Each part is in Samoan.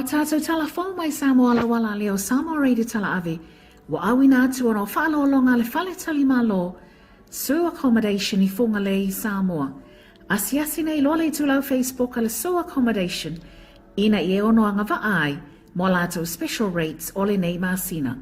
Ua tātou tala fou mai Samoa Lawala Leo Samoa Radio Tala Ave ua auina atu ona o faaaloaloga a le Fale Tali Malo Sue Accommodation i Fugalei i Samoa. Asiasi nei loa le itulau Facebook a le Sue Accommodation ina ia e ono agavaa ai mo a latou special rates o lenei masina.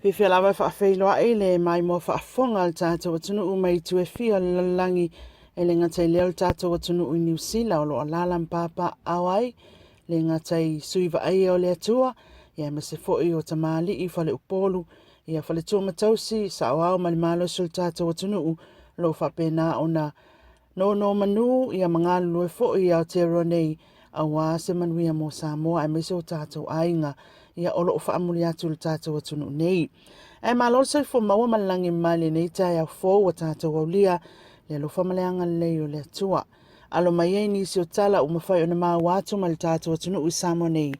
Fiafia lava e faafeiloai le maimoa faafofoga a le tatou atunuu mai itu e fia o le lalolagi e le gata i lea o le tatou atunuu i Niu Sila o lo o alaala ma papaaao ai le gata i sui vaaia o le Atua ia aemaise foi o tamalii faleupolu ia faletua ma tausi saoao ma le malosi o le tatou atunuu o lo o faapena ona nonomanu ia ma galulue foi i Aotearoa nei aua se manuia mo Samoa aemaise o tatou aiga ia o lo o faamuli atu i le tatou atunuu nei. Ae malo le soifua maua ma le lagi mai lenei taeao fou ua tatou aulia le alofa ma le agalelei o le Atua. Alo mai ai nisi o tala ua mafai ona maua atu mai le tatou atunuu i Samoa nei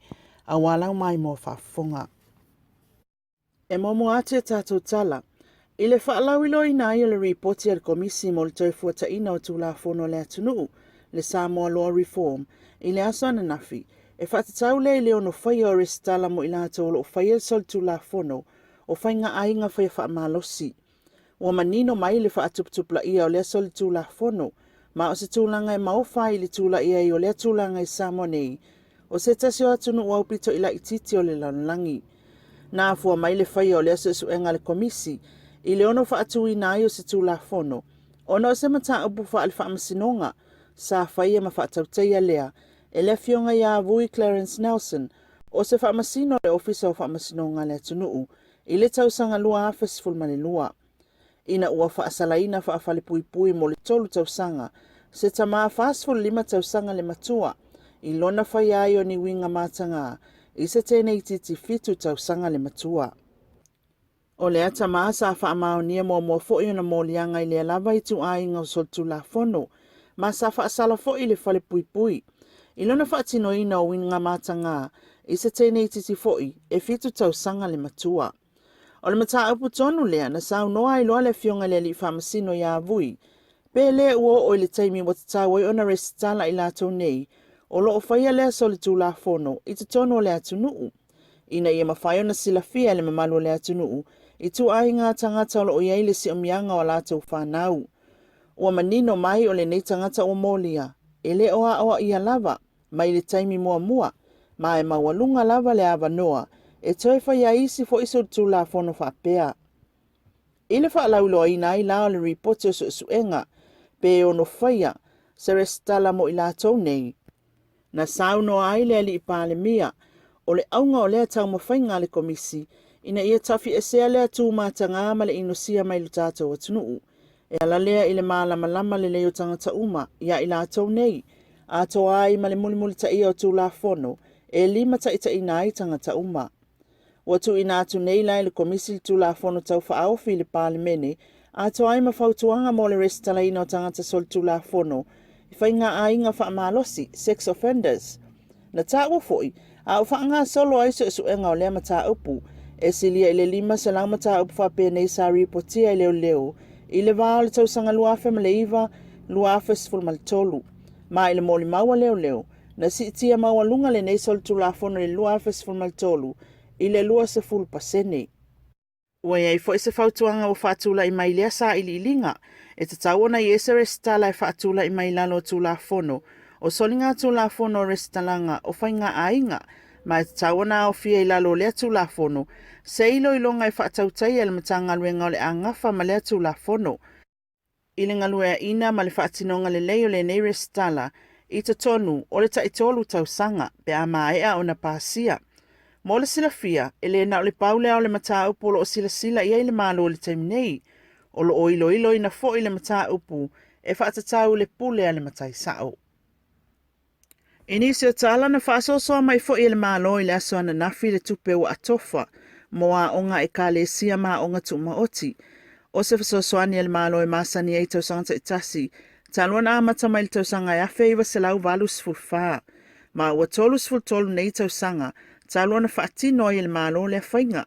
aua lau maimoa faafofoga. E muamua atu e tatou tala, i le faalauiloaina ai o le Ripoti a le Komisi mo le Toefuataiina o Tulafono a le Atunuu, le Samoa Law Reform, i le aso ananafi, e faatatau lea i le ono faia o resitala mo i latou o lo o faia le solitulafono o faiga aiga faia faamalosi. Ua manino mai le faatuputupulaia o lea solitulafono, ma o se tulaga e maofa ai i le tulai ai o lea tulaga i Samoa nei, o se tasi o atunuu aupito i laitiiti o le lalolagi. Na afua mai le faia o lea suesuega a le Komisi i le ono faatuina ai o se Tulafono ona o se mataupu faale-faamasinoga sa faia ma faatautaia lea e le Afioga ia Vui Clarence Nelson o se Faamasino o le Ofisa o Faamasinoga a le Atunuu i le tausaga 2012. Ina ua faasalaina faafalepuipui mo le tolu tausaga se tama 45 tausaga le matua i lona faia ai o ni uiga matagā i se teine itiiti fitu tausaga le matua. O lea tama sa faamaonia muamua foi ona moliaga i lea lava ituaiga o solitulafono ma sa faasala foi i le falepuipui i lona faatinoina o uiga matagā i se teine itiiti foi e fitu tausaga le matua. O le mataupu tonu lea na saunoa ai loa le Afioga i le Alii Faamasino ia Vui, pe le ua oo i le taimi ua tatau ai ona resitala i latou nei o lo o faia lea solitulafono i totonu o le atunuu, ina ia mafai ona silafia e le mamalu o le atunuu ituaiga tagata o lo o i ai le siomiaga o a latou fanau. Ua manino mai o lenei tagata ua molia, e le o aoaia lava, mai le taimi muamua, ma e maualuga lava le avanoa e toe fai ai isi foi solitulafono faapea. I le faalauiloaina ai la o le Ripoti o Suesuega, pe e ono faia se resitala mo i latou nei, na saunoa ai le Alii Palemia, o le auga o lea taumafaiga a le Komisi ina ia tafiesea lea tu matagā ma le inosia mai lo tatou atunuu, E ala lea i le mālamalama lelei o tagata uma iā i latou nei, atoa ai ma le mulimulitaia o Tulafono e limataitaiina ai tagata uma. Ua tuuina atu nei la e le Komisi le Tulafono Tau Faaofi i le Palemene, atoa ai ma fautuaga mo le resitalaina o tagata solitulafono i faiga-aiga faamalosi, sex offenders. Na taua foi, a o faagasolo ai suesuega o lea mataupu, e silia i le 500 mataupu faapenei sa ripotia e leoleo i le va o le tausaga 2009, 2013. Ma i le molimau a leoleo, na siitia maualuga lenei solitulafono i le 2013 i le 20 pasene. Ua i ai foi se fautuaga ua faatulai mai i lea sailiiliga, e tatau ona i ai se resitala e faatulai mai i lalo o Tulafono o Soligatulafono o Resitalaga o Faiga-aiga, ma e tatau ona aofia i lalo o lea Tulafono se iloiloga e faatautaia e le Matagaluega o le a gafa ma lea Tulafono. I le galueaiina ma le faatinoga lelei o lenei resitala i totonu o le taitolu tausaga pe a maea ona pasia. Mo le silafia, e le na o le pau lea o le mataupu o lo o silasila i ai le Malo i le taimi nei, o lo o iloiloina foi le mataupu e faatatau i le pule a le matai sao. I nisi o tala, na faasoasoa mai foi e le Malo i le aso ananafi le tupe ua atofa mo aoga a Ekalesia ma aoga tumaoti. O se fesoasoani a le Malo e masani ai tausaga taitasi, Talu ona amata mai le tausaga e 1984, ma ua 33 nei tausaga talu ona faatino ai e le Malo lea faiga.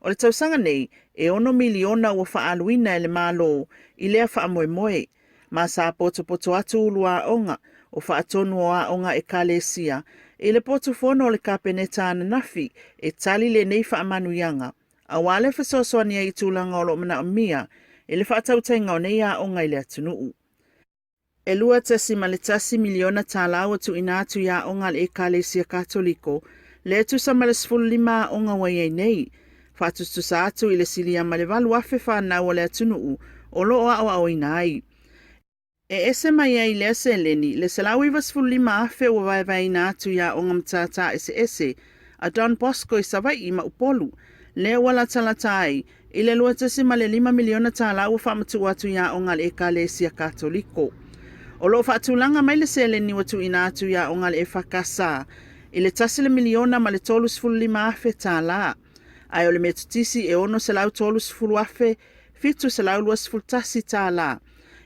O le tausaga nei, e $6 miliona ua faaaluina e le Malo i lea faamoemoe, ma sa potopoto atu ulu aoga o faatonu o aoga a Ekalesia i le potu fono o le Kapeneta ananafi e tali lenei faamanuiaga aua le fesoasoani ai i tulaga o lo o manaomia i le faatautaiga o nei aoga i le atunuu. E $2.1 miliona tala ua tuuina atu i aoga a le Ekalesia Katoliko, lea e tusa ma le 15 aoga ua i ai nei, faatusatusa atu i le silia ma le 8,000 fanau a le atunuu o lo o aoaoina ai. E ese mai ai lea seleni le $195,000 ua vaevaeina atu i aoga matata eseese a Don Bosco i Savaii ma Upolu, lea ua latalata ai i le $2.5 miliona tala ua faamatuu atu i aoga a le Ekalesia Katoliko. O lo o faatulaga mai le seleni ua tuuina atu i aoga a le EFKS i le $1 miliona ma le $35,000 tala, ae o le Metotisi e $630,000 $721 tala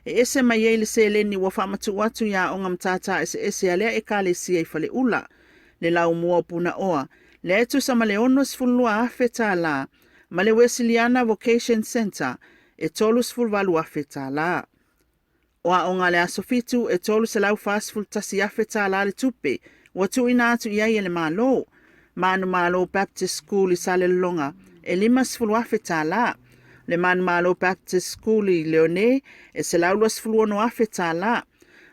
e ese mai ai le seleni ua faamatuu atu i aoga matata eseese a lea Ekalesia i Faleula, le Laumua o Punaoa, lea e tusa ma le $62,000 tala, ma le Uesiliana Vocation Centre e $38,000 tala. O aoga a le Aso Fitu e $341,000 tala le tupe ua tuuina atu i ai e le Malo. Manumalo Baptist School i Salelologa e $50,000 tala. Le Manumalo Baptist School i Leone e $126,000 tala.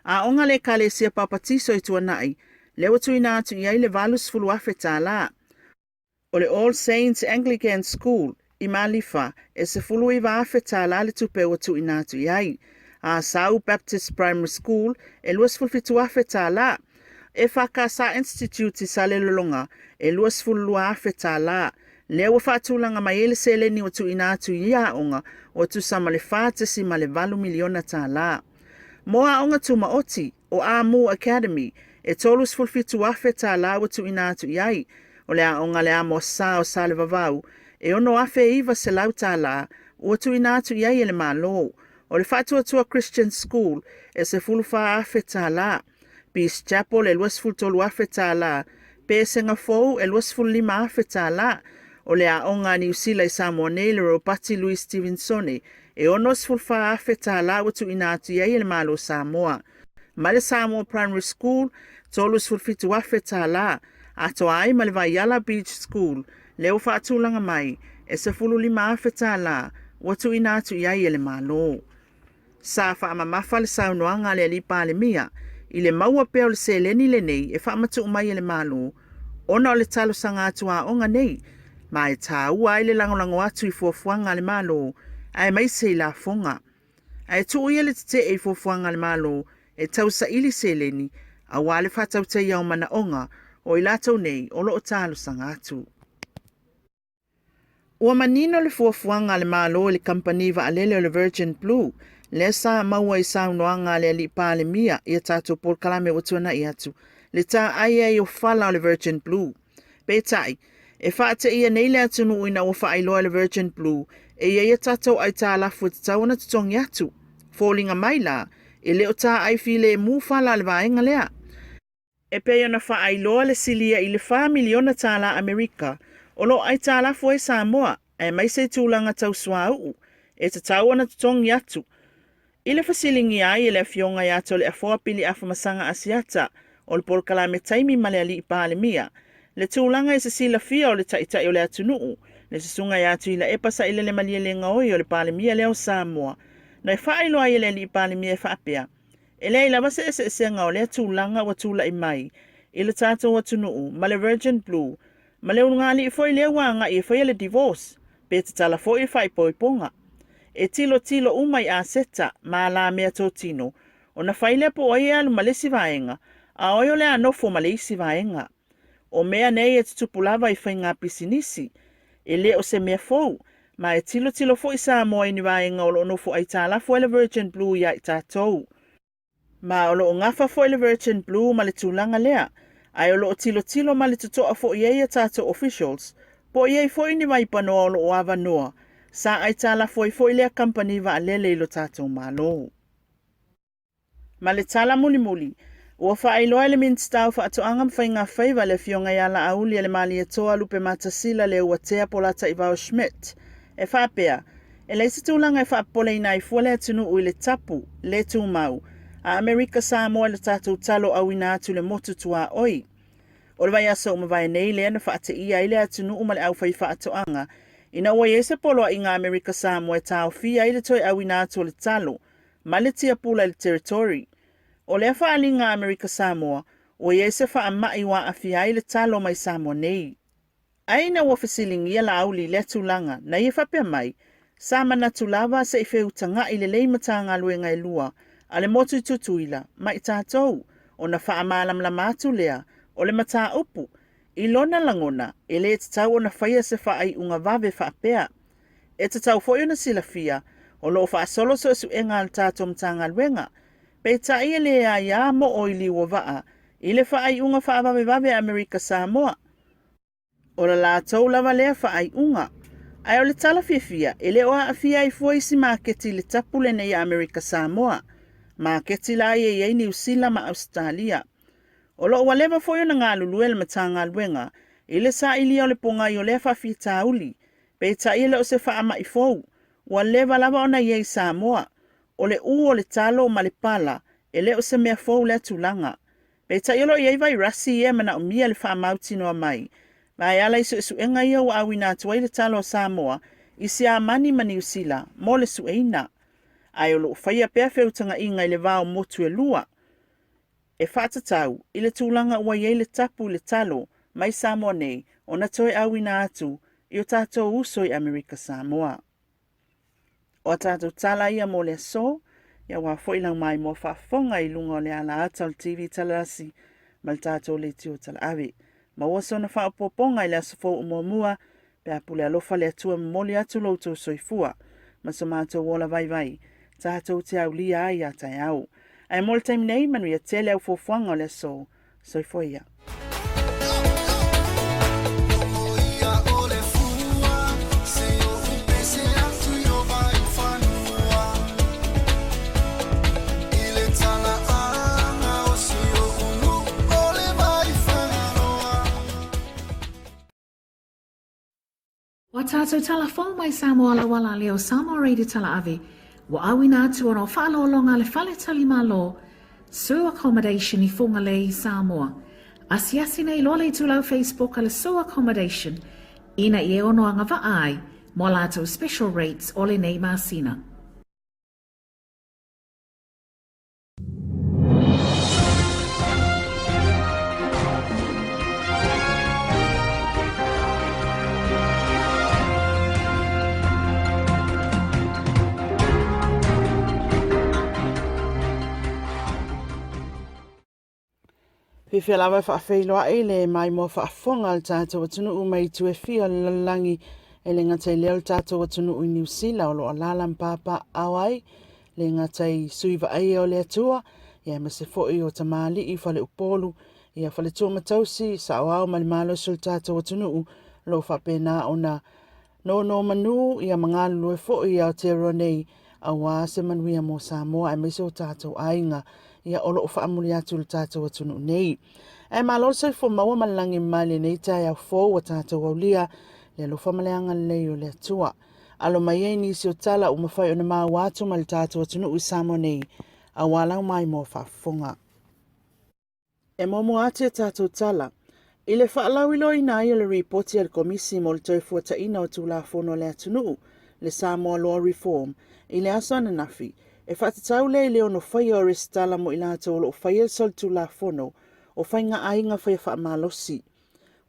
Aoga a le Ekalesia Papatiso i Tuanai lea ua tuuina atu i ai le $80,000 tala. O le All Saints Anglican School i Malifa e $19,000 tala le tupe ua tuuina atu i ai. Asau Baptist Primary School e $27,000 tala. EFKS Institute i Salelologa e $22,000 tala. Lea ua faatulaga mai ai le seleni ua tuuina atu i ia aoga ua tusa ma le $4.8 miliona tala. Mo aoga tumaoti, o Amu Academy, e $37,000 tala ua tuuina atu i ai. O le aoga a le Amo Sa o Salevavau, e $6,900 tala ua tuuina atu i ai e le Malo. O le Faatuatua Christian School, e $14,000 tala. Peace Chapel e $23,000 tala. Pesega Fou e $25,000 tala. O le aoga a Niu Sila i Samoa nei, le Ropati Louis Stevensone, e $64,000 tala ua tuuina atu i ai e le Malo o Samoa. Ma le Samoa Primary School, $37,000 tala, atoa ai ma le Vaiala Beach School, lea ua faatulaga mai, e $15,000 tala ua tuuina atu i ai e le Malo. Sa faamamafa le saunoaga a le Alii Palemia i le maua pea o le seleni lenei e faamatuu mai e le Malo ona o le talosaga atu a aoga nei, ma e taua ai le lagolago atu i fuafuaga a le Malo aemaise i lafoga. Ae tuu ia le tetee i fuafuaga a le Malo e tausaili seleni aua le faatautaia o manaoga o i latou nei o lo o talosaga atu. Ua manino le fuafuaga a le Malo i le kamupani vaalele o le Virgin Blue, lea sa maua i saunoaga a le Alii Palemia i a tatou polokalame ua tuanai atu, le taai ai o fala o le Virgin Blue. Peitai, e faateia nei le atunuu ina ua faailoa e le Virgin Blue e i ai a tatou aitalafu e tatau ona totogi atu. Foliga mai la, e le o taai filemu fala a le vaega lea. E pei ona faailoa le silia i le $4 miliona tala Amerika o lo o aitalafu ai Samoa, aemaise i tulaga tau suauu, e tatau ona totogi atu. I le fesiligia ai e le Afioga ia Toleafoa Pili Afamasaga Asiata o le polokalame Taimi ma le Alii Palemia, le tulaga i se silafia o le Taitai o le atunuu, le Susuga ia Tuilaepa Sailele Malielegaoi o le Palemia lea o Samoa, na faailoa ai e le Alii Palemia e faapea, E leai lava se eseesega o lea tulaga ua tulai mai i le tatou atunuu ma le Virgin Blue ma le ulugalii foi lea ua agai e faia le divorce pe tatala foi le faaipoipoga. E tilotilo uma i aseta ma alamea totino ona fai lea po o ai e alu ma le isi vaega a o ai o le a nofo ma le isi vaega. O mea nei e tutupu lava i faiga pisinisi. E le o se mea fou, ma e tilotilo foi Samoa i ni vaega o lo o nofo aitalafu ai le Virgin Blue iā i tatou. Ma o lo o gafa foi le Virgin Blue ma le tulaga lea, ae o lo o tilotilo ma le totoa foi i ai a tatou officials, po o i ai foi ni vaipanoa o lo o avanoa sa aitalafu ai foi lea kamupani vaalele i lo tatou Malo. Ma le tala mulimuli, ua faailoa e le Minisita o Faatoaga ma Faiga Faiva le Afioga ia Laauli Alemalietoa Lupematasila Leuatea Polataivao Schmidt e faapea, e leai se tulaga e faapopoleina ai fua le atunuu i le tapu le tumau a Amerika Samoa i le tatou talo auina atu i le motu tuaoi. O le vaiaso ua mavae nei lea na faateia ai le atunuu ma le aufaifaatoaga ina ua i ai se poloaiga a Amerika Samoa e taofia ai le toe auina atu o le talo ma le tiapula i le Territory. O lea faaaliga a Amerika Samoa, ua i ai se faamai ua aafia ai le talo mai Samoa nei. Ae ina ua fesiligia Laauli i lea tulaga, na ia faapea mai, Sa manatu lava se i feutaga'i lelei Matagaluega e lua a le motu i Tutuila ma i tatou, ona faamalamalama atu lea o le mataupu. I lona lagona, e le tatau ona faia se faaiuga vave faapea. E tatau foi ona silafia, o lo o faasolo suesuega a le tatou Matagaluega. Peitai e le aia moo i liu o vaa i le faaiuga faavavevave a Amerika Samoa. O le latou lava lea faaiuga. Ae o le tala fiafia, e le o aafia ai fua isi maketi i le tapu lenei a Amerika Samoa, maketi la ia e i ai Niu Sila ma Ausetalia. O lo o ua leva foi ona galulue le Matagaluega i le sailia o le pogai o lea faafitauli, peitai e le o se faamai fou, ua leva lava ona i ai i Samoa. O le ū o le talo ma le pala, e le o se mea fou lea tulaga. Peitai o lo o i ai vairasi ia e manaomia le faamautinoa mai, ma e ala i suesuega ia ua auina atu ai le talo a Samoa i Siamani ma Niu Sila mo le sueina. Ae o lo o faia pea feutagaiga i le va o motu e lua e faatatau i le tulaga ua i ai le tapu i le talo mai Samoa nei ona toe auina atu i o tatou uso i Amerika Samoa. O a tatou tala ia mo le aso, ia aua foi lau maimoa faafofoga i luga o le alaata o le TV Talalasi ma le tatou leitio talaave. Maua sona faaopoopoga i le aso fou o muamua, pe a pule alofa le Atua e momoli atu lo outou soifua ma so matou ola vaivai, tatou te aulia ai a taeao. Ae mo le taimi nei, manuia tele au fuafuaga o le aso. Soifua ia. Ua tātou tala fou mai Samoa Lawala Leo Samoa Radio Talaave ua auina atu ona o faaaloaloga a le Fale Tali Malo Sue Accommodation i Fugalei, Samoa. Asiasi nei loa le itulau Facebook a le Sue Accommodation ina ia e ono agavaa ai mo a latou special rates o lenei masina. Fiafia lava e faafeiloai le maimoa faafofoga a le tatou atunuu mai itu e fia o le lalolagi e le gata i lea o le tatou atunuu i Niu Sila o lo o alaala ma papaaao ai le gata i sui vaaia o le Atua, ia aemaise foi o tamalii, faleupolu, ia faletua ma tausi, saoao ma le malosi o le tatou atunuu, o lo o faapena ona nonomanu ia ma galulue foi i Aotearoa nei aua se manuia mo Samoa aemaise o tatou aiga ia o lo o faamuli atu i le tatou atunuu nei. Ae malo le soifua maua ma le lagi mai lenei taeao fou ua tatou aulia le alofa ma le agalelei o le Atua. Alo mai ai nisi o tala ua mafai ona maua atu mai le tatou atunuu i Samoa nei aua lau maimoa faafofoga. E muamua atu e tatou tala, i le faalauiloaina ai o le Ripoti a le Komisi mo le Toefuataiga o Tulafono a le Atunuu, le Samoa Law Reform, i le aso ananafi, e faatatau lea i le ono faia o resitala mo i latou o lo o faia le solitulafono o faiga aiga faia faamalosi.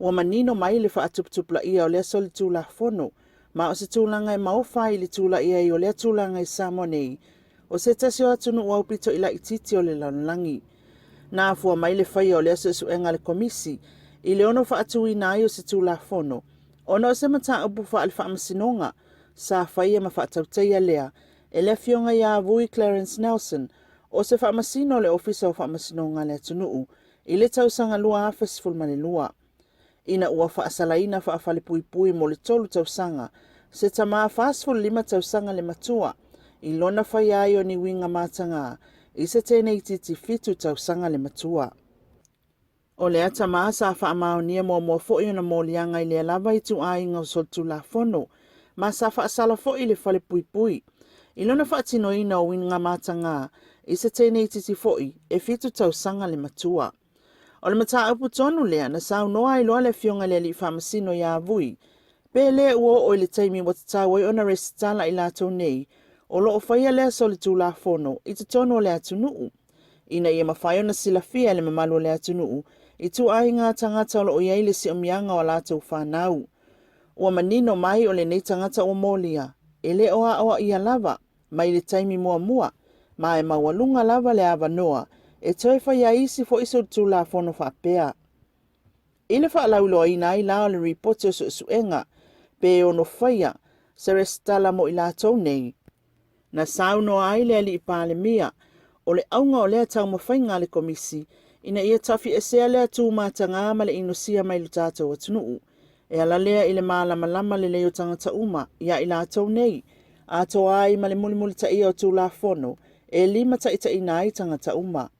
Ua manino mai le faatuputupulaia o lea solitulafono, ma o se tulaga e maofa ai i le tulai ai o lea tulaga i Samoa nei, o se tasi o atunuu aupito i laitiiti o le lalolagi. Na afua mai le faia o lea suesuega a le Komisi i le ono faatuina ai o se Tulafono ona o se mataupu faale-faamasinoga sa faia ma faatautaia lea e le Afioga ia Vui Clarence Nelson o se Faamasino o le Ofisa o Faamasinoga a le Atunuu i le tausaga 2012. Ina ua faasalaina faafalepuipui mo le tolu tausaga se tama 45 tausaga le matua i lona faia ai o ni uiga matagā. i se teineitiiti 7 tausaga le matua. O lea tama sa faamaonia muamua foi ona moliaga i lea lava ituaiga o solitulafono, ma sa faasala foi i le falepuipui i lona faatinoina o uiga mataga i se teineitiiti foi e 7 tausaga le matua. O le mataupu tonu lea na saunoa ai loa le Afioga i le Alii Faamasino ia Vui, pe le ua oo i le taimi ua tatau ai ona resitala i latou nei o lo o faia lea solitulafono i totonu o le atunuu, ina ia mafai ona silafia e le mamalu o le atunuu ituaiga tagata o lo o i ai le siomiaga o a latou fanau. Ua manino mai o lenei tagata ua molia, e le o aoaia lava mai le taimi muamua, ma e maualuga lava le avanoa e toe fai ai isi foi solitulafono faapea. I le faalauiloaina ai la o le ripoti o suesuega, pe ono faia se resitala mo i latou nei, Na saunoa ai le Alii Palemia, o le auga o lea taumafaiga a le Komisi ina ia tafiesea lea tu mataga ma le inosia mai lo tatou atunuu, e ala lea i le malamalama lelei o tagata uma ia i latou nei, atoa ai ma le mulimulitaia o Tulafono e limataitaiina ai tagata uma.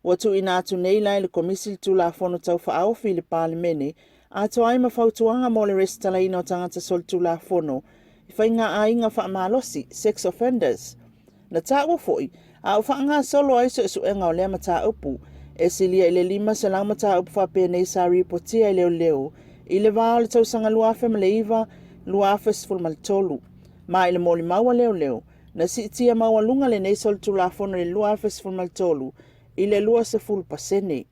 Ua tuuina atu nei la e le Komisi le Tulafono Tau Faaofi i le Palemene, atoa ai ma fautuaga mo le resitalaina o tagata solitulafono i faigaaiga faamalosi, sex offenders. Na taua foi, a o faagasolo ai suesuega o lea mataupu, e silia i le 500 mataupu faapenei sa ripotia e leoleo i le va o le tausaga 2009, 2013. Ma i le molimau a leoleo, Na siitia maualuga lenei solitulafono i le 2013 i le 20%.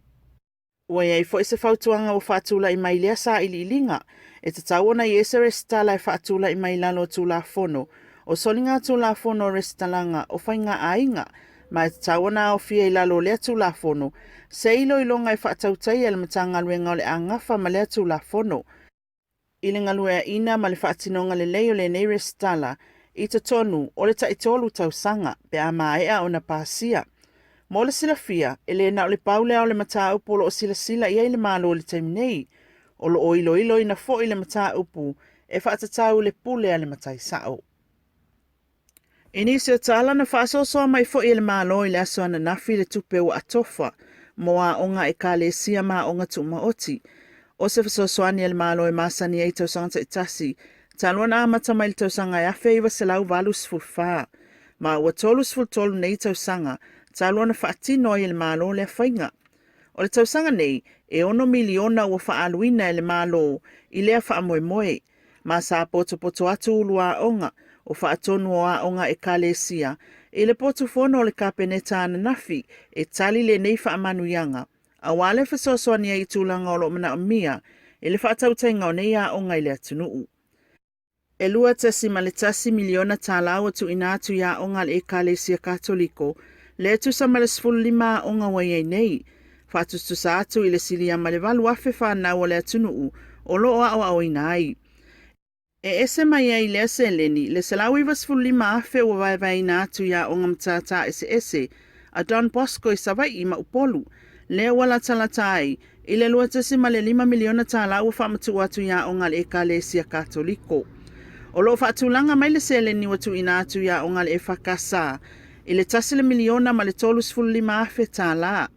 Ua i ai foi se fautuaga ua faatulai mai i lea sailiiliga, e tatau ona i ai se resitala e faatulai mai i lalo o Tulafono o Soligatulafono o Resitalaga o Faigaaiga, ma e tatau ona aofia i lalo o lea Tulafono se iloiloga e faatautaia e le Matagaluega o le a gafa ma lea Tulafono. I le galueaiina ma le faatinoga lelei o lenei resitala i totonu o le taitolu tausaga pe a maea ona pasia. Mo le silafia, e le na o le pau lea o le mataupu o lo o silasila i ai le Malo i le taimi nei, o lo o iloiloina foi le mataupu e faatatau i le pule a le matai sao. I nisi o tala, na faasoasoa mai foi e le Malo i le aso ananafi le tupe ua atofa mo aoga a Ekalesia ma aoga tumaoti. O se fesoasoani a le Malo e masani ai i tausaga taitasi, talu ona amata mai i le tausaga e 1984, ma ua 33 nei tausaga talu ona faatino ai e le Malo lea faiga. O le tausaga nei, e ono miliona ua faaaluina e le Malo i lea faamoemoe. Ma sa potopoto atu ulu aoga o faatonu o aoga Ekalesia i le potu fono o le Kapeneta ananafi e tali lenei faamanuiaga, aua le fesoasoani ai i tulaga o lo o manaomia i le faatautaiga o nei aoga i le atunuu. E $2.1 miliona tala ua tuuina atu i aoga a le Ekalesia Katoliko, lea e tusa ma le 15 aoga ua i ai nei, faatusatusa atu i le silia ma le 8,000 fanau o le atunuu o lo o aoaoina ai. E ese mai ai lea seleni le 195,000 ua vaevaeina atu i aoga matata eseese a Don Bosco i Savaii ma Upolu, lea ua latalata ai i le $2.5 miliona tala ua faamatuu atu i aoga a le Ekalesia Katoliko. O lo o faatulaga mai le seleni ua tuuina atu i aoga a le EFKS i le $1 miliona ma le $35,000 tala,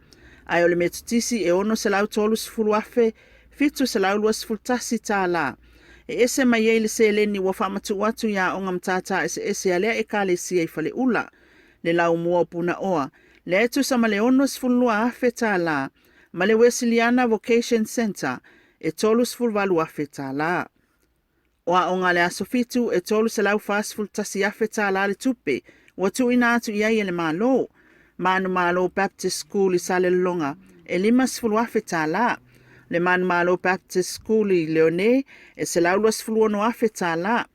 ae o le Metotisi e $630,721 tala e ese mai ai le seleni ua faamatuu atu i aoga matata eseese a lea Ekalesia i Faleula, le Laumua o Punaoa, lea e tusa ma le $62,000 tala, ma le Uesiliana Vocation Centre e $38,000 tala. O aoga a le Aso Fitu e $341,000 tala le tupe ua tuuina atu i ai e le Malo. Manumalo Baptist School i Salelologa e $50,000 tala. Le Manumalo Baptist School i Leone e $126,000 tala.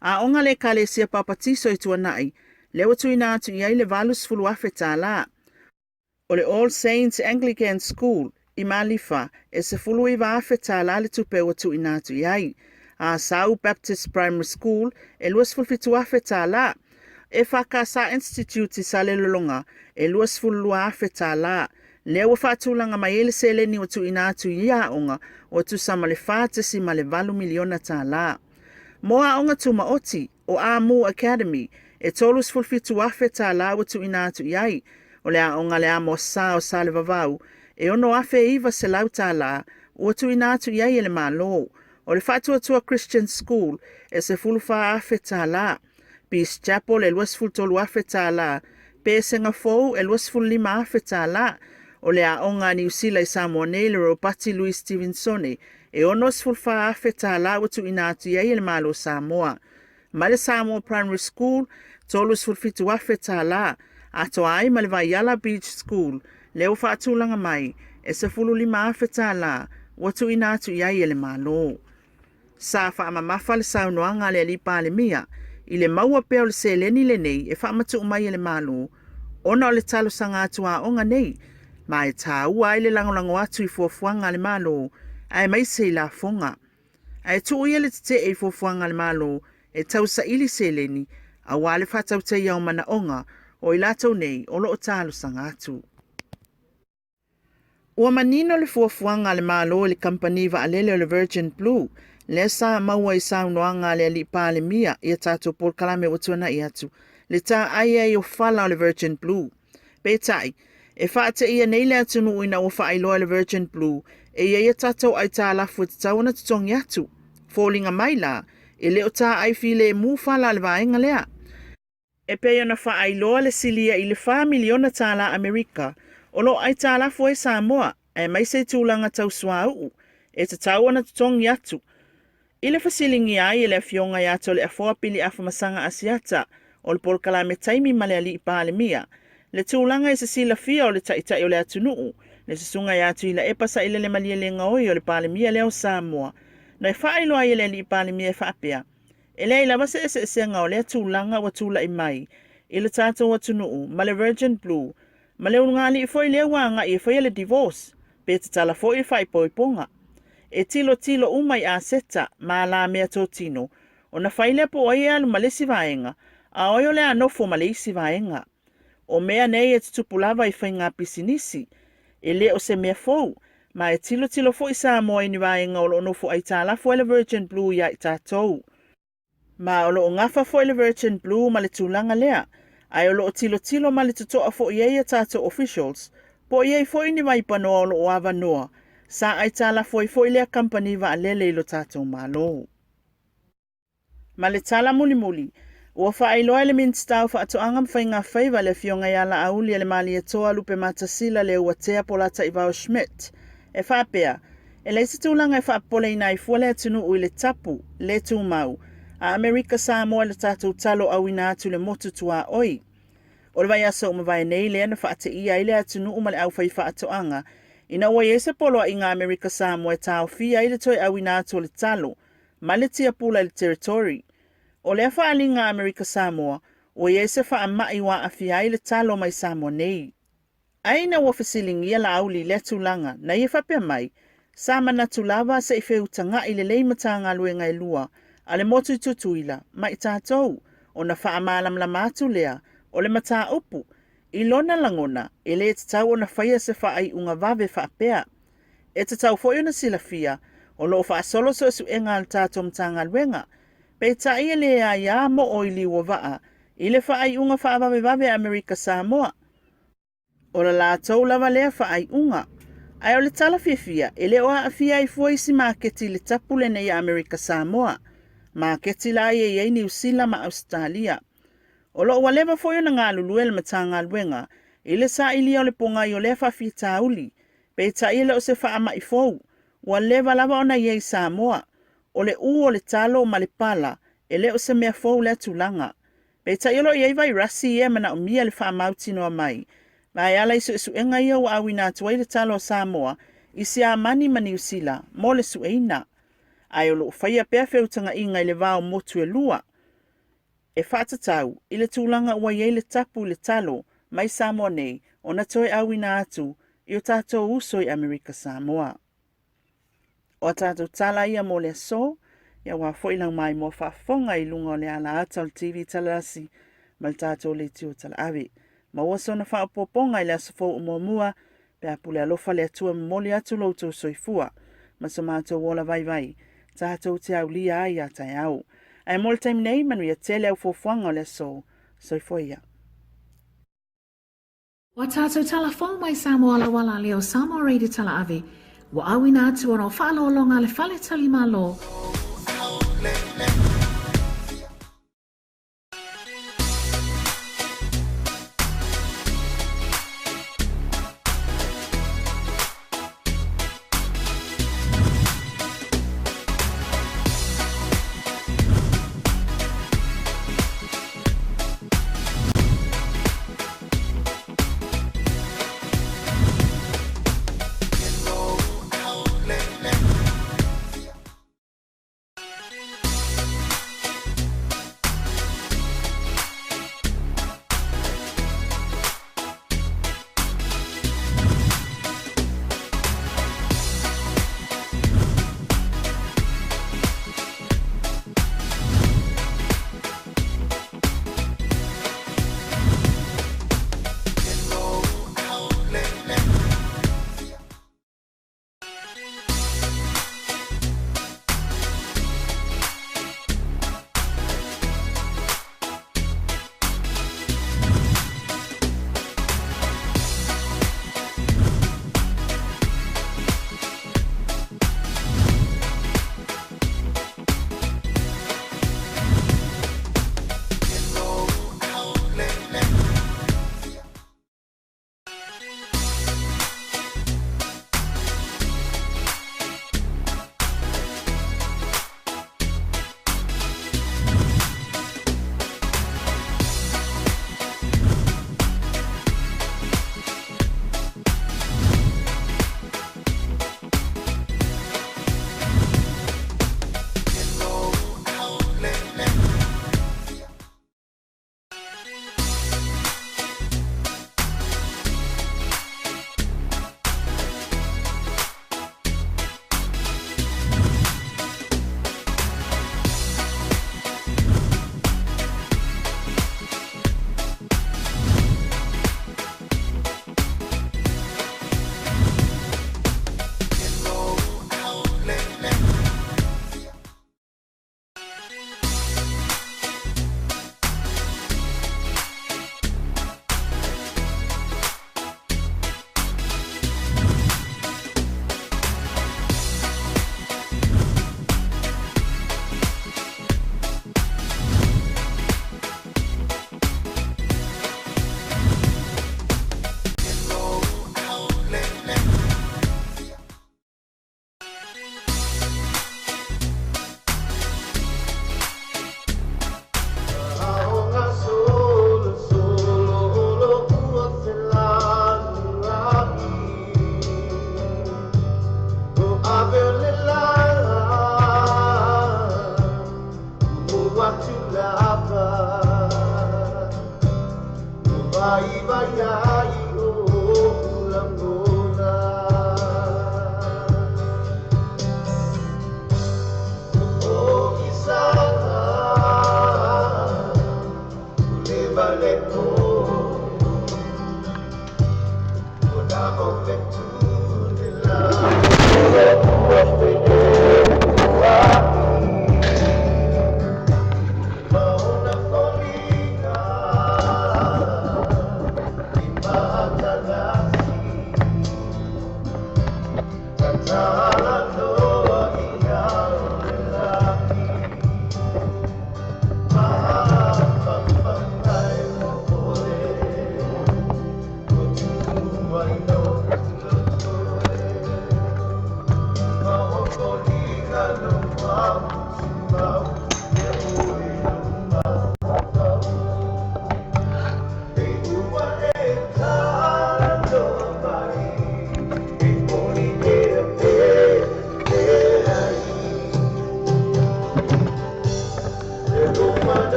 Aoga a le Ekalesia Papatiso i Tuanai lea ua tuuina atu i ai le $80,000 tala. O le All Saints Anglican School i Malifa e $19,000 tala le tupe ua tuuina atu i ai. Asau Baptist Primary School e $27,000 tala. EFKS Institute i Salelologa e $22,000 tala. Lea ua faatulaga mai ai le seleni ua tuuina atu i ia aoga ua tusa ma le $4.8 miliona tala. Mo aoga tumaoti, o Amu Academy, e $37,000 tala ua tuuina atu i ai. O le aoga a le Amo Sa o Salevavau, e $6,900 ua tuuina atu i ai e le Malo. O le Faatuatua Christian School, e $14,000. Peace Chapel e $23,000. Pesega Fou e $25,000. O le aoga a Niu Sila i Samoa nei, le Ropati Louis Stevensone, e $64,000 ua tuuina atu i ai e le Malo o Samoa. Ma le Samoa Primary School, $37,000, atoa ai ma le Vaiala Beach School, lea ua faatulaga mai, e $15,000 ua tuuina atu i ai e le Malo. Sa faamamafa le saunoaga a le Alii Palemia i le maua pea o le seleni lenei e faamatuu mai e le Malo ona o le talosaga atu a aoga nei, ma e taua ai le lagolago atu i fuafuaga a le Malo aemaise i lafoga. Ae tuu ia le tetee i fuafuaga a le Malo e tausaili seleni aua le faatautaia o manaoga o i latou nei o lo o talosaga atu. Ua manino le fuafuaga a le Malo i le kamupani vaalele o le Virgin Blue, lea sa maua i saunoaga a le Alii Palemia i a tatou polokalame ua tuanai atu, le taai ai o fala o le Virgin Blue. Peitai, e faateia nei le atunuu ina ua faailoa e le Virgin Blue e i ai a tatou aitalafu e tatau ona totogi atu. Foliga mai la, e le o taai filemu fala a le vaega lea. E pei ona faailoa le silia i le $4 miliona tala Amerika o lo o aitalafu ai Samoa, aemaise i tulaga tau suauu, e tatau ona totogi atu. I le fesiligia ai e le Afioga ia Toleafoa Pili Afamasaga Asiata o le polokalame Taimi ma le Alii Palemia, le tulaga i se silafia o le Taitai o le atunuu, le Susuga ia Tuilaepa Sailele Malielegaoi o le Palemia lea o Samoa, na faailoa ai e le Alii Palemia e faapea, E leai lava se eseesega o lea tulaga ua tulai mai i le tatou atunuu ma le Virgin Blue ma le ulugalii foi lea ua agai e faia le divorce pe tatala foi le faaipoipoga. E tilotilo uma i aseta ma alamea totino ona fai lea po o ai e alu ma le isi vaega a o ai o le a nofo ma le isi vaega. O mea nei e tutupu lava i faiga pisinisi. E le o se mea fou, ma e tilotilo foi Samoa i ni vaega o lo o nofo aitalafu ai le Virgin Blue iā i tatou. Ma o lo o gafa foi le Virgin Blue ma le tulaga lea, ae o lo o tilotilo ma le totoa foi i ai a tatou officials, po o i ai foi ni vaipanoa o lo o avanoa, sa aitalafu ai foi lea kamupani vaalele i lo tatou Malo. Ma le tala mulimuli, ua faailoa e le Minisita o Faatoaga ma Faiga Faiva le Afioga ia Laauli-a-le-Malietoa Lupematasila Leuatea Polataivao Schmidt, e faapea, e leai se tulaga e faapopoleina ai fua le atunuu i le tapu le tumau a Amerika Samoa i le tatou talo auina atu i le motu tuaoi. O le vaiaso ua mavae nei lea na faateia ai le atunuu ma le aufaifaatoaga ina ua i ai se poloaiga a Amerika Samoa e taofia ai le toe auina atu o le talo ma le tiapula i le territory. O lea faaaliga a Amerika Samoa, ua i ai se faamai ua aafia ai le talo mai Samoa nei. Ae ina ua fesiligia Laauli i lea tulaga, na ia faapea mai, Sa manatu lava se i feutaga'i lelei Matagaluega e lua a le motu i Tutuila ma i tatou, ona faamalamalama atu lea o le mataupu. I lona lagona, e le tatau ona faia se faaiuga vave faapea. E tatau foi ona silafia, o lo o faasolo suesuega a le tatou Matagaluega. Peitai e le aia moo i liu o vaa i le faaiuga faavavevave a Amerika Samoa. O le latou lava lea faaiuga. Ae o le tala fiafia, e le o aafia ai fua isi maketi i le tapu lenei a Amerika Samoa, maketi la ia e i ai Niu Sila ma Ausetalia. O lo o ua leva foi ona galulue le Matagaluega i le sailia o le pogai o lea faafitauli, peitai e le o se faamai fou, ua leva lava ona i ai i Samoa. O le ū o le talo ma le pala, e le o se mea fou lea tulaga. Peitai o lo o i ai vairasi ia e manaomia le faamautinoa mai, ma e ala i suesuega ia ua auina atu ai le talo a Samoa i Siamani ma Niu Sila mo le sueina. Ae o lo o faia pea feutagaiga i le va o motu e lua e faatatau i le tulaga ua i ai le tapu i le talo mai Samoa nei ona toe auina atu i o tatou uso i Amerika Samoa. O a tatou tala ia mo le aso, aua foi lau maimoa faafofoga i luga o le alaata o le TV Talalasi ma le tatou leitio talaave. Maua sona faaopoopoga i le aso fou o muamua, pe a pule alofa le Atua e momoli atu lo outou soifua ma so matou ola vaivai, tatou te aulia ai a taeao. Ae mo le taimi nei, manuia tele au fuafuaga o le aso. Soifua ia. Ua tātou tala fou mai Samoa Lawala Leo Samoa Radio Tala Ave, ua auina atu ona o faaaloaloga a le Fale Tali Malo.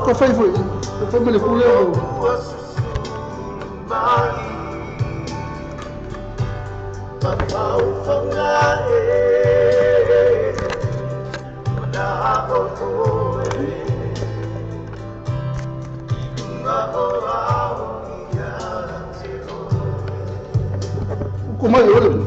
Ua fai foi, ua fai ma le pule o. mai o le.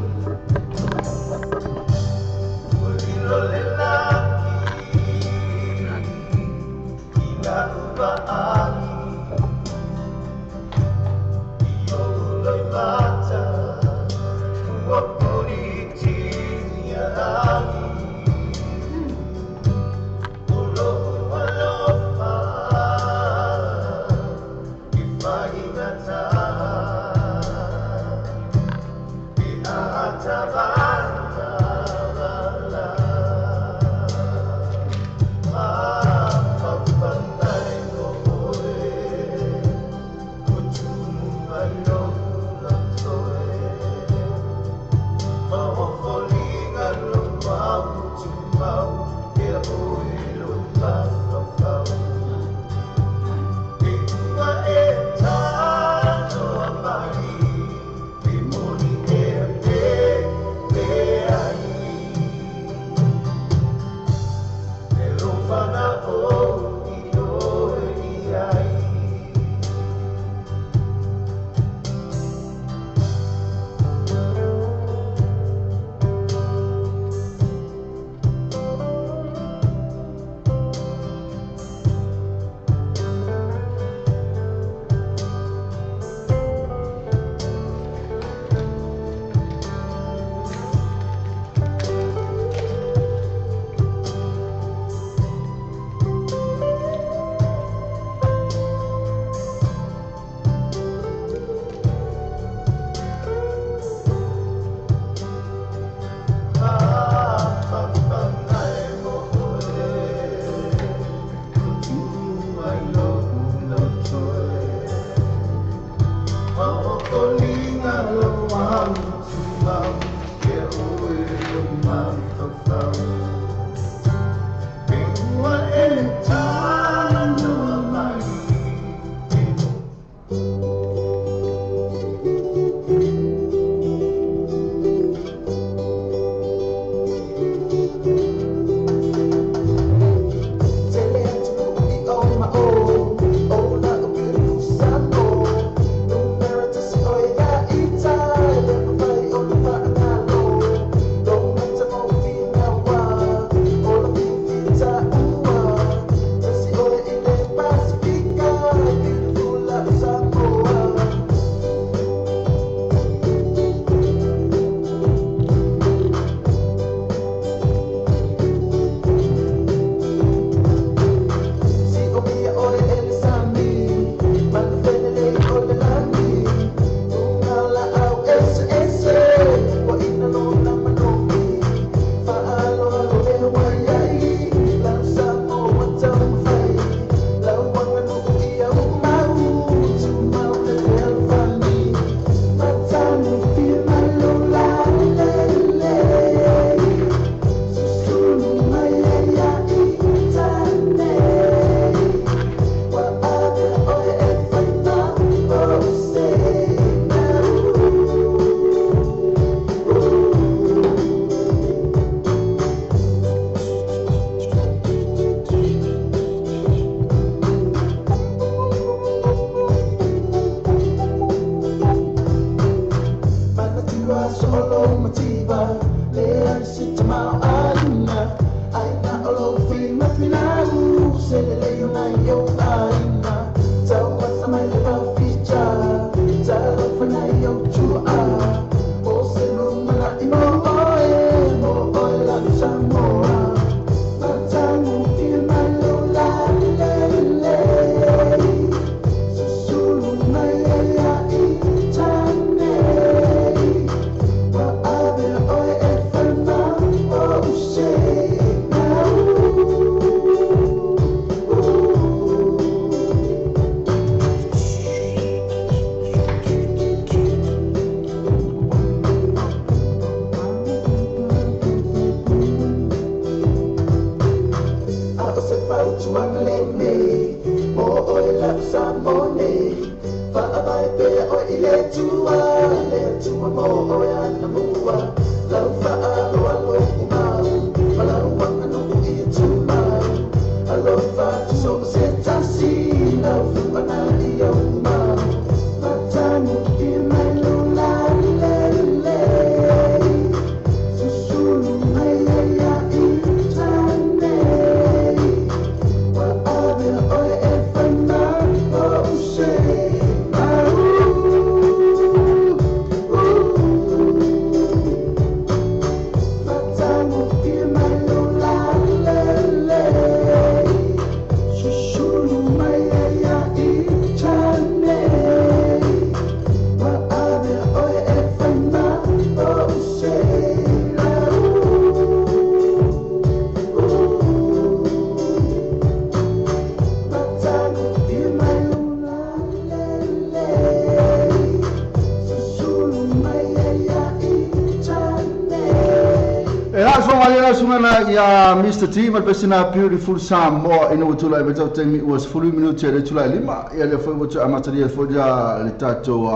susuga na ia Mr T ma le pesi na Beautiful Samoa ina ua tulai mai tau taimi ua 10 minute e le tulai lima ia lea foi ua toe amatalia foi ia le tatou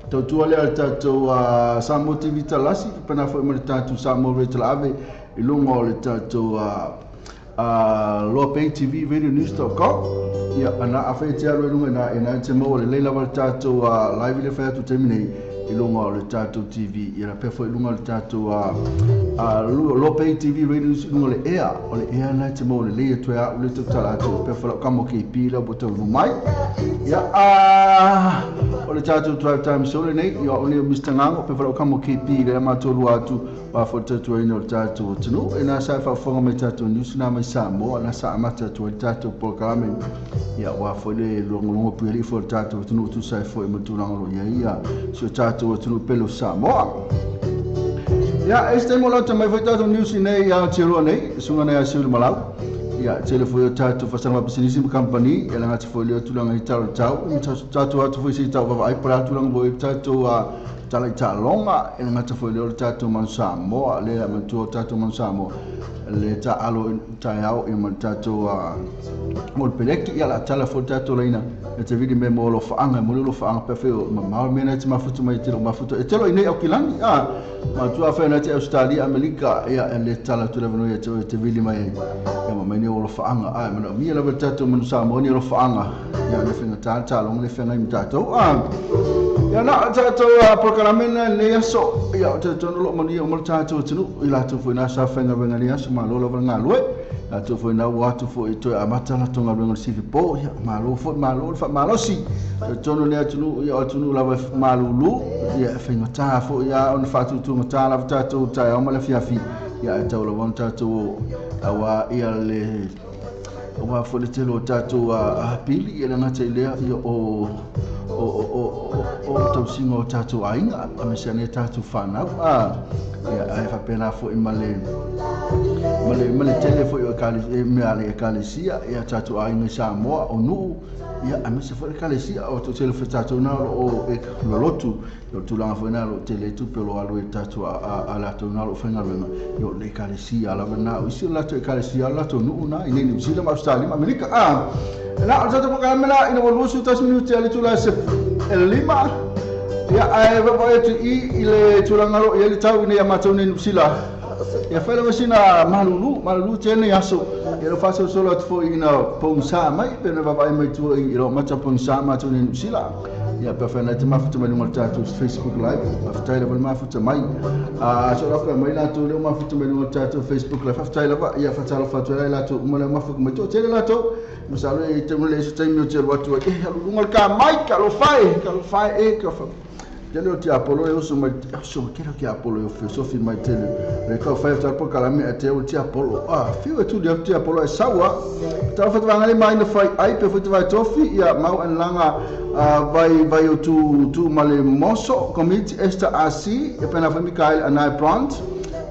tautua lea le tatou Samoa TV Talasi pena foi ma le tatou Samoa Radio Talaave i luga o le tatou Loa Pay TV Radio News.com. Ia, ana a fai te alu i luga ina, ina te maua lelei lava le tatou live le fai atu taimi nei i luga o le tatou TV. Ia, la pea foi i luga o le tatou Loa Pay TV Radio News i luga o le ea. O le ea na te maua lelei atu e au le tautala atu. Pea foi lau kamo KP lau po taunu mai. Ia, o le tatou drive time show lenei, ia, o nei o Mr. Ngango, pea foi lau kamo KP le matou lua atu. Aua foi le tautuaina o le tatou atunuu. Ina sa e faafofoga mai tatou news na mai Samoa, na sa amata atu ai le tatou polokalame. Ia, aua foi le logologo puialii foi o le tatou atunuu tusa ai foi ma le tulaga o lo o i ai ia si o tatou atunuu pele o Samoa. Ia, e se taimi o lata mai foi tatou news i nei Aotearoa nei, susuga nei a Siuli Malau. Ia, tele foi o tatou faasalaga pisinisi ma kamupani, ia le gata foi lea o tulaga i tala o le tau, ma tatou atu foi se i tau vaavaai po o le a tulaga foi o tatou Tala i taaloga, e le gata foi lea o le tatou Manu Samoa, lea manatua o tatou Manu Samoa, le taaalo i taeao ia ma le tatou mo le peleki, ia la tala foi le tatou laina e te vili me mo alofaaga, e mo le alofaaga pe afai o mamao le mea na e te mafuta mai e te lo mafuta, e te lo i nei Aukilani, a, matua afai na te Australia, Amerika, ia e le tala atu le avanoa ia te oe e te vili mai ai, ia ma mai nei o alofaaga, a, e manaomia lava le tatou Manu Samoa ni alofaaga. Ia le faigata le taaloga le feagai ma tatou. Ah, ia na o tatou polokalame na lenei aso. Ia o tatou no lo manuia uma le tatou atunuu. I latou foi na sa faigaluega lenei aso, malo lava le galue. Latou foi na ua atu foi toe amata latou galuega o le sifi po. Ia malo foi, malo le faamalosi. Talitonu lenei atunuu, ia o atunuu lava e malulu. Ia e faigata foi ia ona faatutugata lava tatou taeao ma le afiafi. Ia ae tau lava ona tatou aua ia le Aua foi le tele o tatou pili, ia le gata i lea, ia o o o o o tausiga o tatou aiga, aemaise ane tatou fanau, a ia ae faapena foi ma le ma le ma le tele foi o ekalesia, mea a le ekalesia, ia tatou aiga i Samoa, o nuu, ia aemaise foi le ekalesia, o tele foi tatou na o lo o e lolotu. O le tulaga foi lena o lo o tele ai tupe o lo o alu ai le tatou a latou na o lo o faigaluega, ia o le ekalesia lava lena. O isi o le latou ekalesia o le latou nuu lena i inei i Niu Sila ma Ausetalia ma Amerika. A, na o le tatou polokalame la ina ua 21 minute a le itula e lima. Ia, ae vaavaai atu i i le tulaga o lo o i ai le tau i inei ia matou nei i Niu Sila. Ia fai lava sina malulu, malulu tele nei aso. Ia lo faasolosolo atu foi ina pogisa mai, pe na vaavaai mai tua i lo mata pogisa matou nei i Niu Sila. Ia pe afai nai te mafuta mai luga o le tatou Facebook Live. Faafetai lava le mafuta mai. A so la mai latou leo mafuta mai luga o le tatou Facebook Live. Faafetai lava. Ia faatalofa atu ai latou uma leo mafuta mai. Toatele latou. Masalo e te le se taimi o te alu atu ai. E alu luga le ka mai, ka lo fai, ka lo fai e ka fa. Tele o tiapolo e oso mai, oso mai, kera tiapolo e ofio sofi mai tele. Le kau fai o tapo kalame a te o tiapolo. Ah, fiu e tuli atu tiapolo e saua. Tau whata wangale mai na fai ai pe whata vai tofi ia mau an langa vai vai o tu tu male moso komiti Esther AC e pena foi Mikael Anai Brand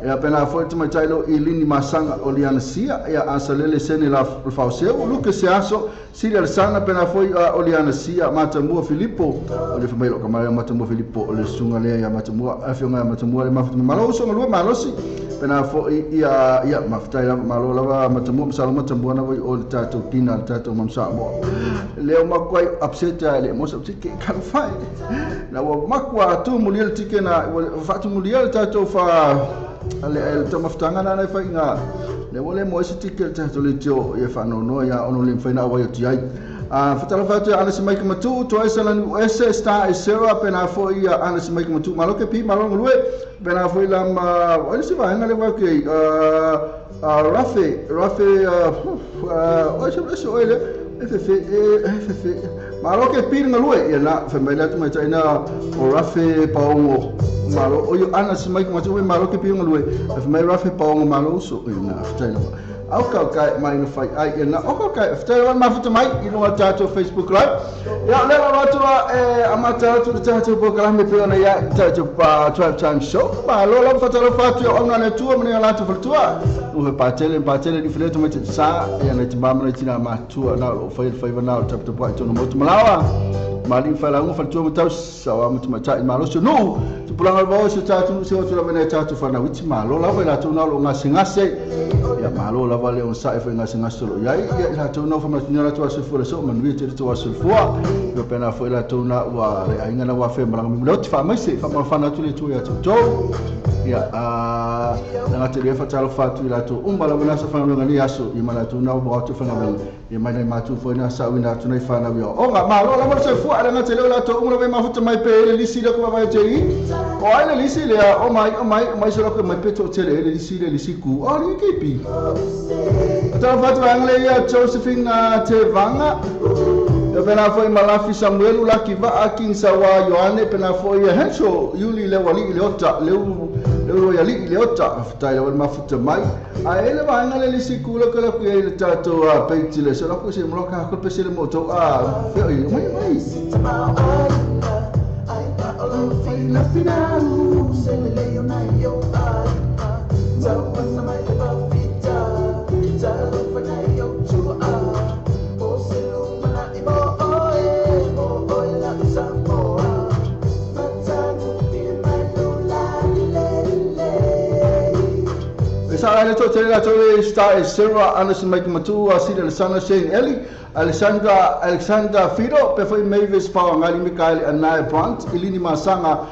e pena foi te mai tailo i Lini Masanga o Liana Sia e Asalele Sene la Fauseu Luke Seaso Sili Alesana pena foi a Oliana Sia Matamua Filipo o le fai lo kamala Matamua Filipo o le susuga lea ia Matamua afioga ia Matamua le mafuta malo uso galue malosi pena foi ia ia mafutai lava malo lava Matamua masalo Matamua na foi o le tatou pina le tatou manu Samoa leo makuai upset a le mosa upset ke kan fai na ua makua tumulia le tike na ua faatumulia le tatou fa le le taumafataga na na e fai ina le ua le moe se tike le tatou leitio ia faanoanoa ia ono le mafai na auai atu i ai. A fatalofa atu ia Ana Semaika Matuu, Toesa Lani Uese, Star e Sarah, pena foi ia Ana Semaika Matuu, malo ke pi, malo galue, pena foi la ma, o le se vaega le vau ke ai, Rafe, Rafe, oi se se oi le, FF, FF, malo ke pi le galue, ia na, fai mai le atu mai taina o Rafe Paongo, malo, oi Ana Semaika Matuu, malo ke pi le galue, fai mai Rafe Paongo malo uso, ia na, fatai lava. Au kau kai mai na fai ai ia na oko kai fatai lava mafuta mai i luga o tatou Facebook Live. Ia o lea lava atu la e amata atu le tatou polokalame pei ona ia tatou 12 Times Show. Malo lava fatalofa atu i auauna a le Atua ma nai o latou faletua. Nuhe patele patele ni faleto mai te sa ia nai tamā ma nai tinā matutua na o lo o faia le faiva na o le taputapuai tonu motu malawa. Ma alii ma failauga, faletua ma tausi, saoa ma tamaitai, malosi o nuu, tupulaga o le vao, si o tatou nuu, seu atu lava i nai a tatou fanau iti, malo lava i latou na o lo o gasegase, ia malo lava le onosai foi i gasegase o lo o i ai, ia i latou na ua faamanatuina o latou aso soifua i le aso, manuia tele tou aso soifua, ia faapena foi i latou na ua le aiga na ua afea malaga mai ma le oti, faamaise, faamalafana atu le Atua ia te outou, ia a le gata i lea, faatalofa atu i latou uma lava na sa faigaluega i lenei aso, ia ma latou na ua maotu faigaluega, Ia mai nai matou foi na sauina atu nei fanau i aoaoga. Malo lava le soifua, ale gata i lea o latou uma lava e mafuta mai pe le lisi lea ko vaavaai atu i. O ai le lisi lea, o mai, o mai, o mai se lako mai pe toatele e le lisi le lisi ku. O li kipi. Talofa atu vaega le ia Josephine Tevaga. Ia pena foi Malafi Samuelu Laki Vaa King Sawa Ioane pena foi ia Henso Iuli Leualii Leota Leu Leuroialii Leota. Faafetai lava le mafuta mai. A e le vaega le lisi kula ka laku i le tatou a peiti le se laku se mo ka ko pese le mo tou a fe o mai mai. E sa ai le toatele latou e Star e Sarah Anderson Mike Matuu Asili Alessandra Shane Eli Alessandra Alexander Fido pe foi Mavis Faoagali Mikaele Anaya Brandt Ilini Masaga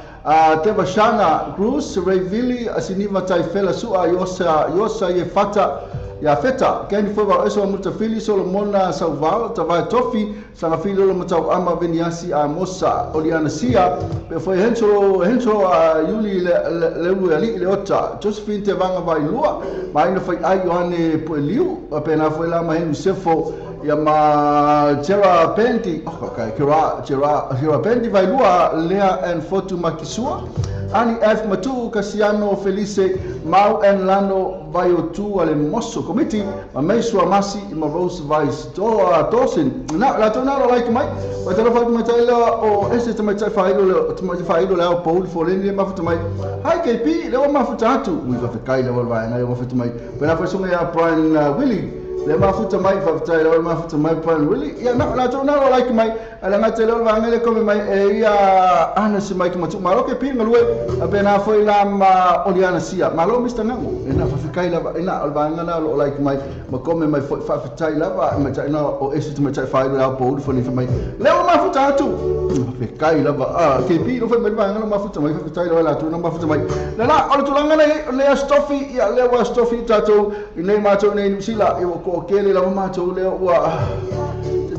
Tevashana Cruz Ray Vili Asiniva Taifela Sua Iosa Iosa Iefata Iafeta Kenny foi Vaoeso Mutafili Solomona Sauvao Tavae Tofi Sagafili Lolo Matauama Veniasi Amosa Oliana Sia pe foi Henso Henso Iuli Leulu e Alii Leota Josephine Tevaga Vailua ma Aina Faiai Ioane Pueliu pena foi la ma Henry Sefo ia ma Gerard Pendi oh okay Gerard Gerard Gerard Pendi Vailua Lea and Fotu Makisua Ani F Matuu Kasiano Felice Mau and Lano Vaiotu a le Moso Komiti ma May Suamasi ma Rose Vice Dawson. Na, latou na lo like mai. Wa talofa atu mai tai lea o ese tamaitai whailo le tamaitai whailo le ao Paul Foleni le mafuta mai. Hi KP, le wa mafuta atu. Ui whawhekai le wa vaenga le mafuta mai. Pena whai songa ia Brian Willie. Le mafuta mai, whawhetai le wa mafuta mai Brian Willie. Ia na, latou na lo like mai. Ale gata i leo vaega le kome mai e ia ana se mai ki matu malo ke pi ngalue a pena foi la ma Oliana sia malo Mr Ngango e na fawhikai lava e na o le vaega na o lo like mai ma kome mai foi fawhitai lava ma tai na o esi te mai tai whai le au pouri fo nei mai leo mafuta atu fawhikai lava a ke pi no foi mai vaega no mafuta mai fawhitai lava la tu na mafuta mai la la o le tulaga nei le astofi ia lea ua astofi tatou i nei matou nei Niu Sila ia ua toatele lava matou lea ua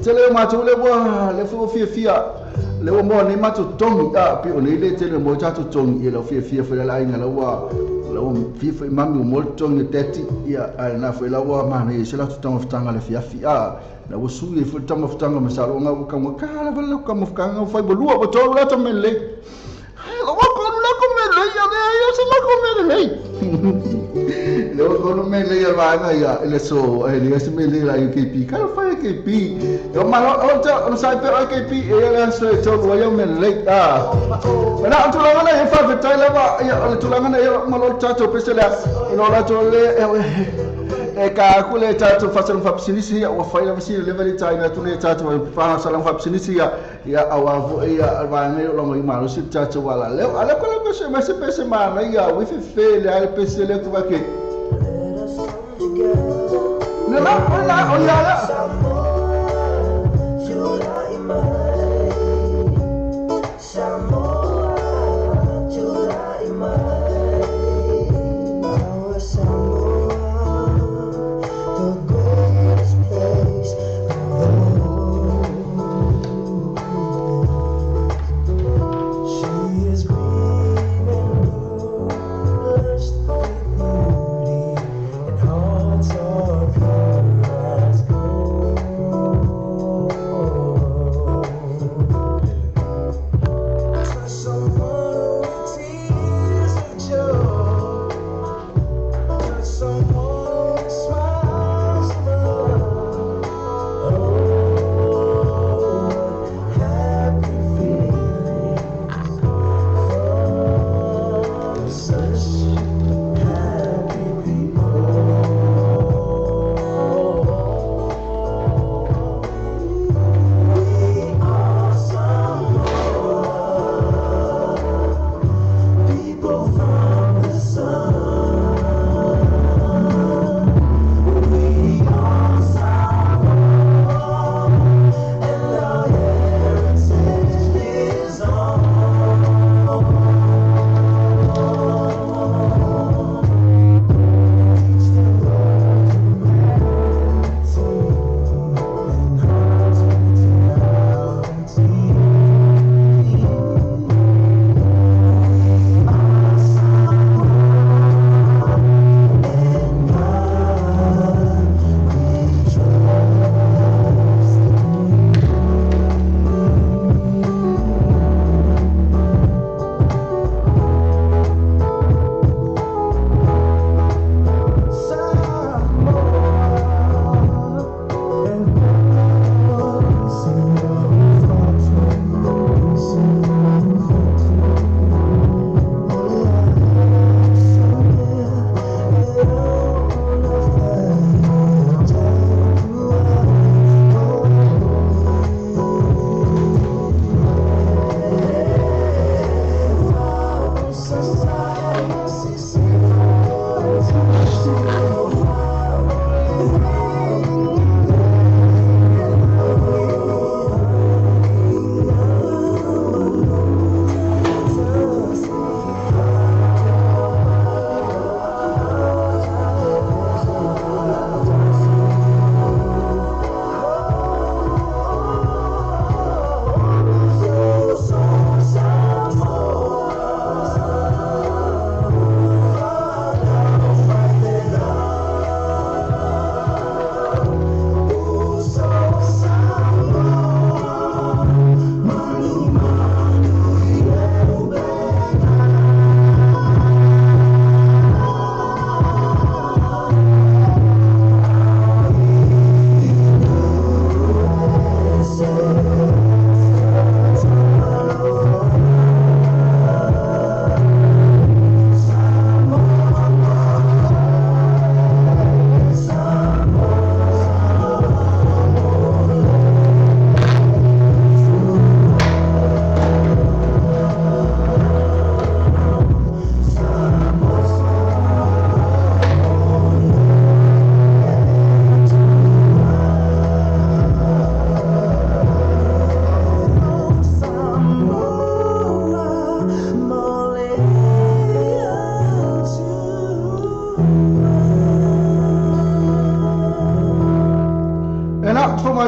tele o matou lea ua lea foi ua fiafia lea ua moa nei matou totogi a pei o nei le tele moa tatou totogi ia lau fiafia foi le aiga la ua la ua fia foi mami ua moa le totogi a daddy ia ae na foi la ua manaia se latou taumafataga le afiafi a la ua sui ai foi le taumafataga masalo ona ua taugata lava le latou taumafataga ua fai ua lua ua tolu latou mea lelei. Ua konu lako me lei a lea ia se lako me lei. Le ua konu me lei a vaega ia le so e le se me lei la KP. Ka lo fai KP. E o malo o ta o sai pe o KP e ia le so e tolu ai me lei a. Na o tulaga na e faafetai lava ia o le tulaga na ia malo tatou pese lea ina o latou le e ka aku le tatou faasalaga faapisinisi ia ua fai lava sina leva le taina atu le tatou faasalaga faapisinisi ia Ia auā foi ia a le vaega nei o lo o malosi le tatou ala leo. A lea ko le pese mai se pese manaia ui fefe le ale pese le ku vake. Le la o la o ia la.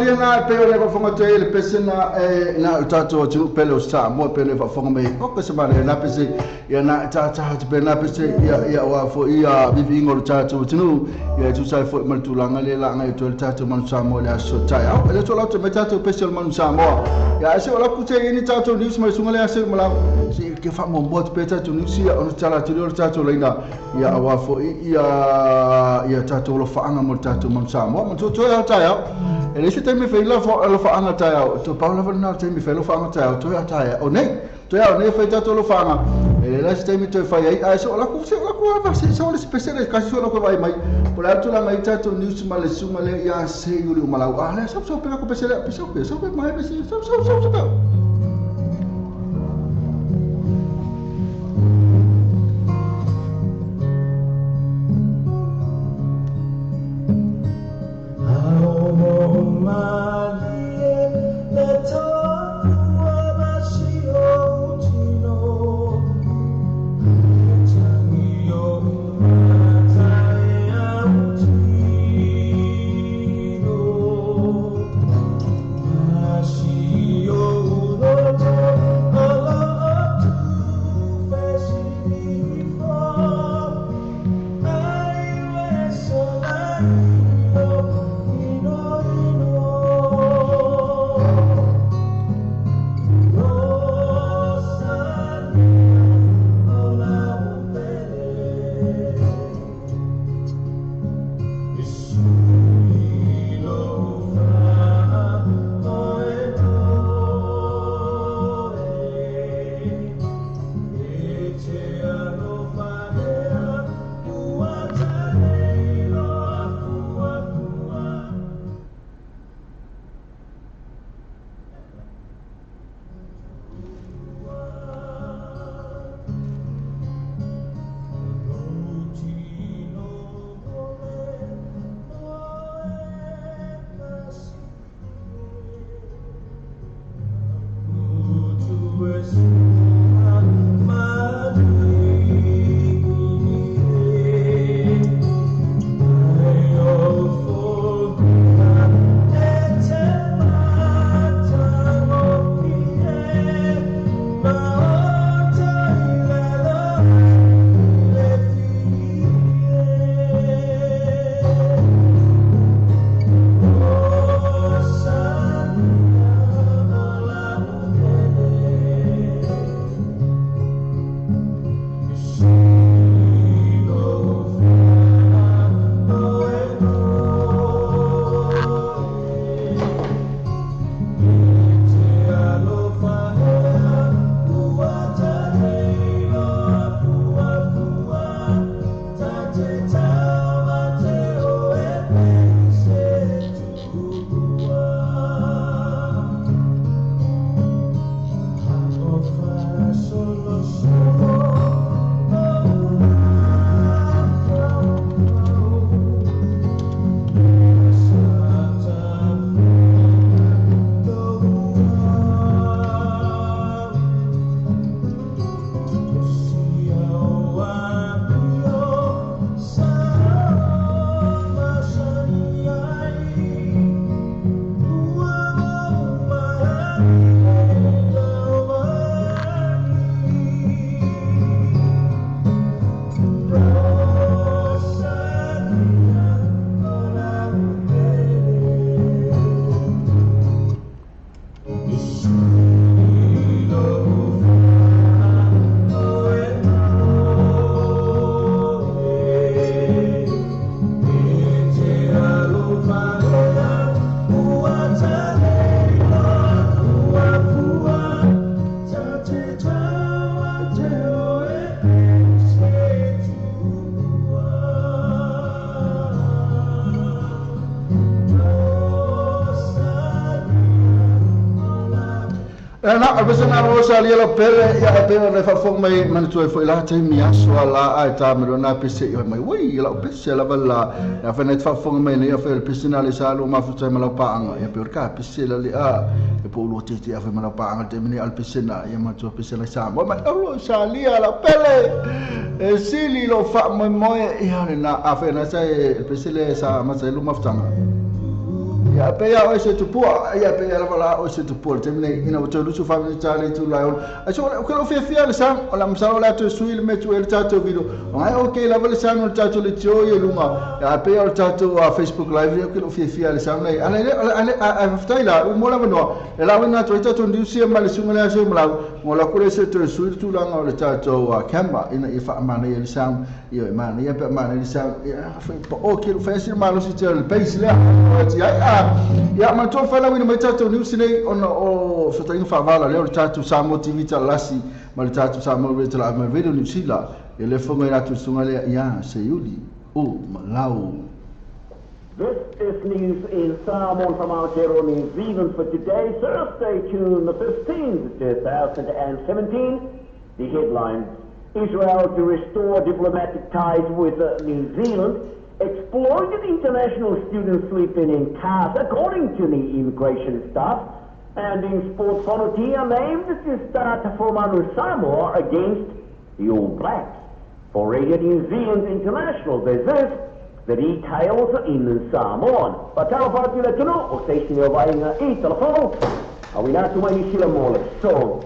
ia na e pei o le faafofoga atu ai le pese na e na o tatou atunuu pele o Samoa pele faafofoga mai o ka se manaia na pese ia na e tātā atu pea na pese ia ia aua foi ia viviiga o le tatou atunuu ia e tusa ai foi ma le tulaga lea la agai atu ai le tatou Manu Samoa i le aso taeao. E le o latou mai tatou pese o le Manu Samoa. Ia ae se o laku te i ni tatou news mai sunga le ase malau. Se ke faamuamua atu pea tatou news ia ona tala atu lea o le tatou laina ia aua foi ia ia tatou alofaaga mo le tatou Manu Samoa. Manatua toe a taeao. E leai se taimi e fai ai alofaaga taeao. Toe pau lava lena o le taimi e fai ai alofaaga taeao toe a taeao. O nei. Toe ao nei fai tatou alofaaga. E leai la se taimi toe fai ai. Ae se o laku se o laku lava se se o le pese le kasi so laku vai mai. Po le a le tulaga i tatou news ma le susuga lea ia Seiuli Umalau. Ah lea sau sau pe laku pese lea pe sau pe sau pe mai pese sau sau sau sau. Ena, o pese na ro sa lia lo pele ia e pele le faafofoga mai manatua ai foi la taimi aso a la a e tā mai na pese i mai ui i lau pese lava la ia fa nei faafofoga mai nei fa le pese na le sa lo mafuta mai lau paanga ia pe ka pese la le a e po lo te te afa mai lau paanga te mini al pese na ia manatua pese la sa mo mai alo sa lia la pele e sili lo fa mo mo ia le na a fa na sa e pese le sa ma sa lo mafutanga. Ia, pei lava oe se tupua, ia, pei lava la oe se tupua i le taimi nei, ina ua toe 24 minita le itula e 6. Ai so, o ke lou fiafia le sound, o le a masalo o le a toe sui le mea e tuu ai le tatou video. O ngai okay lava le sound o le tatou leitio ia i luga, ia, ae pei o le tatou Facebook live ia, o ke lou fiafia le sound nei. Ale, ale, ale, ae faafetai la, ua mo le avanoa, e lauina atu ai tatou news ia ma le suiga le aso i Malau, mo la kule se toe sui le tulaga o le tatou camera ina ia faamanaia le sound. Ia, e manaia pe a manaia le sound. Ia, o ke lu fai si malosi te le bass lea. Ti ai a. Ia, manatua failauina mai tatou news nei ona o fesootaiga faavala lea o le tatou Samoa TV Talalasi ma le tatou Samoa Radio Talaavi ma le Radio New Zealand. Ia le fofoga i latou susuga lea ia Seiuli o Malau. This is news in Samoan from Aotearoa, New Zealand for today, Thursday, June the 15th, 2017. The headlines, Israel to restore diplomatic ties with New Zealand, exploited international students sleeping in cars, according to the immigration staff, and in sports, Fonotia named to start for Manu Samoa against the All Blacks. For Radio New Zealand International, this is the details in Samoan. Faatalofa atu i le atunuu o se isi mea o vaaiga i Talafou, auina atu mai Niu Sila mo le aso.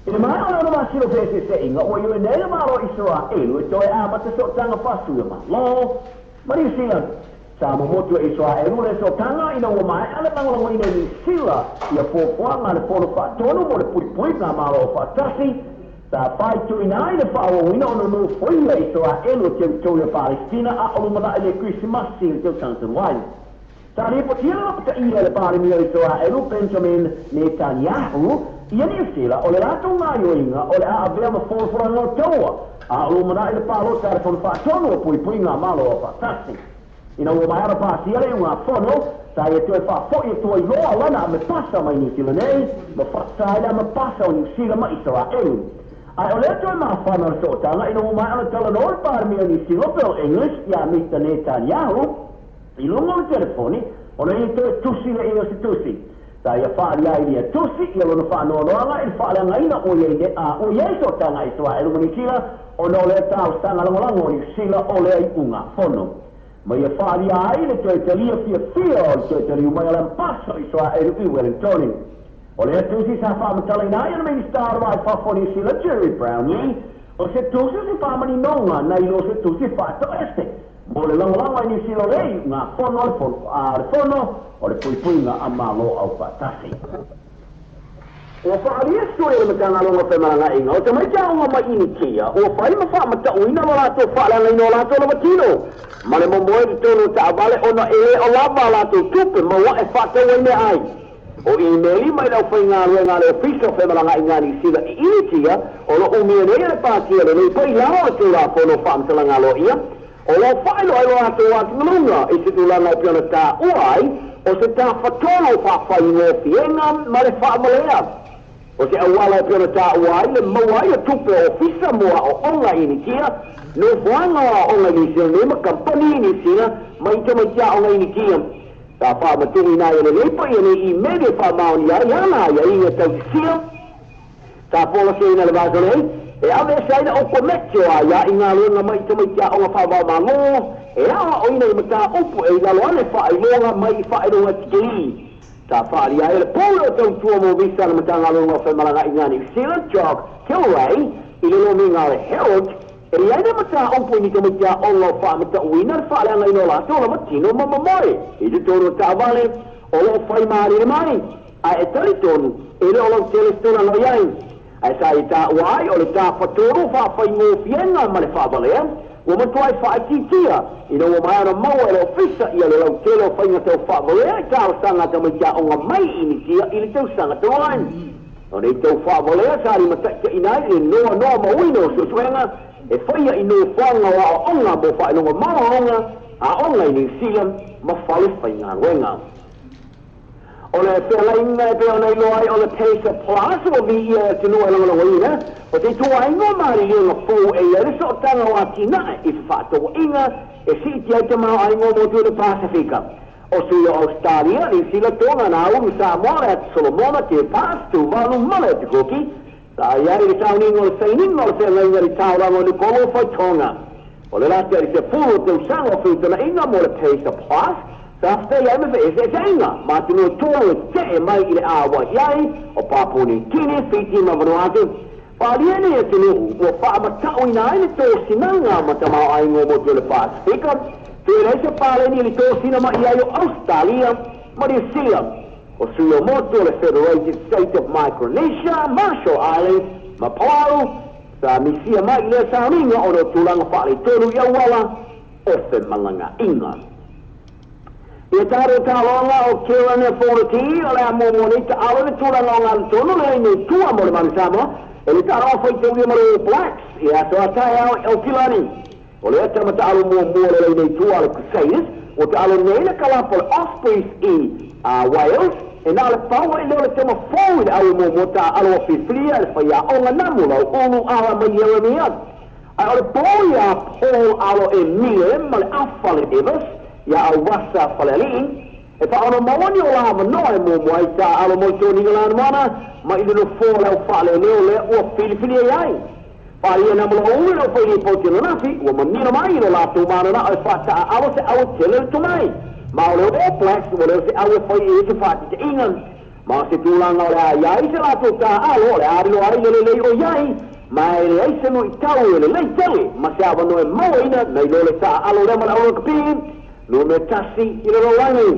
I le maea o le ono masina o feeseeseaiga, ua ioe nei le Malo o Isaraelu e toe amata sootaga faasui o Malo ma Niu Sila. Sa momotu e Isaraelu le sootaga ina ua maea le lagolagoina e Niu Sila ia fuafuaga a le Fono Faatonu mo le Puipuiga Malo Aufaatasi. Sa faituina ai le faaauauina o nonofoia Isaraelu o Teritoria Palestina a o lumanai le Kerisimasi i le tausaga talu ai. Sa lipotia le lapataia e le Palemia o Isaraelu, Benjamin Netanyahu, ia Niu Sila o le latou gaioiga o le a avea ma folafolaga o taua a o lumanai le palota a le Fono Faatonu o Puipuiga Malo Aufaatasi. Ina ua maea ona pasia le iugafono, sa ia toe faafoi atu ai loa lana amepasa mai Niu Sila nei, ma faasa ai le amepasa o Niu Sila ma Isaraelu. Ae o lea toe mafana o le sootaga ina ua maea ona talanoa le Palemia o Niu Sila Bill English iā Mita Netanyahu i luga o le telefoni, ona ia toe tusi le ia o se tusi. Sa ia faaalia ai ia tusi ia lona faanoanoaga i le faaleagaina ua i ai nei, a ua i ai sootaga a Isaraelu ma Niu Sila ona o lea talosaga lagolago a Niu Sila o lea iugafono. Ma ia faaalia ai le toe talia fiafia o le toe taliu mai o le Ambasa o Isaraelu i Wellingtoni. O lea tusi sa faamatalaina ai e le Minisita o le Vai Fafo o Niu Sila Gerry Brownlee, o se tusi o se faamaninoga nai lo se tusi faatoese mo le lagolago ai Niu Sila o lea iugafono a le Fono o le Puipuiga a Malo Aufaatasi. Ua faaalia sui o le Matagaluega o Femalagaaiga o tamaiti aoga mai Initia ua fai ma faamatauina lo latou faaleagaina o latou lava tino ma le momoe i totonu o taavale ona e le o lava a latou tupe maua e faatau ai meaai. O imeli mai le aufaigaluega a le Ofisa o Femalagaaiga a Niu Sila i Initia o lo umia nei e le Pātia lenei pai lalo o le Tulafono o Faamatalaga Aloaia O lo o faailoa ai lo latou atugaluga i se tulaga e pei ona taua ai o se tafatolu o faafaigofieina ma le faamalea. O se auala e pei ona taua ai le maua ai o tupe o ofisa mo aoaoga i Initia, nofoaga o aoaoga i Niu Sila nei ma kamupani i Niu Sila mai tamaiti aoga i Initia. Sa faamatuuina ai e lenei paia nei imeli e faamaonia ai ana aiaiga tautisia. Sa folasiaina le vasa nei, e aveese ai le okometi o aia i galuega mai tamaiti aoga faavaomalo, e aoaoina i mataupu e i lalo ane faailoga mai i faailoga tikeri. Sa faaalia ai e le Pule o Tautua mo Visa a le Matagaluega o Femalagaaiga a Niu Sila, Jock Kilrea, i le lomiga o le Herald, e i ai le mataupu i ni tamaiti aoga o faamatauina le faaleagaina o latou lava tino ma momoe i totonu o taavale o lo o fai malele mai. Ae e talitonu, e le o lautele se tulaga i ai. Ae sa i taua ai o le tafatolu faafaigofieina ma le faavalea, ua matua e faaitiitia, ina ua maea ona maua e le Ofisa ia le lautele o faiga tau faavalea i talosaga a tamaiti aoga mai i Initia i le tausaga talu ai. O nei tau faavalea sa limataitaiina ai le noanoa mauina o suesuega e faia i nofoaga o aoaoga mo faailoga mauaoga, aoga i Niu Sila ma fale faigaluega. O le fealaiga e pei ona iloa ai o le Pacer Plus ua viia e atunuu e lagolagoina, o te ituaiga o maliliega fou e i ai le sootaga o atinae i fefaatauaiga e siitia ai tamaoaiga o motu i le Pasefika. O sui o Ausetalia, Niu Sila, Tonga, Nauru, Samoa, le Atu Solomona, Kiribati, Tuvalu ma le Atu Kuki, sa i ai le sauniga o le sainiga o le feagaiga i le taulaga o Niukolo o Faitoga. O le lati ai 10 o tausaga o feutagaiga mo le Pacer Plus, Sa fetai ai ma feeseeseaiga ma atunuu e tolu e tetee mai i le āwai ai o Papua Niu Kini, Fiti ma Vanuatu. Faaalia nei atunuu ua faamatauina ai le tosinaga ma tamaoaiga o motu o le Pasefika, toe leai se paleni i le tosina mai ai o Ausetalia ma Niu Sila. O sui o motu o le Federated States of Micronesia, Marshall Islands ma Palau sa misia mai i lea sauniga ona o tulaga faaletonu i auala o femalagaaiga. Ia tatou taaloga o Kieran Fonotii o le a muamua nei taalo i le tulaga o galatonu le laina i tua mo le Manu Samoa e le taaloga faitaulia ma le All Blacks i aso a taeao i Aukilani. O lea tama taalo muamua o le laina i tua a le Crusaders ua taalo nei le kalapa o le Ospreys i Wales e na o le pau ai lea o le tama fou i le aue muamua taaalo ua filifilia e le faiaoga Namu Lauulu Alama Ieremia. Ae o le po iā Paul Alo Emile ma le Afa le Davis iā Auasa Falealii, e faaono maua ni o la avanoa e muamua ai taaalo mo le toniga Lanamoana ma i le nofoa o le au faaleoleo lea ua filifilia i ai. Faaalia na Moloulu i le au fai lipoti ananafi, ua manino mai i lo latou mananao e faataaalo se au e tele le tomai. Ma o le All Blacks ua leo se au e fai i ai se faatitaiga. Ma o se tulaga o le a i ai se latou taaalo o le a lilo ai le lelei o i ai, ma e leai se luitau e lelei tele ma se avanoa e mauaina nai lo le taaalo lea ma le au lakapi 21 i le lalolagi.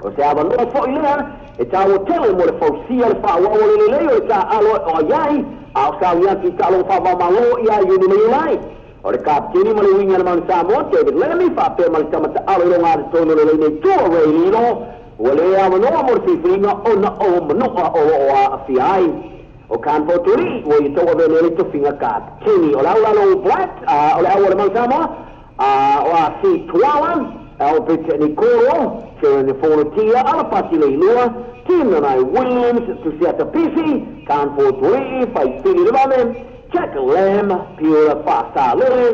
O se avanoa foi lea e taua tele mo le fausia o le faaauau o le lelei o le taaalo o i ai, a o sauni atu i taaloga faava-o-Malo ia Iuni ma Iulai. O le kapiteni ma le uiga a le Manu Samoa, David Laramie, faapea ma le tama taalo i logatotonu o le laina i tua, Ray Lilo, ua le avanoa mo le filifiliga ona o manu'a o lo o aafia ai. O Khan Fotuali'i, ua ia tauavea nei le tofiga kapiteni. O le au lalo All Blacks, o le au a le Manu Samoa, o AC Tuala, Albert Nikoro, Kieran Fonotia, Alapati Leilua, Tim Nanai Williams, Tusiata Pisi, Khan Fotuali'i, Faifili Levave, Jack Lam, Piura Faasalele,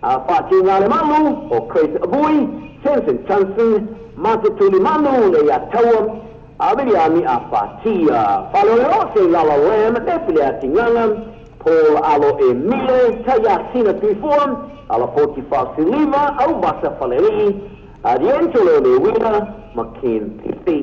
Faatiugalemalu, o Chris Vui, Samson Chunson, Mata Tulimanu, Leiataua, Viliami Afatia. Faaleoleo, Seilala Lam, Nepele Atigana, Paul Alo Emile, Taiasina Tuifua, Alafoti Faasiliva, Auvasa Falealii, D'Angelo Lewina ma Ken Pisi.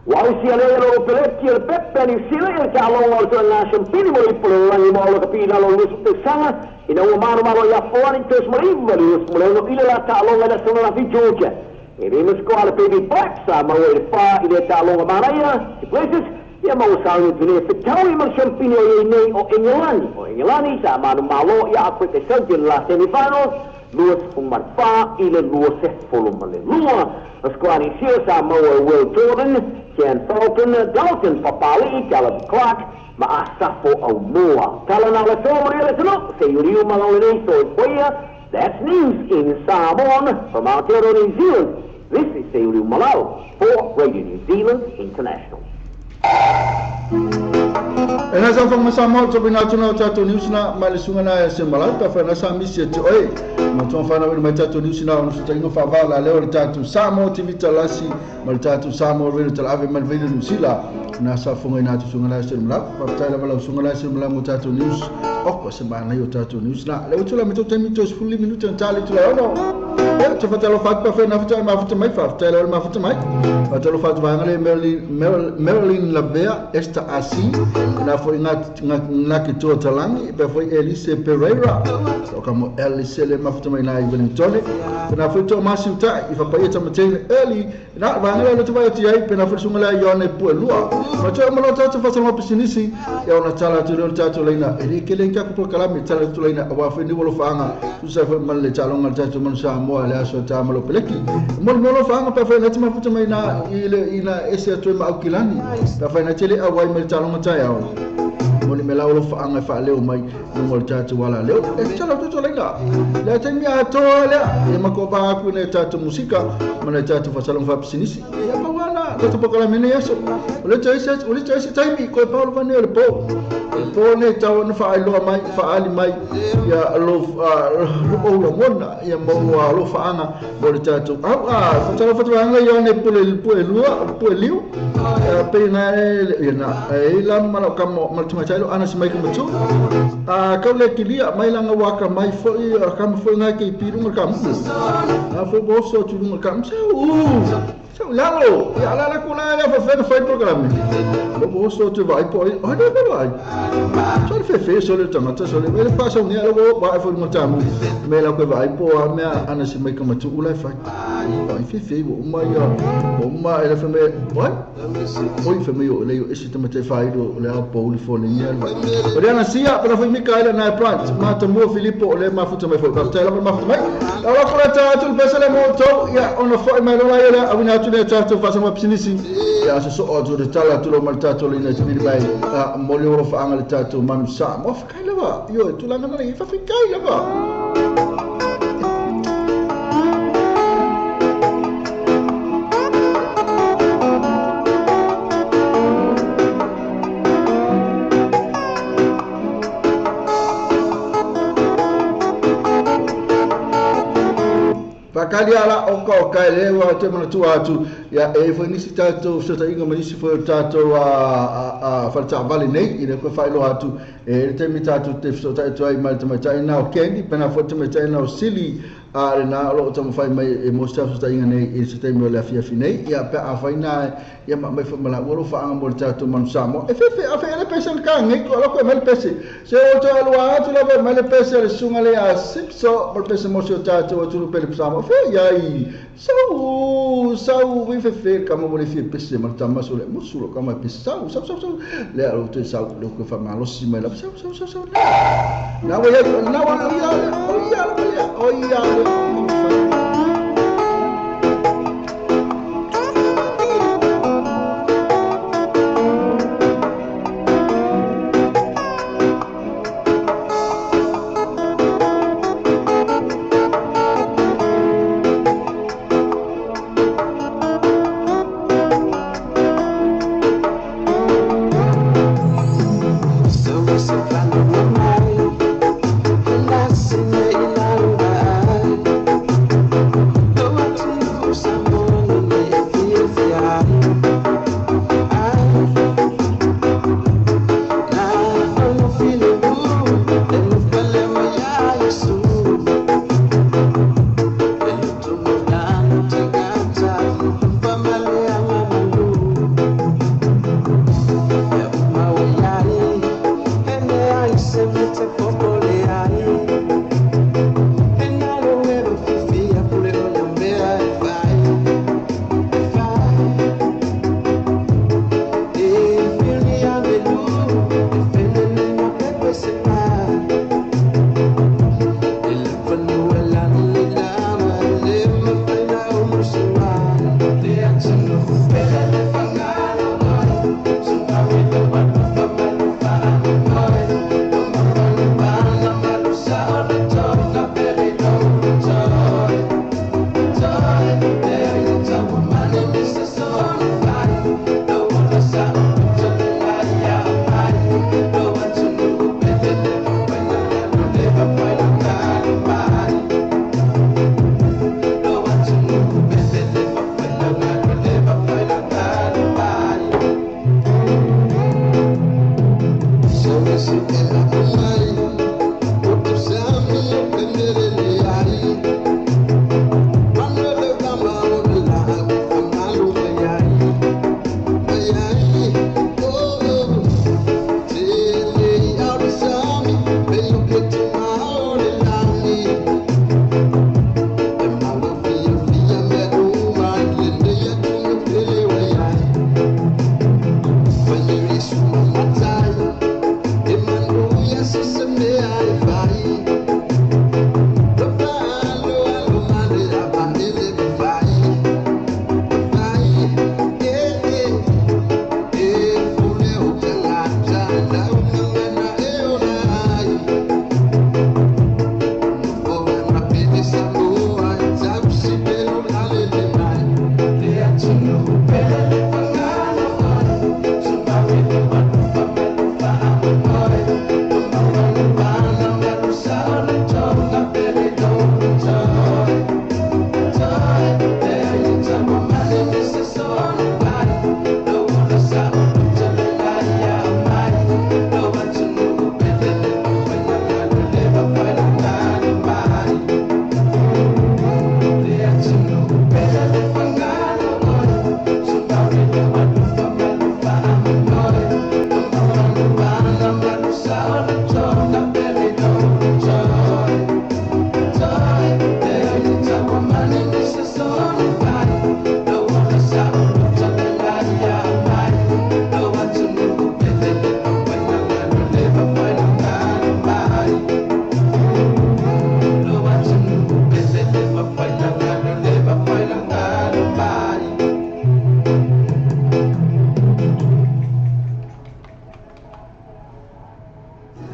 Ua ausia lea e Lolo Peleti o le Pepe a Niu Sila i le taaloga o le Tulaga Siampini mo le Ipu o le Lalolagi mo Aulakapi i lalo o le 20 tausaga ina ua malomalo ia Afoani 39-26 i le la taaloga i le aso ananafi i Georgia. E le masikoa le Baby Blacks sa maua i le fa i lea taaloga manaia, Du Plessis, ia ma ua sauni atu nei e fetaui ma le siampini o i ai nei o Engelani. O Engelani sa manumalo ia Afrika South i le la semi-finals 24-22. O Squani Seal sa maua e Will Jordan, Jan Fulton, Dalton Papali'i, Caleb Clarke ma Asafo Aumua. Tala na le soa manuia le atunuu, se iuliu ma lau lenei soifoia. That's news in Samoan from Aotearoa New Zealand. This is Seiuliu Malau for Radio New Zealand International. E na sa whanga sa mau topi nā tuna o tātou news na mai le sunga nā e se malau ta whai na sa misi e te oe. Ma tuan whanau ina mai tātou news na ono suta ingo whaavaa la leo le tātou Samoa TV talasi ma le tātou Samoa Radio talave mai le veina New Zealand. Na sa whanga ina atu sunga nā e se malau. Whaftai lava lau sunga nā e se malau mo tātou news. Oko se mānai o tātou news na. Le utu la me tō taimi tō sefulu minute na tāle tula ono. Ia, te whatalofa atu pa whai nā whata mafuta mai, whawhtai lau le mafuta mai. Whatalofa atu vaanga le Marilyn, Marilyn Lavea, Esther Asi, nā foi ngā, ngā, ngā ki tua talangi, pea foi Elise Pereira, o ka mo Elise le mafuta mai nā i Wellington. Pena foi tō masi utai, i whapaia tamateina Early, Na, vaega lea o le tuvai atu i ai, pena foi le susuga lea Ioane Puelua. Ma toe uma loa tatou faasalaga pisinisi, ia ona tala atu lea o le tatou laina, e le kele i taku polokalame, tala atu laina aua foi ni alofaaga, tusa ai foi ma le taaloga a le tatou manu Samoa i le aso ta ma Lopeleki. E mo le mea alofaaga pe afai na te mafuta mai na i le ina ese atu ai ma Aukilani, pe afai na te le auai mai le taaloga taeao, mo le mea la alofaaga e faaleo mai luga o le tatou ala leo. E tala atu atu laina, le taimi atoa lea, e makoa aku ina e tatou musika, ma le tatou faasalaga faapisinisi. Ia pau lava na tatou polokalame nei aso. O le toe isi o le toe isi taimi, koe pau lava nei o le po. O le po nei tau ona faailoa mai, faaali mai ia lo ou lagona, ia ma ou alofaaga mo le tatou au. A, fatalofa atu vaega ia nei pule pue lua, pue liu. Pe na e na e la ma lau kama ma le tamaitai lo ana si mai ka matu. A kau le kilia mai langa waka mai foi a kama foi ngai ke pi lunga ka mu. A foi boso tu lunga ka mu. Sa u. Sa lalo. Ya la la kula la fa fa fa programme. Lo boso tu vai po. Ai le vai. So le fe so le tangata so le le pasa ni lo bo vai foi lunga tamu. Me la ko vai po a mea ana si mai ka matu ula fa. Vai fe fe wo uma ia. Uma e le fe me. Vai. Oi fe me o le isi te mate fai do le a po le fo le nia vai. O le ana sia pa foi Mikaela na plant ma te mo Filipo le ma futa mai foi. Ka te la ma futa mai. La ko la ta tu pesa le mo to ia ona foi mai lola ia a wina tu le ta tu fa sa pisinisi. Ia so so o tu le tala tu lo mal ta tu le ina te mai a mo le oro fa anga le ta tu manu sa. Mo fa kai lava. Io tu la ngana fa fi kai lava. Pakali ala o ka o kai le wa te mana tu atu ia e foi nisi tātou fesootaiga ma nisi foi o tātou a faletaavale nei i le koe faailoa atu e le taimi tātou te fesootai atu ai ma le tamaitai na o Candy pena foi tamaitai na o Sili a le na o loo taumafai mai e mo se fesootaiga nei i se taimi o le afiafi nei ia pe afai na ia ma mai foi ma laua lo faaga mo le tātou manu Samoa e fefe a fe le pese le ka ngai ko lo ko mai le pese se o to alua atu lava mai le pese le sunga le a sipso mo le pese mo se o tātou atu pe le Samoa fe ia i sau sau vi fe fe ka mo le fi pese ma tama so le musu lo ka ma pese sau sau sau sau le a lo te sau lo ko fa ma lo si mai la sau sau sau sau na wa ya na wa ya o ya o ya o ya.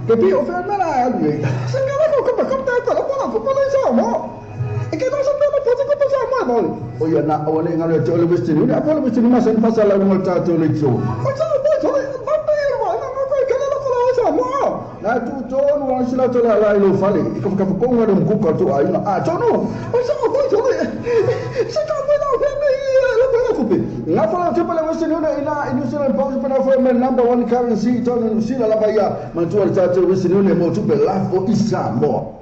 Ke pi o fea mea la alu e. Se mea la ko ka ka ta la pa ko pa le sa mo. E ke no sa pe pa ko pa sa mo mo. O ia na o le ngalo te o le Western Union. A po le Western Union ma sen fa sa la lunga tatou le tso. O sa po so ba pe mo na mo ko ke la ko la sa mo. Na tu tonu wa sila to la la i lo fale. I ka ka ko ngare mo ko to ai na. A tonu. O sa po so le. Se ka mo na fe me la pe la kupe. Nga fa la te pa le Western Union ina i New Zealand pounds pa na fo me number one currency tonu New Zealand la ba ia. Mantua le tatou Western Union mo tupe la fo i Samoa.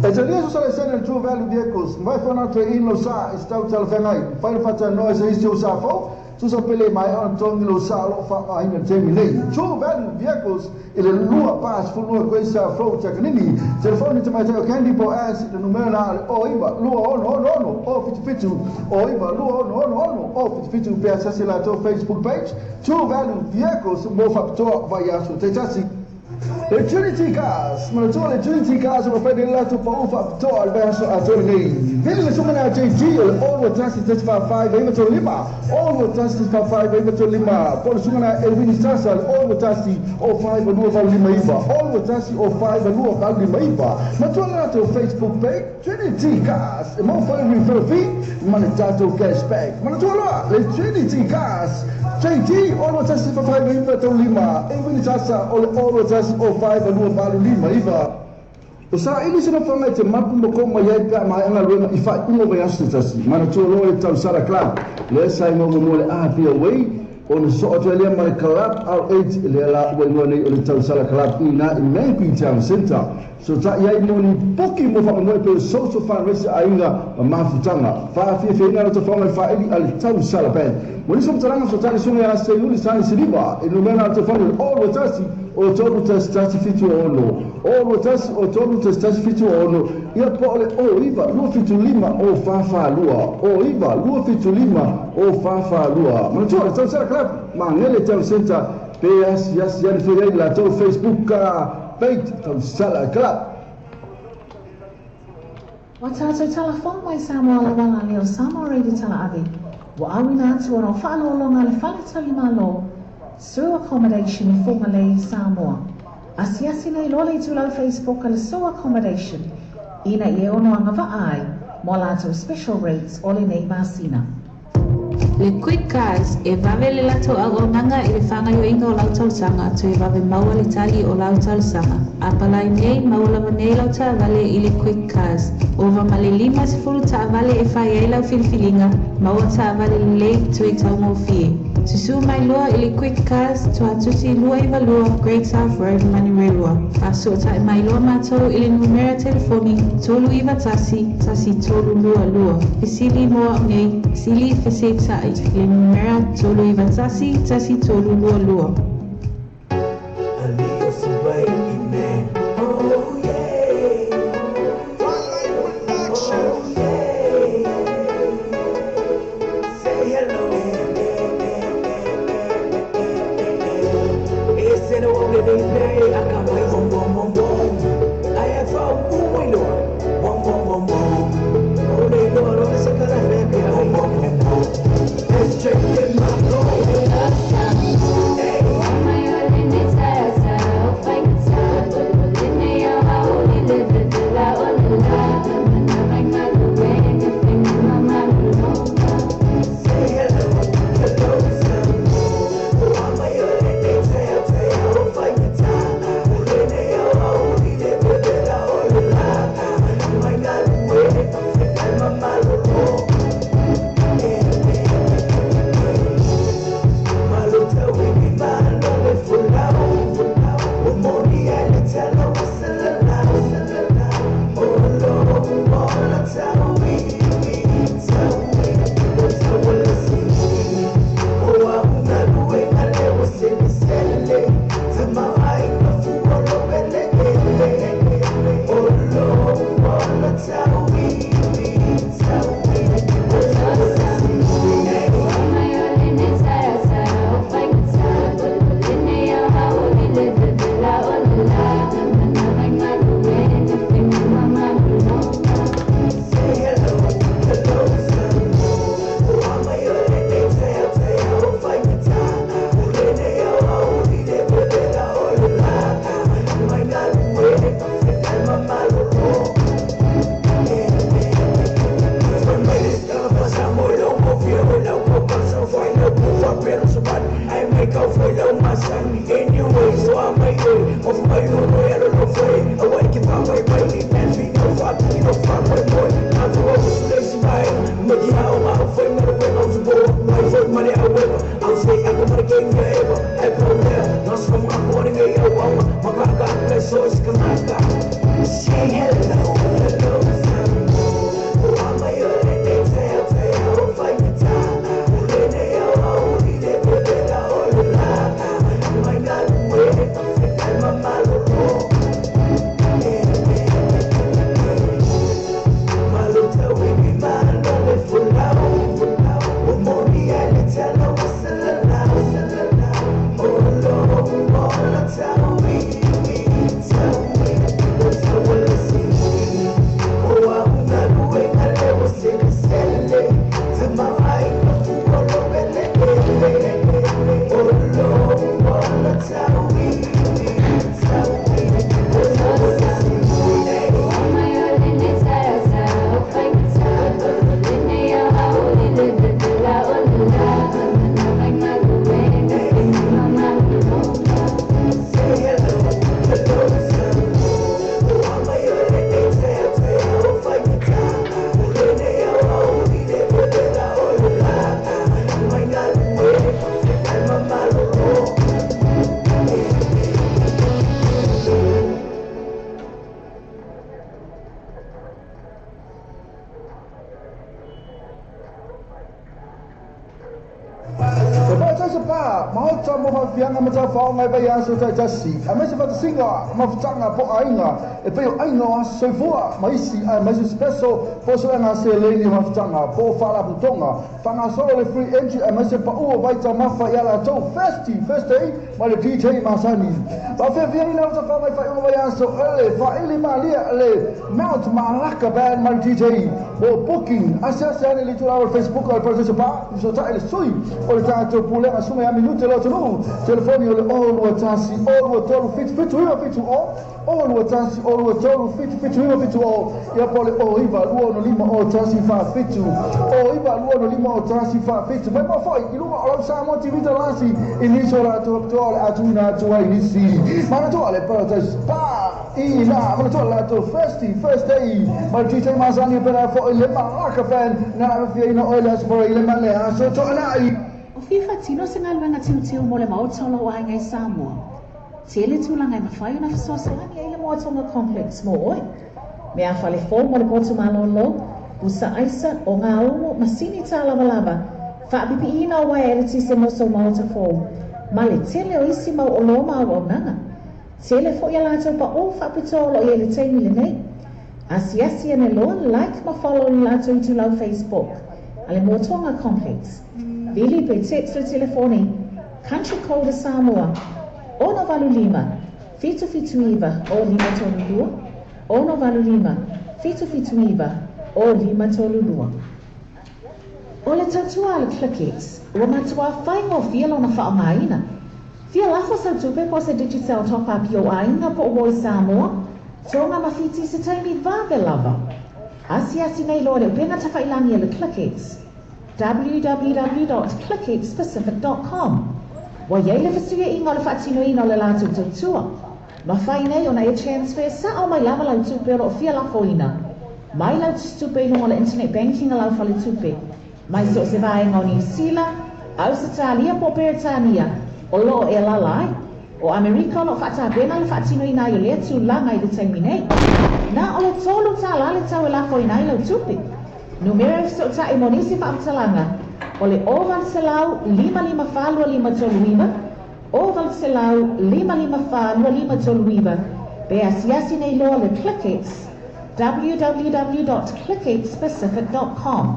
E te lia so sa le True Value Vehicles, mai fo na te ino sa i stau talafengai, fai le fata noa se isi o sa fo, tusa pele mai ona tongi lo sa lo fa ma ina te nei. True Value Vehicles i le lua pas fu lua koe sa fo takanini, telefoni te mai teo Candy po as le numero na le o iwa lua ono ono ono o fitu fitu o iwa lua ono ono ono o fitu fitu pe asasi la tō Facebook page True Value Vehicles mo whapitoa vai aso te tasi. Le Trinity Cars, manatua le Trinity Cars o whai le lato pa ufa pitoa al vaso a tō nei. Vili le sumana a JG o le olo tasi tasi fa five eiva tō lima. Olo tasi fa five eiva tō lima. Po le sumana Elvini Sasa le olo tasi o five lua valu lima iva. Olo tasi o five lua valu lima iva. Matua le lato Facebook page Trinity Cars. E mau whai refill fee, mana tato cashback. Manatua loa le Trinity Cars. JG olo tasi fa five eiva tō lima. Elvini Sasa o le olo tasi o five lua valu lima iva. O sa ili sina whanga i te mapu mo ko mai ai pea mai anga luenga i whai ungo vai aso tasi. Mana tua loa le tau Sara Club. Le sa i ngongo mo le APA Way. O na so atu alia ma le Club R8 le la ua ingoa nei o le tau Sara Club i na i Mangui Town Centre. So ta iai mo ni poki mo whanga moe pe social fundraiser a inga ma mafutanga. Wha fia fia inga na te whanga i whaeli a le tau Sara Band. Mo nisa mtaranga so tani sunga ya se uli sani siliva. E numera na te whanga o olo tasi o tolu tasi tasi fitu ono. Olo tasi o tolu tasi tasi fitu ono. Ia po ole o iwa lua fitu lima o wha lua. O iwa lua fitu lima o wha lua. Manatua le tau Sara Club. Ma ngele tau Center. Pe asi asi yani fwe la tau Facebook page tau Sara Club. Wa tātou tala fō mai Samoa la wala leo Samoa Radio Tala Ave. Wa awina atu ona o whaalolonga le whale tali malo, Su Accommodation i Whangalei, Samoa. Asiasi nei loa le itulau Facebook a le Su Accommodation. Ina i e ono anga vaai, mo lātou special rates o le nei masina. Le Quick Cars e vave le lato auaunaga i le fagaioiga o lau tausaga toe vave maua le tali o lau talosaga. Apalai nei maua lava nei lau taavale i le Quick Cars. Ova ma le 50 taavale e fai ai lau filifiliga, maua taavale lelei toe taugofie. Susū mai loa i le Quick Cars Tuatusi 22 Great South Road Manurewa. Faasotai mai loa matou i le numera telefoni 391 1322. Fesili mo au nei, sili feseitai i le numera 391 1322. Oh yeah. Oh yeah. Say hello. Ese no le dei a wai bom bom bom bom. I have a bom bom bom bom. Oh le lo lo se kala fe bom bom bom bom. Let's check in my go. Hey. E parataiso pa, maota mo fafianga ma tafaoga e vaiaso taitasi, aemaise faatasiga ma mafutaga po o aiga, e pei o aiga o aso soifua ma isi aemaise special po o suega seleni o mafutaga po o faalapotopotoga. Faagasolo le free entry aemaise pau o vaitaumafa ia latou Thirsty Thursday ma le DJ masani. Faafiafiaina o tafaoga i faaiuga vaiaso e le faaili malie le Mount Malaka Band ma le DJ. Mo booking, asiasi ane i le itulau o le Facebook o le Parataiso Pa, fesootai i le sui o le tatou Pulega Susuga ia Minute Loatunuu, telefoni o le 0 2 1 0 2 3 7 7 9 7 0, 0 2 1 0 2 3 7 7 9 7 0, ia po o le 0 9 2 6 5 0 1 4 7, 0 9 2 6 5 0 1 4 7. Mai mo foi i luga o lau Samoa TV Talasi i nisi o latou faapitoa o le a tuuina atu ai nisi manatua le Paradise Pa i na manatua le latou Thirsty Thursday ma le DJ masani pena foi le Malaka Band na afiaina oe le aso fola i le ma le aso toanai. O fia faatino se galuega tiutiu mo le Maota o lou aiga i Samoa? Tele tulaga e mafai ona fesoasoani ai le Moatonga Complex mo oe. Meafale fou mo le potu malōlō, pusa aisa, ogāumu, masini tā lavalava, faapipiina o uaea eletise mo sou maota fou, ma le tele o isi mau oloa ma auaunaga. Tele foi a latou paʻū faapitoa o lo o i ai i le taimi lenei. Asiasi ane loa, like ma follow i le latou itulau Facebook a le Moatonga Complex. Vili pe text le telefoni Country Code a Samoa, 685 779 0532, 685 779 0532. O le tautua a le ClickX, ua matuā faigofie lona faaaogaina. Fia lafo sau tupe po o se Digicel Top Up i ou aiga po o uo i Samoa, Tonga ma Fiti i se taimi vave lava. Asiasi nei loa i le upega tafailangi a le ClickX, www dot clickxpacific dot com. Ua i ai le fesuiaiga o le faatinoina o le latou tautua. Mafai nei ona e transfer sao mai lava lau tupe o lo o fia lafoina mai lau tusitupe i luga o le internet banking a lau faletupe mai so o se vaega o Niu Sila, Ausetalia po o Peretania o lo o e alaala ai. O Amerika o lo o faatapena le faatinoina ai o lea tulaga i le taimi nei. Na o le $3 le tau e lafoina ai lau tupe. Numera e fesootai mo nisi faamatalaga o le 0800 554 2539, 0800 554 2539, pe asiasi nei loa le Clickex, www dot clickxpacific dot com.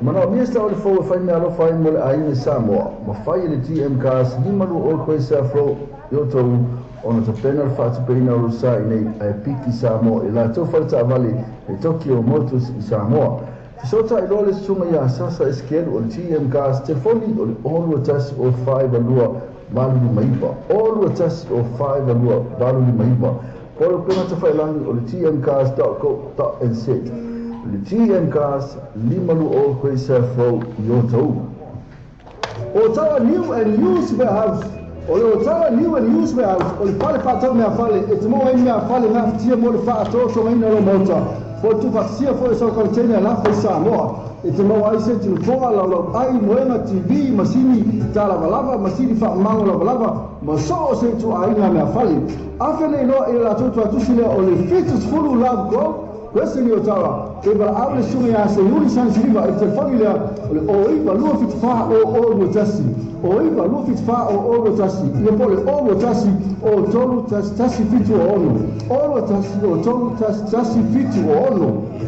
Manaomia se taole fou e fai meaalofa ai mo le aiga i Samoa, ma fai e le GM Cars 52 Quayside Flow i outou ona tapena le faatupeina o lou sa i nei ae piki Samoa i latou fale taavale le Tokyo Motors i Samoa. Fesootai loa le susuga ia Sasa Esikelu o le GM Cars, telefoni o le 0 2 1 0 5 2 8 5 9, 0 2 1 0 5 2 8 5 9, po o le upega tafailangi o le gmcars.co.nz. O le GM Cars 5 20 Quayside Road i Otahuhu. Otawa New and Used Warehouse. O le Otawa New and Used Warehouse o le fale faatau meafale e te maua ai meafale gafatia mo le faatoatogaina o lou maota, po o le tuufaatasia foi o sau container lafo i Samoa. E te maua ai se tinofoga, laulauai, moega, TV, masini talavalava, masini faamago lavalava, ma so o se ituaiga meafale. Afe nei loa i le latou tuatusi lea o le 70 Love Grove, Western Otawa. E valaau le susuga ia Seiuli Sanisiliva i le telefoni lea o le 09 274 0021, 09 274 0021, ia po o le 021 03 11 76, 021 03 11 76.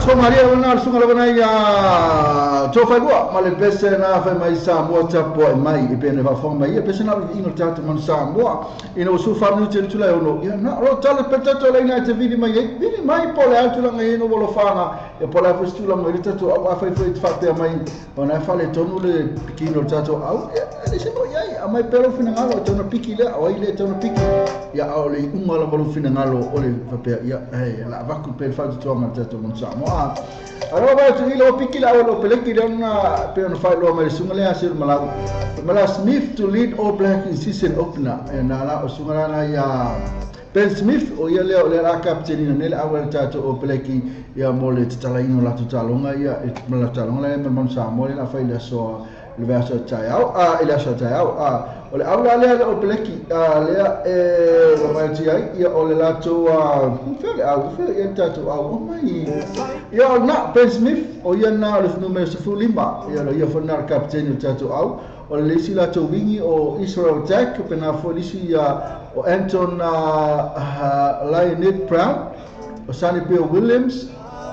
Suaga alia lava na, le suaga lava na ia Tofailua ma le pese na fai mai Samoa tapuai mai e pei ona faafofoga mai ia pese na o le viiga o le tatou manu Samoa ina ua 14 minute i le itula e 6 ia na o lo talo pe tatou laina e te vili mai ai vili mai po o le a le tulaga i ai no alofaga ia po o le a foi se tulaga i le tatou au afai foi e te faapea mai ona e faaletonu le pikina o le tatou au ia e leai se mea o i ai aumai pea lou finagalo e tau na piki lea o ai lea e tau na piki ia a o le iuga lava lou finagalo o le faapea ia e la avatu pea le faatuatuaga a le tatou manu Samoa a lava vai atu i lau piki le au o peleki lea ona pe ona faailoa mai le suga lea se malau mala Smith to lead All Black in season opener e na la o suga la na ia Ben Smith, o ia lea o lea la kapiteni nei le au le tatou All Blacki ia mo le tatalaina o latou taaloga ia ma latou taaloga la ma le Manu Samoa lea la fai le aso le vaiaso taeao a i le aso taeao a o le au la lea le All Blacki a lea e vaavaai atu ai ia o le latou a fea le au fea ia le tatou au o mai ia o na Ben Smith o ia na o le numera 15 ia o ia foi na le kapiteni o le tatou au. O le isi latou wingi o Israel Jack, pena foi le isi o Anton Leonid Brown, o Sonny Bill Williams,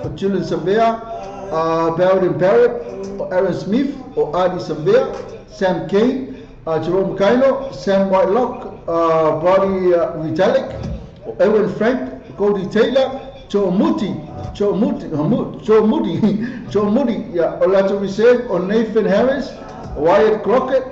o Julian Savea, Bowden Barrett, o Aaron Smith, o Ardie Savea, Sam Cane, Jerome Kaino, Sam Whitelock, Brodie Retallick, o Ewan Frank, Codie Taylor, Joe Moody, Joe Moody, Joe Moody, Joe Moody, ia, o latou reserve o Nathan Harris, Wyatt Crockett,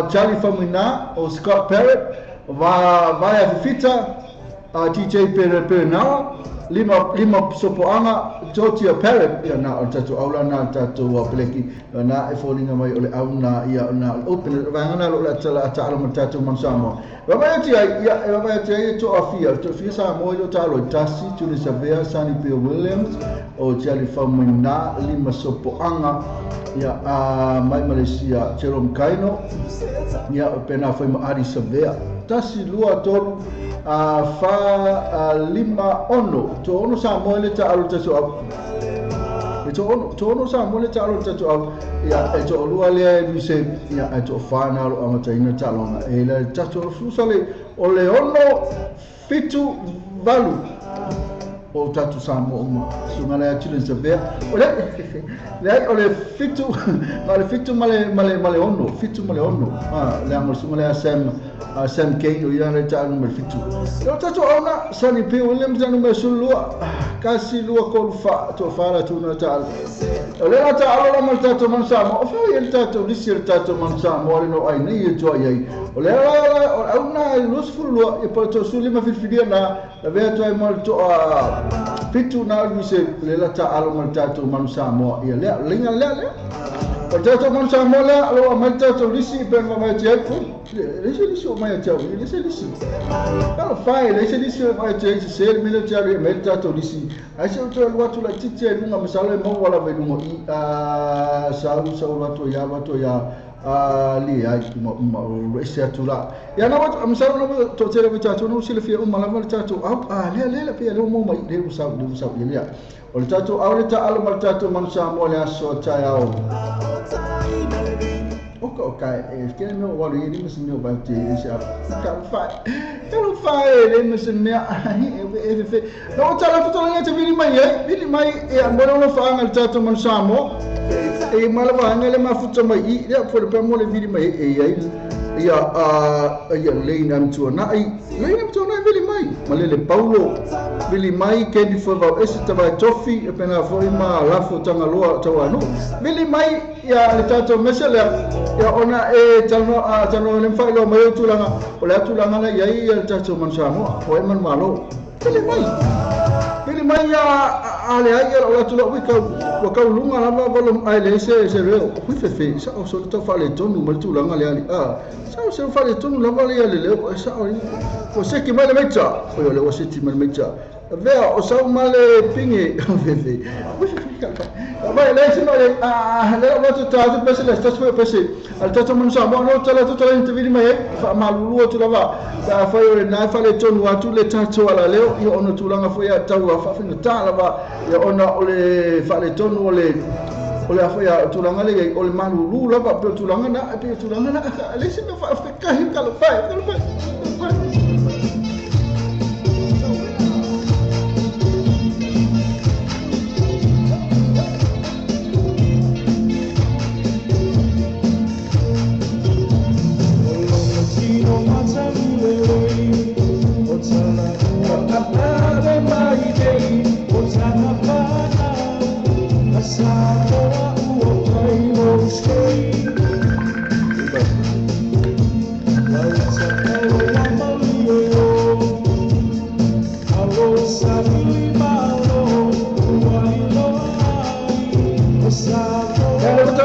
Charlie Faumuina, o Scott Parrott, Va, Vaea Fifita, TJ Perenara, Lima, Lima Sopoaga, Georgia Parrott, ia, na, o le tatou aula na, le tatou peleki, na, e foliga mai o le au na, ia, na, o le open, vaega na o le taalo ma le tatou Manu Samoa. Vaavaai atu ai, ia, e vaavaai atu ai e toafia, o toafia Samoa i lo taalo e tasi, Julius Savea, Sonny Bill Williams, o Tiali Faumuina, Lima Sopoaga, ia, a mai Malaysia, Jerome Kaino, ia, o pena foi ma Adi Savea. Tasi, lua, tolu, a, fa, a, lima, ono. To ono Samoa le taalo tatou au. E to ono, to ono Samoa le taalo tatou au. Ia, e to lua lea e luse, ia, e to fa na lo amataina taaloga. E le tatou fusa le o le 6 7 8 o tatou Samoa uma. Suga le atu le Savea. O le le o le fitu ma le fitu ma le ma le ma le ono, fitu ma le ono. Ah, le anga suga le Sam Sam Kane o ia le taalo ma le fitu. O tatou auna Sonny P Williams anu me sulua kasi lua kolu fa to fa la tuna taalo. O le la taalo la ma le tatou Manu Samoa. O fea ia le tatou lisi o le tatou Manu Samoa le no ai nei e toa i ai. O le la la o auna e 22 e po to suli ma filifilia na la vea toa i mo le toa fitu na o se le la taalo ma le tatou Manu Samoa. Ia lea, linga lea lea. O le tatou Manu Samoa lea, alo a mai le tatou lisi pe ma mai te ai. Le se lisi o mai a te au, le se lisi. Talo fai, le se lisi o mai te ai se se le mele te alu e mai le tatou lisi. Ai se o te alu atu laitiiti ai luga masalo e maua lava i luga i a sau sau alu atu ai alu atu ai a leai uma uma o ese atu la. Ia na watu masalo na to tele o tatou no silafia uma lava le tatou au a lea lea pea lea mo mai le sau le sau le lea. O le tatou au le taalo ma le tatou Manu Samoa le aso taeao. Oka o kai e ke mea o walu i se mea o vai te e se a ka fai. Ka lo fai le me se mea e e fe. No o tala tu tala te vili mai e vili mai e a mo no fa anga le tatou Manu Samoa. E mala va anga le mafuta mai i le fo le pa mo le vili mai e ai. Ia a ia leina mtuanai. Leina mtuanai vili mai. Malele Paulo vili mai Candy foi vau ese tavai tofi e pena foi ma lafo tangaloa tauanu. Vili mai ia le tatou mese lea ia ona e talanoa a talanoa le faailoa mai o tulaga o le a tulaga la iai ia le tatou Manu Samoa o e Manu Malo. Vili mai. Vili mai ia a le ai ia o la tulaga ui kau ua kau lunga lava valo ai le se se reo. Hui fefe sa o so le tau faaletonu ma le tulaga le ali. A sa o se faaletonu lava le ia le leo e sa o o seki mai le meita. O le o seti mai le meita. Vea o sau ma le pinge fefe. Hui fefe ka vai le se mai a le o tu ta tu pese le sta foi pese. Al tatou Manu Samoa no tala tu tala te vili mai fa malulu atu lava. Ta fai o le na fa le tonu atu le tatou ala leo ia ona tulaga foi a tau a faafaigata lava ia ona o le faaletonu o le o le afai a tulaga le o le malulu lava pe o tulaga na pe o tulaga na le se mea faafekahi ka lo fai ka lo fai.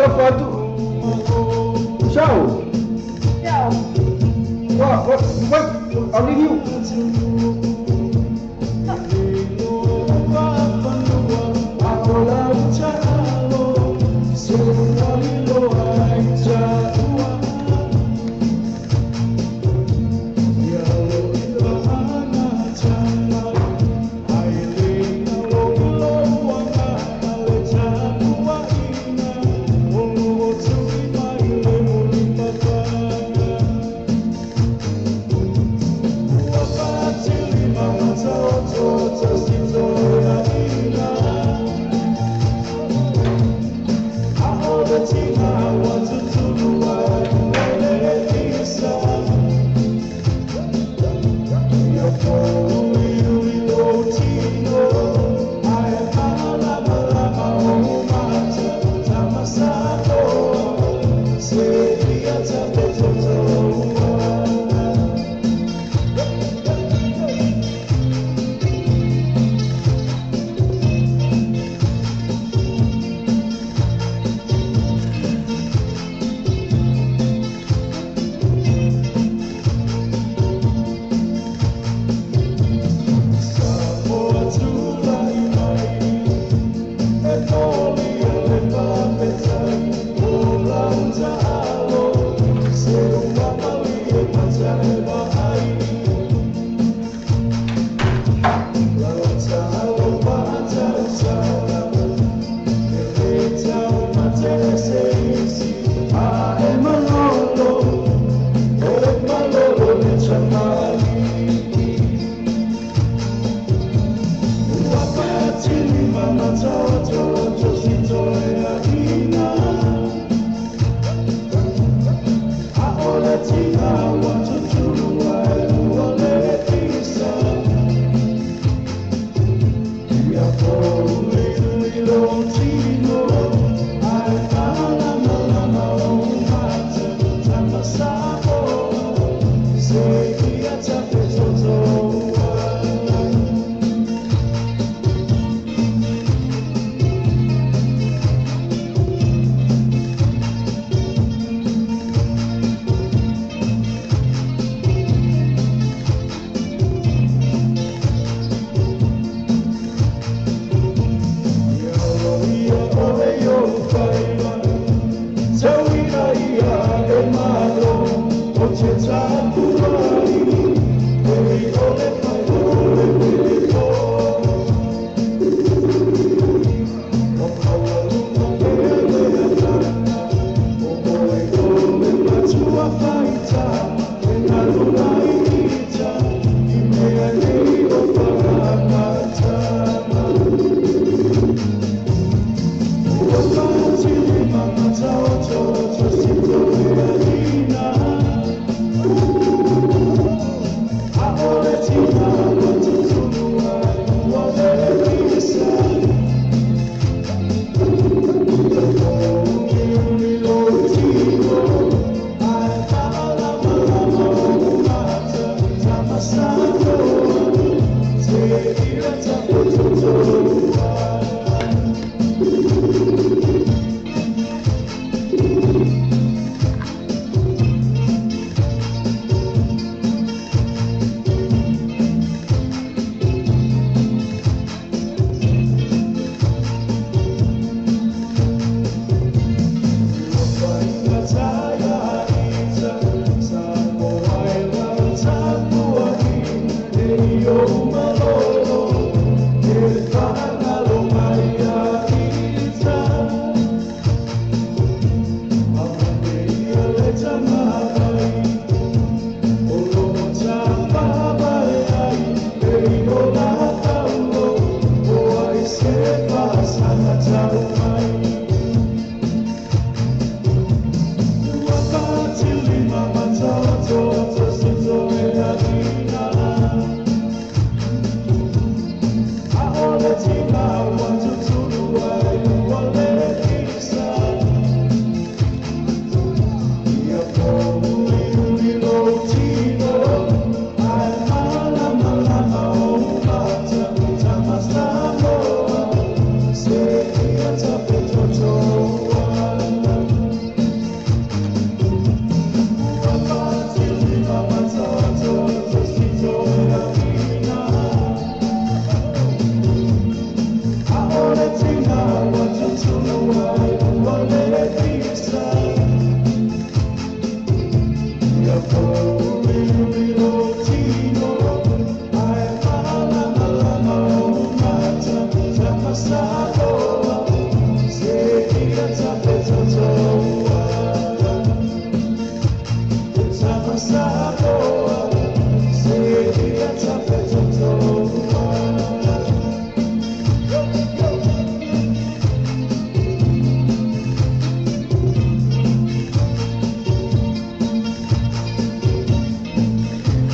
Talafo atu. Ciao. Ciao. What, what, wait, I'll leave you.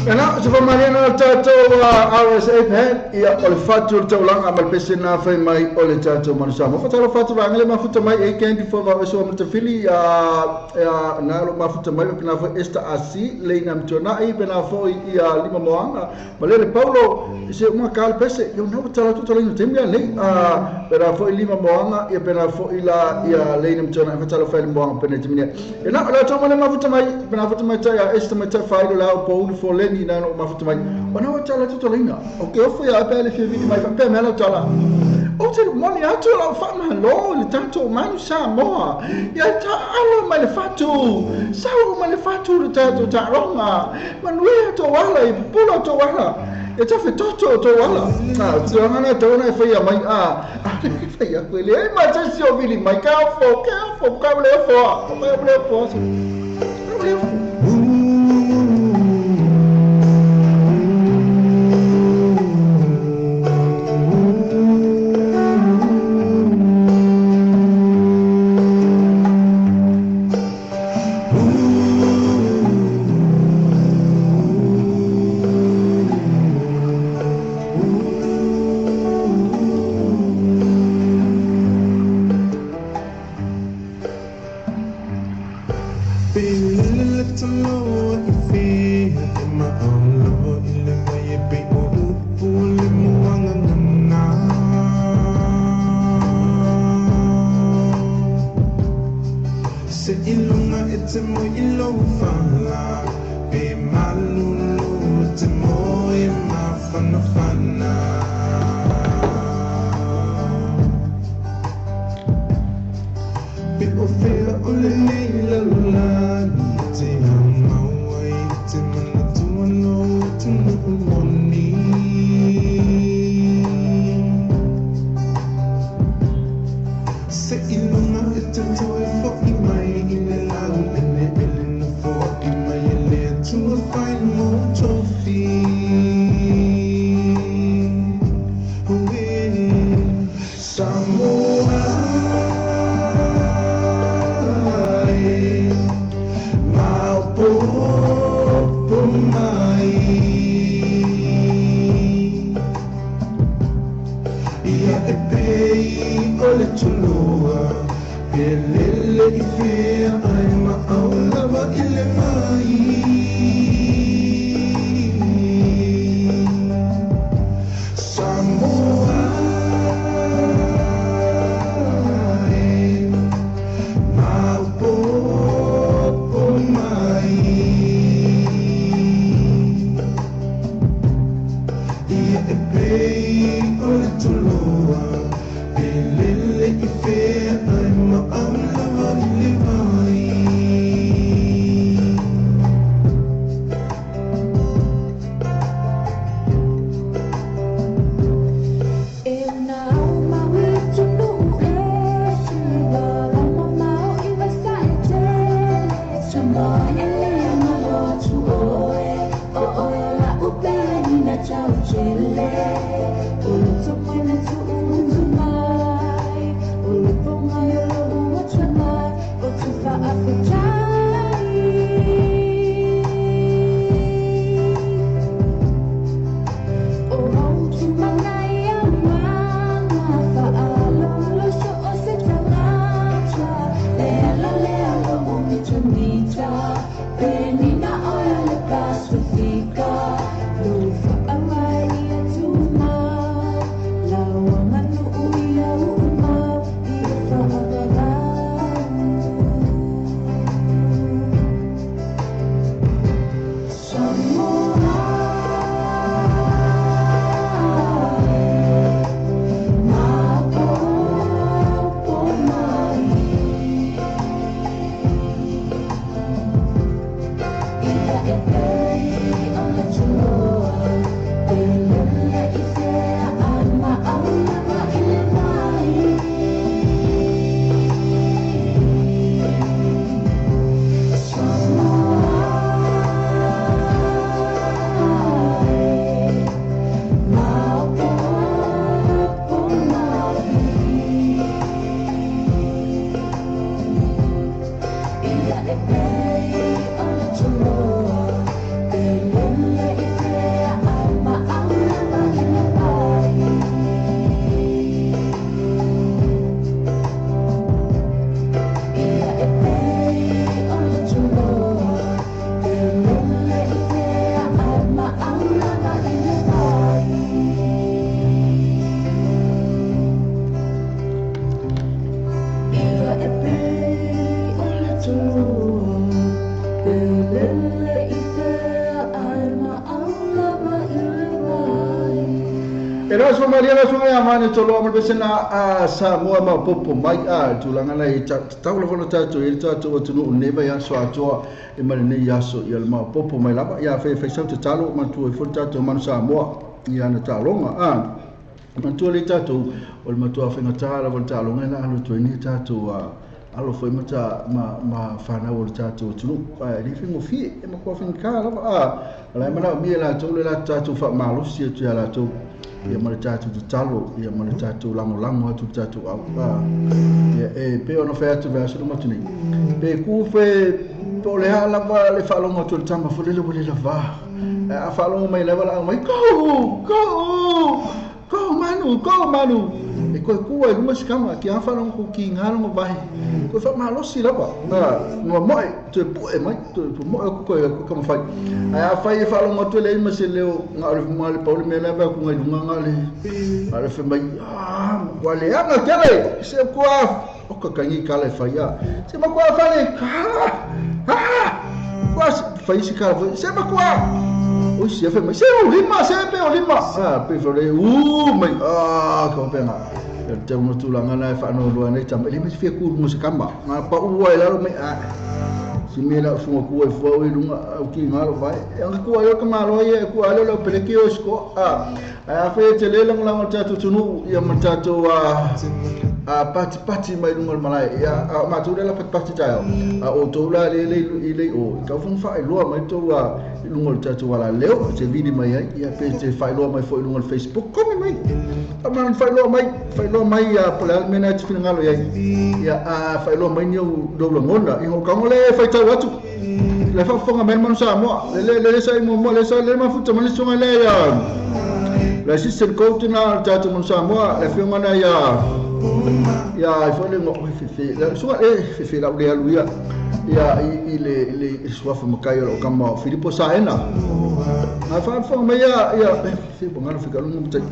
Ena, se faamaliina o le tatou RSA Pad, ia, o le fatu o le taulaga ma le pese na fai mai o le tatou Manu Samoa. Faatalofa atu vaega le mafuta mai e Candy Fova o Eso Matafili, na lo mafuta mai pena foi Esther Asi, Leina Mtuanai, pena foi ia Lima Moanga, ma lele Paulo, se uma ka le pese, yo na tala tu tala inu temi nei, pena foi Lima Moanga, ia pena foi la ia Leina Mtuanai, faatalofa le Moanga pena temi. E na la tau mana mafuta mai, pena futa mai tai a Esther mai tai fai lo lao po ulu fo leni na no mafuta mai. O na tala tu tala ina. O ke ofo ia pe le fia vili mai fa pe mela tala. O te moni atu la fa ma lo le tatou Manu Samoa. Ia ta alo mai le fatu. Sau mai le fatu le tatou taaloga. Manuia to ala i pupula to ala. E ta fetoto to ala. Ah, te anga na tau na e whaia mai. Ah, whaia koe le. Ei mai te si o vili mai. Ka ofo, ka ofo, ka le ofo. Ka le ofo. Ka le ofo. Yeah. Atua Pe lele i fea ae maau lava i le vai. E la so malia la so ya mane tolo ma bese na a Samoa ma popo mai a tulaga na i tatau lava lo tatou i le tatou atunuu nei vai aso atoa e ma lenei aso ia le maopoopo mai lava ia fai fai sau tatalo matua ai foi le tatou manu Samoa i ana taaloga a matua le tatou o le matua faigata lava le taaloga e la alo atu ai nei tatou a alo foi ma ta ma ma fanau o le tatou atunuu a e le faigofie e matua faigata lava a o la e manaomia e latou le tatou faamalosi atu ia latou ia ma le tatou tatalo ia ma le tatou lagolago atu le tatou au a ia e pei ona fai atu le aso luma atu nei pe ku fe po o le a lava le faalogo atu o le tama foi lele ua le lava a faalogo mai lava la mai go go go manu go manu e koe kua i luma si kama ki a faalogo ku ki ngā longo vahe koe faamalosi lava a noa moe toe poe mai, toe moe aku koe aku kama fai. Ai a fai e faalogo atu e leai ma se leo nga o le nga le pau le mea lea vai aku ngai lunga nga le nga le fai mai ah ua leaga tele se kua o ka kangi kala e fai a se makua fale ah ah kua fai se kala foi se makua o se fai mai se o lima se pe o lima ah pe fai u mai ah ka penga e te una tulaga na e faanoanoa nei tama e le mea fia ku lunga se kama nga pa ua e lalo mai a si mea la funga ku e fua i lunga au ki ngalo vai e anga ku ai ka malo ia ku ale lo peleki o sko a a fe te le lang lang ta tu tunu ia ma tatou a a pati pati mai lunga malai ia a ma tu le la pati pati taio a o tou la le le i le o ka funga fa loa mai tou a i luga o le tatou alaleo, e te vili mai ai, ia pe te faailoa mai foi i luga o le Facebook, komi mai. Faamalo faailoa mai, faailoa mai a po o le a le mea lena e te finagalo i ai. Ia a faailoa mai ni ou lou lagona, i kago le faitau atu. Le faafofoga mai le manu Samoa, le le le sa i muamua, le sa le mafuta mai le susuga lea ia le assistant coach na o le tatou manu Samoa, le afioga na ia ia ai foi le ngo fefe, le susuga e fefe lau le alu ia. Ia i, i le, i le i suafa makai o lou kama o Filipo Saena. Na faafofoga mai ia, ia, se ua galo fika lunga matai.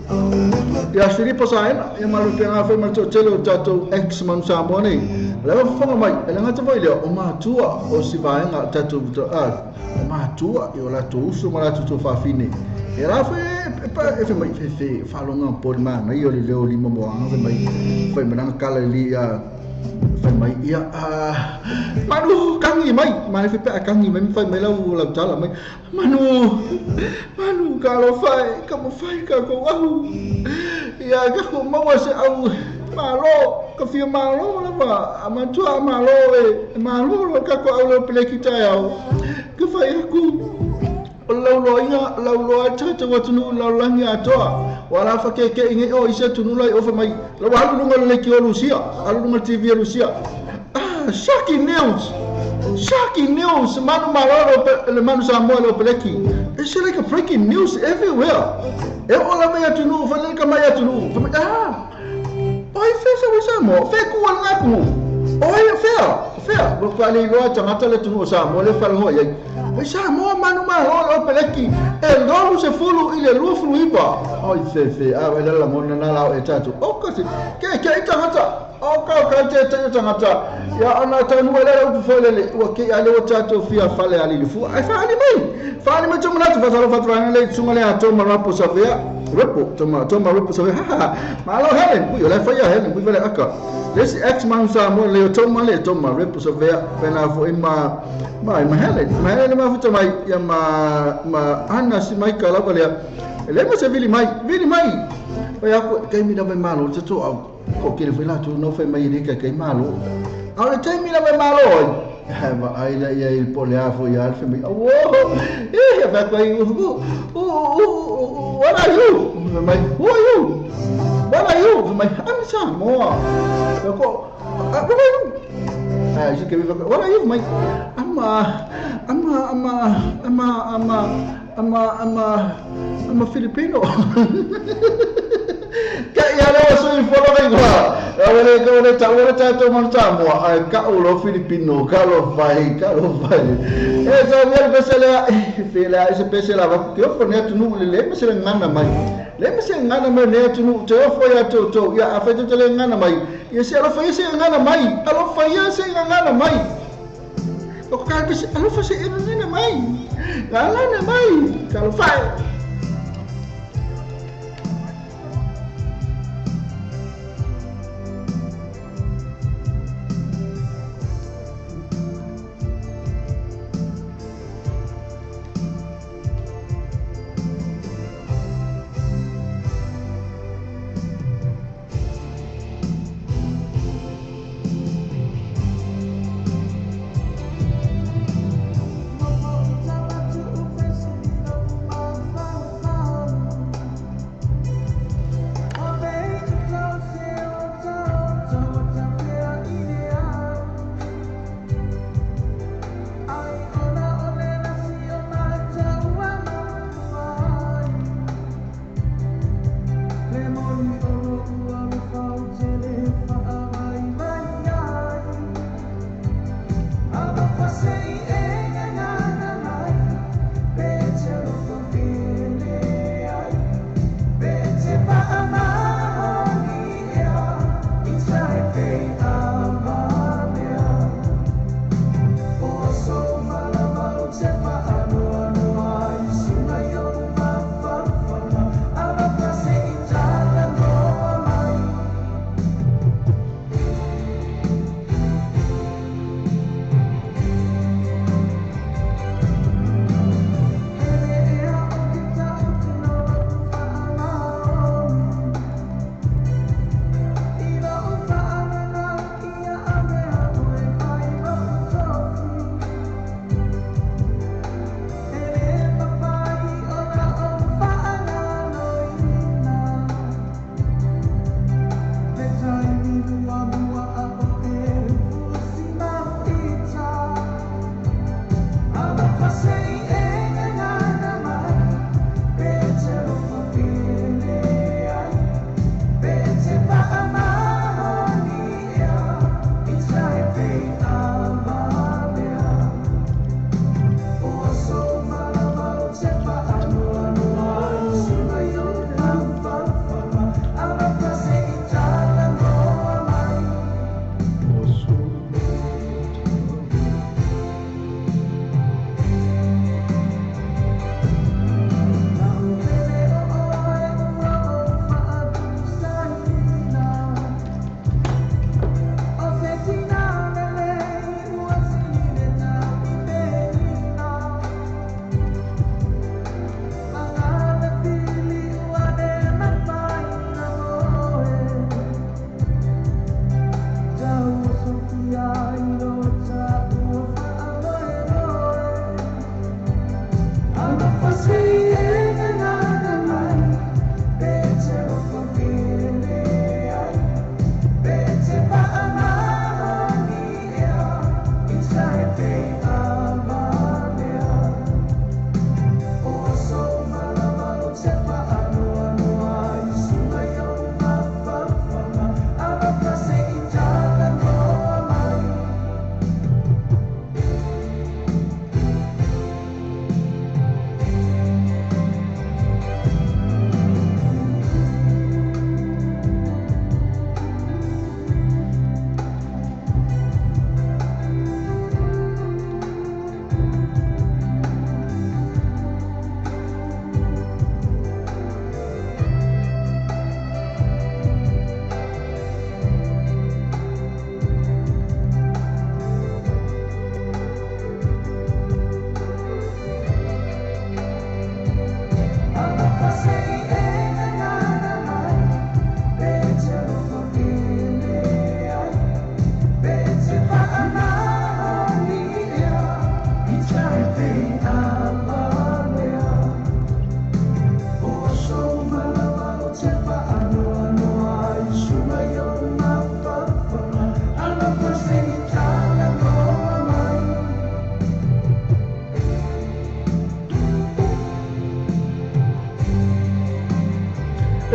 Ia Filipo Saena, ia ma le peanga foi ma le toatele o tatou ex manu Samoa nei. O le faafofoga mai, e le gata foi lea, o matua o si vaega o tatou, a, o matua, i o latou uso ma latou tuafafine. E la foi e, e, e, fai mai, fe, fe, faaloga po le manaia o le leo lima moaga, fai mai, fai mai lana kala li, a, fai mai ia a manu kangi mai mai fe pe kangi mai fai mai lau lau tala mai manu manu ka lo fai ka mo fai ka ko au ia ka ko maua se au malo ka fia malo lava a matua malo e malo lo ka ko au lo pele ki tai au ka fai aku O le lauloaiga, lauloa ai tatou atunuu i le lalolagi atoa. Ua ala whakekeʻi nei o isi atunuu la i ofa mai. La ua alu luga o le leitio a Lusia, alu luga le TV a Lusia. Ah, shocking news! Shocking news! Manu malo le, le manu Samoa le Opeleki. It's like a breaking news everywhere. E o lava i atunuu, whanele ka mai atunuu. Wha mai, ah, Oi fea sa oi Samoa, fea ku ala ku. Oi fea, fea, ua ka le iloa tagata le atunuu o Samoa le falogo i ai. Oi Samoa manu malo le Opeleki e 30 i le 29. Oi fe fe, a wai la lagona na lao e tatou. O ka se, ke ke i tagata, o ka ka te te tagata. Ia ona taunuu ai lea upu foi lele, ua ke i ale ua tatou fia fale ali le fua. Ai faali mai, faali mai tō manatu, whatalofa atu vaega lea i tsunga le atoa ma rapo savea. Repo, toma, toma repo savea, ha ha, malo Helen, ui, o la e whai a Helen, ui vale aka. Le isi ex manu Samoa, leo toma le, toma repo savea, pena foi ma, ma, ma Helen, ma Helen le mafuta mai, ia ma, ma Ana si mai ka lava lea, e le ma se vili mai, vili mai, pai aku, taimi lava e malo, te tō au, ko kere foi lātou, no whai mai e le kai kai malo. A o le taimi lava e malo ai, e vaai lea ia i po le a foi ia le whai mai, auo, e, ia whai aku ai, u, u, u, u, what are you? Whai mai, who are you? What are you? Whai mai, I'm Samoa. Whai ko, what are you? Ah, she gave me, what are you? Mai, I'm a, I'm a, I'm a, I'm a, I'm a, I'm a, I'm a, I'm a Filipino. Ka ia leo sui folo kai kua. Ua le ua le ta ua le tatou manu Samoa ae ka'u lo Filipino ka lo fai ka lo fai. E sa mea le pese lea e fe lea i se pese la vaku ke ofo nei atunuu le le ma se le gana mai. Le ma se gana mai nei atunuu te ofo ia toutou ia afai tou te le gana mai ia se alofa ia se gana mai alofa ia se gana mai. O ko kai pese alofa se e gagana mai. Gagana mai. Talofa e.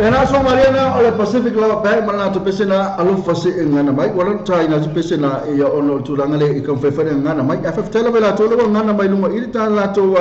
E na so Mariana o le Pacific lava pe ma na tu pese na alofa se e ngana mai wala ta ina tu pese na ia ono o tulaga le i ka fai ngana mai a fa tele vela to le ngana mai lunga i ta la to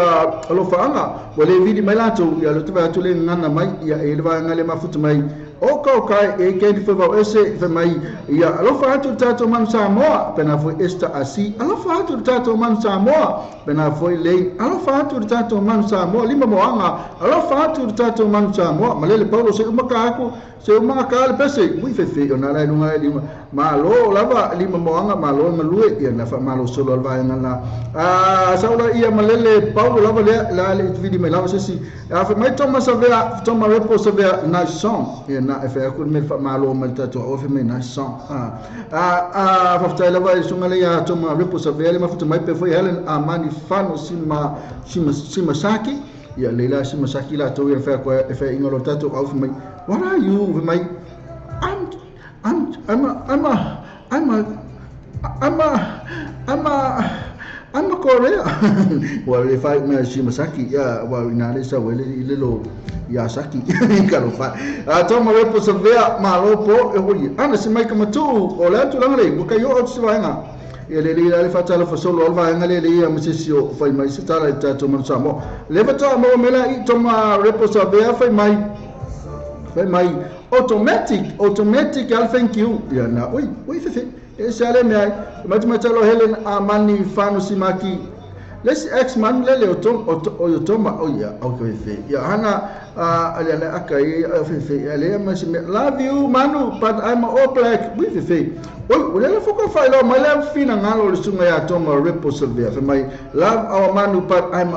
alofa anga wa le vidi mai la to ia le tu va tu le ngana mai ia e le va ngale mafutu mai O ka kai e Candy Favau Ese fai mai ia alofa atu le tatou manu Samoa pena foi Esther Asi alofa atu le tatou manu Samoa pena foi Lane alofa atu le tatou manu Samoa Lima Moaga alofa atu le tatou manu Samoa Malele Paulo se uma ka aku se uma ka le pese ui fefe ona la lunga lima malo lava Lima Moaga malo malue ia na fa malo solo al vaenga la a saula ia Malele Paulo lava le la le vidi mai lava sesi a fa mai Toma Savea Toma Repo Savea nice song ia na e fa aku me fa malo mai tatou o fa mai nice song a a a fa lava e sunga le ia Toma Repo Savea le mafuta mai pe foi Helen Amani Fano Sima Sima Sima Saki ia Leila Sima Saki la to ia fa ko e fa inga lo tatou au fa mai what are you fa mai I'm I'm I'm a I'm a I'm a I'm a I'm a I'm a Korea. Wa le fai me Shimasaki ya wa ina le sa wele i le lo ya saki ka lo fa. A to ma repo sa vea ma lo po e hoi. Ana se mai ka matu o le atu langa le ka yo o se vaenga. Ia le le le fa tala fa solo al vaenga le le ia ma se si o fai mai se tala i tatou manu Samoa. Le fa toa mo mela i to ma repo sa vea fai mai fai mai automatic automatic al thank you ia na oi oi fefe e se ale me ai mai mai talo Helen Amani Fano Simaki le si ex man le le o tom o o toma o ia o ke fefe ia hana a le le aka i fefe ia le ma si me love you Manu but I'm all black ui fefe oi o le le foko fa lo mai le fina ngalo le sunga ya toma repo savea fe mai love our Manu but I'm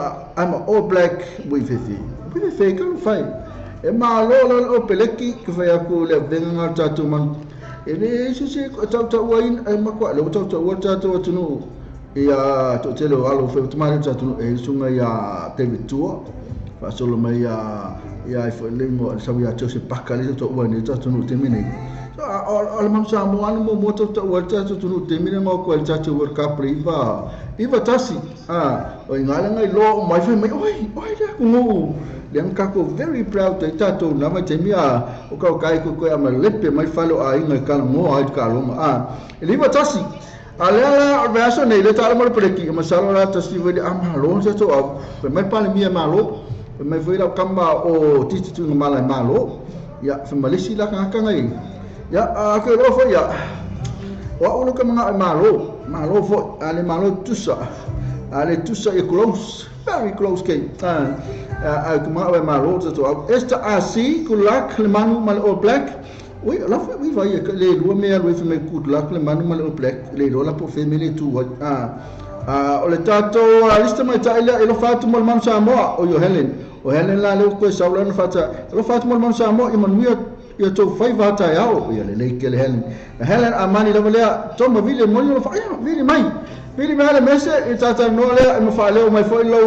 all black ui fefe ui fefe ka lo fai e malo la o peleki ke fai aku le venga nga tatou man e le se se tau tau ai e makwa le tau tau tatou atunu ia to tele o alo fe tumare tatou e sunga ia David Tua fa solo mai ia ia i fo le mo sa ia Joseph Baka le to ua ni tatou no te mene so o le mam sa mo anu mo mo tau tau tatou no te mene mo ko le tatou World Cup le iva iva tasi a o ngala ngai lo mai fe mai oi oi le ku ngu le ka ko very proud te tatou na mai te mia o ka kai ko ko ama lepe mai falo a inga ka mo ai ka lo a le iva tasi a le ala o verso nei le tala mo le preki ma salo la tasi vele ama lo se to au pe mai pa le mia malo pe mai foi la kamba o titi tu mala malo ia fe malisi la ka ka ngai ia a ke lo fo ia o ulu ka mga malo malo fo ale malo tusa ale tusa e close very close ke a kuma o malo to au esta asi kulak le manu mal all black ui la fa ui vai le lua mea lui fe me good luck le manu mal all black le lo la po fe me le tu a a o le tatou a lista mai tai le lo fatu mo le manu Samoa o yo Helen o Helen la le ko sa la fata lo fatu mo le manu Samoa i manuia ia tou fai vata au ia le le ke le Helen Helen Amani la lea toma vile mo lo fa vile mai le mese i tata no le mo fa leo mai foi lo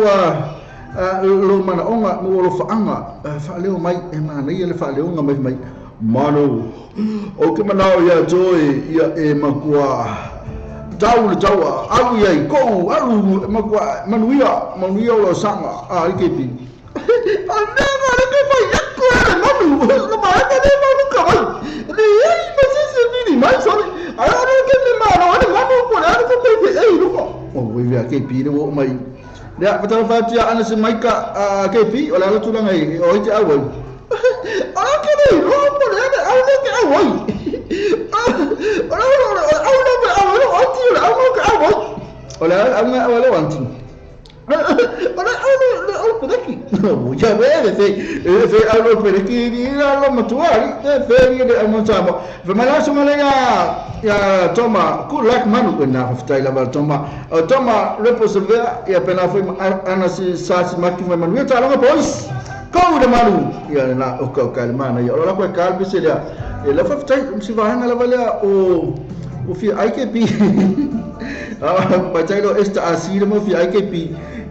lo mana onga mo lo faanga fa leo mai e mana ia le fa leo mai mai manu o ke manao ia joy ia e makua tau le tau alu ia i kou alu makua manuia manuia o lo sanga a i kepi a mea le ke fai aku le manu le ma ka le manu ka mai le ai ma se se ni mai sorry a le ke me ma no le manu ko le ko pe e lu ko o we via kepi le wo mai le a fatala fatia ana se mai ka kepi o la la tulanga i o te au a ke le ro ko le au le ke au ai o la au le au le au ti le au ke au ai o la au au le anti o la au le au peleki o ja ve fe fe au le peleki ni la lo matua ni fe ni le au mo sa mo fe mala so mala ya ya Toma good luck manu na ftai la val Toma o Toma repo sevea ia pena foi ana si sa si maki mai manu ta longa boys ko de manu ia na o ka ka mana ia o la ko ka bi se lea e la fa ftai si va hanga la valea o o fi IKP a pa tai lo esta asi mo fi IKP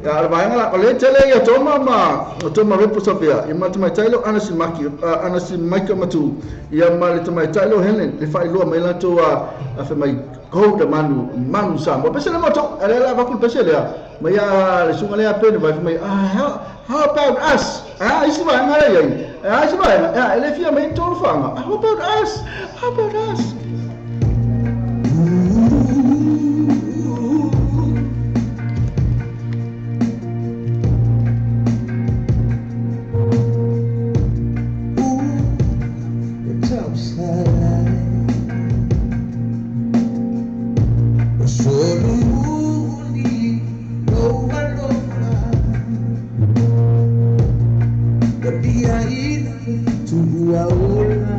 ia la vaenga la o le tele ia Toma ma o Toma repo sevea ia ma mai tai lo ana si maki ana si maika matu ia ma le mai tai lo Helen le fa lo mai la to a fe mai ko de manu manu sa mo pese le moto ale la va ku pese le ma ia le sunga le ape vai mai ah how about us ah isi va ngala ia ah isi va ah ele fia mai to fanga how about us how about us. Solomoni lou alofa Ua liaina tuua ola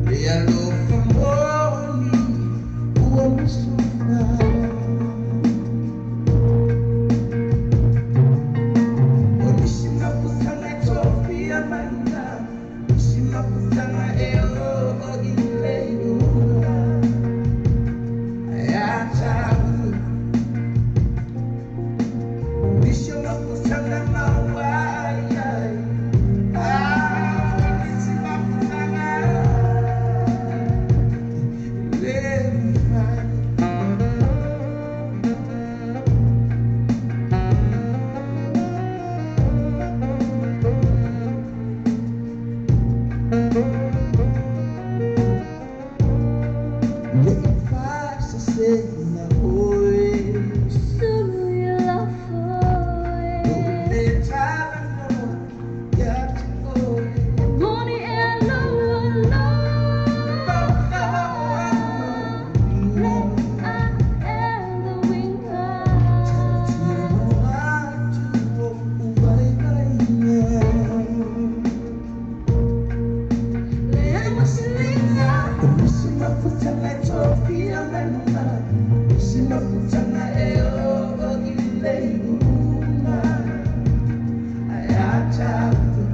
Le alofa moni ua masofa O nisi mafutaga e tofia maina Nisi mafutaga e oo i le iuga Ia tau Nisi mafutaga maua ai ai Ah, nisi mafutaga le mafai. Ne i faasasena oe Lou le talanoa ia te oe Tilotilo atu ou vaivaiga O nisi mafutaga e tofia manuga Nisi mafutaga e oo i le iuga Ae a taua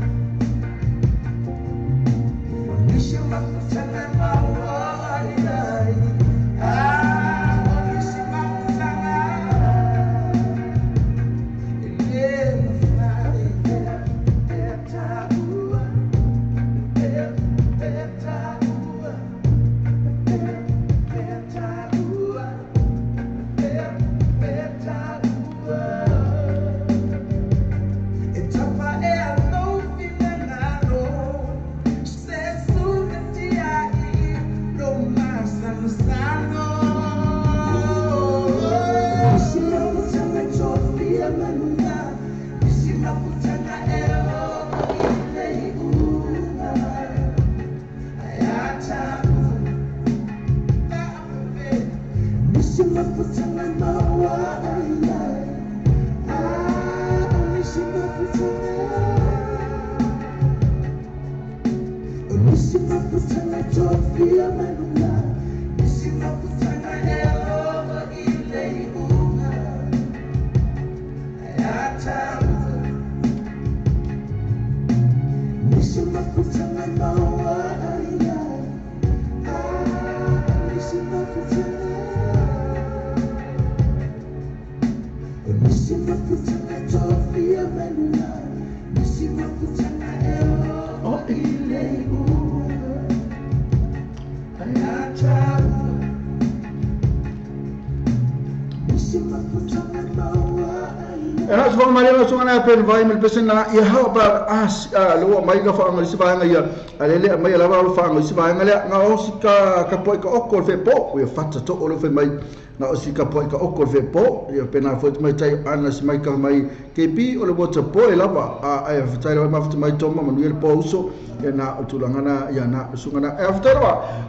O nisi mafutaga e maua ai ai Ah, o nisi mafutaga e le mafai E taua, e taua, e taua, e taua. E tapa ea lou finagalo Se suka tiai lou masalosalo Nisi mafutaga e tofia manuga Nisi mafutaga e oo i le iuga Ae a taua Nisi mafutaga maua ai ai Ah, nisi mafutaga Nisi mafutaga e tofia manuga Nisi mafutaga e oo i le iuga Ae a taua Nisi mafutaga maua ai ai Ah, nisi mafutaga Nisi mafutaga e tofia manuga Nisi mafutaga e oo i le iuga Ae a taua Nisi mafutaga maua ai E na se maria no songa na pen vai me pese na ia how about us lo mai ka fa ngai se vai ia a le le mai lava lo fa ngai se vai le nga o si ka ka poi ka oko fe po ia fata to o lo fe mai nga o si ka poi ka oko fe po ia pena fo mai tai ana si mai ka mai KP o le water boy lava a e fa tai ma fa mai toma manu le po uso ia na o tulanga na ia na sunga na e fa tai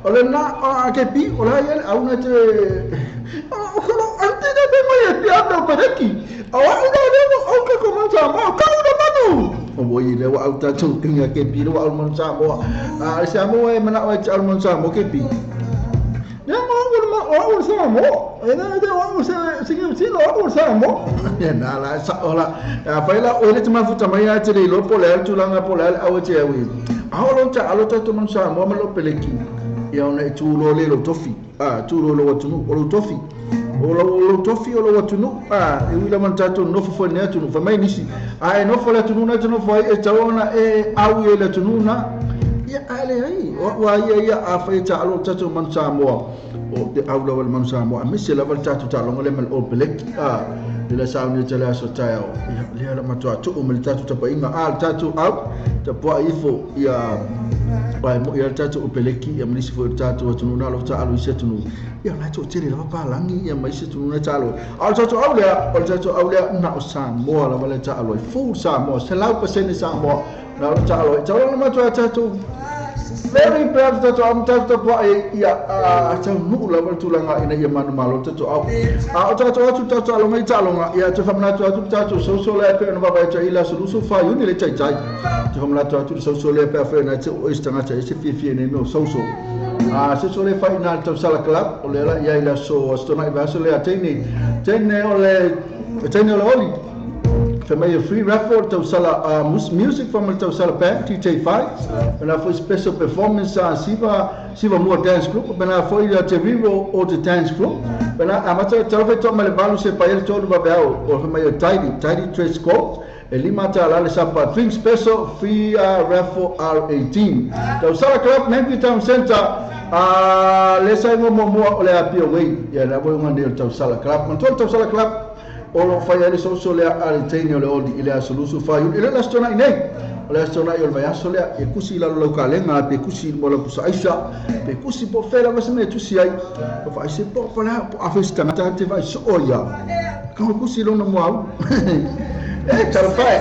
o le na a KP o la ia au na te o ko ante na pe mai e pia no pereki o au na le o ka ko man sa mo ka una manu o wo i le wa au ta tu kinga KP le wa au man sa mo a sa mo e mana o e au man sa mo KP Ya mo o ma o o sa mo e na e o sa si si lo o sa mo ya na la sa o la a fa la o le te mafuta mai a te le lo po le tulanga po le au te au a o lo ta alo ta to man sa mo ma lo peleki ia ona e tu lo le lo tofi a tu lo lo atunu o lo tofi o lo lo tofi o lo atunu a e wila man tatou nofo foi ne atunu fa mai nisi a e nofo le atunu na te nofo ai e tau ona e au e le atunu na ia a le ai o wa ia ia a fa e ta alo tatou man Samoa o te au lava le manu Samoa a mise lava le tatou taaloga le ma le All Black a le la sauni te le aso taeao ia lea la matua tuu ma le tatou tapuaiga a le tatou au tapuai ifo ia Pai mo ia le tatou Upeleki ia ma nisi foi o le tatou atunuu na o lo o taalo i isi atunuu ia o la e toatele lava palagi ia ma isi atunuu na e taalo ai. A o le tatou au lea, o le tatou au lea na o Samoa lava lea e taalo ai, full Samoa, 100% Samoa na o lo o taalo ai. Tau lava matua tatou Very proud tatou au ma tatou tapuai ai ia a taunuu lava le tulaga ina ia manumalo tatou au. A o tatou atu tatou taaloga i taaloga, ia toe faamanatu atu le tatou social lea e pei ona vaavaai atu ai i le aso 24 Iuni le taitai. Toe faamanatu atu le social lea pe afai ona e te oo i se tagata e se fiafia i nei mea o social. A social lea fai i ina le Tausala Club, o lea la i ai le aso Aso Toonai vaiaso lea teine, teine o le teine o le oli. Fai mai e free raffle le tausala uh, music from le tausala band TJ5 pena foi special performance a uh, Siva Siva Mua Dance Group pena foi uh, Te Riro o te Dance Group pena amata talo fai toa mai le valu se pai le tolu vaveao o fai mai e Tidy Tidy Dress Code e lima tālā le sapa drink special free uh, raffle R18 Tausala Club Memphis Town Center a uh, le sa ingoa muamua o le Apia Way ia na voi unga nei o le Tausala Club manatua le Tausala Club O lo o fai ai le soso lea a le teine o le oli i le aso 24 Iuni. E le o le Aso Toonai nei, o le Aso Toonai o le vaiaso lea, e kusi i lalo lau kalega, pe kusi i luma o lau pusa aisa, pe kusi po o fea lava se mea e tusi ai. Ka vaai se po o le a, po o afea se tagata te vaai soo ia. Ka ho kusi i lona mua E, talofa e.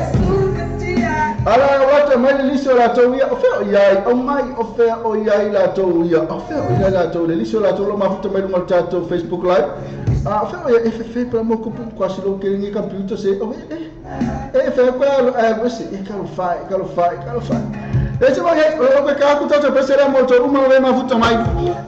Ala, o latou mai le lisi o latou ia, o fea o i ai, aumai, o fea o i ai latou ia, o fea o i ai latou, le lisi o latou o lo o mafuta mai luga o le tatou Facebook Live. A fe o e fe fe pa mo kupu kwa si lo ke ngi computer se o e e fe ko a a se e ka lo fa ka lo fa ka lo fa e se mai o lo ke ka ku tatou pese la mo to uma le mafuta mai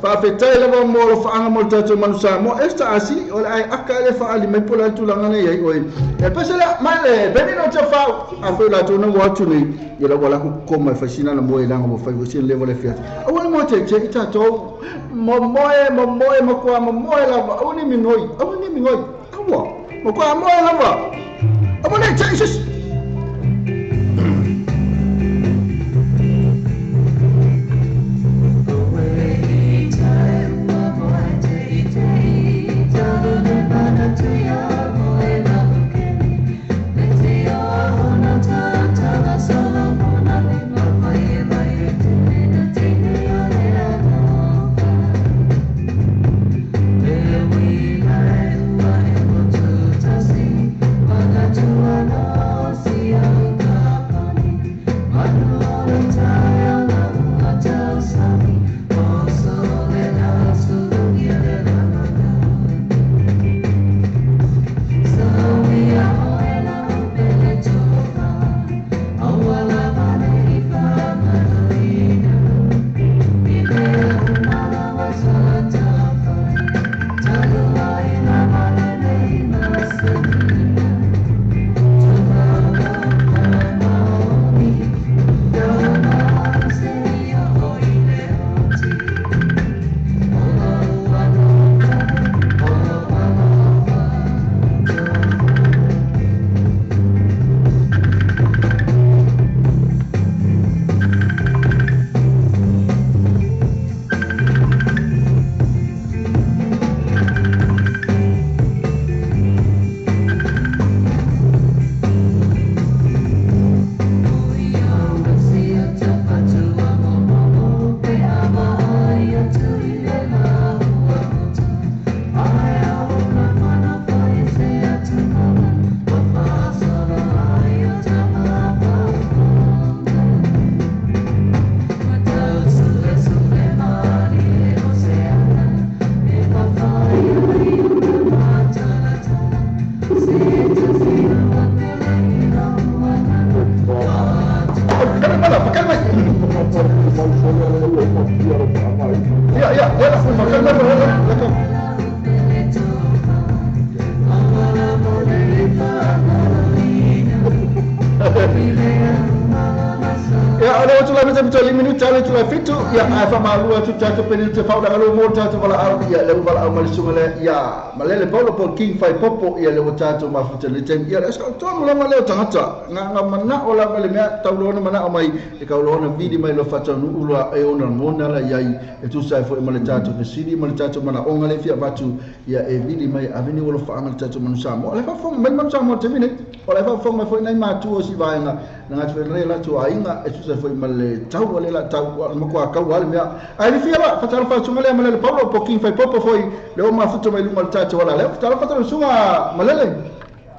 fa fe tai lava mo lo fa anga mo tatou manu sa mo esta asi o le ai aka le fa ali mai po la tulaga nei ai oi e pese la mai le beni no te fa a fe la to na wa tu nei ia la wala ku ko mai fa sina na mo e langa mo fa si le le fiat awa mo te te ita to Momoe, momoe, makoa momoe lava, aua ne migoi, aua ne migoi, aua, makoa moe lava, aua ne Jesus. Ia, ia, ia, fakali mai, ia, ia. Ia, o lea ua tulai mai taimi toe lima minute ale tulai fitu, ia, ae faamalulu atu tatou peni te faaulagalo mo le tatou valaau, ia, lea ua valaau mai le susuga lea, ia, Malele Paulo po o King Faipopo, ia, lea ua tatou mafuta i lenei taimi, ia, le aso tonu lava lea o tagata, na na manao lava le mea, tau loa ona manao mai, e kau loa ona vili mai loa faataunuu loa e ona lagona la i ai, e tusa ai foi ma le tatou fesili ma le tatou manaoga lea e fia avatu, ia, e vili mai e ave ni alofaaga i le tatou manu Samoa. O la e faafofoga mai le manu Samoa i le taimi nei, o la e faafofoga mai foi nai matua o si vaega na gata foi nai latou aiga e tusa ai foi ma le taua lea la tau, ua matua tau lava le mea. Ae lifia la, fatalofa atu susuga lea Malele Paulo po King Faipopo foi, lea ua mafuta mai luga o le tatou ala lea. Fatalofa atu susuga Malele.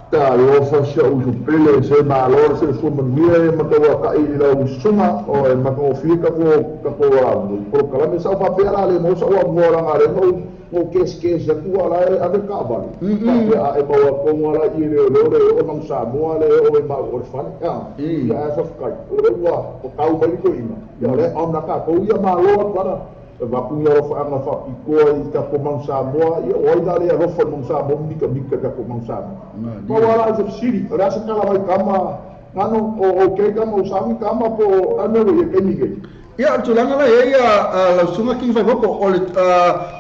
Talofa si o'u uso pele, se malo le soifua manuia e matauakai i lau usuga o e matagofie tatou tatou polokalame. Sa ou faapea la le maua sa'u avanoa laga lea na ou na ou kesekese atu a la e ave le taavale faapea a e maua tonu a la i leoleo le oo Manu Samoa le oo i mau o le fale a ia ae faafetai o lea ua tau mai le toeaina ia o lea e on a tatou ia malo atu ana avatu ni alofaaga faapitoa i tatou Manu Samoa ia o ai la le alofa i le Manu Samoa ma mitamita i tatou Manu Samoa. Pau lava la o se fesili, o le a se tala mai tama Nano, o ok tama o sauni tama po o a mea ua i ai taimi nei? Ia, o le tulaga la e i ai a lau susuga King Faipopo, o le,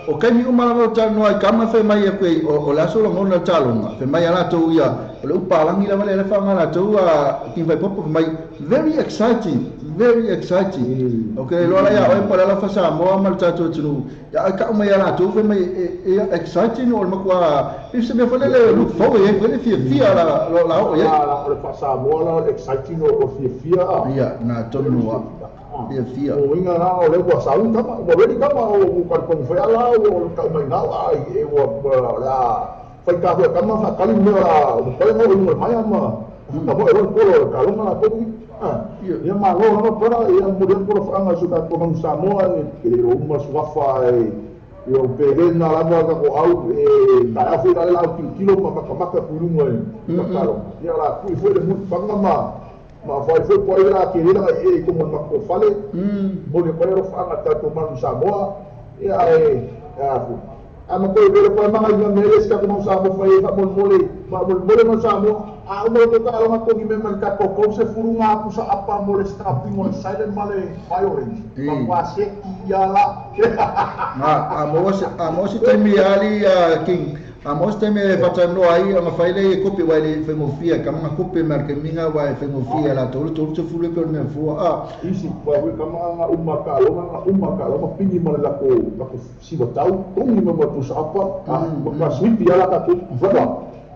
o taimi uma lava o talanoa i tama fai mai aku ai, o le aso lagona o le taloga, fai mai a latou ia, o le upu palagi lava lea la e faaaoga e latou a King Faipopo, fai mai, very exciting, very exciting. Ou te le iloa la ia oe po o le alofa Samoa ma le tatou atunuu, ia ae tau mai ia latou fai mai e exciting o le matua pei se mea foi lele look forward ai foi le fiafia la la oo i ai. O le faa-Samoa la o le exciting o le fiafia a. Ia, na tonu a. Fiafia. O uiga la o lea ua sau tama, ua ready tama o talitonu foi a la ua tau mai nao a ua o le a fai ta foi tama faatali le mea o le a mafai ona oo i luga o le maea ma faamoe loa le polo o le taloga latou ni. Ia malo lava brother, ia momoli atu alofaaga i si o tatou manu Samoa e te le iloa uma suafa e ia o pelena lava tatou au e taeao foi la le la au tilotilo ma matamata atu i luga i taloga. Ia o le a tui foi le mulipaga ma ma fai foi po ai la tele lana ie i totonu o le matou fale. Momoli atu ai alofaaga i le tatou manu Samoa. Ia ae a foi. A ma koe vele koe manga inga mele se tatou mau Samoa fai ai faamolemole faamolemole mau Samoa a uma le tou taaloga togi mea mai le tatou 30 ngā pusa apa mo le strapping o le silent ma le violence matua seki ia la. A maua se a maua se taimi e ali a King a maua se taimi e faatanoa ai ona fai lea i kope aua e le i faigofie e kama nga kope ma le kemiga aua e faigofie ia latou le 30 e pei o le mea fua a. Isi kua koe kama nga uma taaloga nga uma taaloga pigi ma le lako lako siva tau togi ma ma pusa apa a ma slipi ala tatou brother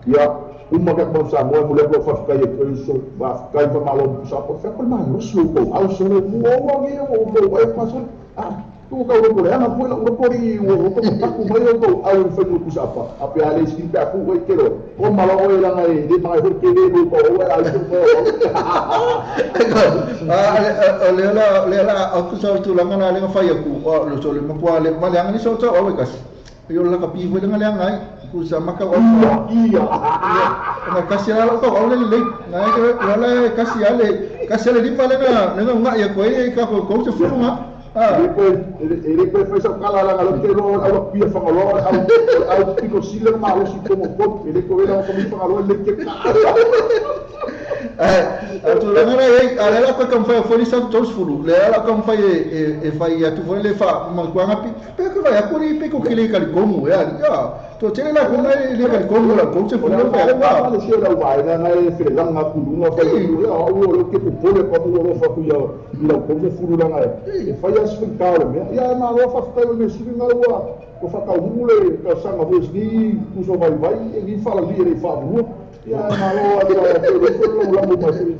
ia uma ka mau Samoa mo le ko faafetai e toe so faafetai faamalo mo pusa apa fea ko le malosi o tou au solo ua ua nge o tou ai pa solo a tu ka uro le ana foi la uro pori ua uro ko taku mai o tou au i fai mo pusa apa a pe ale skin pe aku oi kero ko malo oi langa e le mai foi ke le mo ko o ai ko O lea la, lea la au kusa o tulaga la lenga fai aku, o lo so le makua le ma leanga ni so tau au e kasi. Yo la ka pi foi lenga leanga ai, kusa maka o. Ia. Na kasi la lo ko au le le. Na ke la la kasi ale, kasi ale lipa lenga lenga nga ia ko e ka ko ko se fulu nga. E le koe fai sau kala langa lo te lo au pia whangaloa au au piko sila malosi tomo ko e le koe la ko mi whangaloa le ke ka. A tulaga la e a le la koe ka mawhai foi sa tou sefulu le ala ka mawhai e fai atu foi le fa mankuanga pi pe ko vai aku ni pe ko kile ka komu e ali ya to tele la ko ngai le ka komu la ko sefulu le fa le se la wa na na e fele langa kulunga fa i ya o lo ke popole ko mo lo fa ku ya i la ko sefulu la ngai e fai as fi ka le mea ya ma lo fa fa le sili nga ua ko fa ka hule ka sanga voice ni kuso vai vai e ni fa la li e fa mu. Ia e malo atu ai a te le foi lau lambu mai foi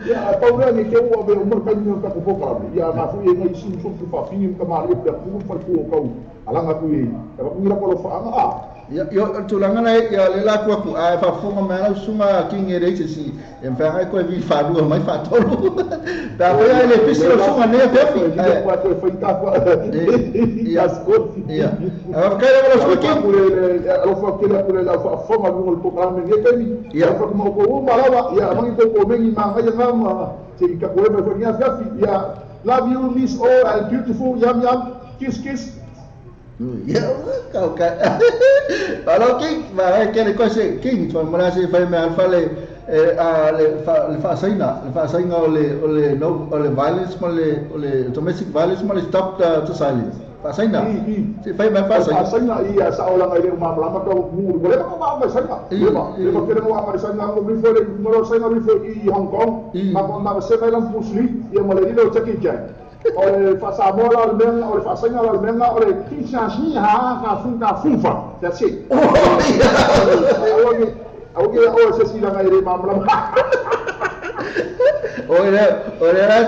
ia a pau lea ni ke ua me uma kaimi o taku pōkalame ia ngā fui e ngai isi uso ku whapingi ka mārie pea kuru whai ku o kau alanga ku i e wakungi rako lo whaanga a. Ia io tulaga la ia le la ku aku a e faafofoga mai ana usuga King e leai se isi e mafai ai koe vi faalua mai faatolu pe afai ae le pisi lau susuga nei afiafi ia ia faafetai lava lau susuga King. Alofa tele atu le lau faafofoga luga o le polokalame i lenei taimi. Ia alofa atu ma outou uma lava. Ia amangi tou komeni magaia nga ma se i takoe mai foi i lenei afiafi. Ia love you miss all and beautiful yum yum kiss kiss. Ia, kau ka. Malo King, ma e kele koe se King, fa mala se fai me alfa le a le fa le faasaina, le faasaina o le o le no o le violence ma le o le domestic violence ma le stop the silence. Faasaina. Se fai me faasaina. Faasaina ia sa ola ngai le malamalama tau mu le ma ma ma saina. Le ma le ma kele ma ma saina ngo mi fo le ma lo saina mi fo i Hong Kong. Ma ma se mai lan Bruce Lee ia ma le ni lo Jackie Chan. O le faa-Samoa la o le mea, o le faasaina la o le mea lena, o le ki sha shi ha ka fu ka fu fa. That's it. Aua ne, aua ke oe se isi leaga e le malamalama. O le, o le la,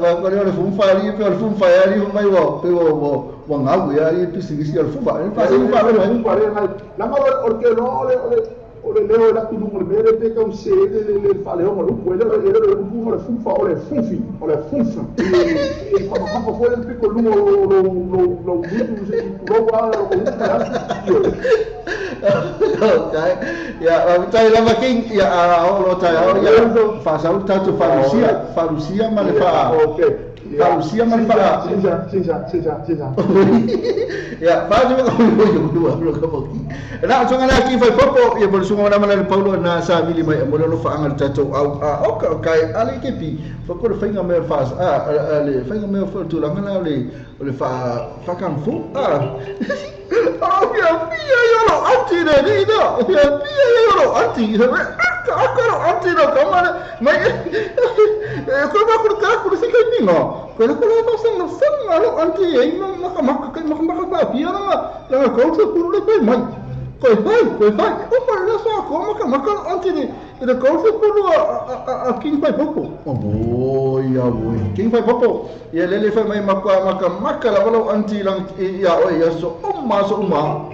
wa ko le o le fufa ali, pe o le fufa e ali, mai ua, pe ua, ua, ua ngau e ali pisikisi o le fufa. E faasaina fa le fufa le ngai. Leaga o le, o le ke loa o le, o le O le leo e alu atu i luga o le mea lea pei e tau sese ai le le faaleoga o le upu. E le o le upu o le fufa, o le fufi, o le fufa. E faamamafa foi le pito i luga o lou lou lou gutu se i tulou lava lou upu e alu. Ioe. Okay. Ia, faafetai lava King. Ia, a oo loa taeao, ia, faasau le tatou faalusia, faalusia ma le faa... Okay. Faalusia ma le faa... Sisa, sisa, sisa, sisa. Ia, faalusia ma le Na o suga lea ki fai popo, ia po le suga mana le paulo na sa vili mai mo le alofa anga le tatou au a oka o kai ale ke pi fo ko le fainga mea fa a le fainga mea fo tulaga la le o le fa fa kang fu a o fia fia yo lo anti le ni no fia fia yo lo anti aka aka lo anti no kama le mai e ko ba ku ka ku se kai ninga ko le ko le fa sang sang lo anti e ma ma ka ma ka ma ma ka fia la la ko se ku le kai mai Koe whai, koe whai. O whai la soa ko maka maka anti ni i le kau se pulu a, a, a, a King Whai Popo. Oi a oi. King Whai Popo. Ia lele whai mai maka maka maka la walau anti lang ia oi ia so uma so uma.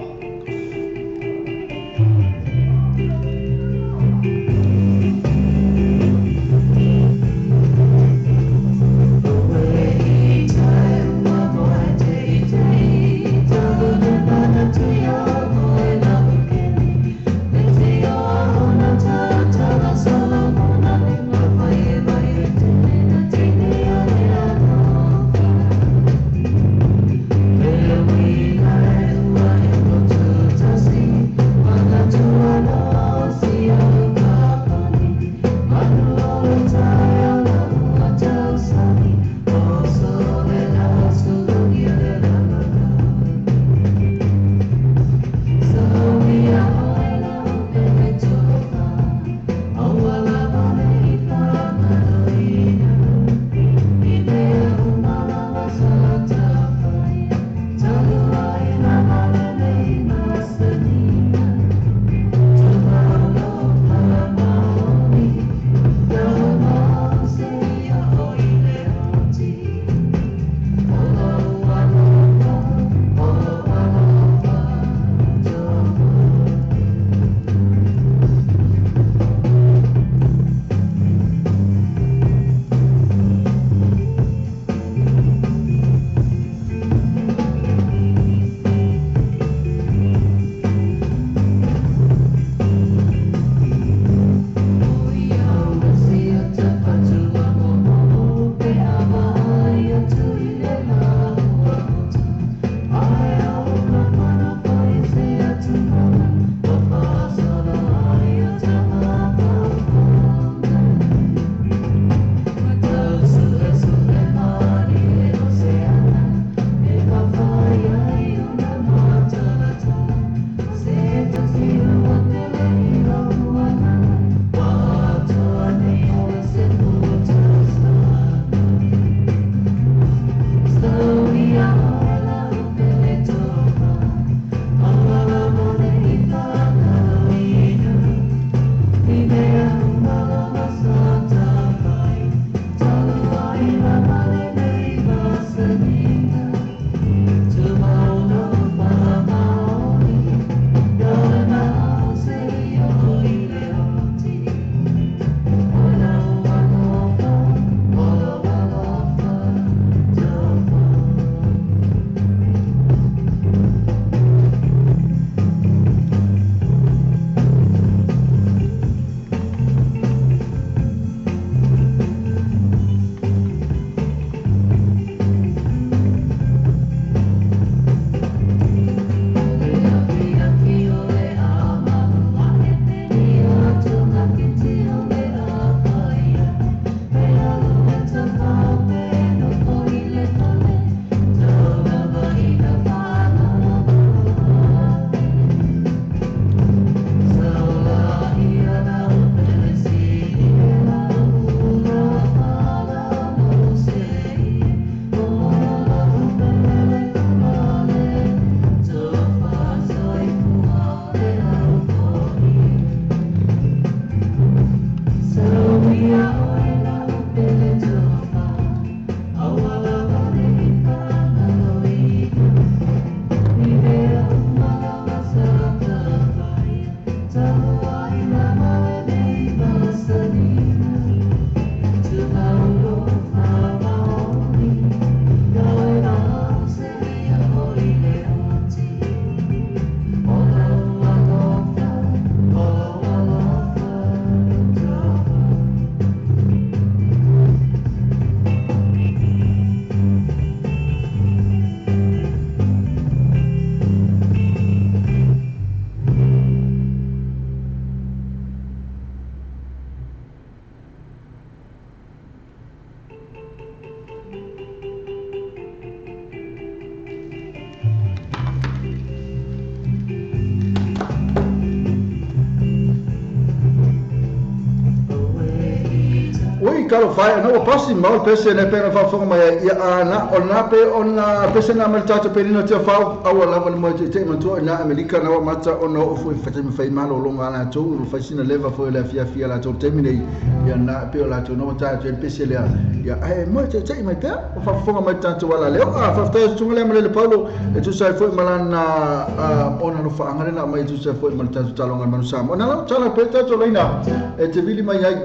Talofa e, ana ua pasi mau le pese nei pei ona faafofoga mai ai, ia ana, o lena pei ona pese na mai le tatou penina o Tiafau, aua lava le moe teitei manatua i na Amerika na ua amata ona oo foi taimi fai malologa a latou, ua fai sina leva foi o le afiafi a latou i le taimi nei, ia na pei o latou na ua ta atu ai le pese lea, ia ae moe teitei mai pea, ua faafofoga mai le tatou alaleo. A, faafetai i susuga lea Malele Paulo e tusa ai foi ma lana ona alofaaga lea na aumai e tusa ai foi ma le tatou taaloga a le Manu Samoa. Na lau tala pea le tatou laina e te vili mai ai,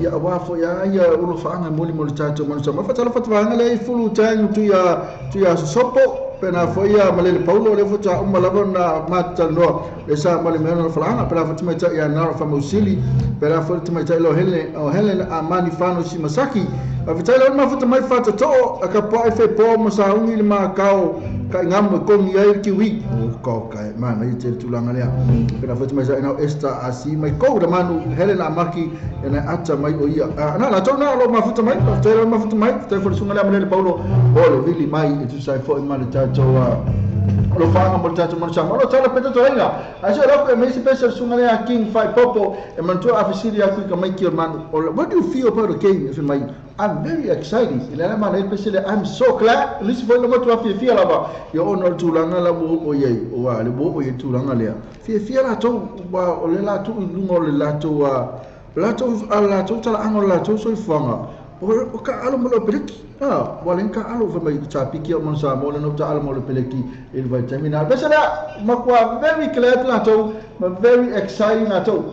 ia aua foi a ia ulofaaga e moli mo le tatou Manu Samoa. Faatalofa atu vaega lea i Fulu Tang Tuia Tuia Sosopo, pena foi ia Malele Paulo lea faatoa uma lava ona matou talanoa le sa ma le mea ona falaaga, pela foi tamaitai ia Nara Famausili, pela foi le tamaitai lo Helen, o Helen Amani Fano Simasaki. Faafetai lau mafuta mai faatotoo a ka poai fepo ma sauni le makao ka ingamu e kongi ai le kiwi. O ka o ka e mana i te tulaga lea. Pela foi tamaitai nau Esther Asi mai kou da manu Helen Amaki e na ata mai o ia. Na latou na lo mafuta mai, faafetai lau mafuta mai, faafetai foi le susuga lea Malele Paulo o le vili mai e tusa ai foi ma le tatou alofaaga mo le tatou manu Samoa. Alo tala pe tatou aiga. Ae se o lako e mai se pese le susuga lea King Faipopo e manatua a fesili aku i ka maiki o le manu. O what do you feel about the game? E fai mai, I'm very excited. I le ala mana i le pese lea, I'm so glad. Lisi foi le matua fiafia lava ia ona o le tulaga la ua oo i ai, ua le ua oo i ai le tulaga lea. Fiafia latou, ua o le latou i luga o le latou latou a latou talaaga o le latou soifuaga, o taaalo ma le peleki. A, ua leai ni taaalo, fai mai sa piki au ma Samoa lea na ou taaalo ma le peleki i le vaitaimi na. Pese lea, matua very glad latou, ma very exciting latou.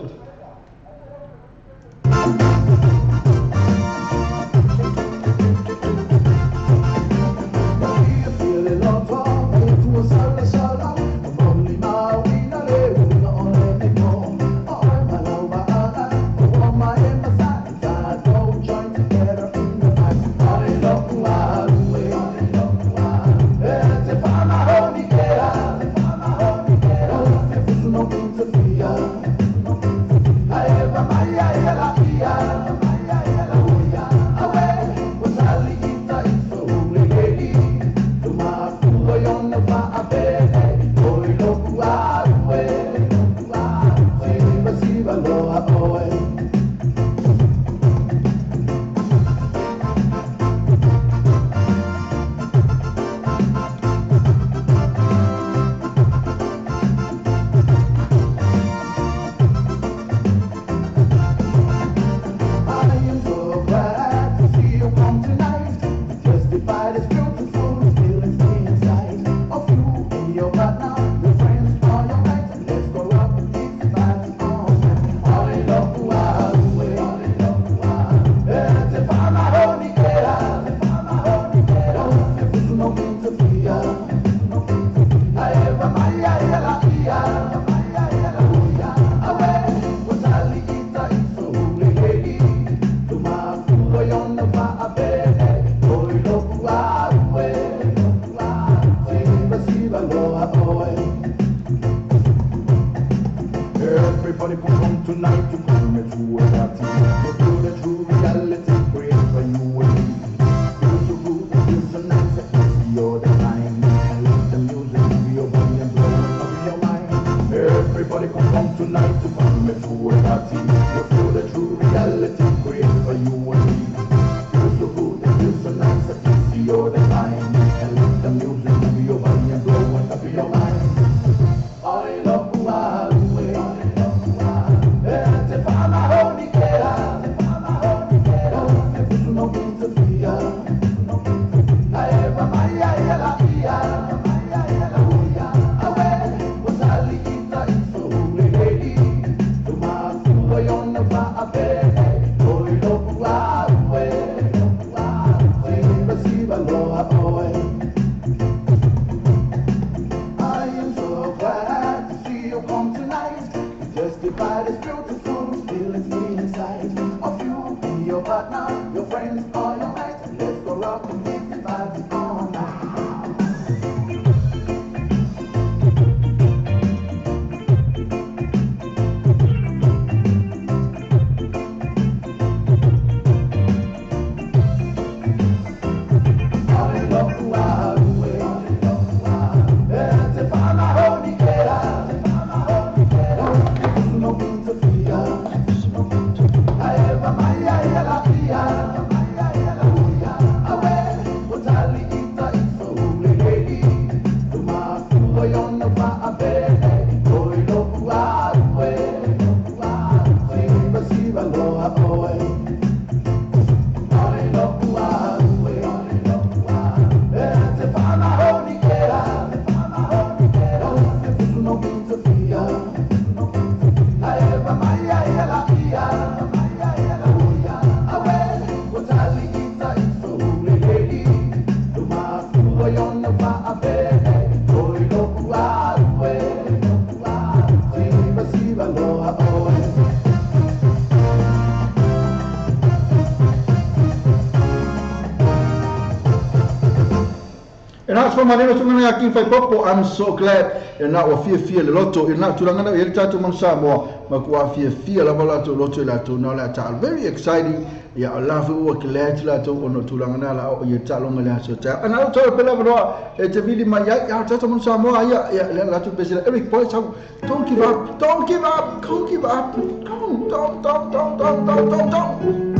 Manino tulaga ia King Faipopo, I'm so glad ina ua fiafia le loto i lena tulaga na i ai le tatou Manu Samoa matua fiafia lava latou loto i latou na o le a taalo. Very exciting. Ia o la foi ua glad latou ona o tulaga na la o i taaloga le aso taeao. Ana o tau pela avanoa e te vili mai ai ia tatou Manu Samoa ia ia le latou pesela Eric Boy sau. Don't give up, don't give up, don't give up. Don't, don't, don't, don't, don't, don't, don't, don't.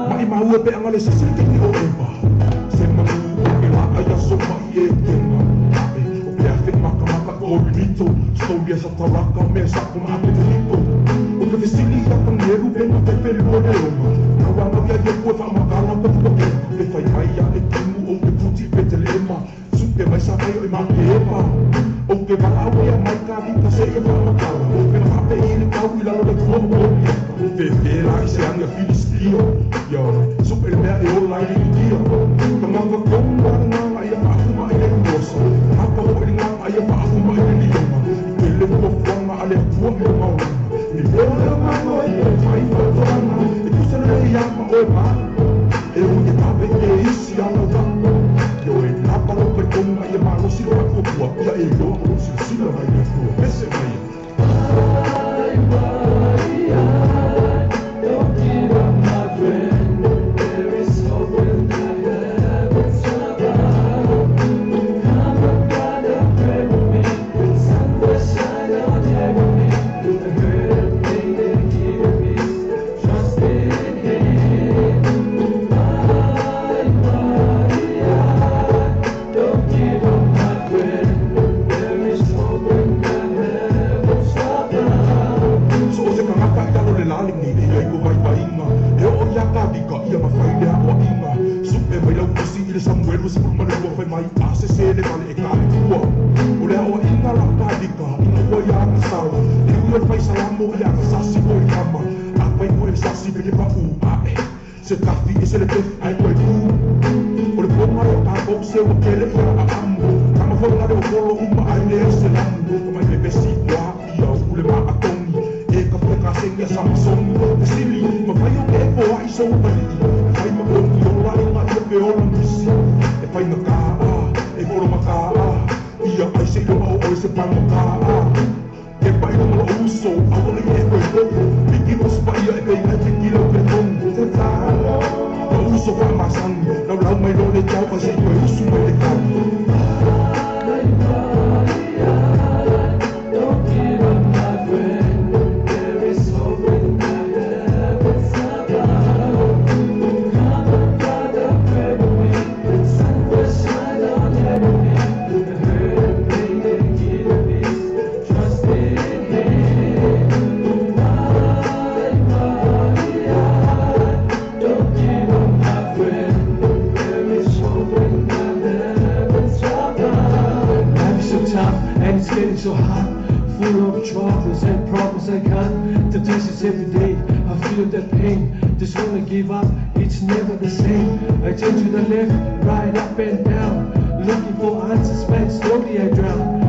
Maʻimau e peʻaga le sasi le taimi o Eva. Se manu o ke lāʻai aso maʻi e tena. Aʻe o ke afe makamaka i Korinito. Story a Sataraka me Sako ma Apeteniko. O ke fesili ia Tanielu pe na fefelua le ona. Kauana ia Ieku e faamakala ka puakena. Pe fai mai ia e timu o ke puti Petelema. Supe mai sa mai o i Makepa. O ke valaau ia mai ka lita se ia faamakala. Pe na faape i le tau i lalo le tua o Goliata. Fefe la i se agi a Filistia. Ia supe le mea e ola ai le Iutia. Tagata tonu la le gagaʻa ia faafuma i le Uosa. Tagata hoʻi le gagaʻa ia faafuma i le Liona. I tele fuafuaga a le Atua i lona olaga. I leo le agaga o e fai faatoaga. E tusa lelei ia ma oe ma. E ui e tape i le isi a lau vaʻa. Ioe, lapa lou talitonu a ia malosi le faatuatua, ia e iloa o lou silasila mai le Atua. Pese mai ia. So o se tagata i lalo le lalegi e i ai ko vaivaiga, e oo iā Kavika ia ma fai le aʻoaʻiga. Suʻe mai lau tusi i le Samuelu 12 fai mai a sesē le vale e Kalikua. O le aʻoaʻiga la Kavika ina ua ia agasala, e ui o le fai salamo i le agasasi o i kama, a fai koe le sasi pe ke paʻū aʻe. Se kafi e se le pefi ae koe pū. O le poga ia kākou se ua kele ia ʻaʻamu. Kama foi ngale o kolo uma ai le se lamu. Ka mai pepesi ua ia ule ma atogi. E ka fue ka sengi a Samasoni. Fesili, ma fai o ke e poaʻi so ua paliʻi. E fai ma kogi ola i nga ia pe ola nisi. E fai na ka a, e kolo ma ka a. Ia ai se ilo ma o oe se pano ka a. Ke paʻi luna loʻu uso, ʻaʻole ia e koe poʻo. Piki o paia e pei ai ke kila o ke tonu. Loʻu uso faamasani, laulau mai loa le tau a se i toe usu mai le kali. Life is so tough and it's getting so hot. Full of troubles and problems I got. Temptations every day, I feel that pain. Just wanna give up, it's never the same. I turn to the left, right, up and down. Looking for answers, man, slowly I drown.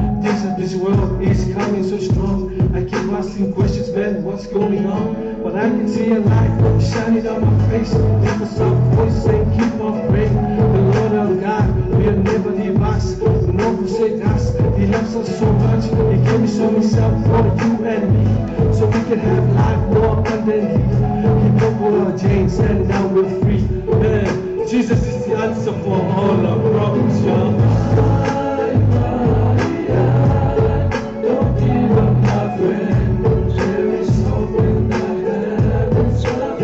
This world is coming so strong. I keep asking questions, man, what's going on? But I can see a light shining on my face. Hear the soft voice saying, keep on praying. The Lord our God will never leave us, nor forsake us. He loves us so much. He gave his only self for you and me, so we can have life more abundantly. He broke all our chains and now we're free. Man, Jesus is the answer for all our problems, y'all. Don't give up, my friend. There is hope in the heavens above.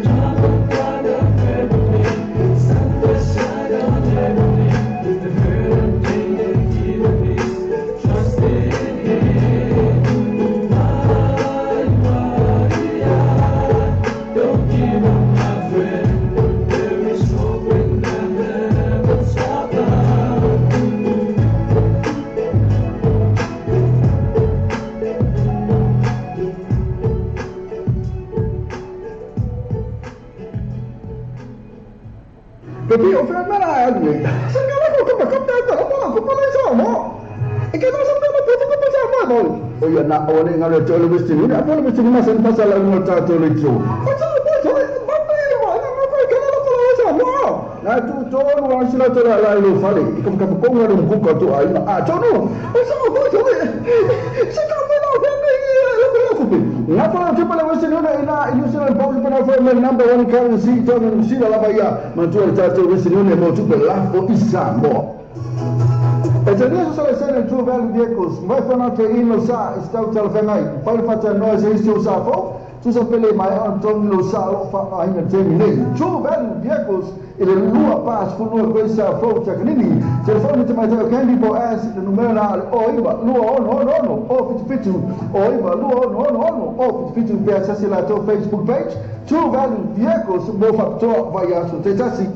Come on, brother, mea la e alu nei? Se ka la ko ka ka ta la pa ko pa le sa mo. E ke no sa pe ko ko pa sa mo mo. O ia na o le ngalo te le Western Union. A le Western Union sa pa sa la ngo ta to le tso. O sa po so ba pa le mo na pa ka la pa la sa mo. Na tu to no wa sila to la la lo fale. I ka ka ko ngalo ko ka to ai a to no. O sa po so se ka pa la pa me la pa la ko pe. Na pa te pa la Western Union ina New Zealand pound pa na fo me number one currency to New Zealand la ba ia. Ma tu le ta te Western Union mo tu pe la fo isa mo. E te nia sa le sene True Value Vehicles, mai whana te ino sa i stau talawhengai, whai whata noa se isi o sa fo, tusa pele mai on tongi lo sa lo wha ahinga te nei. True Value Vehicles, i le lua pas funua koe sa fo takanini, telefoni te mai teo Candy po as, le numera na le o iwa, lua ono ono ono, o fitu fitu, o iwa, lua ono ono ono, o fitu fitu, pea sasi la tō Facebook page, True Value Vehicles, mo whapitoa vai aso te tasi.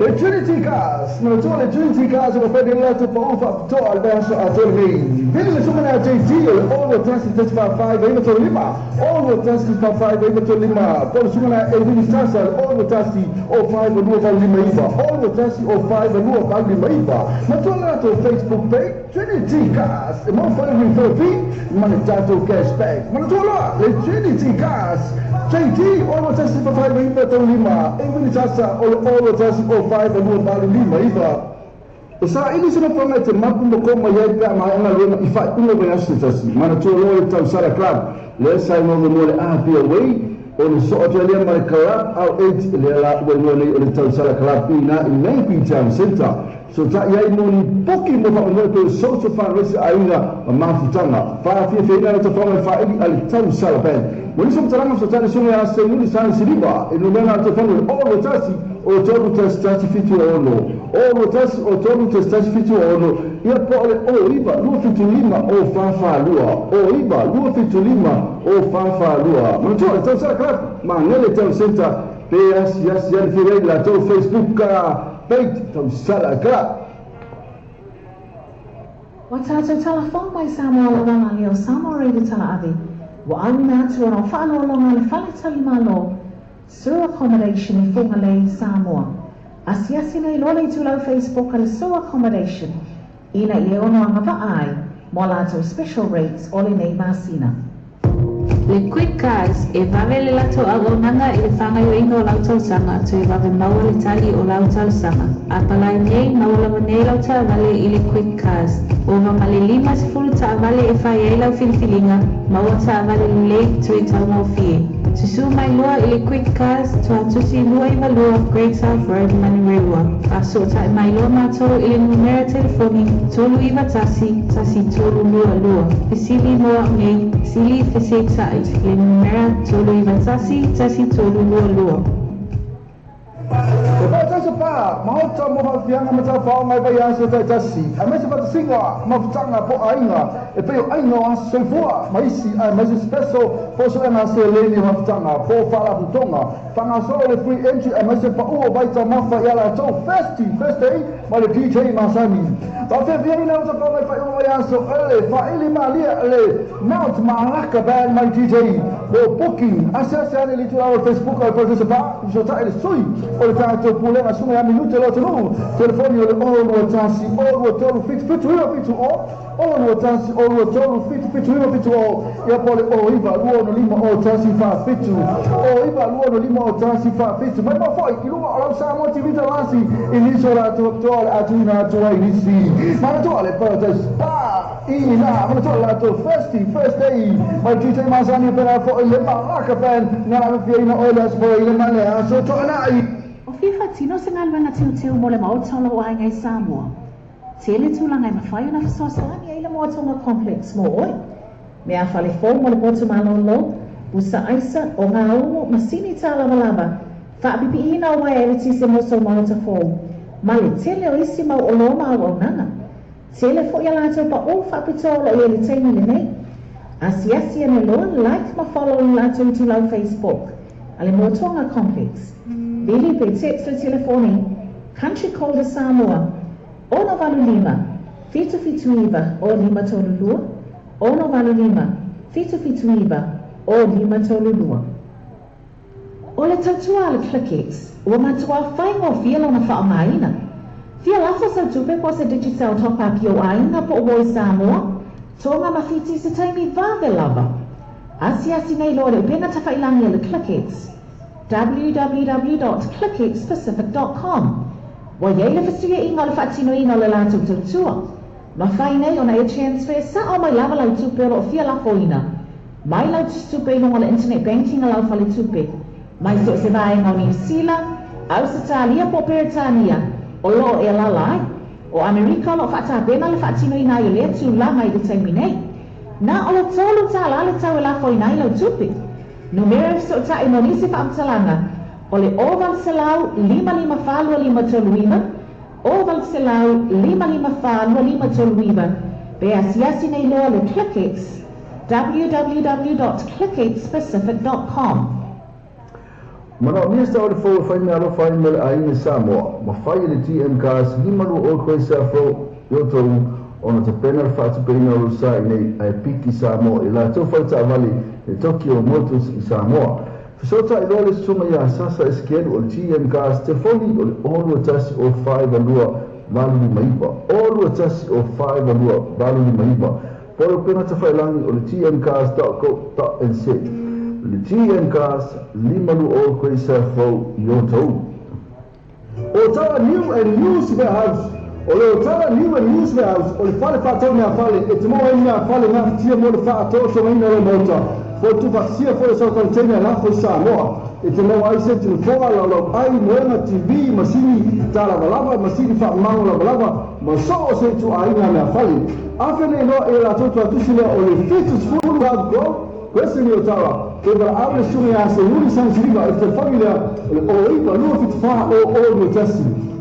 Le Trinity Cars, no tua le Trinity Cars o whai le atu pa ufa toa le aso a tō nei. Vili le sumana a JT o le olo tasi tasi fa fai vai ma lima. Olo tasi fa fai vai ma lima. Po le sumana e vili sasa le olo tasi o fai va lua va lima iva. Olo tasi o fai va lua va lima iva. Ma tua le atu Facebook page Trinity Cars. E mo whai refer fee ma le tato cashback. Ma tua loa le Trinity Cars. JT olo tasi fa fai vai ma lima. E vili sasa o le olo tasi o fai va lua va lima iva. E sa ili sina whanga te mapu mo koma iai pea mai anga lena i whai unga vai aso te tasi. Mana tua loa le tau sala club. Le sai no mo le Apia Way. O le so atu alia ma le club au 8 le la ua ingoa nei o le tau sala club i na i Naipi Town Centre. So ta iai mo ni poki mo wha unga te social fundraiser a inga ma mafutanga. Wha fia fia ina te whanga wha ili a le tau sala band. Mo nisi mtaranga so tani sunga a se nuli sani siriba. E numena te whanga o le tasi o tolu tasi tasi fitu ono. O le tasi o tolu tasi tasi fitu ono. Ia po le o iwa lua fitu lima o wha lua. O iwa lua fitu lima o wha lua. Manatua le tau sala club ma ngele tau center. Pe asi asi ani whirei la tau Facebook page tau sala club. Wa tātou tala fō mai Samoa la wala leo Samoa Radio Tala Ave. Wa au nā tua no whaalolonga le whale tali malo. Sur Accommodation i Whangalei, Samoa. Asiasi nei loa le tulau Facebook a le Sur Accommodation. Ina i e ono anga vaai, mo lātou special rates o le nei masina. Le Quick Cars e vave le lato auaunaga i le fāgaioiga o lau tausaga toe vave maua le tali o lau talosaga. A palai nei maua lava nei lau taavale i le Quick Cars. Ova ma le 50 taavale e fai ai lau filifiliga, maua taavale lelei toe taugofie. Susū mai loa i le Quick Cars, Tuatusi 292 Great South Road, Manurewa. Faasootai mai loa mātou i le numera telefoni 391 1322. Fesili mo au nei, sili feseita'i le numera 391 1322. E whaatasa pā, mahota mo whawhianga ma tawhao ngai vai aso tai tasi. A mese whatasinga, mafutanga po ainga, e peo ainga o aso soifua, ma isi ai maise special, po so ena se leni mafutanga, po whala putonga. Whanga solo le free entry a maise pa ua vai ta mafa i ala tau first day, ma le DJ Masani. Whawhia whia ina o tawhao ngai whai o vai aso, ele, whaili malia, le Mount Malaka Band mai DJ. Mo booking, ase ase ane li tula o Facebook o Producer Pa, so ta ele sui, o le tātou pulega sunga ia minute lo tonu, telefoni o le o lua tasi, o lua tolu, fitu fitu iwa fitu o, o lua tasi, o lua tolu, fitu fitu iwa fitu o, ia po le o iwa, lua ono lima o tasi wha fitu, o iwa, lua ono lima o tasi wha fitu, mai mafoi, i lunga o lau Samoa TV talasi, i niso rātou aptoa le atu ina atu ai nisi, manatua le Paradise Spa, ina, manatua le rātou first day, mai DJ Masani pera fo i le Malaka Band, ngā rāwhia ina o le aso i le male aso to'anai. O FIFA tino se ngaluenga teuteu mo le maota o lau ainga i Samoa. Tele tūlanga e mawhai ona whasoasoani ai le Moatonga Complex mo oi. Mea whale fō mo le potu malolo, busa aisa o ngā umo masini tā lava lava, whaapipi ina o wai ele tise moso maota fō. Ma le tele o isi mau o loma au au nanga. Tele fo ia lātou pa o whaapitoa o lo i ele teimi le nei. Asiasi ane loa, like ma follow i lātou i tūlau Facebook. A le Moatonga Complex. Vili pe text le telefoni, Country Code Samoa, ono valu lima, fitu fitu iwa o lima tolu lua, ono valu lima, fitu fitu iwa o lima tolu lua. O le tautua le ClickX, Ua matuā faigofie lona faaaogaina. Fia lafo sau tupe po o se Digicel top up i ou aiga po o uo i Samoa, Tonga ma Fiti i se taimi vave lava. Asiasi nei loa i le upega tafailangi a le ClickX, www dot clickxpacific dot com. Ua i ai le fesuiaiga o le faatinoina o le latou tautua. Mafai nei ona e transfer sao mai lava lau tupe o lo o fia lafoina mai lau tusitupe i luga o le internet banking a lau faletupe mai so o se vaega o Niu Sila, Ausetalia po o Peretania o lo o e alaala ai. O Amerika o lo o faatapena le faatinoina ai o lea tulaga i le taimi nei. Na o le $3 le tau e lafoina ai lau tupe. Numera e fesootai mo nisi faamatalaga o le 0800 554 2539, 0800 554 2539, pe asiasi nei loa le ClickX, www dot clickxpacific dot com. Manaomia sa o le fou e fai meaalofa ai mo le aiga i Samoa, ma fai e le GM Cars 520 Quasar Fou i outou ona tapena le faatupeina o lou sa i nei ae piki Samoa i latou fale taavale le Tokyo Motors i Samoa. Fesootai loa le susuga ia Sasa Esekielu o le GM Cars telefoni o le 0 2 1 0 4 2 8 5 9 0 2 1 0 4 2 8 5 9 Po o le upega tafailangi o le gmcars.co.nz Le GM Cars 520 Quasar Fou i outou. Otara New and Used Warehouse O le Otara New and Used Warehouse o le fale faatau meafale e te maua ai meafale gafatia mo le faatoatogaina o lau maota po o le tuufaatasia foi o sau container lafo i Samoa. E te maua ai seti nofoa, laulau ai, moega, TV, masini talavalava, masini faamago lavalava ma so o se ituaiga meafale. Afe nei loa e latou tuatusi lea o le 70 Club Go Kwese ni Otara, e valaau le susuga ia Seuli Sansiliva i le telefoni lea o le 09 274 00 21,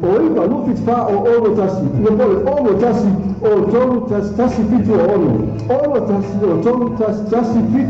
09 274 00 21, ia po o le 0 21 03 1 1 7 6, 0 1 03 1 1 7 6.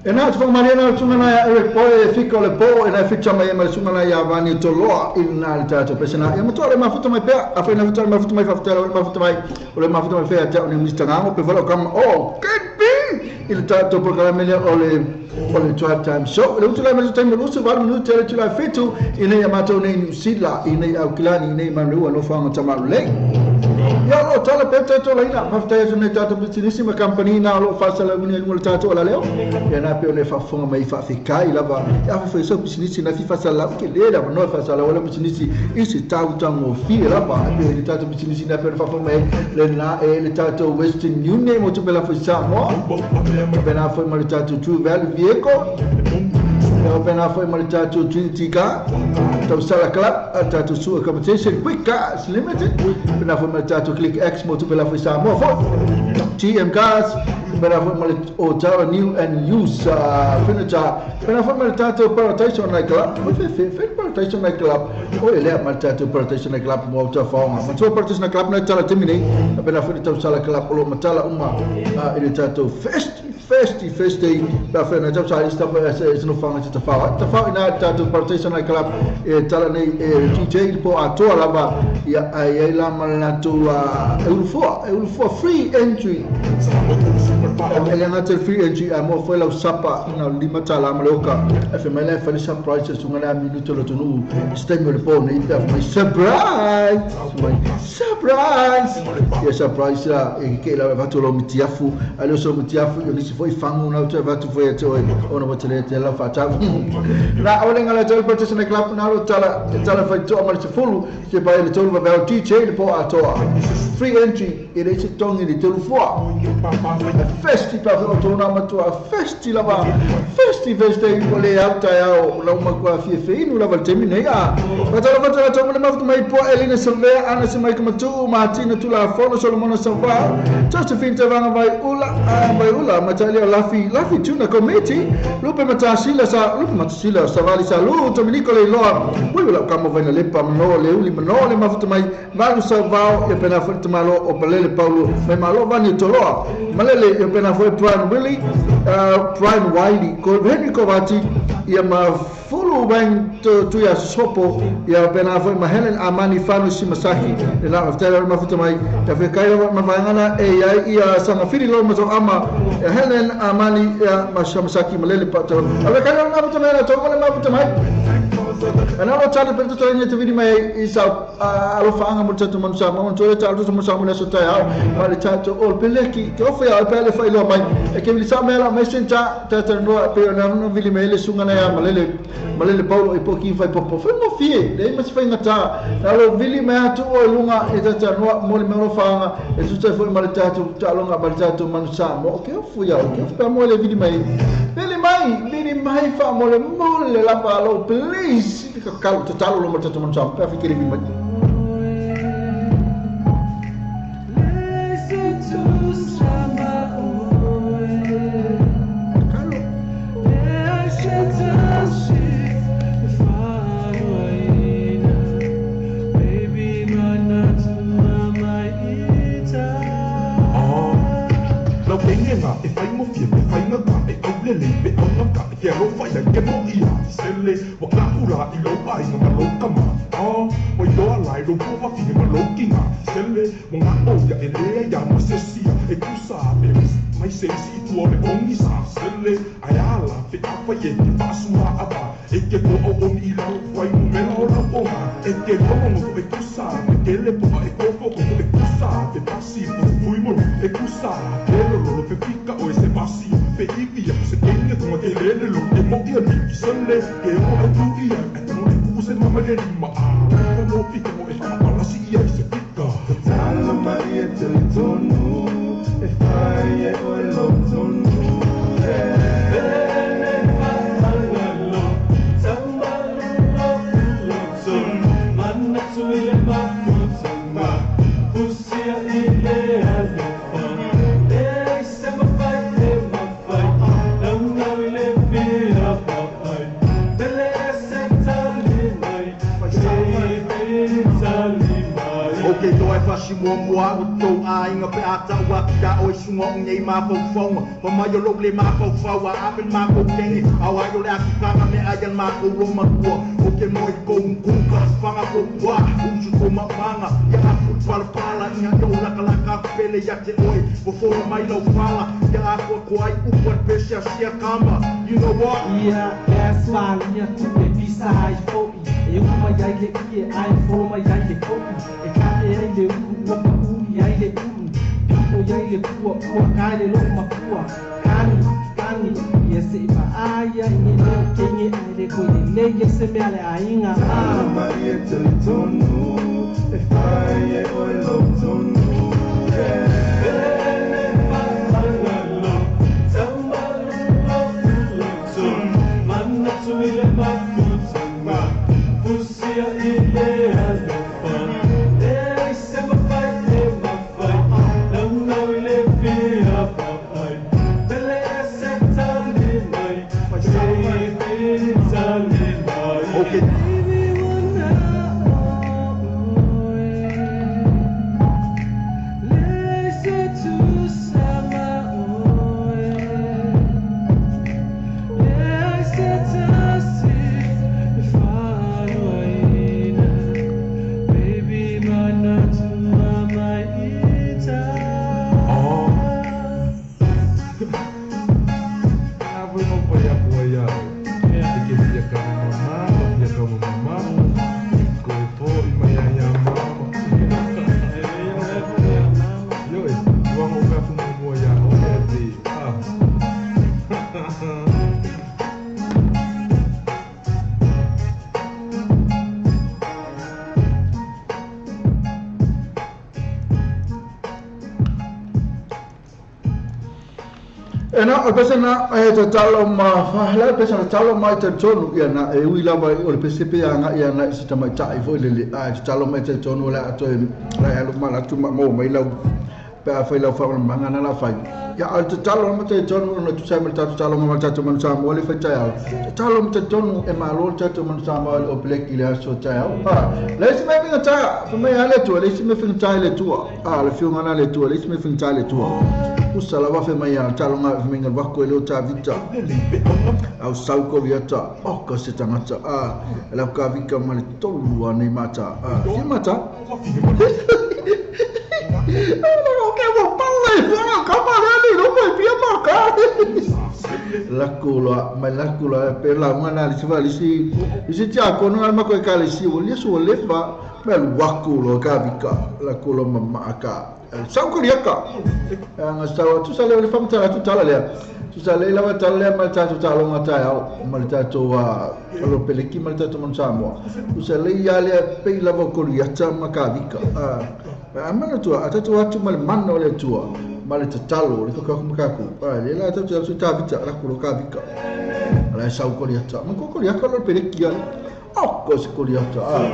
E na te whakamaria na tunga na ia Eric Boy e fika o le po e na fita mai e ma le tunga na ia Vani Toloa i na le tātou pesena. Ia matua le mafuta mai pea, a whaina futa le mafuta mai whafutela o le mafuta mai, o le mafuta mai whea te o ni Mr. Ngango pe whala o kama, oh, can be! I le tātou programme lea o le o le Drive Time Show. Le utu lai mai taimi lusu valu minute le tula fitu i nei a mātou nei New Zealand, i nei Aukilani, i nei Manua, no whaanga tamaru lei. Ia o lo tala pea tātou laina, whawhitai atu nei tātou pisinisi ma kampani nā o lo whaasalauina i lunga le tātou ala leo. Ia nā peo nei whaafonga mai whaawhikai lava, e awha whai sau pisinisi na fi whaasalau ke le lava noa whaasalau ala pisinisi i se tau tango fie lava. E peo le tātou pisinisi nā peo nei whaafonga mai le nā e le tātou Western Union mo tupe la fai Samoa. Pena foi ma le tātou True Value Vehicle. Ia pena foi ma le tātou Trinity Car. Tausala Club, a tātou Sewer Competition, Quick Cars Limited. Pena foi ma le tātou Click X mo tupe la fai Samoa foi. TM Cars. Pena foi ma le Otara New and Used Furniture. Pena foi ma le tātou Paradise Night Club. Oi fe fe fe Paradise Night Club. Oi lea ma le tātou Paradise Night Club mo au tawhaonga. Matua Paradise Night Club na tala temi nei. Pena foi le Tausala Club o lo matala uma i le tātou Festi Festi Festi pe a whena tau sa ista e se no whanga te tawhao. Tawhao ina le tātou Paradise Night Club e tala nei e DJ i po atoa lava ia ai ai la ma le latou e ulufua, e ulufua free entry. E le ngata free entry a mo foi lau sapa ina lima tala ma le oka. E fe mai la e fali surprise sunga le a minuto lo tonu. Stay mo le po nei pe a mai surprise. Mai surprise. Ia surprise la e ke la vatu lo mitiafu. A le so mitiafu yo nisi foi fangu na te vatu foi te oi ona mo tele te la fata. Na ole ngala tele protection club na lo tala tala foi to ma le fulu se pa le tolu va DJ le po atoa. Free entry e le se tongi le tolu fua. Festi pa o tona matua festi lava festi festi o le auta au la uma kua fie fe inu lava le temi nei a. Fatala fatala to mo le mafuta mai po Elena Silvea ana se mai kamatu Martina Tula Fono Solomona Sava Josephine Tavanga vai ula vai ula Matalia Lafi Lafi Tuna Committee Lupe Matasila sa Lupe Matasila Savali Salu Dominico Leiloa Ui ula kamo vai na lepa mano le uli mano le mafuta mai Valu Savao e pena foi tamalo o Palele Paulo mai malo vani Toloa Malele e pena foi Brian Willie Brian Wiley Henry Kovati ia ma Fulu Wang Tuia Sopo ia pena foi ma Helen Amani Fanu Simasaki le la of Taylor mafuta mai ta fe kai ma vaingana e ia ia sanga fili lo ma ama Helen Amani ia ma Simasaki malele pa to ave kai ma mafuta mai na to ma mafuta mai ana o tala pe to ni te vidi mai i sa alofa anga mo tatu manu sa mo to ta to mo sa mo le so ta au ma le ta to o peleki ke o fa pe le fa ilo mai e ke vili sa me la messenger ta ta no pe na no vili mai le sunga na ya malele malele Paulo e poki fai popo fai mo fie le ma se fai ngata na lo vili mai atu o lunga e ta ta no mo le mo fa anga e tu ta foi ma le ta to ta longa ma le ta to manu sa mo ke o fu ya ke fa mo le vili mai vili mai fa mo le mo le la pa lo please ka kalu totalo lo mo tatu manu sa pe fikiri mi mai Ou te iloa e fasi muamua au e tou aiga pe a tau atu iā oe i suga o nei mafaufauga. Fai mai o lou le mafaufau a ave le makou kene, ao ai o le atukaga meaai a le makou loomatua. Ou te moe i kou guka, faga kou ua, usu kou maumaga, ia afu i palapala ina ia ou lakalaka aku pele ia te oe. Fofola mai lau fala, ia atoatoa ai upu a le pese a sia kama. You know what? Ia e falia tupe pisa ai fo'i e ulu mai ai le ie ae folo mai ai le ko'i e ka'e ai le ulu ua pa'ū i ai le ulu pi'o i ai le pua ua kae le lo'o makua kani kani ia se'i pa'ā ia i ge leo keige ae le koe lelei ai se mea le aiga Talo mai e talitonu e fai e oe lou tonu Okay. A voi no pai aku ai au. E ke fia kama mama, ma fia kama mama. Ko e pō i mai ai a mama. Yo e, ua ngo ka fu mua ia o e te. Ah. E na, o le pese na, e tatalo ma, la le pese na tatalo mai talitonu, ia na, e ui lava o le pese pe aga ia na i se tamaitai foi lele, a e tatalo mai talitonu o le a toe, la e alu ma la tu ma maua mai lau, pe a fai lau faamalamalamaga na la fai. Ia, a o le tatalo ma talitonu ona tusa ai ma le tatou taloga ma le tatou manu Samoa le fai taeao. Tatalo ma talitonu e malo le tatou manu Samoa i le Opleki i le aso taeao. A, leai se mea e faigata, fai mai lava le Atua, leai se mea e faigata i le Atua. A, le afioga lena a le Atua, leai se mea e faigata i le Atua. Usa lava fai mai a taloga fai mai galu e leo Tavita. Au sau ko viata, o ko se tangata. A, e lau ka vika ma le tolu a nei mata. A, fia mata? Laku loa mai laku loa pe lauga na lisi fa lisi lisi tiakono al mako e kalesi o lia su lefa me luaku loa ka vika laku loa mama ka sau ko liaka anga sau tu sale le fam tala tu tala lea tu sale lava tala lea ma le tatou taaloga taeao ma le tatou alo peleki ma le tatou manu Samoa tu sale ia lea pei lava o Koliata ma Kavika a mana tua a tatou atu ma le mana o le Atua ma le tatalo le kakaku ma kaku a le la tatou atu Tavita la kulo Kavika ala e sau Koliata ma ko Koliata lo peleki ale o ko se Koliata a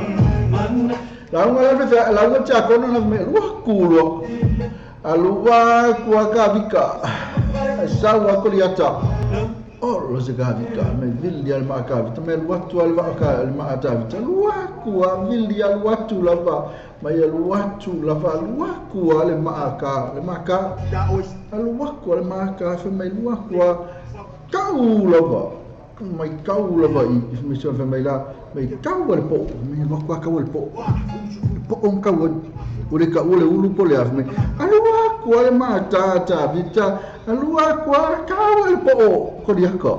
lauga le fe lauga tiakono na me lua kulo alua kua Kavika sau a Koliata o lo se Kavika me vili al ma Kavita me lua tu al va ka al ma Tavita lua kua vili al watu lava mai alu atu lava alu aku a le maaka le maaka alu aku a le maaka fai mai alu aku a kau lava mai kau lava i mai fai mai la mai kau a le po'o mai alu aku a kau a le po'o le po'o ma kau ai o le kau o le ulu po le a fai mai alu aku a le maata Tavita alu aku a kau a le po'o Koliaka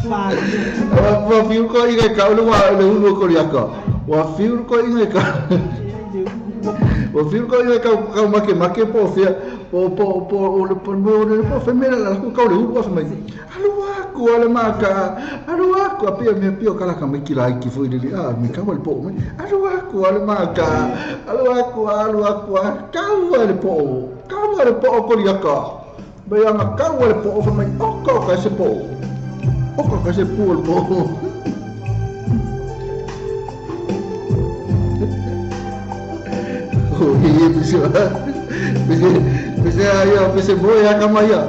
ua fiu ko inga kau le wa le ulu o Koliaka ua fiu ko inga ka ua fiu ko inga kau kau make make po fia po po po o le po mo le po fe mera la ku kau le ulu fa mai alu aku a le maka alu aku a pia me pio kala ka mai kila iki foi le a me kau le po mai alu aku a le maka alu aku alu aku a kau a le po kau a le po Koliaka mai anga kau a le po fa mai o kau ka se po o kau ka se po le po. Oh, iya, bisa, bisa, bisa, ya, bisa boy ya kama ya.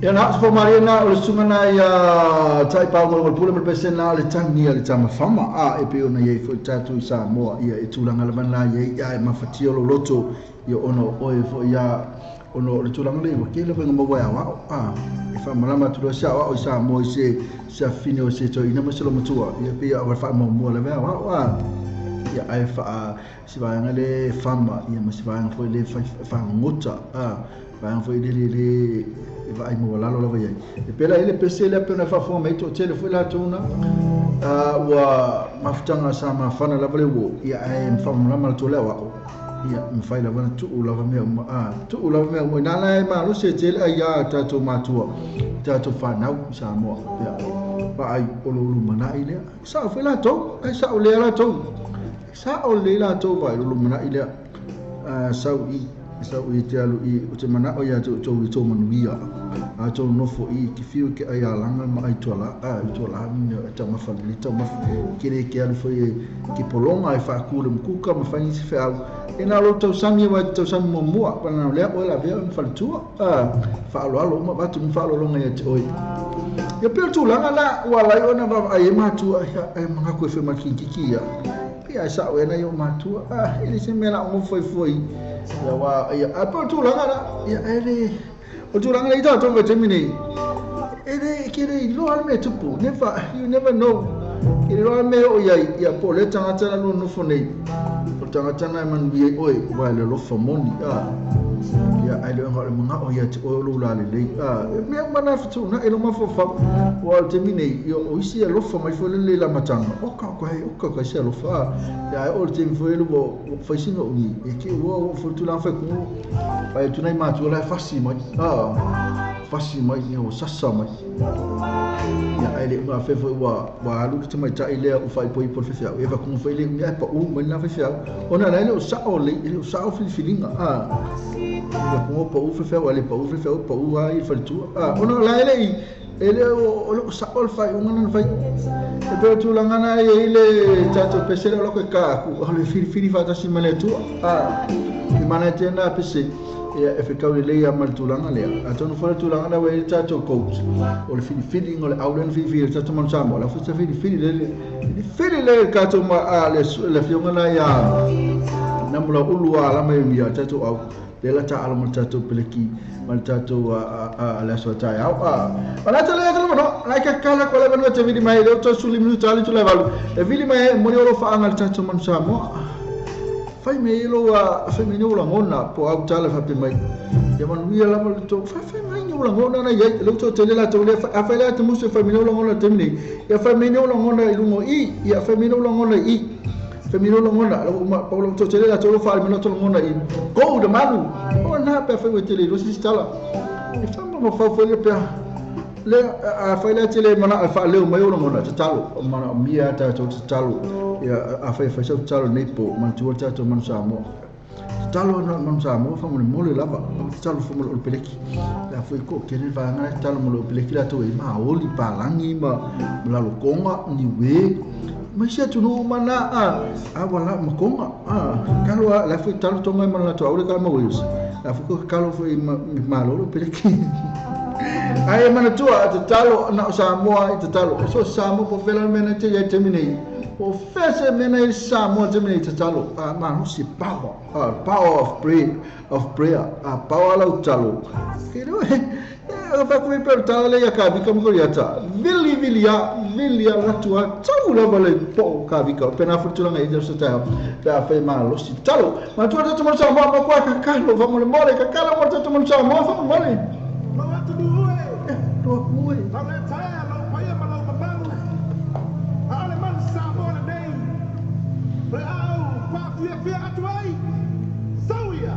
Ia na se faamalie na o le susuga na ia Tai Paugologolo Pule ma le pese na o le tagi a le tama fama a e pei ona i ai foi tatou i Samoa ia e tulaga lava na i ai ia e mafatia lou loto ia ona o oe foi ia ona o le tulaga lea ua tele lava ina maua e aoao a e faamalama atu loa se aoao i Samoa i se se afine o se toeaina ma se lomatua ia pei o le faamuamua lava e aoao a ia ae faa se vaega le fama ia ma se vaega foi le fagogota a vaega foi lele le e vaai maualalo lava i ai. E pēlā i le pese lea pei ona e faafofoga mai ai toatele foi latou na ua mafutaga sa mafana lava le uo ia ae faamalamalama latou le aoao ia mafai lava na tuu lava mea uma a tuu lava mea uma ina la e malosi e tele ai a tatou matua tatou fanau i Samoa ia vaai o lo lumanai lea sao foi latou ai sao lea latou sao lelei latou vaai lo lumanai lea sau i sau i te alu i o te manao ia te outou i tou manuia a tou nofo i ke fiu ke ai alaga ma ai tuala a i tuala ni e taumafa lelei taumafa ke le ke alu foi e ke pologa e faaku le mukuka ma fai nisi feau e na o lou tausami aua e te tausami muamua pana o lea oe lavea oe ma faletua a faaaloalo uma avatu uma faaaloaloga ia te oe ia pei o le tulaga la ua ala ai ona vaavaai ai matua e manatu e fai ma le kinkiki ia Pei a e sao ea nai ou matua, ah, e le se mea la o ngofo fua i, ia wa, ia, a pe o le tulaga la, ia, e le, o le tulaga lea i tatou vaitaimi nei, e le, ke le iloa le mea e tupu, never, you never know, ke le iloa le mea e oo i ai, ia, po o lea tagata la lua nofo nei, o le tagata na e manuia ai oe, aua e le alofa moni, ah, ia, ae le o le manao ia te oe o lou lalelei, ah, e mea uma na fetuunai lou mafaufau, aua o le taimi nei, ia, o isi e alofa mai foi lele i le amataga, oka, oka, he, oka, oka, se alofa, ah, ia, ae oo i le taimi foi lele ua, ua fai sina umi, e ke ua, ua foi le tulaga fai kumu, vaai atu nai matua la e fasi mai, ah, fasi mai, ia, ua sasa mai. Ia, ae le uma afea foi ua, ua alu le tamaitai lea ua faaipoipo le faifeau, ia vakuga foi le umi ae pau mai lena faifeau, ona la e le o sao lelei, e le o sao filifiliga, ah, vakuga ua pau faifeau, a le pau faifeau, pau lava i le faletua, ah, ona la e le i, E le o, o le o sao le faaiuga na na fai. E pei o tulaga na e i ai le tatou pese lea o lako e ka aku, o le filifili faatasi ma le Atua. A, i mana e tēnā pese, ia e whekau lelei a ma le tulaga lea. Atonu foi le tulaga lea ua i ai le tatou coach, o le filifili o le au lea na filifili e le tatou Manu Samoa, la foi sa filifili le, le filifili le le tatou ma, a, le, le afioga la ia Namulauulu a alama i ia tatou au. Lea la taalo ma le tatou peleki ma le tatou le aso a taeao. O la tala tala mano, la ka kala ko le manu te vili mai le o suli minuta ali tula valu. E vili mai e moni o lo faanga le tatou manu Samoa. Fai me ilo a fai me ni ula ngona po au tala fa pe mai. Ia manuia lava le tou fai fai mai ni ula ngona na iai le tou tele la tou le a fai la te musu fai me ni ula ngona te mini. Ia fai me ni ula ngona i lungo i, ia fai me ni ula ngona i. Femino lagona, la uma pau la tele la tolo fa mino tolo ngona i go the manu. O na pe fa tele lo si tala. E fa ma fa fa le pe le a fa le tele mana a fa le mai o ngona te talo mana mia ta to te talo ia a fa fa sa talo nei po man tu ta to man sa mo talo na man sa mo fa mo mo le lava te talo fa mo le peleki la foi ko ke le va talo mo le peleki la to e ma oli palangi ma la lokonga ni we Ma isi atunuu uma na a a ua la ma Konga a kalo a la foi talo tonga ma la to ka ma Wales la foi ko kalo foi ma malo lo peleki ai mana tua te talo na o Samoa i te talo so Samoa po fela mena te ia te mini o fese mena i Samoa te mini te talo a ma no si power a power of prayer of prayer a power lau talo ke no E fa kui pe tala le ia ka vika mo ia ta. Vili vili a, vili a latu a, tau lava le po ka vika. Pe na futulanga i te ta. Pe a fe ma losi talo. Ma tua tatu mo sa mo mo kwa ka kalo fa mo le mole ka kalo mo tatu mo sa mo fa mo mole. Lau atunuu e. Lau atunuu e. Lau le taea, lau paia ma lau mamalu. Aole manu Samoa lenei. O le aau faafiafia atu ai. Sau ia!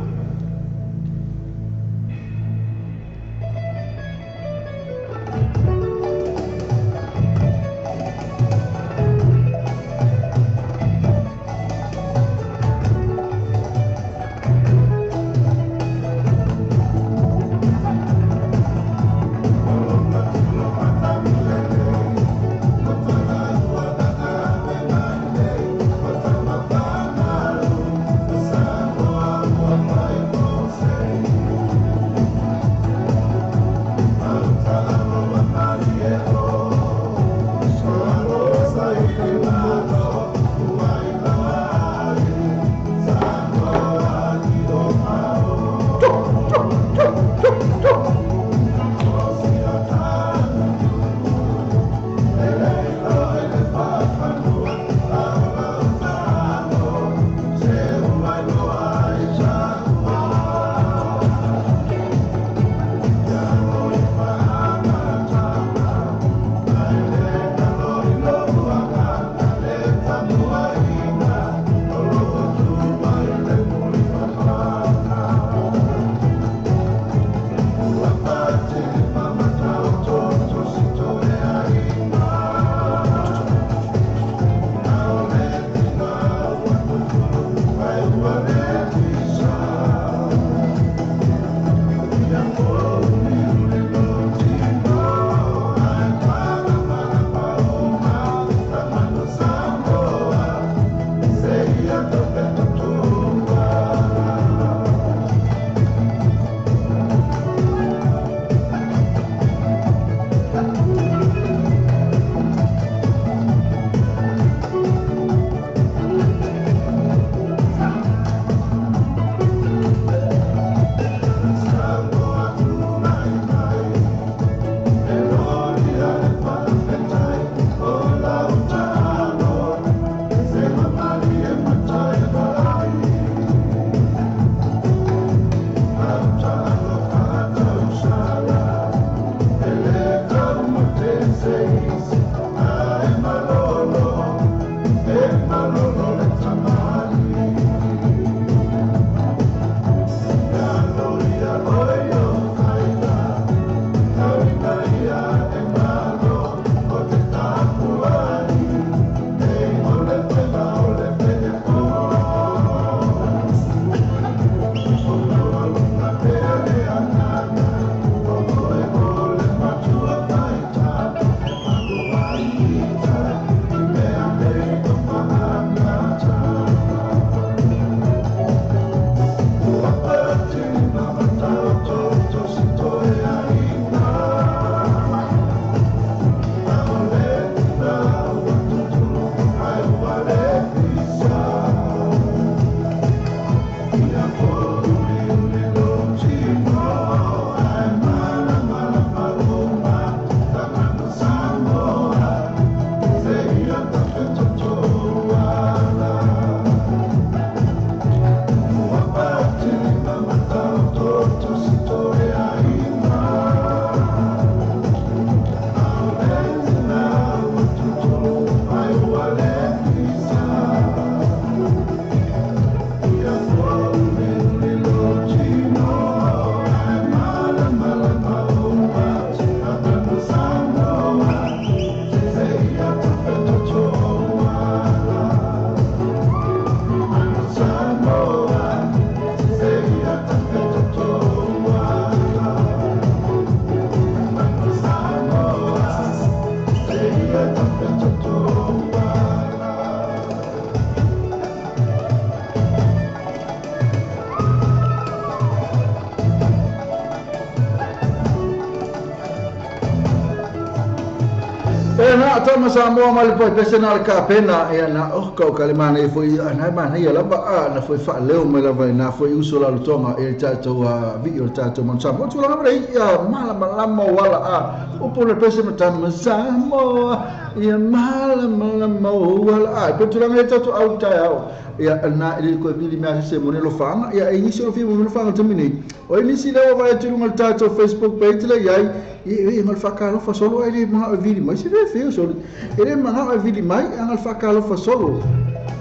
E na tama Samoa ma le pai pese na le kapena e na oh kau ka le manaia foi na manaia lava a na foi faaleo mai lava i na foi uso la lotoga e le tatou vii o le tatou manu Samoa tulaga ma le ia malamalama o ala a upu le pese ma tama Samoa ia malamalama o ala a e pe tulaga e tatou au taeao ia na e le koe vili mea se mo ne lofaga ia e nisi o fia mo ne lofaga tami nei o e nisi lea ua vaai atu i luga o le tatou Facebook page le iai e e nga le faakalofa solo ai le manao e vili mai se le feo solo e le manao e vili mai a nga le faakalofa solo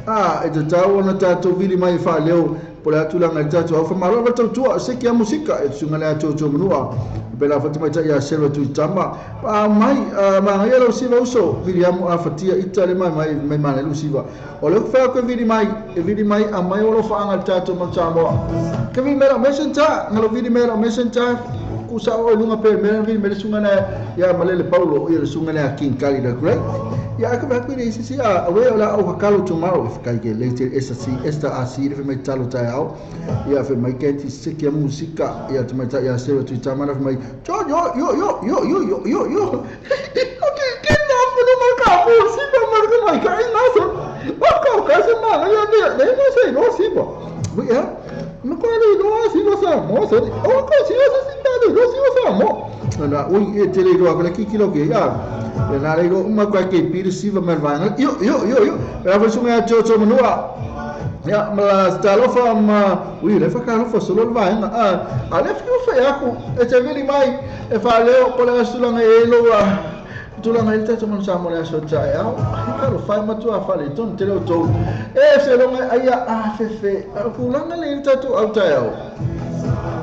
a e tatau ona tatou vili mai e faaleo po le a tulaga i le tatou au famalo ava tautua se kia musika e tusunga le atoatoa manua pe la fata mai tai a selwa tuitama pa mai magaia lau siva uso viliamu a fatia ita le mai mai mai mana lu siva o le fea ko vili mai e vili mai a mai o lo faanga le tatou manu Samoa ke vi mera messenger ngalo vili mera messenger ku sa o lunga pe mera vili mera sunga na ya malele Paulo ia le sunga na King Kali the Great ya ka va ku le sisi a we o la o ka kalo tomorrow if kai ke le te esa si esta a si le mai talo tai au ia fe mai ke ti se kia musika ia te mai ta ia se tu tamana fe mai yo yo yo yo yo yo yo yo yo okay ke na fu no ka fu si ba mar ka mai ka ina so o ka ka se ma ya ne ne no se no si ba we ya no ko le no si no sa mo so o ko si o si ta le no si o sa mo na oi e te le ro ko ki ki lo ke ya ya na le ro uma ka ke pi si va mar va yo yo yo yo ra fa sunga cho cho manua ya ma la talofa ma ui le fa kalofa solo le vaega a a le fiu fa aku e te vili mai e fa leo po le sulanga e lo a tulaga i le tatou manu Samoa le aso taeao e talofa e matua faaletonu tele outou e feloga ai a fefe tulaga le i le tatou au taeao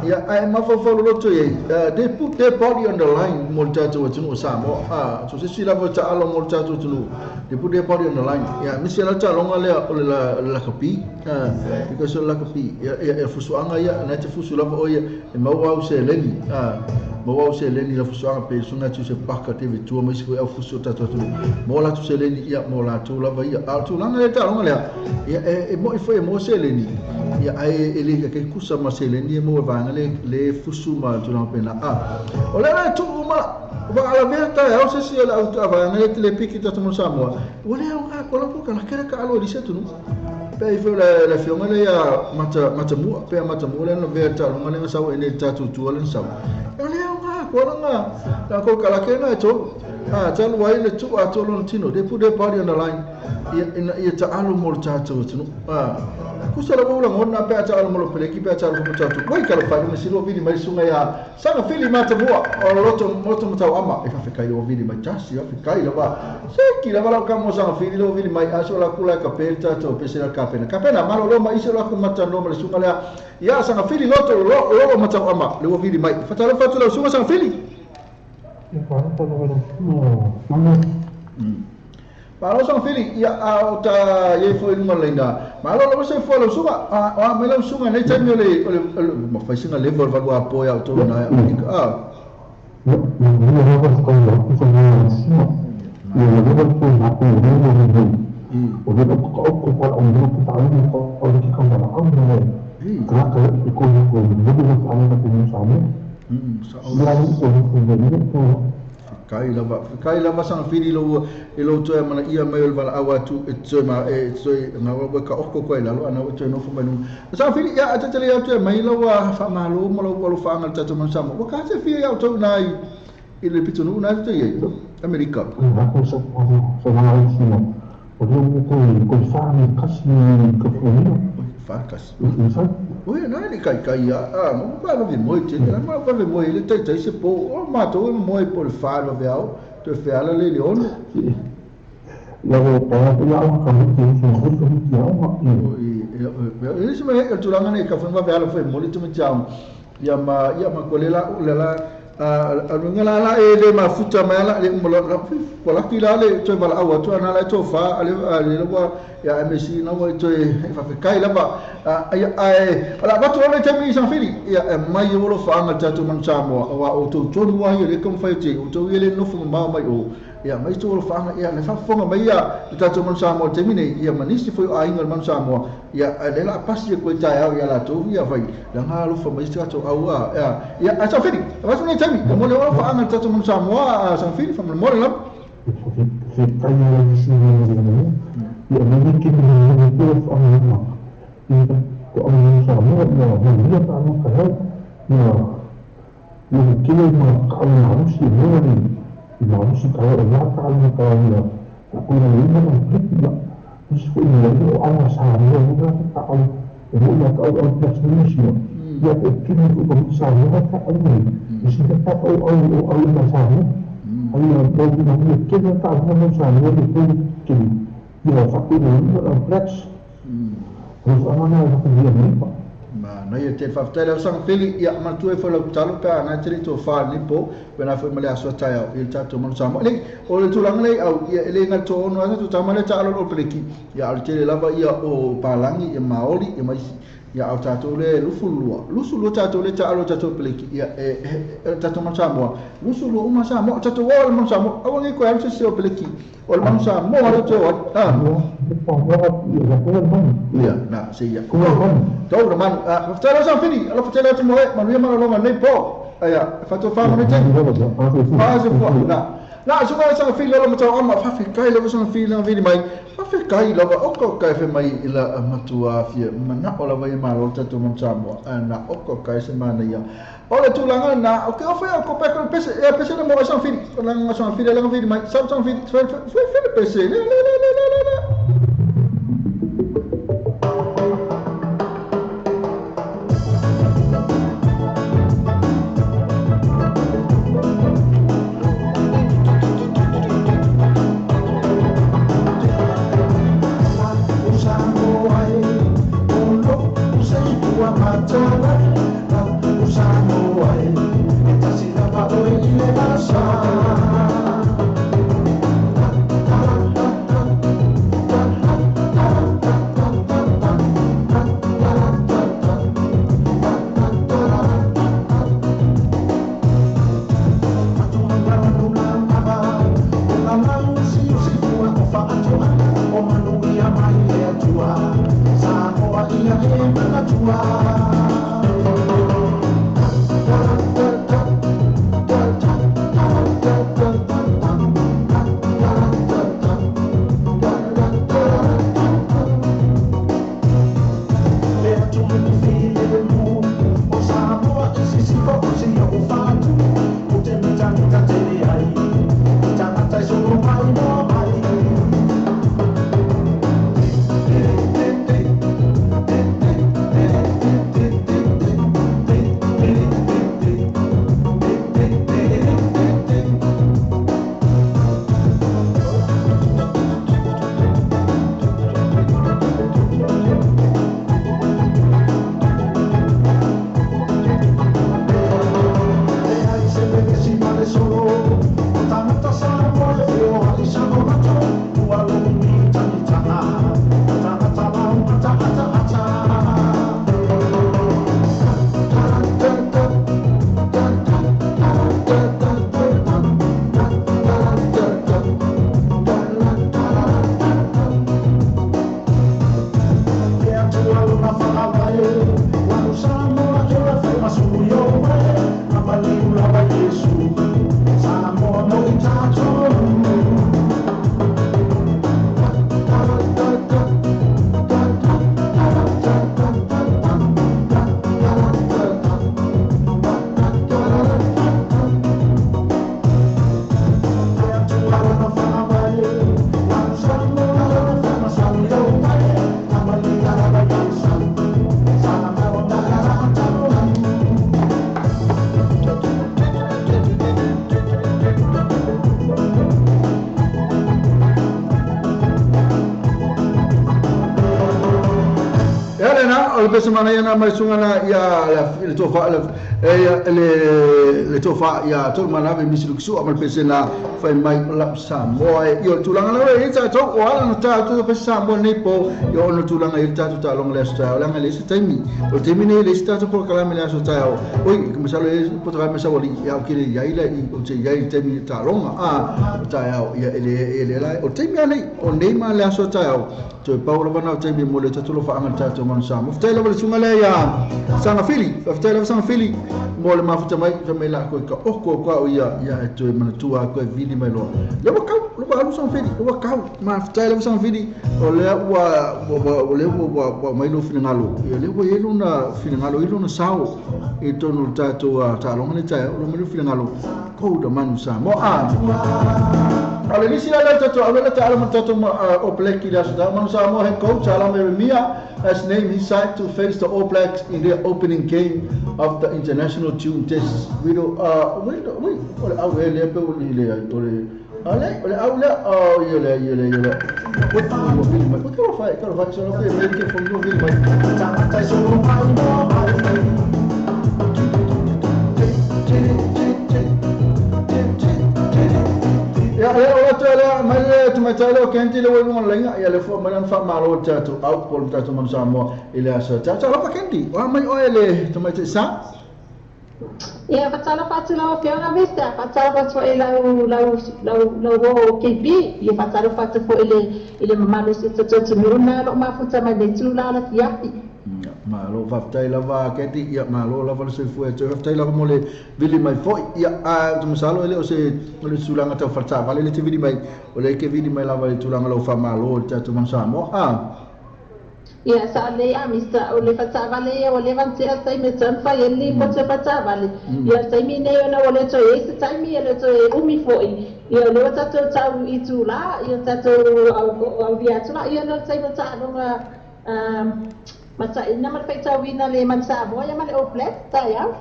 ia ae mafaufau loloto i ai they put their body on the line mo le tatou atunuu o Samoa a so se isi lava o taalo mo le tatou atunuu they put their body on the line ia misi la taaloga lea o le lakapi because o le lakapi ia ia fusuaga ia na te fusu lava o ia e maua au seleni maua au seleni la fusuaga pe sunga atu se paka te tua ma isi foi au fusu o tatou atunuu maua latou seleni ia mo latou lava ia a o le tulaga lea taaloga lea ia e mo'i foi e maua seleni ia ae e le kai kusa ma seleni e maua vaega le le fusu ma tulaga pena a o le la tuu ma Whaalavea taeao se isi o le au vaega le te le piki tatou mo Samoa ua le aoga kola po kala kere ka alo i se tunu pe ai foi le afioga le ia mata matamua pe matamua le na vea taaloga le na sau e nei tatou tua le na sau e le aoga kola nga la ko kala ke na e tolu A talu ai le tuu atoa lona tino, they put their body on the line, ia, ina ia taalo mo le tatou atunuu. A, tusa lava ua lagona pe a taalo mo le peleki pe a taalo foi mo tatou. Oi, talofa i luga silo vili mai suga ia Saga Fili Matamua o loto moto matau ama e faafetai ua vili mai tasi, faafetai lava. Se ki lava lau kamo Saga Fili lo vili mai aso la kula ka pe tatou pese la kapena. Kapena malo lo ma ise lo ku mata no ma le suga lea. Ia Saga Fili loto lo lo matau ama le ua vili mai. Fatalofa atu lau suga Saga Fili. Malo Saga Fili, ia a o ta iai foi luga leina. Malo lava se foi lau suga. A o a mai lau suga nei taimi o le o le ma fai singa level valu a po ia o tolu na Amerika. A. Kai lava, kai lava Saga Fili lo e lo toe mana ia mai o le valaau atu e toe ma e toe na wa ka oko koe lalo ana o toe nofo mai luga. Saga Fili ia atatele atu e mai lau faamalo ma lau alofaaga le tatou manu Samoa. Ua ka te fia iau tau nai i le pitonuu na te iai Amerika. Fa kasi. Oi, na ni kai kai ia. A, mo ba lo vi moi te, na ma va vi moi le tai tai se po. O ma to mo moi po le fa lo ve au. Te fe ala le le ono. Oi, e se me e tulanga nei ka fa ve ala foi mo le tu me chau. Ia ma ko le la le la a lunga la la e le mafuta mai ala le mo la ko la ki la le toe vala au atu ana la to fa ale ale wa ya MSC na wa toe fa fe kai lava ai ai ala batu ole te mi San Fili ia e mai o lo fa anga tatu man Samoa wa o to tonu wa le kom fa te o to ile no fu ma mai o ia mai to lo fa anga ia le fa fonga mai ia le tatu man Samoa te mine ia manisi foi a inga man Samoa ia le la pasi ko tai au ia la to ia vai la nga lo fa mai tatu au a ia ia San Fili va so nei tami mo le o fa anga tatu man Samoa San Fili fa mo le la Ma na ia te faafetai lau Saga Fili ia manatua e foi lau talo pe a nai tele to fa ni po pe na foi ma le aso tai au i le tatou manu Samoa. Lei o le tulaga nei au ia e le ngai to ono asa tu tama le taalo o peleki ia o le tele lava ia o palangi ia maoli ia maisi ia au tatou le lufu lua tatou le taalo tatou peleki ia e tatou manu Samoa lufu lua uma Samoa tatou o le manu Samoa au ngai ko au se o peleki o le manu Samoa le to a ia na se ia tau na manu faafetai lau Saga Fili alo faafetai atu mo e manuia malologa nei po aia fatou fa mo nei te fa se fua na na suka Saga Fili lo matau ama faafetai lava Saga Fili na vili mai faafetai lava o ko kai fe mai i la matua fia manao lava ia malo tatou manu Samoa na o ko kai se mana ia o le tulaga na o ke o fe o ko pe ko pese e pese na mo Saga Fili o la Saga Fili la vili mai Saga Fili fe fe pese le le le le le le pese manaia na mai suga na ia le tofa le le le tofa ia tolu manave misi luksua ma le pese na fai mai o lau Samoa e. Ia o le tulaga lava e i ai tatou o ala na tatou pese Samoa nei po ia ona tulaga i le tatou taaloga le aso taeao leaga e leai se taimi. O le taimi nei e leai se tatou polokalame le aso taeao. Oi, masalo e polokalame saualii ia ou te le i ai la i ou te i ai i le taimi taaloga a o taeao ia e le e le la o le taimi lava nei o nei ma le aso taeao toe pau lava na o taimi mo le tatou alofaaga le tatou Manu Samoa. Faafetai lava le susuga lea ia Sagafili. Faafetai lava Sagafili mo le mafuta mai fai mai la koe ka oko ko au ia ia e toe manatua a koe vili mai loa. Le ua kau, le ua alu Sagafili, le ua kau. Faafetai lava Sagafili o lea ua ua o lea ua ua ua mai lou finagalo. Ia lea ua i ai lona finagalo i lona sao i totonu o le tatou taaloga nei taeao, ua mai lou finagalo kou da Manu Samoa. A o le lisi la lea tatou ave la taalo ma tatou All Black i le aso taeao. Manu Samoa head coach Alama Ieremia has named his side to face the All Blacks in their opening game of the International June Test. Wido, wido, wi, o le au e lea pe o le le ai, o le, a le, o le au lea, o, ia le, ia le, ia le, ui, ua vili mai, ui, talofa e, talofa e, so la pe, me ke fo ua vili mai. Ia, lea o atu lea, mai le tamaitai lea o Kenti le ua i luga o le laina, ia le fua mai lana faamalo i le tatou au po o le tatou Manu Samoa i le aso. Tau talofa Kenti, o a mai oe le tamaitai sa? Ia, faatalofa atu lau Afioga Mister, faatalofa atu foi i lau, lau, lau, lau uo KB, ia faatalofa atu foi i le, i le mamalu o si o tatou atunuu na o lo o mafuta mai lenei itula o le afiafi. Ia, malo faafetai lava Keti, ia malo lava le soifua ia te oe, faafetai lava mo le vili mai foi. Ia, a ou te masalo e le o se o le tulaga tau faletaavale lea e te vili mai, o lea e te vili mai lava i le tulaga o lau faamalo i le tatou Manu Samoa. A. Ia, sa lelei a Mister, o le faletaavale ia ua leva ona tea le taimi e tatau ona fai ai le lipoti o le faletaavale. Ia, o le taimi lenei ona ua le toe i ai se taimi, e le toe umi foi. Ia, o lea ua tatou tau i itula, ia tatou aulia atu la, ia o le taimi o le taaloga Mataina ma le faitauina le Manu Samoa ia ma le All Blacks taeao.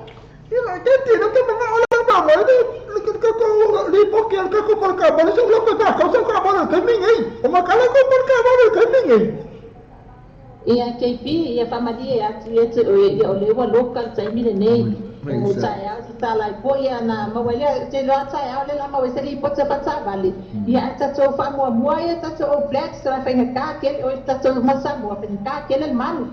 Ia, ke tino te mana o le mama le le ka ko lipoti al ka ko por ka bole sa lo ka ka sa ka bole ka mi ngai o ma kala ko por ka bole ka mi ngai. Ia KP, ia faamalie atu ia te oe, ia o lea ua loka le taimi lenei. O taeao te tala ai poa ia na maua ai lea, te iloa taeao lea la maua ai se lipoti a faataavale. Ia ae tatou faamuamua ia tatou All Blacks la faigata kele oi tatou ma Samoa faigata kele le manu.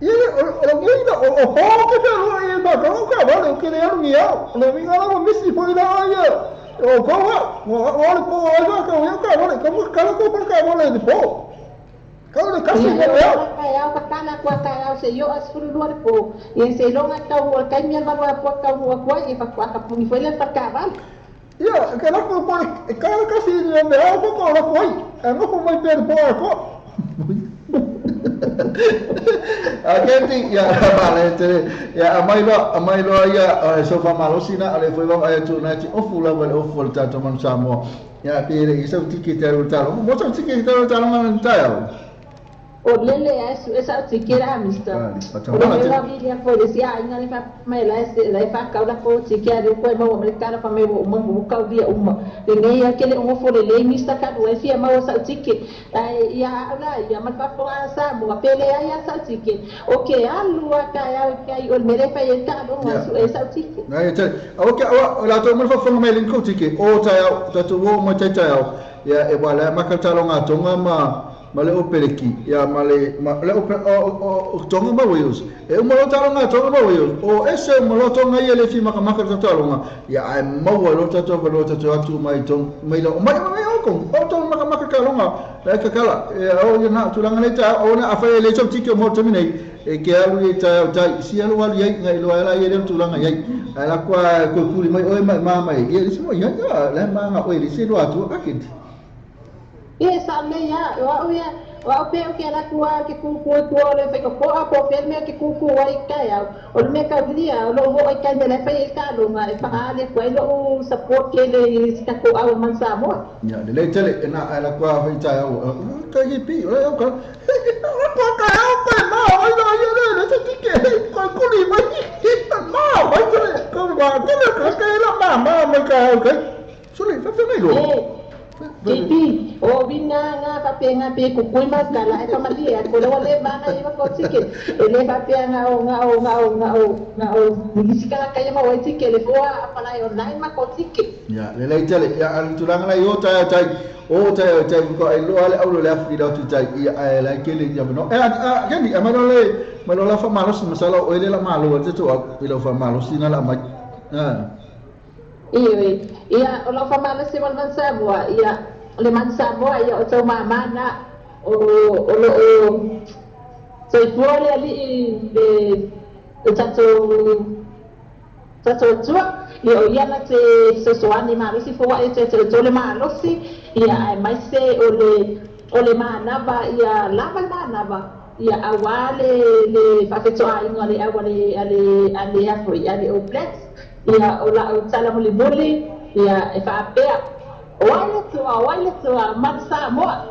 Ia o lo ngai la o o ho ke fe lo ia ma ka ka vale o ke le alu ngi ao o le winga la misi foi la ia o ko wa o le po ai ka ka ka vale ka mo ka ko por ka vale de po Kau le kasi Ia, mo e le ao. ola taeao ka tala atu a taeao se i oo a 12 le po. Ia seiloga tau o le taimi a le valu a pua tau atu ai, ia faatoa tapuni foi lea le faletaavale. Ia, ke lako po le e ka le kasi le me ao ko ko lako ai. E nofo mai pea le po a ko. A Kenti, ia, ma le te, ia, a mai loa, a mai loa ia, e sofa malosi na, ale foi vava ai atu na ti ofu lava le ofu o le tatou Manu Samoa. Ia, pe le i sau tiki te alu talo. Mo sau tiki te alu talo ngana tae O lele ae sue sa o tiki la Mister. O le mea ua vili a foi le isi aiga le faapea mai la e la e faakau la ko tiki a leo koe maua mai le tala fa mai ua uma ua kaulia uma. Lenei a kele o ngofo lelei Mister kalu e fia maua sau tiki. Ae ia au la ia ma le faafofoga a Samoa pe leai a sau tiki. O ke alu a taeao i kai o le mea lea e fai ai le taaloga e sue ai sau tiki. Nai e tele. Aua ke aua o latou mai faafofoga mai le kou tiki o taeao tatou o mai tai taeao ia e wa le maka le taaloga a Tonga ma ma le Opereki ia ma le ma le o o Tonga ma Wales e uma loa taaloga a Tonga ma Wales o ese uma loa Tonga ia le fia makamaka le taaloga ia ae maua loa tatou avanoa tatou atu mai Tonga mai la mai mai Hong Kong o Tonga makamaka taaloga la e kakala e o ia na tulaga nei taeao ona afai e le sau tiki o mo taimi nei E ke alu i taeao tai, si alu alu iai, ngai loa ela ia lea tulaga iai. Ae la kua koe kuli mai oe mai ma mai, ia lisi mo ia, ia la ma nga oe lisi loa atu a kenti. Ia sa lei ia, o au ia, o au pea o ke ala atu a ke kūkū i tua o le whaikokoa, po o fea le mea ke kūkū ai i kai au. O le mea kaulia, o lou oo i kai mea la e fai ai le taaloga, e whakaale atu ai lou support kele i si tatou au man Samoa. Ia, lelei tele, e na ae la kua whai taeao, kai i pi, o le au ka, JP, o uiga ga faapea pe kukui ma tala ae faamalie atu o lea ua leva ana iai matou ticket. E le faapea na o na o na o na o na o nisi tagata ia maua ai ticket lea foi ua apply online matou ticket. Ia, lelei tele. Ia, a o le tulaga la i o taeao tai, o taeao tai faatoa e iloa le auro i le afi i le o atu i tai, ia, ae la e tele i avanoa. E, a, a, Candy, aumai loa le, aumai loa lau faamalosi, masalo o oe lea o le a malo ai le tatou au i lau faamalosi lena o le a aumai. A. Ioe, ia, o lau faamalosi mo le Manu Samoa, ia, o le Manu Samoa, ia, o tou māmā na, o, o lo o soifua le Alii, le, le tatou Tatou Atua, ia o ia na te fesoasoani malosi foai e toe toe le malosi, ia aemaise o le o le manava ia lava le manava ia aua le le faafetoaiga o le au a le a le a le a foi a le All Blacks, ia o la'u tala mulimuli ia e faapea, O ai le Atua, o ai le Atua, Manu Samoa.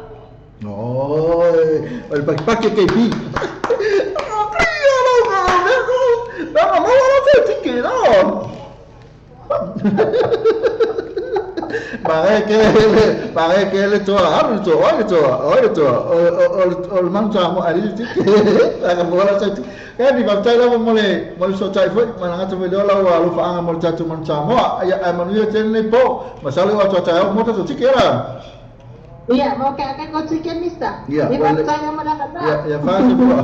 Oi, o le pakipaki o KB. Manaia ke le toa, alu le toa, oi le toa, oi le toa, o le manu Samoa, ali le tiki, laka mo la tiki. Kea ni faafetai lava mo le mo le fesootai foi, ma lagata foi lea o lau alofaaga mo le tatou manu Samoa. Ia, ae manuia tele lenei po, masalo i o atu a taeao mo tatou tiki, e la. Ia, mo ka ka ko tike mista. Ia, Ni o le, faafetai mo le avanoa. ia, ia fasi fua.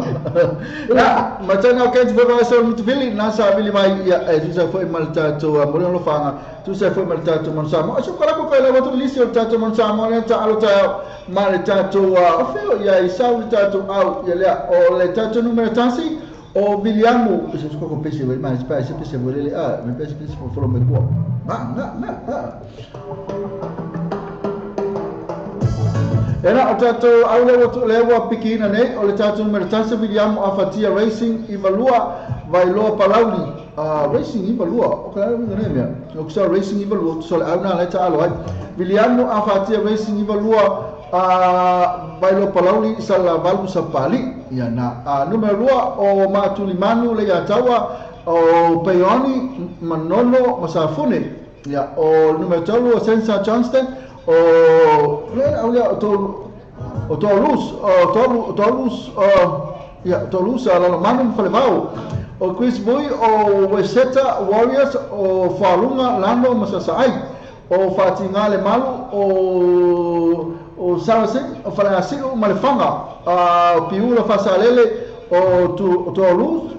Na, ma tena o Kate foi vaesa o Mutuvili, na sa vili mai, ia, e tusa foi ma le tatou uh, moli alofaga, tusa foi ma le tatou manu Samoa. Aso kalako kai lau atu lisi o le tatou manu Samoa lea ta alo taeao ma le tatou uh, o feo, ia, i sau le tatou au, ia lea, o le tatou numera tasi, o Viliamu, se koko pese wei mai, se pese pese wei lele, a, me pese pese fo folo me kua. Na, na, na, na. Ena o tatou au lea ua lea ua pikiina nei o le tatou numera tasi o Viliamu Afatia Racing 92 Vailoa Palauli Racing 92 o ka le uiga nei mea o kusa Racing 92 tusa o le au na lea taalo ai Viliamu Afatia Racing 92 Vailoa Palauli Salavalu Sapali ia na numera 2 o Matulimanu Leiataua o Peioni Manono Masafune Ia, o le numera 3 o Spencer Johnston, o le au lea o Tolu, o Tolus, o Tolu, Tolus, o ia, Tolus a Lalomanu ma Falevao. O Chris Vui o Weseta Warriors, o Fualuga, Lano ma Sasaai. O Faatiga Lemalu, o o Saracen, o Faleasiu ma Lefaga. O Piula Fasalele, o Tolus,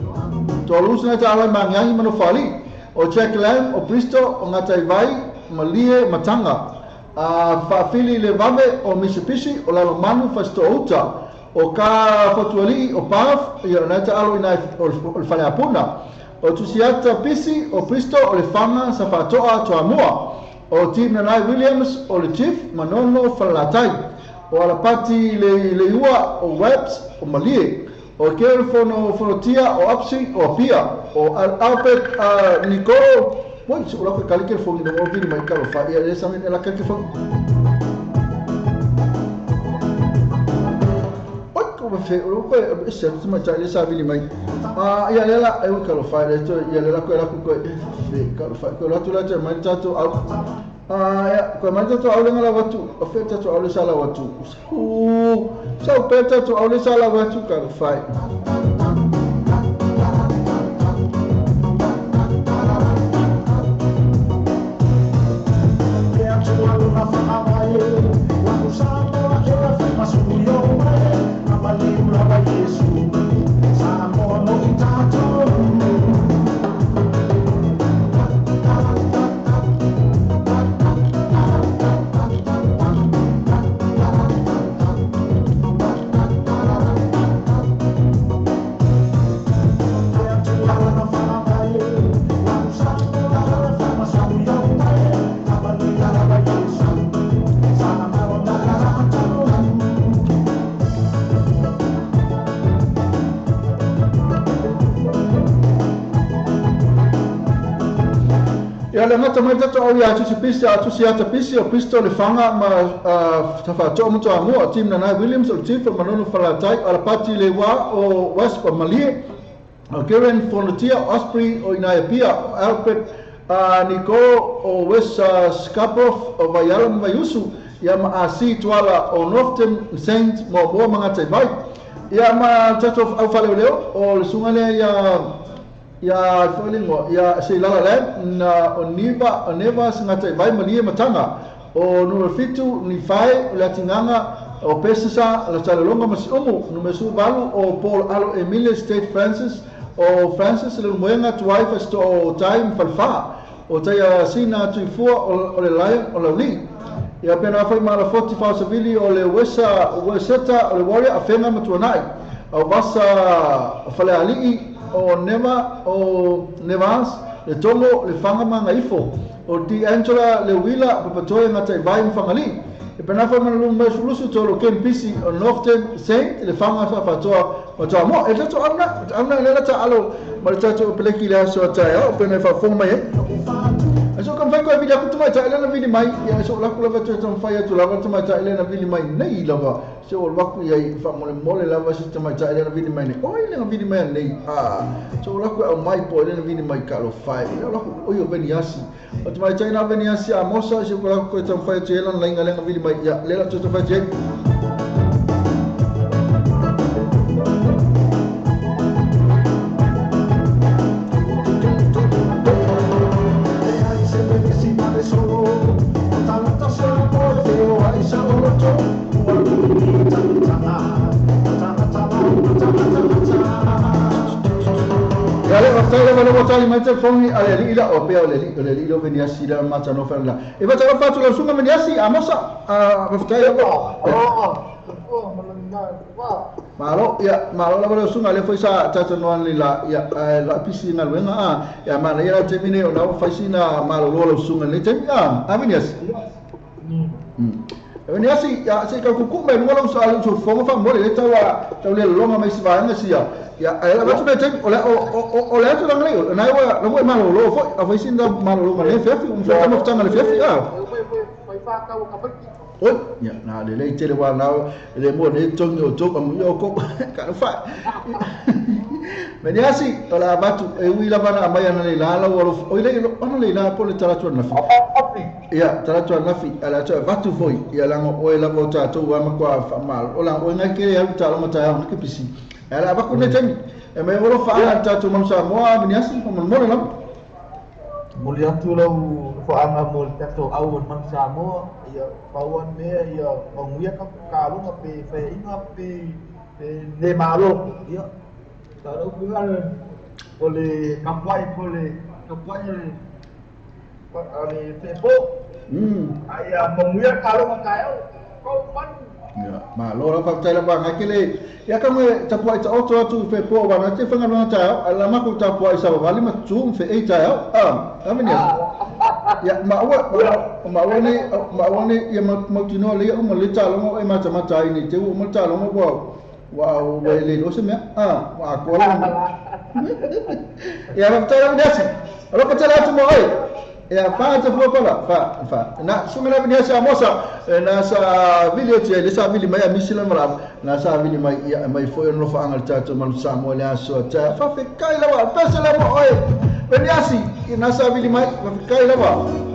Tolus na taalo ai Magiagi ma Nofoalii. O Jack Lamb, o Bristol, o Gataivai, Malie, Matanga. A Faafili le Vave, o Mitsubishi, o Lalomanu, Fasitoouta. O Ka Fotualii, o Perth, ia o nae taalo i nae o le Faleapuna. O Tusiata Pisi, o Bristol, o Lefaga, Safatoa, Toamua. O Tim Nanai Williams, o le Chief, Manono, Falelatai. O Alapati Leiua, o Webbs, o Malie. O Kerry Fono Fonotia, o Apsi, o Apia, o Albert Nicolo, Oi, se ula koe kali telefoni na vili mai talofa ia le sami la kali telefoni. Oi, ko ba fe, o koe se atu mai tai le sa vili mai. Ah, ia le la e ui talofa le to ia le la koe la koe fe talofa. Koe la tu la te mai tatou au. Ah, ia, koe mai tatou au le ngala watu, o fe tatou au le sala watu. U, sa pe tatou au le sala watu talofa. Ia le gata mai tatou au ia Tusi Pisi a Tusi Ata Pisi o Bristol Lefaga ma Tafaatoa ma Toamua o Tim Nanai Williams o le Chief o Manono Falelatai o Alapati Leiua o Wasp o Malie o Karen Fonotia o Osprey o Inaiapia o Albert Nicole o West Scarborough o Vaiala ma Vaiusu ia ma AC Tuala o Northton Saint Moamoa ma Gataivai. Ia ma tatou au faleoleo o le susuga lea ia ia foi le igoa ia Seilala Lam na o Niva o Nevas Gataivai Malie Mataga o Numera 7 Nifae o le Atigaga o Pesesa la Salelologa ma Siumu Numera 18 o Paul Alo Emile State Francis o Francis Leulumoega Tuai Fasitoa o Tai ma Falefa O Taia Sina Tuifua o le Lion o Laulii. Ia pena foi ma Alafoti Faosavili o le Uesa Ueseta o le Warrior Afega ma Tuanai. O Vasa Falealii o Neva o Nevas le Togo le Faga ma Gaifo. O D'Angela Leuila Papatoe Gataivai ma Fagalii. E pena foi ma Lulu Sulusu Tolo Ken Pisi o Northern Saint le Faga sa Fatoa Ma Samoa, e tatou auna, auna le la taalo ma le tatou peleki le aso a taeao, pena e faafofoga mai ai. Ae so kamfai koe vili aku tamaitai lea na vili mai, ia so laku lava toe tamfai atu lava le tamaitai lea na vili mai nei lava, se o laku iai faamolemole lava se tamaitai lea na vili mai nei. Oi le na vili mai nei, a so laku e au mai po le na vili mai talofa e. Ia laku oi o Veniasi. O tamaitai na Veniasi a Mosa se ko laku koe tamfai atu ia lana lainga lea na vili mai, ia le la toe tamfai atu iai. Ia le faafetai lava lea ua tali mai telefoni a le alii la o pea o le alii o le alii leo Veniasi la matanofa la e faatalofa atu lau susuga Veniasi Amosa a faafetai lava. Malo, ia, malo lava lau susuga, lea foi sa talanoa nei la, ia, ae la pisi i galuega, a, ia, manaia la le taimi nei ona ua fai sina malolo a lau susuga i lenei taimi, a, a Veniasi? Veniasi, ia, se i tau kuku'u mai luga lau usufofoga faamolemole, lea tau a, tau le lologa mai si vaega sia, ia, ae la avatu lenei taimi, o le, o, o, o, o le atu laga nei, o lena ua, la ua e malolo foi, a fai sina malologa i lenei afiafi, ua mafai ona taumafataga i le afiafi, a. Oi, ia, na lelei tele wa na le mo nei togi o tou amuia o kou talofa. Me ni asi, o le avatu, e ui lava na aumai ana nei la lau alofa. Oi lei, ana nei la po le talatu anafi. Ia, talatu anafi, a le atu avatu foi, ia langa oe lava o tatou a matua whaamalo. O langa oe ngai kere alu talonga taeao ngai ke pisi. E ala avaku nei taimi. E mai alofa ala le tatou manu Samoa, me ni asi, faamolemole lava. Momoli atu lau nofoaga mo le tatou au o le Manu Samoa, ia pau lava le mea ia manuia tatou taaloga pe faiaina pe le malo, ia na o le upu lena o le tapuai po o le tapuai a le feepo, a ia manuia le taaloga taeao, go Manu! Ia, malo lava, faafetai lava ngai ke le ia ka moe tapuai taoto atu i fepoa wa ngai te whangaluanga taeao, a la makou tapuai savavali ma tutu ma feei taeao, a, ave ni aso. Ia, ma ua, ma ua nei, ma ua nei, ia mautinoa le ia uma le taaloga o e matamata ai nei te ua uma le taaloga ua, ua, ua e le iloa se mea, a, ua atoa la. Ia, faafetai lava ni aso. Alofa tele atu mo oe. Ia, fa te fua pala, fa, fa. Na, sunga na vini sa mosa, na sa vili atu ia, le sa vili mai a misi la mala, na sa vili mai ia, mai foi ono lofa anga le tatou manu Samoa le aso a tae. Fa fekai lava, pese le mo oe. Veni asi, na sa vili mai, fa fekai lava.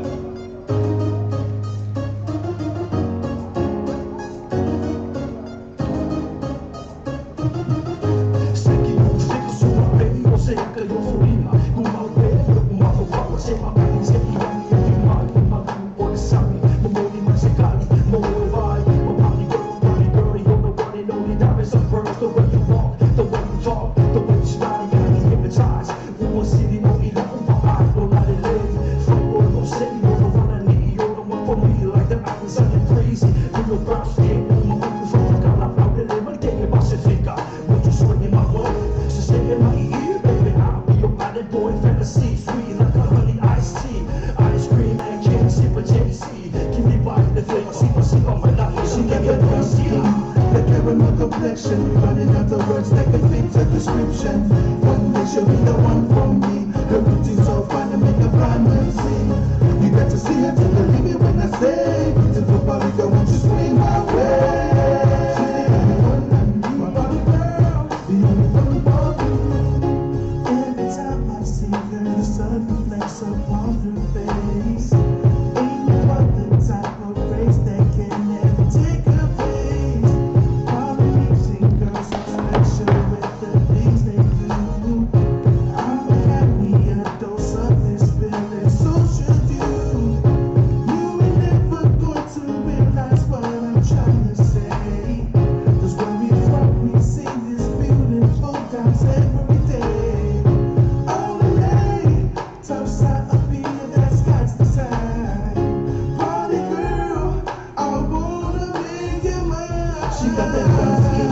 She got that brown skin,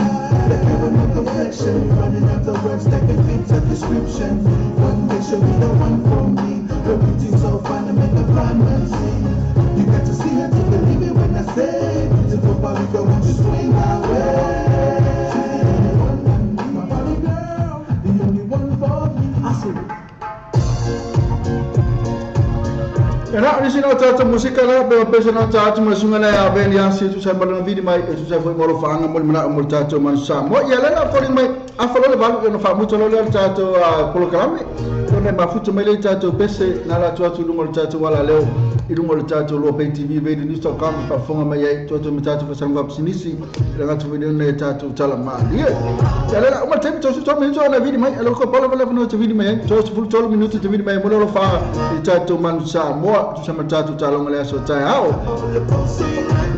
that caramel complexion. Running out the words that can fit her description. One day she'll be the one for me. Her beauty so fine to make a blind man see. You got to see her to believe it when I say, beautiful Barbie girl, won't you swing my way? She's the only one I need, my Barbie girl, the only one for me. I said. E na o nisi na o tātou musika la, pe o pesa na o tātou masunga na a veni a si tu sai malanga vidi mai, e tu sai foi molo whaanga mo le mana o mo le tātou manu Samoa. Ia le la fori mai, a falo le valu, e no whaamuta lo le o le tātou polokalame. Ko nei mafuta mai le tātou pese, nā la tu atu lunga o le tātou wala leo, i lunga o le tātou Loa Bay TV, radionews.com, whaafonga mai ai, tu atu me tātou whasangu whapisinisi, e ranga atu video nei tātou tala mālie. Ia le la, uma taimi tau su tau minutu ana vidi mai, a ko pala wala whanau te vidi mai ai, tau su fulu tolu minutu te vidi mai, mo le olo whaanga i tātou manu Samoa, tu sama tātou talonga le aso tae ao.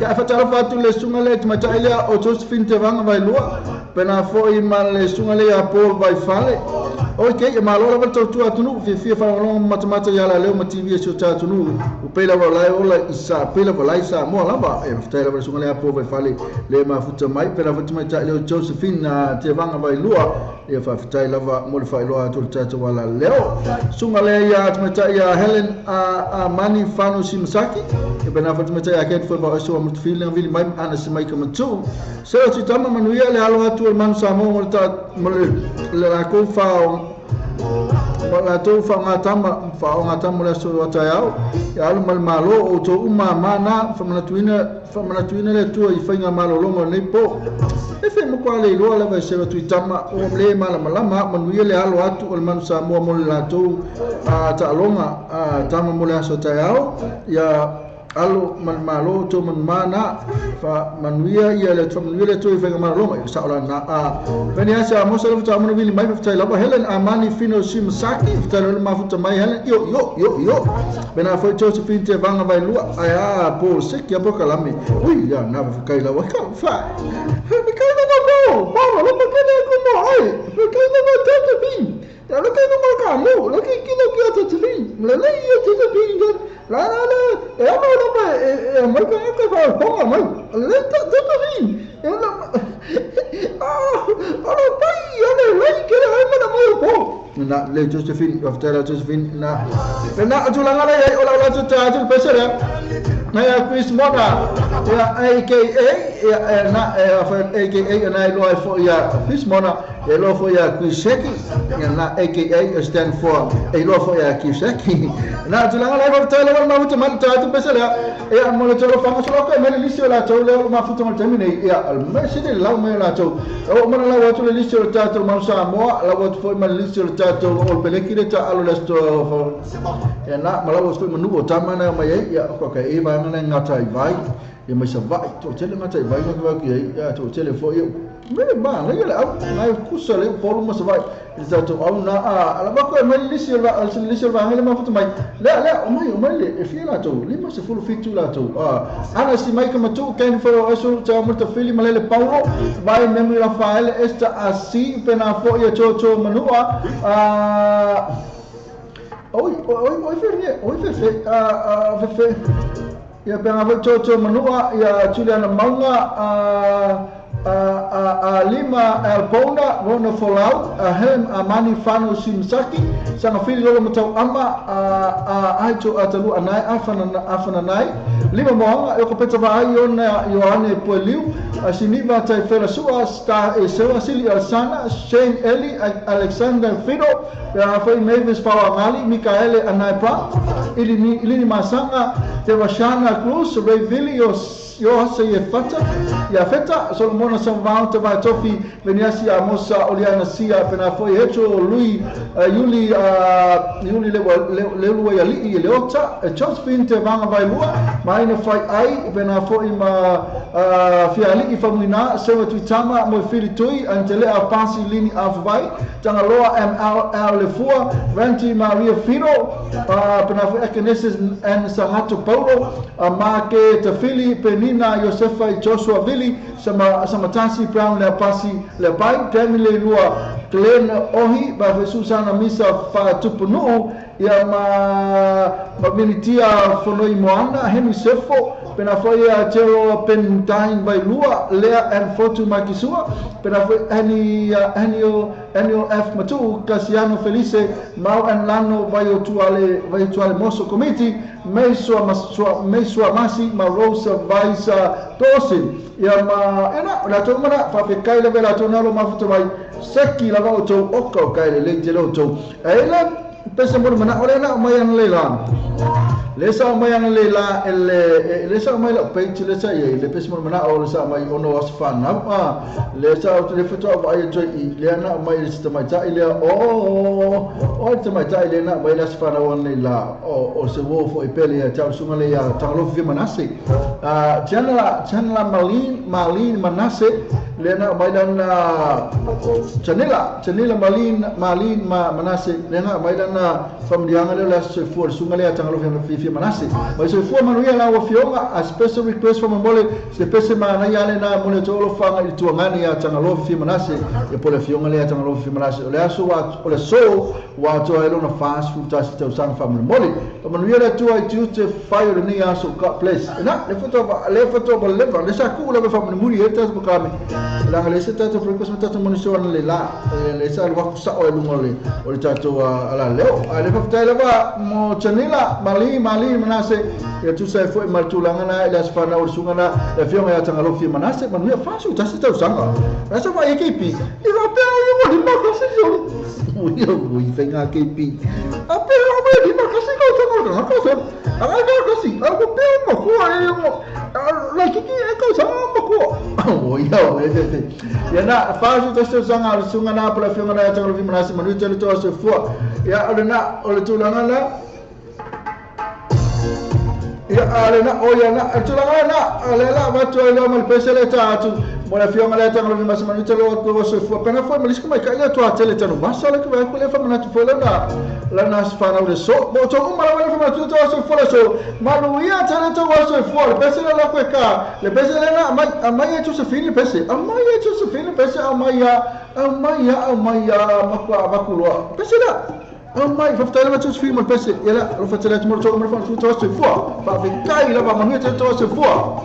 Ia e whatalofa atu le sunga le tamatai lea o Josephine Te Vanga Vailua, pena foi ma le sunga le ia Paul Vaifale. Ok, e malo lava le tautua atunuu, fiafia faalogologo ma matamata ia la leo ma TV e si o ta atunuu, u pei lava o lae ola i sa, pei lava lai Samoa lava. E faafetai lava le sunga le a Paul Vaifale le mafuta mai, pena foi tamaitai lea o Josephine Te Vanga Vailua, ia faafetai lava mo le faailoa atu o le tatou ala leo. Sunga lea ia tamaitai ia Helen Amani Fano Simasaki, e pena foi tamaitai ia Kate foi Vaoso wa Mutufili na vili mai ana si mai ka matu. Se o tama manuia le alo atu o le manu Samoa mo le ta mo le le lakou fao mo latou faogatama faogatama mo le aso o taeao ia alu ma le Malo o outou uma ma na famanatuina famanatuina le Atua i faiga malologa o lenei po. E fai matua le iloa lava e se atu i tama o le malamalama manuia le alo atu o le manu Samoa mo le latou taaloga tama mo le aso taeao ia alo ma le Malo o tou manumā na faamanuia ia le faamanuia le Atua i faiga malologa i sao la na a veni ase a mosa le faatoa vili mai faafetai lava Helen Amani Fino Simasaki faafetai lava le mafuta mai Helen io io io io mena foi Josephine Te Vanga Vailua ai a Paul Seki a Pokalame ui ia na faafetai lava ka fa faafetai lava mo Paul lo pa ko mo ai faafetai lava Josephine Ya lo que no mo ka mo lo que kilo ki o Josephine le le ia Josephine la la la e ama lo pa e e mai ka ka ka honga mai le ta Josephine e la ah alo pai ale lai ke le ai mana mo po na le Josephine after la Josephine na na atulanga le ai ola ola tu ta tu pese le na ya Chris Mona ya AKA ya na AKA na ilo ai fo ya Chris Mona e lo fo ya Chris Seki ya na AKA stand for e lo fo ya Chris Seki na atulanga le fa ta le ma futa man ta tu pese le ya mo le tolo fa so ko me le lisi la to le ma futa mal termine ya al me se de la me la to o mana la watu le lisi o tatou mau Samoa la watu foi ma le lisi o tatou o peleki le ta alo le sto ya na ma la watu foi manu o tama na mai ai ya ko ka e vai na ngata i vai ya mai sa vai to tele ngata i vai ngata vai ya to tele fo yo me ma na ya au na kusa le polo ma sa vai le tatou au na a ala ba ko me lisi o la lisi o va le ma futa mai le le o mai o mai le e fia la to lima se fulu fitu la to a ana si mai ka matu ken fo aso ta mo ta fili ma le Paulo vai memory Rafael esta asi pena fo ia cho cho manua a oi oi oi fe oi fe fe a fe fe ia pena fo cho cho manua ia Juliana Maunga a Lima Alpona Rona Folau a Helen Amani Fano Simsaki Sanga Fili Lolo Matau Ama a Aito Atalu Anai Afana Nai Lima Moanga e ko peta vai ona Ioane Poeliu a Siniva Tai Fela Sua Star e Sewa Sili Alsana Shane Eli Alexander Fido a foi Mavis Fawangali Mikaele Anai Brown Ilini Ilini Masanga Tewashana Cruz Ray Vili yo se ye fata ya feta Solomona Samvao te vai tofi Veniasi Amosa Oliana Sia pena foi hecho Lui Yuli Yuli le le lua ya li le ota Josephine Te Vanga Vailua mai na fai ai pena foi ma fiali i famuina sewa tuitama mo fili tui antele a pasi lini afvai Tangaloa MLL Lefua Ranti Maria Fino pena foi Ekenesis N Sangato Paulo Make Tafili Penina Josefa Joshua Vili sama Samatasi Brown le pasi le pai Temi le lua Glenn Ohi ba Susana Misa fa tupunu Ia ma ma Militia Fonoi Moana, Henry Sefo, pena foi a Gerald Pentain Vailua, Lea and Fotu Makisua, pena foi Annie Anio Anio F Matu, Casiano Felice, Mau and Lano Vaiotuale Vaiotuale Moso Committee, Mei Sua Sua Mei Sua Masi, ma Rosa Vaisa Tosin. Ia ma ena la to mana fa fe kai le la to na lo ma futu mai seki la va o to oka o kai le le te lo to. E le pese mo mana ore na mai an le la. Le sa mai an le la ele le sa mai la page le sa ye le pese mo mana o le sa mai ono as fan na le sa o le futu va ai to i le na mai le sa mai ta ile o o te mai ta ile na mai la fan na le la o o se wo fo i pele ya ta sunga le ya ta lo fi manase a chanla chanla malin malin manase le na mai la na chanela chanela malin malin ma manase le na mai la na familianga le la se fu sunga le ta lo fi fi manase mai se fu manuia la o fionga a special request from mole se pese ma na ya le na mole to lo fanga i tuangani ya ta lo fi manase e po le fionga le ta lo fi manase o le aso wa o le so wa to ai lo na fast food ta se sang family mole manuia le tu ai tu te fire ni aso God bless na le foto le foto le le sa ku le family muri e ta ko kame la le se ta to frequency ta to moniso le la le sa wa ku sa o le le o le ta to ala leo ale fa ta leva mo chanila mali mali manase ya tu sai foi mal tulanga na ile asfana o sunga na le fionga ya tanga lo fi manase manuia fasu ta se ta usanga na sa va AKP i va pe o yo ni ma ko se yo yo i fenga AKP a pe o me ni ma ko se ko ta ko ko se a ga ko si a ko pe mo ko e mo la kiki e ko sa mo ko o yo e te ya na fasu ta se usanga sunga na pela fionga na tanga lo fi manase manuia le to se fua ya o na o le tulanga na ya ale na o ya na tulanga na ale la va tu ale mal pese le ta tu mo la fionga le ta lo mas manu te lo to se fu pena foi malis como ka ya tu atele ta no basa le que vai com le fa mana tu foi la la na sfana le so mo to uma la fa tu to se fu le so manu ya te le to se fu le pese la ko ka le pese le na mai ya tu se fini pese amai ya tu se fini pese amai ya amai ya amai ya makwa makulwa pese la mai faftala ma tus film pese yala lo fatala mo to mo fa tu to se fua fa fe kai la ba manu te to se fua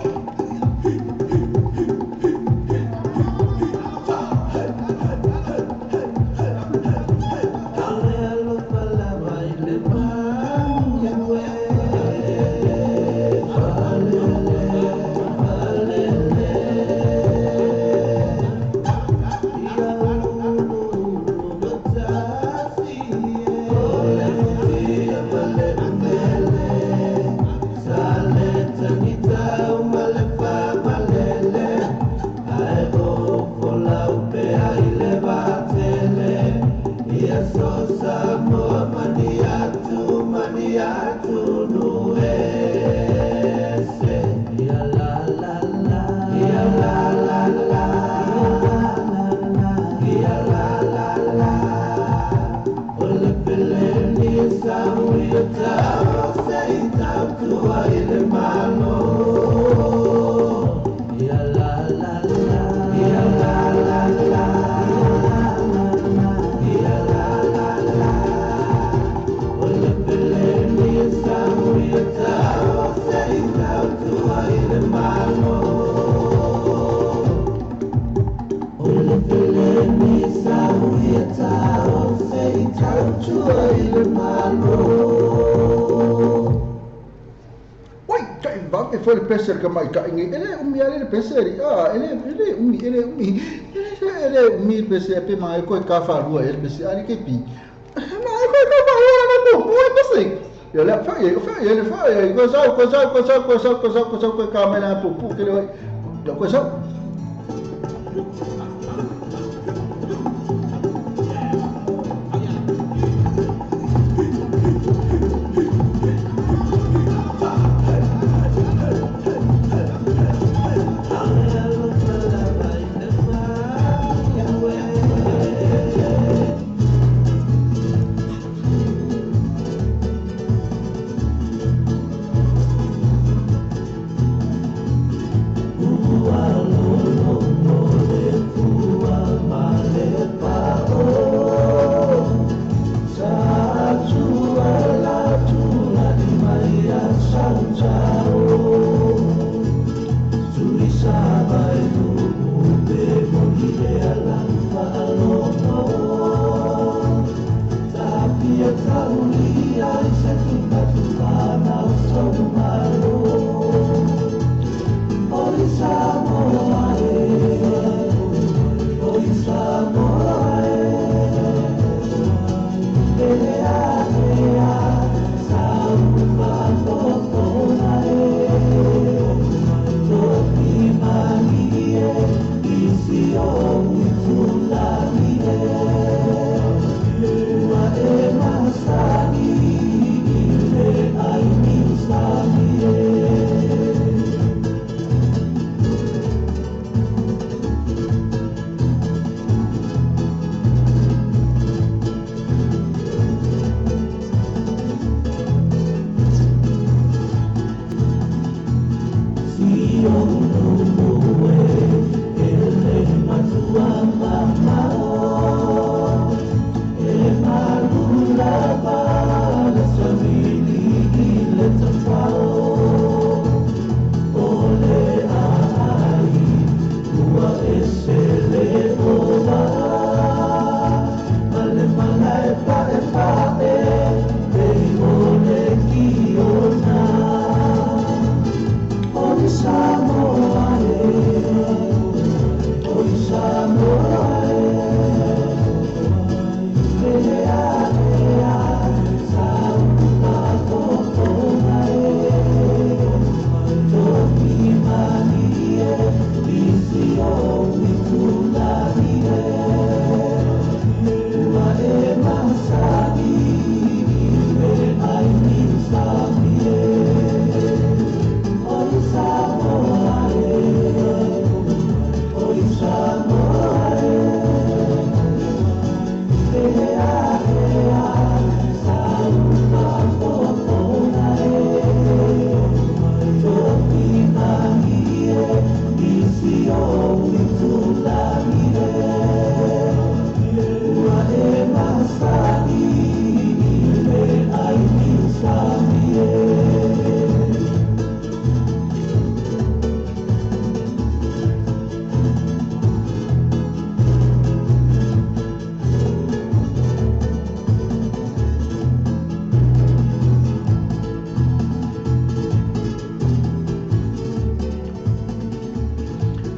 Foi le pese ka mai ka ingi ele umi ale le pese ri a ele ele umi ele umi ele umi pese pe mai ko ka fa rua ele pese ali ke pi mai ko ka fa rua na ko po pese yo le fa ye fa ye le fa ye ko sa ko sa ko sa ko sa ko sa ko sa ko ka mai na po po ke le ko sa Ooh, I love, love, love, love.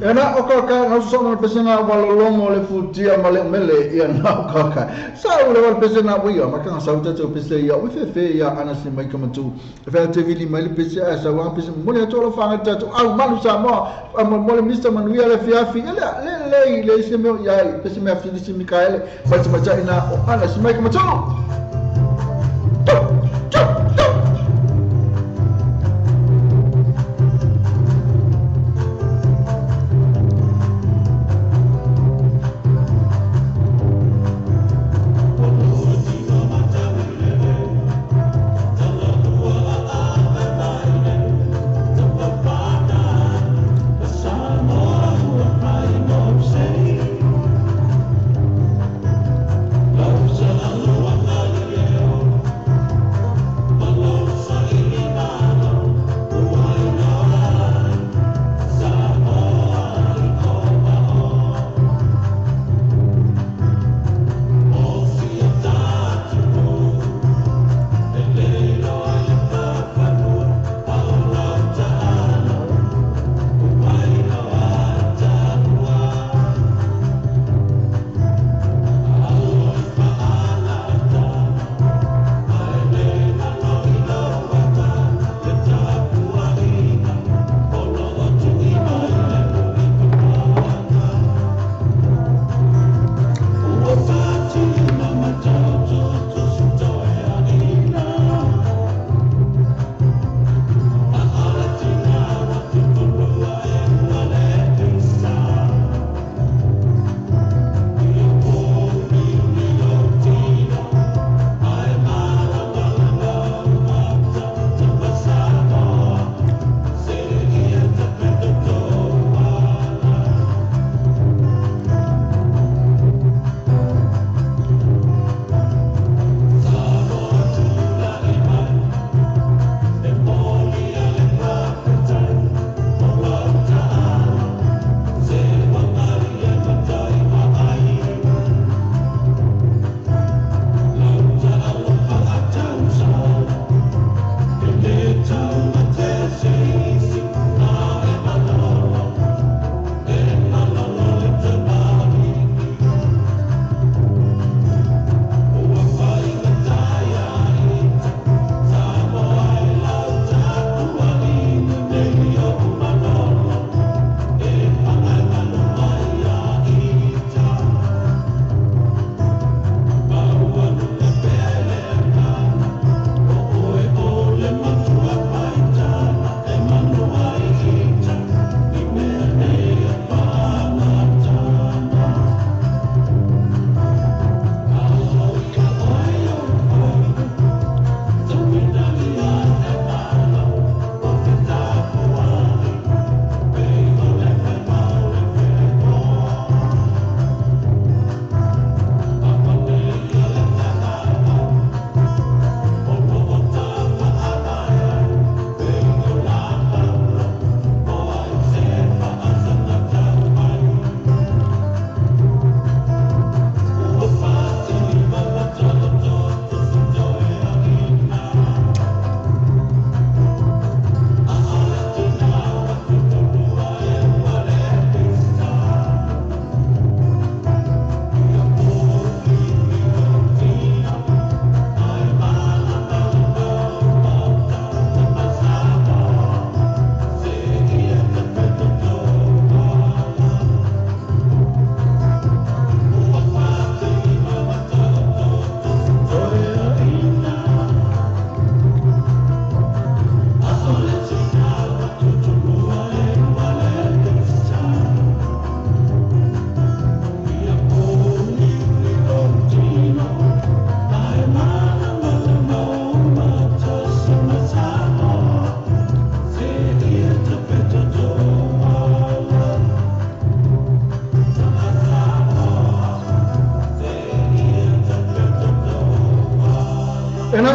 Ia na o ka ka ngau so na pese nga wa lolomo le futia ma le mele ia na o ka ka. Sa u le wa pese na wi ma ka sa u te pese ia u fe fe ia ana si mai ka matu. Fe te vili mai le pese a sa wa pese mo le to lo fa ta to au malu sa mo mo mo le Mr Manuia le fiafi le le le le se me ia pese me afili si Mikaele fa te ma ina o ana si mai ka matu.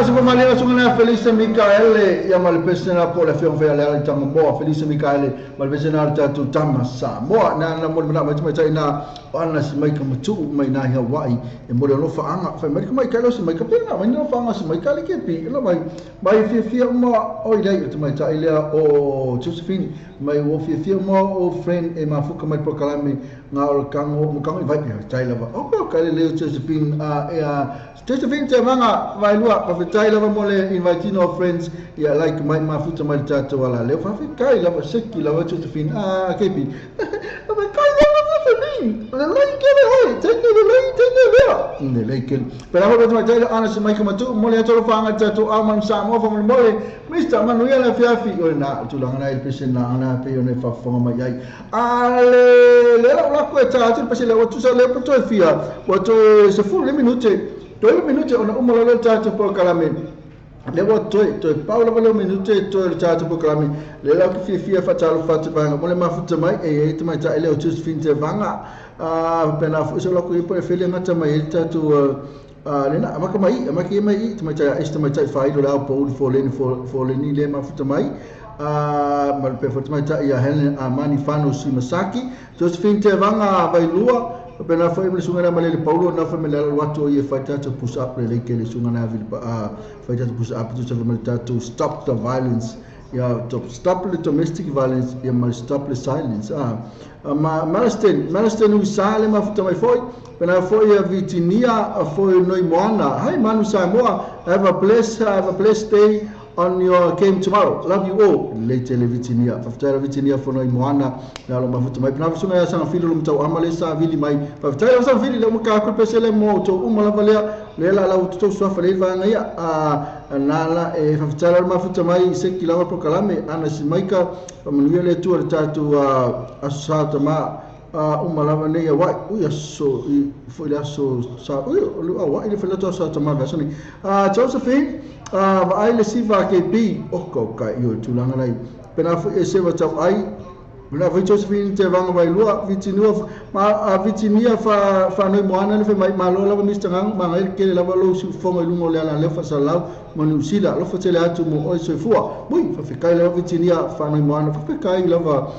Na se famalia suga na Felisa Mikaele ia ma le pese na po le afioga Faialeala i Tagamoa Felisa Mikaele ma le pese na le tatou tama Samoa na na mo le mana mai tamaitai na o ana si mai ka matuu mai na i Hawaii e mo le alofa fai mai ka mai ka si mai ka pena mai no faanga si mai ka le ke pi la mai mai fiafia uma o ilai o tamaitai lea o Josephine mai o fiafia uma o friend e mafuka mai prokalame ngā o le kango mo kango i vai e tai lava o ko ka le leo Josephine a e a Josephine te manga vai lua pa fe tai lava mo le invite no friends ia like mai mafuta mai le tatou ala leo fa fe kai lava seki lava Josephine a kepi fa kai lava Josephine le lai ke le hoi te le lai te le lea le lai ke pero ho mai tai ana se mai ka matu mo le atolo fa tatou au man sa mo fa mo le Mr. Manuia le fiafi o na tulanga na il pese na ana pe o ne fa fonga mai ai ale le la la ko ta tu pese le o tu sa le po to fia o to se fu le minute to le minute ona o mo le ta tu po kalame le o to to pa le minute to le ta tu po kalame le la ki fia fa ta lo fa tu banga mo le mafuta mai e e te mai ta le o tu fin te vanga a pena fu se la ko po e fele ngata mai ta tu lena amaka mai amaki mai te mai tai este mai tai fai lo la po fo le fo le ni le mafuta mai a ma pe fo te mai tai Helen Amani Fano Simasaki Josephine te vanga vai lua pena fo le sunga na male Paulo na fo mele wato ye fai ta push up le ke le sunga na vil a fai ta push up to se mele ta to stop the violence ya to stop the domestic violence ya ma stop the silence a ma Malsten u sale mafuta mai foi pena foi a Vitinia a foi noi moana hi Manu Samoa have a blessed day on your game tomorrow love you all le tele Vitinia faftara Vitinia foi noi moana na lo mafuta mai pena sunga ya sanga filo lo tau amale sa vili mai faftara sa vili le mo ka ko pesele mo to uma la valea le la la to so fa le vanga ya a na la e faftara mafuta mai se ki la prokalame ana si maika manuia le tu tatu a sa tama uma lava nei a wai ui aso i foi le aso sa ui a wai le fela to sa tama ga soni Josephine vai le siva ke b o ko ka i o tulanga nei pena foi e seva tau ai pena foi Josephine te vanga vai lua vitinua ma vitinia fa fa noi moana le fe mai malo lava Mr. Ngang ma ngai ke lava lo su fonga lungo le ala le fa salau manu sila lo fa tele atu mo oi soifua mui fa fe kai lava vitinia fa noi moana fa fe kai lava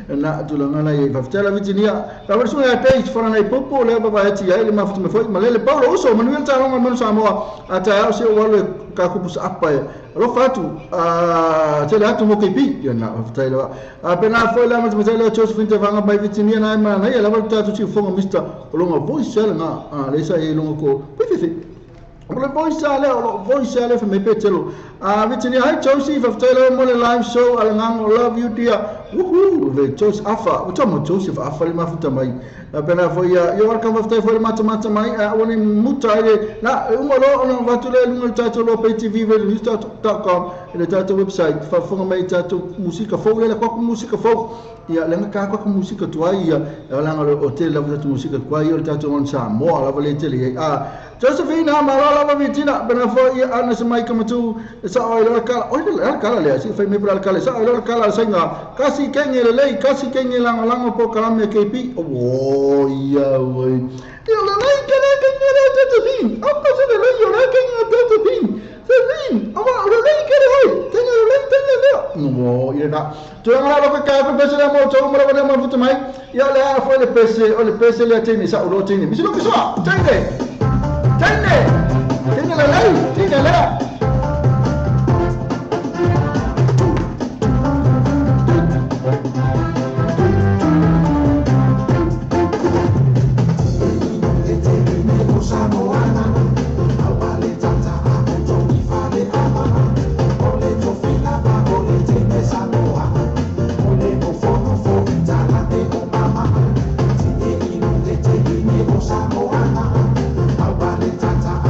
na tulanga na i faftela vitinia la version ya page fora na popo le baba eti ai le mafuta me foi malele Paulo uso Manuel Talonga Manu Samoa ata au se wale ka kupus apa lo fatu a tele atu mo kepi ya na faftela a pena foi la mas le Josephine te vanga mai vitinia na ma na ya la volta tu fonga Mr. Olonga voice na le sa e longo ko pififi o le voice ale o voice ale fa me petelo a vitinia hi Josie faftela mo le live show ala ngang love you dear woohoo ve Joseph afa o tamo Joseph afa le mafuta mai pena foi yo welcome faftela foi mata mata mai o ni muta ile na uma lo ona vatu le lunga tato lo pay tv ve news.com le tato website fa fonga mai tato musika fo le kwa musika fo ia lenga ka kwa musika tuai ia langa lo hotel la tato musika kwa ia tato on sa mo ala vale tele a Josephine ma la vitina pena foi ia ana se mai kama tu sa oi lo kala oi le kala le si fai me pra kala sa oi lo kala singa kasi kenge le lei kasi kenge langa langa po kala me KP o ia oi ia le lei kala kenge le Josephine o ko se le lei le kenge Josephine Josephine ama le lei kele hoi kenge le lei kenge le no ia na tu nga lo ka ka pese le mo to mo le mo futa mai ia le a foi le pese o le pese le tini sa o lo tini mi se lo ke so tini Tene! Tene la lei! Tene la! Tata,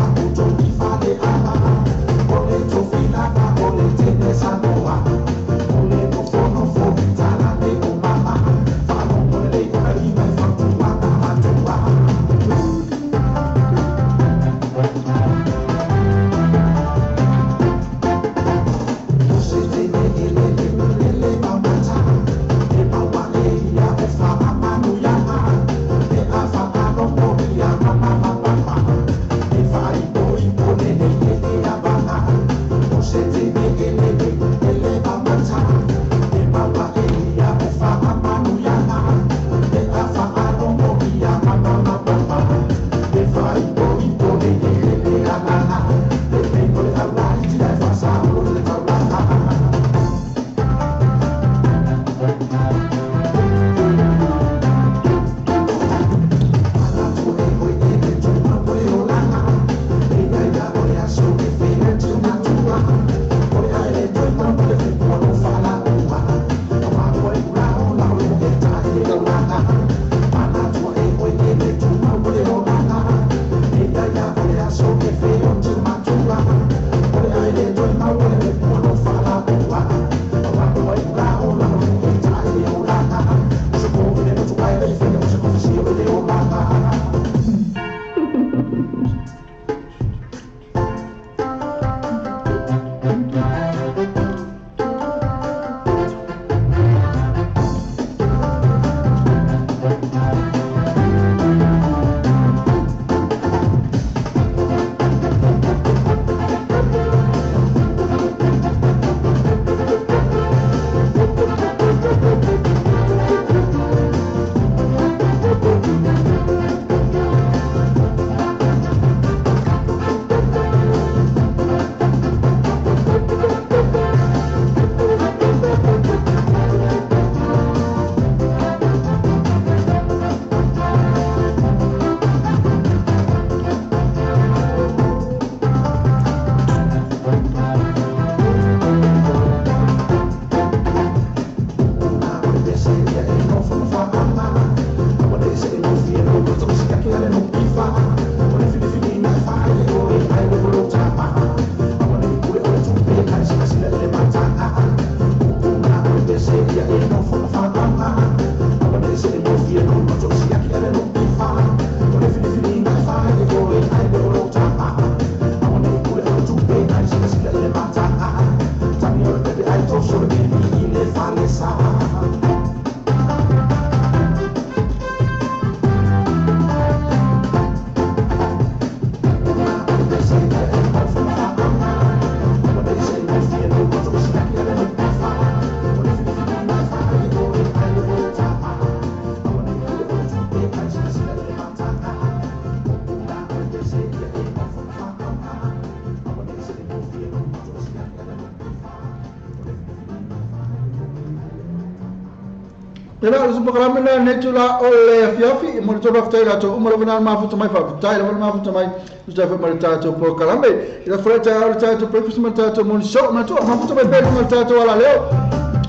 Tēnā, o se polokalame lena i lenei itula o le afiafi, e momoli atu ai le faafetai i latou uma lava na mafuta mai, faafetai lava le mafuta mai, tusa ai foi ma le tatou polokalame. I le aso Faraile taeao le tatou breakfast ma le tatou morning show, manatua, mafuta mai pea i luga o le tatou alaleo,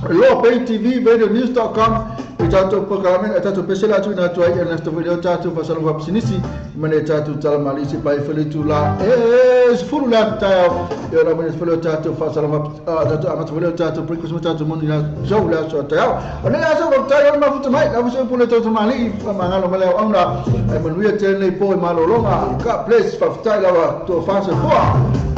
Loa Bay TV, radionews.com, i tatou polokalame, a tatou pese la tuuina atu ai, e le foi lea o tatou faasalaga faapisinisi, ma le tatou tala malisi pai foi le itula e 10 le atu taeao, e ola mai foi lea o tatou faasalaga tatou amata foi lea o tatou breakfast ma tatou morning show le aso a taeao. O nei aso faafetai o le mafuta mai, lava se upu le tau tamalii, faamagalo mai le auauna, ae manuia tele nei po i malologa. God bless, faafetai lava tofa soifua.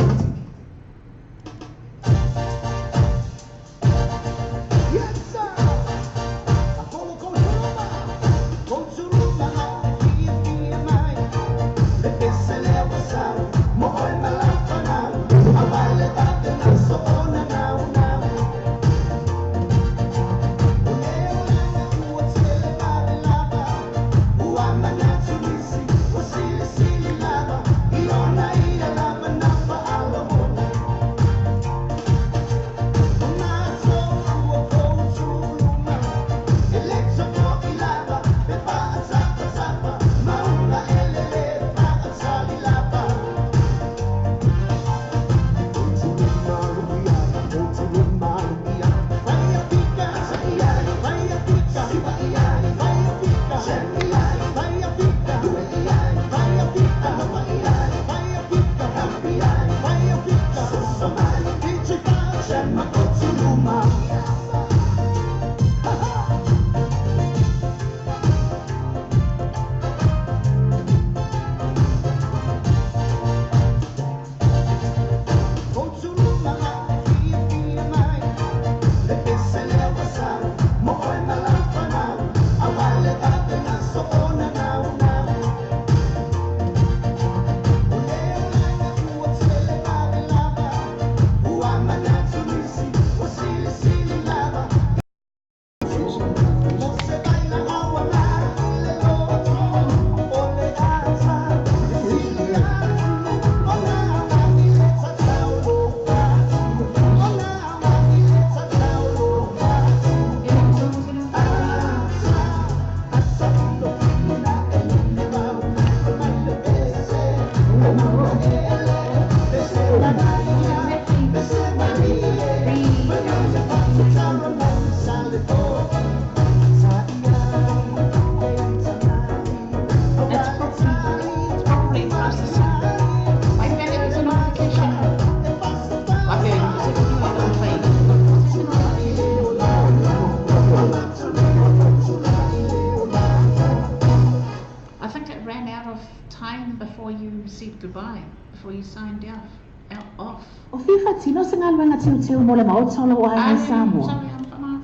goodbye before you signed off. Out, off. O fia faatino se galuega teuteu mo le Maota o lou aiga i Samoa?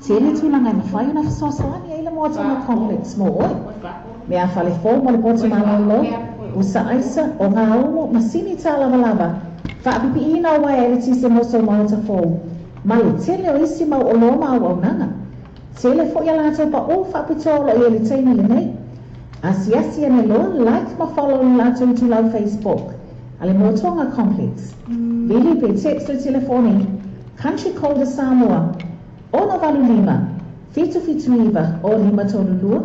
Tele tulaga e mafai ona fesoasoani ai le Moa Tonga Complex mo oe. Meafale fou mo le potu malolo, pusa aisa, ogaumu, masini tālavalava, faapipiina o uaea eletise mo sou maota fou, ma le tele o isi mau oloa ma auaunaga. Tele foi a latou paʻū faapitoa o lo o i ai i le taimi lenei. Asiasi ane loa, like ma follow i le latou itulau Facebook a le Moa Tonga Complex. Vili pe text le telefoni Country Code a Samoa, 685 779 0532,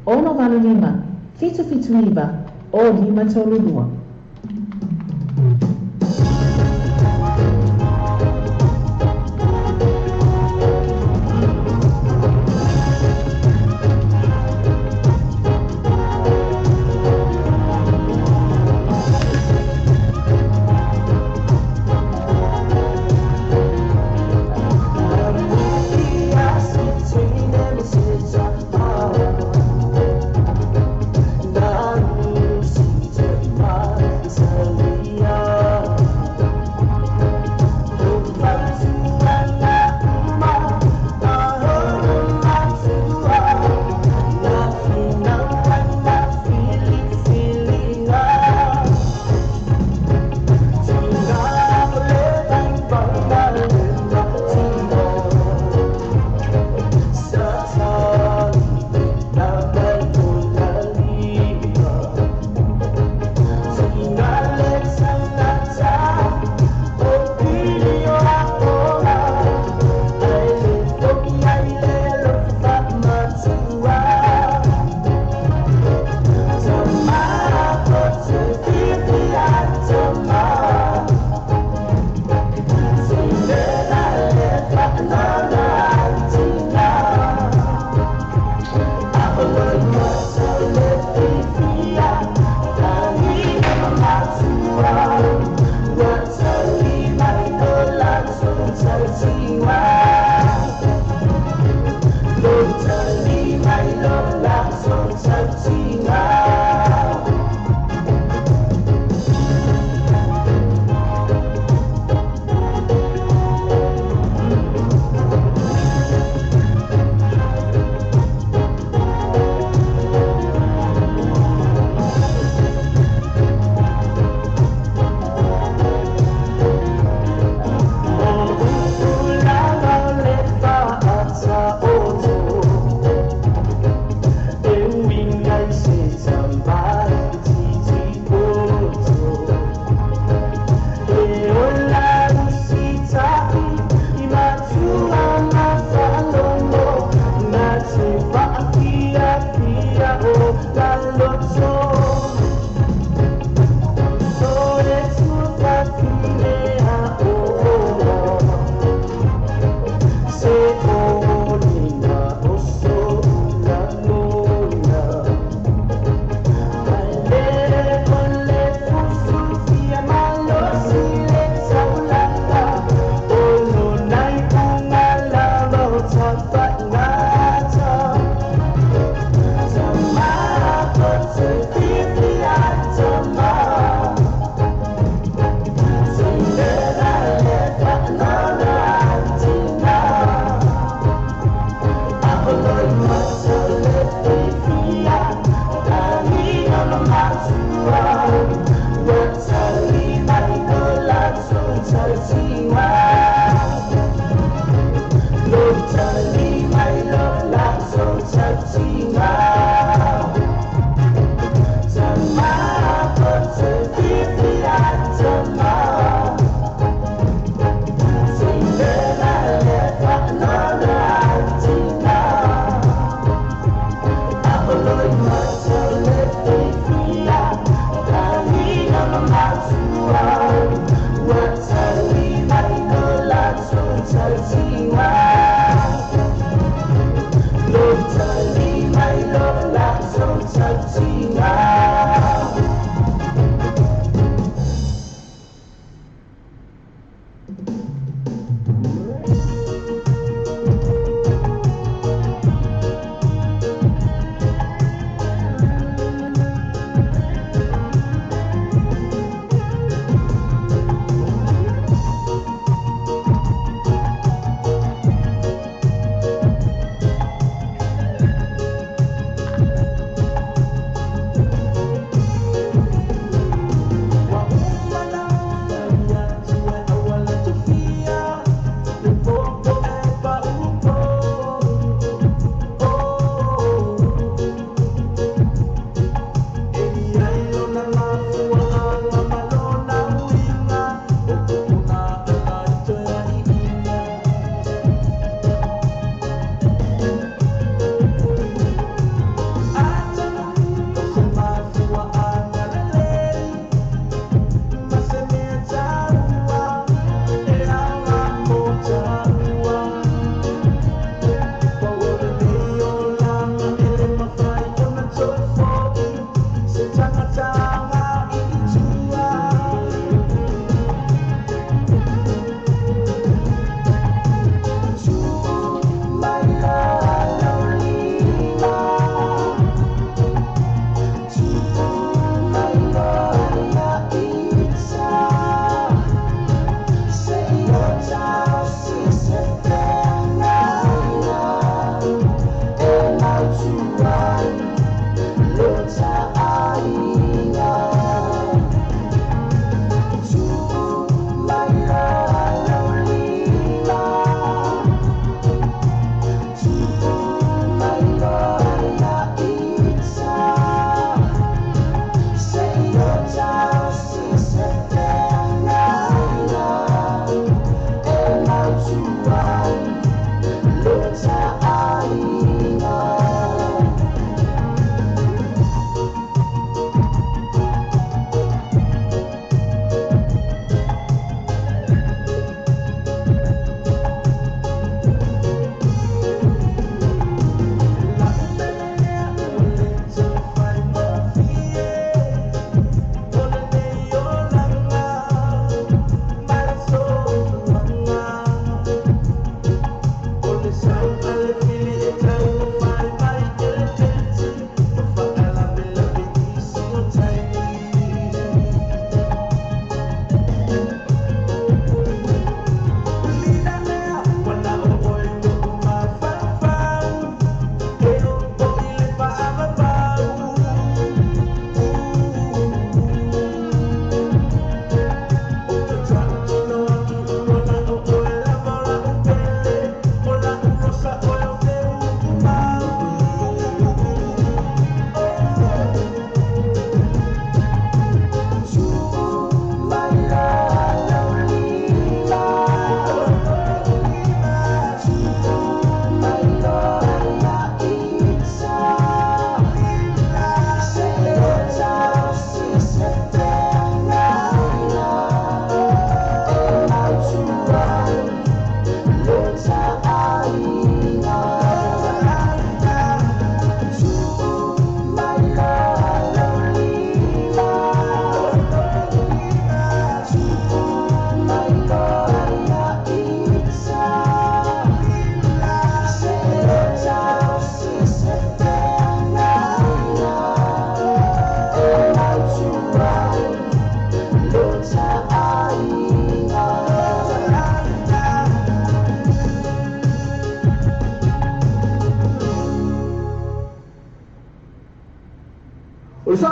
685 779 0532.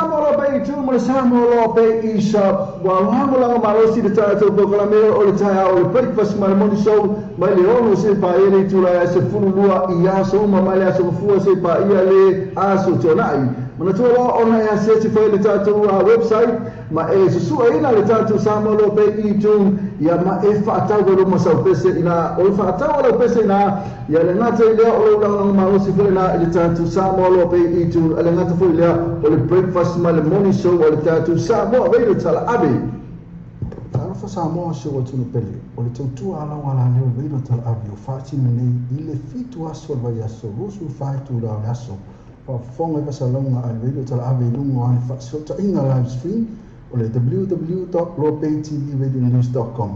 Samoa Loa Pea i tu ma le Samoa Loa Pea i sa ua lagolago malosi le tatou polokalame o le taeao o le breakfast ma le morning show mai le 6 seia paia le itula e 12 i aso uma mai le aso Gafua seia paia le aso Tuanai. Manatua loa ona e asiasi foi i le tatou website ma e susueina le tatou Samoa Loa Pea i iTunes ia ma e faatau ai luma sau pese ina o le faatau a lau pese ina ia le gata i lea o lou lagolago malosi foi lena i le tatou Samoa Loa Pea i iTunes a le gata foi i lea o le breakfast ma le morning show a le tatou Samoa Radio Talaave. Talofa Samoa si ou atunuu pele, o le tautua a lau alaleo Radio Talaave o faatino nei i le 7 aso o le vaiaso 24 itula o le aso. Faafofoga i fasalauga a le Radio Talaave i luga o ana faasootaiga live stream o le www.loapaytvradionews.com.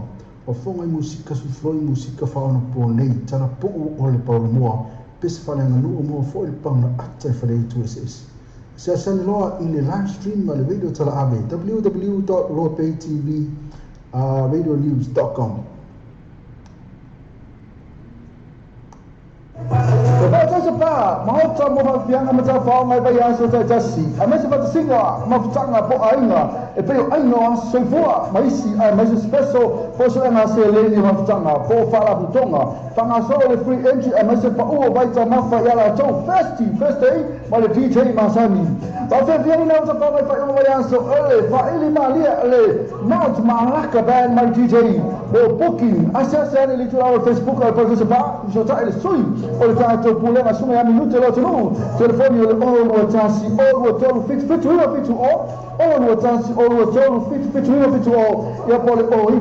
Faafofoga i musika sufloi, musika faaonaponei, talapuu o le paulamoa, pese faaleaganuu moa foi le pauna ata i faleitu eseese. Seasani loa i le live stream a le Radio Talaave www.loapaytvradionews.com. Ko Parataiso Pa, Maota mo Faafiaga ma Tafaoga i vaiaso taitasi, aemaise faatasiga mafutaga po aiga e pei o aiga o aso soifua ma isi aemaise special po o suega seleni o mafutaga po o faalapotopotoga faagasolo le free entry aemaise pau o vaitamafa ia latou Thirsty Thursday ma le DJ masani. Faafiafiaina o tafaoga i faaiuga vaiaso o le Faaili Malie le Mount Malaka Band ma le DJ mo booking asiasi ane i le itulau o le Facebook a le Parataiso Pa fesootai le sui o le tatou Pulega Susuga ia Minute lo atunuu. Telefoni o le 021 023 77 970 021 023 77 970 ia po o le 09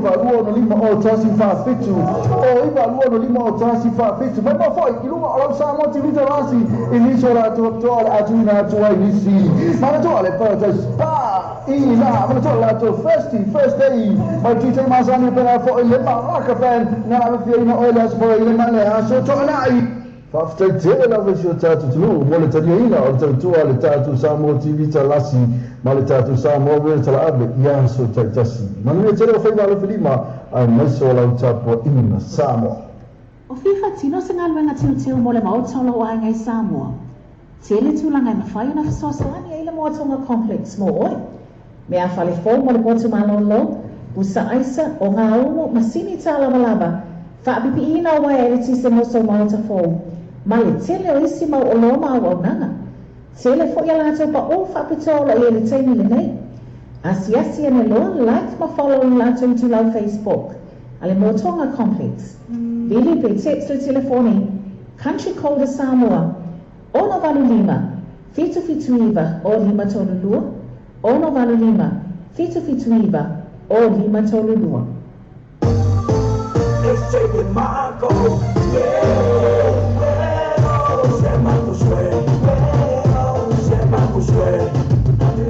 265 0147 09 265 0147. Mai moa foi i luga o lau Samoa TV Talasi i nisi o latou faapitoa o le a tuuina atu ai nisi manatua le Paradise Spa i la manatua le latou Thirsty Thursday mai DJ masani pena foi le Malaka Band na ave fiaina oe le aso foi le ma le aso Toanai. Faafetai tele lava i si o tatou atunuu mo le taliaina o le tautua a le tatou Samoa TV Talasi ma le tatou Samoa Radio Talaave i aso taitasi. Manuia tele o faiva alofi lima aemaise o lau tapuaiga Samoa. O fia faatino se galuega teuteu mo le Maota o lou aiga i Samoa. Tele tulaga e mafai ona fesoasoani ai le Moatonga Complex mo oe. Mea fale fou mo le potu malolo, pusa aisa, ogaumu, masini tālavalava, faapipiina o uaea eletise mo sou maota fou, ma le tele o isi mau oloa ma auaunaga. Tele foi a latou paʻū faapitoa o lo o i ai i le taimi lenei. Asiasi ane loa, like ma follow i le latou itulau Facebook a le Moatonga Complex. Vili pe text le telefoni Country Code a Samoa, 685 779 0532, 685 779 0532. SJ DeMarco, yeah, se se I'm in love, I'm in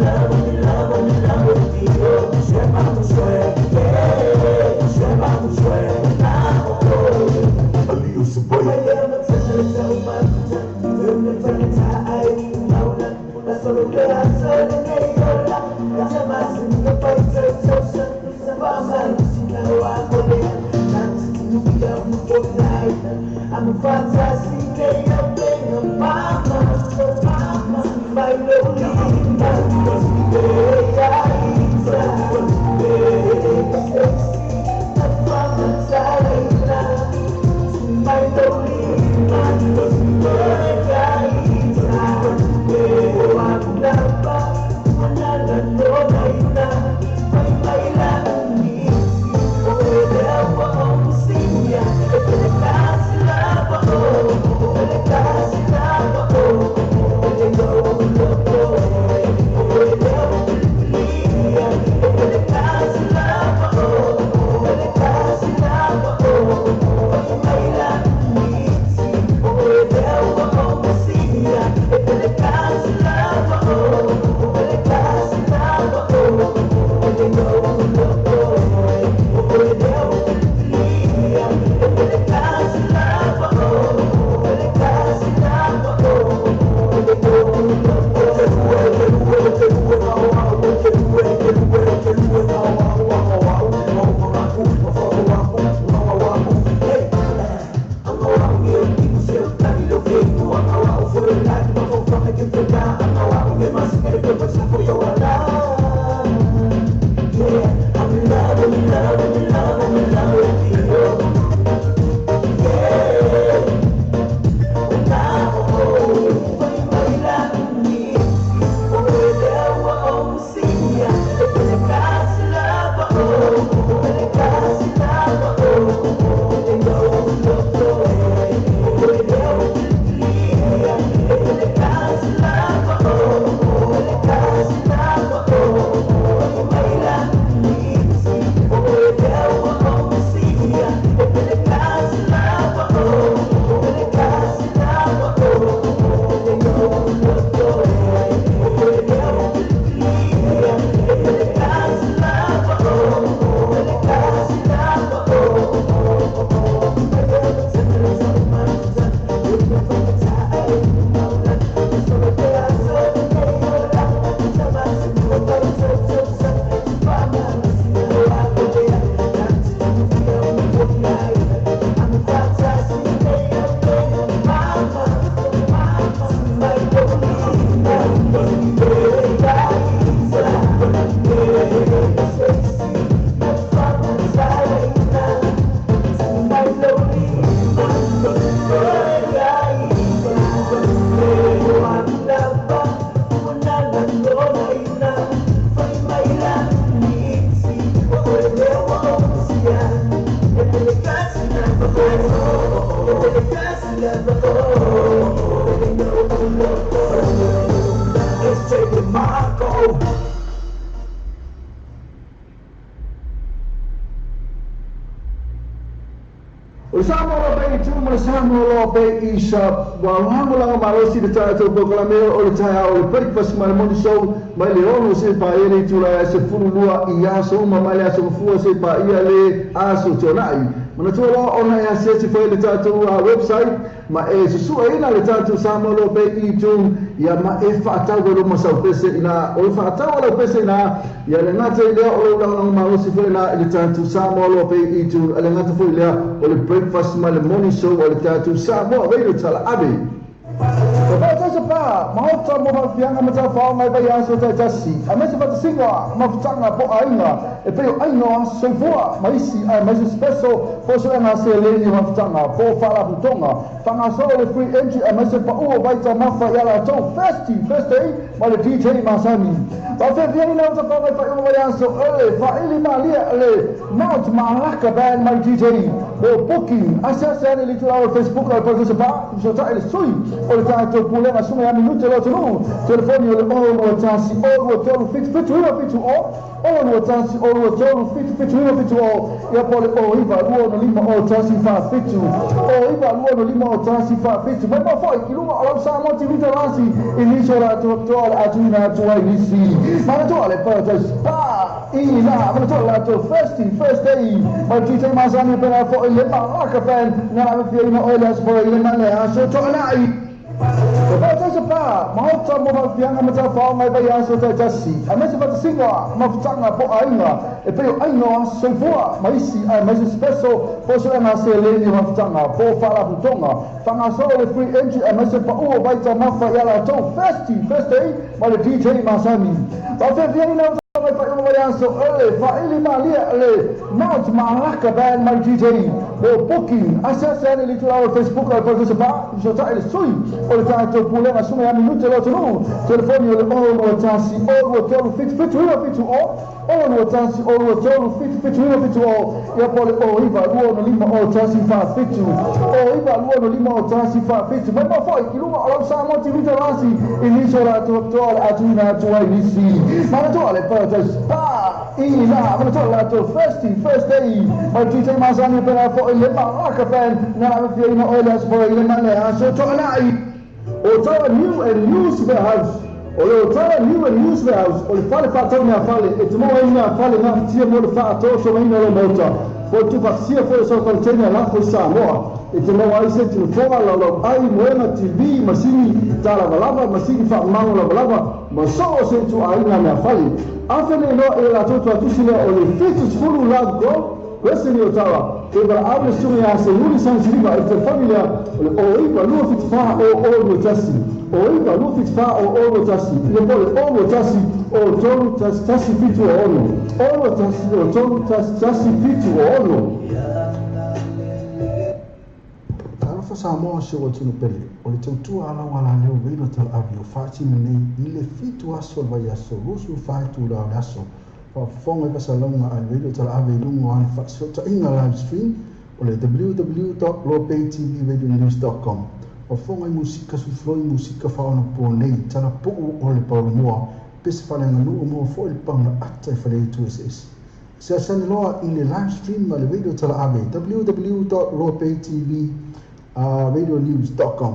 love, I'm in love, I'm in love with you. Se yeah, se I'm a fantastic O le Samoa loa pea i tu ma le Samoa loa pea i sa ua lagolago malosi le tatou polokalame o le taeao o le breakfast ma le morning show mai le 6 seia paia le itula e 12 i aso uma mai le aso Gafua seia paia le aso Tuanai. Manatua loa ona e asiasi foi i le tatou website Ma e susueina le tatou Samoa Law Bay i June, ia ma e faatau ai lou masau pese ina, o le faatau a lau pese ina, ia le gata i lea o lou lagolago malosi foi lena i le tatou Samoa Law Bay i June, a le gata foi i lea o le breakfast ma le morning show a le tatou Samoa Radio Talaave. E faataisa pa maota mo faafiaga ma tafaoga i vaiaso taitasi, aemaise fatasiga ma futaga po aiga e pei o aiga o aso soifua ma isi aemaise special po suega seleni o mafutaga po o faalapotopotoga faagasolo le free entry aemaise pau o vaitamafa i a latou Thirsty Thursday ma le DJ masani. Faafeafia ina o tafaga i faaiuga vaiaso le faili malie le Mount Malaka Band ma le DJ mo booking asiasi ane i le itulau o le Facebook a le Producer Bar fesootai le sui o le tatou Pulega Susuga ia Minute Loatunuu telefoni o le 021 023 77 9 70 O 2 1 O 2 3 7 7 9 7 O ia po o le O 9 2 6 5 O 1 4 7 O 9 2 6 5 O 1 4 7 Mai mau foi i luga o lau Samoa TV Talasi i nisi o latou faapitoa o le a tuuina atu ai nisi manatua le Paradise Spa i la manatua le latou Thirsty Thursday ma le DJ masani pena foi le Malaka Band na lavefiaina oe le aso foi le ma le aso Toanai. E faataisa pa maota mo faafiaga ma tafaoga i vaiaso taitasi, aemaise fatasiga ma futaga po aiga e pei o aiga o aso soifua ma isi aemaise special po suega seleni o mafutaga po faalapotopotoga faagasolo le free entry aemaise pau o vaitamafa i a latou Thirsty Thursday ma le DJ masani. Faafeafiaina o mai faaiuga vaiaso le faili malie le Mount Malaka Band ma le DJ mo booking asiasi ane i le itulau o le Facebook a le Producer Bar fesootai le sui o le tatou Pulega Susuga ia Minute Loatunuu telefoni o le 0 2 1 0 2 3 7 7 9 7 0 0 2 1 0 2 3 7 7 9 7 0 ia po o le 0 9 2 6 5 0 1 4 7 0 9 2 6 5 0 1 4 7 Mai mau foi i luga o lau Samoa TV Talasi i nisi o latou faapitoa o le a tuuina atu ai nisi manatua le Paradise Spa i la manatua le latou Thirsty Thursday ma le DJ masani pena foi le Malaka Band na lavefiaina oe le aso foi le ma le aso Toanai. Otawa New and Used Warehouse O le Otawa New and Used Warehouse o le fale faatau meafale e te maua ai meafale gafatia mo le faatoatogaina o lau maota po o le tuufaatasia foi o sau container lafo i Samoa. E te maua ai se tinofoga, laulau ai, moega, TV, masini talavalava, masini faamamago lavalava ma so o se ituaiga meafale. Afe nei loa e latou tuatusi lea o le 70 Love Grove, Western i Otawa, e valaau le susuga ia Seiuli Sansiliva i le telefoni lea o le 09 274 00 21, 09 274 00 21, ia po o le 0 21 o 3 1 1 7 6, 0 1 o 3 1 1 7 6. Talofa Samoa si ou atunuu pele, o le tautua a lau alaleo Reino Talaave o faatino nei i le 7 aso o le vaiaso 24 itula o le aso faafofoga i fasalauga a le Radio Talaave i luga o ana faafesootaiga live stream o le www.lopaytvradionews.com. Faafofoga i musika sufloi musika faaonaponei talapuu o le paolomoa pese faaleaganuu maua foi le pauna ata i faleaitu eseese. Seasani loa i le live stream a le Radio Talaave www.lopaytvradionews.com.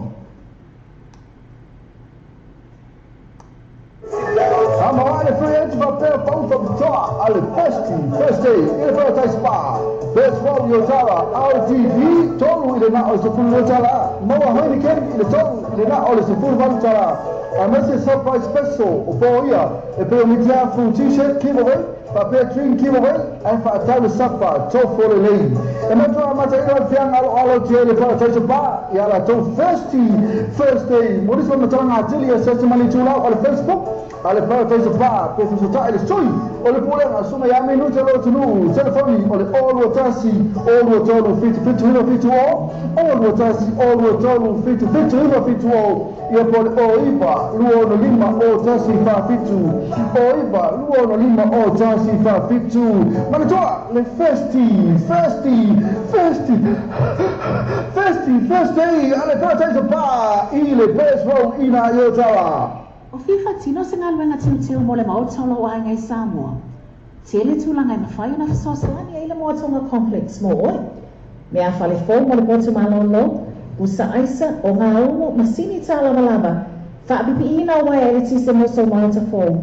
Sama le free entry faapea pau faapitoa a le Thirsty Thursday i le Paradise Spa, Best Row i Otawa, RTD 3 i le na o le 12 tala, maua Heineken i le 3 i le na o le 18 tala, aemaise surprise special o po ia e pei o mitiafu t-shirt giveaway faapea drink giveaway ae faatau le sapa tofo lelei. E matua amataina le fiaga aloalo tia i le Paradise Bar i a latou Thirsty Thursday. Mo nisi faamatalaga atili, asiasi mai le itulau o le Facebook. A le Paradise Bar pe fesootai i le Sui o le Pulega Susuga ia Minute Lotunuu. Telefoni o le 021 023 77 970, 021 023 77 970, ia po o le 09 265 0147, 09 265 0147. Manatua le Festi, Festi, Festi, Festi, Festi a le Paradise Bar i le Best Road i Nā Iotala. O fia faatino se galuega teuteu mo le Maota o lou aiga i Samoa. Tele tulaga e mafai ona fesoasoani ai le Moa Tonga Complex mo oe. Mea fale fou mo le potu malolo, pusa aisa, ogaumu, masini tālavalava, faapipiina o uaea eletise mo sou maota fou,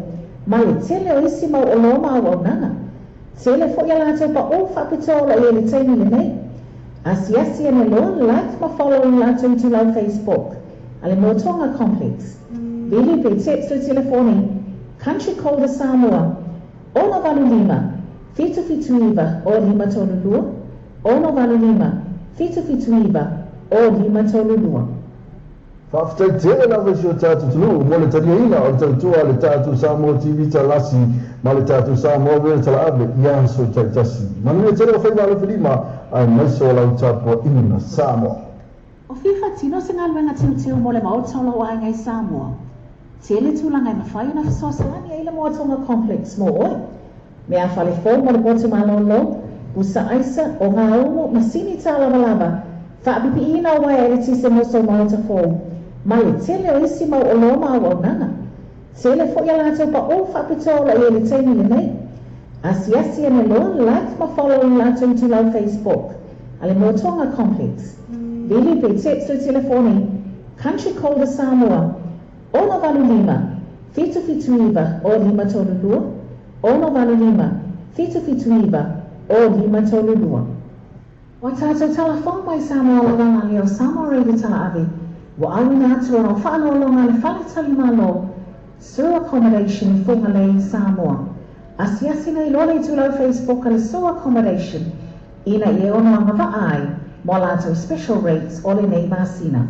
ma le tele o isi mau oloa ma auaunaga. Tele foi a latou paʻū faapitoa o lo o i ai i le taimi lenei. Asiasi ane loa, like ma follow i le latou itulau Facebook a le Moa Tonga Complex. Vili pe text le telefoni Country Code a Samoa, 685 779 0532, 685 779 0532. Faafetai tele lava i si o tatou atunuu mo le taliaina o le tautua a le tatou Samoa TV Talasi ma le tatou Samoa Radio Talaave i aso taitasi. Manuia tele o faiva alofi lima aemaise o lau tapuaiga Samoa. O fia faatino se galuega teuteu mo le Maota o lou aiga i Samoa. Tele tulaga e mafai ona fesoasoani ai le Moa Tonga Complex mo oe. Mea fale fou mo le potu malolo, pusa aisa, ogaumu, masini tālavalava, faapipiina o uaea eletise mo sou maota fou, ma le tele o isi mau oloa ma auaunaga. Tele foi a latou paʻū faapitoa o lo o i ai i le taimi lenei. Asiasi ane loa, like ma follow i le latou itulau Facebook a le Moa Tonga Complex. Vili pe text le telefoni Country Code a Samoa, 685 779 0532, 685 779 0532. Ua tatou tala fou mai Samoa lava ma leo Samoa Radio Talaave, ua auina atu ona o faaloaloga a le Fale Tali Malo, Sur Accommodation i Fugalei, Samoa. Asiasi nei loa le itulau Facebook a le Sur Accommodation ina ia e ono agavaa ai mo a latou special rates o lenei masina.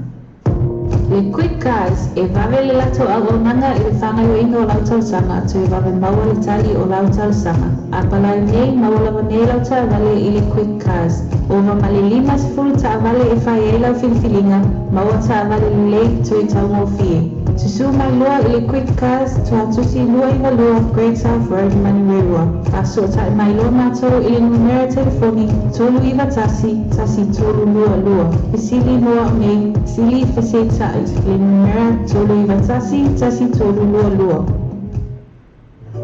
Le Quick Cars, e vave le latou auaunaga i le faagaoioiga o lau talosaga, toe vave maua le tali o lau talosaga. A palai nei, maua lava nei lau taavale i le Quick Cars. Ova ma le 50 taavale e fai ai lau filifiliga, maua taavale lelei toe taugofie. Susū mai loa i le Quick Cars, Tuatusi 292 Great South Road, Manurewa. Faasootai mai loa matou i le numera telefoni 391 1322. Fesili mo au nei, fesili feseitai le numera 391 1322.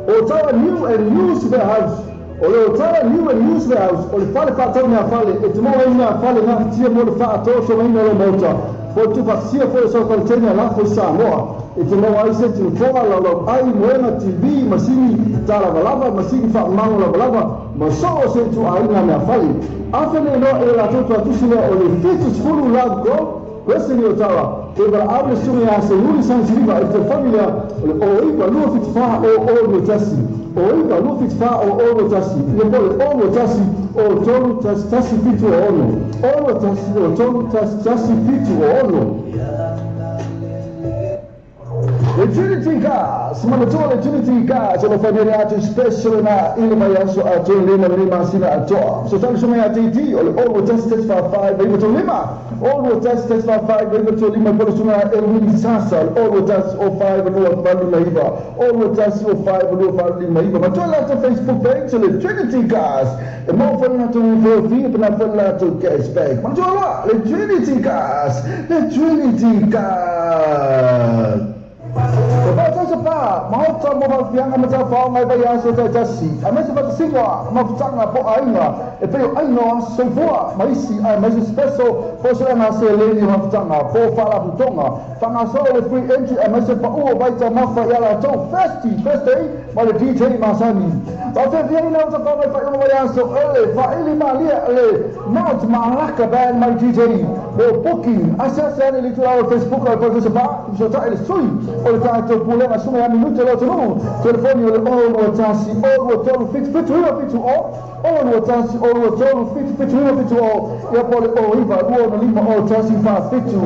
Otawa New and Used Warehouse O le Otawa New and Used Warehouse o le fale faatau meafale e te maua ai meafale gafatia mo le faatoatogaina o lau maota po o le tuufaatasia foi o sau container lafo i Samoa. E te maua ai seti nofoa, laulau ai, moega, TV, masini talavalava, masini faamago lavalava ma so o se ituaiga meafale. Afe le iloa e le latou tuatusi lea o le 70 Love Grove, Western i Otawa, e valaau le susuga ia Seiuli Sansiliva i le telefoni lea o le 09 274 0021, 09 274 0021, ia po o le 021 03 11 76, 021 03 11 76. Le Trinity Gas, manatua le Trinity Gas o lo fai atu special na i le vaiaso atoa le ma le masina atoa. So tali susuga ia TT o le 021 45 935, 021 45 935, po o le susuga Elwini Sasa o le 021 05 289, 021 05 289. Matua le latou Facebook page o le Trinity Gas e maua foi le latou referral fee pe na foi le latou cashback. Manatua loa le Trinity Gas, le Trinity Gas. O Parataiso Pa, Maota mo Faafiaga ma Taufaoga i vaiaso taitasi, aemaise faatasiga mafutaga po aiga e pei o aiga o aso soifua ma isi, aemaise special po suega seleni o mafutaga po faalapotopotoga faagasolo le free entry aemaise pau o vaitaumafa ia latou Festi Thursday ma le DJ masani. Faafeafiaina o tafaga i faaiuga vaiaso ele faaili malie le Mount Malaka Band ma le DJ mo booking. Asiasi ane i le itulau o le Facebook o le Parataiso Pa, fesootai i le sui o le tatou pulega. Pulega Susuga ia Minute o le atunuu. Telefoni o le 0 2 1 0 2 3 7 7 9 7 0 0 2 1 0 2 3 7 7 9 7 0, ia po o le 0 9 2 6 5 0 1 4 7 0 9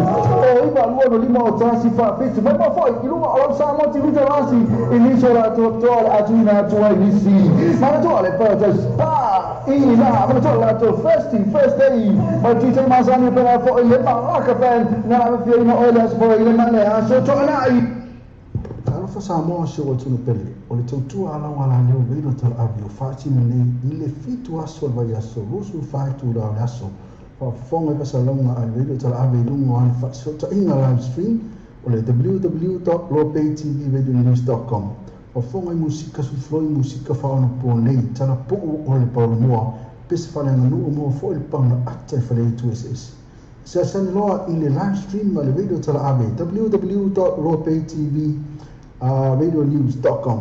2 6 5 0 1 4 7. Mai mo foi i luga o lau Samoa TV Talasi i nisi o latou toa le atuina atu ai nisi. Manatua le Paradise Spa i la manatua le latou Thirsty Thursday ma le DJ masani pena foi le Malaka Band na la fiaina o le aso foi le ma le aso toanai. Talofa Samoa si ou atunuu pele, o le tautua a lau alaleo Radio Talaave o faatino nei i le 7 aso o le vaiaso 24 itula o le aso. Faafofoga i fasalauga a le Radio Talaave i luga o ana faafesootaiga live stream o le www.lopaytvradionews.com. Faafofoga i musika sulufuloi, musika faaonaponei, talapuu o le paulamoa, pese faaleaganuu maua foi le paga ata i faleaitu eseese. Seasani loa i le live stream a le Radio Talaave www.lopaytvradionews.com.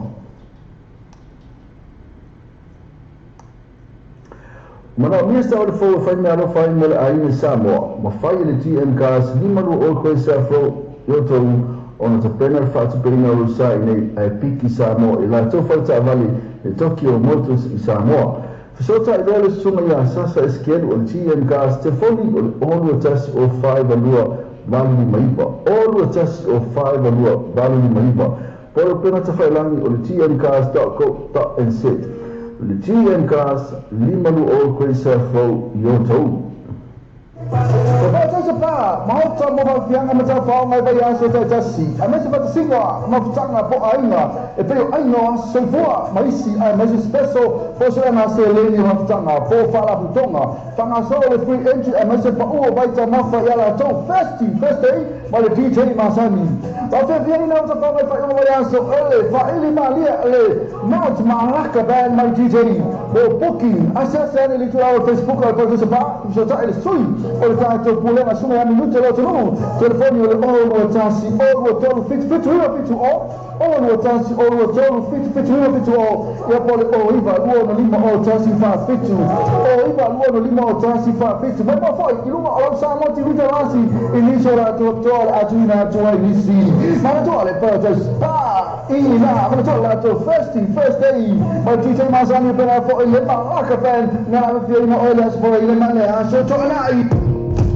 Manaomia sa o le fou e fai meaalofa ai mo le aiga i Samoa, ma fai e le GM Cars 5 20 Koesa Fou i outou ona tapena le faatupeina o lou sa i nei ae piki Samoa i latou faletaavale le Tokyo Motors i Samoa. Fesootai loa le susuga ia Sasa Esekielu o le GM Cars, telefoni o le 0 2 1 0 4 2 8 5 9 0 2 1 0 4 2 8 5 9, po o le upega tafailagi o le gmcars.co.nz. O le GM Cars 5 20 Koesa Fou i outou. O faataisa pa, maota mo faafiaga ma tafaoga i vaiaso taitasi, aemaise faatasiga mafutaga po o aiga, e pei o aiga o aso soifua ma isi, aemaise special po o suega seleni o mafutaga po o faalapotopotoga. Faagasolo le free entry aemaise paʻu o vaitaumafa ia latou Thirsty Thursday ma le DJ masani. Faafiafiaina o tafaoga i faaiuga vaiaso o le faaili malie le Mount Malaka Band ma le DJ. Mo booking, asiasi ane i le itulau o le Facebook o le Producer Bar, fesootai le sui o le tatou pulega Susuga ia Minute o le atunuu. Telefoni o le 0 2 1 0 2 3 7 7 9 7 0 0 2 1 0 2 3 7 7 9 7 0, ia po o le 0 9 2 5 0 1 4 7 0 9 2 5 0 1 4 7. Mai mo foi i luga o lau Samoa TV Talasi i nisi o latou toa le atuina atu ai nisi. Manatua le Paradise Spa i la manatua le latou Thirsty Thursday ma le DJ masani pena foi le Malaka Band na la fiaina o le aso foi le ma le aso toanai.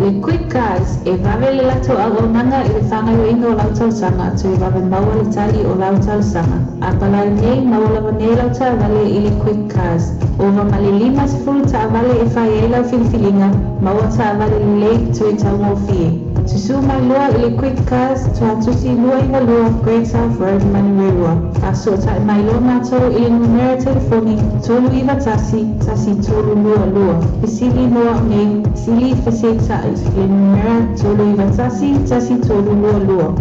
Le Quick Cars, e vave le latou auaunaga i le faagaoioiga o lau talosaga toe vave maua le tali o lau talosaga. A palai nei, maua lava nei lau taavale i le Quick Cars. Ova ma le 50 taavale e fai ai lau filifiliga, maua taavale lelei toe taugofie. Susū mai loa i le Quick Cars, Tuatusi 292 Great South Road, Manurewa. Faasootai mai loa matou i le numera telefoni 391 1322. Fesili mo au nei, sili fesetai i le numera 391 1322.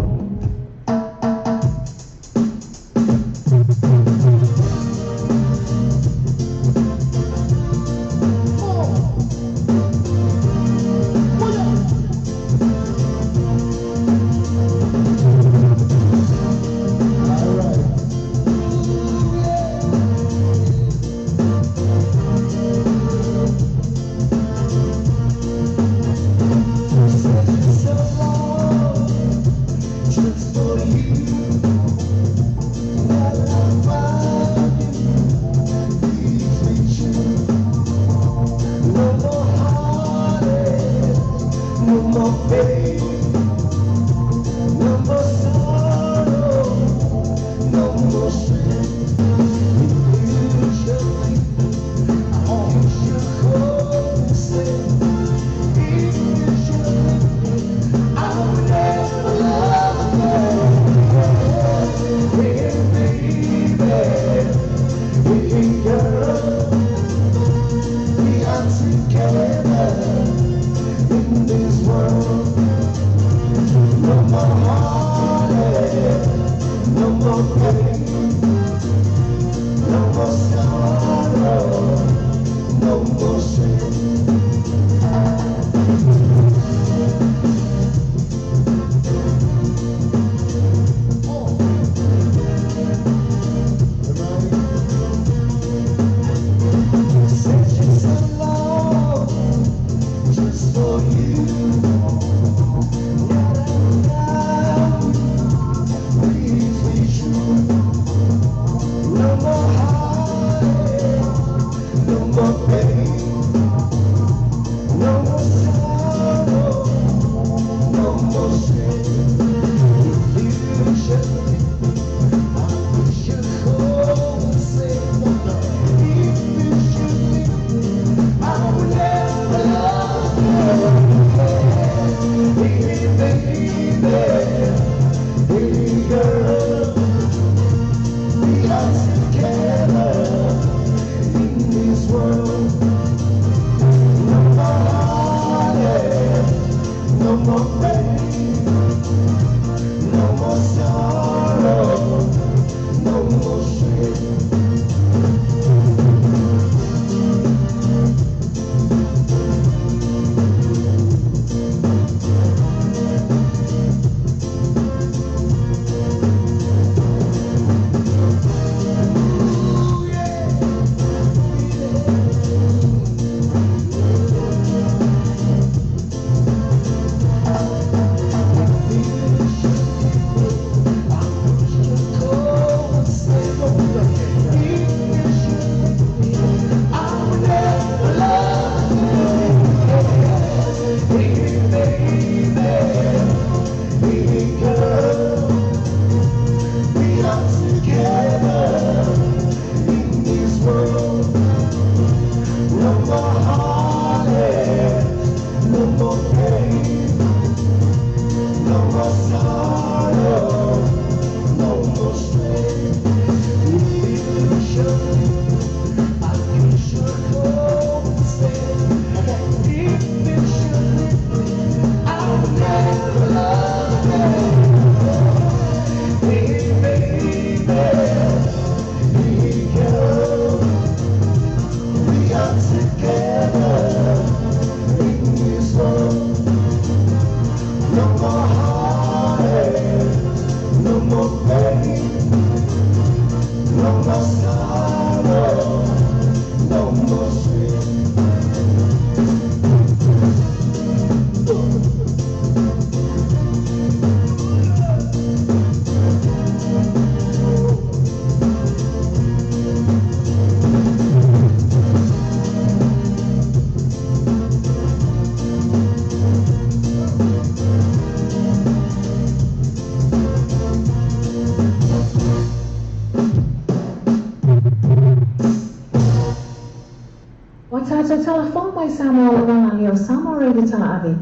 mai Samoa Lavaga lea o Samoa Radio Talaave,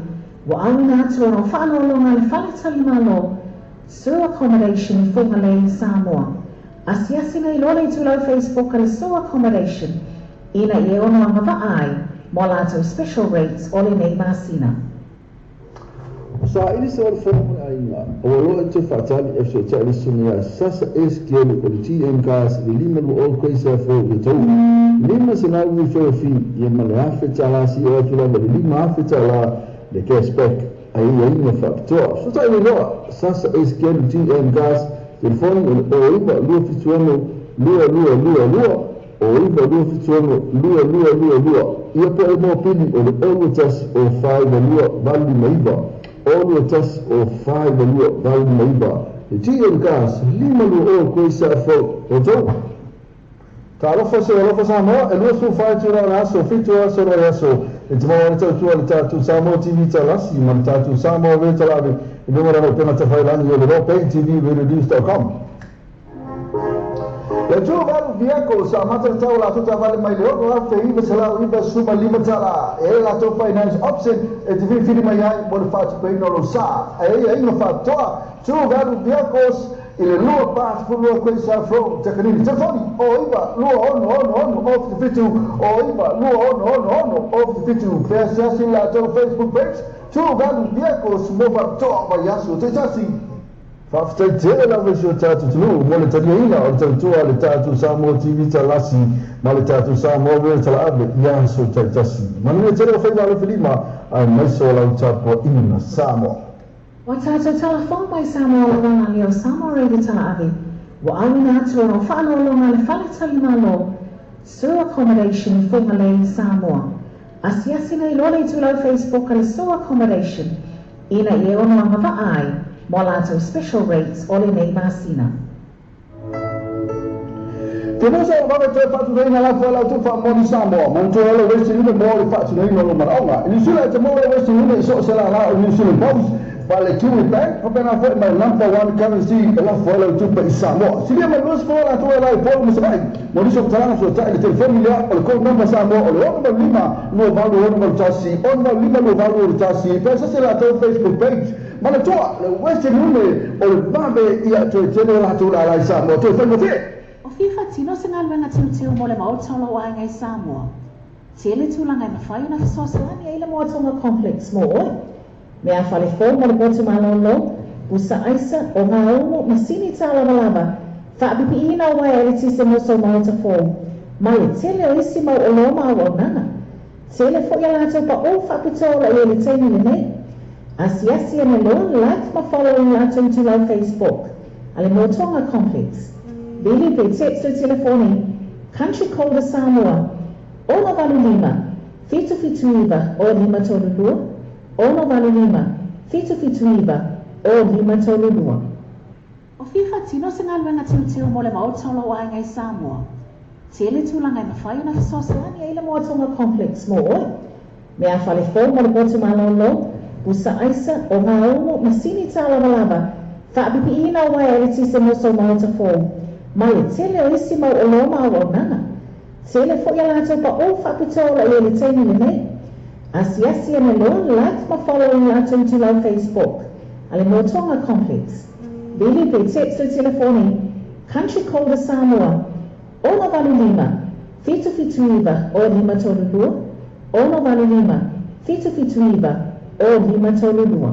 ua auina atu ona o faaaloaloga a le Faletalimalo, Sue Accommodation i Fugalei, Samoa. Asiasi nei loa le itulau Facebook a le Sue Accommodation ina ia e ono agavaa ai mo a latou special rates o lenei masina. Saili se ole fono mo le aiga, ua loa e toe faatali e fesootai le susuga ia Sasa S. Gelu o le TM Cars i le 520 Quayside Road i Otahuhu, 500 referral fee ia ma le $1,000 sio atu lava i le $5,000 le cash back a aiaiga faapitoa. Fesootai nei loa Sasa S. Gelu TM Cars, telefoni o le 09 276 2222, 09 276 2222. Ia po o le mopili o le 021 o 42 859, 021 o 42 859. Le TM Cars, 520 Quayside Road, Rotorua. Talofa se alofa Samoa, e 24 itula o le aso, 7 aso o le vaiaso, e te maua ai le tautua a le tatou Samoa TV Talasi ma le tatou Samoa Radio Talaave i luga o lana upega tafailagi o le rockbandtvradionews.com. Le Tuvalu Vehicle sa amata le tau o latou taavale mai le $6,995 e ai latou finance option e te filifili mai ai mo le faatupeina o lou sa. E ai aiga faapitoa Tuvalu Vehicles i le 242 Quayside Road, Takanini. Telefoni, 09 2666 077, 09 2666 077. Feasiasi i le latou Facebook page Tuvalu Vehicles mo faapitoa vaiaso taitasi. Faafetai tele lava i si o tatou atunuu mo le taliaina o le tautua a le tatou Samoa TV Talasi ma le tatou Samoa Radio Talaave i aso taitasi. Manuia tele o faiva alofi lima aemaise o lau tapuaiga Samoa. Ua tatou tala fou mai Samoa Lavaga lea o Samoa Radio Talaave ua auina atu ona o faaaloaloga a le Fale Talimalo, Sue Accommodation i Fugalei, Samoa. Asiasi nei loa le itulau Facebook a le Sue Accommodation ina ia e ono agavaa ai mo a latou special rates o lenei masina. Te musa o vave toe faatunaina lafo e lau faamoni Samoa, manatua ai le Western Union mo le faatunaina o lou manaoga. I Niu Sila e te maua le Western Union i so o se lālā o New Zealand Post, ma le Kiwi Bank, faapena foi ma le Number One Currency e lafo ai lau tupe i Samoa. Silia mai 20 latou e la i Upolu ma Savaii. Mo nisi o matalaga fesootai i le telefoni lea o le code number Samoa o le 685 2861 685 2861 pe sese latou Facebook page. Manatua, le Western Union o le vave ia toe tele o latou lālā i Samoa toe faigofie. O fia faatino se galuega teuteu mo le Maota o lou aiga i Samoa? Tele tulaga e mafai ona fesoasoani ai le Moatonga Complex mo oe. Mea fale fou mo le potu malolo, pusa aisa, ogaumu, masini tālavalava, faapipiina o uaea eletise mo sou maota fou, ma le tele o isi mau oloa ma auaunaga. Tele foi a latou paʻō faapitoa o lo o i ai i le taimi lenei. Asiasi ane loa, like ma follow i latou itulau Facebook a le Moatonga Complex. Vili pe text i telefoni Country Code a Samoa, 685 779 0532, 685 779 0532. O fia faatino se galuega teuteu mo le Maota o lou aiga i Samoa? Tele tulaga e mafai ona fesoasoani ai le Moatonga Complex mo oe. Mea fale fou mo le potu malolo, pusa aisa, ogaumu, masini tālavalava, faapipiina o uaea eletise mo sou maota fou, ma le tele o isi mau oloa ma auaunaga. Tele foi a latou paʻō faapitoa o lo o i ai i le taimi lenei. Asiasi ane loa, like ma follow i latou itulau Facebook a le Moatonga Complex. Vili pe text i telefoni Country Code a Samoa, 685 779 0532, 685 779 0532.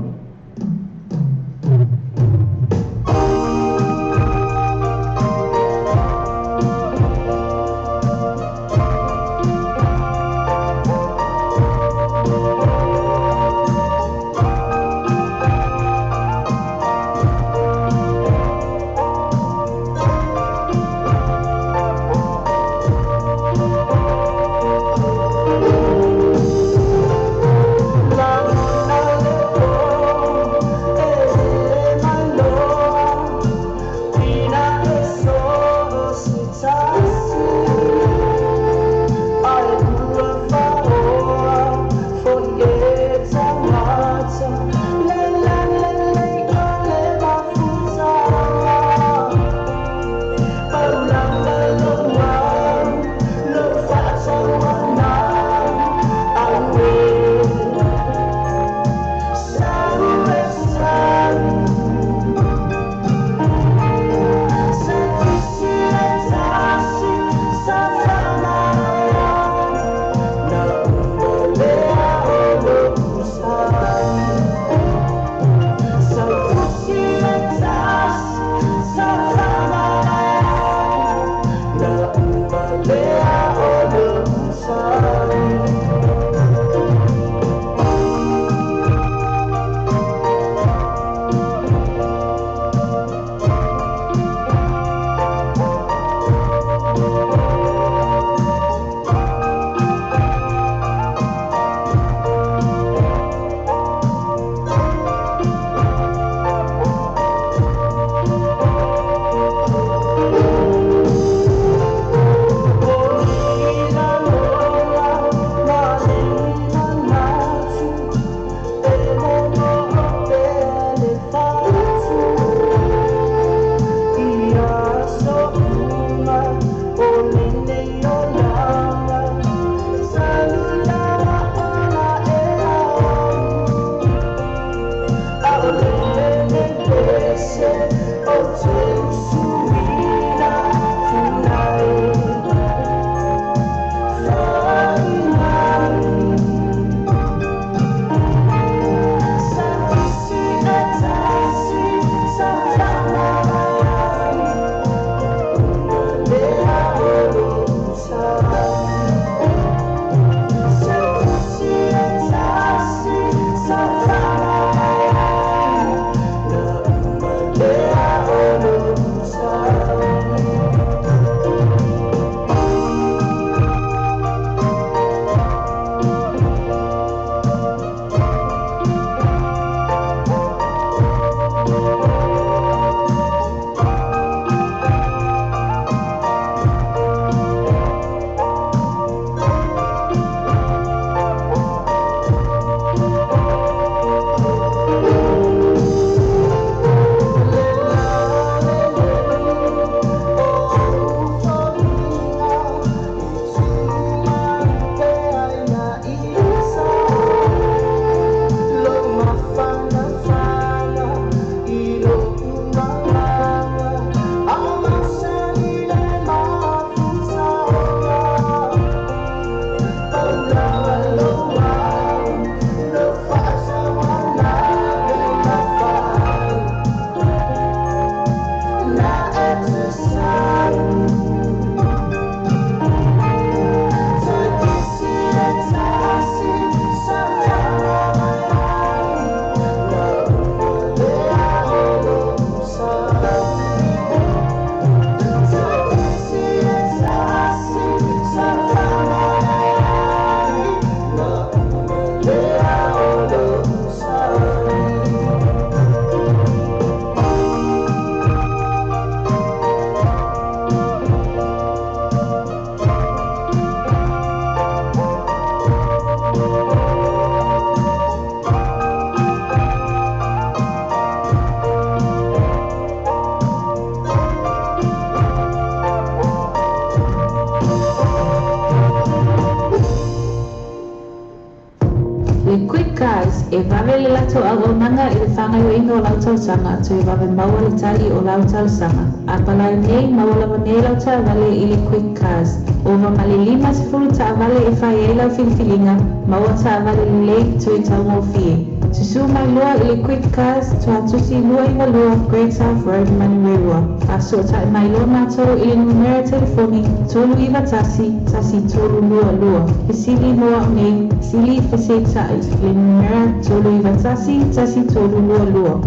auaunaga i le faagaoioiga o lau talosaga toe vave maua le tali o lau talosaga. A palai nei, maua lava nei lau taavale i le Quick Cars. Ova ma le 50 taavale e fai ai lau filifiliga, maua taavale lelei toe taugofie. Susū mai loa i le Quick Cars, Tuatusi 292 Great South Road, Manurewa. Faasootai mai loa matou i le numera telefoni 391 1322. Fesili mo au nei, sili feseita'i le numera 391 1322.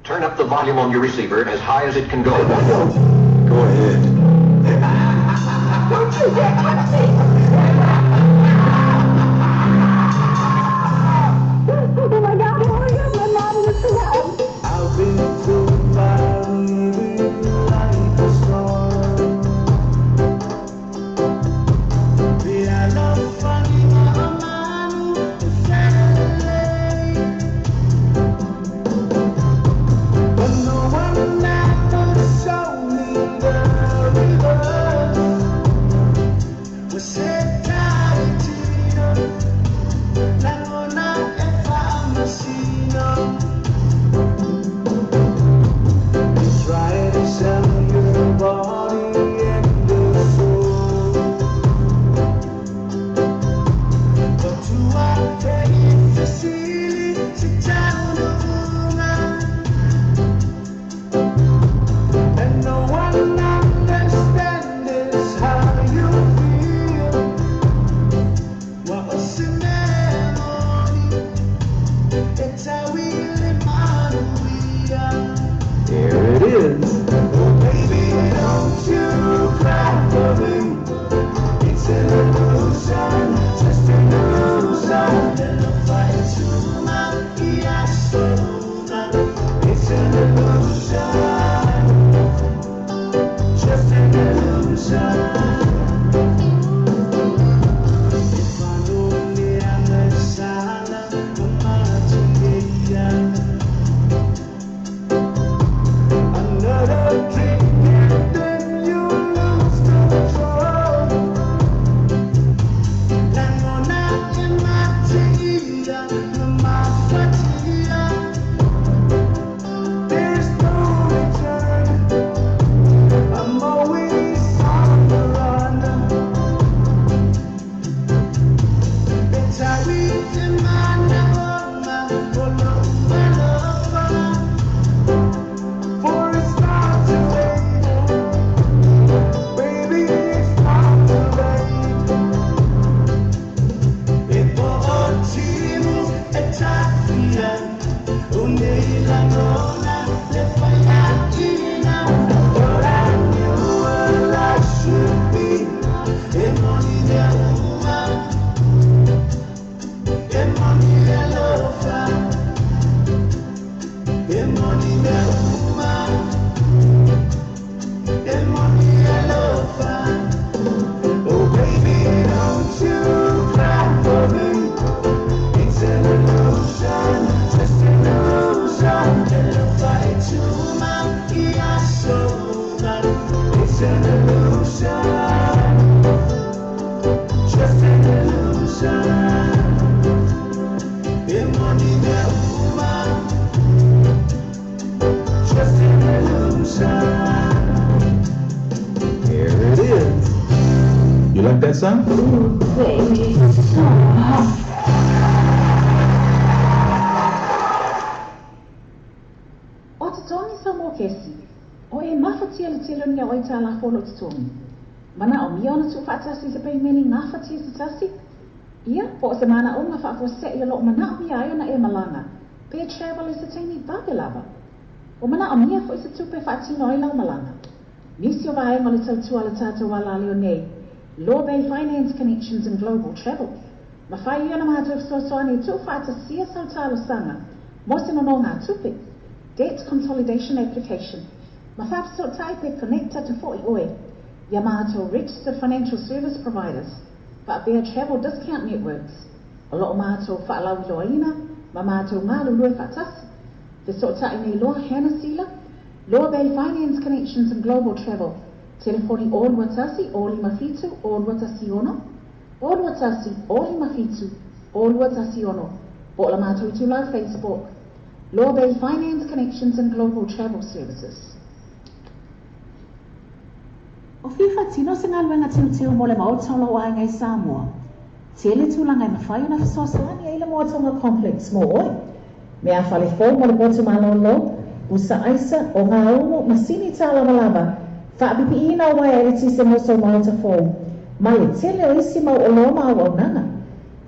Turn up the volume on your receiver as high as it can go. Go ahead. Don't you dare touch me! Oh my God, oh my God, my mom just left. I've been told by living like a storm. But no one ever showed me the river was Try to sell your body and your soul. But to obtain the city, to town And no one understands how you feel. What's the memory? It's how we live Here it is. Oh, baby, don't you cry for me. It's an illusion, just an illusion. It's an illusion, just an illusion. Another drink and then you lose control. There's no return. I'm always on the run. For it's not too late, baby, it's not too late. But I knew what life should be. Oh baby, don't you cry for me. It's an illusion, just an illusion. It's an illusion, just an illusion. Just an illusion. Here it is. You like that song? Ooh, baby, so hot. O totogi Samoa Kesi, o e mafatia le tele o ni ao aitalafo o loo totogi. Manaomia ona tuufaatasi i se peimene gafatia se tasi? Ia, po o se manaoga faafuase'i o lo o manaomia ai ona e malaga, pe travel i se taimi vave lava. Ua manaomia foi se tupe e faatino ai lau malaga. Nisi o vaega o le tautua a le tatou alaleo nei, Law Bay Finance Connections and Global Travel, mafai ia ona matou fesoasoani e tuufaatasia sau talosaga mo se nonogatupe, Debt Consolidation Application, ma faafesootai pe connect atu foi oe ia matou Registered Financial Service Providers faapea Travel Discount Networks o lo o matou faalauiloaina ma matou galulue faatasi. Fesootai nei loa Hannah Sila, Law Bay Finance Connections and Global Travel, telefoni 021 057 0216, 021 057 0216. Po o le matou itulau Facebook, Loa Bay Finance Connections and Global Travel Services. O fia faatino se galuega teuteu mo le Maota o lou aiga i Samoa? Tele tulaga e mafai ona fesoasoani ai le Moatoga Complex mo oe. Mea fale fou mo le potu malolo, pusa aisa, ogaumu, masini tālavalava, faapipiina o uaea eletise mo sou maota fou, ma le tele o isi mau oloa ma auaunaga.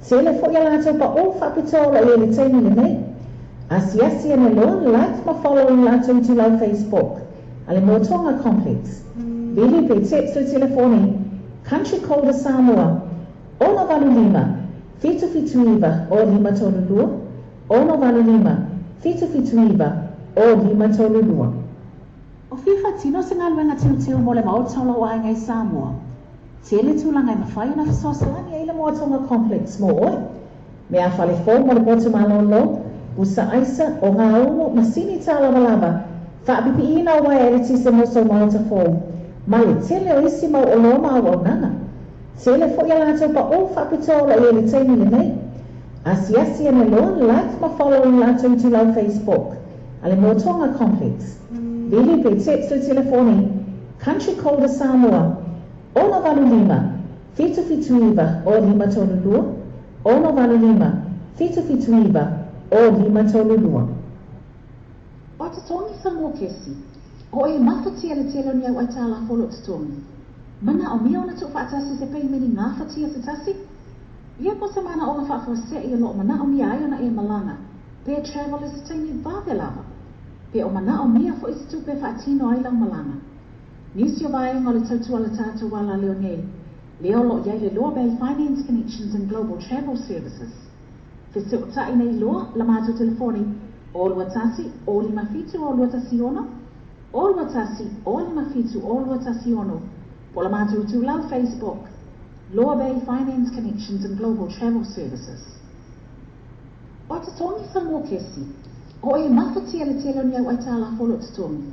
Tele foi a latou paʻū faapitoa o lo o i ai i le taimi lenei. Asiasi ane loa, like ma follow i le latou itulau Facebook a le Motoga Complex. Vili pe text le telefoni Country Code a Samoa, 685 779 0532, 685 779 0532. O fia faatino se galuega teuteu mo le Maota o lou aiga i Samoa? Tele tulaga e mafai ona fesoasoani ai le Moatoga Complex mo oe. Mea fale fou mo le potu malolo, pusa aisa, ogaumu, masini tālavalava, faapipiina o uaea eletise mo sou maota fou, ma le tele o isi mau oloa ma auaunaga. Tele foi a latou paʻū faapitoa o lo o i ai i le taimi lenei. Asiasi ane loa, like ma follow i le latou itulau Facebook a le Motoga Complex. Vili pe text le telefoni Country Code a Samoa, 685 779 0532, 685 779 0532. O totogi sa mokesi, o e mafatia le tele o ni au aitalafu o lo o totogi. Manaomia ona tuufaatasi se peimeni gafatia se tasi? Ia po o se manaoga faafuasei o lo o manaomia ai ona e malaga pe travel i se taimi vave lava, pe o manaomia foi se tupe e faatino ai lau malaga. Nisi o vaega o le tautua a le tatou alaleo nei, lea o lo o i ai le Loa Bay Finance Connections and Global Travel Services. Fesootai nei loa la matou telefoni 0 21 057 0216, 0 21 057 0216, po o le matou itulau Facebook, Loa Bay Finance Connections and Global Travel Services. O totogi sa mokesi, o e mafatia le tele o ni au aitalafu o lo o totogi.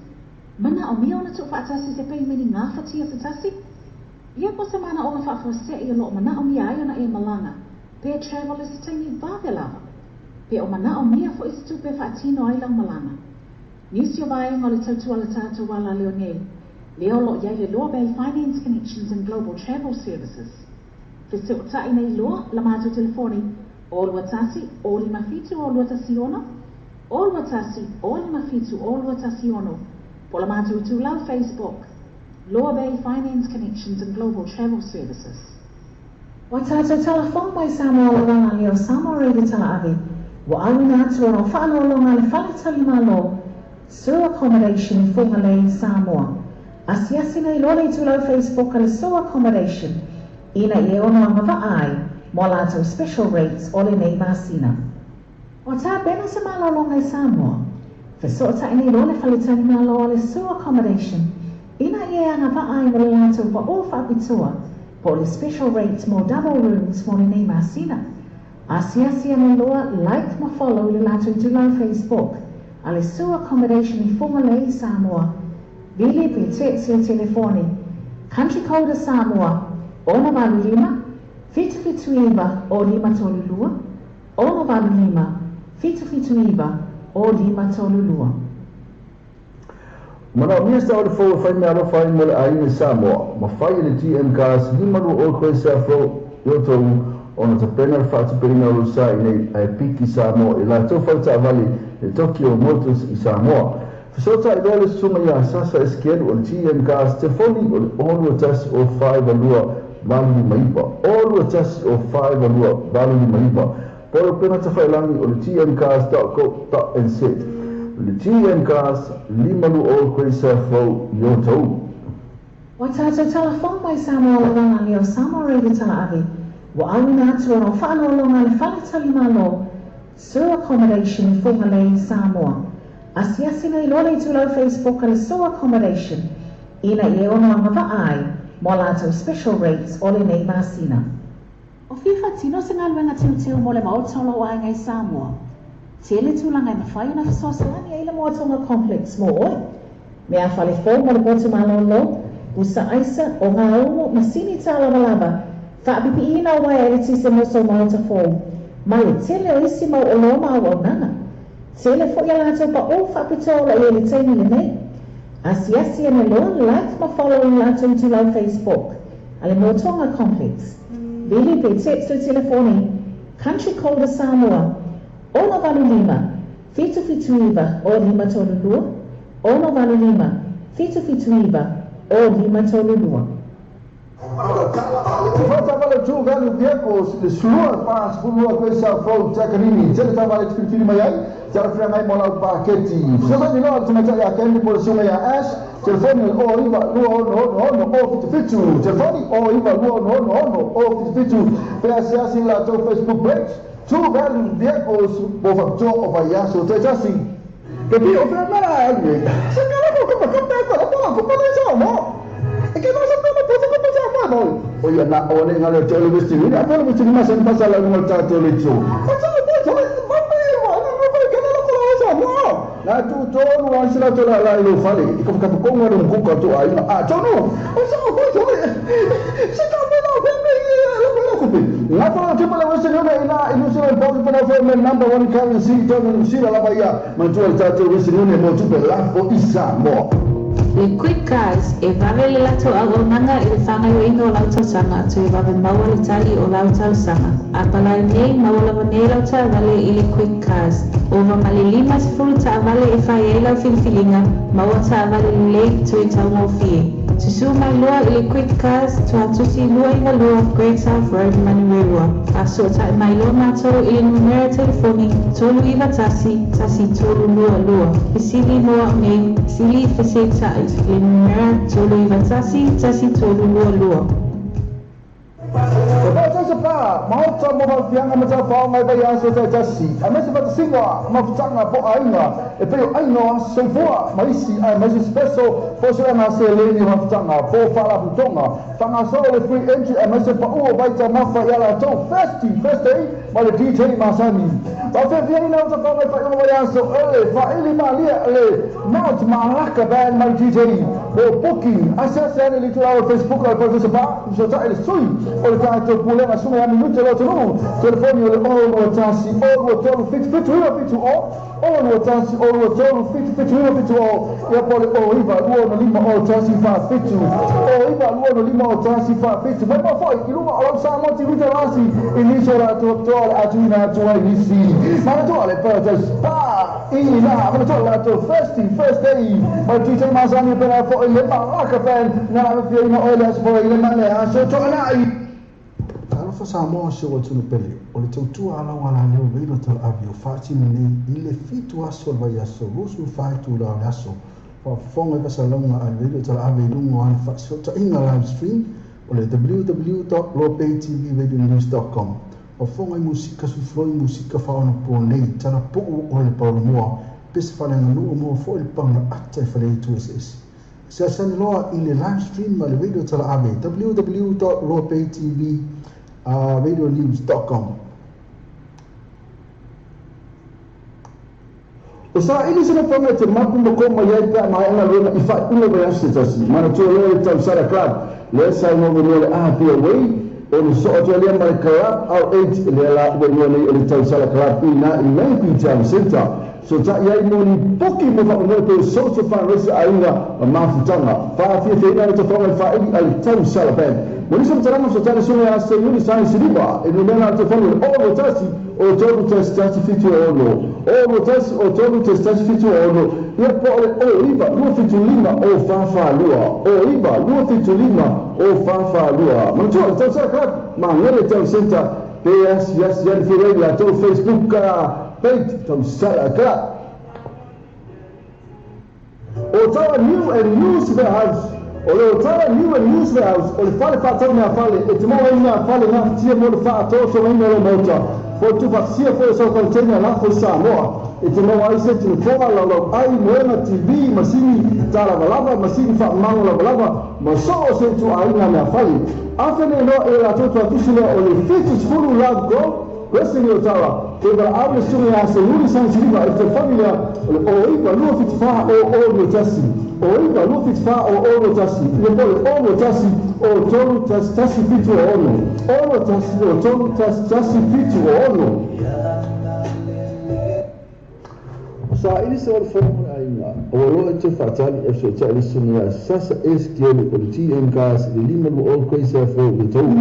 Manaomia ona tuufaatasi se peimeni gafatia se tasi? Ia po o se manaoga faafuasei o lo o manaomia ai ona e malaga pe travel i se taimi vave lava, pe o manaomia foi se tupe e faatino ai lau malaga. Nisi o vaega o le tautua a le tatou alaleo nei, lea o lo o i ai le Loa Bay Finance Connections and Global Travel Services. Fesootai nei loa la matou telefoni 0 21 057 0216, 0 21 057 0216, po o le matou itulau Facebook, Loa Bay Finance Connections and Global Travel Services. Ua tatou tala fou mai Samoa lava la leo Samoa Radio Talaave ua auina atu ona o faaloaloga a le Fale Tali Malo Sur Accommodation i Fugalei, Samoa. Asiasi nei loa le itulau Facebook a le Sur Accommodation ina ia e ono agavaa ai mo a latou special rates o lenei masina. Ua tapena se malologa i Samoa. Fesootai nei loa le Fale Malo a le Sur Accommodation ina ia e agavaa ai mo le latou paʻū faapitoa po o le special rates mo double rooms mo lenei masina. Asiasi ane loa, like ma follow i le latou itulau Facebook a le Sur Accommodation i Fugalei, Samoa. Vili pe text le telefoni Country Code a Samoa, 685 779 0532, 685 779 0532. Manaomia se taavale fou e fai meaalofa ai mo le aiga i Samoa, mafai e le GM Cars 52 Quayside Road i Otahuhu ona tapena le faatupeina o lou sa i inei ae piki Samoa i latou faletaavale le Tokyo Motors i Samoa. Fesootai loa le susuga ia Sasa Esekielu o le GM Cars, telefoni o le 0 21 052 859, 0 21 052 859, po o le upega tafailagi o le gmcars.co.nz. O le GM Cars, 52 Quayside Road i Otahuhu. Ua tatou tala fou mai Samoa lava la leo Samoa Radio Talaave ua auina atu ona o faaloaloga a le Fale Tali Malo Sur Accommodation i Fugalei, Samoa. Asiasi nei loa le itulau Facebook a le Sur Accommodation ina ia e ono agavaa ai mo a latou special rates o lenei masina. O fia faatino se galuega teuteu mo le Maota o lou aiga i Samoa? Tele tulaga e mafai ona fesoasoani ai le Moatoga Complex mo oe. Mea fale fou mo le potu malolo, pusa aisa, ogaumu, masini tālavalava, faapipiina o uaea eletise mo sou maota fou, ma le tele o isi mau oloa ma auaunaga. Tele foi a latou paʻū faapitoa o lo o i ai i le taimi lenei. Asiasi ane loa, like ma follow i le latou itulau Facebook a le Motoga Complex. Vili pe text le telefoni Country Code Samoa 685 779 0532 685 779 0532. Fa taavale True Value Vehicles i le sulua 42 Great South Road, Takanini. Tele taavale e te filifili mai ai, te alafeagai mo lau paketi. Fesoasoani loa le tamaitai ia Candy po o le susuga ia Ash, telefoni o le 09 266 077, telefoni 09 266 077, pe asiasi i le latou Facebook page, True Value Vehicles mo faapitoa o vaiaso taitasi. Ke pi o fea mea a au nei. Se ka lako ka ka pe ka lako ko pa sa mo. E ke no sa pe mo po ko sa mo mo. O ia na o le ngale te le westi ni. A le westi ni ma sen pasa la ngol ta te le tso. O sa po sa ma pe mo na no pa ka la ko la sa mo. Na tu to no an sila to la la i lo fale. I ka ka ko ngare mo ko to ai. A to no. O sa po sa se ka me la pe me la ko la ko pe. Na fa te pa la westi ni na i no se po pa na fo me number one currency to no sila la ba ia. Manatua le tatou Western Union mo tupe lafo i Samoa. Le Quick Cars, e vave le latou auaunaga i le faagaoioiga o lau tausaga toe vave maua le tali o lau talosaga. A palai nei, maua lava nei lau taavale i le Quick Cars. Ova ma le 50 taavale e fai ai lau filifiliga, maua taavale lelei toe taugofie. Susuu mai loa i le Quick Cars, Tuatusi 292 Great South Road, Manurewa. Faasootai mai loa matou i le numera telefoni 391 1322. Fesili mo au nei, sili feseitai i le numera 391 1322. E paetaisa pa maota mo faafiaga ma tafaoga i vaiaso taitasi, aemaise faatasiga mafutaga po o aiga e pei o aiga o aso soifua ma isi aemaise special po o sueaga seleni o mafutaga po o faalapotopotoga faagasolo le free entry aemaise pau o vaitaumafa i a latou Thirsty Thursday ma le DJ masani. Faafiafiaina o tafaoga i faaiuga vaiaso ele faaili malie le Mount Malaka Band ma le DJ mo booking asiasi ane i le itulau o le Facebook a le Parataiso Pa fesootai le sui o le tatou Pulega Susuga ia Minute o le atunuu telefoni o le 0 2 1 0 2 3 7 7 9 7 0 0 2 1 0 2 3 7 7 9 7 0 ia po o le 0 9 2 6 5 0 1 4 7 0 9 2 6 5 0 1 4 7 mai mau foi i luga o lau Samoa TV Talasi i nisi o latou atoa o le a tuuina atu ai nisi manatua le Paradise Pa i na manatua le latou Thirsty Thursday ma le DJ masani pena foi le Malaka Band na lavefiaina oe le aso foi le ma le aso Toanai. Talofa Samoa si ou atunuu pele, o le tautua a lau alaleo Reilo Talaave o faatino nei i le fitu aso o le vaiaso 24 itula o le aso faafofoga i fasalauga a le Reilo Talaave i luga o ana faafesootaiga live stream o le www.loapaytvradionews.com Faafofoga i musika suifloi musika faaonaponei talapuu o le paulamoa pese faaleaganuu maua foi le paga ata i faleaitu eseese. Asiasi loa i le live stream a le Radio Talaave www.loapaytvradionews.com. O saili se nofoaga e te mapu ma kō mai ai pe a maea galuega i faaiuga o vaiaso se tasi. Manatua loa le Tausala Club lea sa igoa muamua le Apia Way, ona sosoo atu ai lea ma le Club R8 lea la ua igoa nei o le Tausala Club i ina i Langby Town Centre. Fesootai ai mo ni poki mo faamoemoe pei o social fundraiser aiga ma mafutaga. Faafiafiaina le tafaoga i le faaili a le Tausala Band. Mo nisi o matalaga fesootai le susuga ia Seiuli Saini Siliva e numera le telefoni o le 021 o 3 1 1 7 6 0 2 1 o 3 1 1 7 6 ia po o le 0 9 2 7 5 0 4 4 2 0 9 2 7 5 0 4 4 2. Manatua le Tausala Club Magele Town Centre pe asiasi ane fua i ai i le latou Facebook page Tausala Club. Otara New and Used Warehouse O le Otara New and Used Warehouse o le fale faatau meafale e te maua ai meafale gafatia mo le faatoatogaina o lau maota po o le tuufaatasia foi o sau container lafo i Samoa. E te maua ai seti nofoa, laulau ai, moega, TV, masini ta lavalava, masini faamago lavalava ma so o se ituaiga meafale. Afe nei loa e latou tuatusi lea o le 70 Love Gold. Question Leotara, e valaau le susuga ia Seuli Sagasiliva i le telefoni lea o le 09 274 0021, 09 274 0021, ia po o le 021 03 11 76, 021 03 11 76. Saili se o le fono o le aiga, ua loa e toe faatali e fesootai le susuga ia Sasa S. Gelu o le TM Cars i le 520 Grace Ave Road i Otahuhu,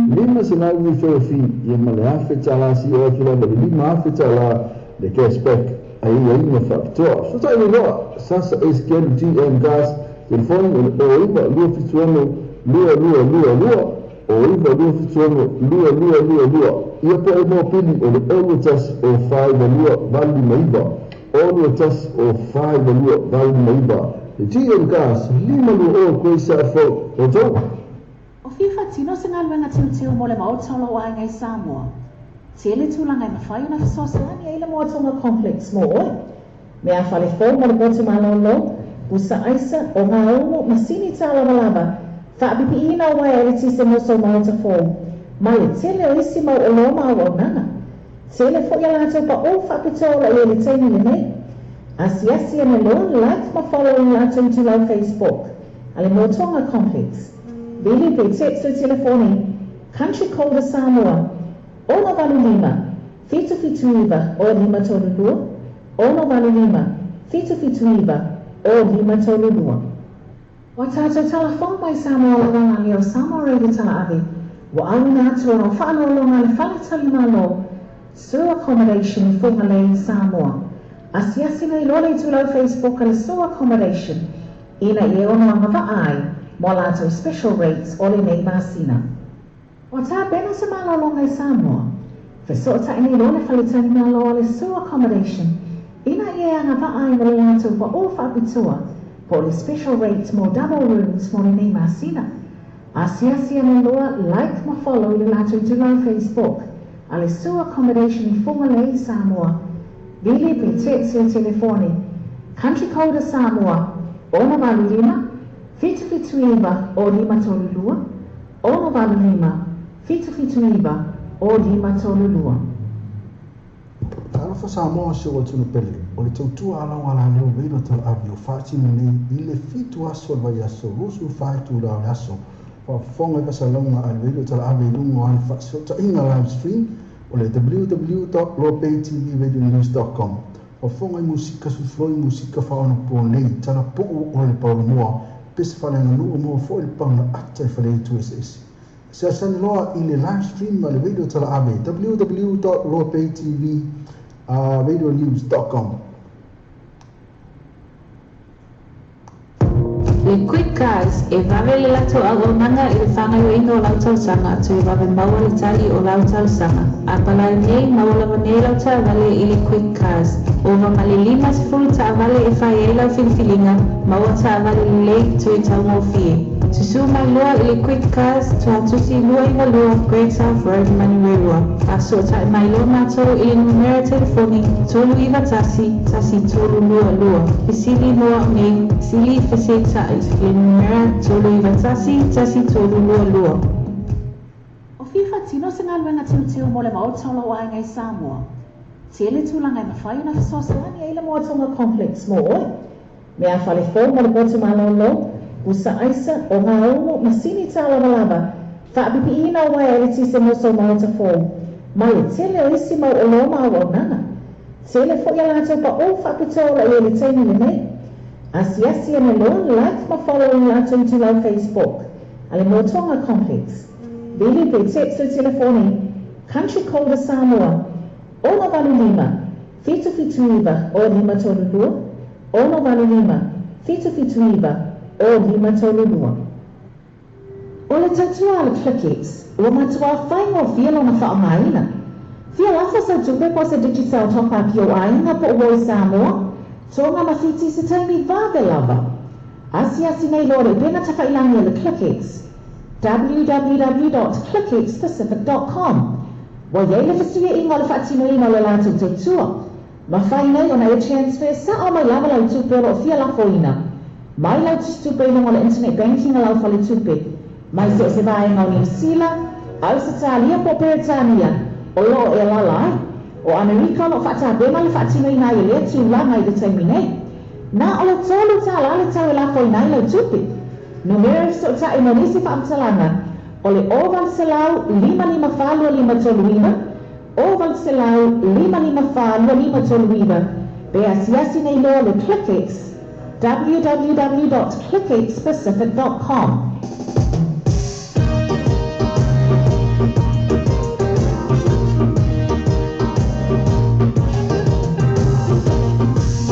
$500 referral fee ia ma le $1,000 seia oo atu lava i le $5,000 le cash back aiaiga faapitoa. Fesootai nei loa Sasa S. Gelu TM Cars, telefoni o le 09 276 2222, 09 276 2222, ia po o le mopili o le 021 042 859, 021 042 859. Le GM Cars, 520 Grace Ave Road, Rotorua. O fia faatino se galuega teuteu mo le Maota o lou aiga i Samoa? Tele tulaga e mafai ona fesoasoani ai le Moa Tonga Complex mo oe. Mea fale fou mo le potu malolo, pusa aisa, ogaumu, masini tālavalava, faapipiina o uaea eletise mo sou maota fou, ma le tele o isi mau oloa ma auaunaga. Tele foi a latou paʻu faapitoa o lo o i ai i le taimi lenei. Asiasi ane loa, like ma follow i le latou itulau Facebook a le Moa Tonga Complex. Vili pe text le telefoni Country Code a Samoa, 685 779 0 532, 685 779 0 532. Ua tātou tala fou mai Samoa lava ngā leo Samoa Radio Talaave, ua auina atu ona o faaloaloga a le Fale Tali Malo, Sur Accommodation i Fugalei i Samoa. Asiasi nei loa le itulau Facebook a le Sur Accommodation ina ia e ono agavaa ai mo a latou special rates o lenei masina. Ua tapena se malologa i Samoa. Fesootai nei loa le Fale Malo a le Sur Accommodation ina ia e agavaa ai mo le latou paʻu faapitoa po o le special rate mo double rooms mo lenei masina. Asiasi ane loa, like ma follow i le latou itulau Facebook a le Sur Accommodation i Fugalei, Samoa. Vili pe text le telefoni Country code a Samoa, 685 779 0532, 685 779 0532. Talofa Samoa si ou atunuu pele, o le tautua alauga laleo Velo Talaave o faatino nei i le fitu aso o le vaiaso 24 itula o le aso. Faafofoga i fasalauga a le Velo Talaave i luga o ana faafesootaiga live stream o le www.lopaytvradionews.com. Faafofoga i musika susuloi musika faaonaponei talapuu o le paolomoa pese faaleaganuu maua foi le paga ata i faleaitu eseese. Fesoasoani loa i le live stream a le Radio Talaave www.loapaytvradionews.com. Le Quick Cars, e vave le latou auaunaga i le faagaoioiga o lau talosaga toe vave maua le tali o lau talosaga. A palai nei, maua lava nei lau taavale i le Quick Cars. Ova ma le 50 taavale e fai ai lau filifiliga, maua taavale lelei toe taugofie. Susū mai loa i le Quick Cars, Tuatusi 292 Great South Road, Manurewa. Faasootai mai loa matou i le numera telefoni 391 1322. Fesili mo au nei, sili fesetai i le numera 391 1322. O fia faatino se galuega teuteu mo le Maota o lou aiga i Samoa? Tele tulaga e mafai ona fesoasoani ai le Moa Tonga Complex mo oe. Mea fale fou mo le potu malolo, pusa aisa, ogaumu, masini tālavalava, faapipiina o uaea eletise mo sou maota fou, ma le tele o isi mau oloa ma auaunaga. Tele foi a latou paʻu faapitoa o lo o i ai i le taimi lenei. Asiasi ane loa, like ma follow i le latou itulau Facebook a le Moa Tonga Complex. Vili pe text le telefoni Country Code a Samoa, 685 779 0532, 685 779 0532. O le tautua a le ClickX, ua matuā faigofie lona faaaogaina. Fia lafo sau tupe po o se Digicel top-up i ou aiga po o uo i Samoa, Tonga ma Fiti i se taimi vave lava. Asiasi nei loa le upega tafailagi a le ClickX, www dot clickxpacific dot com. Ua i ai le fesuiaiga o le faatinoina o le latou tautua. Mafai nei ona e transfer sao mai lava lau tupe o lo o fia lafoina mai lau tusitupe i luga o le internet banking a lau faletupe mai so o se vaega o Niu Sila, Ausetalia po o Peretania. o lo o e alaala ai. O Amerika o lo o faatapena le faatinoina ai o lea tulaga i le taimi nei. Na o le $3 le tau e lafoina ai lau tupe. Numera e fesootai mo nisi faamatalaga o le 0800 554 2539, 0800 554 2539, pe asiasi nei loa le ClickX, www.clickxpacific.com.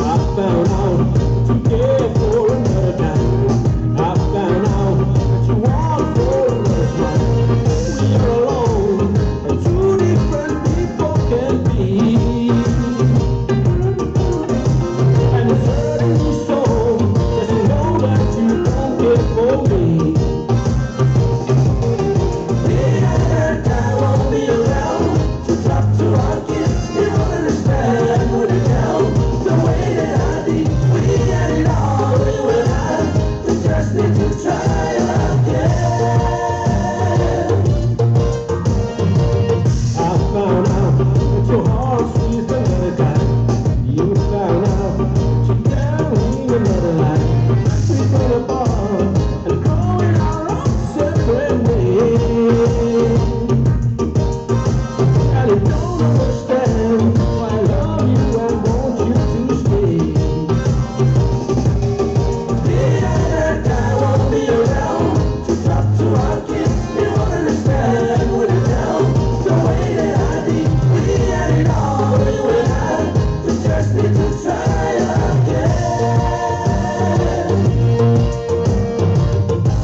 I found out that you care for another guy. I found out that you want for another try. We are alone, and two different people can be. And it's hurting me so just to know that you don't care for me. The other guy won't be around to talk to our kids. He won't understand what it down the way that I did. We had it all, you and I. We just need to try again. I found out that your heart's with another guy. You found out that you're down in another life. We fell apart and going our own separate ways. And I don't understand why I love you and want you to stay. The other guy won't be around to talk to our kids. He won't understand what it down the way that I did. We had it all, you and I. We just need to try again.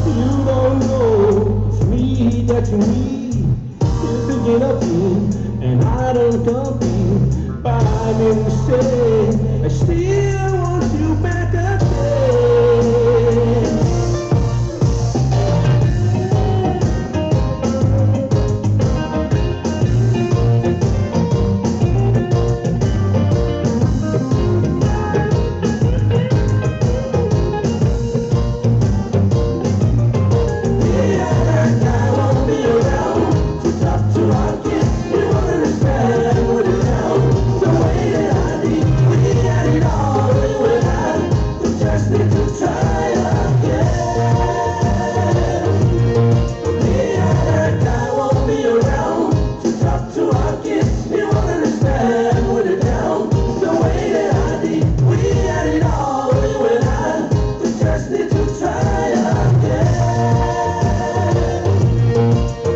You don't know it's me that you need. You're thinking of me, and I don't compete. But I made a mistake. I still want you back again. The other guy won't be around to talk to our kids. He won't understand what it down the way that I did. We had it all, you and I. We just need to try again. The other guy won't be around to talk to our kids. He won't understand what it down the way that I did. We had it all, you and I. We just need to try again.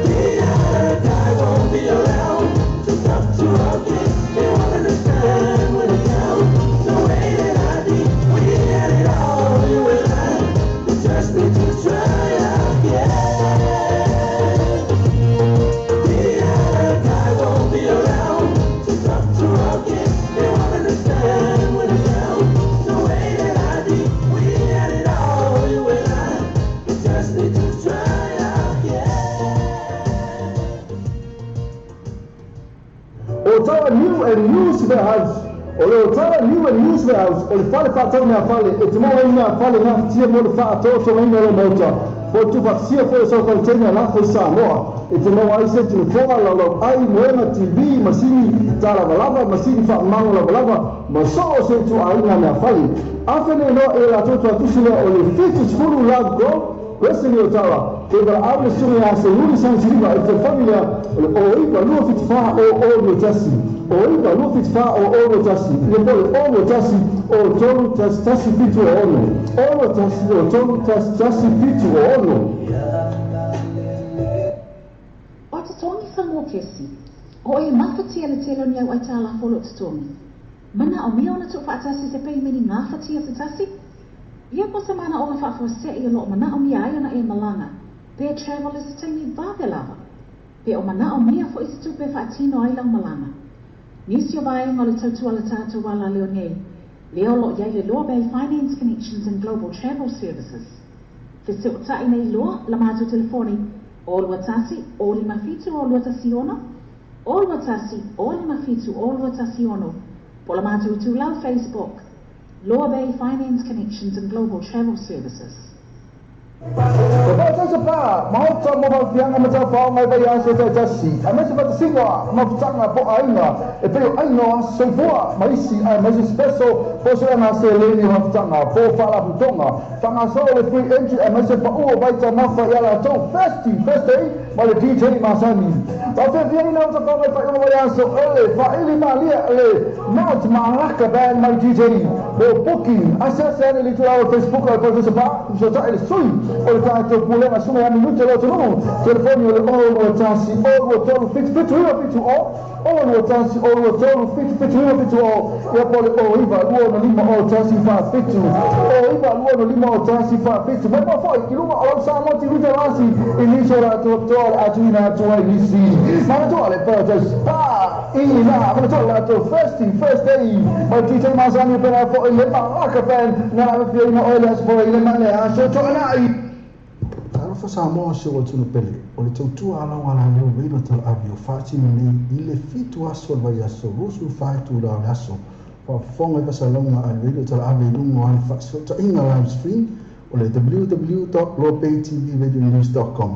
The other guy won't be around to talk to our kids. He won't understand what it down the way that I did. We had it all, you and I. We just need to try again. The other guy won't be around to talk to our kids. He won't understand what it down the way that I did. We had it all, you and I. We just need to try again. Otawa New and Used Warehouse. O le Otawa New and Used Warehouse o le fale faatau meafale e te maua ai meafale gafatia mo le faatoatogaina o lau maota po o le tuufaatasia foi o sau container lafo i Samoa. E te maua ai seti nofoa, laulauai, moega, TV, masini talavalava, masini faamamago lavalava ma so o se ituaiga meafale. Afe nei loa e latou tuatusi lea o le 70 Love Grove, Western i Otawa. E valaau le susuga ia Seuli Sagisiliva i le telefoni lea o le 09 274 0021, 09 274 0021, ia po o le 01 03 11 76, 01 03 11 76. O totogi fagokesi, o e mafatia le tele o ni au aitalafu o lo o totogi. Manaomia ona tuufaatasi se peimeni gafatia se tasi? Ia po o se manaoga faafuasei o lo o manaomia ai ona e malaga pe travel i se taimi vave lava, pe o manaomia foi se tupe e faatino ai lau malaga. Nisi o vaega o le tautua a le tatou alaleo nei, lea o lo o i ai le Loa Bay Finance Connections and Global Travel Services. Fesootai nei loa la matou telefoni 0 21 0 57 0 2 16, 0 21 0 57 0 2 16, po o la matou itulau Facebook, Loa Bay Finance Connections and Global Travel Services. O Parataiso Pa, maota mo faafiaga ma tafaoga i vaiaso taitasi, aemaise faatasiga mafutaga po o aiga e pei o aiga o aso soifua ma isi aemaise special po o suega seleni o mafutaga po o faalapotopotoga. Faagasolo le free entry aemaise pau o vaitamafa ia latou Thirsty Thursday ma le DJ masani. Faafiafiaina o tafaoga i faaiuga vaiaso o le faaili malie le Mount Malaka Band ma le DJ mo booking. Asiasi ane i le itulau o le Facebook a le Parataiso Pa, fesootai i le sui o le tatou Pulega Susuga ia Minute o Atunuu, telefoni o le 021 023 77 970, 021 023 77 970, ia po o le 09 265 01 47, 09 265 01 47. Mai moa foi i luga o lau Samoa TV Talasi i nisi o latou atoa o le a tuuina atu ai nisi manatua le Paradise Pa ina manatua le latou Thirsty Thursday ma le DJ masani pena foi le Malaka Band na afiaina oe le aso foi le ma le aso Toanai. Talofa Samoa si ou atunuu pele, o le tautua alau alaleo Reilo Talaave o faatino nei i le fitu aso o le vaiaso 24 itula o le aso faafofoga i fasalauga a le Reilo Talaave i luga o ana faafesootaiga live stream o le www.lopaytvradionews.com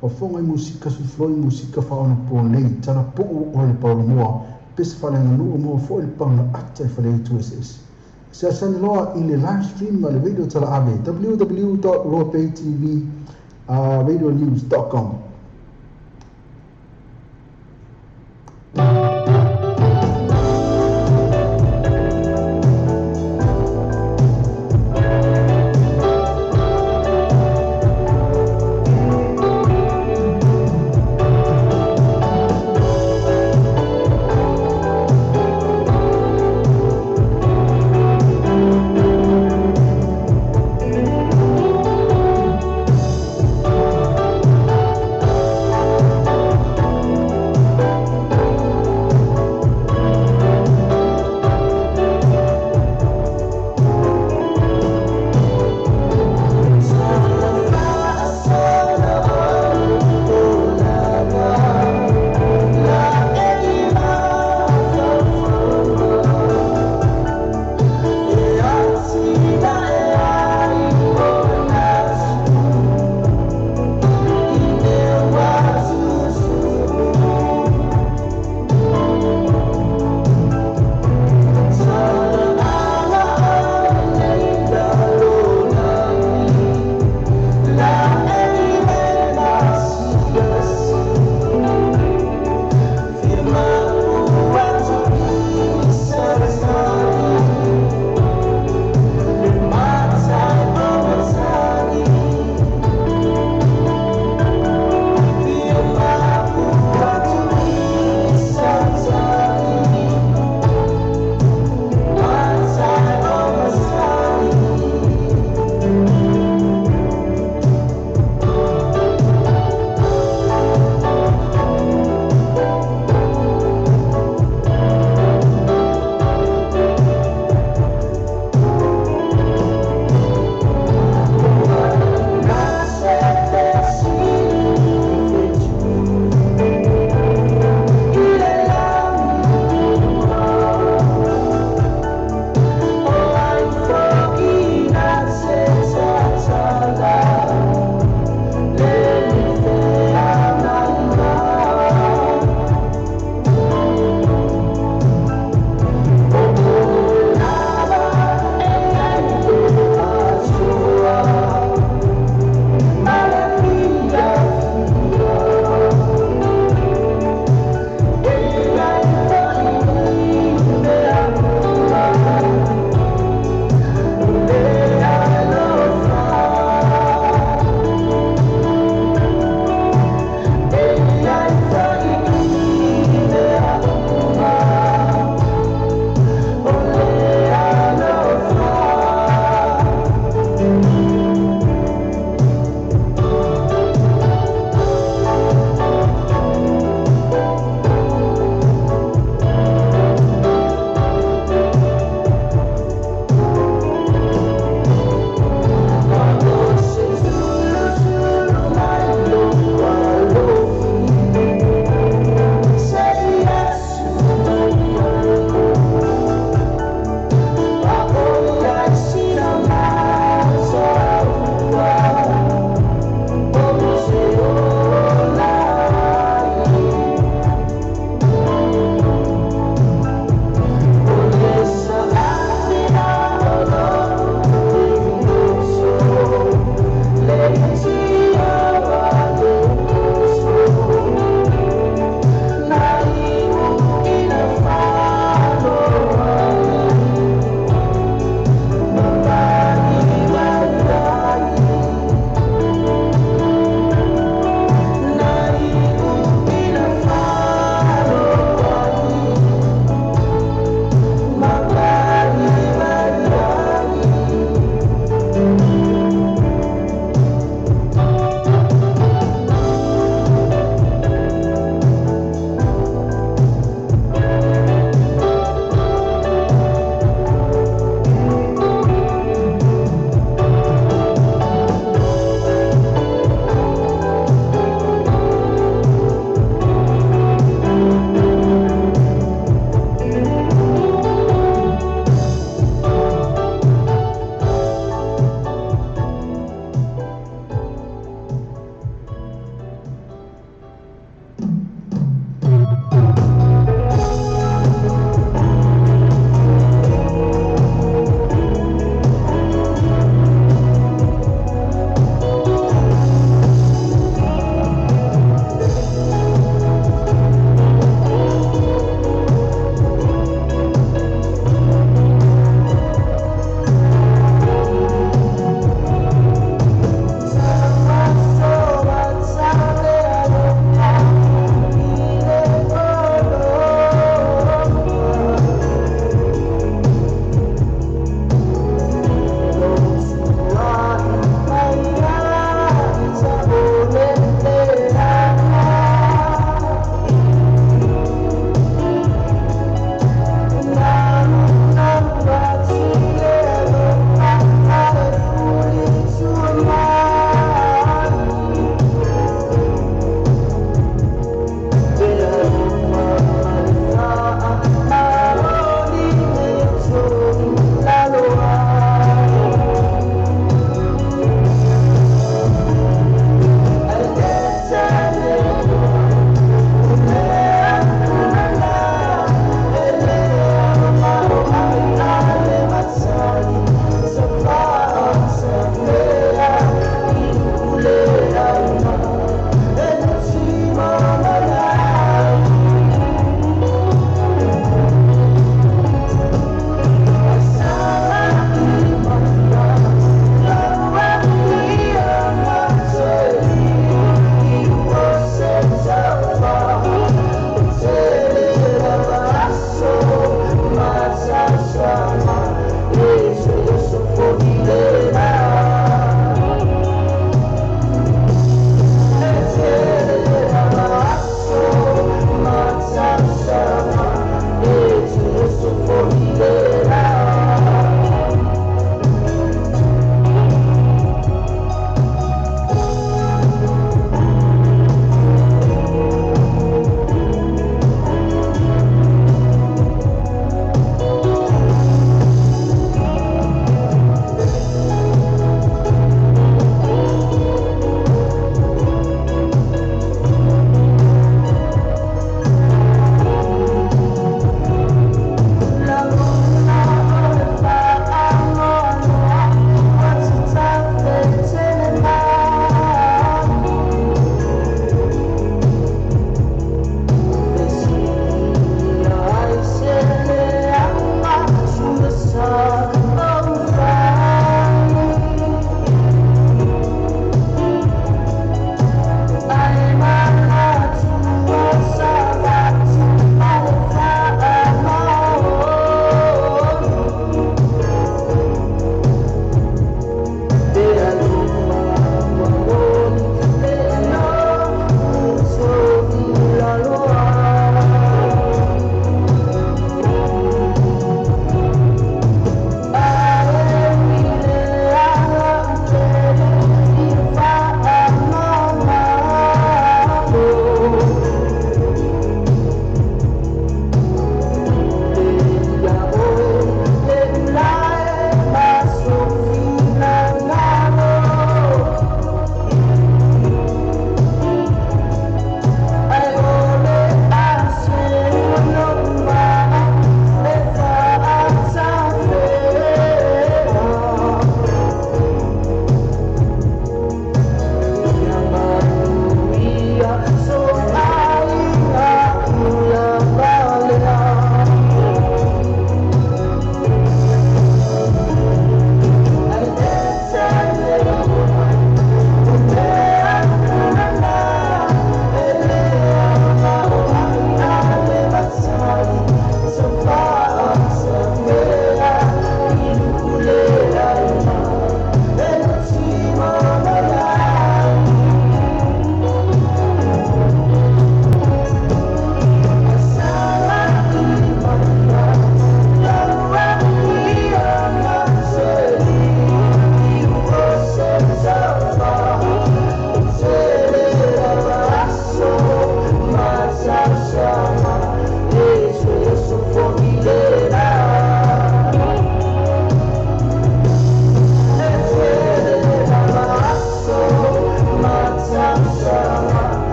Faafofoga i musika sufloi musika faaonaponei talapuu o le paolomoa pese faaleaganuu maua foi le paga ata i faleaitu eseese. Fesoasoani loa i le live stream a le Radio Talaave www.loapaytvradionews.com.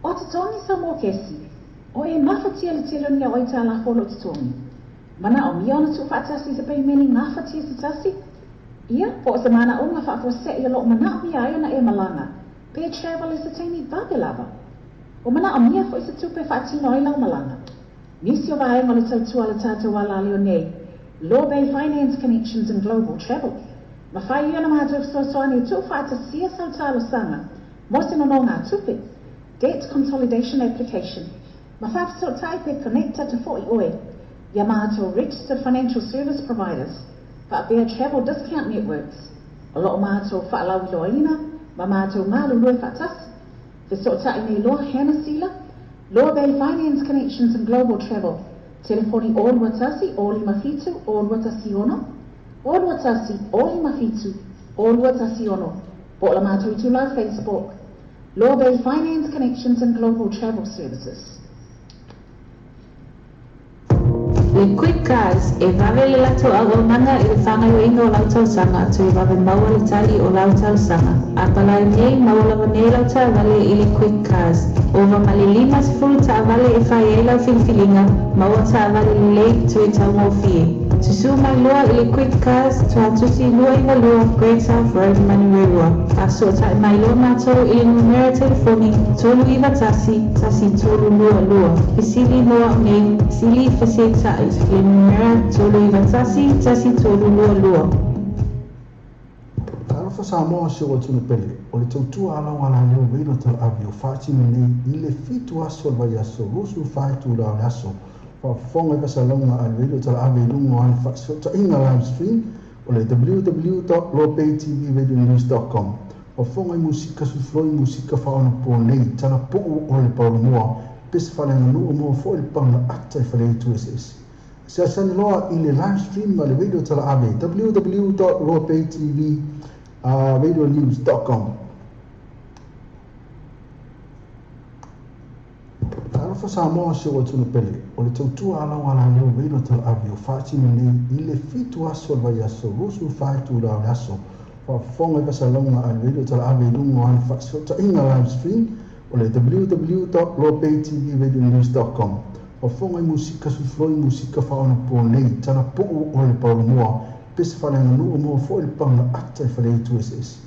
O totogi Samoa Kesi, o e mafatia le tele o ni aitalafu o lou totogi. Manaomia ona tuufaatasi i se paimene gafatia se tasi? Ia, po o se manaoga faafuasei o lo o manaomia ai ona e malaga, pe travel i se taimi vave lava. Ua manaomia foi se tupe e faatino ai lau malaga. Nisi o vaega o le tautua a le tatou alaleo nei, Law Bay Finance Connections and Global Travel, mafai ia ona matou fesoasoani e tuufaatasia sau talosaga mo se nonogatupe, Debt Consolidation Application, ma faafesootai pe connect atu foi oe i a matou Registered Financial Service Providers faapea Travel Discount Networks o lo o matou faalauiloaina ma matou galulue faatasi. Fesootai nei loa Hannah Sila, Law Bay Finance Connections and Global Travel, telefoni 021 057 0216, 021 057 0216, po o la matou itula Facebook, Law Bay Finance Connections and Global Travel Services. Le Quick Cars, e vave le latou auaunaga i le faagaoioiga o lau talosaga toe vave maua le tali o lau talosaga. A palai nei, maua lava nei lau taavale i le Quick Cars. Ova ma le 50 taavale e fai ai lau filifiliga, maua taavale lelei toe taugofie. Susuu mai loa i le Quick Cars, Tuatusi 292 Great South Road, Manurewa. Faasootai mai loa matou i le numera telefoni 391 1322. Fesili mo au nei, sili fesetai i le numera 391 1322. Talofa Samoa si ou atunuu pele, o le tautua a lau alaleo Reino Talaave o faatino nei i le fitu aso o le vaiaso 24 itula o le aso faafofoga i fasalauga a le Reino Talaave i luga o ana faafesootaiga live stream o le www.lawbaytvradionews.com Faafofoga i musika sufloi musika faaonaponei talapuu o le paulamoa pese faaleaganuu maua foi le paga ata i faleaitu eseese. Asiasi loa i le live stream a le Radio Talaave www.lawbaytvradionews.com. Talofa Samoa si ou atunuu pele, o le tautua a lau alaleo Reino Talaave o faatino nei i le 7 aso o le vaiaso 24 itula o le aso. Faafofoga i fasalauga a le Radio Talaave i luga o ana faafesootaiga live stream o le www.lobaytvradionews.com. Faafofoga i musika sufuloi musika faaonaponei, talapuu o le paolomoa, pese faaleaganuu maua foi le paga ata i faleaitu eseese.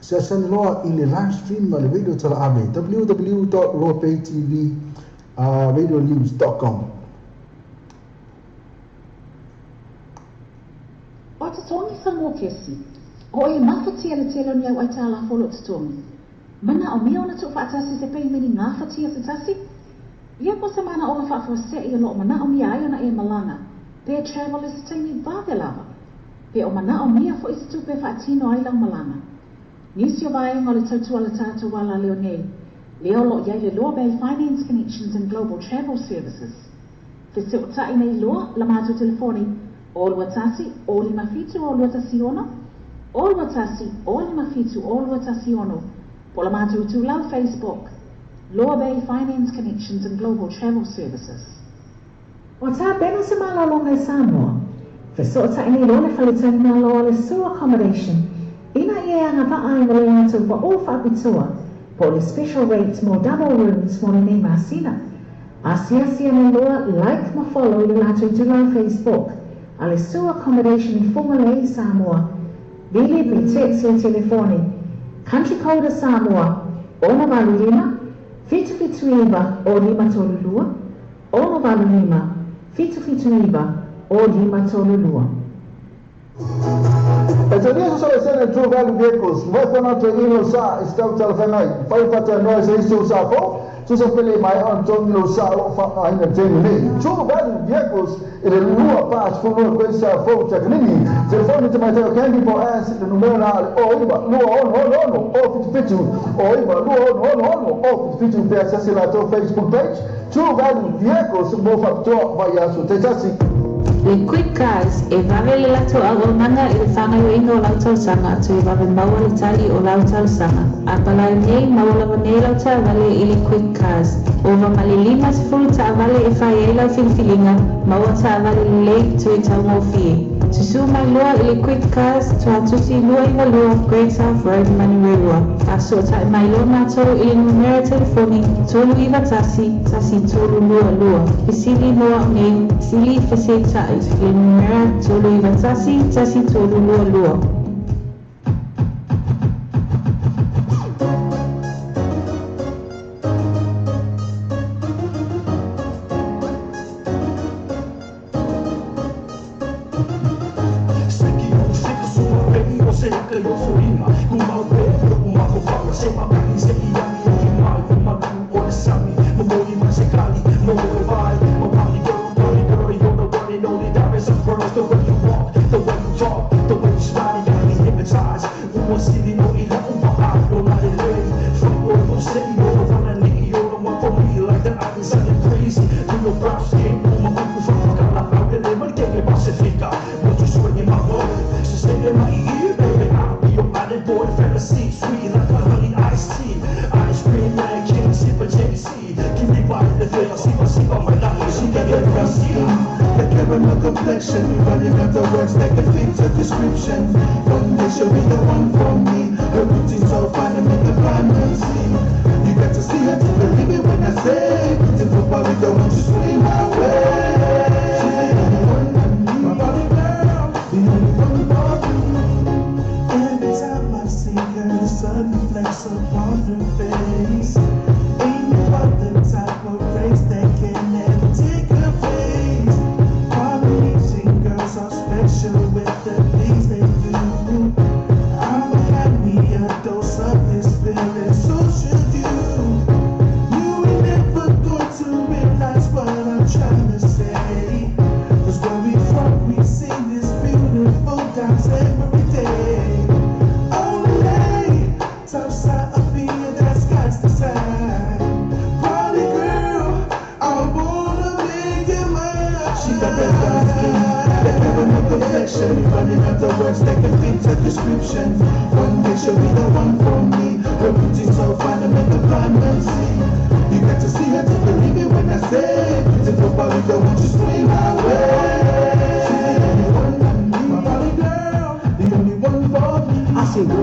Fesoasoani loa i le live stream a le Radio Talaave www.lobaytvradionews.com. O totogi Samoa Kesi, o e mafatia le tele o ni au aitalafu o loo totogi. Manaomia ona tuufaatasi se peimeni gafatia se tasi? Ia po se manaoga faafuasei o loo manaomia ai ona e malaga pe travel i se taimi vave lava? Pe o manaomia foi se tupe e faatino ai lau malaga? Nisi o vaega o le tautua a le tatou alaleo nei, lea o loo i ai le Loa Bay Finance Connections and Global Travel Services. Fesootai nei loa la matou telefoni 0 21 0 5 7 0 2 1 6 0 2 1 0 5 7 0 2 1 6 po o le matou itulau Facebook, Loa Bay Finance Connections and Global Travel Services. Ua tapena se malologa i Samoa. Fesootai nei loa le faletalimalo a le Sue Accommodation ina ia e agavaa ai ma le latou pao faapitoa po o le special rates mo double rooms mo lenei masina. Asiasi ane loa like ma follow i le latou itulau Facebook a le Sue Accommodation i Fugalei, Samoa. Vili pe text le telefoni Country code a Samoa, 685 779 o 532 685 779 o 532. E talia se sole True Value Vehicles, mafai foi ona toe lou sa i se tau talafeagai, mafai ona faatanoa i se isi ou sa fou, tusa pele maea ona togi lou sa o lo o faaaogaina i le taimi nei. True Value Vehicles i le 242 koe sa fou Takanini, telefoni tamaitai o Candy po o Ass i le numera o le 09 2666 077 09 2666 077 pe asiasi i latou Facebook page True Value Vehicles mo faapitoa vaiaso taitasi. Le Quick Cars, e vave le latou auaunaga i le faagaoioiga o lau talosaga toe vave maua le tali o lau talosaga. A palai nei, maua lava nei lau taavale i le Quick Cars. Ova ma le 50 taavale e fai ai lau filifiliga, maua taavale lelei toe taugofie. Susū mai loa i le Quick Cars, Tuatusi 292 Great South Road, Manurewa. Faasootai mai loa matou i le numera telefoni 391 1322. Fesili mo au nei, fesili fesetai i le numera 391 1322.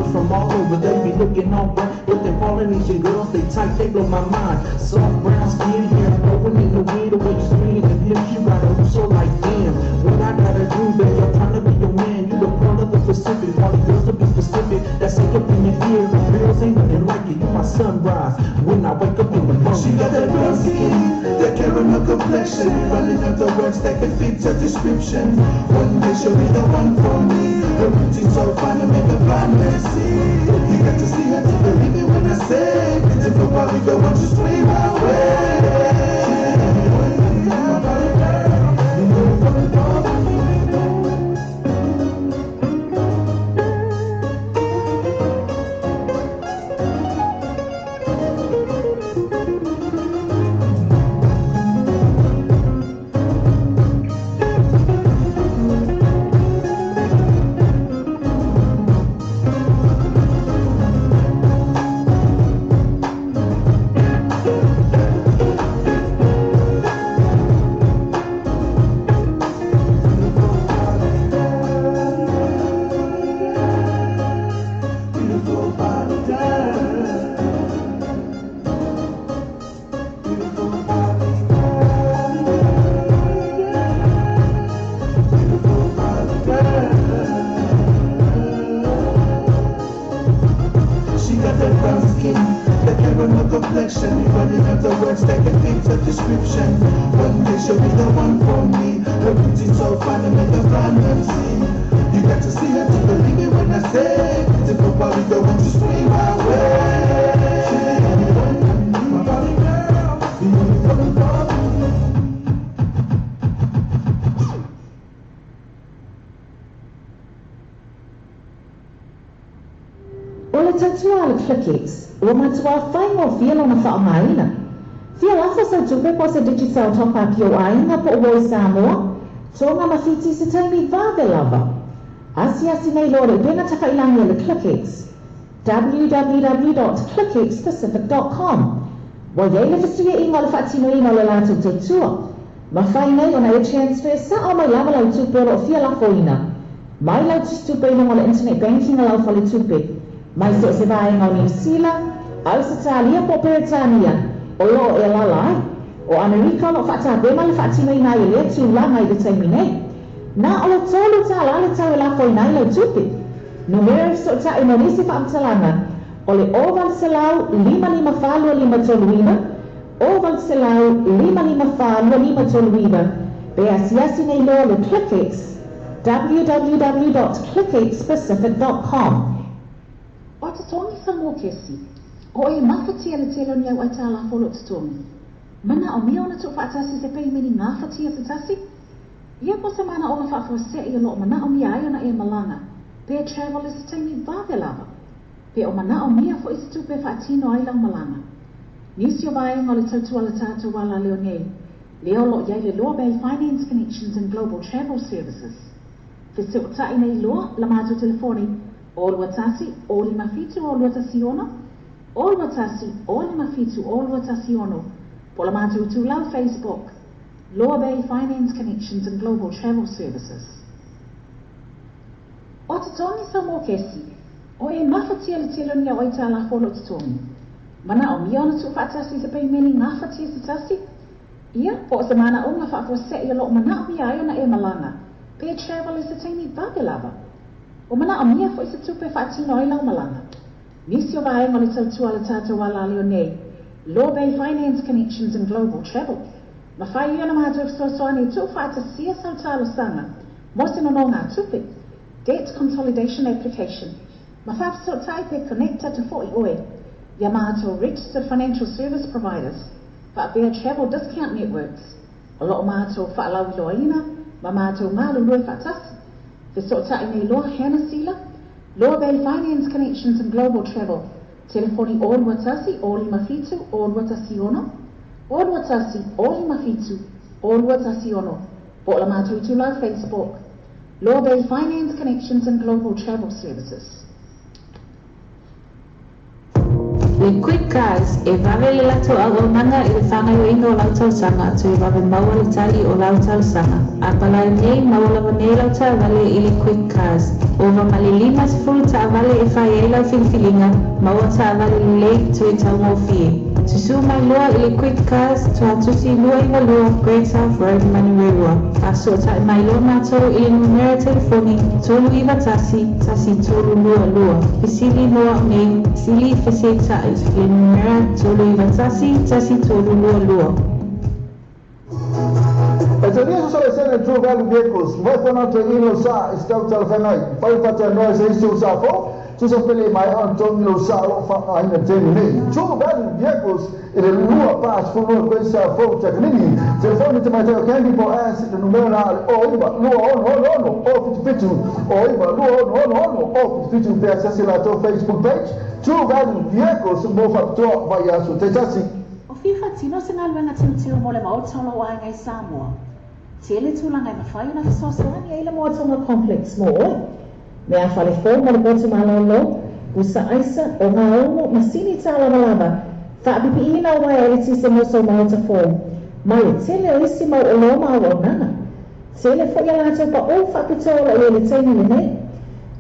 Girls from all over, they be looking all right. But them Polynesian girls, they tight, they blow my mind. Soft brown skin, hair blowing in the wind. The way you swinging them hips, you got a so like damn. What I gotta do, baby? I'm trying to be your man. You the pearl of the Pacific, party girls to be specific. That's it up in your ear. Girls ain't nothing like it. You my sunrise when I wake up in the morning. She got that brown skin, that caramel complexion. Running out the words that can fit her description. One day she'll be the one for me. Her beauty's so fine to make a blind man see. You got to see her to believe it when I say, beautiful Barbie girl, won't you sway my way? My Barbie girl, the only one for me. Beautiful Barbie girl. Beautiful Barbie girl. Beautiful Barbie girl. She got that brown skin, that caramel complexion. Running out the words that can fit her description. One day she'll be the one for me. Her beauty's so fine to make a blind man see. You got to see her to believe it when I say, beautiful Barbie girl, won't you sway my way? She's the only one, my Barbie girl, the only one for me. O le tautua a le ClickX, ua matuā faigofie lona faaaogaina. Fia lafo sau tupe po o se Digicel top-up i ou aiga po o ua i Samoa, Tonga ma Fiti i se taimi vave lava. Asiasi nei loa le upega tafailangi a le ClickX, www.clickxpacific.com. Ua i ai le fesuiaiga o le faatinoina o le latou tautua. Mafai nei ona e transfer sa'o mai lava lau tupe o lo o fia lafoina mai lau tusitupe i luga o le internet banking a lau faletupe mai so o se vaega o Niu Sila, Ausetalia po o Peretania o lo o e alaala ai. O Amerika o lo o faatapena le faatinoina ai o lea tulaga i le taimi nei. Na o le $3 le tau e lafoina ai lau tupe. Numera e fesootai mo nisi faamatalaga o le 0800 554 2539, 0800 554 2539, pe asiasi nei loa le ClickX, www.clickxpacific.com. O totogi sa mokesi, o e mafatia le tele o ni au aitalafu o lo o totogi. Manaomia ona tuufaatasi se peimeni gafatia se tasi? Ia po o se manaoga faafuasei o lo o manaomia ai ona e malaga pe travel i se taimi vave lava, pe o manaomia foi se tupe e faatino ai lau malaga. Nisi o vaega o le tautua a le tatou alaleo nei, lea o lo o i ai le Loa Bay Finance Connections and Global Travel Services. Fesootai nei loa la matou telefoni 0 21 0 57 0 2 16, 0 21 0 57 0 2 16, po o la matou itulau Facebook, Loa Bay Finance Connections and Global Travel Services. O totogi sau mokesi, o e mafatia le tele o ni au aitalafu o lo o totogi. Manaomia ona tuufaatasi i se peimeni gafatia se tasi? Ia, po o se manaoga faafuasei o lo o manaomia ai ona e malaga pe travel i se taimi vave lava. Ua manaomia foi se tupe e faatino ai lau malaga. Nisi o vaega o le tautua a le tatou alaleo nei, Loa Bay Finance Connections and Global Travel, mafai ia ona matou fesoasoani e tuufaatasia sau talosaga mo se nonogatupe, Debt Consolidation Application, ma faafesootai pe connect atu foi oe ia matou Registered Financial Service Providers faapea Travel Discount Networks o lo o matou faalauiloaina ma matou galulue faatasi. Fesootai nei loa Hannah Sila, Loa Bay Finance Connections and Global Travel, telefoni 0 21 0 57 0 2 16, 0 21 0 57 0 2 16, po o la matou itulau Facebook, Loa Bay Finance Connections and Global Travel Services. Le Quick Cars, e vave le latou auaunaga i le faagaoioiga o lau talosaga toe vave maua le tali o lau talosaga. A palai nei, maua lava nei lau taavale i le Quick Cars. Ova ma le 50 taavale e fai ai lau filifiliga, maua taavale lelei toe taugofie. Susū mai loa i le Quick Cars, Tuatusi 292 Great South Road, Manurewa. Faasootai mai loa matou i le numera telefoni 391 1322. Fesili mo au nei, sili fesetai i le numera 391 1322. E talia se solaisene True Value Vehicles, mafai foi ona toe inu lou sa i se tau talafeagai. Mafai ona faatanoa i se isi ou sa fou, tusa pe le maea ona togi lou sa o lo o faaaogaina i le taimi nei. True Value Vehicles i le 242 Great South Road, Takanini. Telefoni tamaitai o Candy po o Ash i le numera na o le 09 26 66 077, 09 26 66 077 pe asiasi i latou Facebook page, True Value Vehicles mo faapitoa vaiaso taitasi. O fia faatino se galuega teuteu mo le Maota o lou aiga i Samoa. Tele tulaga e mafai ona fesoasoani ai le Moatonga Complex mo oe. Mea fale fou mo le potu malolo, pusa aisa, ogaogo, masini tālavalava, faapipiina o uaea eletise mo sou maota fou, ma le tele o isi mau oloa ma auaunaga. Tele foi a latou paʻō faapitoa o lo o i ai i le taimi lenei.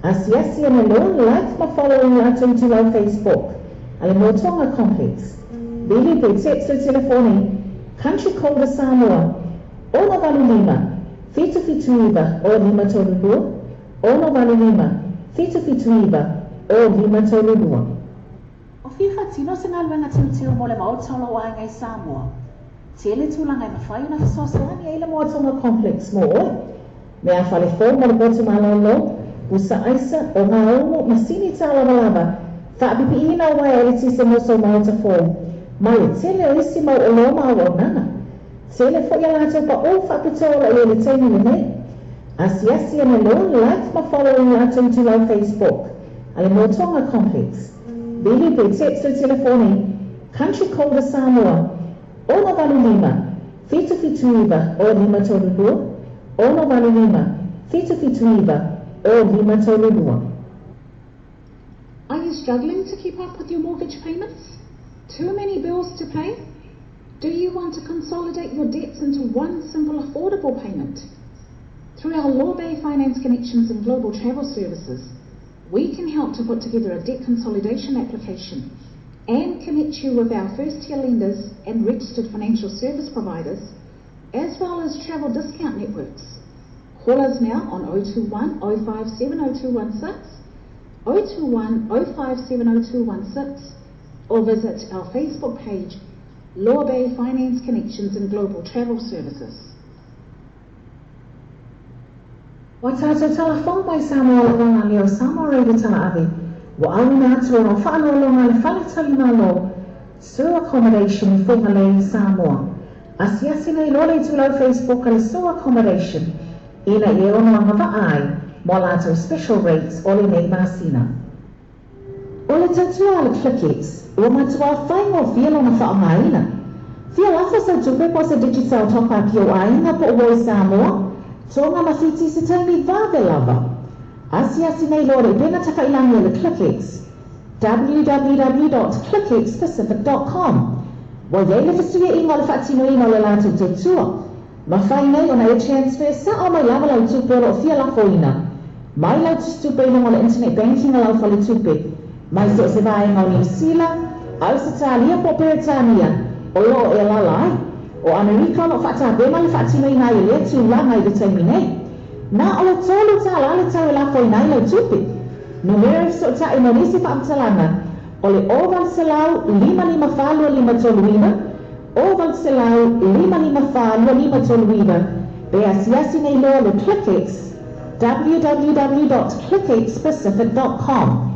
Asiasi ane loa, like ma follow i latou itulau Facebook a le Moatonga Complex. Vili pe text le telefoni Country Code a Samoa, 685 779 0532, 685 779 0532. O fia faatino se galuega teuteu mo le Maota o lou aiga i Samoa. Tele tulaga e mafai ona fesoasoani ai le Moatonga Complex mo oe. Mea fale fou mo le potu malolo, pusa aisa, ogaogo, masini tālavalava, faapipiina o uaea eletise mo sou maota fou, ma le tele o isi mau oloa ma auaunaga. Tele foi a latou paʻō faapitoa o lo o i ai i le taimi lenei. Asiasi ane loa, like ma follow i latou itulau Facebook a le Moatonga Complex. Vili pe text le telefoni Country Code a Samoa, 685 779 0532, 685 779 0532. Are you struggling to keep up with your mortgage payments? Too many bills to pay? Do you want to consolidate your debts into one simple affordable payment? Through our Law Bay Finance Connections and Global Travel Services, we can help to put together a debt consolidation application and connect you with our first tier lenders and registered financial service providers, as well as travel discount networks. Call us now on 021 057 0216, 021 057 0216, or visit our Facebook page, Law Bay Finance Connections and Global Travel Services. Ua tātou tala fou mai Samoa lava ngā leo Samoa Radio Tala Ave, ua auina atu ona faaloaloga le fale tali malo, Sue Accommodation i Fugalei i Samoa. Asiasi nei loa le itulau Facebook a le Sue Accommodation ina ia ono agavaa ai mo a latou special rates o lenei masina. O le tautua a le ClickX, ua matuā faigofie lona faaaogaina. Fia lafo sau tupe po o se Digicel top up i ou aiga po o ua i Samoa, Tonga ma Fiti i se taimi vave lava. Asiasi nei loa le upega tafailagi a le ClickX, www dot clickxpacific dot com. Ua i ai le fesuiaiga o le faatinoina o le latou tautua. Mafai nei ona e transfer sao mai lava lau tupe o lo o fia lafoina mai lau tusitupe i luga o le internet banking a lau faletupe mai so o se vaega o Niu Sila, Ausetalia po o Peretania o lo o e alaala ai. O Amerika o lo o faatapena le faatinoina ai o lea tulaga i le taimi nei. Na o le $3 le tau e lafoina ai lau tupe. Numera e fesootai mo nisi faamatalaga o le 0800 554 2539, 0800 554 2539, pe asiasi nei loa le ClickX, www dot clickxpacific dot com.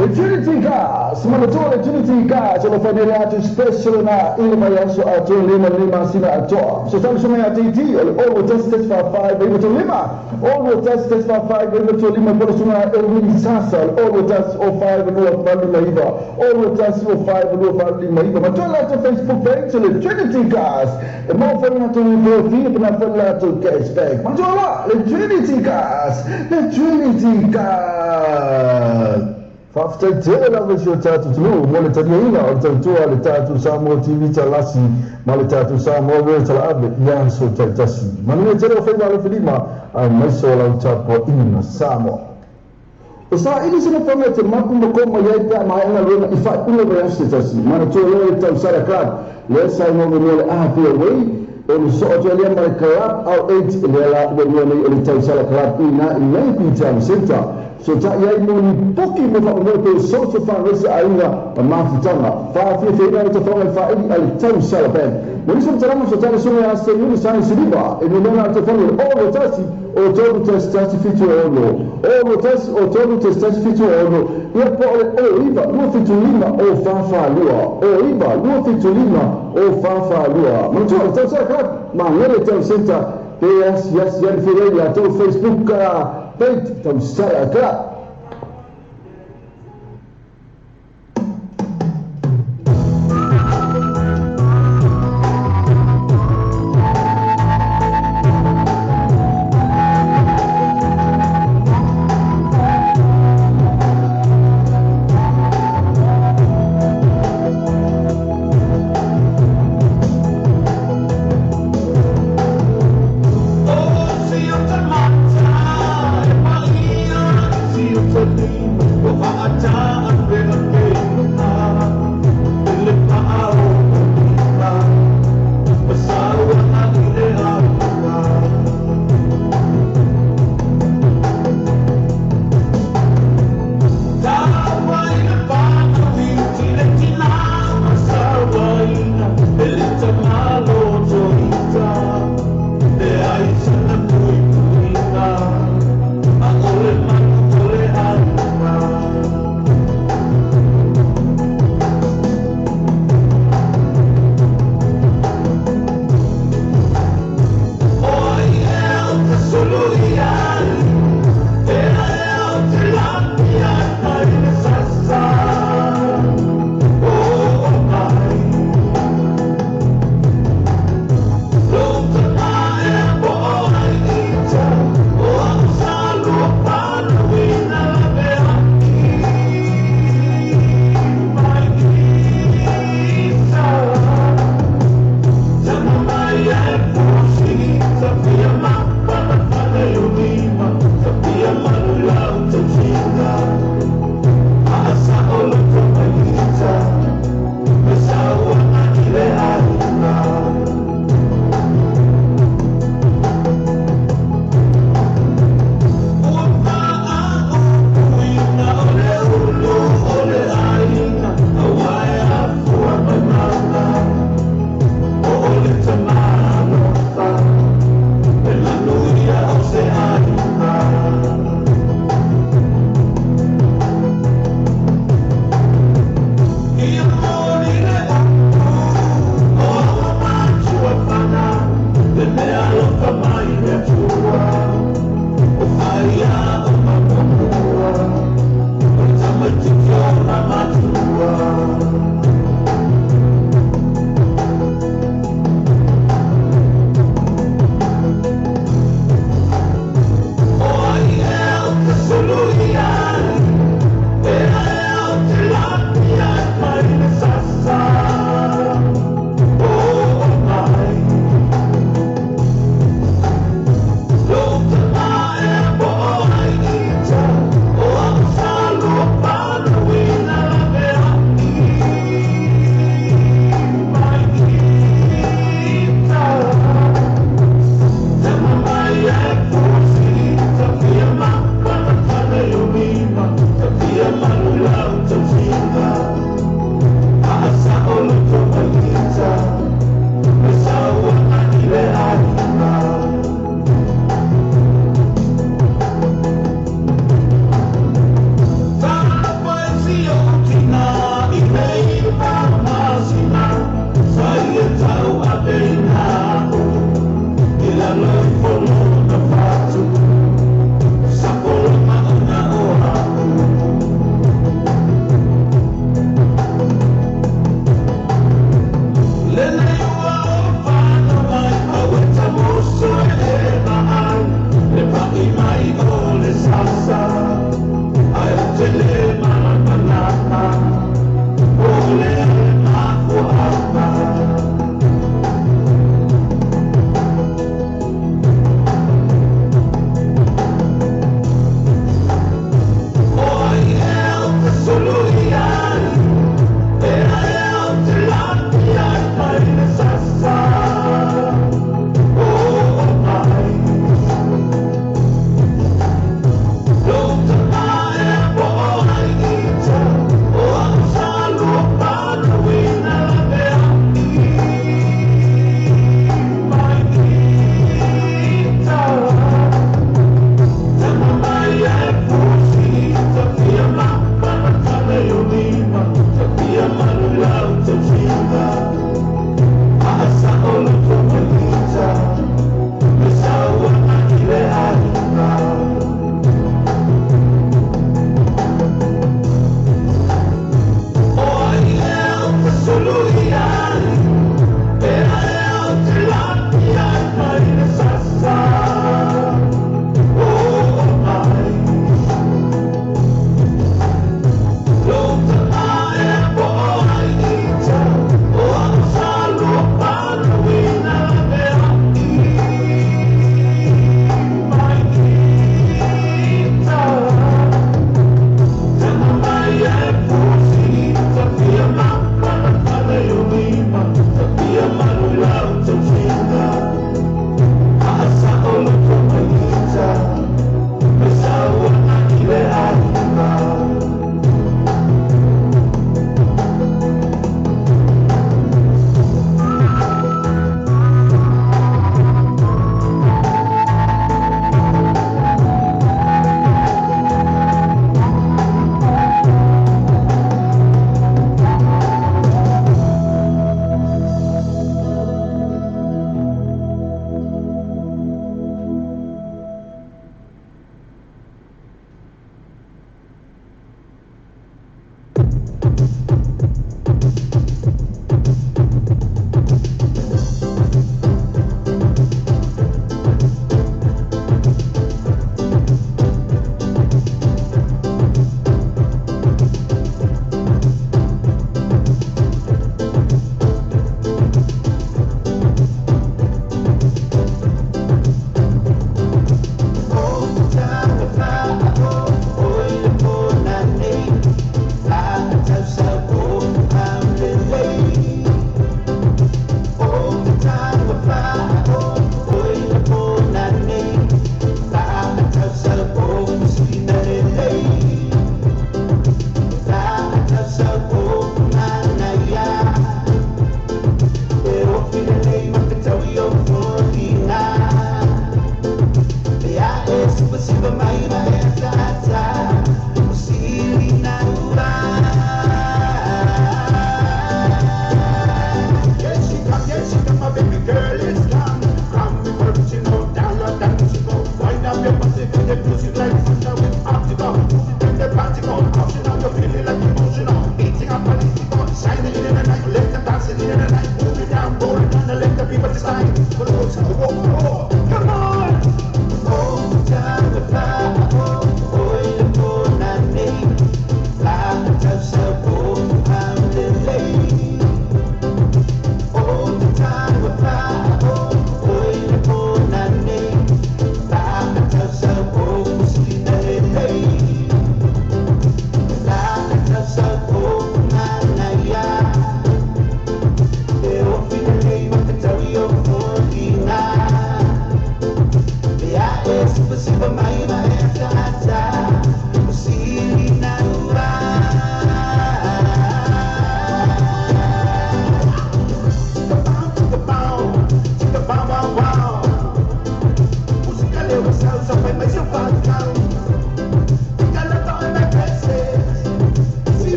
Le Trinity Gas, manatua le Trinity Gas, o lo whanere atu special na i le vaiaso atoa lima le masina atoa. So tali sunga ia TT, o le olo tasi tasi wha whai vai mato lima. Olo tasi tasi wha whai vai mato lima, polo sunga e wini sasa, o le olo tasi o whai vanua wha lima iwa. Olo tasi o whai vanua wha lima iwa. Matua lato Facebook page, o le Trinity Gas. E mau whai lato ni pō fia, pena whai lato cashback. Matua la, le Trinity Gas, le Trinity Gas. Faafetai tele lava i si o tatou atunuu mo le taliaina o le tautua a le tatou Samoa TV Talasi ma le tatou Samoa Radio Talaave i aso taitasi. Manuia tele o faiva alofi lima aemaise o lau tapuaiga Samoa. E saili se nofoaga e te mapu ma kō mai ai pe a maea galuega i faaiuga o vaiaso se tasi. Manatua loa le tausala club lea sa igoa muamua le Apia Way, o le soo atu ai lea ma le Club Out 8 lea la ua igoa nei o le Tausala Club i ina i Naipi Town Centre. Fesootai ai mo ni poki mo faamoemoe pe o social fundraiser aiga ma mafutaga. Faafiafiaina le tafaga i faaili a le Tausala Band. Mo nisi o matalaga fesootai le susuga ia Seiuli Sani Siliva e numera a le tafaga i le 61 o 3 1 1 7 6 61 o 3 1 1 7 6, ia po o le 09 27 5 o 4 4 2, 09 27 5 o 4 4 2. Manatua le Tausala Club, Magele Town Centre, pe asiasi ane foi ai i latou Facebook page Tausala Club.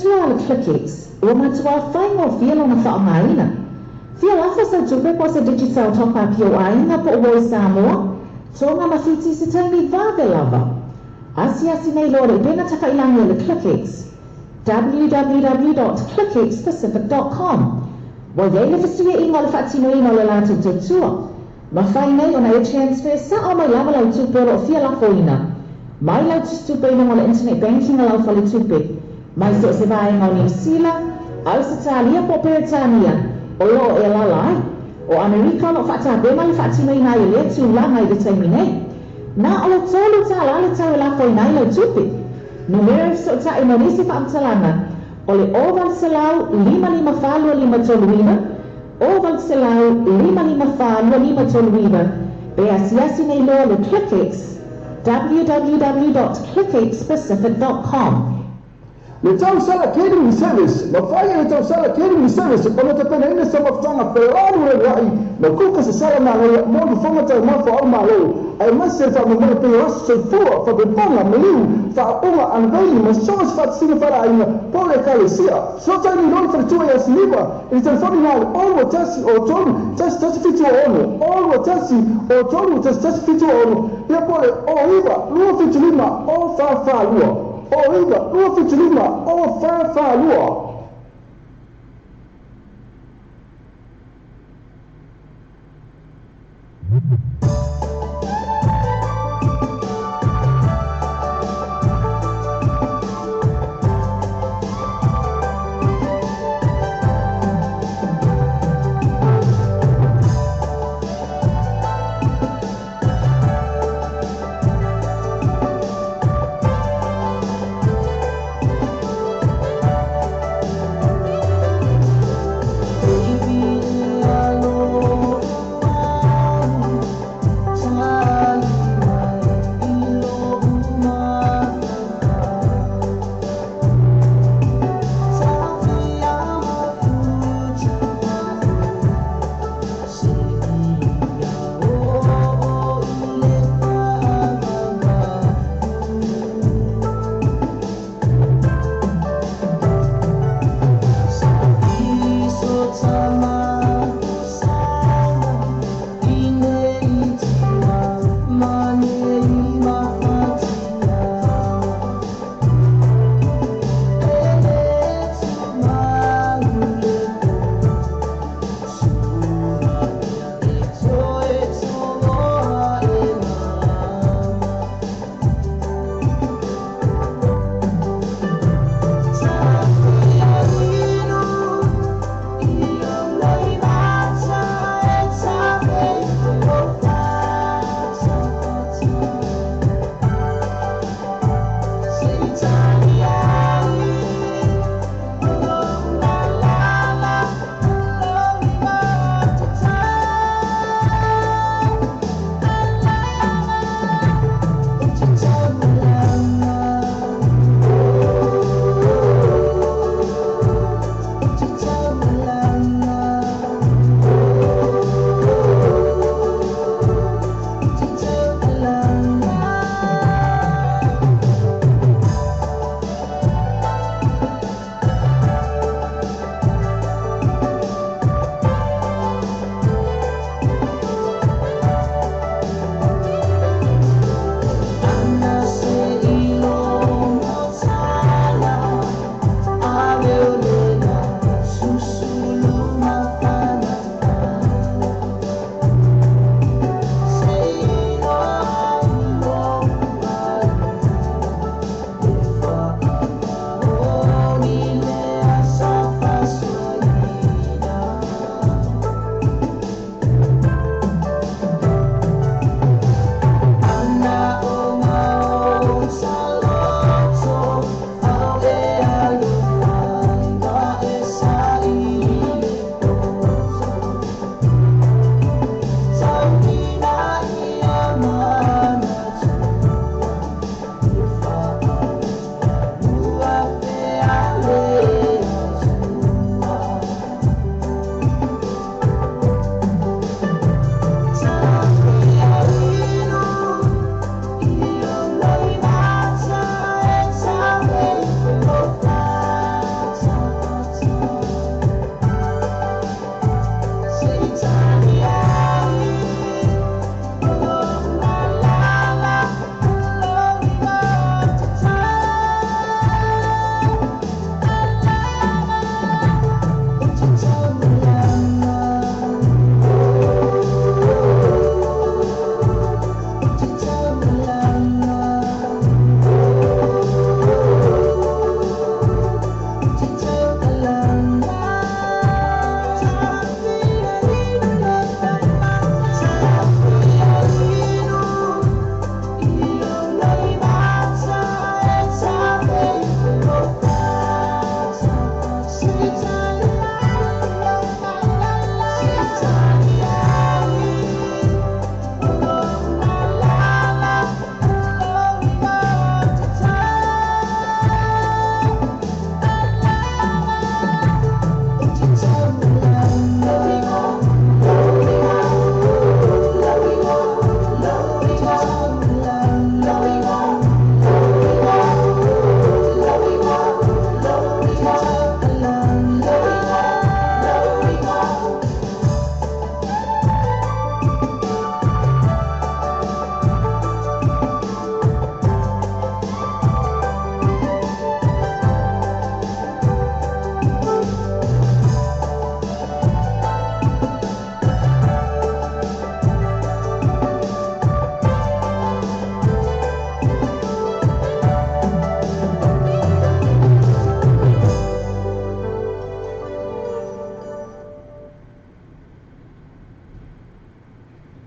tautua a le ClickX, ua matuā faigofie lona faaaogaina. Fia lafo sau tupe po o se Digicel Top Up i ou aiga po o uo i Samoa, Tonga ma Fiti i se taimi vave lava. Asiasi nei loa le upega tafailangi a le ClickX, www.clickxpacific.com. Ua i ai le fesuiaiga o le faatinoina o le latou tautua. Mafai nei ona e transfer sa'o mai lava lau tupe o lo o fia lafoina mai lau tusitupe i luga o le internet banking a lau faletupe mai so o se vaega o Niu Sila, Ausetalia po o Peretania o lo o e alaala ai. O Amerika o lo o faatapena le faatinoina ai o lea tulaga i le taimi nei. Na o le $3 le tau e lafoina ai lau tupe. Numera e fesootai mo nisi faamatalaga o le 0800 554 2539, 0800 554 2539, pe asiasi nei loa le ClickX, www.clickxpacific.com. Le Tausala Catering Service, Mafai e le Tausala Catering Service ona tapenaina se mafutaga felanuenua'i ma kuka se sala manaia mo fofoga taumafa o Malo, aemaise le faamoemoe pei o aso soifua, faapepona, maliu, faaupuga, unveiling ma so o se faatasiga faaleaiga po o le Ekalesia. Fesoatai nei loa le faletua ia Siliva i le telefoni na le 0 2 0 3 1 1 7 6 0 2 1 0 3 1 1 7 6 ia po o le 0 9 2 7 5 0 4 4 2 0 9 2 7 5 0 4 4 2.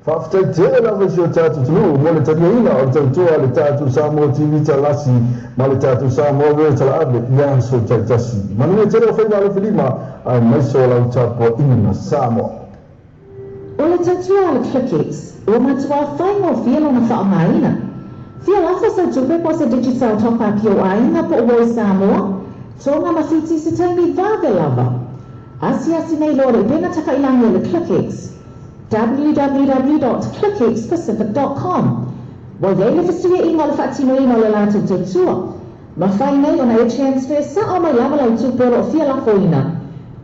Faafetai tele lava i si o tatou atunuu mo le taliaina o le tautua a le tatou Samoa TV Talasi ma le tatou Samoa Radio Talaave i aso taitasi. Manuia tele o faiva alofi lima aemaise o lau tapuaiga Samoa. O le tautua a le ClickX, ua matuā faigofie lona faaaogaina. Fia lafo sau tupe po o se Digicel top up i ou aiga po o uo i Samoa, Tonga ma Fiti i se taimi vave lava. Asiasi nei loa le upega tafailagi a le ClickX, www.clickxpacific.com. Ua i ai le fesuiaiga o le faatinoina o le latou tautua. Mafai nei ona e transfer sa'o mai lava lau tupe o lo o fia lafoina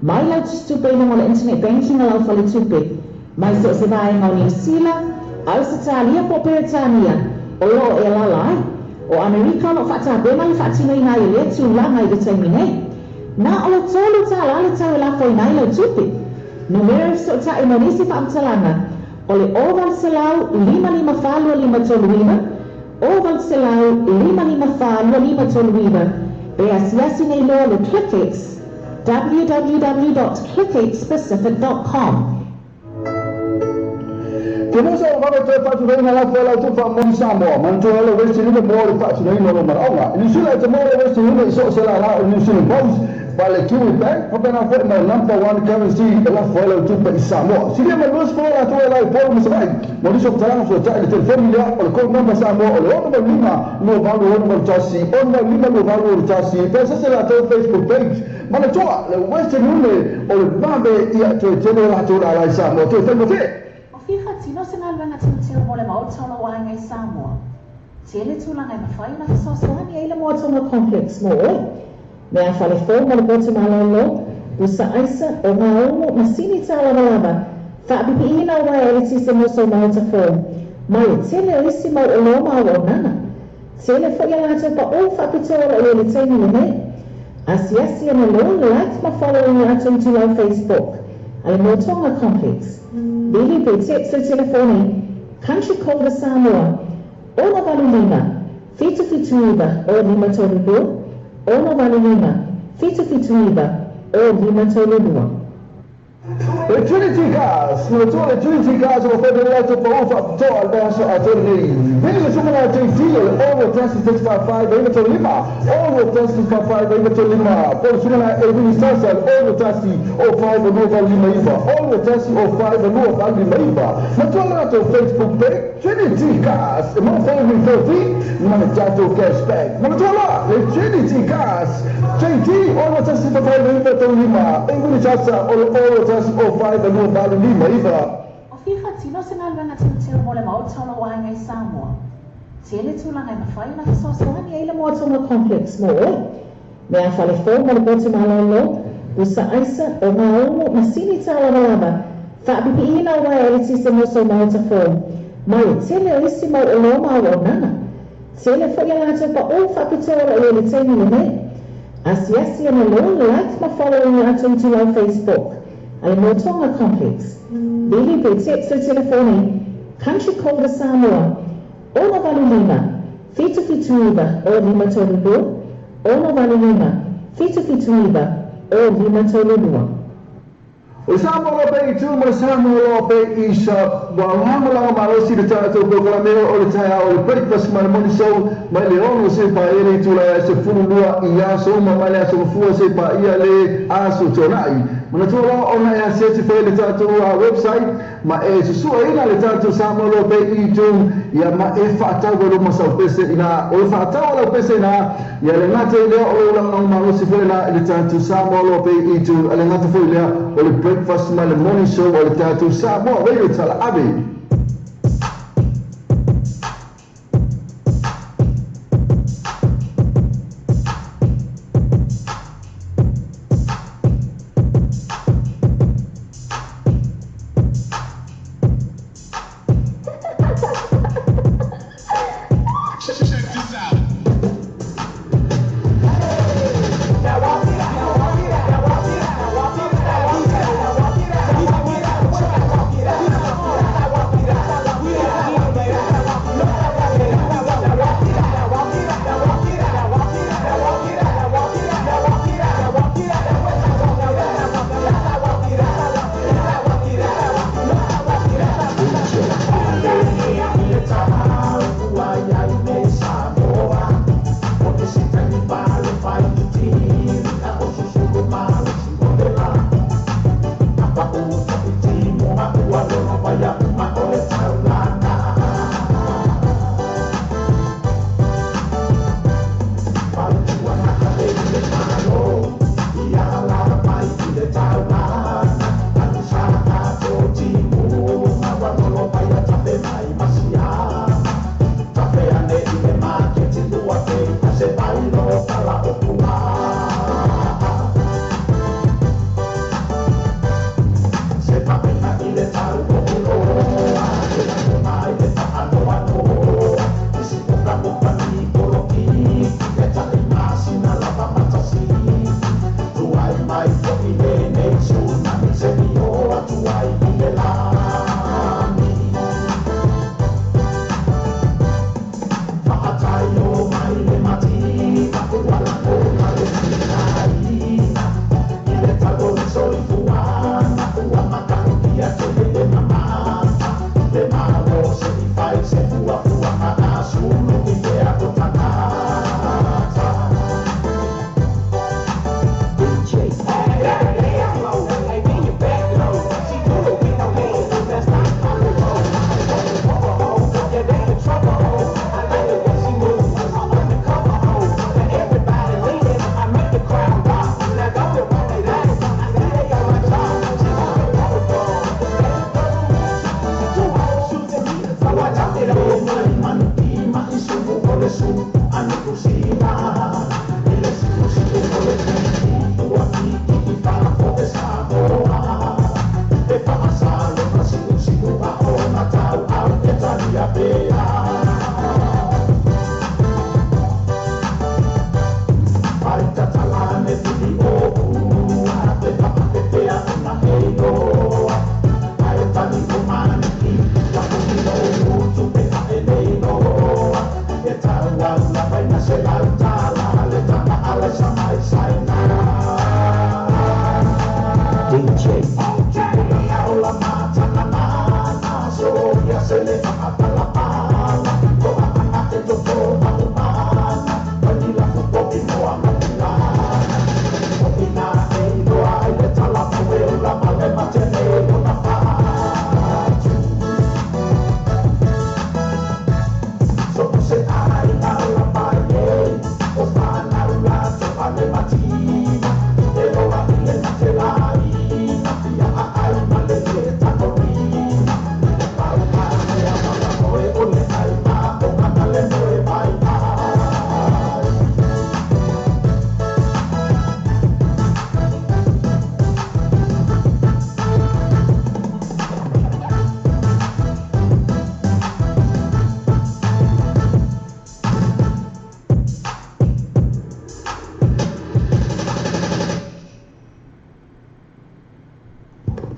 mai lau tusitupe i luga o le internet banking a lau faletupe mai so o se vaega o Niu Sila, Ausetalia po o Peretania o lo o e alaala ai. O Amerika o lo o faatapena le faatinoina ai o lea tulaga i le taimi nei. Na o le $3 le tau e lafoina ai lau tupe. Numera e fesootai mo nisi faamatalaga o le 0800 554 2539, 0800 554 2539, pe asiasi nei loa le ClickX, www.clickxpacific.com. Ke musa o vave toe faatinoina lafo e lau tupe faamoni Samoa, manatua le Western Union mo le faatinoina o lou manaoga. I Niu Sila e te maua le Western Union i so o se lālā o le New Zealand Post, ma le Kiwi Bank, faapena foi ma le Number One Currency e lafo ai lau tupe i Samoa. Silia ma le 20 latou e la i Upolu ma Savaii. Mo nisi o faamatalaga fesootai i le telefoni lea o le code number Samoa o le 685 2861 685 2861 pe asese latou Facebook page. Manatua, le Western Union o le vave ia toe tele o latou lālā i Samoa toe faigofie. O fia faatino se galuega teuteu mo le Maota o lou aiga i Samoa? Tele tulaga e mafai ona fesoasoani ai le Moa Tonga Complex mo oe. Mea fale fou mo le potu malolo, pusa aisa, ogaumu, masini tālavalava, faapipiina o uaea eletise mo sou maota fou, ma le tele o isi mau oloa ma auaunaga. Tele foi a latou paʻō faapitoa o lo o i ai i le taimi lenei. Asiasi ane loa, like ma follow i latou itulau Facebook a le Moa Tonga Complex. Vili pe text i telefoni Country Code a Samoa, 685 779 0532, 685 779 0532. Le Trinity Cars, Manatua le Trinity Cars ua fai nei latou paʻō faapitoa i le vaiaso atoa lenei. Vili le suka na JT o le 6 1 6 4 5 9 3 5, 6 1 6 4 5 9 3 5, po o le suka na Elvini Sasa le 6 1 0 5 2 8 5 9, 6 1 0 5 2 8 5 9. Manatua le latou Facebook page Trinity Cars e maua foi le 14 ma le tatou cashback. Manatua loa le Trinity Cars JT 6 1 6 4 5 9 3 5, Elvini Sasa o le 6 1 0 5 2 8 5 9. O fia faatino se galuega teuteu mo le Maota o lou aiga i Samoa? Tele tulaga e mafai ona fesoasoani ai le Moa Tonga Complex mo oe. Mea fale fou mo le potu malolo, pusa aisa, ogaumu, masini tālavalava, faapipiina o uaea eletise mo sou maota fou, ma le tele o isi mau oloa ma auaunaga. Tele foi a latou paʻō faapitoa o lo o i ai i le taimi lenei. Asiasi ane loa, like ma follow i latou itulau Facebook a le Moa Tonga Complex. Vili pe text i telefoni Country Code a Samoa, 685 779 0532, 685 779 0532. O Samoa Loa Pei i tu ma le Samoa Loa Pei i sa ua lagolago malosi le tatou polokalame o le taeao o le breakfast ma le morning show mai le 6 seia paia le itula e 12 i aso uma mai le aso Gafua seia paia le aso Tuanai. Manatua loa ona e asiasi foi i le tatou website ma e susuaina le tatou Samoa Loa Pei i tu ia ma e faatau ai lou masau pese ina o le faatau a lau pese ina ia le gata i lea o lou lagolago malosi foi la i le tatou Samoa Loa Pei i tu a le gata foi lea o le breakfast ma le morning show a le tatou Samoa Radio Talaave.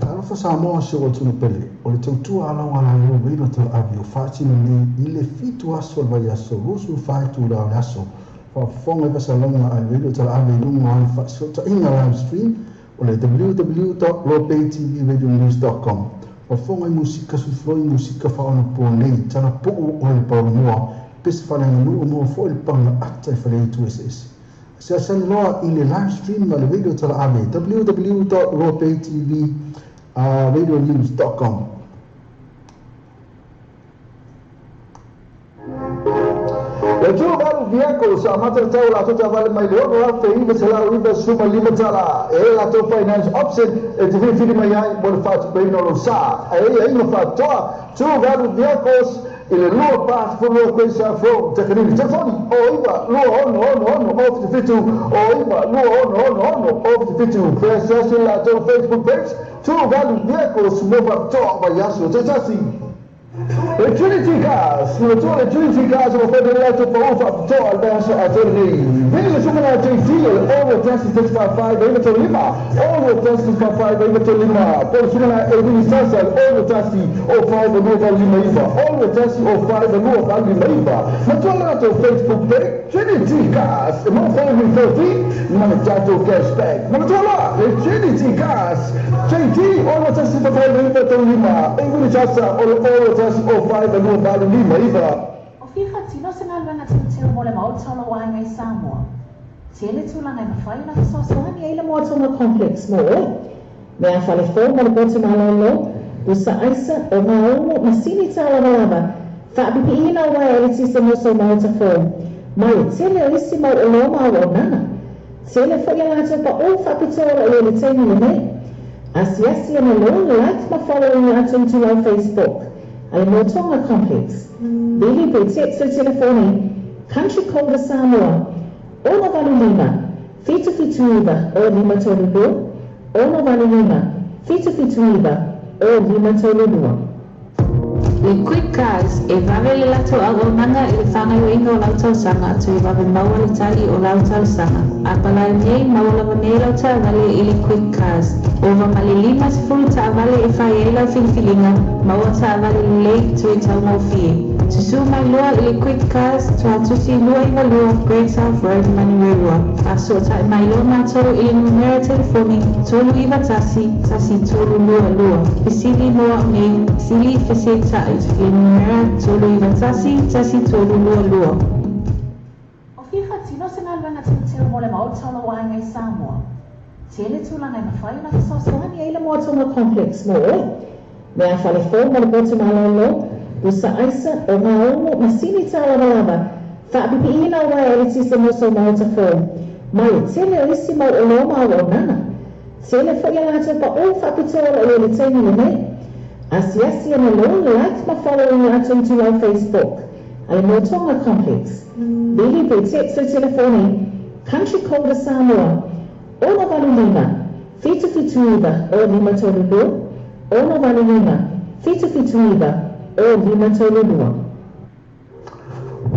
Talofa Samoa si ou atunuu pele, o le tautua alaugalaleo Reino Talaave o faatino nei i le fitu aso o le vaiaso 24 itula o le aso. Faafofoga i fasalauga a le Radio Talaave i luga o ana faafesootaiga live stream o le www.lopaytvradionews.com. Faafofoga i musika suifloi musika faaonaponei, talapuu o le paolomoa, pese faaleaganuu maua foi le paga ata i faleaitu eseese. Asiasi loa i le live stream a le Radio Talaave www.lopaytvradionews.com. Le Tuvalu Vehicles sa amata le tau latou taavale mai le $6,995 tala. E i ai latou finance option e te filifili mai ai mo le faatupeina o lou sa. E i ai aiga faatoa Tuvalu Vehicles i le 242 Queensland Road, Takanini. Telefoni, 09 26 66 077, 09 26 66 077. Feasiasi le latou Facebook page, Tuvalu Vehicles mo faapitoa vaiaso se tasi. Le Trinity Cars, ua tua le Trinity Cars ua fai le latou pau faapitoa i le vaiaso atoa lenei. Vili le suka JT o le 6 1 6 5 5 9 3 5, 6 1 6 5 5 9 3 5, po o le suka Elvini Sasa le 6 1 0 5 2 8 5 9, 6 1 0 5 2 8 5 9. Matua le latou Facebook page Trinity Cars e maua foi le referral ma le tatou cashback. Manatua loa le Trinity Cars JT 6 1 6 5 9 3 5, Elvini Sasa o le 6 1 0 5 2 8 5 9. O fia faatino se galuega teuteu mo le Maota o lou aiga i Samoa? Tele tulaga e mafai ona fesoasoani ai le Moa Tonga Complex mo oe. Mea fale fou mo le potu malolo, pusa aisa, ogaogo, masini taulavalava, faapipiina o uaea eletise mo sou maota fou, ma le tele o isi mau oloa ma auaunaga. Tele foi a latou paʻu faapitoa o lo o i ai i le taimi lenei. Asiasi ane loa, like ma follow i latou itulau Facebook a le Moa Tonga Complex. Vili pe text le telefoni Country Code a Samoa, 685 779 0 532, 685 779 0 532. Le Quick Cars, e vave le latou auaunaga i le faagaoioiga o lau talosaga toe vave maua le tali o lau talosaga. A palai nei, maua lava nei lau taavale i le Quick Cars. Ova ma le 50 taavale e fai ai lau filifiliga, maua taavale lelei toe taugofie. Susū mai loa i le Quick Cars, Tuatusi 292 Great South Road, Manurewa. Faasootai mai loa matou i le numera telefoni 391 1322. Fesili mo au nei, fesili fesetai i le numera 391 1322. O fia faatino se galuega teuteu mo le Maota o lou aiga i Samoa? Tele tulaga e mafai ona fesoasoani ai le Moa Tonga Complex mo oe. Mea fale fou mo le potu malolo, pusa aisa, ogaogo, masini tālavalava, faapipiina o uaea eletise mo sou maota fou, ma le tele o isi mau oloa ma auaunaga. Tele foi a latou paʻō faapitoa o lo o i ai i le taimi lenei. Asiasi ane loa, like ma follow i latou itulau Facebook a le Moa Tonga Complex. Vili pe text le telefoni Country Code a Samoa, 685 779 o 532, 685 779 o 532.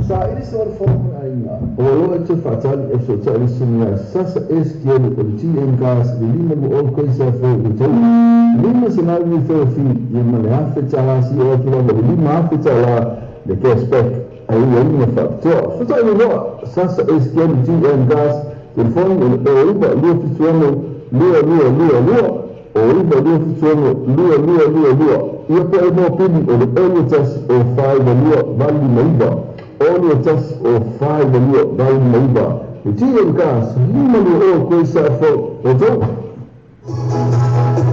Saili se Fono o Aiga, ua loa e toe faatali e fesootai le susuga ia Sasa S. Keanu o le TM Gas i le 520 Quayside Road Rotorua, 500 referral fee ia ma le $1,000 seia oo atu lava i le $5,000 le cash back a iuaiga faapitoa. Fesootai mai loa Sasa S. Keanu TM Gas, telefoni o le 09 276 2222, 09 276 2222. Ia po e moa pili o le 0 1 o 4 9 2 8 5 0 1 o 4 9 2 8 9. Le TM Gas, 5 20 koe sa fou o tou.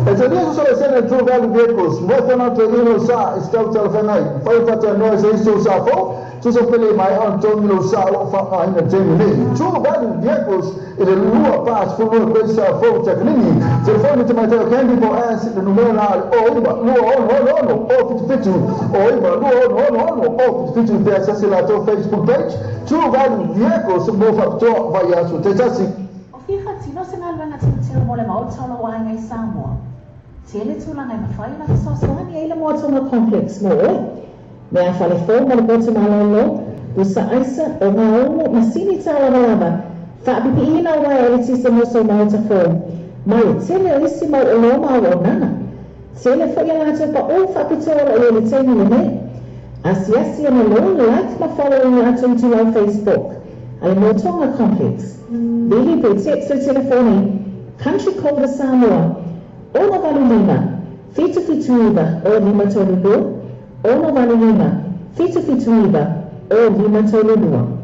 E te nia se sene True Value Vehicles, mo whana te ino sa i stau talawhengai, whai whatea noa se iso sa fo, tusa pele mai on tongi lo sa o wha aina temi nei. True Value Vehicles i le lua pas fulua koe sa fo takanini, telefoni te mai teo Candy po as le numera na o iwa lua ono ono ono o fitu fitu o iwa lua ono ono ono o fitu fitu pe asasi la tō Facebook page True Value Vehicles mo whapitoa vai aso te tasi. O fia faatino se galuega teuteu mo le Maota o lou aiga i Samoa? Tele tulaga e mafai ona fesoasoani ai le Moa Tonga Complex mo oe. Mea fale fou mo le potu malolo, pusa aisa, ogaogo, masini tālavalava, faapipiina o uaea eletise mo sou maota fou, ma le tele o isi mau oloa ma auaunaga. Tele foi a latou paʻō faapitoa o lo o i ai i le taimi lenei. Asiasi ane loa, like ma follow i latou itulau Facebook a le Moa Tonga Complex. Vili pe text le telefoni Country Code a Samoa, 685 779 o 532, 685 779 o 532.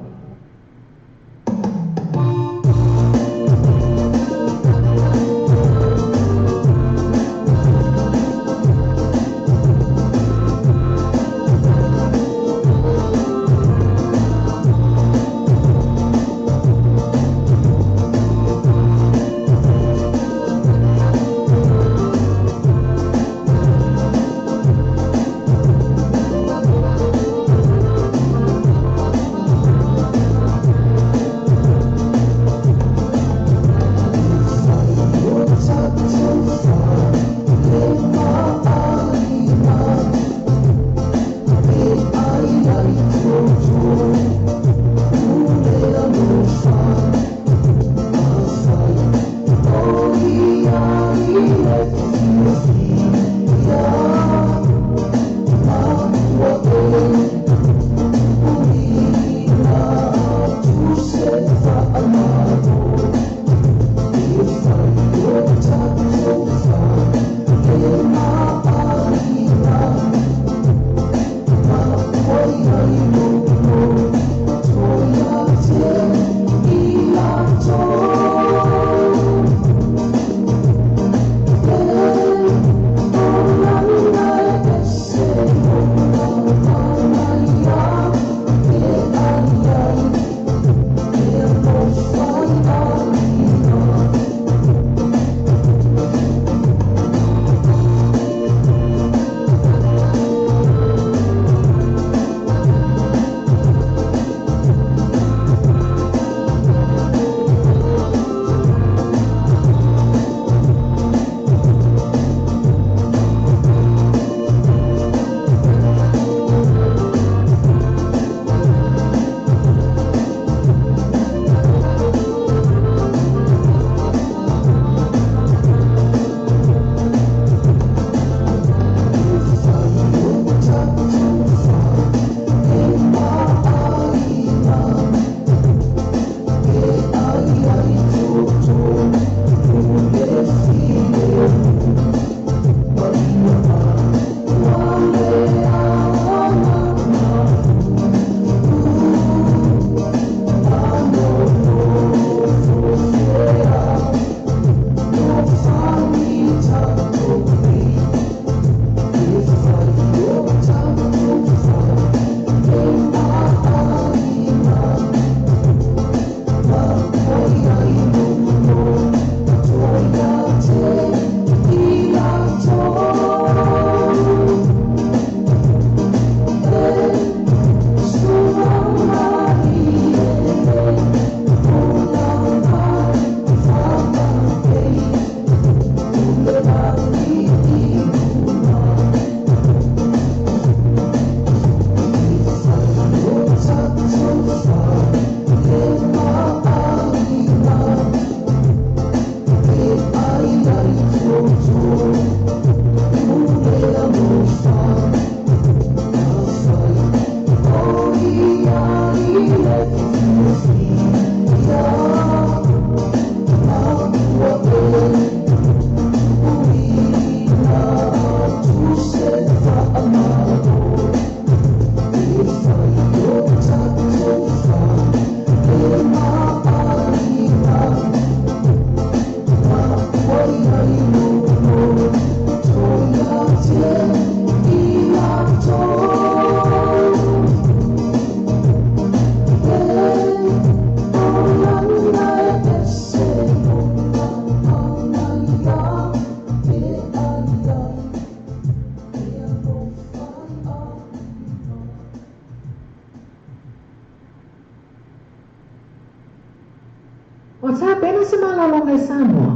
Fai se malologa i Samoa,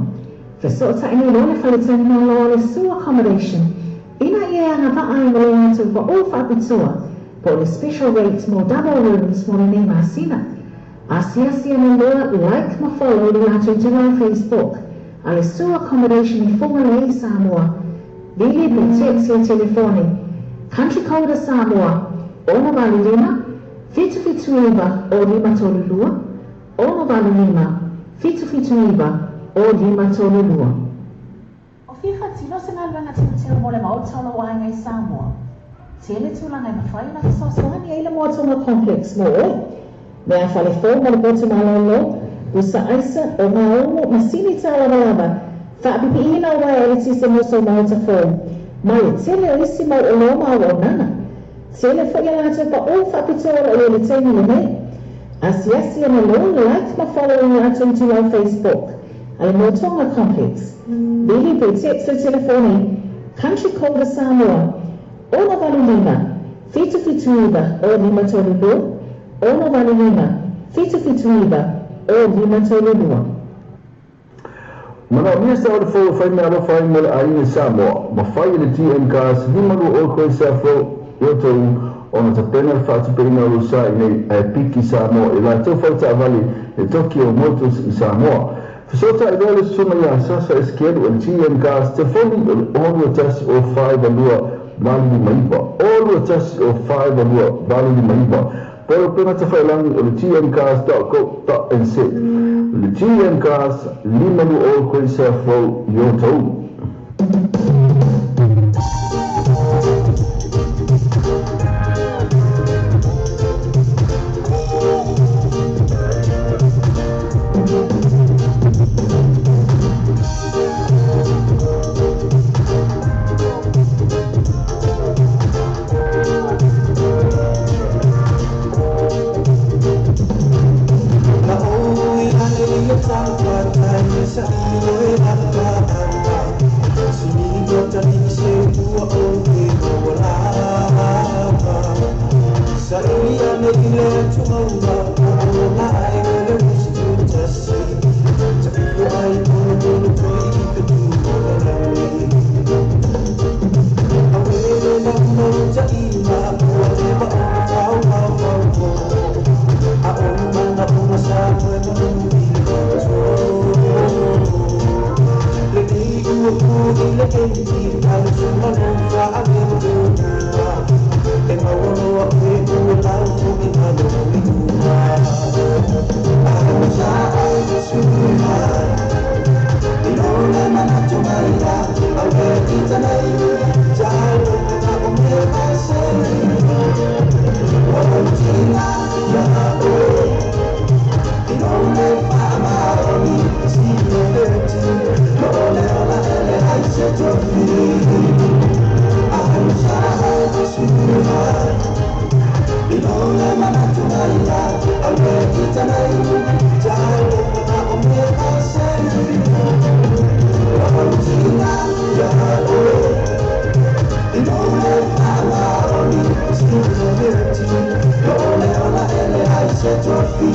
fesootai nei loa le faletalimalo a le Su Accommodation ina ia e agavaa ai ma le latou pa'u faapitoa po o le special rate mo double rooms mo lenei masina. Asiasi ane loa like ma follow le latou itulau Facebook a le Su Accommodation i Fugalei, Samoa. Vili pe text le telefoni Country code a Samoa, 685 779 o 532, 685 779 o 532. O fia faatino se galuega teuteu mo le Maota o lou aiga i Samoa? Tele tulaga e mafai ona fesoasoani ai le Moatonga Complex mo oe. Mea fale fou mo le potu malolo, pusa aisa, ogaogo, masini tālavalava, faapipiina o uaea eletise mo sou maota fou, ma le tele o isi mau oloa ma auaunaga. Tele foi a latou paʻu faapitoa o lo o i ai i le taimi lenei. Asiasi ane loa, like ma follow i latou itulau Facebook a le Moatonga Complex. Vili pe text le telefoni Country Code a Samoa, 685 779 o 532, 685 779 o 532. Manaomia se aole fou e fai meaalofa ai mo le aiga i Samoa, ma fai e le TM Cars 52 Koe Fou i outou ona tapena le faatupeina o lou sa i nei ae piki Samoa i latou fale taavale le Tokyo Motors i Samoa. Fesootai loa le susuga ia Sasa Esekielu o le TM Cars, telefoni o le 621 o 42 859, 621 o 42 859. Po o le upega tafailagi o le tmcars.co.nz. Le TM Cars, 52 Koe Fou i outou. Na ou i lale i le tauatai e saili oe lapa Sini o tali se ua o e maua lava Saili ane i le atumaua o o la ai o le usi tasi Ta io ai tolo tolo toi i ka tu o le rangi A wele na mau ta ima ua lewa o ka tau au au o A o mana o nga sa moe manu i le loto Le nei ua ku i le enti a le tumalo fa a le ua E maualoa oe ua lau fo i ngalo i ua Alusa ai sua I lole manatu mai la Awe i tanei Jalo na o me asei Wautina ia oe I lole whaamaoni Si o Lole ola ele ai se tofi Alusa ai sua I lole manatu mai la Awe i tanei Jalo na o me asei Wautina ia oe I lole whaamaoni Si o Lole ola ele ai se tofi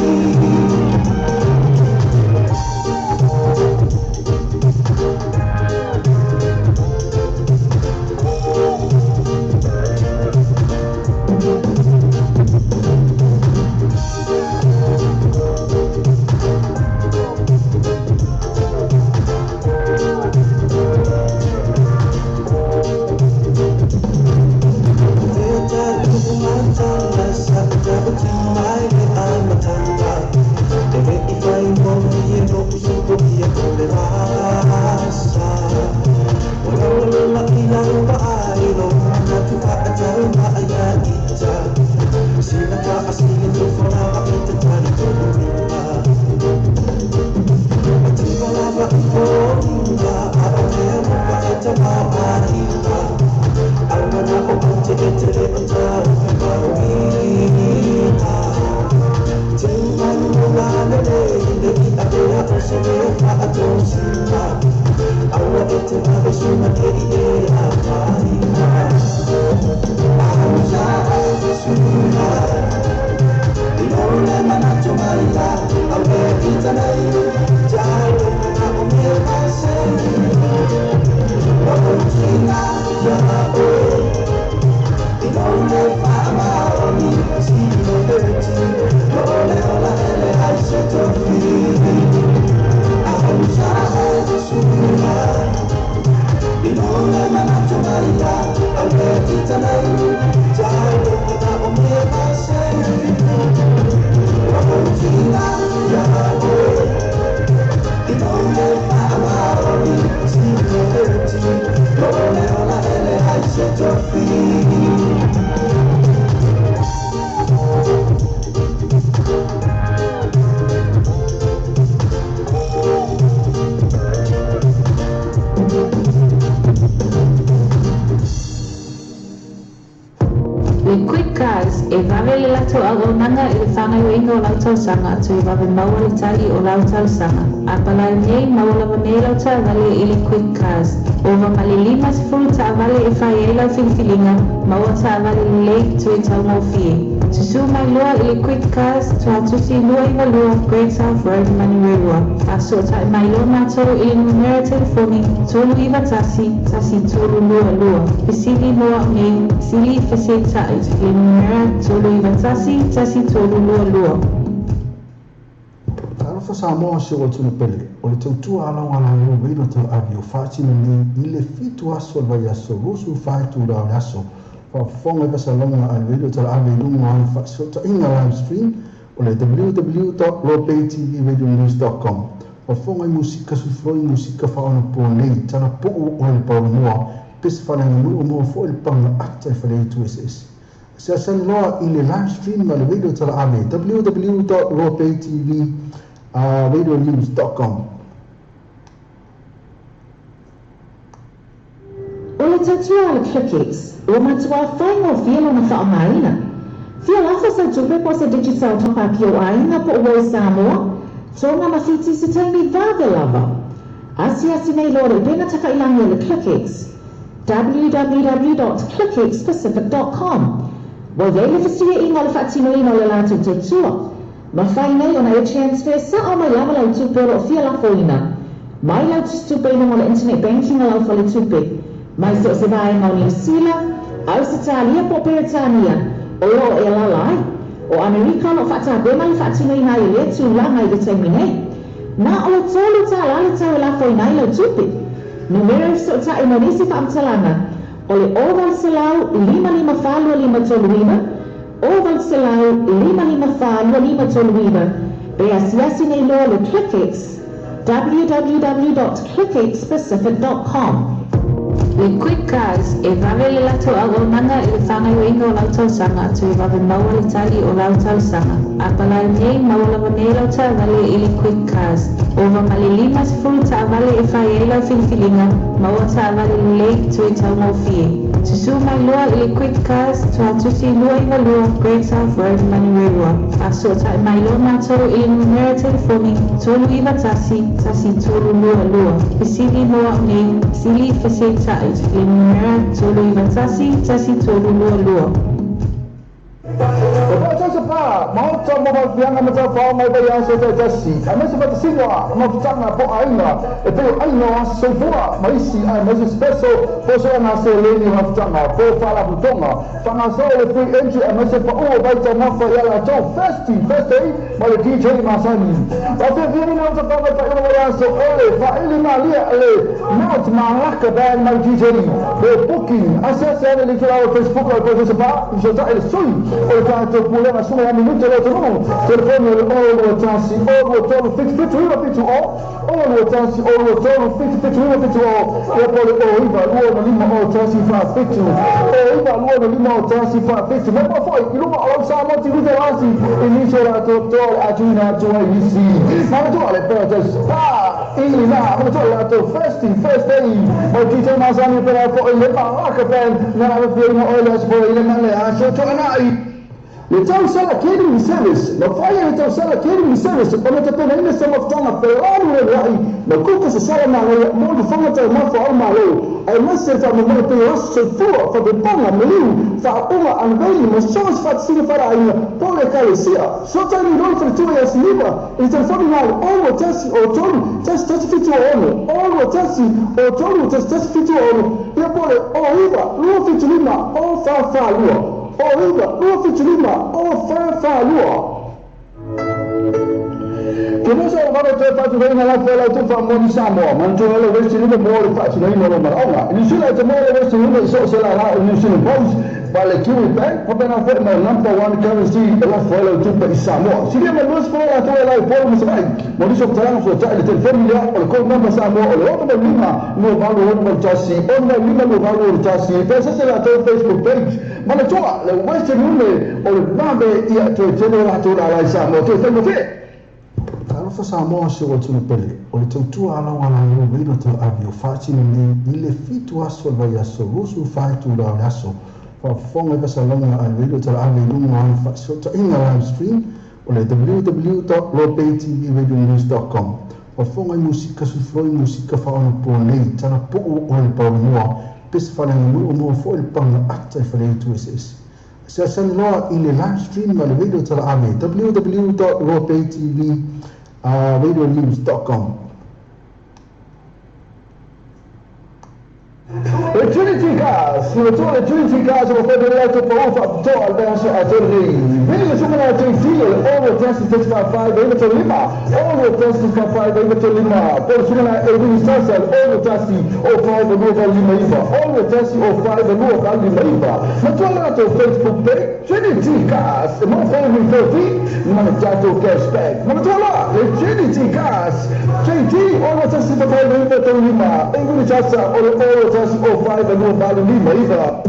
latou auaunaga i le faagaoioiga o lau talosaga toe vave maua le tali o lau talosaga. A palai nei, maua lava nei lau taavale i le Quick Cars. Ova ma le 50 taavale e fai ai lau filifiliga, maua taavale lelei toe taugofie. Susū mai loa i le Quick Cars, Tuatusi 292 Great South Road, Manurewa. Faasootai mai loa matou i le numera telefoni 391 1322. Fesili mo au nei, fesili fesetai i le numera 391 1322. Talofa Samoa si ou atunuu pele, o le tautua a lau alaleo Reino Talaave o faatino nei i le 7 aso o le vaiaso 24 itula o le aso. Faafofoga i fasalauga a le Reino Talaave i luga o ana faasootaiga live stream o le www.lopaytvradionews.com. Faafofoga i musika sufloi musika faaonaponei, talapuu o le paolomoa, pese faaleaganuu maua foi le paga ata i faleaitu eseese. Asiasi loa i le live stream a le Radio Talaave www.loapaytvradionews.com. O le tautua a le ClickX, ua matuā faigofie lona faaaogaina. Fia lafo sau tupe po o se Digicel top-up i ou aiga po o Voi Samoa, Tonga ma Fiti i se taimi vave lava. Asiasi nei loa le upega tafailagi a le ClickX, www dot clickxpacific dot com. Ua i ai le fesuiaiga o le faatinoina o le latou tautua. Mafai nei ona e transfer sao mai lava lau tupe o lo o fia lafoina mai lau tusitupe i luga o le internet banking a lau faletupe mai so o se vaega o Niu Sila, Ausetalia po o Peretania o lo o e alaala ai. O Amerika o lo o faatapena le faatinoina ai o lea tulaga i le taimi nei. Na o le $3 le tau e lafoina ai lau tupe. Numera e fesootai mo nisi faamatalaga o le 0800 554 2539, 0800 554 2539, pe asiasi nei loa le ClickX, www dot clickxpacific dot com. Le Quick Cars, e vave le latou auaunaga i le faagaoioiga o lau talosaga toe vave maua le tali o lau talosaga. A palai nei, maua lava nei lau taavale i le Quick Cars. Ova ma le 50 taavale e fai ai lau filifiliga, maua taavale lelei toe taugofie. Susū mai loa i le Quick Cars, Tuatusi 292 Great South Road, Manurewa. Faasootai mai loa matou i le numera telefoni 391 1322. Fesili mo au nei, fesili fesetai i le numera 391 1322. E paʻa pa maota mo mafiaga ma taufao mai vaiaso taitasi, aemaise faatasiga ma mafutaga po o aiga e pei o aiga o aso soifua ma isi, aemaise special po o soaga seleni o mafutaga po o faalapotopotoga faagasolo le free entry aemaise paʻu o vaitaumafa ia latou Thirsty Thursday ma le DJ masani. Ua fiafia lina o tafaga i faaiuga vaiaso o le faaili malie a le Mount Malaka Band ma le DJ mo booking. Asiasi ane i le itulau o le Facebook o le Professor Pa, fesootai le sui o le tatou pulega Susuga ia Minute le atunuu. Telefoni o le 021 023 77 970, 021 023 77 970, ia po o le 09 2 5 0 1 4 7, 09 2 5 0 1 4 7. Mai moa foi i luma o lau Samoa TV Telasi i nisi o latou toa o le a tuuina atu ai nisi manatua le Paradise Pa i na manatua le latou Thirsty Thursday mai DJ masani pela foi le Malaka Band na alofiaina oe le aso foi i le ma le aso Toanai. Le tausala catering service, na fai e le tausala catering service ona tapenaina sa mafutaga felanuenua'i ma kuka sa sala manaia mo le fofoga taumafa o le Malo, aemaise le faamoemoe pei o aso soifua, faapepaga, maliu, faauuga, unveiling ma so o se faatasiga faaleaiga po o le ekalesia. Sotai nei loa le faletua ia Siliva i le telefoni na le 0 1 0 3 1 1 7 6 0 1 0 3 1 1 7 6 ia po o le 0 9 2 7 5 0 4 4 2. 0 9 2 7 5 0 4 4 2. Ke musa o vave toe faatinoina lafo e latou faamoni Samoa, manatua le Western Union mo le faatinoina o lou manaoga. I Niu Sila e te maua le Western Union i so o se lala o New Zealand Post, ma le Kiwi Bank, faapena foi ma le Number One Currency e lafo ai lau tupe i Samoa. Silia mai 20 latou e la i Upolu ma Savaii. Mo nisi o faamatalaga fesoatai le telefoni lea o le code number Samoa o le 65 28 61 65 28 61 pe asiasi latou Facebook page. Manatua le Western Union o le vave ia toe tele o latou lala i Samoa toe faigofie. Talofa Samoa si ou atunuu pele, o le tautua a lau alaleo Radio Talaave o faatino nei i le 7 aso o le vaiaso 24 itula o le aso. Faafofoga i faasalaga a le Radio Talaave i luga o ana faafesootaiga live stream o le www.lopaytvradionews.com. Faafofoga i musika sufloi musika faaonaponei talapuu o le paolomoa pese faaleaganuu maua foi le paga ata i faleitu eseese. Asiasi loa i le live stream a le Radio Talaave www.lopaytvradionews.com. Le Trinity Cars, le matua le Trinity Cars ua fai mai latou pau faapitoa i le vaiaso atoa lenei. Vili le suka na JT o le 6 1 6 5 5 9 3 5, 6 1 6 5 9 3 5, po o le suka na Elvini Sasa le 6 1 0 5 2 8 5 9, 6 1 0 5 2 8 5 9. Matua le latou Facebook page Trinity Cars, e maua foi le referral fee ma le tatou cashback. Manatua loa le Trinity Cars, JT 6 1 6 5 9 3 5, Elvini Sasa o le 6 1 0 5 2 8 5 9.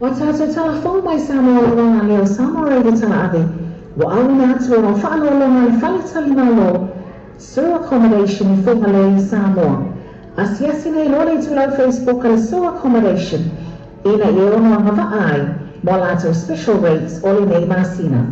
Ua tatou tala fou mai Samoa Lauga Leo Samoa Radio Talaave ua auina atu ona faaaloaloga a le Fale Talimalo Sur Accommodation i Fugalei, Samoa. Asiasi nei loa le itulau Facebook a le Sur Accommodation ina ia ono agavaa ai mo a latou special rates o lenei masina.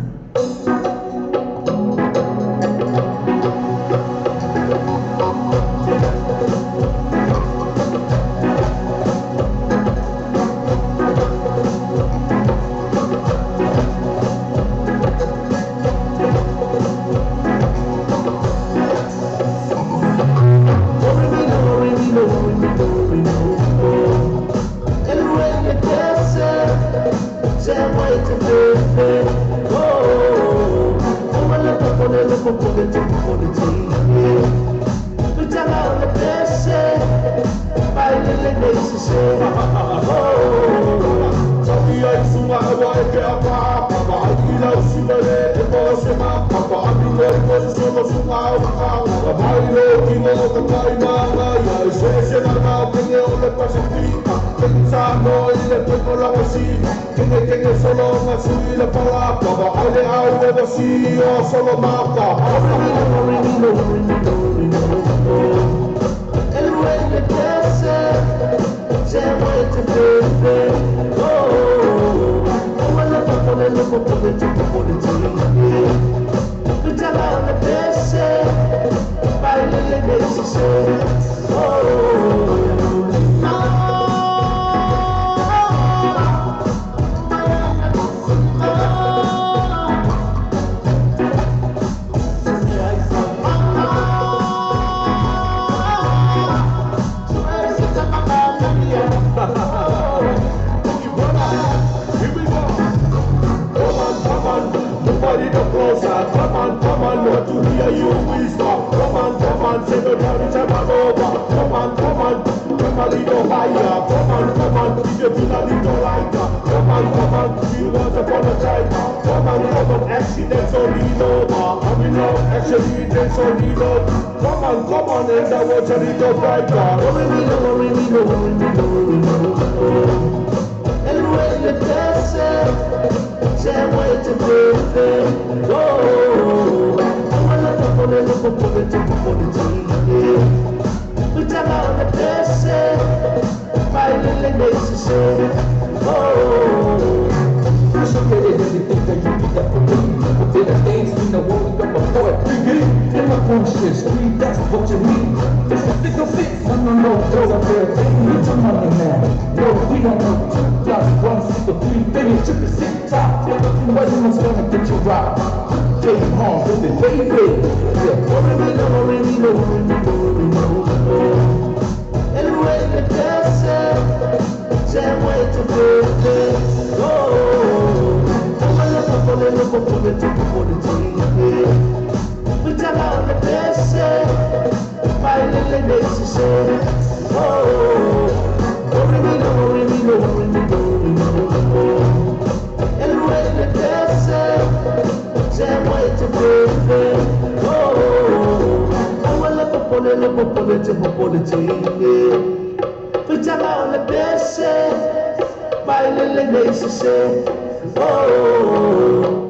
Hello.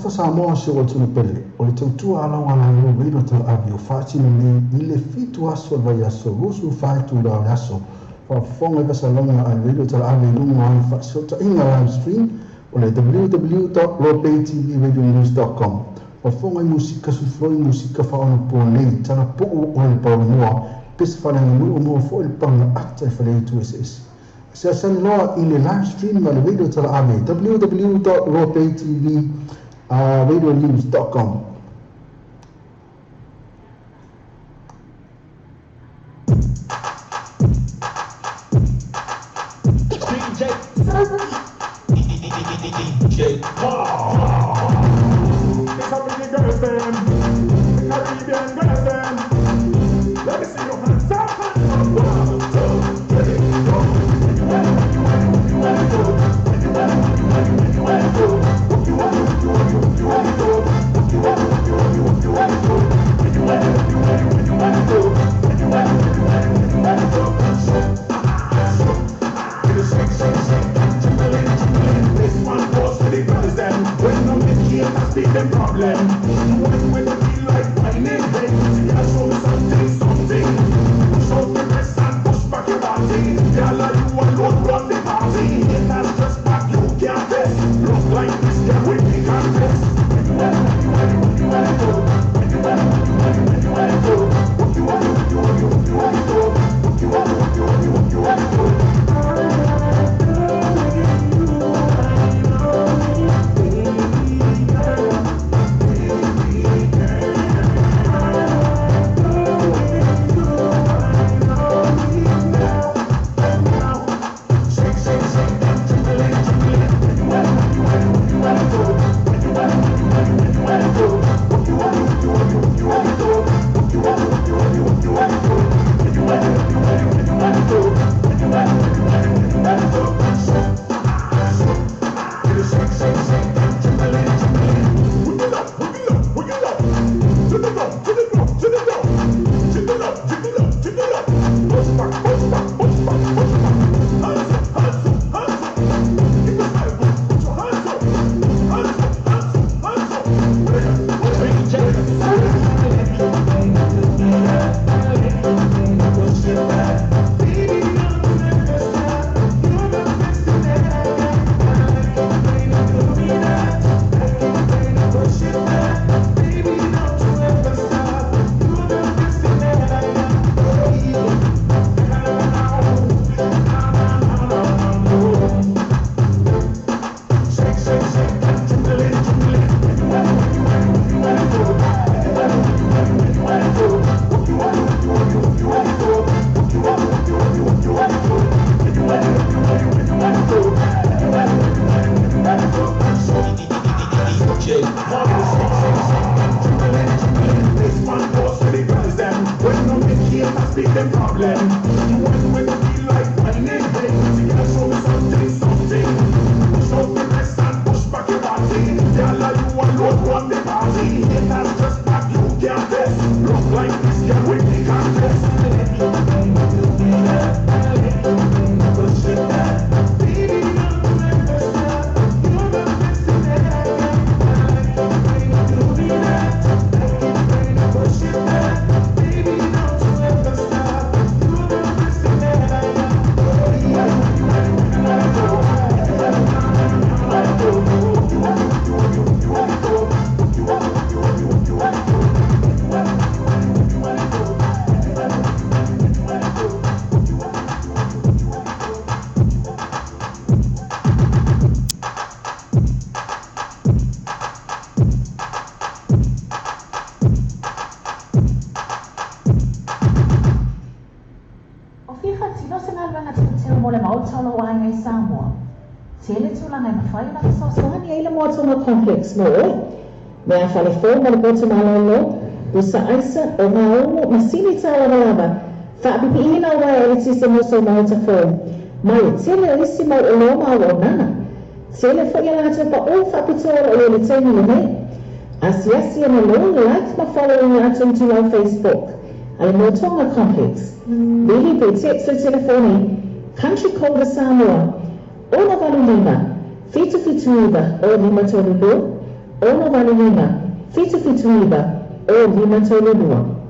Talofa Samoa si ou atunuu pele, o le tautua alaugalalelo Radio Talaave o faatino nei i le fitu aso o le vaiaso 24 itula o le aso. Faafofoga i faasalaga a le Radio Talaave i luga o ana faafesootaiga live stream o le www.lopaytvradionews.com. Faafofoga i musika sufloi musika faaonaponei, talapuu o le paolomoa, pese faaleaganuu maua foi le paga ata i faleaitu eseese. Asiasi loa i le live stream a le Radio Talaave www.lopaytvradionews.com. DJ Paul. The Caribbean girls them. The Caribbean girls them. Let me see your hands up. One, two, three, four. You want you want you want you want you want you want you you want you want you want you want you want you want you want you want you want you want you want you want you want Shake, shake, shake, jingling, jingling. This one goes to the girls them. When I'm the kid, I see them problem. You want when you feel like whining, hey, you gotta show me something, something. Push out the dress and push back your body. Girl, you alone run the party. Haters just back, you can't test. Look like this girl with the contest. You want, you want, you want, you want, you want, you want, you want, you want, you want, you want, you want, you want, you want, you want, you want, you want. Shake, shake, shake, jingling, jingling. You want, you want, you want, you want, you want, you want, you want, you want, you want, you want, you want, you want, you want, you want, you want, you want, you want, you want, you want, Shake, shake, shake, jingling, jingling. Wiggle up, wiggle up, wiggle up. To the drum, to the drum, to the drum. Jiggle up, jiggle up, jiggle up. Push back, push back, push back, push back. Hands up, hands up, hands up. Keep the side, put your hands up. Hands up, hands up, hands up. Shake, shake, shake, jingling, jingling. You want, you want, you want, you want, you want, you want, you want, you want, you want, you want, you want, you want, you want, you want, you want, you want, you want, you want, you want, DJ Paul. Shake, shake, shake, jingling, jingling. This one goes to the girls them. When I'm the kid, I see them problem. You want when you feel like whining, hey, you gotta show me something, something. Push out the dress and push back your body. Girl, you alone run the party. Haters just back, you can't test. Look like this girl with the contest. O fia faatino se galuega teuteu mo le Maota o lou aiga i Samoa? Tele tulaga e mafai ona fesoasoani ai le Moa Tonga Complex mo oe. Mea fale fou mo le poto malolo, pusa aisa, o gaumu, masini tālavalava, faapipiina o uaea eletise mo sou maota fou, ma le tele o isi mau oloa ma auaunaga. Tele foi a latou paʻu faapitoa o lo o i ai i le taimi lenei. Asiasi ane loa, like ma follow i latou itulau Facebook a le Moa Tonga Complex. Vili pe text le telefoni Country Code a Samoa, 685 779 0 5 3 2, 6 8 5 7 7 9 0 5 3 2.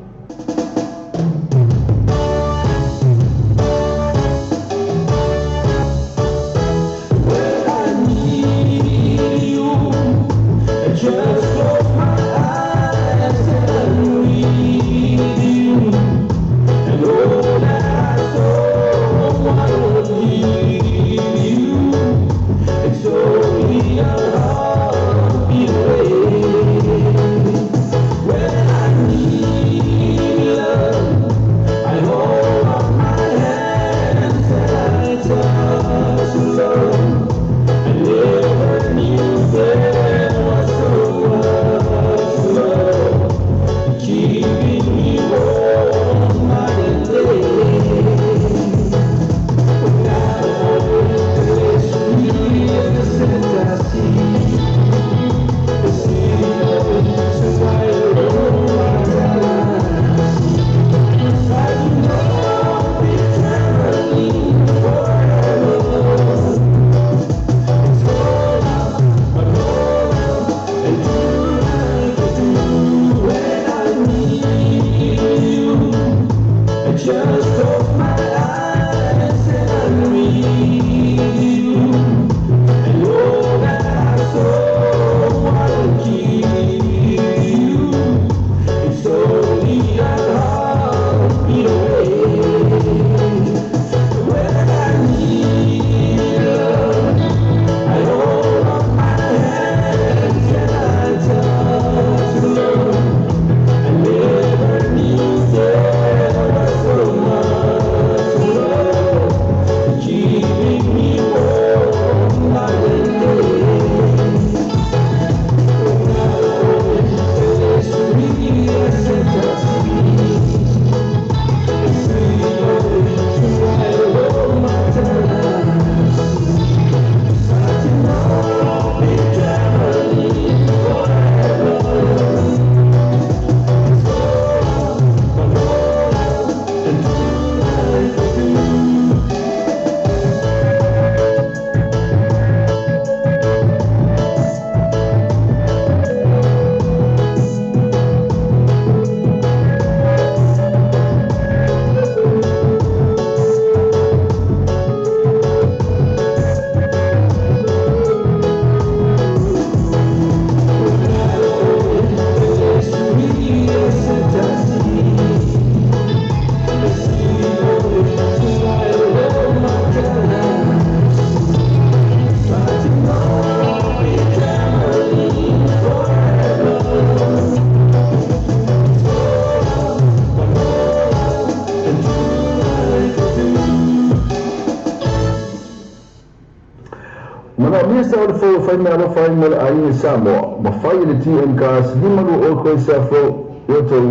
Manaomia sa o le fou e fai meaalofa ai mo le aiga i Samoa, ma fai e le TM Cars 52 Koisa Fou i outou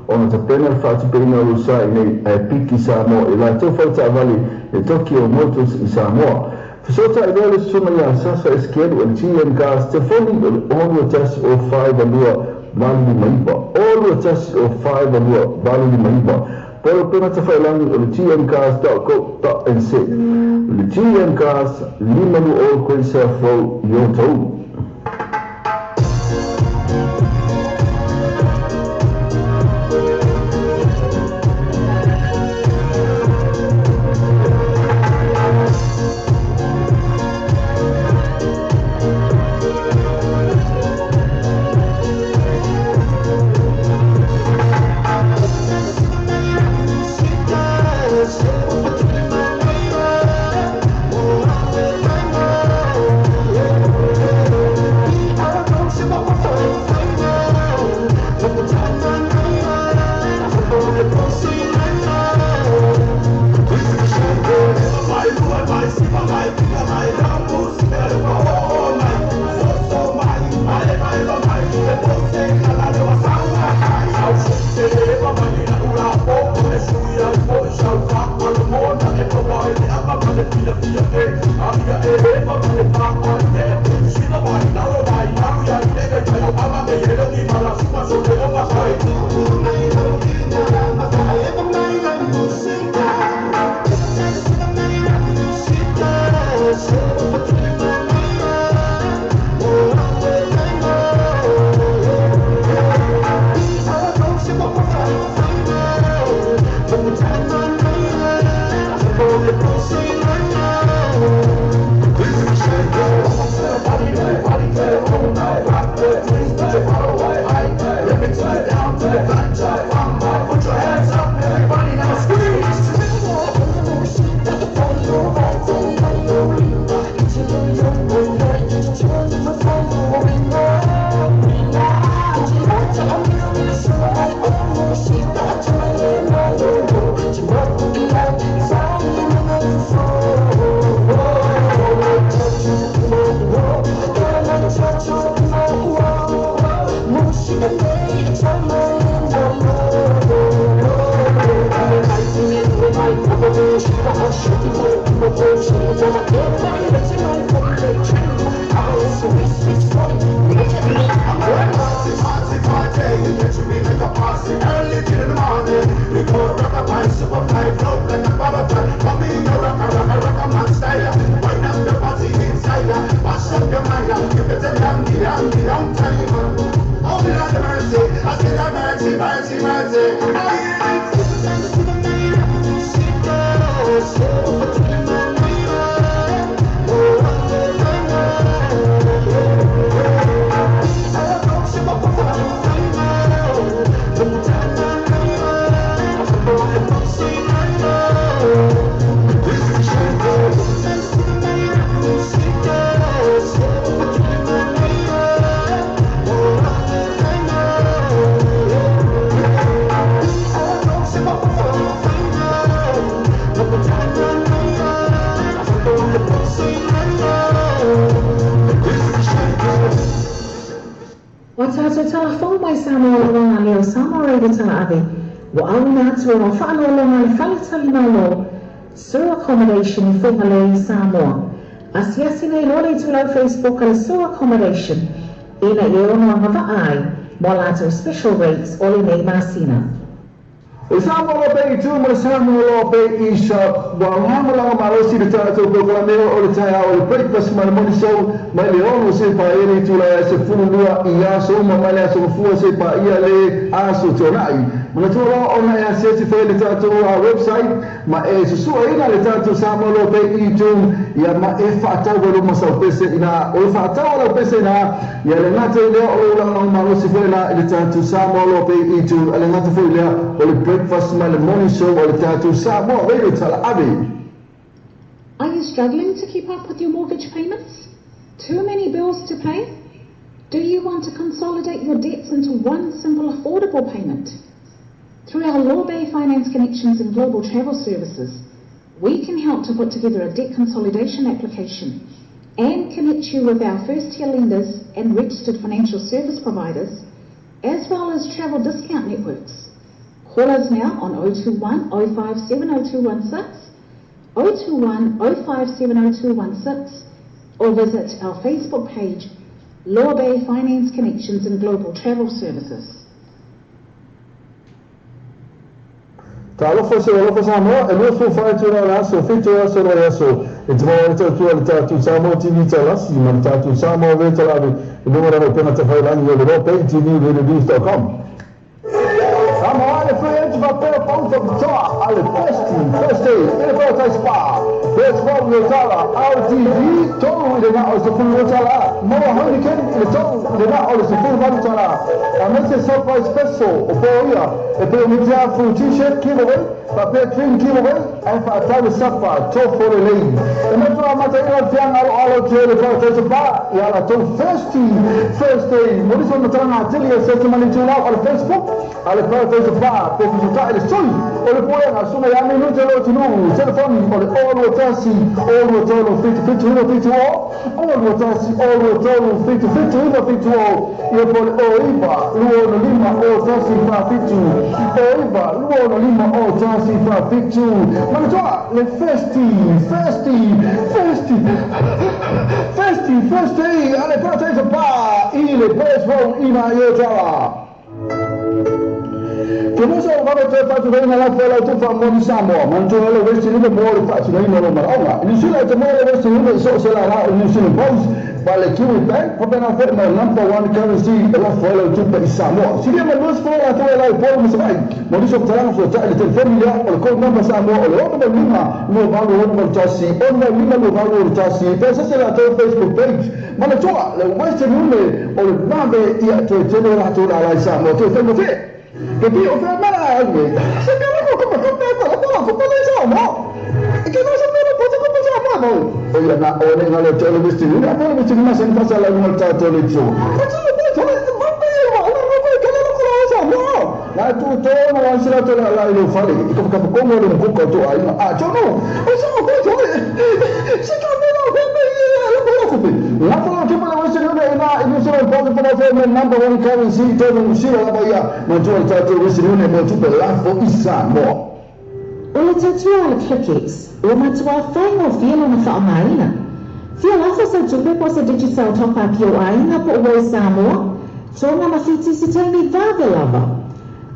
ona tapena le faatupeina o lou sa i nei ae piki Samoa i latou faletaavale le Tokyo Motors i Samoa. Fesootai loa le susuga ia Sasa Esekielu o le TM Cars telefoni o le 6 1 0 4 2 8 5 9 6 1 0 4 2 8 5 9 Po o le upega tafailagi o le tmcars.co.nz. O le TM Cars, 52 Koisa Fou i Otahuhu. Ua tatou tala fou mai Samoa Lauga Leo Samoa Radio Talaave ua auina atu ona faaloaloga le Fale Tali Malo Sur Accommodation i Fugalei, Samoa. Asiasi nei loa le itulau Facebook a le Sur Accommodation ina ia ono agavaa ai mo a latou special rates o lenei masina. O Samoa Law Bay i tu ma le Samoa Law Bay i sa ua lagolago malosi le tatou polokalame o le taeao o le breakfast ma le morning show mai le 6 seia paia le itula e 12 i aso uma mai le aso Gafua seia paia le aso Tuanai. Manatua loa ona e asiasi foi le tatou website ma e susuaina le tatou Samoa Law Bay i tu ia ma e faatau ai luma sau pese ina o le faatau a lau pese ina ia le gata i lea o lou lagolago malosi foi la i le tatou Samoa Law Bay i tu a le gata foi lea o le breakfast ma le morning show a le tatou Samoa Radio Talaave. Are you struggling to keep up with your mortgage payments? Too many bills to pay? Do you want to consolidate your debts into one simple affordable payment? Through our Law Bay Finance Connections and Global Travel Services, we can help to put together a debt consolidation application and connect you with our first-tier lenders and registered financial service providers, as well as travel discount networks. Call us now on 021 057 0216, 021 057 0216, or visit our Facebook page, Law Bay Finance Connections and Global Travel Services. Talofa se alofa Samoa, e 24 itula o le aso, 7 aso o le aso, e te maua ai le tautua i le tatou Samoa TV Talasi ma le tatou Samoa Radio Talaave i luga o lana upega tafailagi o le Lopei TV RadioNews.com. Samoa le free agent faapea pau faapitoa a le Best First Day i le Paradise Spa. Best Roll le tala RTD 3 i le na o le $12 Maua Heineken i le 3 i le na o le $18 Aemaise Surprise Special o po ia e pei o Mitiafu T-shirt giveaway faapea Dream giveaway ae faatau le sapa tofo lelei. E matua amataina le fiaga aloalo atu ai le Paradise Bar i a latou Thirsty Thursday. Mo nisi o matalaga atili e search mai le itulau a le Facebook a le Paradise Bar pe fesootai le sui o le pulega Susuga ia Minute Lo Atunuu. Telefoni o le 021 023 77 9 70 021 023 77 9 70 ia po o le 09 265 01 47 09 265 01 47. Manatua le Thirsty Thirsty Thirsty Thirsty Thirsty a le Paradise Bar i le Best Roll ina i Otara. Ke musa o vave toe faatinoina lafo e lau tufa moni Samoa, manatua le Western Union mo le faatinoina o lou manaoga. I New Zealand e te maua le Western Union i so o se lala o New Zealand Post, ma le Kiwi Bank, faapena foi ma le Number One Currency e lafo ai lau tupe i Samoa. Silia ma 20 latou e lau i Upolu ma Savaii. Mo nisi o matalaga fesoatai i le telefoni lea o le code number Samoa o le 685 2861 685 2861 pe asese latou Facebook page. Manatua le Western Union o le vave ia toe tele latou lala i Samoa toe faigofie. Ke pi o fea mea ai nei. Se mea lako ko ko pe ko ko ko ko le sa mo. Ke no se mea ko ko ko sa mo mo. O ia na o le ngale tele Western Union a le Western Union sen fasa la ngol ta tele tso. Ko tso ko tso le ba pe wa la ko ko la ko Na tu to na wan sila to la la i lo fale i ka ka ko mo le ko ko to ai a to no o sa ko to se ka mo no ko me la ko ko pe la ko ke mo la western union ina i se po ko po me number one currency to no sila la ba ia ma to ta to western union mo tu pe la fo isa mo. O le tautua a le ClickX, ua matua faigofie lona faaaogaina. Fia lafo sau tupe po o se Digicel top-up i ou aiga po o ua i Samoa, Tonga ma Fiti i se taimi vave lava.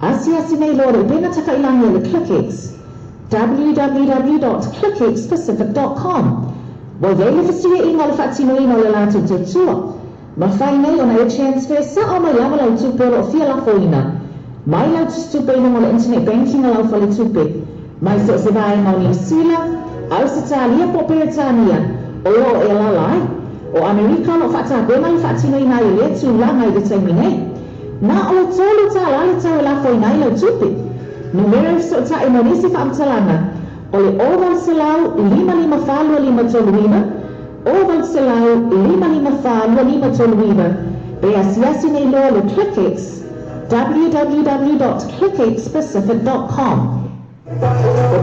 Asiasi nei loa le upega tafailangi a le ClickX, www dot clickxpacific dot com. Ua i ai le fesuiaiga o le faatinoina o le latou tautua. Mafai nei ona e transfer sao mai lava lau tupe o lo o fia lafoina mai lau tusitupe i luga o le internet banking a lau faletupe mai so o se vaega o Niu Sila, Ausetalia po o Peretania o lo o e alaala ai. O Amerika o lo o faatapena le faatinoina ai o lea tulaga i le taimi nei. Na o le $3 le tau e lafoina ai lau tupe. Numera e fesootai mo nisi faamatalaga o le 0800 554 2539, 0800 554 2539, pe asiasi nei loa le ClickX, www dot clickxpacific dot com. E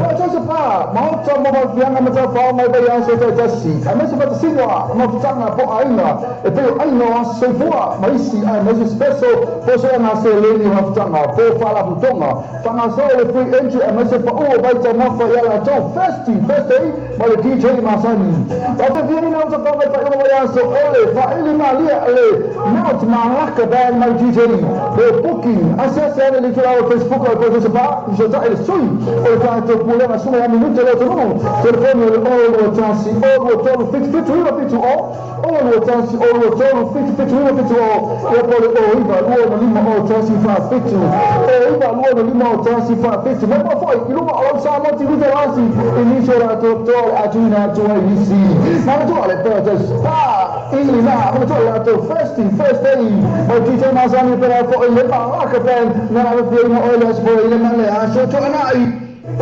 paʻa se pa, maota mo malfianga ma tauwhao mai vai aso taitasi, aemaise fatasiga ma mafutaga po aiga e pei o aiga o aso soifua ma isi aemaise special po soaga seleni o mafutaga po faalapotopotoga faagasolo le free entry aemaise pa'u o vai taumafa ia latou Thirsty Thursday ma le DJ masani. Faatafiaina o tauwhao mai faaiuga vai aso ole faaili malie le Mount Malaka Band ma le DJ po booking asiasi ane i le itulā o Facebook o le Professor Pa fesootai le sui o le tatou pulega Susuga ia Minute le atunuu telefoni o le 021 023 77 9 70 021 023 77 9 70 ia po o le 09 2 5 0 1 4 7 09 2 5 0 1 4 7 mai moa foi i luga o lau Samoa TV Talasi i nisi o latou toa o le a tuuina atu ai nisi manatua le Paradise Pa i na manatua le latou Thirsty Thursday mai DJ masani pela foi le Malaka Band na ave fiaina oe le aso foi le ma le aso tuanai. E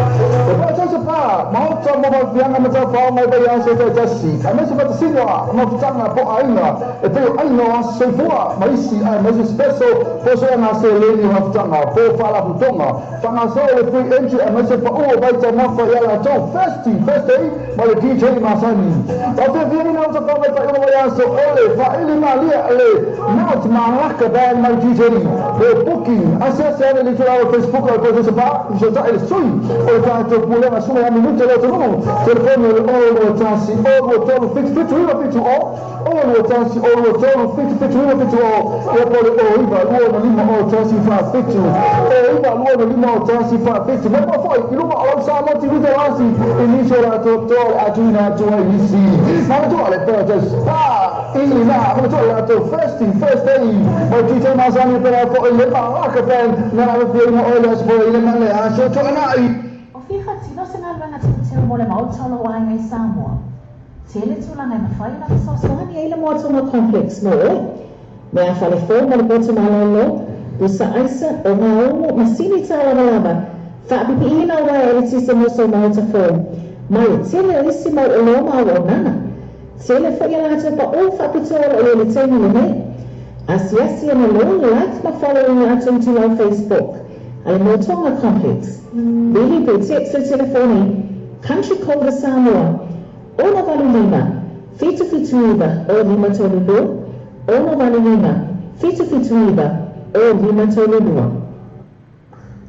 paʻa se pa, maota mo malfianga ma tauwhao mai vai aso taitasi, aemaise fatasiga ma mafutaga po aiga e pei o aiga o aso soifua ma isi aemaise special po soaga seleni o mafutaga po faalapotopotoga faagasolo le free entry aemaise pa'u o vai taumafa ia latou Thirsty Thursday ma le DJ masani. Faatafiafiaina o tauwhao mai faaiuga vai aso ole faaili malie le Mount Malaka Band ma le DJ po booking asiasi ane i le itulā o Facebook o le Professor Pa fesootai le sui o le tatou pulega Susuga ia Minute le atunuu telefoni o le 021 023 77 9 70 021 023 77 9 70 ia po o le 09 2 5 0 1 4 7 09 2 5 0 1 4 7 mai moa foi i luga o lau Samoa TV Talasi i nisi o latou toa o le a tuuina atu ai nisi manatua le Paradise Pa i na manatua le latou Thirsty Thursday mai DJ masani pela foi le Malaka Band na ave fiaina oe le aso foi le ma le aso tuanai. O fia faatino se galuega teuteu mo le Maota o lou aiga i Samoa. Tele tulaga e mafai ona fesoasoani ai le Moa Tonga Complex mo oe. Mea fale fou mo le potu malolo, pusa aisa, o ngā umu, masini tālavalava, faapipiina o uaea eletise mo sou maota fou, ma le tele o isi mau oloa ma auaunaga. Tele foi a latou paʻu faapitoa o lo o i ai le taimi lenei. Asiasi ane loa, like ma follow i latou itulau Facebook a le Moa Tonga Complex. Vili pe text le telefoni Country Code a Samoa, 685 779 0532, 685 779 0532.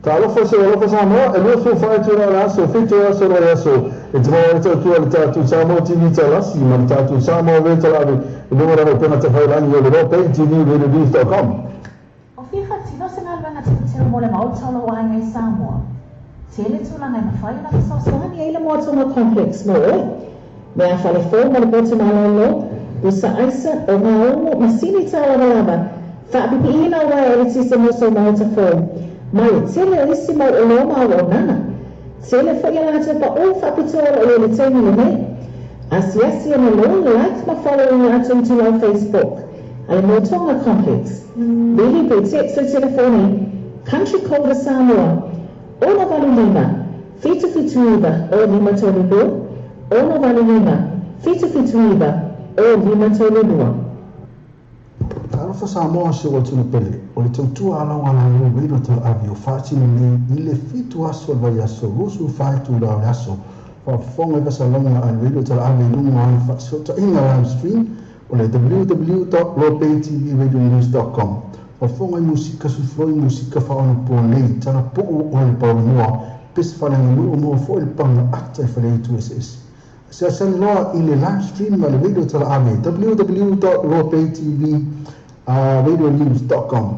Talofa se alofa Samoa, e 24 itula o le aso, 7 aso o le vaiaso, e te maua ai le tautua i le tatou Samoa TV Talasi ma le tatou Samoa Radio Talavi i luga o lana upega tafailagi o le lopeitvradionews.com. O fia faatino se galuega teuteu mo le Maota o lou aiga i Samoa. Tele tulaga e mafai ona fesoasoani ai le Moa Tonga Complex mo oe. Mea fale fou mo le potu malolo, pusa aisa, o ngā umu, masini tālavalava, faapipiina o uaea eletise mo sou maota fou, ma le tele o isi mau oloa ma auaunaga. Tele foi a latou paʻu faapitoa o lo o i ai le taimi lenei. Asiasi ane loa, like ma follow i latou itulau Facebook a le Moa Tonga Complex. Vili pe text le telefoni Country Code a Samoa, 685 779 0532, 685 779 0532. Talofa Talofa Samoa si ou atunuu pele, o le tautua a lau galāleu Radio Talaave o faatino nei i le fitu aso o le vaiaso 24 itula o le aso. Faafofoga i fasalauga a le Radio Talaave i luga o ana faafesootaiga live stream o le www.lopaytvradionews.com. Faafofoga i musika sufloi musika faaonapo nei, talapuu o le paolomoa, pese faaleaganuu maua foi le paga ata i faleaitu eseese. Asiasi loa i le live stream a le Radio Talaave www.loapaytvradionews.com.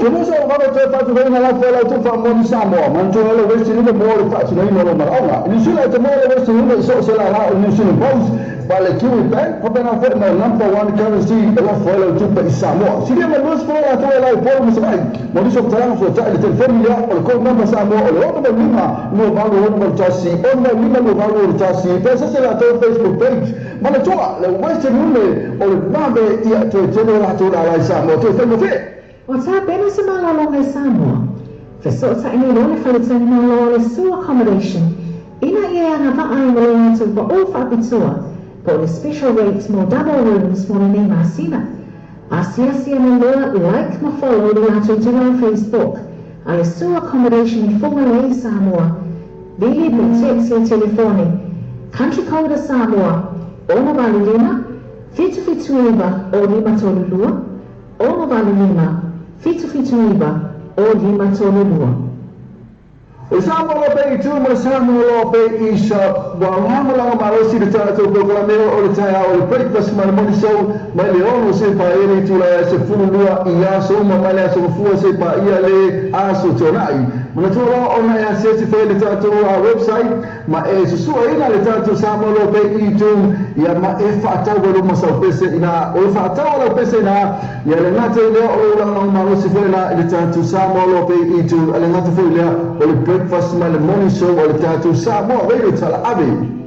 Ke musa o vave toe faatinoina lafo e lautu faamoni Samoa, manatua le Western Union mo le faatinoina o lou malaoga. I Niu Sila e te maua le Western Union i so o se lala o le New Zealand Post ma le Kiwi Bank, faapena foi ma le Number One Currency e lafo ai lau tupe i Samoa. Silia ma le 20 latou e la i Upolu ma Savaii. Mo nisi o fetalaga fuatai i le telefoni lea o le code number Samoa o le 65 28 61 65 28 61 pe sese latou Facebook page. Manatua le Western Union o le vave ia toe tele latou lala i Samoa toe faigofie. Ua tapena se malologa i Samoa. Fesootai nei loa le faletalimalo o le Sioux Accommodation ina ia e agavaa ai ma le latou paʻu faapitoa po o le special rate mo double rooms mo lenei masina. Asiasi ane loa like ma follow le latou itulā Facebook a le Sue Accommodation i Fugalei i Samoa. Vili pe text le telefoni Country Code a Samoa, 685 779 o 532, 685 779 o 532. O Samoa Loa Pei i tu ma le Samoa Loa Pei i Shop. Ua lagolago malosi le tatou polokalame o le taeao o le Breakfast ma le Morning Show mai le 6 seia paia le itula e 12 i aso uma mai le aso Gafua seia paia le aso Tuanai. Manatua loa ona e asiasi foi i le tatou website ma e susuaina le tatou Samoa Loa Pei i tu ia ma e faatau ai lou masau pese ina o le faatau a lau pese ina ia le gata i lea o lou lagolago malosi foi la i le tatou Samoa Loa Pei i tu a le gata foi lea o le breakfast ma le morning show a le tatou Samoa Radio Talaave.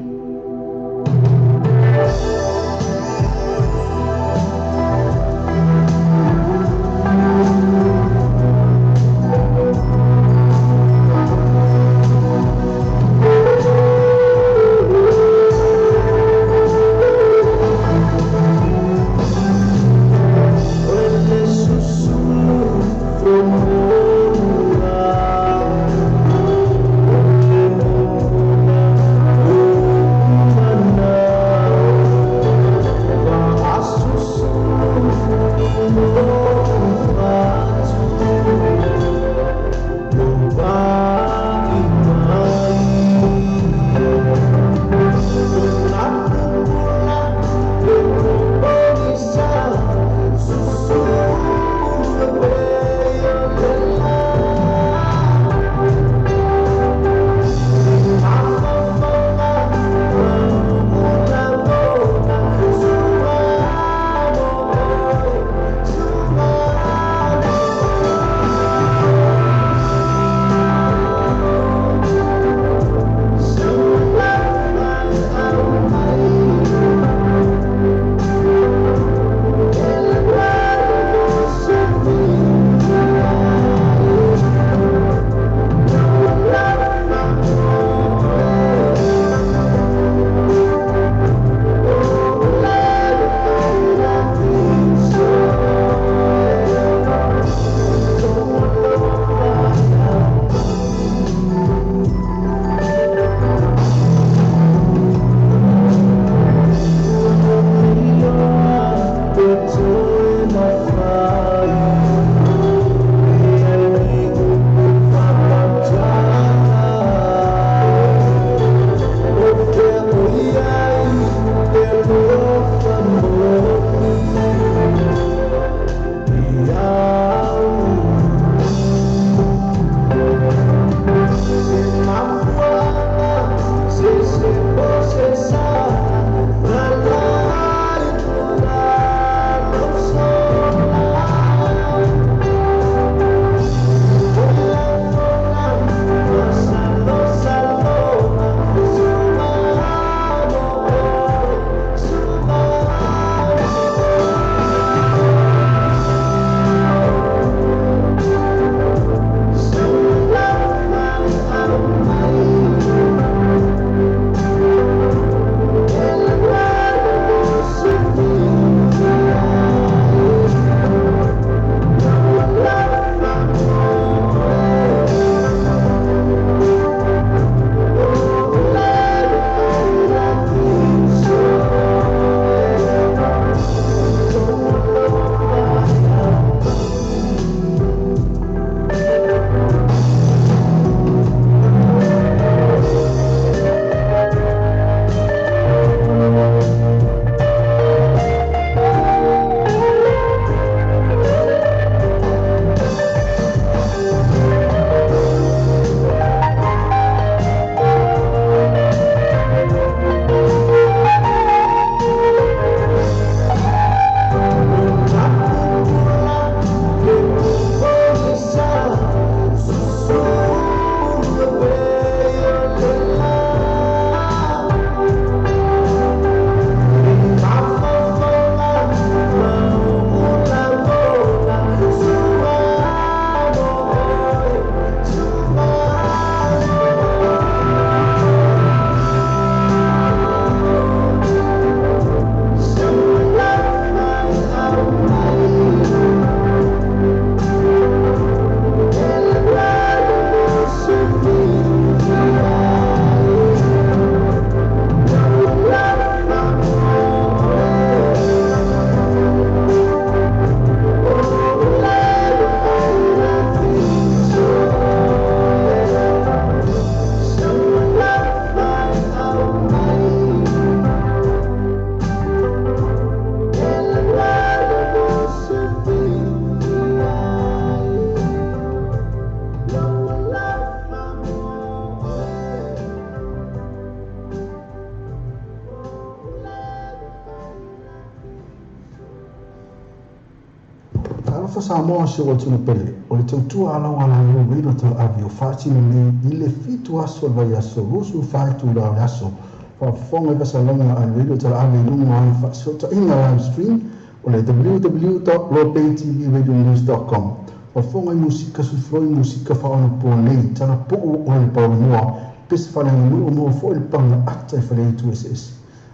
Talofa Samoa si ou atunuu pele, o le tautua alaugalaleu Radio Talaave o faatino nei i le 7 aso o le vaiaso 24 itula o le aso. Faafofoga i fasalauga a le Radio Talaave i luga o ana faasootaiga live stream o le www.lopaytvradionews.com. Faafofoga i musika sufloi musika faaonaponei, talapuu o le paolomoa, pese faaleaganuu maua foi le paga ata i faleaitu eseese.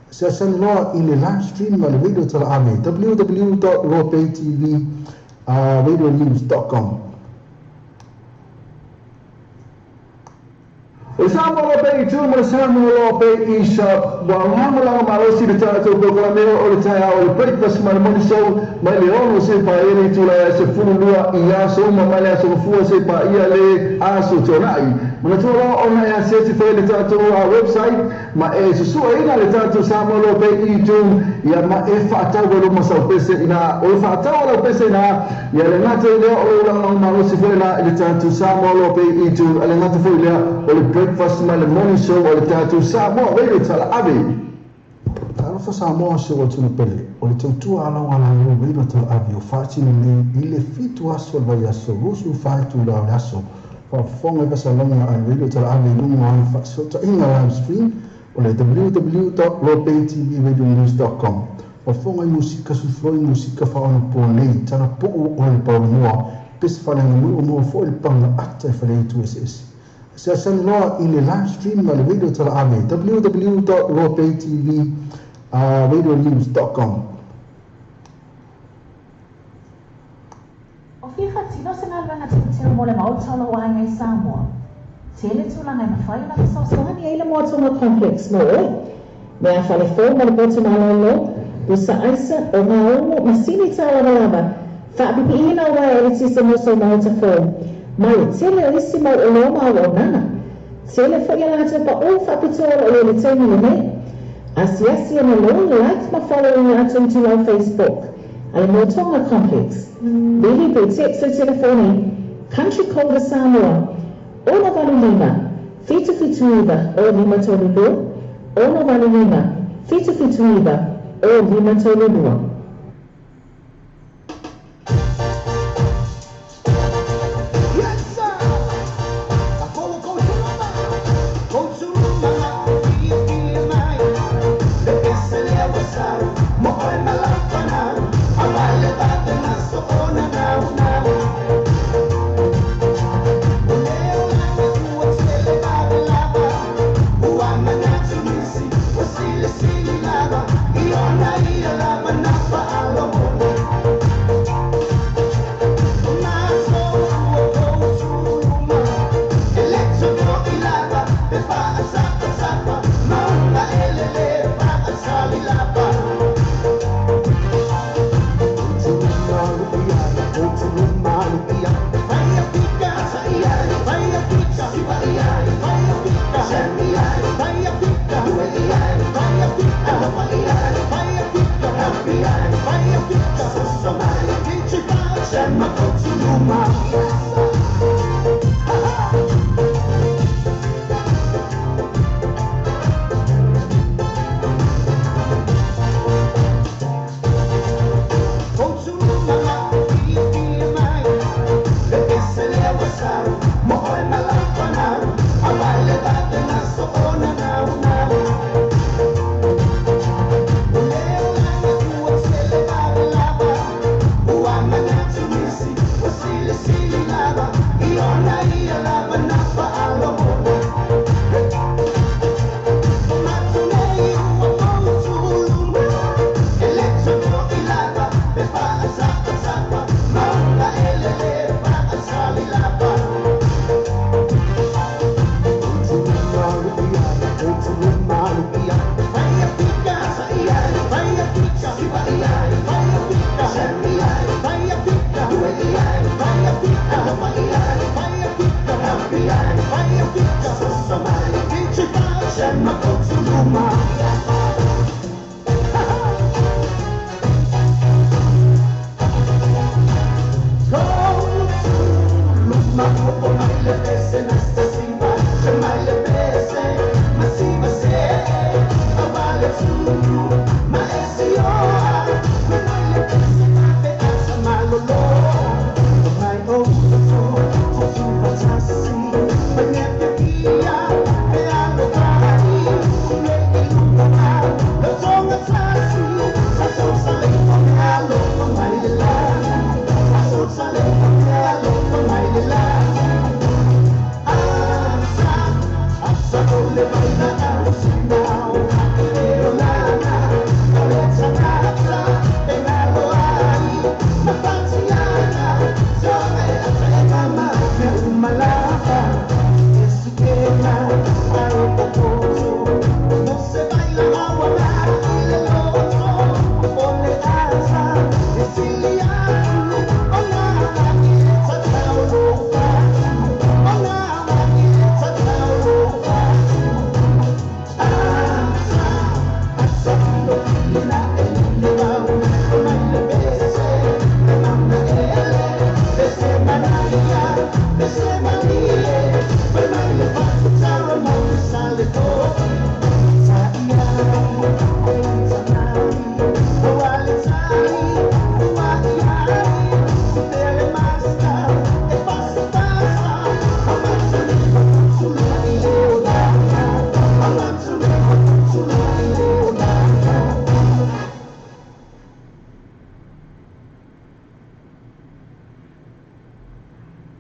Asiasi loa i le live stream a le Radio Talaave www.lopaytvradionews.com. O le Samoa Loa Pei i tu ma le Samoa Loa Pei i sa ua lagolago malosi le tatou polokalame o le taeao o le breakfast ma le morning show mai le 6 seia paia le itula e 12 i aso uma mai le aso Gafua seia paia le aso Tuanai. Manatua loa ona e asiasi foi i le tatou website ma e susueina le tatou Samoa Loa Pei i tu ia ma e faatau ai lou masau pese ina o le faatau a lau pese ina ia le gata i lea o lou lagolago malosi foi la i le tatou Samoa Loa Pei i tu a le gata foi lea o le breakfast ma le morning show o le tatou Samoa Radio Talaave. Talofa Samoa si ou atunuu pele, o le tautua alaugalaleu Radio Talaave o faatino nei i le 7 aso o le vaiaso 24 itula o le aso. Faafofoga i fasalauga a le Radio Talaave i luga o ana faasootaiga live stream o le www.lopaytvradionews.com. Faafofoga i musika sufloi musika faaonaponei, talapuu o le paolomoa, pese faaleaganuu maua foi le paga ata i faleaitu eseese. Asiasi loa i le live stream a le Radio Talaave www.lopaytvradionews.com. O fia faatino se galuega teuteu mo le Maota o lou aiga i Samoa? Tele tulaga e mafai ona fesoasoani ai le Moa Tonga Complex mo oe. Mea fale fou mo le potu malolo, pusa aisa, o gaomo, masini tālavalava, faapipiina o uaea eletise mo sou maota fou, ma le tele o isi mau oloa ma auaunaga. Tele foi a latou paʻū faapitoa o lo o i ai i le taimi lenei. Asiasi ana loa, like ma follow i latou itulau Facebook a le Moa Tonga Complex. Vili pe text le telefoni Country Code a Samoa, 685 779 0532, 685 779 0532.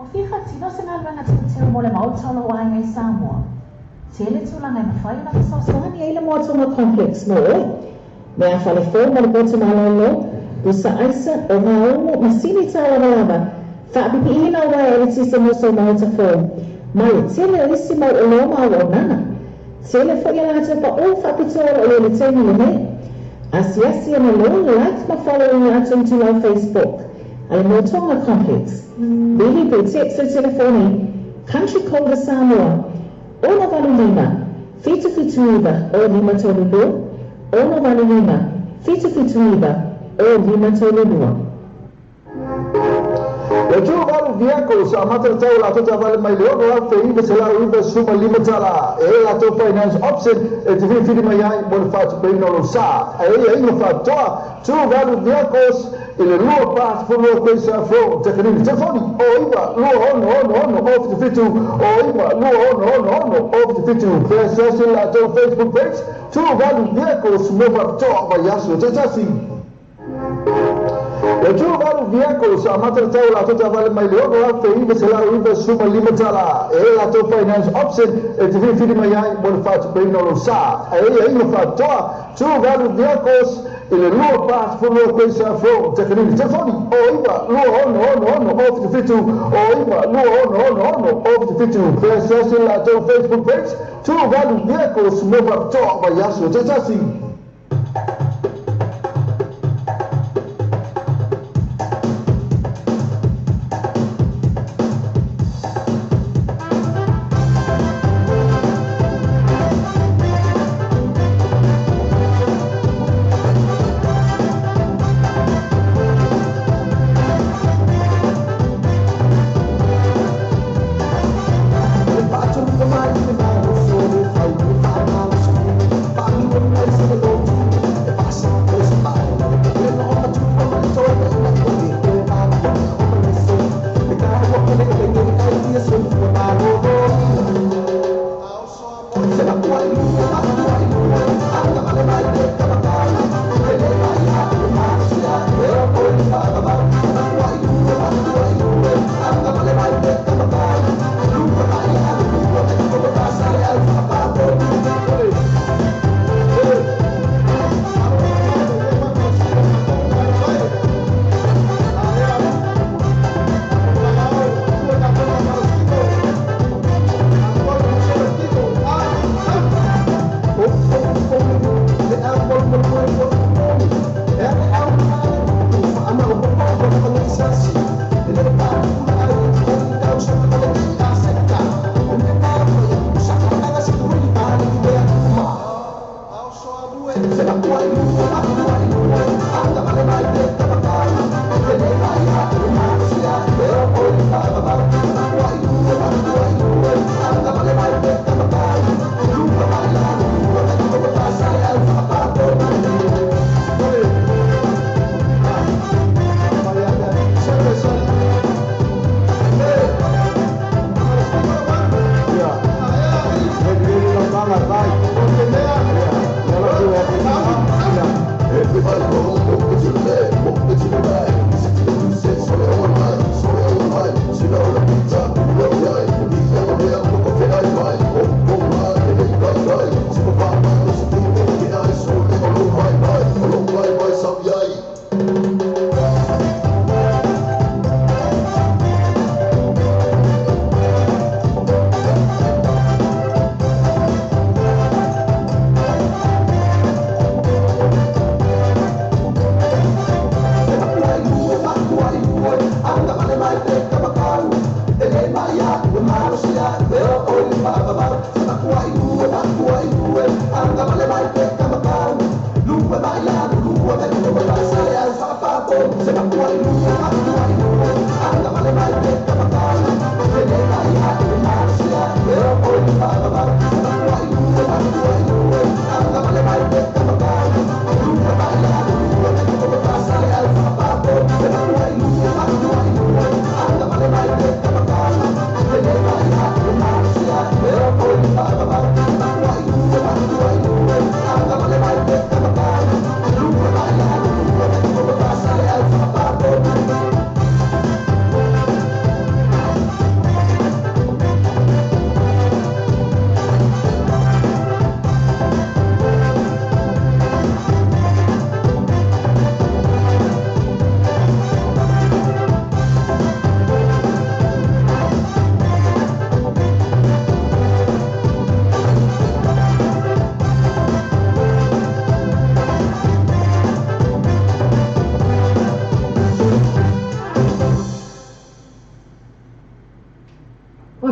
O fia faatino se galuega teuteu mo le Maota o lou aiga i Samoa? Tele tulaga e mafai ona fesoasoani ai le Moa Tonga Complex mo oe. Mea fale fou mo le potu malolo, pusa aisa, ogaumu, masini tālavalava, faapipiina o uaea eletise mo sou maota fou, ma le tele o isi mau oloa ma auaunaga. Tele foi a latou paʻu faapitoa o lo o i ai i le taimi lenei. Asiasi analeua, like ma follow i latou itulau Facebook a le Moa Tonga Complex. Vili pe text i telefoni Country Code a Samoa, 685 779 0532, 685 779 0532. Le Tuvalu Vehicles amata le tau latou taavale mai le $6,995 tala. E i ai latou finance option e te filifili mai ai mo le faatupeina o lou sa. E i ai aiga faapitoa Tuvalu Vehicles i le 22 Quayside Road, Takanini. Telefoni, 09 26 66 077, 09 26 66 077. Pe asiasi i le latou Facebook page, Tuvalu Vehicles mo faapitoa vaiaso taitasi. Le Tuvalu Vehicles amata le tau latou taavale mai le $6,995 tala. E i ai latou finance option e te filifili mai ai mo le faatupeina o lou sa. E i ai aiga faapitoa Tuvalu Vehicles i le 22 Quayside Road, Takanini. Telefoni, 09 26 66 077, 09 26 66 077. Pe asiasi i le latou Facebook page, Tuvalu Vehicles mo faapitoa vaiaso taitasi.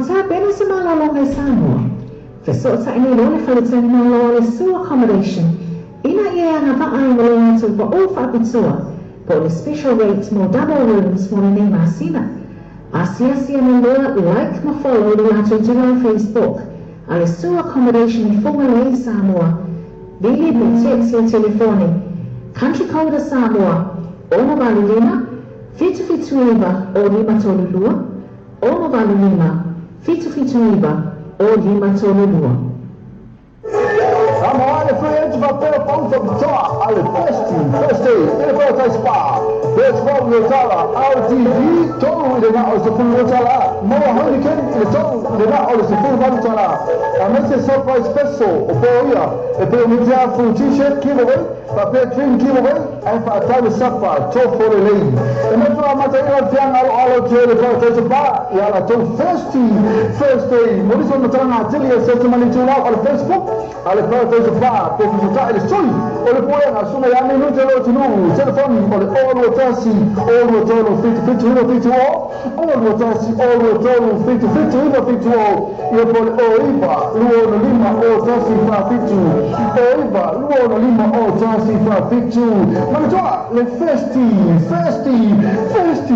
tapena se malologa i Samoa? Fesootai nei loa le faletalimalo a le Sioux Accommodation ina ia e agavaa ai ma le latou pao faapitoa po o le special rate mo double rooms mo lenei masina. Asiasi ane loa like ma follow le latou itulau Facebook a le Sioux Accommodation i Fugalei, Samoa. Vili po text le telefoni Country code a Samoa, 685 779 o 532, 685 779 o 532. Samoa le free agent faapea pau faapitoa a le Best First Day i le Paradise Spa. Best Roll le tala RTD 3 i le na o le $12, maua Heineken i le 3 i le na o le $18. Aemaise surprise special o po ia e pei o Mitia Full T-shirt giveaway faapea Dream giveaway ae faatau le sapa tofo lelei. E matua amataina le fiaga aloalo atu ai le Paradise Bar i a latou Thirsty Thursday. Mo nisi o matalaga atili e search mai le itulau a le Facebook a le Paradise Bar pe fesootai le sui o le Pulega Susuga ia Minute Lo Atunuu. Telefoni o le 021 023 77 970, 021 023 77 970 ia po o le 09 265 01 47, 09 265 01 47. Manatua le Thirsty Thirsty Thirsty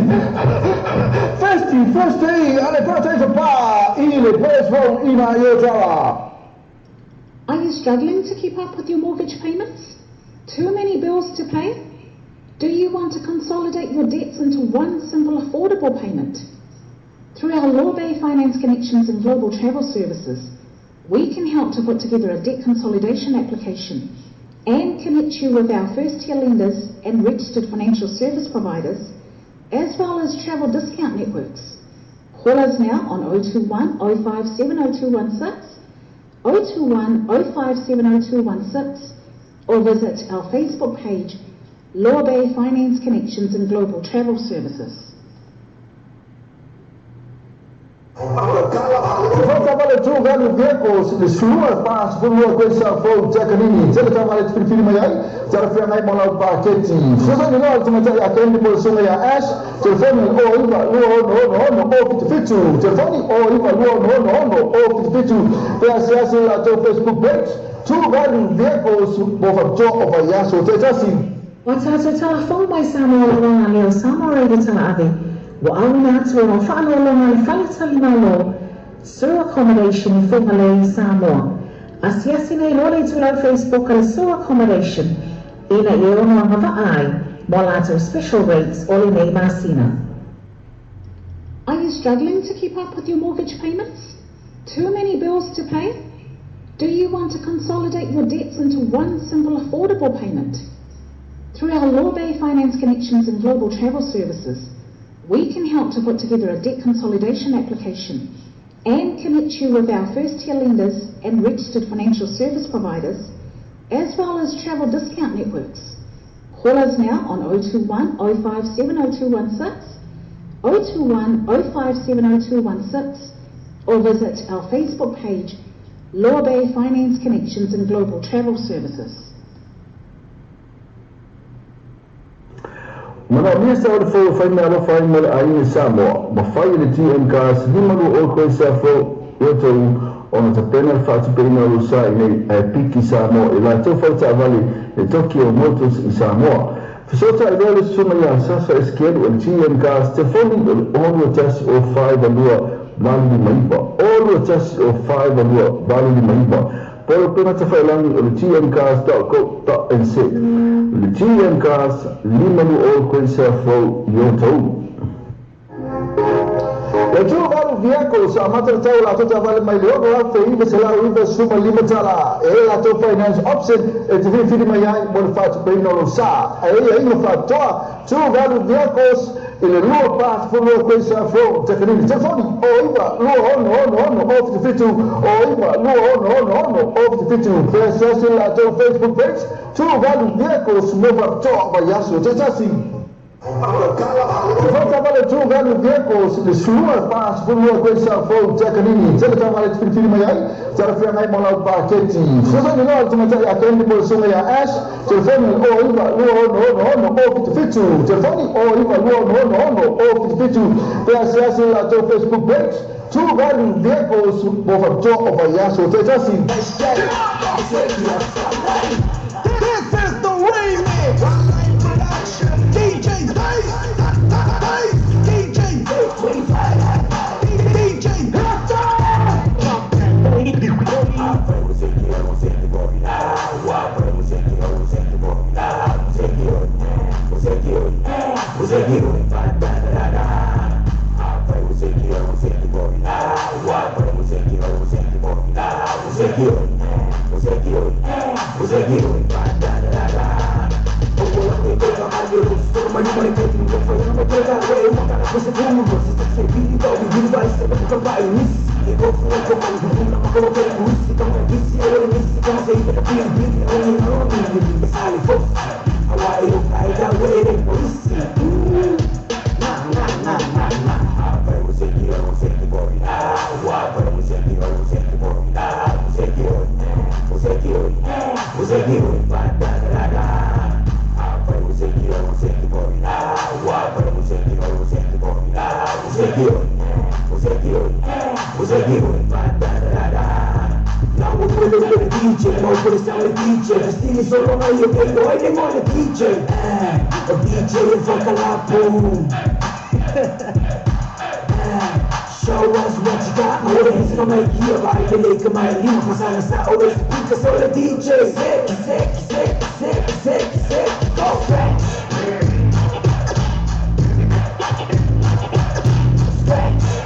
Thirsty Thursday a le Paradise Bar i le Best Roll ina i Otara. Are you struggling to keep up with your mortgage payments? Too many bills to pay? Do you want to consolidate your debts into one simple affordable payment? Through our Law Bay Finance Connections and Global Travel Services, we can help to put together a debt consolidation application and connect you with our first-tier lenders and registered financial service providers, as well as travel discount networks. Call us now on 021 057 0216, 021 057 0216, or visit our Facebook page, Law Bay Finance Connections and Global Travel Services. Fa'atavale tu galu vehicles le sulua pa sefulu koisa fou Jakanini tele tavale te filifili mai ai tara feagai ma lau paketi. Fesoasoani loa le tamaitai a Candy po o le susuga ia Ash. Telefoni o 9 2 6 6 6 0 7 7. Telefoni o 9 2 6 6 6 0 7 7. Pe asiasi i latou Facebook page Tu Galu Vehicles mo faapitoa o vaiaso taitasi. Ua tātou tala fou mai Samoa Lawaga Leo Samoa Radio Talaave Ua auina atu e ngā faaaloaloga le faletalimalo Sur Accommodation i Fugalei, Samoa. Asiasi nei loa le itulau Facebook a le Sur Accommodation ina ia ono agavaa ai mo a latou special rates o lenei masina. Are you struggling to keep up with your mortgage payments? Too many bills to pay? Do you want to consolidate your debts into one simple affordable payment? Through our Law Bay Finance Connections and Global Travel Services, we can help to put together a debt consolidation application and connect you with our first-tier lenders and registered financial service providers, as well as travel discount networks. Call us now on 021 057 0216, 021 057 0216, or visit our Facebook page, Law Bay Finance Connections and Global Travel Services. Manaomia se aole fou e fai meaalofa ai mo le aiga i Samoa, ma fai e le GM Cars 52 Quayside Fou i outou ona tapena le faatupeina o lou sa i nei ae piki Samoa i latou faletaavale le Tokyo Motors i Samoa. Fesootai loa le susuga ia Sasa Esekielu o le GM Cars telefoni o le 6 1 0 4 2 8 5 9 6 1 0 4 2 8 5 9 Po o le upega tafailagi o le gmcars.co.nz. O le GM Cars, 52 Queensland Fou i Otahuhu. Le tu valu vehicle sa amata le tau latou taavale mai le $6,995 tala e ai latou finance option e te filifili mai ai mo le faatupeina o lou sa. Ae ai aiga faatoa tu valu vehicles i le 2 pa 12 Queensland Fou Takanini. Telefoni o 9 2 6 6 6 0 77 o 9 2 6 6 6 0 77. Pe asiasi i le latou Facebook page tu valu vehicles mo faapitoa vaiaso taitasi. Fa'atavale tu galu vehicles le sulua pa 12 koisa fou Takanini tele tavale te filifili mai ai tara feagai ma lau paketi. Fesoasoani loa le tamaitai a Candy po o le susuga ia Ash. Telefoni o 9 2 6 6 6 0 77 telefoni o 9 2 6 6 6 0 77. Pe asiasi i le latou Facebook page. Tuvalu vehicles mo faapitoa o vaiaso taitasi. This is the remix. Production. DJ Dice. Dice. DJ DJ Show us what you got, DJ sick, sick, sick, sick, sick, sick, go back. Scratch. Scratch.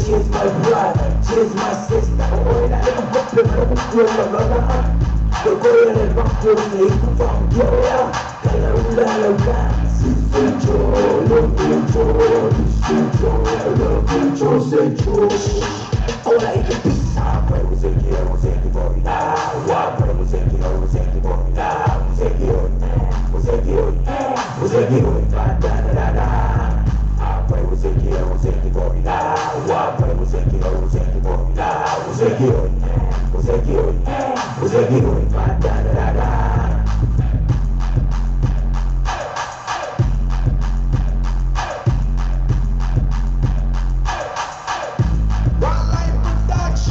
Cheers my brother, cheers my sister. Wildlife Production.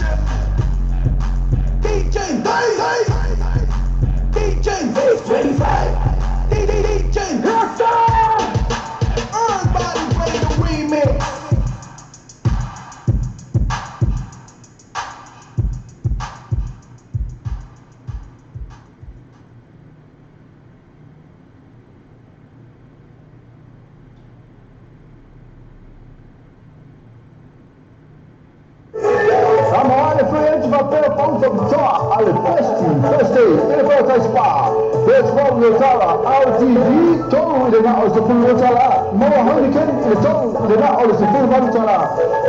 DJ Dice. DJ 25. DJ Everybody play the remix. Samoa le fai atu faapea pau faapitoa a le Thirsty Thursday i le Paradise Spa. First Roll le tala RTV 3 i le na o le 12 tala. Maua Heineken i le 3 i le na o le 18 tala.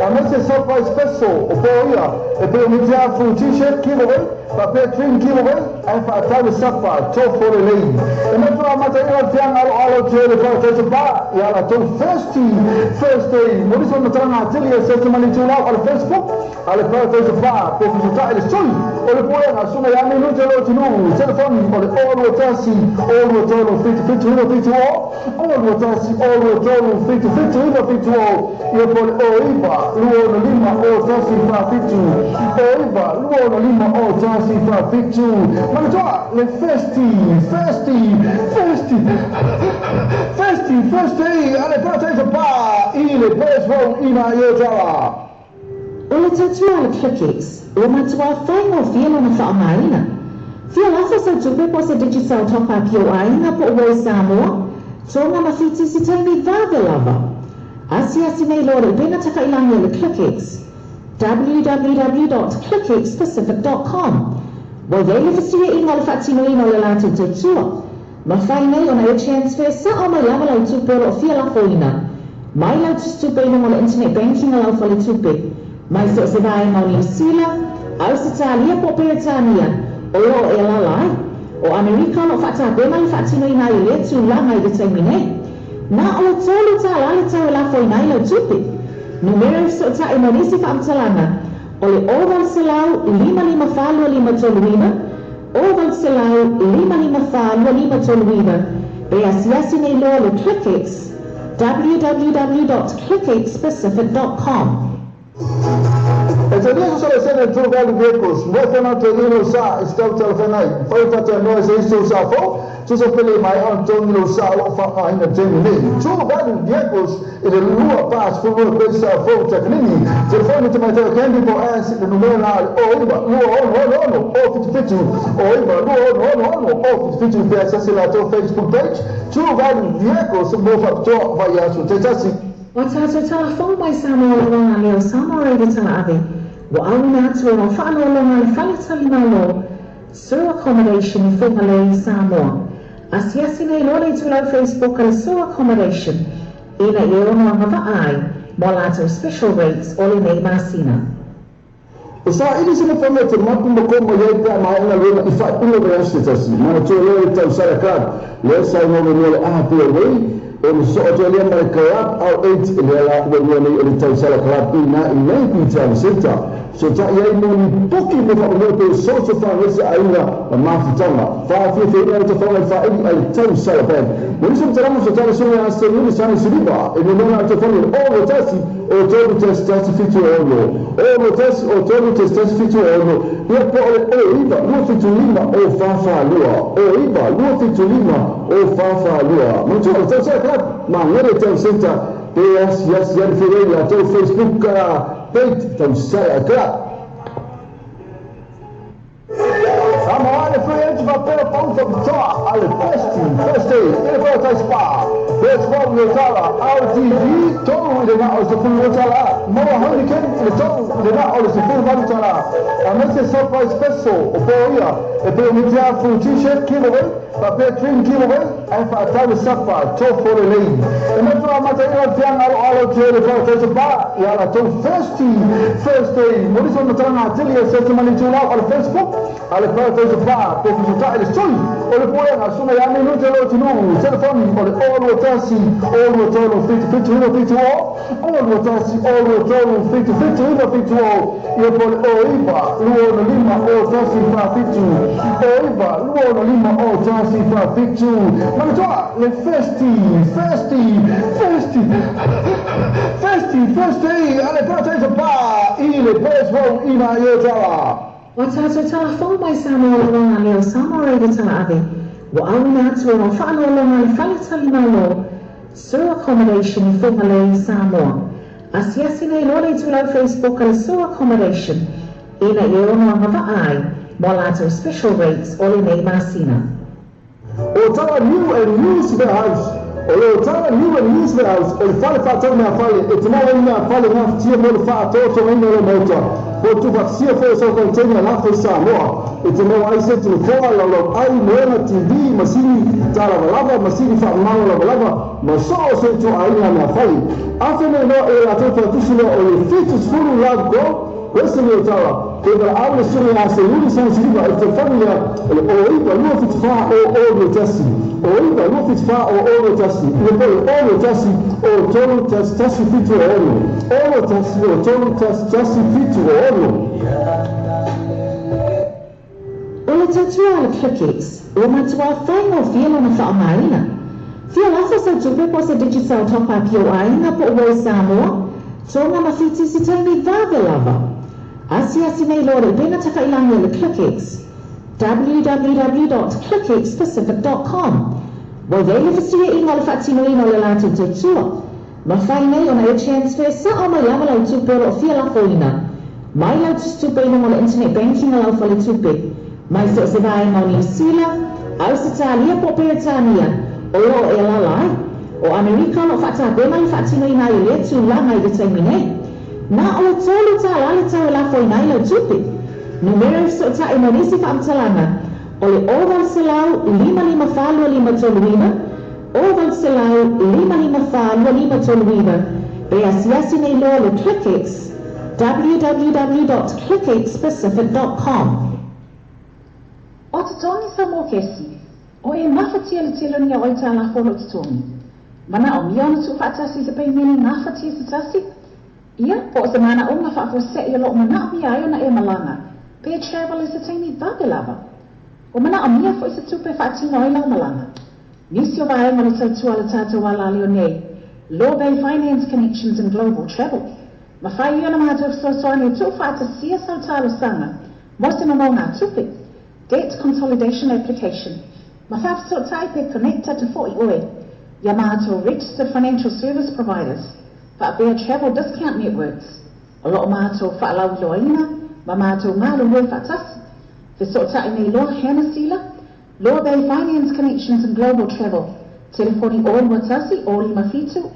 Aemaise surprise special o po ia e pei o miti afu t-shirt giveaway faapea drink giveaway ae faatau le sapa tofo lelei. E matua amataina le fiaga aloalo atu ai le Paradise Spa ia latou Thirsty Thursday. Mo nisi o matalaga atili e se tumani itulau o le Facebook a le Paradise Spa po fesoota'i le sui o le pulega susuga ia Minute lo atunuu. Telefoni o le 021 023 77 970 021 023 77 970 ia po le 09 265 0147 09 265 0147. Manatua le Thirsty Thirsty Thirsty Thirsty Thursday a le Paradise Spa i le Best Roll ina i Otara. O le tautua a le Click-X, ua matuā faigofie lona faaaogaina. Fia lafo sau tupe po o se Digicel top up i ou aiga po o uē Samoa, Tonga ma Fiti i se taimi vave lava. Asiasi nei loa le upega tafailagi a le ClickX, www dot clickxpacific dot com. Ua i ai le fesuiaiga o le faatinoina o le latou tautua. Mafai nei ona e transfer sao mai lava lau tupe o lo o fia lafoina mai lau tusitupe i luga o le internet banking a lau faletupe mai so o se vaega o Niu Sila, Ausetalia po o Peretania o lo o e alaala ai. O Amerika o lo o faatapena le faatinoina ai o lea tulaga i le taimi nei. Na o le $3 le tau e lafoina ai lau tupe. Numera e fesootai mo nisi faamatalaga o le 0800 554 2539, 0800 554 2539, pe asiasi nei loa le ClickX, www dot clickxpacific dot com. E talia se sala sene True Value Vehicles, mo e whanau te ino sa i se tau talafeagai, mafai ona faatanoa i se isi o sa fou, tusa pele mai ona togi lou sa o loo faaaogaina taimi nei. True Value Vehicles i le 22 Great Sa Fou Takanini, telefoni tamaitai o Candy po Ass i le numera la o 9 2 6 6 0 77 o 9 2 6 6 0 77 pe asiasi latou Facebook page True Value Vehicles mo faapitoa vaiaso taitasi. Ua tatou tala fou mai Samoa Lauaga lea o Samoa Radio Tala Ave ua auina atu ona faaloaloga le fale talimalo Sur Accommodation i Fugalei, Samoa. Asiasi nei loa le itulau Facebook a le Sur Accommodation ina ia ono agavaa ai mo a latou special rates o lenei masina. E saili se nofoaga e te mapu ma kō mai ai pe a maea galuega i faaiuga o vaiaso se tasi. Manatua lea le tausala club lea sa igoa menua le aha pea way o le soo atu lea ma le club R8 lea la ua igoa nei o le tausala club i na i Naipi Town Centre. Fesootai ai mo ni poki mo faamomoe pe social fagese aiga ma mafutaga. Faafiafiaina le tafaga i faaili a le tausala band. Mo nisi o matalaga fesootai le susuga ia Seliuli Sani Siliva e numera a telefoni o le 01 o 3 1 1 7 6 O 1 o 3 1 1 7 6, ia po o le O 9 2 7 5 O 4 4 2, O 9 2 7 5 O 4 4 2. Manatua le Tausaga Club, Magere Town Centre, pe asiasi ane foi ai latou Facebook page Tausaga Club. Samoa le free agent faapea pau faapitoa a le Best First Day i le Paradise Spa. Best Fou i le tala RTG tolu i le na o le $12, maua Heineken i le tolu i le na o le $18. Aemaise surprise special o po ia e pei o Mitia Full T-shirt giveaway faapea Dream giveaway ae faatau le sapa tofo lelei. E matua amataina le feagaloalo atu ai le Paradise Spa i a latou Thirsty Thursday. Mo nisi o matalaga atili e search mai le itulau o le Facebook a le Paradise Spa pe fesootai le sui o le pulega susuga ia Minute Lotinuu. Telefoni o le 021 023 77 9 70 0 2 1 0 3 7 7 9 7 0 ia po o le 0 9 2 6 5 0 1 4 7 0 9 2 6 5 0 1 4 7. Manatua le Thirsty Thirsty Thirsty Thirsty Thirsty a le Paradise Bar i le Best Row i nā Iotala. Ua tatou tala fou mai Samoa Lauaga lea o Samoa Radio Tala Ave ua auina atu ona faaloaloga le fale talimalo Sur Accommodation i Fugalei, Samoa. Asiasi nei loa le itulau Facebook a le Sur Accommodation ina ia ono agavaa ai mo a latou special rates o lenei masina. Otara New and Used Warehouse O le Otara New and Used Warehouse o le fale faatau mea fale e te maua ai mea fale gafatia mo le faatoatogaina o lau maota po o le tuufaatasia foi o sau container lafo i Samoa. E te maua ai seti nofoa, laulau ai, moena, TV, masini ta lavalava, masini faamamago lavalava ma so o se ituaiga mea fale. Afe nei loa e latou faatusi loa o le 70 Love Gold Western i Otawa, Ko valaau le susuga ia Seiuli Samasiliva i le telefoni lea o le 09 274 00 21, 09 274 00 21, ia po o le 01 03 11 76, 01 03 11 76. O le tautua a le ClickX, ua matuā faigofie lona faaaogaina. Fia lafo sau tupe po o se Digicel top up i ou aiga po o uē Samoa, Tonga ma Fiti se taimi vave lava. Asiasi nei loa le upega tafailagi a le ClickX, www dot clickxpacific dot com. Ua i ai le fesuiaiga o le faatinoina o le latou tautua. Mafai nei ona e transfer sao mai lava lau tupe o lo o fia lafoina mai lau tusitupe i luga o le internet banking a lau faletupe. Mai so o se vaega o Niu Sila, Ausetalia po o Peretania o lo o e alaala ai. O Amerika o lo o faatapena le faatinoina ai o lea tulaga i le taimi nei. Na o le $3 le tau e lafoina ai lau tupe. Numera e fesootai mo nisi faamatalaga o le 0800 554 2539, 0800 554 2539, pe asiasi nei loa le ClickX, www.clickxpacific.com. O totogi sa mokesi, o e gafatia le tele o ni aitalafu o loo totogi. Manaomia ona tuufaatasi i se paimene gafatia se tasi, ia, po o se manaoga faafuasei o loo manaomia ai ona e malaga, pe travel i se taimi vave lava. Ua manaomia foi se tupe e faatino ai lau malaga. Nisi o vaega o le tautua a le tatou alaleo nei, Law Bay Finance Connections and Global Travel, mafai ia ona matou fesoasoani e tuufaatasia sau talosaga mo se nonogatupe, Debt Consolidation Application, ma faafesootai pe connect atu foi oe ia matou Registered Financial Service Providers faapea Travel Discount Networks o lo o matou faalauiloaina ma matou galulue faatasi. Fesootai nei loa Hannah Sila, Law Bay Finance Connections and Global Travel, telefoni 021 057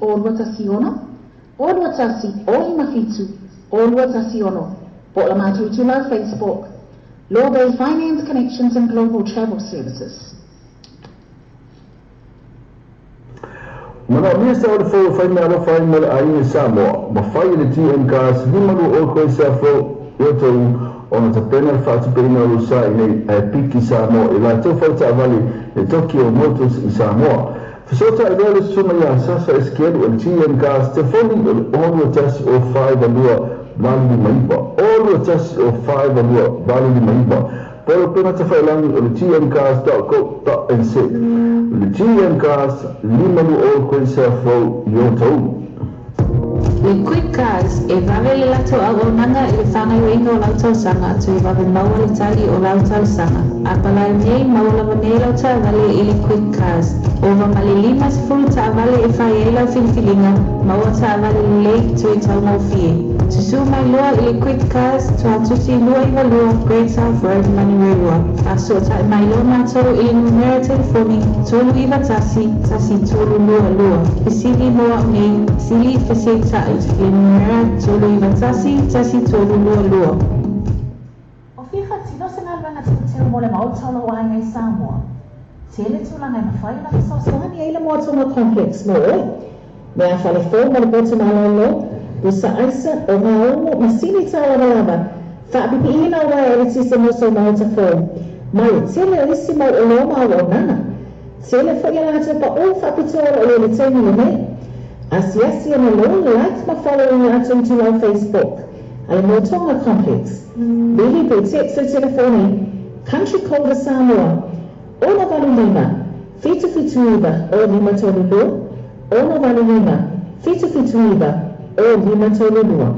0216, 021 057 0216, po o le matou itulau Facebook, Law Bay Finance Connections and Global Travel Services. Manaomia sa o le fou e fai meaalofa ai mo le aiga i Samoa, ma fai e le TM Cars 52 koesa fou i outou ona tapena le faatupeina o lou sa i nei ae piki Samoa i latou faletaavale le Tokyo Motors i Samoa. Fesootai loa le susuga ia Sasa Esekielu o le TM Cars telefoni o le 621 052 859 621 052 89 Polopena tafailagi o le tmcars.co.nz O le tmcars 52 koesa fou i outou. Le Quick Cars, e vave le latou auaunaga i le faagaoioiga o lau talosaga toe vave maua le tali o lau talosaga. A palai nei, maua lava nei lau taavale i le Quick Cars. Ova ma le 50 taavale e fai ai lau filifiliga, maua taavale lelei toe taugofie. Susū mai loa i le Quick Cars, Tuatusi 292 Great South Road, Manurewa. Faasootai mai loa matou i le numera telefoni 391 1322. Fesili mo au nei, sili feseita'i, le numera 391 1322. O fia faatino se galuega teuteu mo le Maota o lou aiga i Samoa? Tele tulaga e mafai ona fesoasoani ai le Moatonga Complex mo oe. Mea fale fou mo le potu malolo, pusa aisa, ogaogo, masini tālavalava, faapipiina o uaea eletise mo sou maota fou, ma le tele o isi mau oloa ma auaunaga. Tele foi a latou paʻō faapitoa o lo o i ai i le taimi lenei. Asiasi ana loa, like ma follow i latou itulau Facebook a le Moatonga Complex. Vili pe text i telefoni Country Code a Samoa, 685 779 0532, 685 779 0532.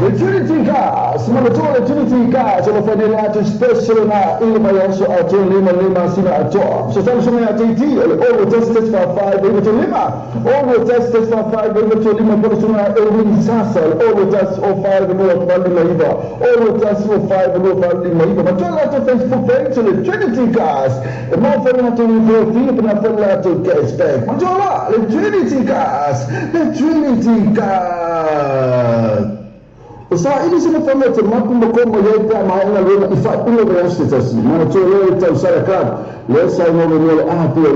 Le Trinity Cars, manatua le Trinity Cars o lo fai nei le atu special na i le vaiaso atoa lima le masina atoa. Fesoasoani susuga ia JT o le 021 145 935, 021 145 935 po o le susuga ia Irwin Sasa o le 021 05 289, 021 05 289. Manatua le latou Facebook page o le Trinity Cars e maua foi le latou referral fee pe na foi le latou cashback. Manatua la le Trinity Cars, le Trinity Cars. O saili se mafana e te mapu ma ko mai ai pe a maea galuega i faaiuga o vaiaso se tasi. Manatua lea le tausala club lea sa igoa mai le APLA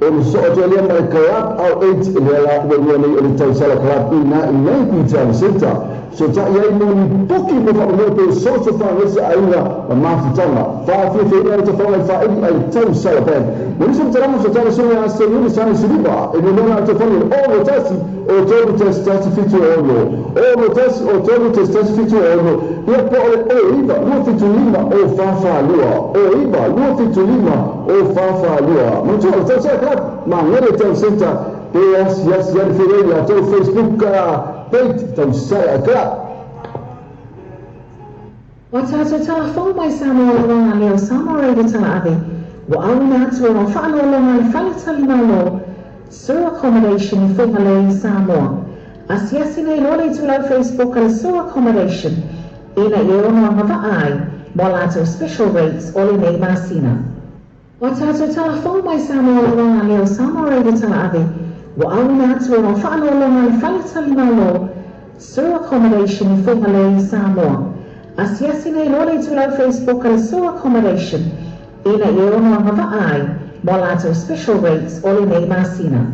ona sosoo atu ai lea ma le Club R8 lea la ua igoa nei o le tausala club i ina i Naipi Town Centre. Fesootai ai mo ni poki mo faamomoe pe social fagese aiga ma mafutaga. Faafiafiaina le tafaga i faaili ai le tausala band. Mo nisi o matalaga fesootai le susuga ia Seiuli Sani Siliva e numera atu fale i le 61 o 3 1 1 7 6 6 1 o 3 1 1 7 6 ia po o le o 9 2 7 5 o 4 4 2 o 9 2 7 5 o 4 4 2. Manatua le Tausala Club ma Ngere Town Centre pe asiasi ane foi ai i latou Facebook page Tausala Club. Ua tatou talafou mai Samoa lawaga lea o Samoa Radio Talaave, ua auina atu e lau faaloaloga le fale talimalo, Sur Accommodation i Fugalei i Samoa. Asiasi nei loa le itulau Facebook a le Sur Accommodation ina ia ono agavaa ai mo a latou special rates o lenei masina. O a tatou tala fou mai Samoa Lauaga lea o Samoa Radio Talaave ua auina atu ona o faaaloaloga a le Fale Tali Malo Sur Accommodation i Fugalei i Samoa. Asiasi nei loa le itulau Facebook a le Sur Accommodation ina ia ono agavaa ai mo a latou special rates o lenei masina.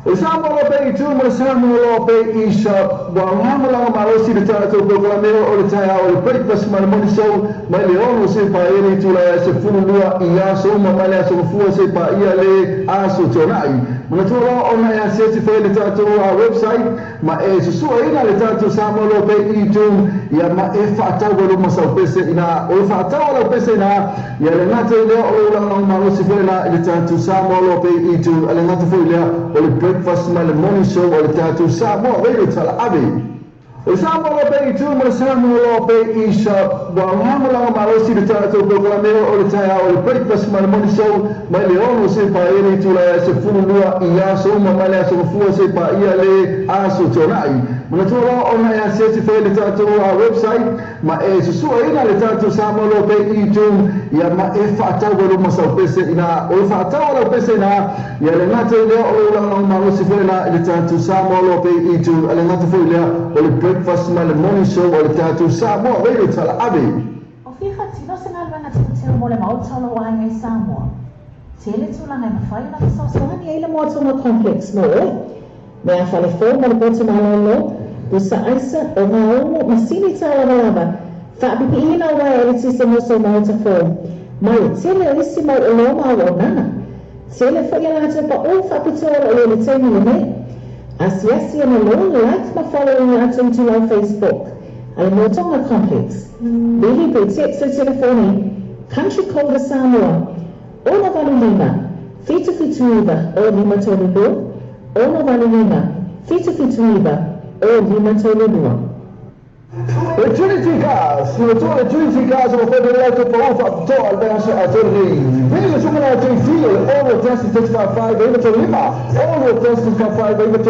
O Samoa Law Pay i tu ma le Samoa Law Pay i Shop ua lagolago malosi le tatou polokalame o le taeao o le Breakfast ma le Morning Show mai le 6 seia paia le itula e 12 i aso uma mai le aso Gafua seia paia le aso Tuanai. Manatua loa ona e asiasi foi le tatou website ma e susuaina le tatou Samoa Law Pay i tu ia ma e faatau ai luma sau pese ina o le faatau a lau pese ina ia le gata i lea o lou lagolago malosi foi lena i le tatou Samoa Law Pay i tu a le gata foi lea o le breakfast ma le morning show a le tatou Samoa Radio Talaave. O le Samoa Law Pay i tu ma le Samoa Law Pay i Shop ua lagolago malosi le tatou polokalame o le taeao o le breakfast ma le morning show mai le 6 seia paia le itula e 12 i aso uma mai le aso Gafua seia paia le aso Tuanai. Manatua loa ona e asiasi foi le tatou website ma e susuaina le tatou Samoa Law Pay i tu ia ma e faatau ai luma sau pese ina o le faatau a lau pese ina ia le gata i lea o lou lagolago malosi foi lena i le tatou Samoa Law Pay i tu a le gata foi lea o le breakfast ma le morning show a le tatou Samoa Radio Talaave. O fia faatino se galuega teuteu mo le Maota o lou aiga i Samoa? Tele tulaga e mafai ona fesoasoani ai le Moatonga Complex mo oe. Mea fale fou ma le poto malolo, pusa aisa, ogaogo, masini tālavalava, faapipiina o uaea eletise mo sou maota fou, ma le tele o isi mau oloa ma auaunaga. Tele foi a latou paʻō faapitoa o lo o i le taimi lenei. Asiasi ana loa, like ma follow i latou itulau Facebook a le Moatonga Complex. Vili pe text le telefoni Country Code a Samoa, 685 779 o 532 685 779 o 532. Le Trinity Cars, i roto le Trinity Cars o lo fai le latou paoa faapitoa a le vaiaso atoa lenei. Vili le suka na JT o le 6 1 6 5 5 9 3 5, 6 1 6 5 5 9 3 5,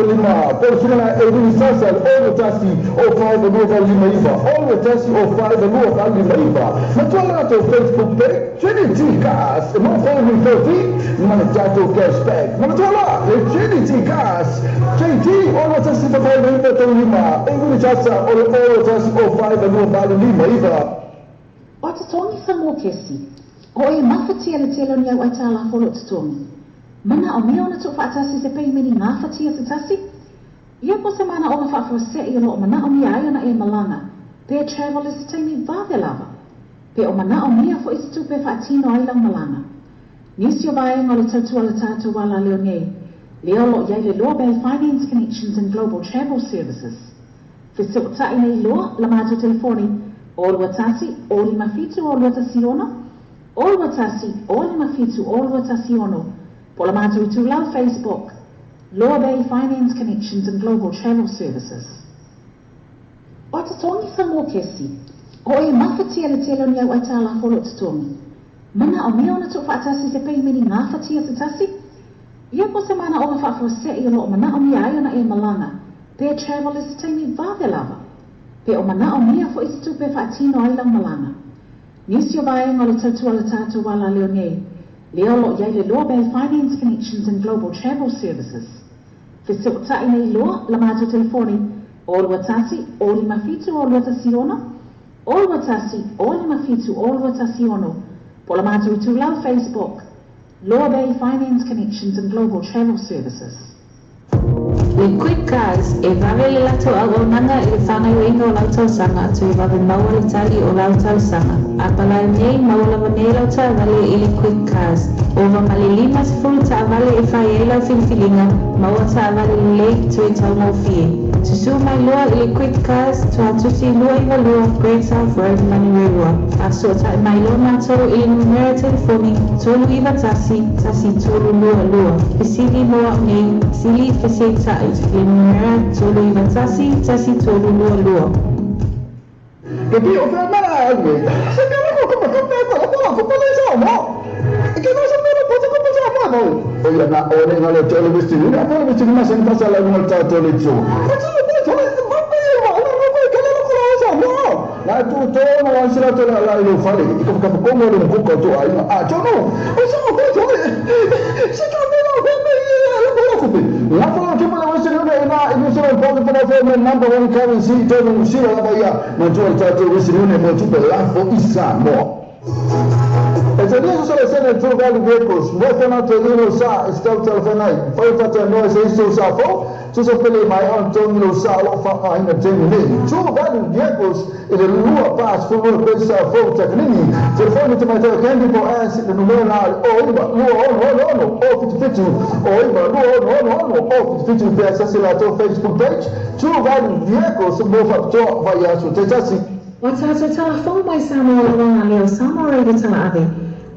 po o le suka na Elvini Sasa le 6 1 0 5 2 8 5 9, 6 1 0 5 2 8 5 9. Matua le latou Facebook page Trinity Cars e maua foi le 13 ma le tatou cashback. Manatua loa le Trinity Cars JT 6 1 6 5 9 3 5, Elvini Sasa o le 6 1 0 5 2 8 5 9. O totogi sa mokesi, o e mafatia le tele o ni au aitalafu o lo o totogi. Manaomia ona tuufaatasi se peimeni gafatia se tasi? Ia po o se manaoga faafuasei o lo o manaomia ai ona e malaga pe travel i se taimi vave lava, pe o manaomia foi se tupe e faatino ai lau malaga. Nisi o vaega o le tautua a le tatou alaleo nei, lea o lo o i ai le Loa Bay Finance Connections and Global Travel Services. Fesootai nei loa la matou telefoni o 21 o 57 o 216, o 21 o 57 o 216, po o la matou itulau Facebook, Loa Bay Finance Connections and Global Travel Services. O totogi sa mokesi, o e mafatia le tele o ni au aitalafu o lo o totogi. Manaomia ona tuufaatasi se peimeni gafatia se tasi? Ia po o se manaoga faafuasei o lo o manaomia ai ona e malaga pe travel i se taimi vave lava, pe o manaomia foi se tupe e faatino ai lau malaga. Nisi o vaega o le tautua a le tatou alaleo nei, lea o lo o i ai le Loa Bay Finance Connections and Global Travel Services. Fesootai nei loa la matou telefoni o 21 o 57 o 216, o 21 o 57 o 216, po o la matou itulau Facebook, Loa Bay Finance Connections and Global Travel Services. Le Quick Cars, e vave le latou auaunaga i le faagaoioiga o lau talosaga toe vave maua le tali o lau talosaga. A palai nei, maua lava nei lau taavale i le Quick Cars. Ova ma le 50 taavale e fai ai lau filifiliga, maua taavale lelei toe taugofie. Susū mai loa i le Quick Cars, Tuatuti 292 Great South Road, Manurewa. Faasootai mai loa matou i le numera telefoni 391 1322. Fesili mo au nei, sili feseita'i le numera 391 1322. Ke pi o fea mea au nei. Se mea lako ko ko pe ko ko ko ko le sa mo. Ke no sa mea ko ko ko sa mo mo. O ia na o le ngale tole misti ni na tole misti ni ma sen pasa la ngol ta tole jo. Ko ti ko tole ma pe ma o ko ko ko ko ko sa mo. Na Ae tu tonu lava se latou laalaa i lou fale i kafukafukoga o le mukuka o tou aiga. Atonu o se o koe se tau mea lau fea mai e lako lau tupe. Lafo lau tupe le Western Union i na i New Zealand Pocket po fea mai number one currency i tonu New Zealand lava ia matua le tatou Western Union mo tupe lafo i Samoa. E talia se selesene True Value Vehicles mo fana te lilo sa e se tau talafeagai. Fai o faatanoa i se isi o sa fou, tusa pele mai ona togi lou sa o lo o faaaogaina taimi nei. True Value Vehicles i le 22 koe sa fou takanini. Telefoni te tamaitai o Candy po o Ash le numera la le 09 26 06 0 77 09 26 06 0 77 pe asasi latou Facebook page True Value Vehicles mo faapitoa vaiaso taitasi. Ua tatou tala fou mai Samoa Lauaga Leo Samoa Radio Tala Ave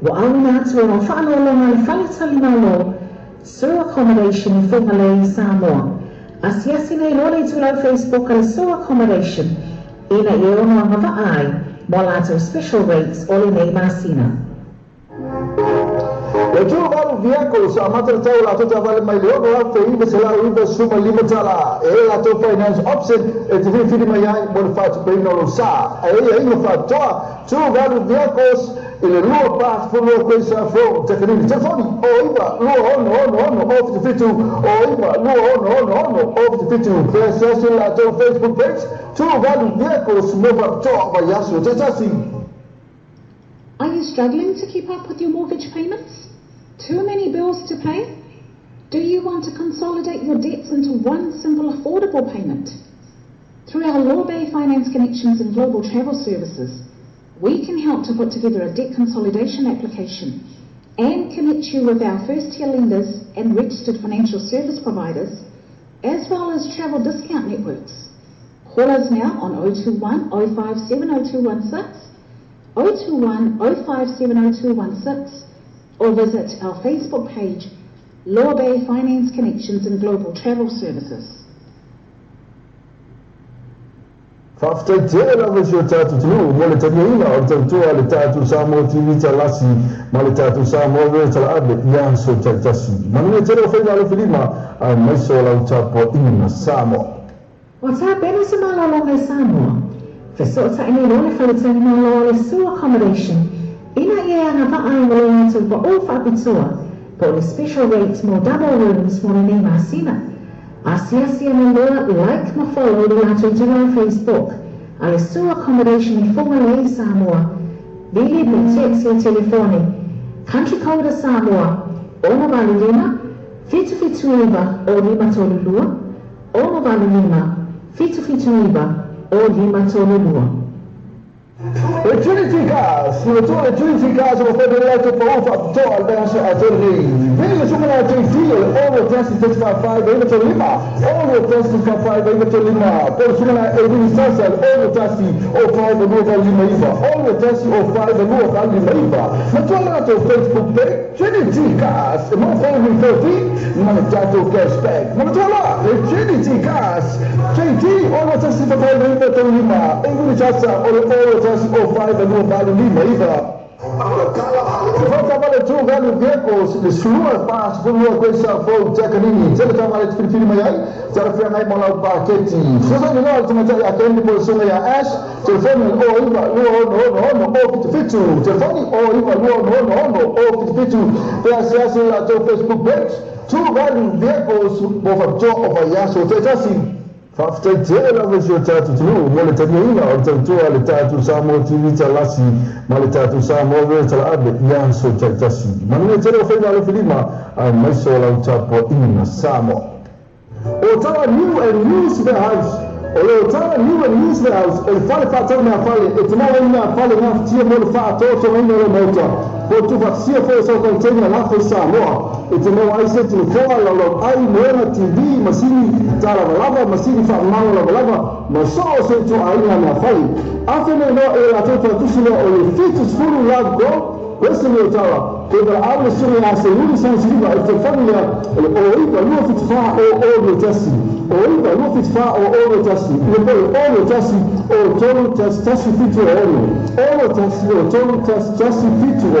ua auina atu e lau faaaloaloga le fale talimalo Sur Accommodation i Fugalei, Samoa. Asiasi nei loa le itulau Facebook a le Sur Accommodation ina ia ono agavaa ai mo a latou special rates o lenei masina. Le 38 vehicles sa amata le tau o latou taavale mai le $6,995 tala e ai latou finance option e te filifili mai ai mo le faatupeina o lou sa. E ai aiga faatoa 38 vehicles i le 22 Quayside Road, Takanini. Telefoni 09 26 06 077 09 26 06 077. Pe asiasi le latou Facebook page 38 vehicles mo faapitoa vaiaso taitasi. Are you struggling to keep up with your mortgage payments? Too many bills to pay? Do you want to consolidate your debts into one simple affordable payment? Through our Lawbay Finance Connections and Global Travel Services, we can help to put together a debt consolidation application and connect you with our first-tier lenders and registered financial service providers, as well as travel discount networks. Call us now on 021 057 0216, 021 057 0216, or visit our Facebook page, Law Bay Finance Connections and Global Travel Services. Faafetai tele lava i si o tatou atunuu mo le taliaina o le tautua a le tatou Samoa TV Talasi ma le tatou Samoa Radio Talaave i aso taitasi. Manuia tele o faiga alofilima aemaise o lau tapuaiga Samoa. Ua tapena se malologa i Samoa. Fesootai nei loa le faletalimalo o le Sioux Accommodation ina ia e agavaa ai ma lo latou paʻō faapitoa po o le special rates mo double rooms mo lenei masina. Asiasi ane loa like ma follow le latou itulau Facebook a le Sioux Accommodation i Fugalei i Samoa. Vili pe text le telefoni Country code a Samoa 685 779 0532 685 779 0532. Le Trinity Cars, le tua le Trinity Cars o lo fai le latou paʻō faapitoa a le vaiaso atoa lenei. Vili le suka JT o le 6 1 5 5 9 3 5 6 1 5 5 9 3 5 po o le suka Elvini Sasa le 6 1 0 5 2 8 5 9 6 1 0 5 2 8 5 9. Matua le latou Facebook page Trinity Cars e maua foi le 14 ma le tatou cashback. Manatua loa le Trinity Cars JT 6 1 5 9 3 5 Elvini Sasa o le 6 1 0 5 2 8 5 9. Le faatavale tu galu vehicles le sulua pa sefulu koe sa fou takanini tele taavale te filifili mai ai talafeagai mo lau paketi. Fesoasoani loa le tamaitai a Candy po o le susuga ia Ash. Telefoni 09 26 06 077 telefoni 09 26 06 077 pe asiasi le latou Facebook page True Value Vehicles mo faapitoa o vaiaso taitasi. Faafetai tele lava i si o tatou atunuu mo le taliaina o le tautua a le tatou Samoa TV Talasi ma le tatou Samoa Radio Talaave i aso taitasi. Manuia tele o faiga alofilima aemaise o lau tapuaiga Samoa. Otara New and Used Warehouse O le Otara New and Used Warehouse o le fale faatau meafale e te maua ai meafale gafatia mo le faatoatogaina o lau maota po o tuufaatasia foi o sau container lafo i Samoa. E te maua ai seti nofoa, laulau ai, moega, TV, masini ta lavalava, masini faamamago lavalava, ma so o se ituaiga meafale. Afe nei loa e latou faatusi loa o le 70 Love Grove, Western Otawa, ke valaau le susuga ia Seiuli Samasiliva i le telefoni lea o le 09 274 00 21, 09 274 00 21, i le po o le 01 03 11 76, 01 03 11 76.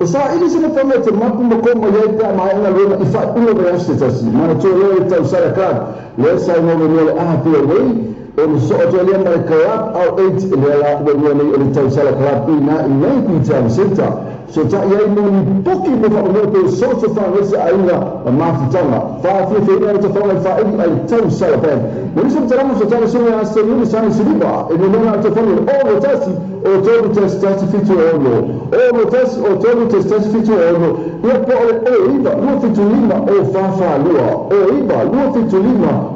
E saili se nofoaga e te mapu ma koo mai ai pe a maea galuega i faaiuga o vaiaso se tasi. Manatua loa le tausala club lea sa igoa muamua o le Apia Way, ona sosoo atu ai lea ma le Club Out 8 lea la ua igoa nei o le Tausala Club i ina i Naipi Town Centre. Fesootai ai mo ni poki mo faamoemoe pe social fundraiser aiga ma mafutaga. Faafiafiaina le tafaga i faaili a le Tausala Band. Mo nisi o matalaga fesootai le susuga ia Seliuli Sani Siliva e numera a le telefoni o le 01 o 3 1 1 7 6 6 1 3 1 1 7 6 ia po o le 09 2 7 5 o 4 4 2 09 2 7 5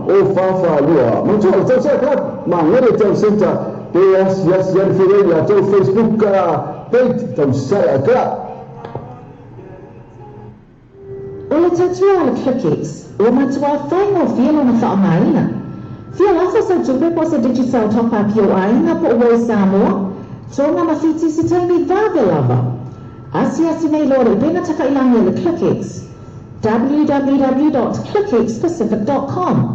o 4 4 2. Manatua le Tausala Club, Magele Town Centre pe asiasi ane foi ai i latou Facebook page Tausala Club. O le tautua a le Clickx, ua matuā faigofie lona faaaogaina. Fia lafo sau tupe po o se Digicel Top Up i ou aiga po o ua i Samoa, Tonga ma Fiti i se taimi vave lava. Asiasi nei loa le upega tafailangi a le Clickx, www.clickxpacific.com.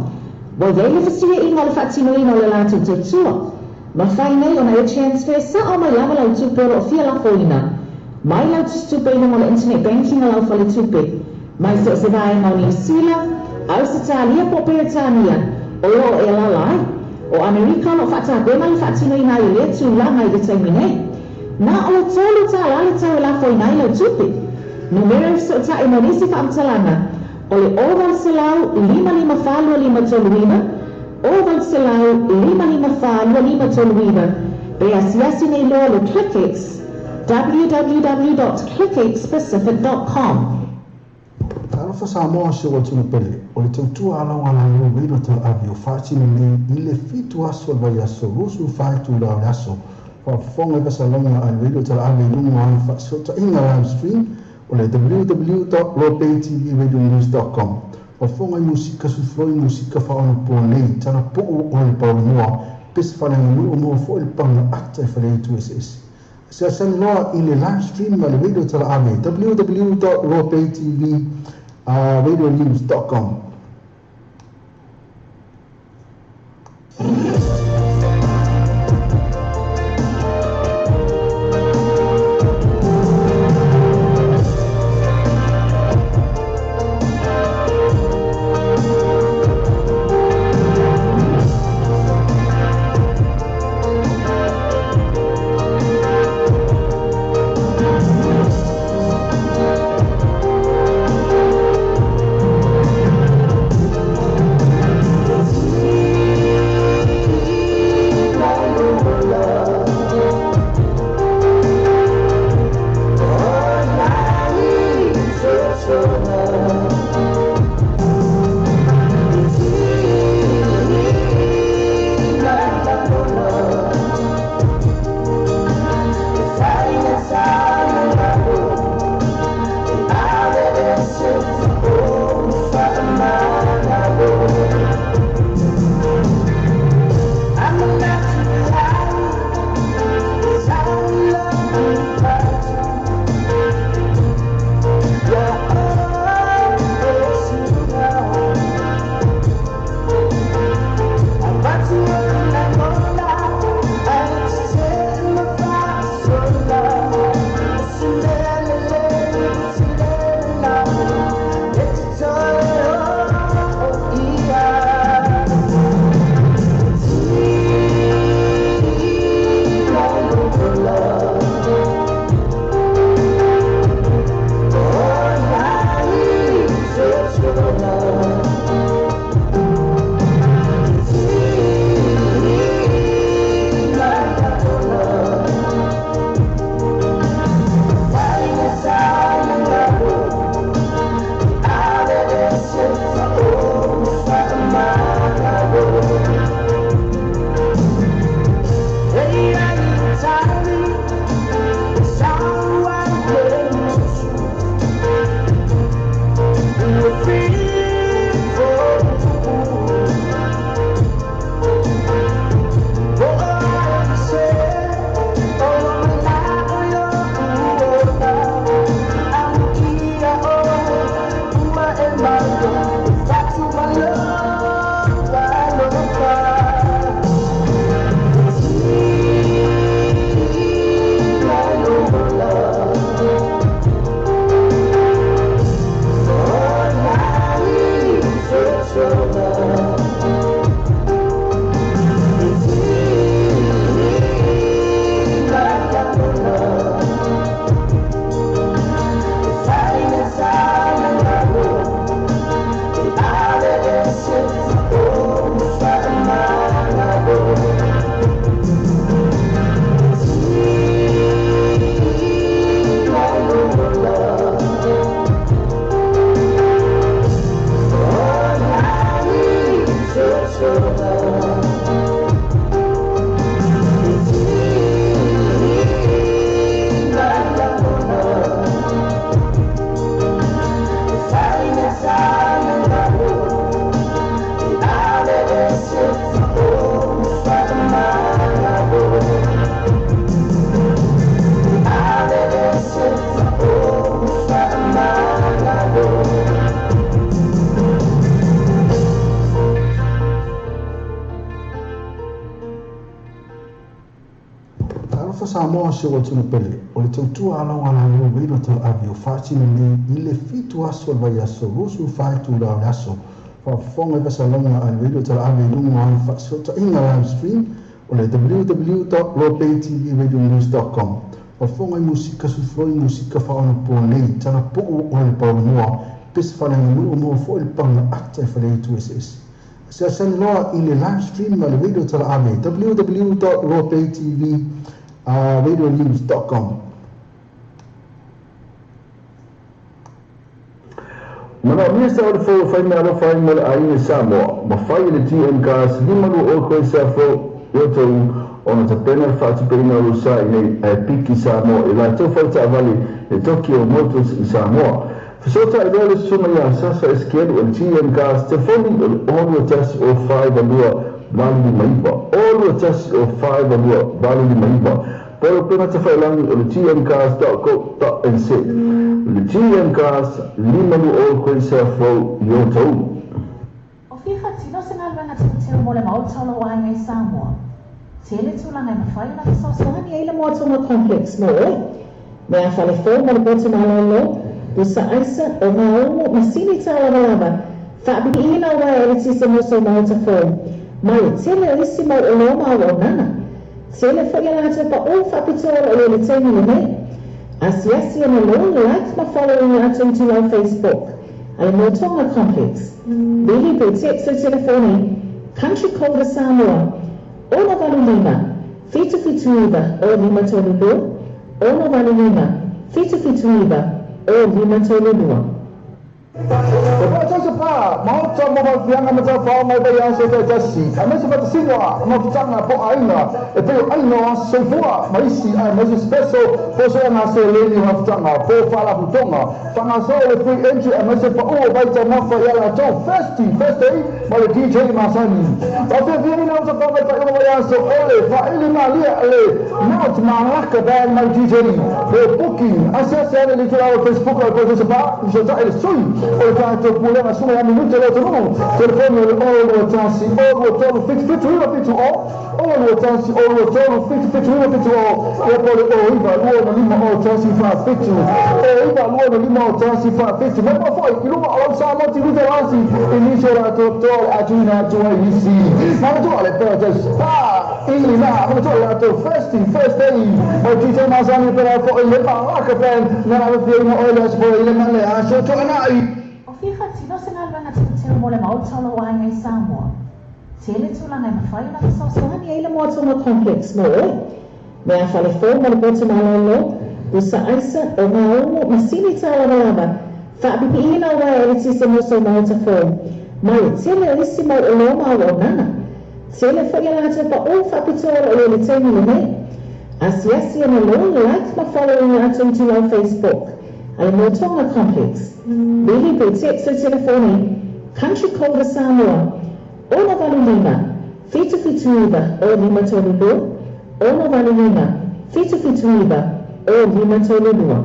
Ua i ai le fesuiaiga o le faatinoina o le latou tautua. Mafai nei ona e transfer sa'o mai lava lau tupe o lo o fia lafoina mai lau tusitupe i luga o le internet banking a lau faletupe mai so o se vaega o Niu Sila, Ausetalia po o Peretania o lo o e alaala ai. O Amerika o lo o faatapena le faatinoina ai o lea tulaga i le taimi nei. Na o le $3 le tau e lafoina ai lau tupe. Numera e fesootai mo nisi faamatalaga o le 0800 554 2539, 0800 554 2539, pe asiasi nei loa le Clickx, www.clickxpacific.com. Talofa Samoa si ou atunuu pele, o le tautua a lau alaleo Radio Talaave o faatino nei i le 7 aso o le vaiaso 24 itula o le aso. Faafofoga i fasalauga a le Radio Talaave i luga o ana faafesootaiga live stream o le www.lopaytvradionews.com. Faafofoga i musika sufloi musika faaonapoa nei, talapuu o le paolomoa, pe se faaleaganuu moa foi le paga ata i faleaitu eseese. Asiasi loa i le live stream a le Radio Talaave www.lopaytvradionews.com. Talofa Samoa si ou atunuu pele, o le tautua a lau alaleo Radio Talaave o faatino nei i le 7 aso o le vaiaso 24 itula o le aso. Faafofoga i fasalauga a le Radio Talaave i luga o ana faafesootaiga live stream o le www.lopaytvradionews.com. Faafofoga i musika suifloi, musika faaonaponei, talapuu o le paolomoa, pese faaleaganuu maua foi le paga ata e faleaitu eseese. Asiasi loa i le live stream a le Radio Talaave www.loapaytvradionews.com. Manaomia sa o le fou e fai meaalofa ai mo le aiga i Samoa, ma fai e le TM Cars 52 koesa fou i outou ona tapena le faatupeina o lou sa i nei ae piki Samoa i latou faletaavale le Tokyo Motors i Samoa. Fesootai loa le susuga ia Sasa Eskielu o le TM Cars telefoni o le 0 2 0 4 2 8 5 9 0 2 0 4 2 8 5 9 Po o le upega tafailagi o le tmcars.co.nz. O le TM Cars 5 20 koesa fou i outou. O fia faatino se galuega teuteu mo le Maota o lou aiga i Samoa. Tele tulaga e mafai ona fesoasoani ai le Moatonga Complex mo oe. Mea fale fou mo le potu malolo, pusa aisa, ogaogo, masini tālavalava, faapipiina uaea eletise mo sou maota fou, ma le tele o isi mau oloa ma auaunaga. Tele foi a latou paʻō faapitoa o lo o i ai i le taimi lenei. Asiasi ana loa, like ma follow i latou itulau Facebook a le Moatonga Complex. Vili pe text i telefoni, Country Code a Samoa, 685 779 0 532, 685 779 0 532. E paʻa pa, maota mo Vafiaga ma Taufao mai vaiaso taitasi, aemaise faatasiga mafutaga po o aiga e pei o aiga o aso soifua ma isi aemaise special po o soaga seleni o mafutaga po o faalapotopotoga faagasolo le free entry aemaise paʻu o vaitaumafa ia latou Thirsty Thursday ma le DJ masani. Faafiafiaina o tafao mai faaiuga vaiaso o le faaili malie a le Mount Malaka Band ma le DJ mo booking asiasi ane i le itulau o le Facebook o le Professor Pa fesootai le sui o le tatou pulega susuga ia Minute le atunuu telefoni o le 0 2 1 0 2 3 7 7 9 7 0 0 2 1 0 2 3 7 7 9 7 0 ia po o le 0 9 2 5 0 1 4 7 0 9 2 5 0 1 4 7 mai moa foi i luga o lau Samoa TV Talasi i nisi o latou toa o le a tuuina atu ai nisi manatua le Paradise Pa i na manatua le latou Thirsty Thursday mai DJ masani pela foi le Malaka Band na lavefiaina oe le aso foi le ma le aso Toanai. O fia faatino se galuega teuteu mo le Maota o lou aiga i Samoa. Tele tulaga e mafai ona fesoasoani ai le Moatonga Complex mo oe. Mea fale fou mo le potu malolo, pusa aisa, ogaogo, masini tālavalava, faapipiina uaea eletise mo sou maota fou, ma le tele o isi mau oloa ma auaunaga. Tele foi a latou paʻō faapitoa o lo o i ai i le taimi lenei. Asiasi ana loa, like ma follow i latou itulau Facebook a le Moatonga Complex. Vili pe text i telefoni, Country Code a Samoa, 685 779 0532, 685 779 0532.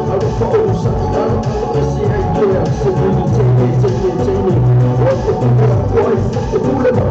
Alofa onosai aloalo ese ai toe a Seuli teine teine teine O ai e pule aku ai e pule ma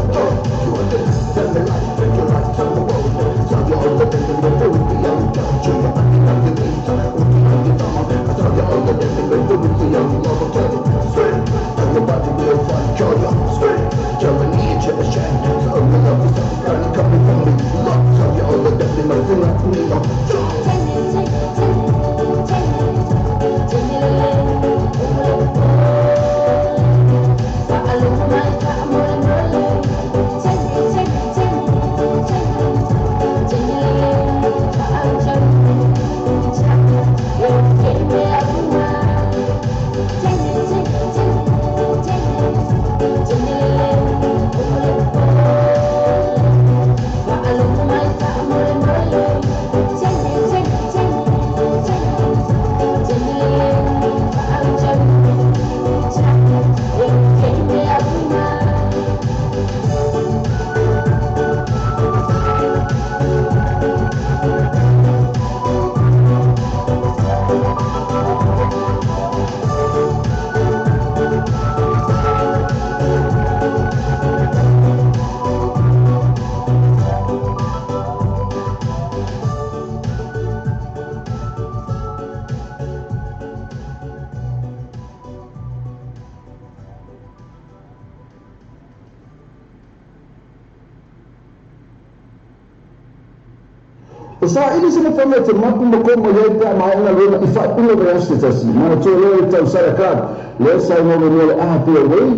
O saili se fama e te mapu ma ko mai ai pe a maea galuega i faaiuga o vaiaso se tasi. Manatua lea le tausala club lea sa igoa mai le APA Way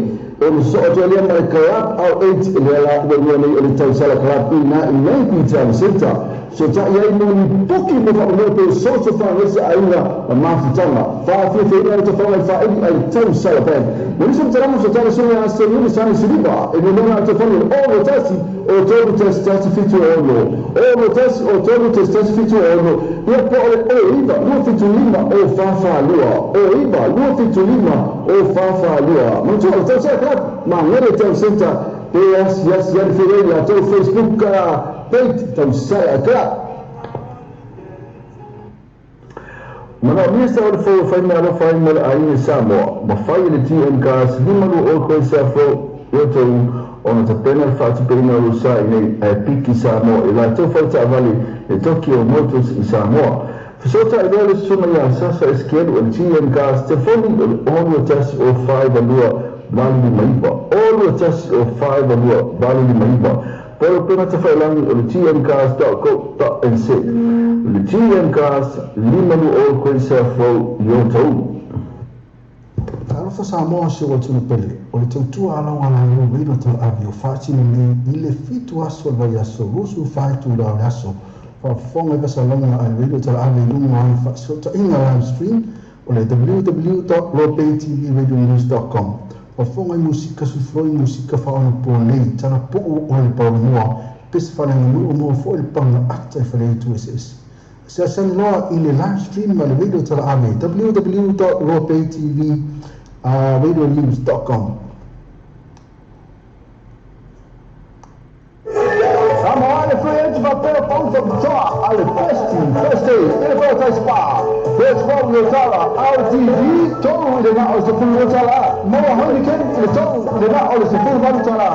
ona sosoo atu ai lea ma le Club Out 8 lea la ua igoa nei o le tausala club i ina i Naipi Town Centre. Fesootai ai mo ni poki mo faamamua pe social faagaisa aiga ma mafutaga. Faafiafiaina le tafaga i faaili ai le tausala band. Mo nisi o matalaga fesootai le susuga ia Seliuli Sani Siliva e muamua na telefoni o le 01 o 3 1 1 7 6 6 1 o 3 1 1 7 6 ia po o le o 9 2 7 5 o 4 4 2 o 9 2 7 5 o 4 4 2. Manatua o le Tausala Club Magele Town Centre pe asiasi ane foi ai i latou Facebook page Tausala Club. Manaomia sa o le fou e fai meaalofa ai mo le aiga i Samoa, ma fai e le TM Cars 52 koe fou i outou ona tapena le faatupeina o lou sa i nei ae piki Samoa i latou fale taavale le Tokyo Motors i Samoa. Fesootai loa le susuga ia Sasa Eskielu o le TM Cars telefoni o le 6 1 0 4 2 8 5 9 6 1 0 4 2 8 5 9 Polopena Tafailangi o le tmcars.co.nz O le tmcars 52 koe fou i outou. Talofa Samoa si ou atunuu pele, o le tautua alauga lalou Radio Talaave o faatino nei i le fitu aso o le vaiaso 24 itula o le aso. Faafofoga i fasalauga a le Radio Talaave i luga o ana faafesootaiga live stream o le www.lopaytvradionews.com. Faafofoga i musika sufloi musika faaonaponei, talapuu o le paolomoa, pese faaleaganuu moa foi le paga ata i faleaitu eseese. Asiasi loa i le live stream a le Radio Talaave www.lopaytvradionews.com. Samoa le free agent faapea pau faapitoa a le Best First Day i le Paradise Spa. First Roll le tala RTV 3 i le na o le 12 tala. Maua Heineken i le 3 i le na o le 18 tala.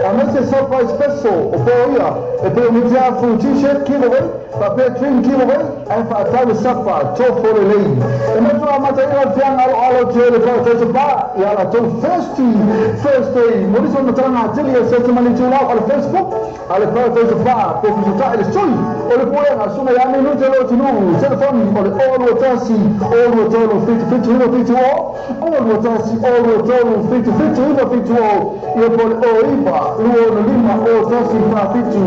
Aemaise surprise special o po ia e pei o Mitia Full T-shirt giveaway faapea drink giveaway ae faatau le sapa tofo lelei. E matua amataina le fiaga aloalo atu ai le Paradise Spa i a latou Thirsty Thursday. Mo nisi o matalaga atili e search mai le itulau a le Facebook a le Paradise Spa pe fesootai le sui o le Pulega Susuga ia Minute Lo Atunuu. Telefoni o le 021 023 77 9 70 021 023 77 9 70 ia po o le 09 265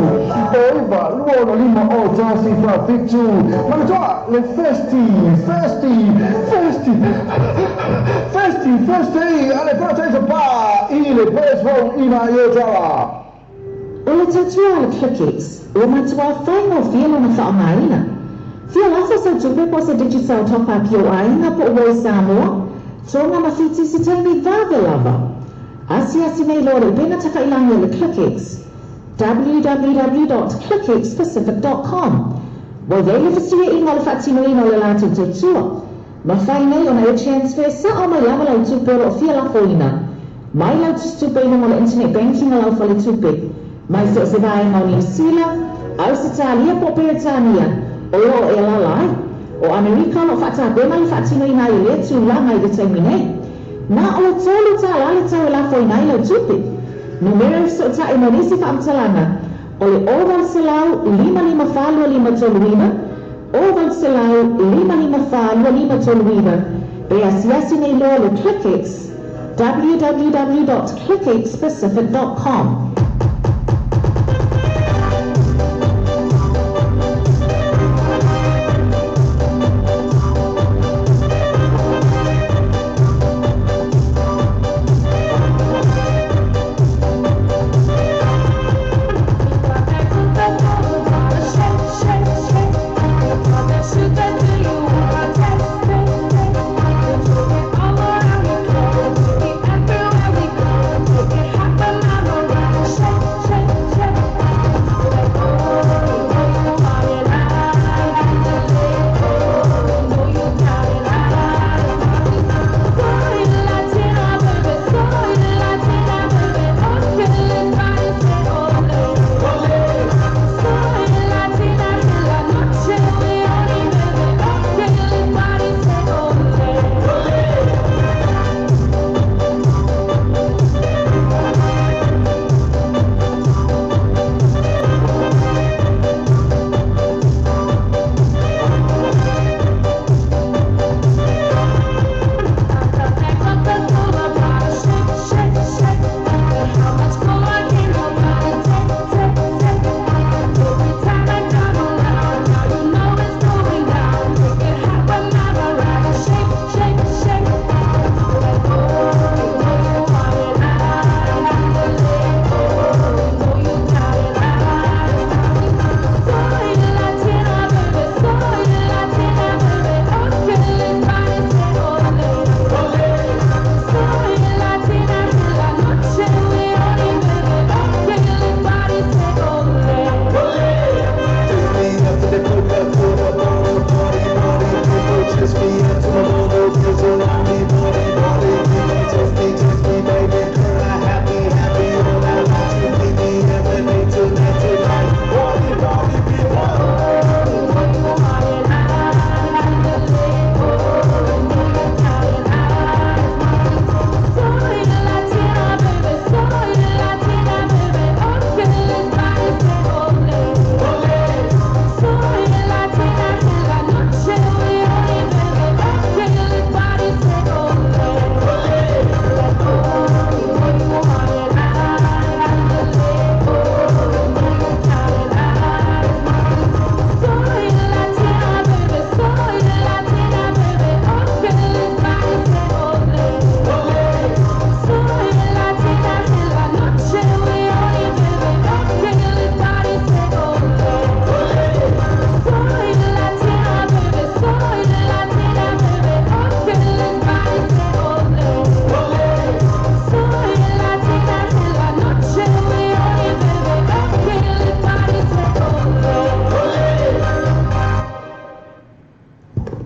01 47 09 265 01 47. Manatua le Thirsty Thirsty Thirsty Thirsty Thirsty a le Paradise Bar i le Bears Road i nā i Otawa. O le tautua a le Clickex, ua matua faigofie lona faaaogaina. Fia lafo sau tupe po o se Digicel top up i ou aiga po o uē Samoa, Tonga ma Fiti se taimi vave lava. Asiasi nei loa le upega tafailagi a le Clickex, www dot clickxpacific dot com. Ua i ai le fesuiaiga o le faatinoina o le latou tautua. Mafai nei ona e transfer sa'o mai lava lau tupe o lo o fia lafoina mai lau tusitupe i luga o le internet banking a lau faletupe mai so o se vaega o Niu Sila, Ausetalia po o Peretania o lo o e alaala ai. O Amerika o lo o faatapena le faatinoina ai o lea tulaga i le taimi nei. Na o le $3 le tau e lafoina ai lau tupe. Numera e fesootai mo nisi faamatalaga o le 0800 554 2539, 0800 554 2539, pe asiasi nei loa le ClickX, www.clickxpacific.com.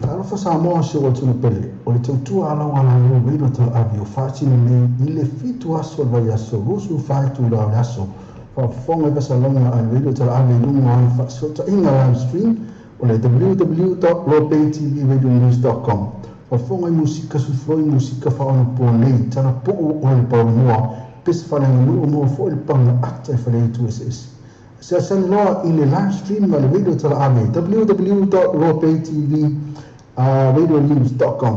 Talofa Samoa si ou atunuu pele, o le tautua alaugalaleu Radio Talaave o faatino nei i le 7 aso o le vaiaso 24 itula o le aso. Faafofoga i faasalaga a le Radio Talaave i luga o ana faafesootaiga live stream o le www.lopaytvradionews.com. Faafofoga i musika sufloi musika faaonaponei, talapuu o le paomoa, pese faaleaganuu maua foi le paga ata i faleaitu eseese. Asiasi loa i le live stream a le Radio Talaave www.lopaytvradionews.com.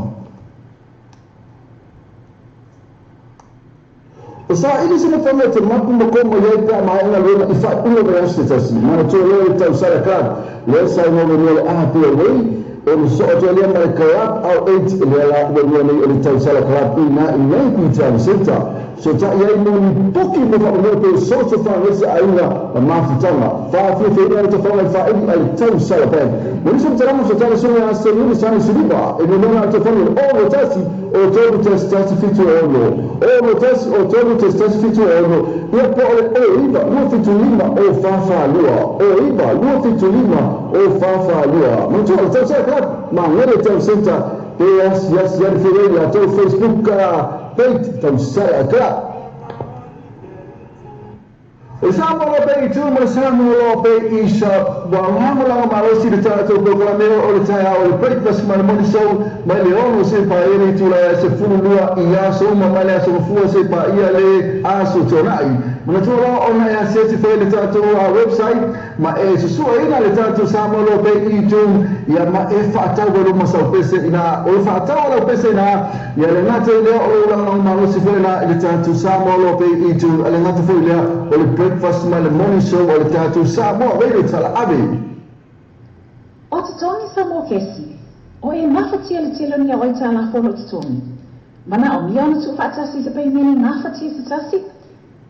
O saili se mafai e te mapu ma koma i ai pe a maea galuega i faaiuga o vaiaso se tasi. Manatua lea le tausala club lea sa igoa melua le aha pea uei o le soo atu lea ma le club au eight lea la ua lua nei o le tausala club i na i nei Queenstown Centre. Sotai ai mo ni poki mo faamomoe pe soso faagese aiga ma mafutaga. Faafiafiaina le tafaga i faaili a le tausala bank. Mo nisi o matalaga sotai le susuga ia Seliuli Sani Siliva e lelea a tofani o le 1 o 3 1 1 7 6 6 1 o 3 1 1 7 6 ia po o le 0 9 2 7 5 0 4 4 2 0 9 2 7 5 0 4 4 2. Manatua le Tausala Club, Magele Town Centre. Pe asiasi ane foi ai le latou Facebook page tausaga atoa. O Samoa Law Bay i tu ma le Samoa Law Bay i sa ua lagolago malosi le tatou polokalame o le taeao o le breakfast ma le morning show mai le 6 seia paia le itula e 12 i aso uma mai le aso Gafua seia paia le aso Tuanai. Manatua loa ona e asiasi foi i le tatou website ma e susuaina le tatou Samoa Law Bay i tu ia ma e faatau ai luma sau pese ina o le faatau a lau pese ina ia le gata i lea o lou lagolago malosi foi la i le tatou Samoa Law Bay i tu a le gata foi lea o le breakfast ma le morning show a le tatou Samoa Radio Talaave. O totogi Samoa Kesi, o e gafatia le tele o ni ao aitalafu o loo totogi. Manaomia ona tuufaatasi i se peimene gafatia se tasi?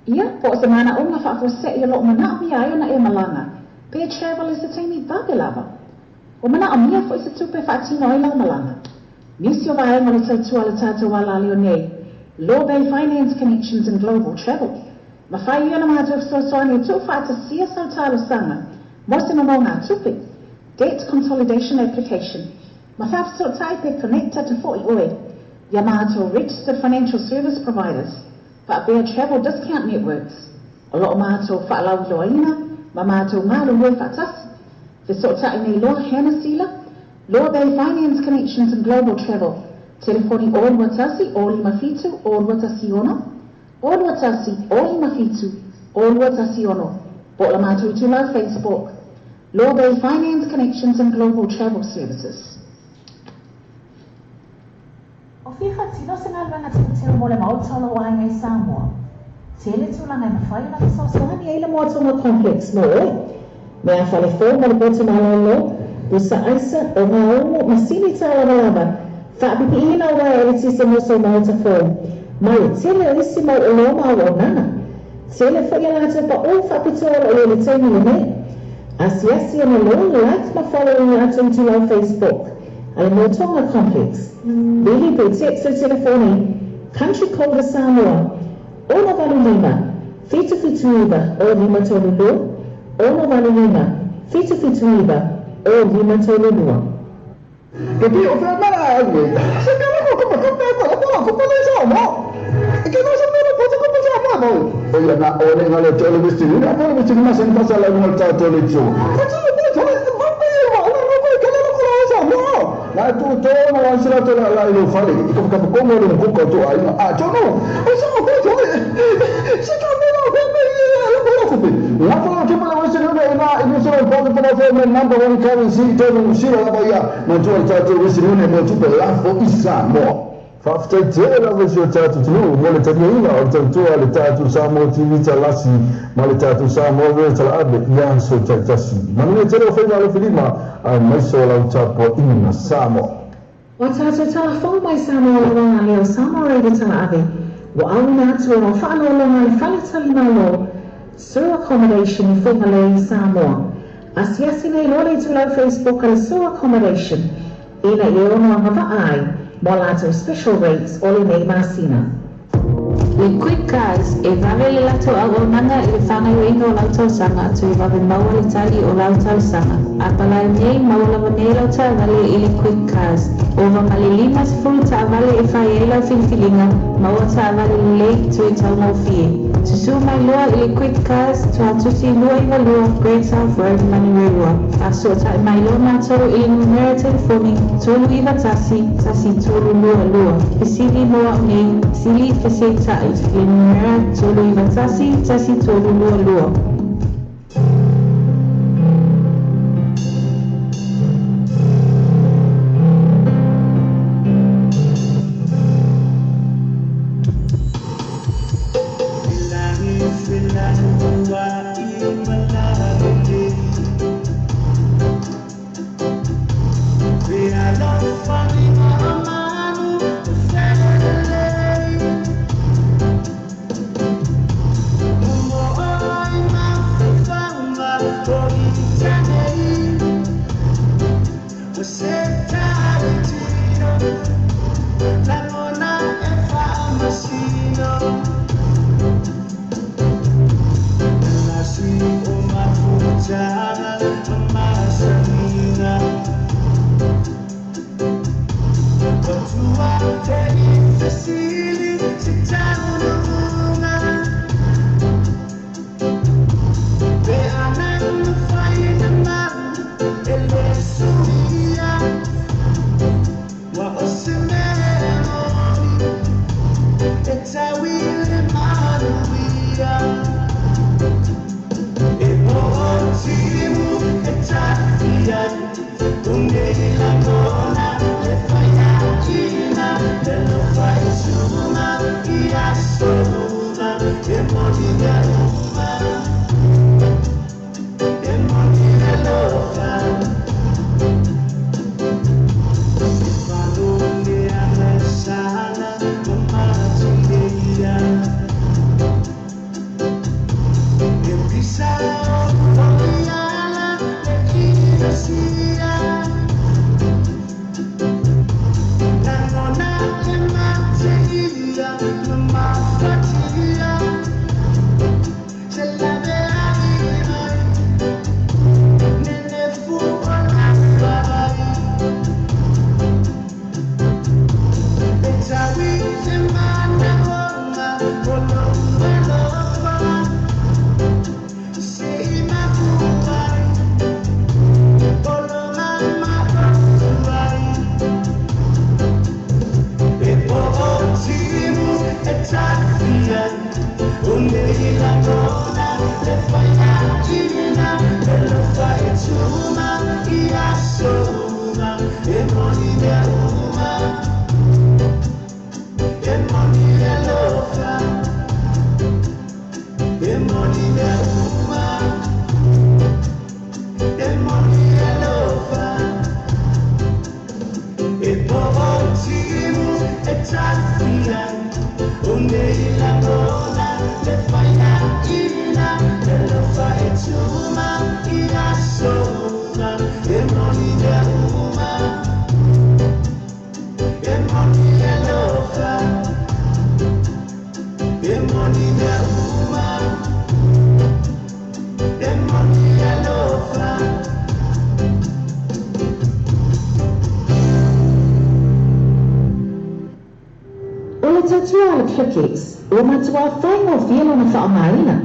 Ia, po o se manaoga faafuasei o lo o manaomia ai ona e malaga, pe travel i se taimi vave lava. Ua manaomia foi se tupe e faatino ai lau malaga. Nisi o vaega o le tautua a le tatou alaleo nei, Law Bay Finance Connections and Global Travel, mafai ia ona matou fesoasoani e tuufaatasia sau talosaga mo se nonogatupe, Debt Consolidation Application, ma faafesootai pe connect atu foi oe ia matou Registered Financial Service Providers, faapea Travel Discount Networks, o lo o matou faalauiloaina ma matou galulue faatasi. Fesootai nei loa Hannah Sila, Law Bay Finance Connections and Global Travel, telefoni 021 057 0216, 021 057 0216, po o le matou itulau Facebook, Law Bay Finance Connections and Global Travel Services. O fia faatino se galuega teuteu mo le Maota o lou aiga i Samoa? Tele tulaga e mafai ona fesoasoani ai le Moatonga Complex mo oe. Mea fale fou mo le poto malolo, pusa aisa, ogaumu, masini tālavalava, faapipiina o uaea eletise mo sou maota fou, ma le tele o isi mau oloa ma auaunaga. Tele foi a latou paʻū faapitoa o lo o i ai i le taimi lenei. Asiasi ane loa, like ma follow i latou itulau Facebook a le Moatonga Complex. Vili pe text i telefoni Country Code a Samoa, 685 779 0532, 685 779 0532. Ke ti o fea mea au e. Se ka lako ko ka pe ko ko ko ko le sa mo. Ke no sa mo ko ko ko sa mo mo. O ia na o le ngale tole western union a tole western union ma sa la ngale ta tole tso. Ko ti ko tole ma pe ma o no ko ke le ko sa mo. Na tu to na wa sila to la la ilo fale i ko ka ko mo le ko ko to ai a to no. O sa ko tole. Se ka mo no ko pe le ko ko pe. La fa ke mo western union ina i no so po ko po me number one currency to no sila la ba ia ma to ta to western union mo tu pe la fo isa mo. Faafetai tele lava i si o tatou atunuu mo le taliaina o le tautua a le tatou Samoa TV Talasi ma le tatou Samoa Radio Talaave i aso taitasi. Manuia tele o faiva alofilima aemaise o lau tapuaiga Samoa. Ua tatou tala fou mai Samoa Lauaga lea o Samoa Radio Talaave ua auina atu ona faaaloaloga a le Fale Tali Malo, Sur Accommodation i Fugalei, Samoa. Asiasi nei loa le itulau Facebook a le Sur Accommodation ina ia ono agavaa ai mo a latou special rates o lenei masina. Le Quick Cars, e vave le latou auaunaga i le fagaioiga o lau talosaga toe vave maua le tali o lau talosaga. A palai nei, maua lava nei lau taavale i le Quick Cars. Ova ma le 50 taavale e fai ai lau filifiliga, maua taavale lelei toe taugofie. Susuu mai loa i le Quick Cars, Tuatusi 292, Great South Road, Manurewa. Faasootai mai loa matou i le numera telefoni 391 1322. Fesili mo au nei, fesili fesetai i le numera 391 1322. O le tautua a le Clickex, ua matuā faigofie lona faaaogaina.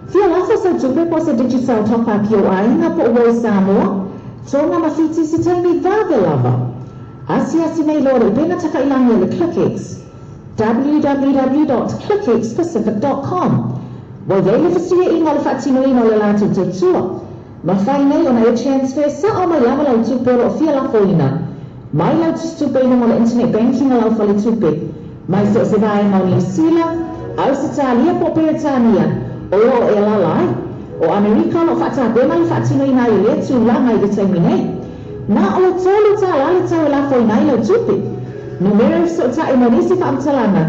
Fia lafo sau tupe po o se Digicel Top Up i ou aiga po o uo i Samoa, Tonga ma Fiti i se taimi vave lava. Asiasi nei loa le upega tafailagi a le Clickex, www dot clickxpacific dot com. Ua i ai le fesuiaiga o le faatinoina o le latou tautua. Mafai nei ona e transfer sao mai lava lau tupe o lo o fia lafoina mai lau tusitupe i luga o le internet banking a lau faletupe mai so o se vaega o Niu Sila, Ausetalia po o Peretania o lo o e alaala ai. O Amerika o lo o faatapena le faatinoina ai o lea tulaga i le taimi nei. Na o le $3 le tau e lafoina ai lau tupe. Numera e fesootai mo nisi faamatalaga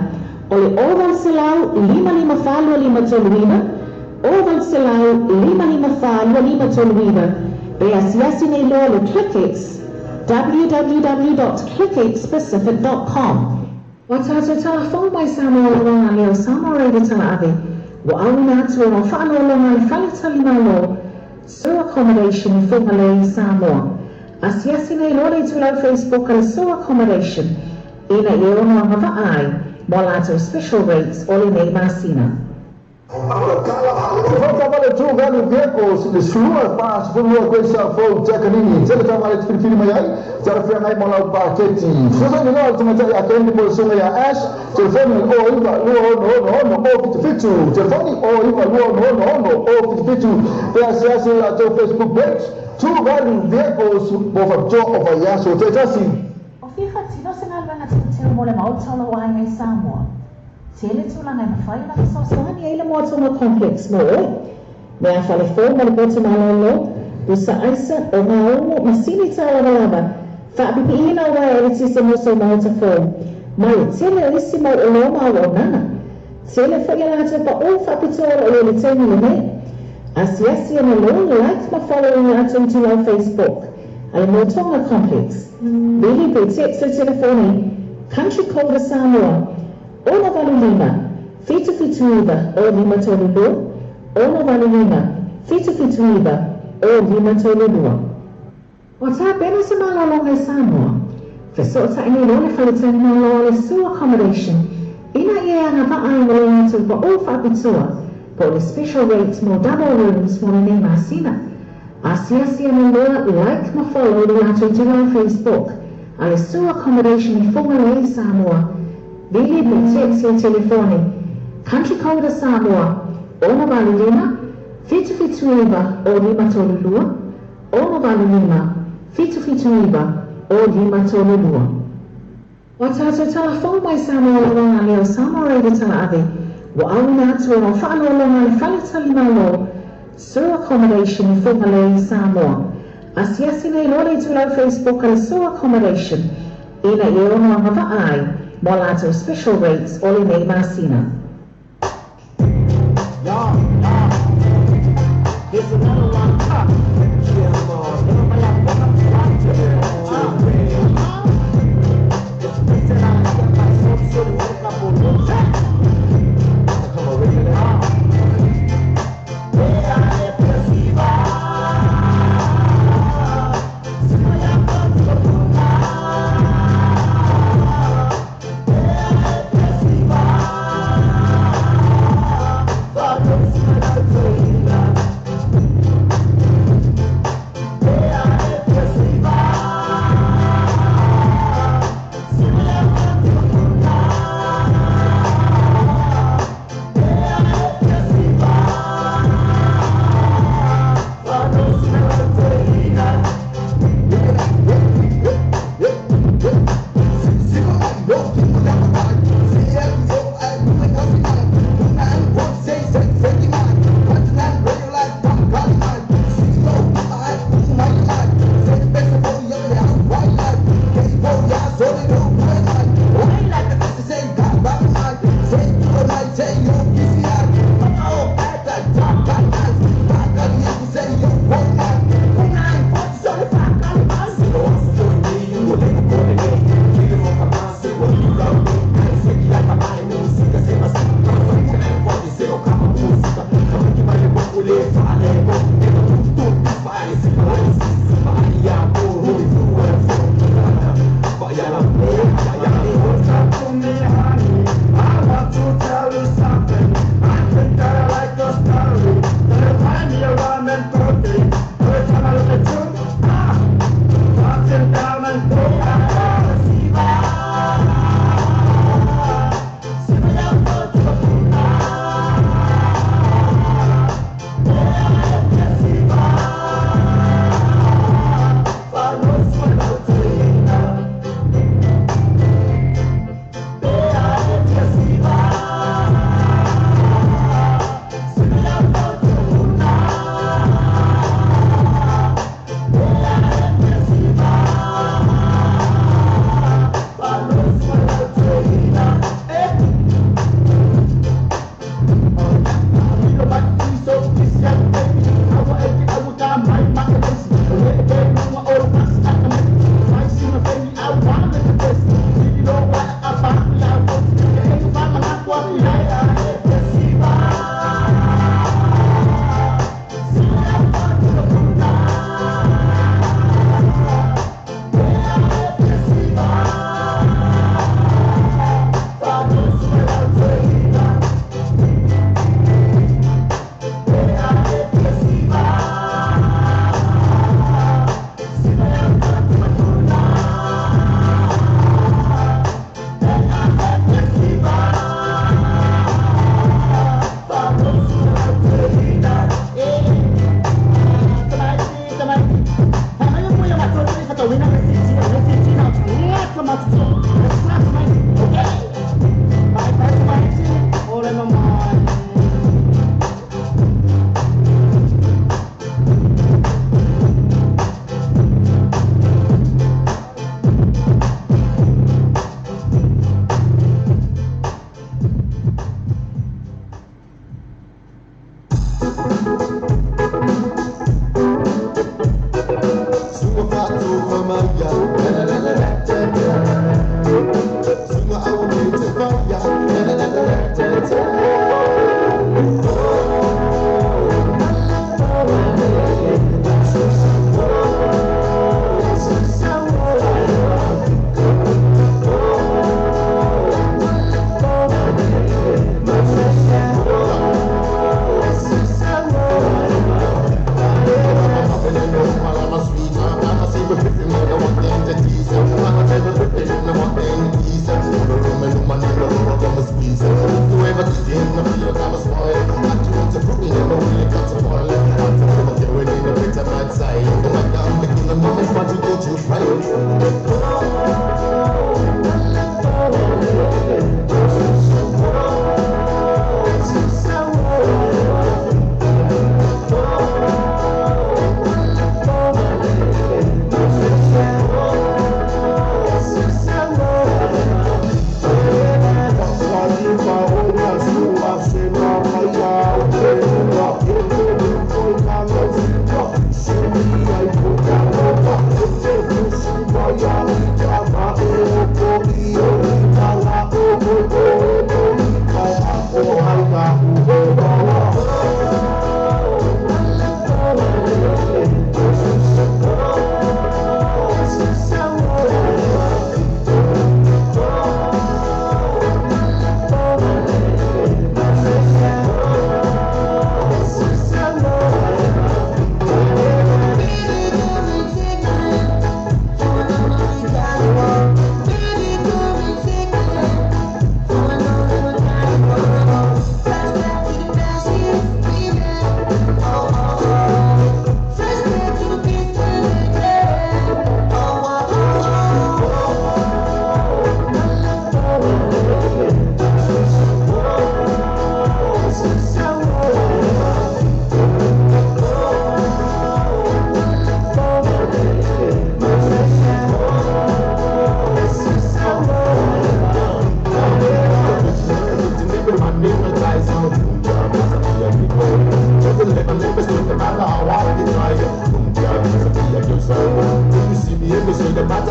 o le 0800 554 2539, 0800 554 2539, pe asiasi nei loa le Clickex, www dot clickxpacific dot com. Ua tatou tala fou mai Samoa Lauaga Leo Samoa Radio Tala Ave ua auina atu e lau faaloaloga le Fale Tali Malo Sur Accommodation i Fugalei, Samoa. Asiasi nei loa le itulau Facebook a le Sur Accommodation ina ia ono agavaa ai mo a latou special rates o lenei masina. Te whakatawale tū galu vehicles le sulua pa sefulu koe sa fou Jack-Anini. Tele taavale te filifili mai ai, te arafeagai mo lau paketi. Fesoasoani loa le tamaitai a Candy mo le susuga ia Ash, telefoni 09 2666 077, telefoni 09 2666 077, pe asiasi i latou Facebook page, Tuvalu Vehicles mo faapitoa o vaiaso taitasi. O fia faatino se galuega teuteu mo le Maota o lou aiga i Samoa. Tele tulaga e mafai ona fesoasoani ai le Moa Tonga Complex mo oe. Mea fale fou mo le poto malolo, pusa aisa, o gaumu, masini tālavalava, faapipiina o uaea eletise mo sou maota fou, ma le tele o isi mau oloa ma auaunaga. Tele foi a latou paʻō faapitoa o lo o i ai le taimi lenei. Asiasi ana loa, like ma follow i latou itulau Facebook a le Moa Tonga Complex. Vili pe text le telefoni Country Code a Samoa, 685 779 o 532, 685 779 o 532. Ua tapena se malologa i Samoa. Fesootai nei loa le faletalimalo a le Sioux Accommodation ina ia e agavaa ai ma le latou paʻō faapitoa po o le special rate mo double rooms mo lenei masina. Asiasi ana loa like ma follow le latou itulau Facebook a le Sioux Accommodation i Fugalei i Samoa. Vili pe text le telefoni Country Code a Samoa 685 779 o 532, 685 779 o 532. Ua tatou tala fou mai Samoa Lauaga Leo Samoa Radio Tala Ave ua auina atu e lau faaloaloga le Fale Tali Malo Sur Accommodation i Fugalei, Samoa. Asiasi nei loa le itulau Facebook a le Sur Accommodation ina ia ono agavaa ai mo a latou special rates o lenei masina.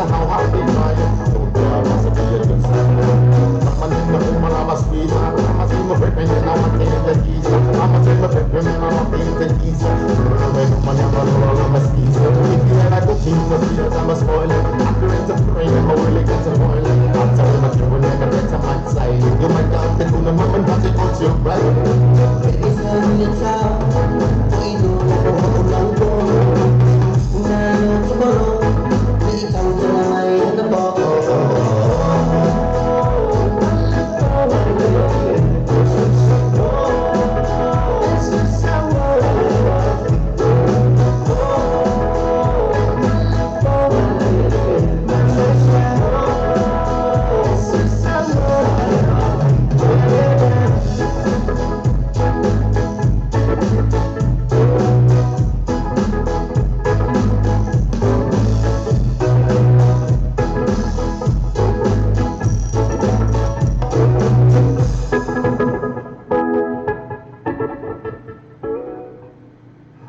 how happy I am. So there must be a good sign. I'm a woman, I'm a sweetheart. I'm a team of ripping and I'm a team of geese. I'm a team of ripping and I'm a team of geese. If you had a good team of fears, I'm a spoiler. I'm doing the brain and my will against a boiler. I'm telling my children like a better man say. You might not be doing the moment, but it got you right. It is a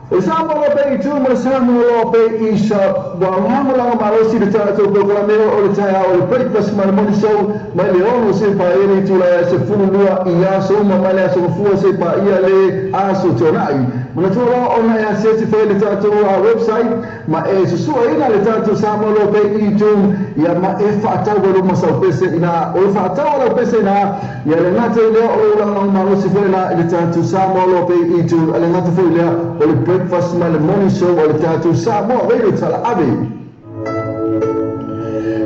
O Samoa Loa Pei i tu ma le Samoa Loa Pei i sa ua lagolago malosi le tatou polokalame o le taeao o le breakfast ma le morning show mai le 6 seia paia le itula ia 12 i aso uma mai le aso Gafua seia paia le aso Tuanai. Manatua loa ona e asiasi foi i le tatou website ma e susuaina le tatou Samoa Loa Pei i tu ia ma e faatau ai luma sau pese ina o le faatau a lau pese ina ia le gata i lea o lou lagolago malosi foi la i le tatou Samoa Loa Pei i tu a le gata foi lea o le breakfast ma le morning show a le tatou Samoa Radio Talaave.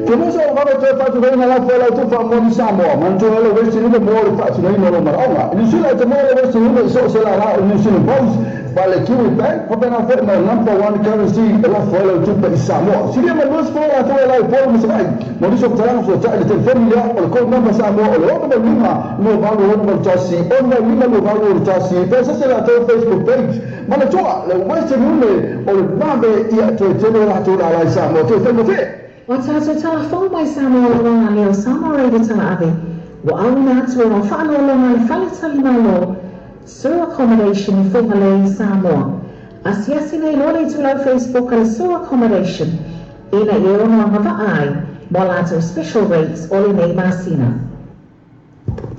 Ke musa o vave toe faatinoina lau foi lau tufa moni Samoa, manatua le Western Union mo le faatinoina o lou manaoga. I New Zealand te maua le Western Union i so o se lala o le New Zealand Post, ma le Kiwi Bank, faapena foi ma le number one currency e lafo ai lau tupe i Samoa. Silia ma 20 latou e la i Upolu ma Savaii. Mo nisi o matalaga fesootai i le telefoni lea o le code number Samoa o le 685 2861 652 61 pe se se latou Facebook page. Manatua le Western Union o le vave ia toe tele latou lala i Samoa toe faigofie. Ua tatou tala fou mai Samoa Lawaga Leo Samoa Radio Talaave ua auina atu e ua faaloaloga le Fale Tali Malo Sur Accommodation i Fugalei, Samoa. Asiasi nei loa le itulau Facebook a le Sur Accommodation ina ia ono agavaa ai mo a latou special rates o lenei masina.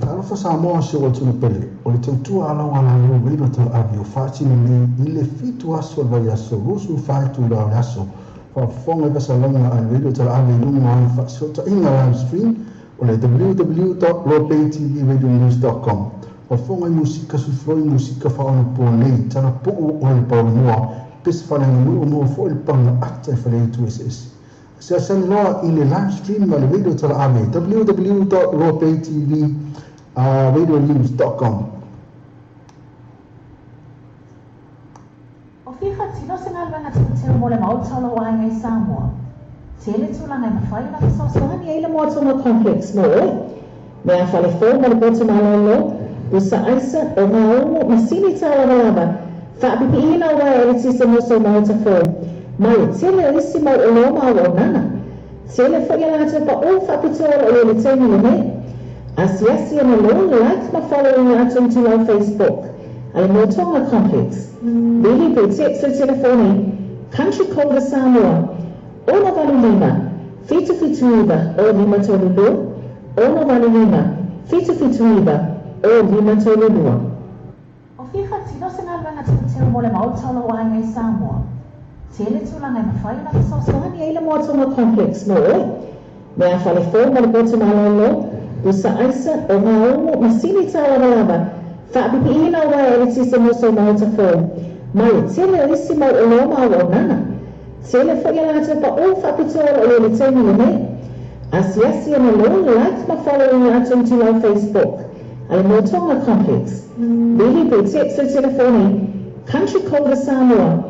Talofa Samoa si ou atunuu pele, o le tautua a lau alaleo Raymond Talaave o faatino nei i le 7 aso o le vaiaso 24 itula o le aso faafofoga i fasalauga a le Radio Talaave i luga o ana faasootaiga live stream o le www.lopaytvradionews.com Faafofoga i musika suifloi musika faaonaponei talapuu o le paolomoa pese faaleaganuu maua foi le paga ata i faleaitu eseese. Asiasi loa i le live stream a le Radio Talaave www.lopaytvradionews.com. O fia faatino se galuega teuteu mo le Maota o lou aiga i Samoa. Tele tulaga e mafai ona fesoasoani ai le Moatonga Complex mo oe. Mea fale fou mo le poto malolo, pusa aisa, o gaumu, masini tālavalava, faapipiina o uaea eletise mo sou maota fou, ma le tele o isi mau oloa ma auaunaga. Tele foi a latou paʻō faapitoa o lo o i ai i le taimi lenei. Asiasi ana loa, like ma follow i latou itulau Facebook a le Moatonga Complex. Vili pe text le telefoni Country Code a Samoa, 685 779 0532, 685 779 0532. O fia faatino se galuega teuteu mo le Maota o lou aiga i Samoa. Tele tulaga e mafai ona fesoasoani ai le Moatonga Complex mo oe. Mea fale fou mo le poto malolo, pusa aisa, o gaumu, masini tālavalava, faapipiina o uaea eletise mo sou maota fou, ma le tele o isi mau oloa ma auaunaga. Tele foi a latou paʻō faapitoa o lo o i ai i le taimi lenei. Asiasi ana loa, like ma follow i latou itulau Facebook a le Moatonga Complex. Vili pe text le telefoni Country Code a Samoa,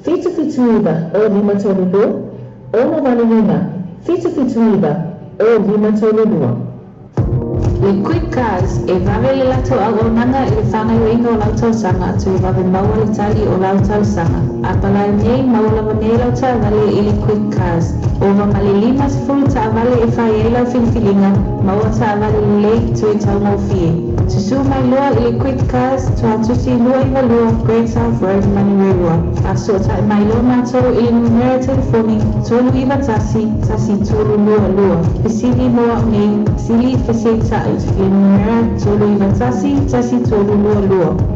685 779 0532, 685 779 0532. Le Quick Cars, e vave le latou auaunaga i le faagaoioiga o lau talosaga toe vave maua le tali o lau talosaga. A palai nei, maua lava nei lau taavale i le Quick Cars. Ova ma le 50 taavale e fai ai lau filifiliga, maua taavale lelei toe taugofie. Susu mai loa i le Quick Cars, Tuatusi 292 Great South Road, Manurewa. Faasootai mai loa matou i le numera telefoni 391 1322. Fesili mo au nei, sili feseita'i i le numera 391 1322.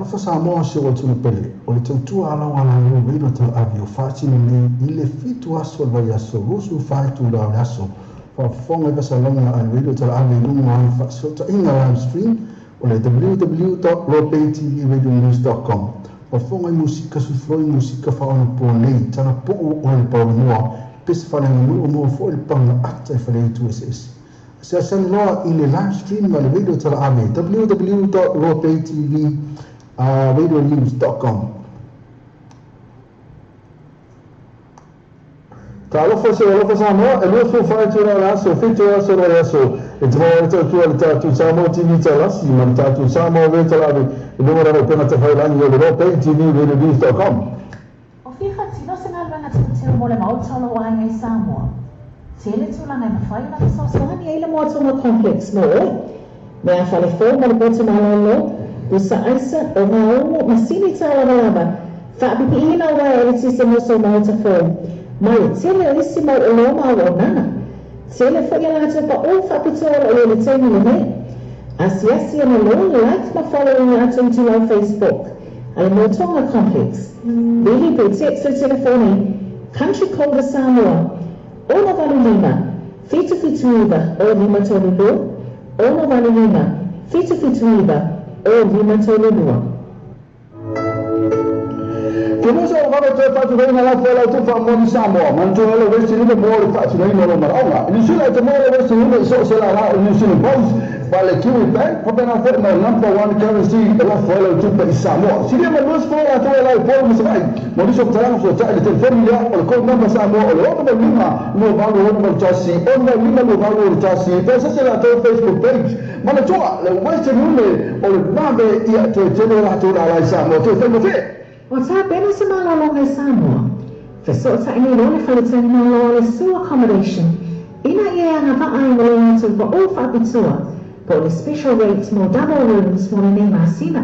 Talofa Samoa si ou atunuu pele, o le tautua a lau alaleo Radio Talaave o faatino nei i le 7 aso o le vaiaso 24 itula o le aso. Faafofoga i fasalauga a le Radio Talaave i luga o ana faasootaiga live stream o le www.lopaytvradionews.com. Faafofoga i musika sufloi musika faaonaponei, talapuu o le paumoa, pese faaleaganuu maua foi le paga ata i faleaitu eseese. Asiasi loa i le live stream a le Radio Talaave www.loapaytvradionews.com. Talofa se alofa Samoa, e 24 itula o le aso, 7 aso o le aso, e te maua ai le tautua i le tatou Samoa TV Talasi ma le tatou Samoa Radio Talaave i luga o lana upega tafailagi o le loapaytvradionews.com. O fia faatino se galuega teuteu mo le Maota o lou aiga i Samoa? Tele tulaga e mafai ona fesoasoani ai le Moatonga Complex mo oe. Mea fale fou mo le potu malolo, pusa aisa, o gaumu, masini tālavalava, faapipiina o uaea eletise mo sou maota fou, ma le tele o isi mau oloa ma auaunaga. Tele foi a latou paʻō faapitoa o lo o i ai i le taimi lenei. Asiasi ana loa, like ma follow i latou itulau Facebook a le Moatonga Complex. Vili pe text le telefoni Country Code a Samoa, 685 779 0 532, 685 779 0 532. Ke musa o vave toe faatinoina lafo e lau tufa moni Samoa, manatua ai le Western Union mo le faatinoina o lou manaoga. I Niu Sila e te maua le Western Union i so o se lala o New Zealand Post, ma le Kiwi Bank, faapena foi ma le Number One Currency e lafo ai lau tupe i Samoa. Silia ma 20 latou e lai i Upolu ma Savaii. Mo nisi o faamatalaga fesootai i le telefoni lea o le code number Samoa o le 685 2861 685 2861 pe asiasi i latou Facebook page. Manatua, le Western Union o le vave ia toe tele latou lala i Samoa toe faigofie. Ua tapena se malologa i Samoa. Fesootai nei loa le faletalimalo o le Sioux Accommodation ina ia e agavaa ai ma le latou paʻō faapitoa po o le special rate mo double rooms mo lenei masina.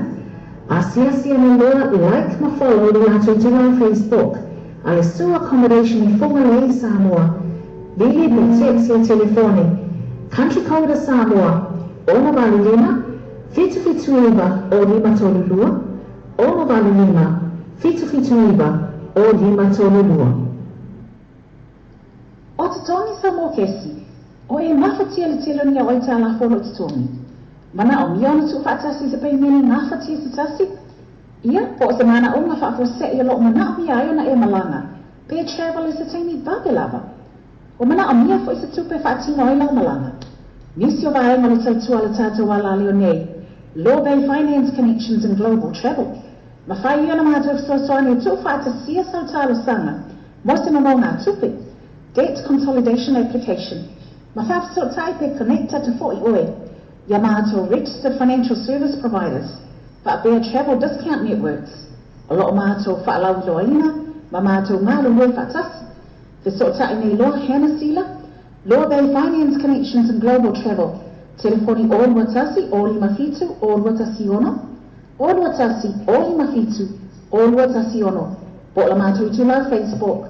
Asiasi ane loa like ma follow le latou itulau Facebook a le Sioux Accommodation i Fugalei, Samoa. Vili pe text le telefoni Country Code a Samoa 685 779 0532 685 779 0532. O totogi sa mokesi, o e gafatia le tele o ni aitalafu o loo totogi. Manaomia ona tuufaatasi i se paimene gafatia se tasi, ia, po o se manaoga faafuasei o loo manaomia ai ona e malaga, pe travel i se taimi vave lava. Ua manaomia foi se tupe e faatino ai lau malaga. Nisi o vaega o le tautua a le tatou alaleo nei, Law Bay Finance Connections and Global Travel, mafai ia ona matou fesoasoani e tuufaatasia sau talosaga mo se nonogatupe, Debt Consolidation Application, ma faafesootai pe connect atu foi oe ia matou Registered Financial Service Providers faapea Travel Discount Networks o lo o matou faalauiloaina ma matou galulue faatasi. Fesootai nei loa Hannah Sila, Law Bay Finance Connections and Global Travel, telefoni 021 057 0216, 021 057 0216, po o la matou itulau Facebook,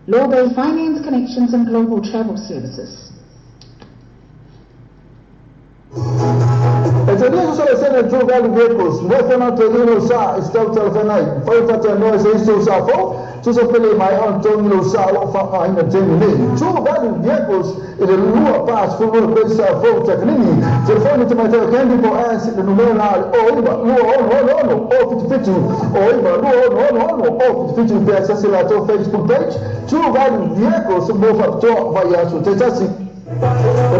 Law Bay Finance Connections and Global Travel Services. E te lia se sene true value vehicles, mo whana te lilo sa i stau talawhenai, whai whatea noa se iso sa fo, tusa pele mai on tongi lo sa lo wha aina temi nei. True value vehicles i le lua pas fulua koe sa fo takanini, telefoni te mai tau candy po as le numera la o iwa lua ono ono ono o fitu fitu o iwa lua ono ono ono o fitu fitu pe asasi la tō Facebook page True Value Vehicles mo whapitoa vai aso te tasi. E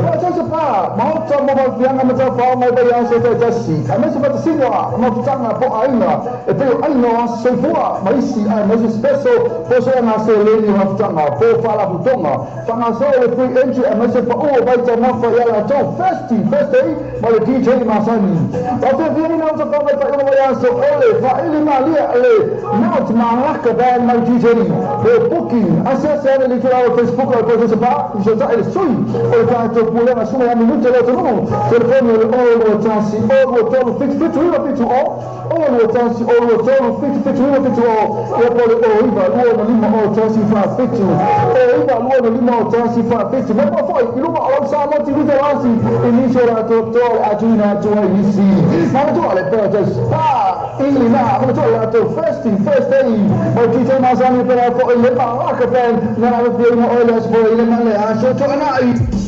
whakatau pa, maota mo Maufianga ma Tauwhao mai vai aso te tasi, aemaise whatasingoa mafutaga po aiga e pei o aina o aso soifua ma isi aemaise special po se anga seleni o mafutaga po faalapotoga whangasoo le free entry aemaise paʻu o vai taumafa ia latou Thirsty Thursday ma le DJ masani. Faafia ni na utafanga i faaiuga vai aso o le faaili malie a le Mount Malaka Band ma le DJ po booking asiasi ane le itulau o Facebook o le Process Pa i sotaʻi le sui o le tatou pulega suga ia minute le atunuu telefoni o le 021 023 77 970 021 023 77 970 ia po o le 09 25 01 47 09 25 01 47 Mai moa foi i luga o lau Samoa TV Tauasi i nisi o latou toa o le a tuuina atu ai nisi manatua le Paradise Pa. I lena atoa latou First Thing First Day ma le DJ masani pe la foʻi le Baraka Band na alofiaina oe le aso foʻi le ma le aso toʻanaʻi.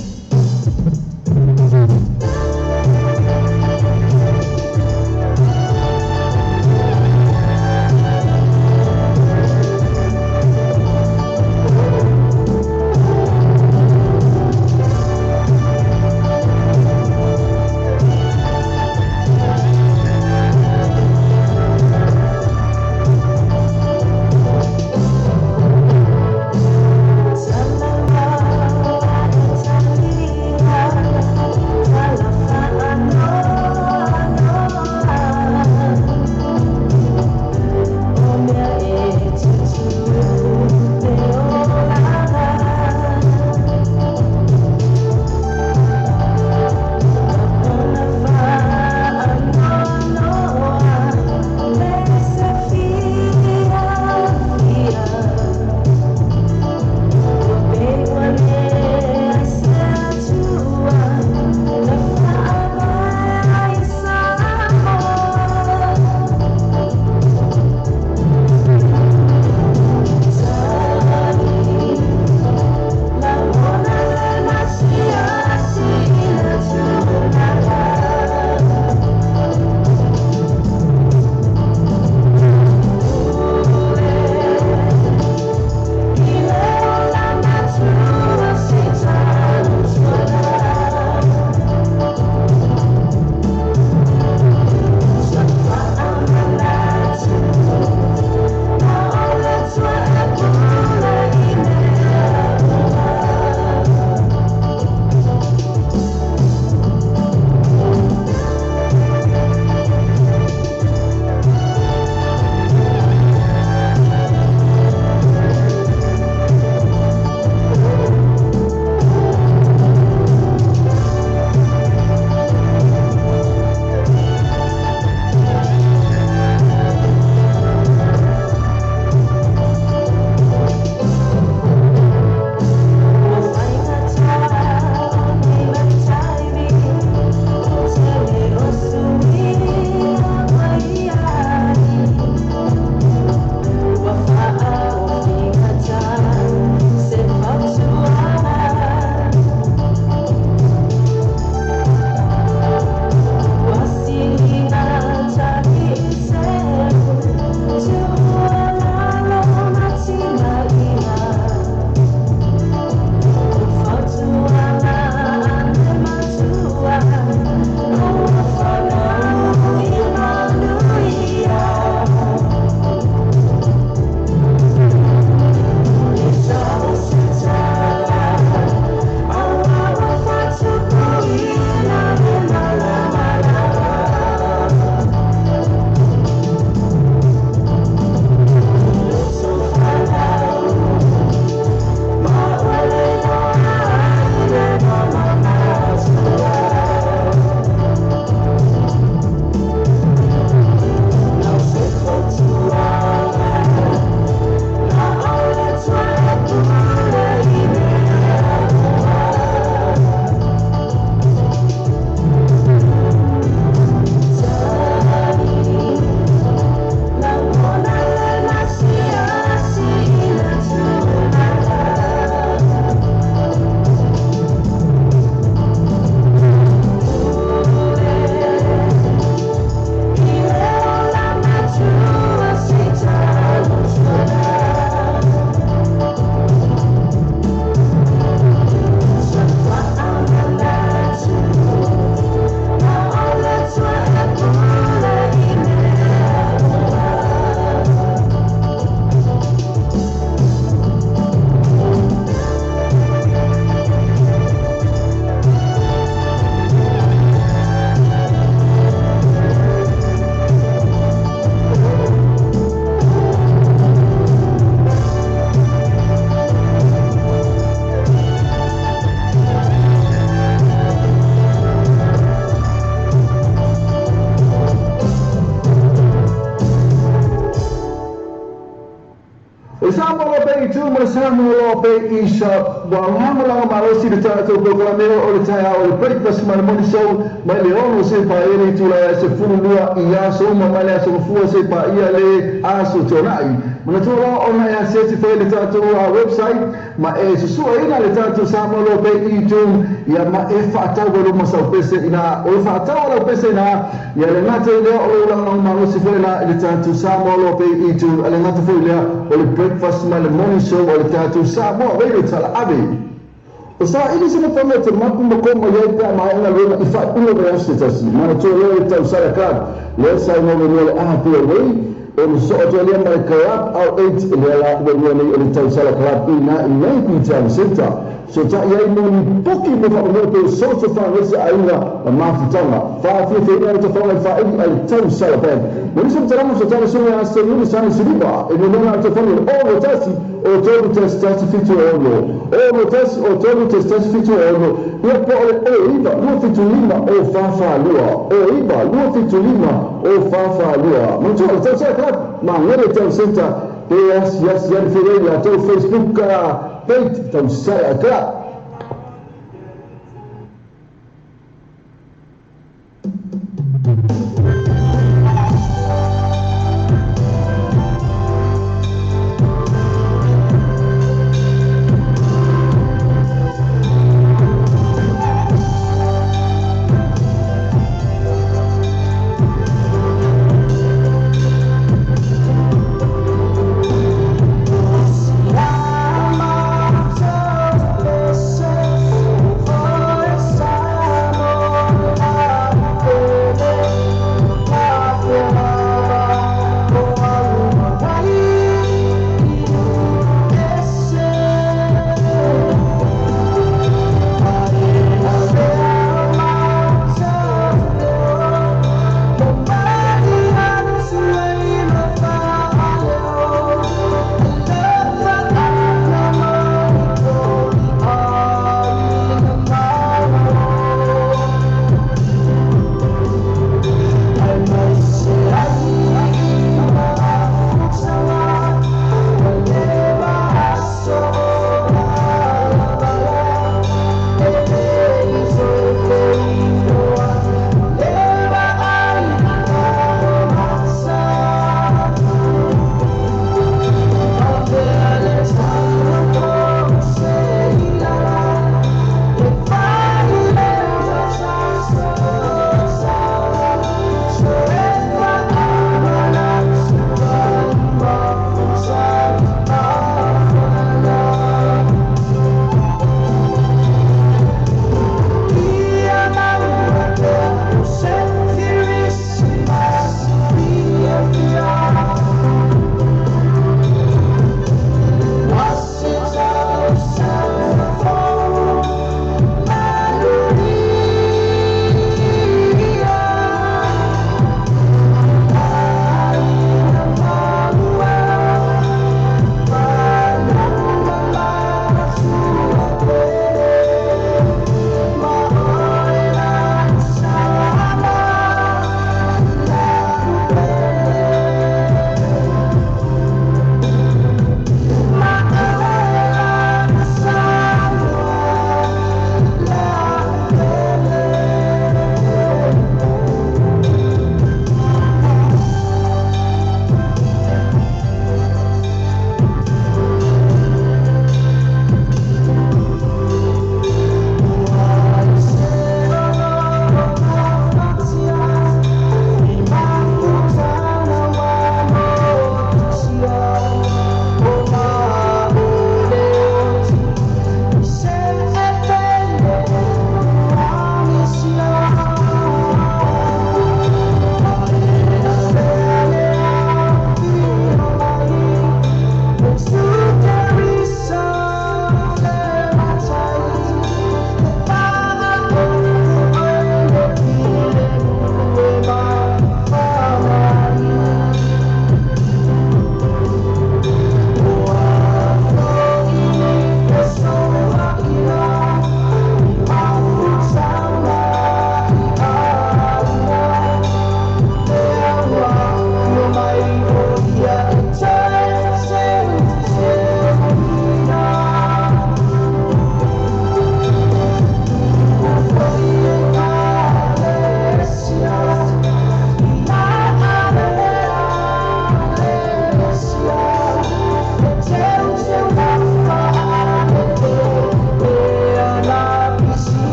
E Samoa loa pea i tu ma le Samoa loa pea i Ua lagolago malosi le tatou polokalame o le taeao o le Breakfast ma le Morning Show mai le 6 seia paia le itula e 12 i aso uma mai le aso Gafua seia paia le aso Toonai. Manatua loa ona e asiasi foi i le tatou website ma e susuaina le tatou Samoa Law Pay e-Tune ia ma e faatau ai lou masau pese ina o le faatau a lau pese ina ia le gata i lea o lou lagolago malosi foi la i le tatou Samoa Law Pay e-Tune a le gata foi lea o le Breakfast ma le Morning Show a le tatou Samoa Radio Talaave. O saili se nofoaga e te mapu ma koma i ai pe a maea galuega i faaiuga o vaiaso se tasi. Manatua lea le tausala club lea sa igoa le Apia Way o le soo atu ai lea ma le Club Out 8 lea la ua igoa nei o le tausala club i ina i Naipi Town Centre. Sotai ai mo ni poki mo faamoemoe pe o social faagasese aiga ma mafutaga. Faafiafiaina le tafaga i faaili a le tausala band. Mo nisi o matalaga sotai le susuga ia Seiuli Sani Siliva e lelea le tafaga i le 6 1 o 3 1 1 7 6 6 1 o 3 1 1 7 6 ia po o le 0 9 2 7 5 0 4 4 2 0 9 2 7 5 0 4 4 2. Manatua le Tausala Club Magele Town Centre pe asiasi ane foi ai i latou Facebook page Tausala Club.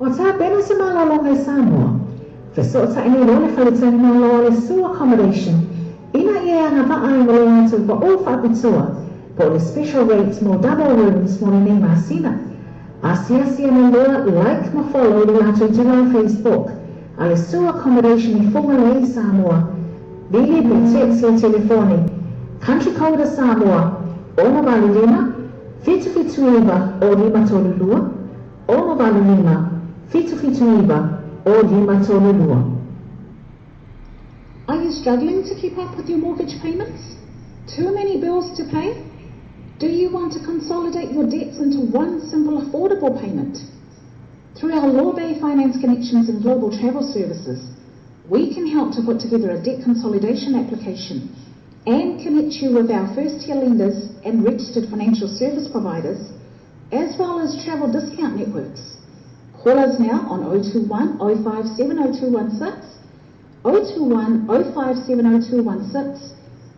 Ua tapena se malologa i Samoa. Fesootai nei loa le faletalimalo a le Sioux Accommodation ina ia e agavaa ai ma le latou pao faapitoa po o le special rate mo double rooms mo lenei masina. Asiasi ane loa like ma follow le latou itulā Facebook a le Sioux Accommodation i Fugalei, Samoa. Vili pe text le telefoni Country code a Samoa, 685 779 0532. 685 779 0532. Are you struggling to keep up with your mortgage payments? Too many bills to pay? Do you want to consolidate your debts into one simple affordable payment? Through our Lawbay Finance Connections and Global Travel Services, we can help to put together a debt consolidation application and connect you with our first-tier lenders and registered financial service providers, as well as travel discount networks. Call us now on 021 057 0216, 021 057 0216,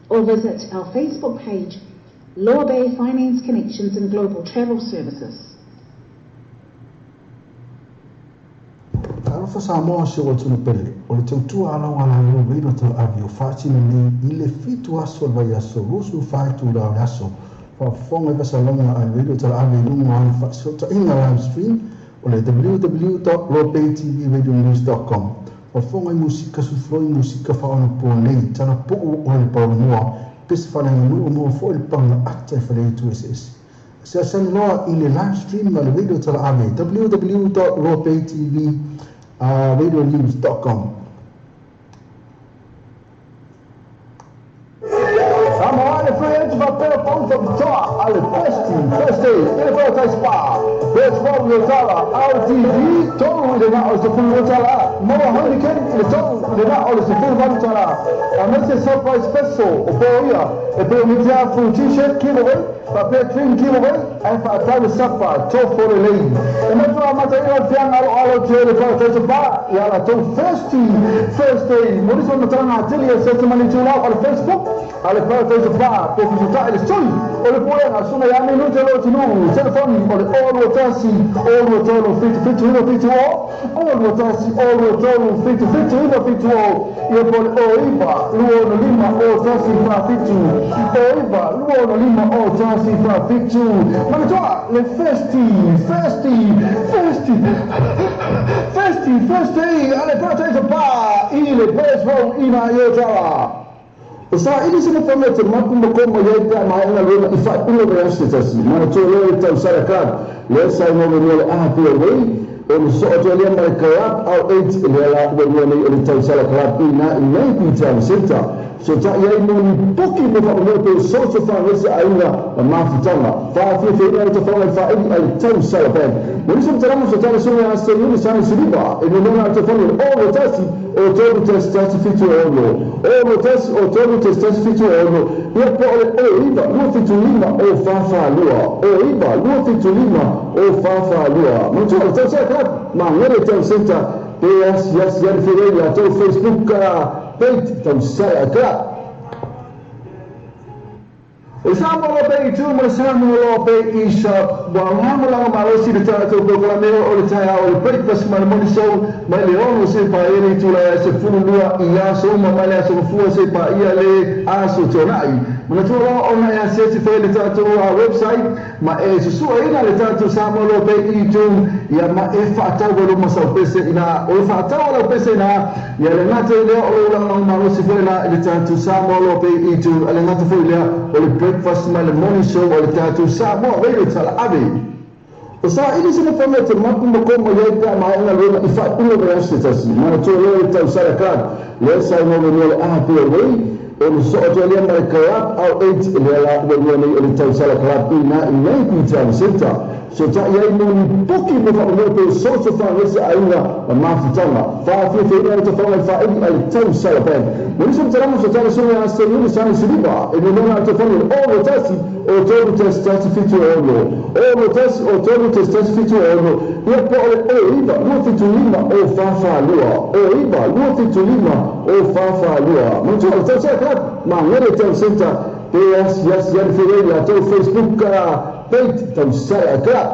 or visit our Facebook page, Law Bay Finance Connections and Global Travel Services. Talofa Samoa si ou atunuu pele, o le tautua a lau alaleo Reino Talaave o faatino nei i le fitu aso o le vaiaso 24 itula o le aso faafofoga i fasalauga a le Radio Talaave i luga o ana faafesootaiga live stream o le www.lopaytvradionews.com Faafofoga i musika sufloi musika faaonaponei talapuu o le paolomoa pese faaleaganuu maua foi le paga ata i faleaitu eseese. Asiasi loa i le live stream a le Radio Talaave www.lopaytvradionews.com. Samoa le free atu faapea pau faapitoa a le Best First Aid i le Paradise Spa. Best Roll le tala RTD tolu i le na o le $12, maua Heineken i le tolu i le na o le $18. Aemaise surprise special o po ia e pei o mitiafu t-shirt giveaway faapea drink giveaway ae faatau le sapa tofo lelei. E matua amataina le fiaga aloalo atu ai le Paradise Spa i a latou Thirsty Thursday. Mo nisi o matalaga atili e search mai le itulau a le Facebook a le Paradise Bar po fesootai le sui o le Pulega Susuga ia Minute Lotinuu, telefoni o le 021 023 77 970, 021 023 77 970, ia po o le 09 265 0147, 09 265 0147. Manatua le Thirsty, Thirsty, Thirsty, Thirsty, Thirsty a le Paradise Bar i le Best Roll ina i Otara. E saili se mafana e te mapu ma kō mai ai pe a maea galuega i faaiuga o vaiaso se tasi. Manatua loa le tausala club lea sa igoa mai le aha pea way o le sosoo atu ai lea ma le club au eight lea la ua igoa nei o le tausala club i ina i Naipi Town Centre. Sotai ai mo ni poki mo faamomoe pe o soso fagese aiga ma mafutaga. Faafiafiaina le tafaga i faaili ai le tausala band. Mo nisi o matalaga sotai le susuga ia Seiuli Sani Siliva e nonona le tafani o le 61 o 3 1 1 7 6 6 1 o 3 1 1 7 6 ia po o le 0 9 2 7 5 0 4 4 2 0 9 2 7 5 0 4 4 2. Manatua le Tausaga Club Magele Town Centre pe asiasi ane foi ai latou Facebook page Tausaga Club. O Samoa Loa Pei i tu ma le Samoa Loa Pei i sa ua lagolago malosi le tatou polokalame o le taeao o le breakfast ma le morning show mai le 6 seia paia le itula ia 12 i aso uma mai le aso Gafua seia paia le aso Tuanai. Manatua loa ona e asiasi fai le tatou website ma e susuaina le tatou Samoa Loa Pei i tu ia ma e faatau ai lou masau pese ina o le faatau a lau pese ina ia le gata i lea o lou lagolago malosi foi la i le tatou Samoa Loa Pei i tu a le gata foi lea o le breakfast ma le morning show a le tatou Samoa Radio Talaave. E saili se mafana e te mapu ma kō mai ai pe a maea galuega i faaiuga o vaiaso se tasi. Manatua loa le tausala club lea sa igoa mai le aha pea way o le sosoo atu ai lea ma le club au eight lea la ua igoa nei o le tausala club i ina i Naipi Town Centre. Sotai ai mo ni poki mo faamomoe pe o soso fagese aiga ma mafutaga. Faafiafiaina le tafaga i faaili a le tausala band. Mo nisi o matalaga sotai le susuga ia Seiuli Sani Siliva e nonona a le tafani o le 01 o 3 1 1 7 6 6 1 o 3 1 1 7 6 ia po o le 09 2 7 5 0 4 4 2 09 2 7 5 0 4 4 2. Manatua le Tausala Club Magele Town Centre pe asiasi ane foi ai latou Facebook page Tausala Club.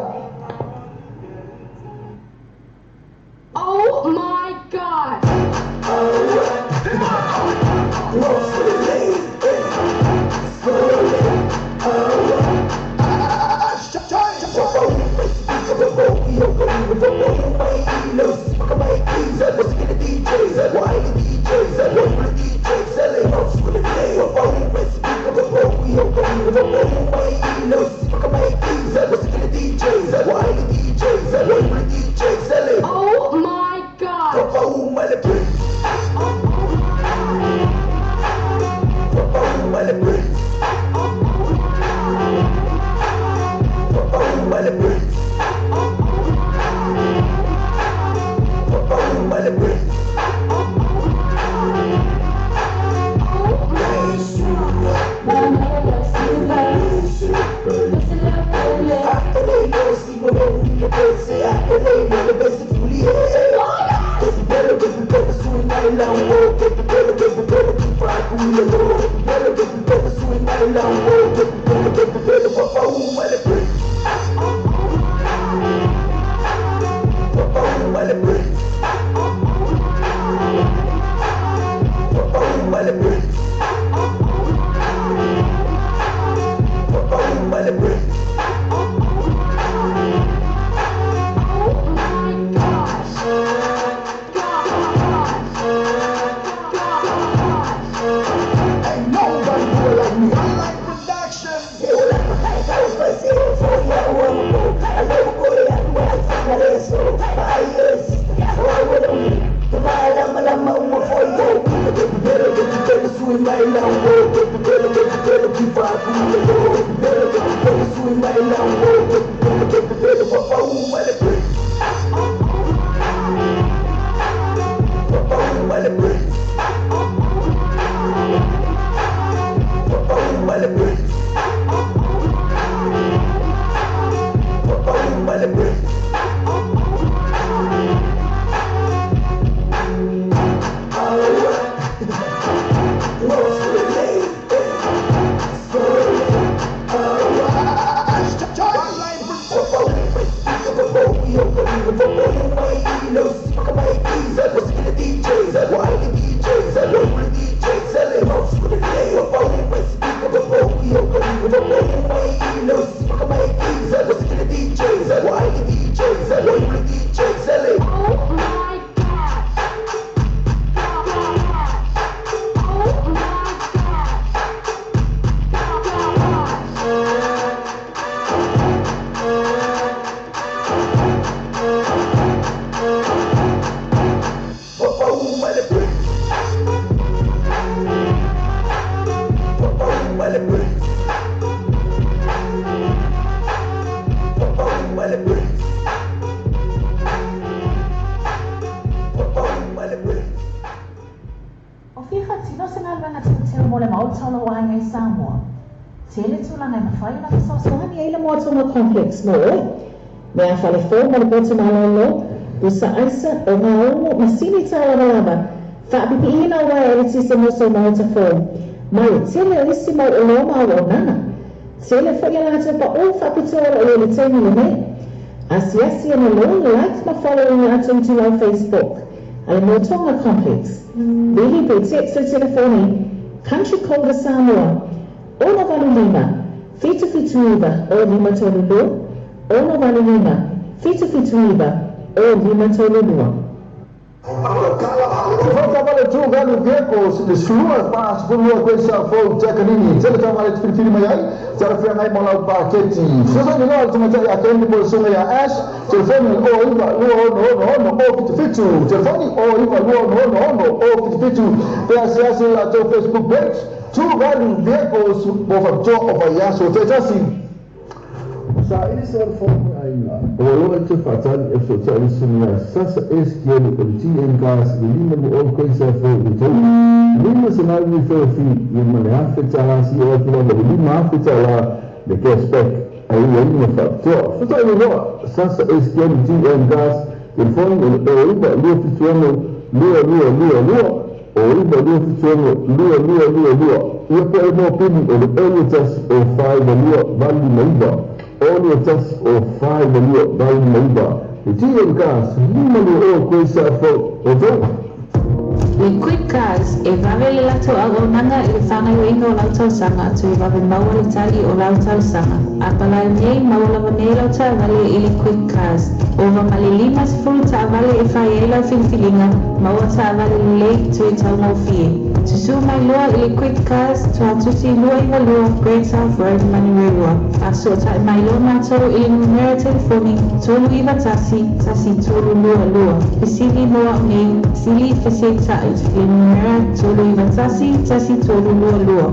O fia faatino se galuega teuteu mo le Maota o lou aiga i Samoa? Tele tulaga e mafai ona fesoasoani ai le Moa Tonga Complex mo oe. Mea fale fou mo le potu malolo, pusa aisa, ogaogo, masini tālavalava, faapipiina o uaea eletise mo sou maota fou, ma le tele o isi mau oloa ma auaunaga. Tele foi a latou paʻu faapitoa o lo o i ai i le taimi lenei. Asiasi ane loa, like ma follow i latou itulau Facebook a le Moa Tonga Complex. Vili pe text le telefoni Country Code a Samoa, 685 779 0532, 685 779 0532. Te whakawale tū galu vehicles le slua pa sefulu koe sa fou Jack-Nini tele taavale te filifili mai ai tara feagai ma lau paketi. Fesoasoani loa le tamaitai a Ken mo le susuga ia Ash, telefoni 09 2 6 6 6 0 77, telefoni 09 2 6 6 6 0 77, pe asiasi i latou Facebook page True Value Vehicles mo faapitoa o vaiaso taitasi. Saili se fono aiga, ua loa te faatali e fesootai le susuga ia Sasa S. Kielu o le TN Gas i le lima mo Old Quayside Fou i le tolu 500 mifeo fi ia ma le $1,000 sio atu lava i le $5,000 le cash back a iuaiga faapitoa. Fesootai loa Sasa S. Kielu TN Gas, telefoni o le 09 276 2222, 09 276 2222. Ia po e mo pini o le 0 1 o 4 2 8 9, 0 1 o 4 2 8 9. Le TN Gas, lima lua o koe sa fou o tou. Le Quick Cars, e vave le latou auaunaga i le faagaoioiga o lau tausaga toe vave maua le tali o lau talosaga. A palai nei, maua lava nei lau taavale i le Quick Cars. Ova ma le 50 taavale e fai ai lau filifiliga, maua taavale lelei toe taugofie. Susuu mai loa i le Quick Cars, Tuatusi 292 Great South Road, Manurewa. Faasootai mai loa matou i le numera telefoni 391 1322. Fesili mo au nei, sili fesetai i le numera 391 1322.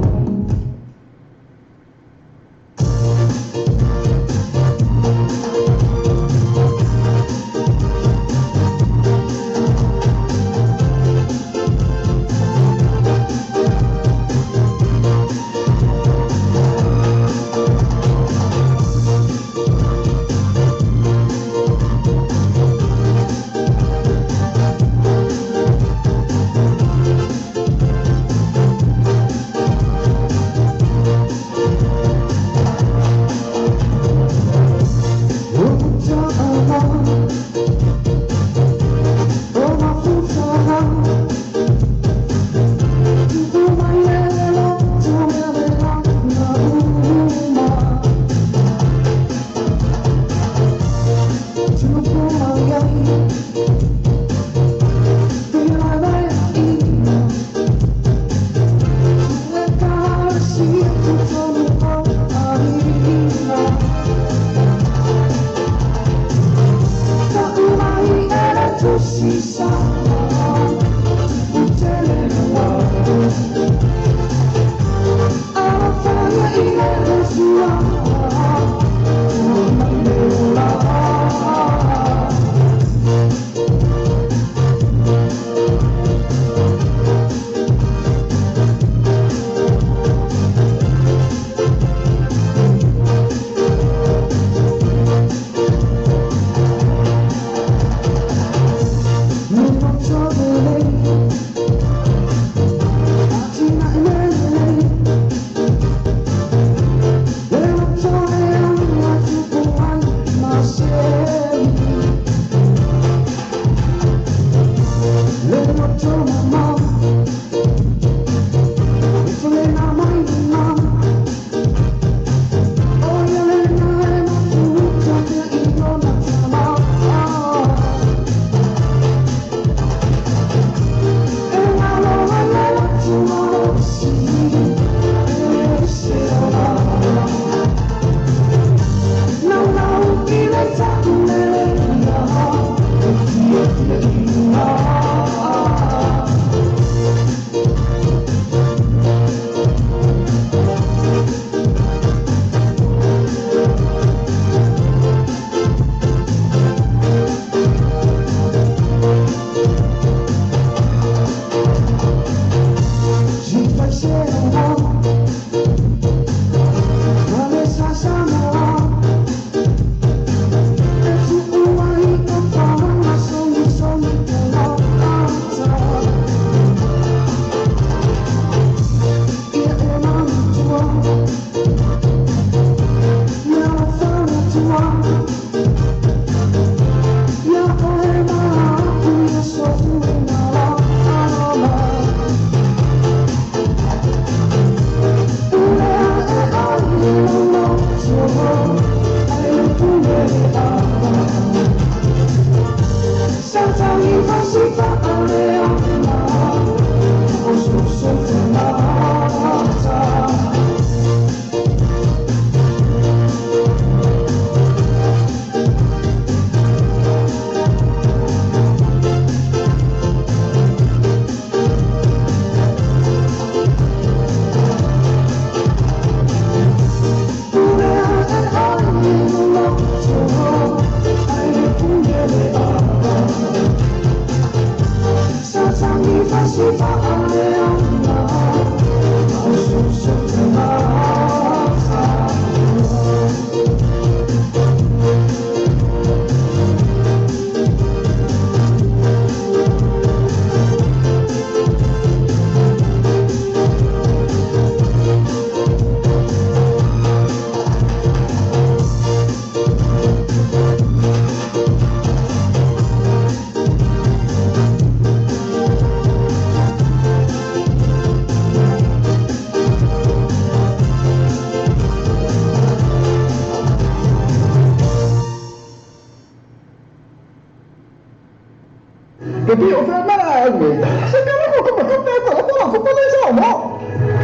Pe pi o fea mea ai nei. Se mea la ko ko ko ko ko ko ko le sa mo.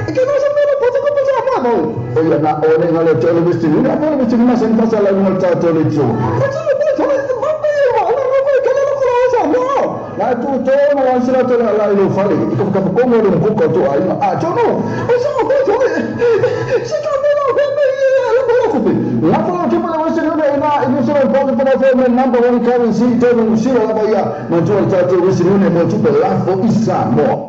E ke no se mea ko ko ko sa mo mo. O ia na o le ngale tole westi ni na tole westi ni sen fasa la ngol ta tole jo. Ko se mo tole mo pe mo la ko ko ke la ko la sa mo. Na tu to no wan sila tole ala i lo fale. I ko ka ko mo le ko ko to ai a jo no. O sa ko tole. Se ka mo la ko me la ko ko pe. La ko ke mo le westi ni na i ni sila ko ko na fe me number one currency tole ni sila la ba ia. Ma tu ta tole westi ni mo tu pe la fo isa mo.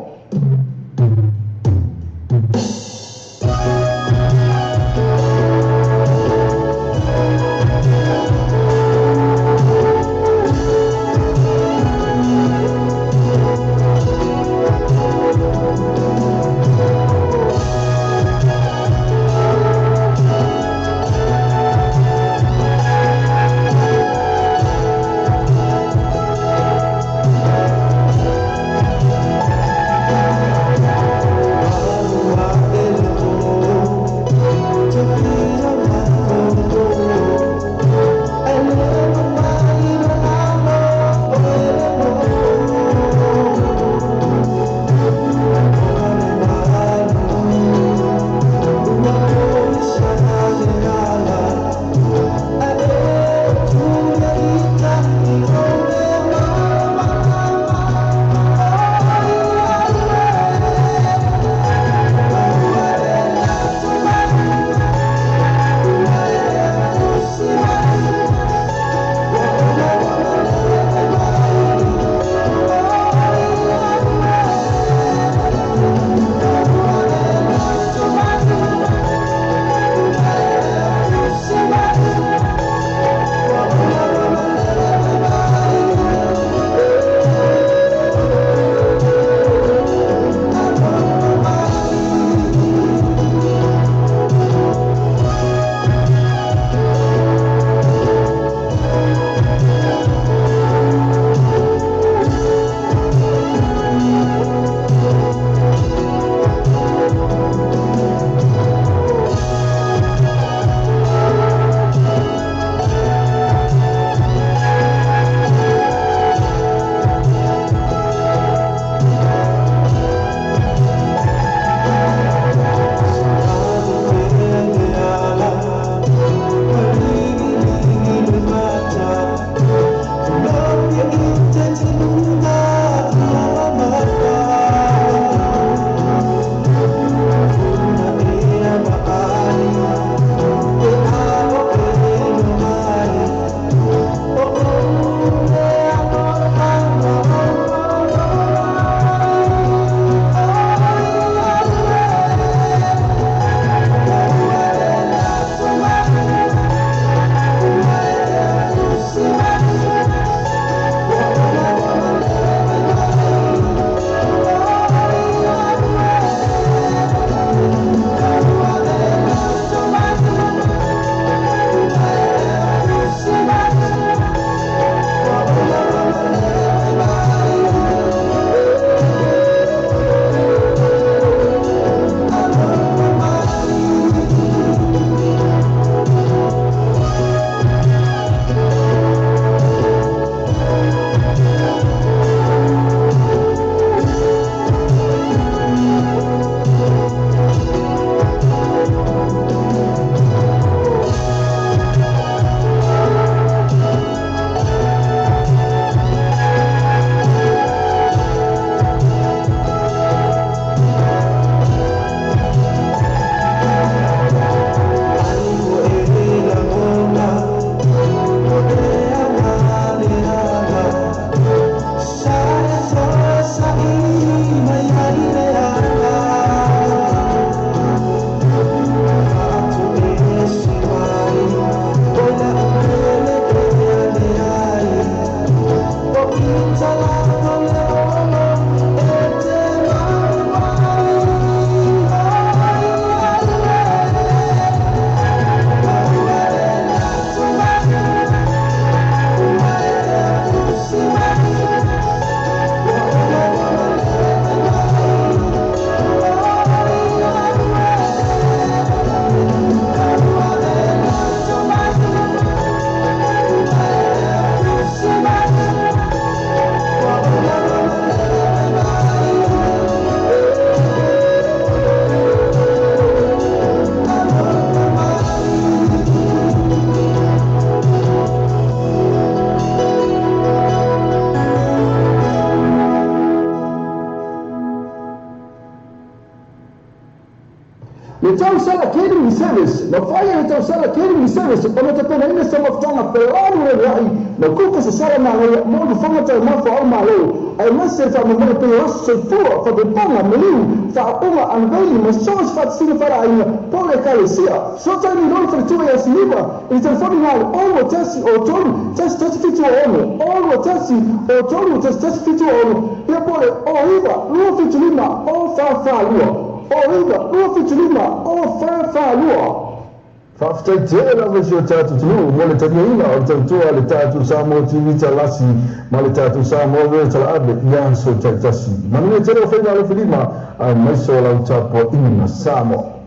Le Tausala Catering Service, na fai e le Tausala Catering Service ona tapenaina se mafutaga fealualua'i ma kuka sasala magaia mo le fofoga taumafa o Malo, aemaise le faamoemoe pei o aso soifua, fapepaga, maliu, faaupuga, unveiling ma so o se faatasiga faaleaiga po o le ekalesia. Fesoatai nei loa le faletua ia Siliva i le telefoni na le 0 2 0 3 1 1 7 6 0 2 0 3 1 1 7 6 ia po o le 0 9 2 7 5 0 4 4 2 0 9 2 7 5 0 4 4 2. Faafetai tele lava i si o tatou atunuu mo le taliaina o le tautua a le tatou Samoa TV Talasi ma le tatou Samoa Radio Talaave i aso taitasi. Manuia tele o faiva alofilima aemaise o lau tapuaiga Samoa.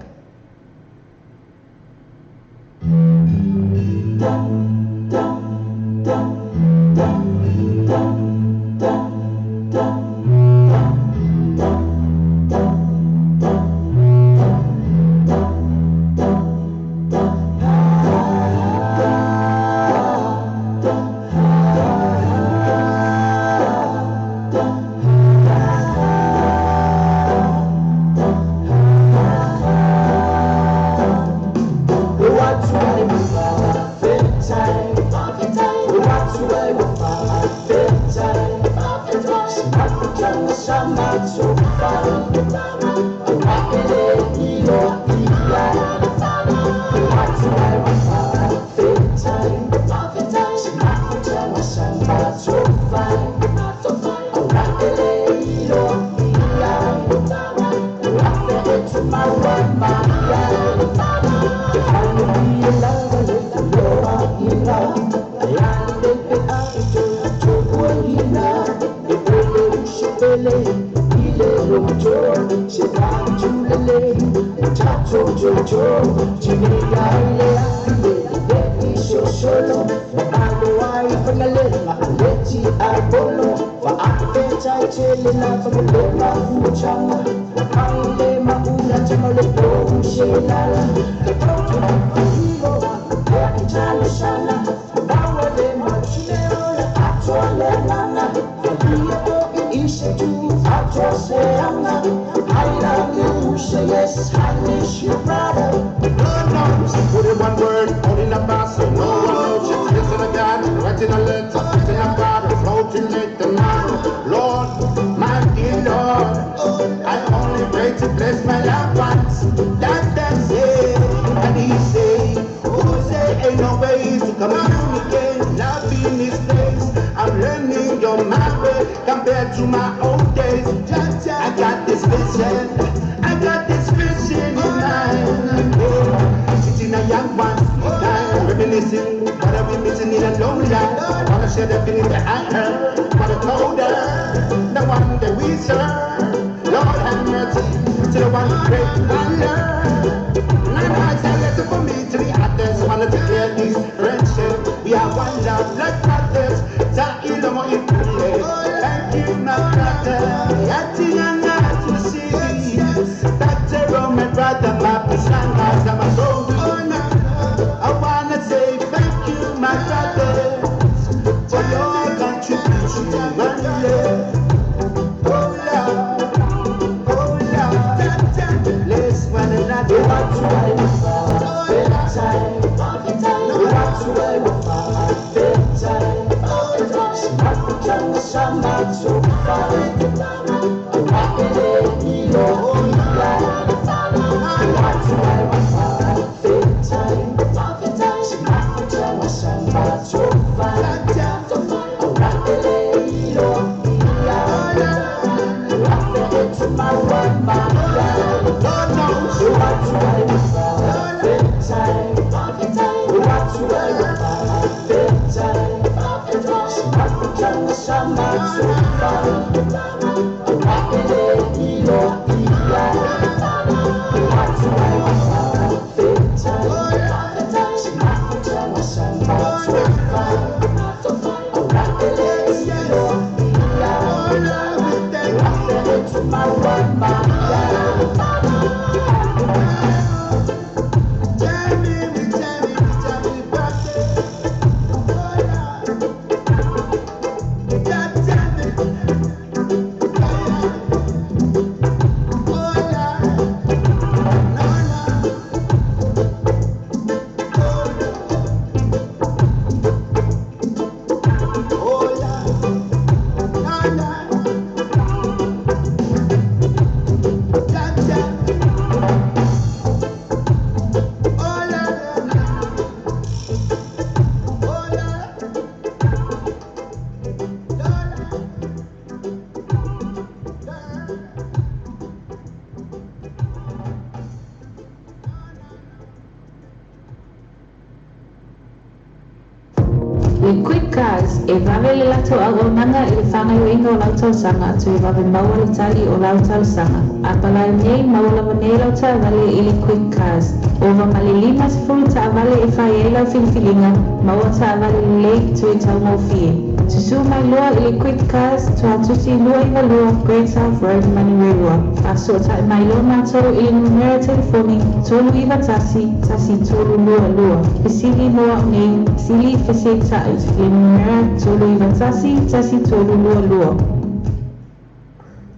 E vave le latou auaunaga i le faagaoioiga o lau talosaga toe vave maua le tali o lau talosaga. A palai nei, maua lava nei lau taavale i le Quick Cars. Ova ma le 50 taavale e fai ai lau filifiliga, maua taavale lelei toe taugofie. Susū mai loa i le Quick Cars, Tuatusi 292 Great South Road, Manurewa. Faasootai mai loa matou i le numera telefoni 391 1322. Fesili mo au nei, sili feseita'i, le numera 391 1322.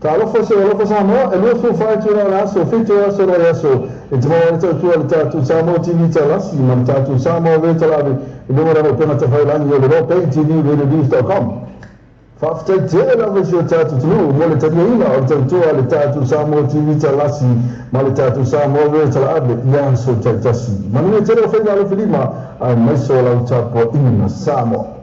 Talofa se alofa Samoa, e 24 itula o le aso, 7 aso o le aso, e te maua ai le tautua i le tatou Samoa TV Talasi ma le tatou Samoa Radio Talaave i luga o lana upega tafailagi o le Lopei TV RadioNews.com. Faafetai tele lava i si o tatou atunuu mo le taliaina o le tautua a le tatou Samoa TV Talasi ma le tatou Samoa Radio Talaave i aso taitasi. Manuia tele o faiga alofilima aemaise o lau tapuaiga Samoa.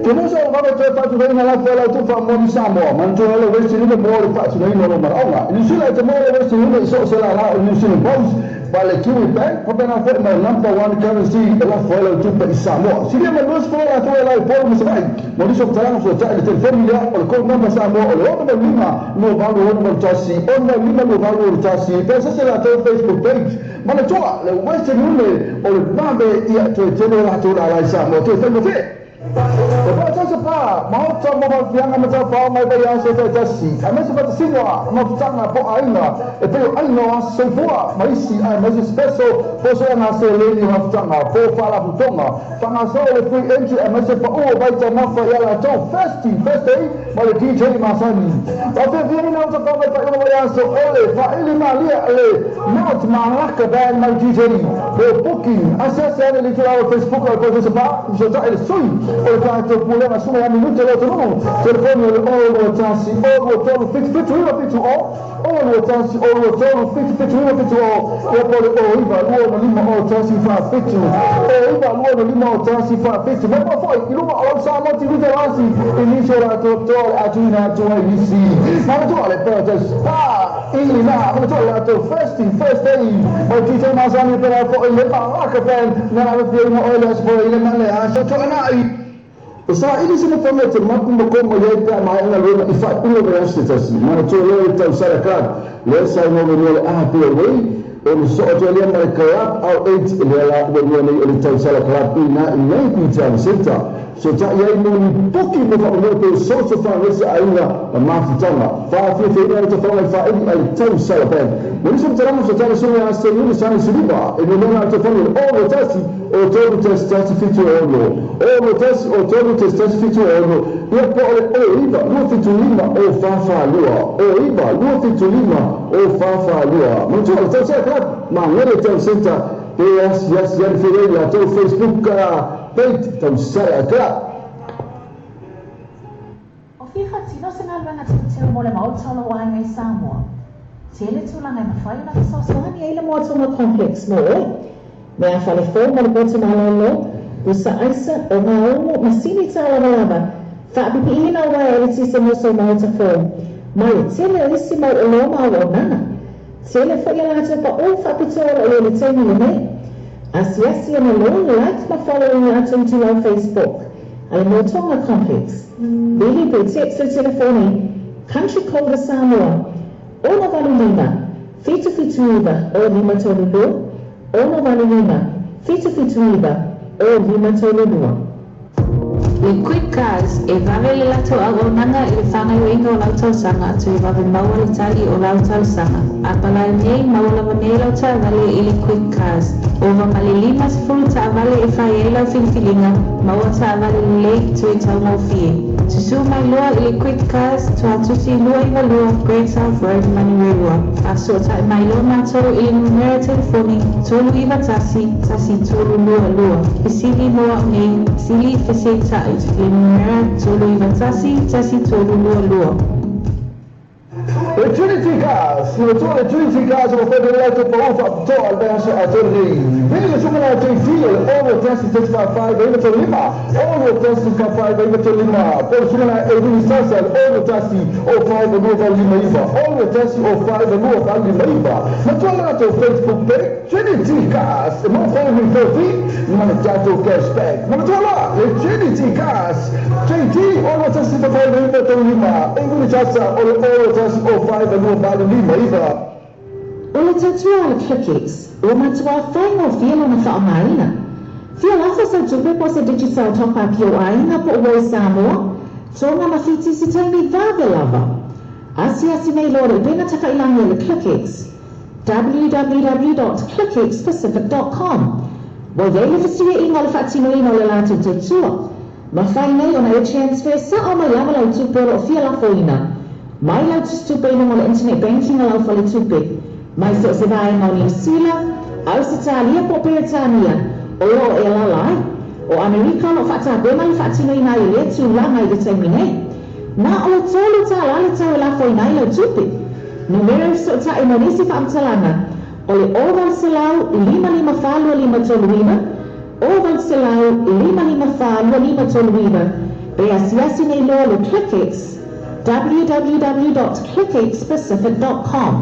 Te musa o vave toe faatunaina lafo e lautou faamoni Samoa, manatua ai le Western Union mo le faatinoina o lou manaoga. I Niu Sila e te maua le Western Union i so o se lālā o le New Zealand Post, ma le Kiwi Bank, faapena foi ma le Number One Currency e lafo ai lau tupe i Samoa. Silia ma le 20 latou e la i Upolu ma Savaii. Mo nisi o fetalaiga fesootai i le telefoni lea o le code number Samoa o le 65 28 61 65 28 61. Pe sese latou Facebook page. Manatua le Western Union o le vave ia toe tele o latou lālā i Samoa toe faigofie. E faatasi pa maota mo Vafiaga ma Taufao mai vaiaso taitasi, aemaise faatasiga mafutaga po aiga e pei o aiga o aso soifua ma isi aemaise special po soaga seleni o mafutaga po faalapotopotoga faagasolo le free entry aemaise pau o vaitaumafa ia latou Thirsty Thursday ma le DJ masani. Faafefiaina o tafao mai faaiuga vaiaso o le faaili malie a le Mount Malaka Band ma le DJ mo booking. Asiasi ane i le itulau o le Facebook o le Professor Pa, fesootai le sui o le tatou Pulega Suga ia Minute le atunuu. Telefoni o le 0 2 1 0 2 3 7 7 9 7 0 0 2 1 0 3 7 7 9 7 0 ia po o le 0 9 2 5 0 1 4 7 0 9 2 5 0 1 4 7. Mai moa foi i luma o lau Samoa TV Telasi i nisi o latou toa o le a tuuina atu ai nisi. Manatua le Paradise Pa i lena, manatua le latou Thirsty Thursday mai DJ masani pela foi le Malaka Band na lavefiaina oe le aso foi le ma le aso Toanai. E saili se nofoga e te mapu ma kō mai ai pe a maea galuega i faaiuga o vaiaso se tasi. Manatua lea le tausala club lea sa igoa mai le Happy Away o le soo atu ai lea ma le Club Out 8 lea la ua igoa nei o le tausala club i ina i Naipi Town Centre. Fesootai ai mo ni puki mo faamomoe pe o social fundraiser aiga ma mafutaga. Faafiafiaina le tafaga i faaili a le tausala band. Mo nisi o matalaga fesootai le susuga ia Seliuli Sani Siliva e numera a le telefoni o le 0 1 o 3 1 1 7 6 0 1 o 3 1 1 7 6 ia po o le 0 9 2 7 5 0 4 4 2 0 9 2 7 5 0 4 4 2. Manatua le Tausala Club Magele Town Centre pe asiasi ane foi ai i latou Facebook page Tausala Club. O fia faatino se galuega teuteu mo le Maota o lou aiga i Samoa. Tele tulaga e mafai ona fesoasoani ai le Moatonga Complex mo oe. Mea fale fou mo le poto malolo, pusa aisa, ogaogo, masini tālavalava, faapipiina o uaea eletise mo sou maota fou, ma le tele o isi mau oloa ma auaunaga. Tele foi a latou paʻu faapitoa o lo o i ai i le taimi lenei. Asiasi ane loa, like ma follow i latou itulau Facebook a le Moatonga Complex. Vili pe text le telefoni Country Code a Samoa, 685 779 0532, 685 779 0532. Le Quick Cars, e vave le latou auaunaga i le faagaoioiga o lau talosaga toe vave maua le tali o lau talosaga. A palai nei, maua lava nei lau taavale i le Quick Cars. Ova ma le 50 taavale e fai ai lau filifiliga, maua taavale lelei toe taugofie. Susū mai loa i le Quick Cars, Tuatusi 292 Great South Road, Manurewa. Faasootai mai loa matou i le numera telefoni 391 1322. Fesili mo au nei, sili feseitai, le numera 391 1322. Le Trinity Cars, le matua le Trinity Cars ua fai le latou pau faapitoa i le vaiaso atoa lenei. Vili le suka la JT o le 6 1 5 5 9 3 5, 6 1 5 9 3 5, po o le suka la Evini Sasa le 6 1 o 5 2 8 5 9, 6 1 o 5 2 8 5 9. Matua le latou Facebook page Trinity Cars, e maua foi le referral fee ma le tatou cashback. Matua loa le Trinity Cars, JT 6 1 5 9 3 5, Evini Sasa o le 6 1 o 5 2 8 5 9. O le tautua a le ClickX, ua matua faigofie lona faaaogaina. Fia lafo sau tupe po o se Digicel top-up i ou aiga po o uo i Samoa, Tonga ma Fiti i se taimi vave lava. Asiasi nei loa i le upega tafailagi a le ClickX, www.clickxpacific.com. Ua i ai le fesuiaiga o le faatinoina o le latou tautua. Mafai nei ona e transfer sa'o mai lava lau tupe o lo o fia lafoina mai lau tusitupe i luga o le internet banking a lau faletupe mai so o se vaega o Niu Sila, Ausetalia po o Peretania o lo o e alaala ai. O Amerika o lo o faatapena le faatinoina ai o lea tulaga i le taimi nei. Na o le $3 le tau e lafoina ai lau tupe. Numera e fesootai mo nisi faamatalaga o le 0800 554 2539, 0800 554 2539, pe asiasi nei loa le ClickX, www.clickxpacific.com.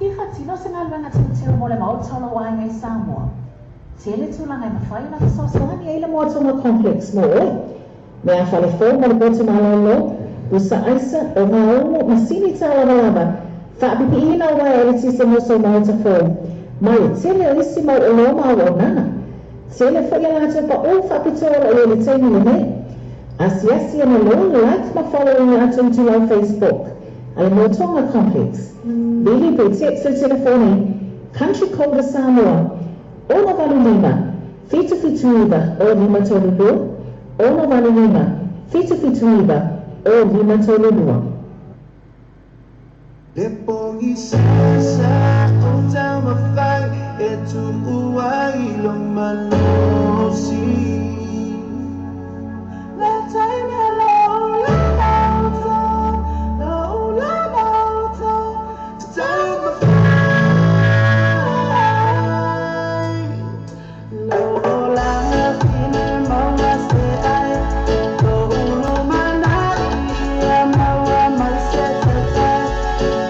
Fia faatino se galuega teuteu mo le Maota o lou aiga i Samoa. Tele tulaga e mafai ona fesoasoani ai le Moa Tonga Complex mo oe. Mea fale fou mo le potu malolo, pusa aisa, ogaumu, masini tālavalava, faapipiina o uaea eletise mo sou maota fou, ma le tele o isi mau oloa ma auaunaga. Tele foi a latou paʻū faapitoa o lo o i ai i le taimi lenei. Asiasi ana loa, like ma follow i latou itulau Facebook a le Moa Tonga Complex. Vili pe text le telefoni Country Code a Samoa, 685 779 0532, 685 779 0532. Le pogisa sa o taumafai e tuu ai lou malosi. Le taimi a lou lamaota, lou lamaota, taumafai. Lou olaga fine maua se ai, lou lumanai ia maua mai se taitai.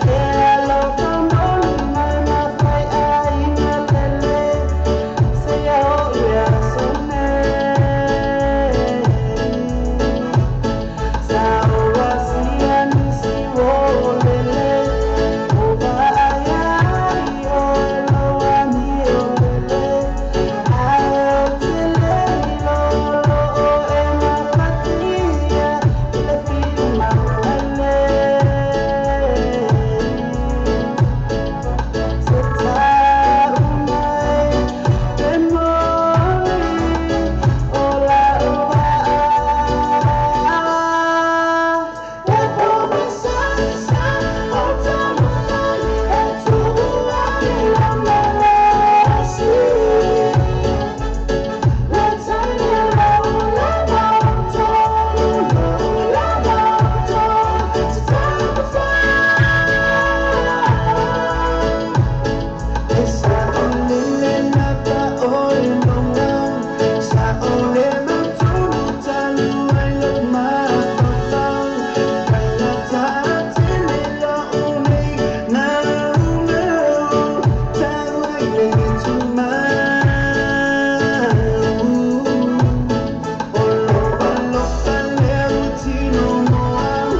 E alofa moni mai ma fai aiga lelei, seia oo i le aso nei. Sa ou asia nisi o lelei, o vaai ai oe lou amio lelei. Ae ou te le iloa loo e mafatia i le fiu mau ai nei. Se tau mai e moni o lau waa. E pogisa o taumafai e tuu ai lau malosi. Le taimi a lou lamaota, lou lamaota, se taumafai. E saolele lava oe logau, saole mautonu talu ai lou mafaufau. Faigata tele lou nei gaugau, tau ai le tumau. O lou alofa lea ua tino mo au,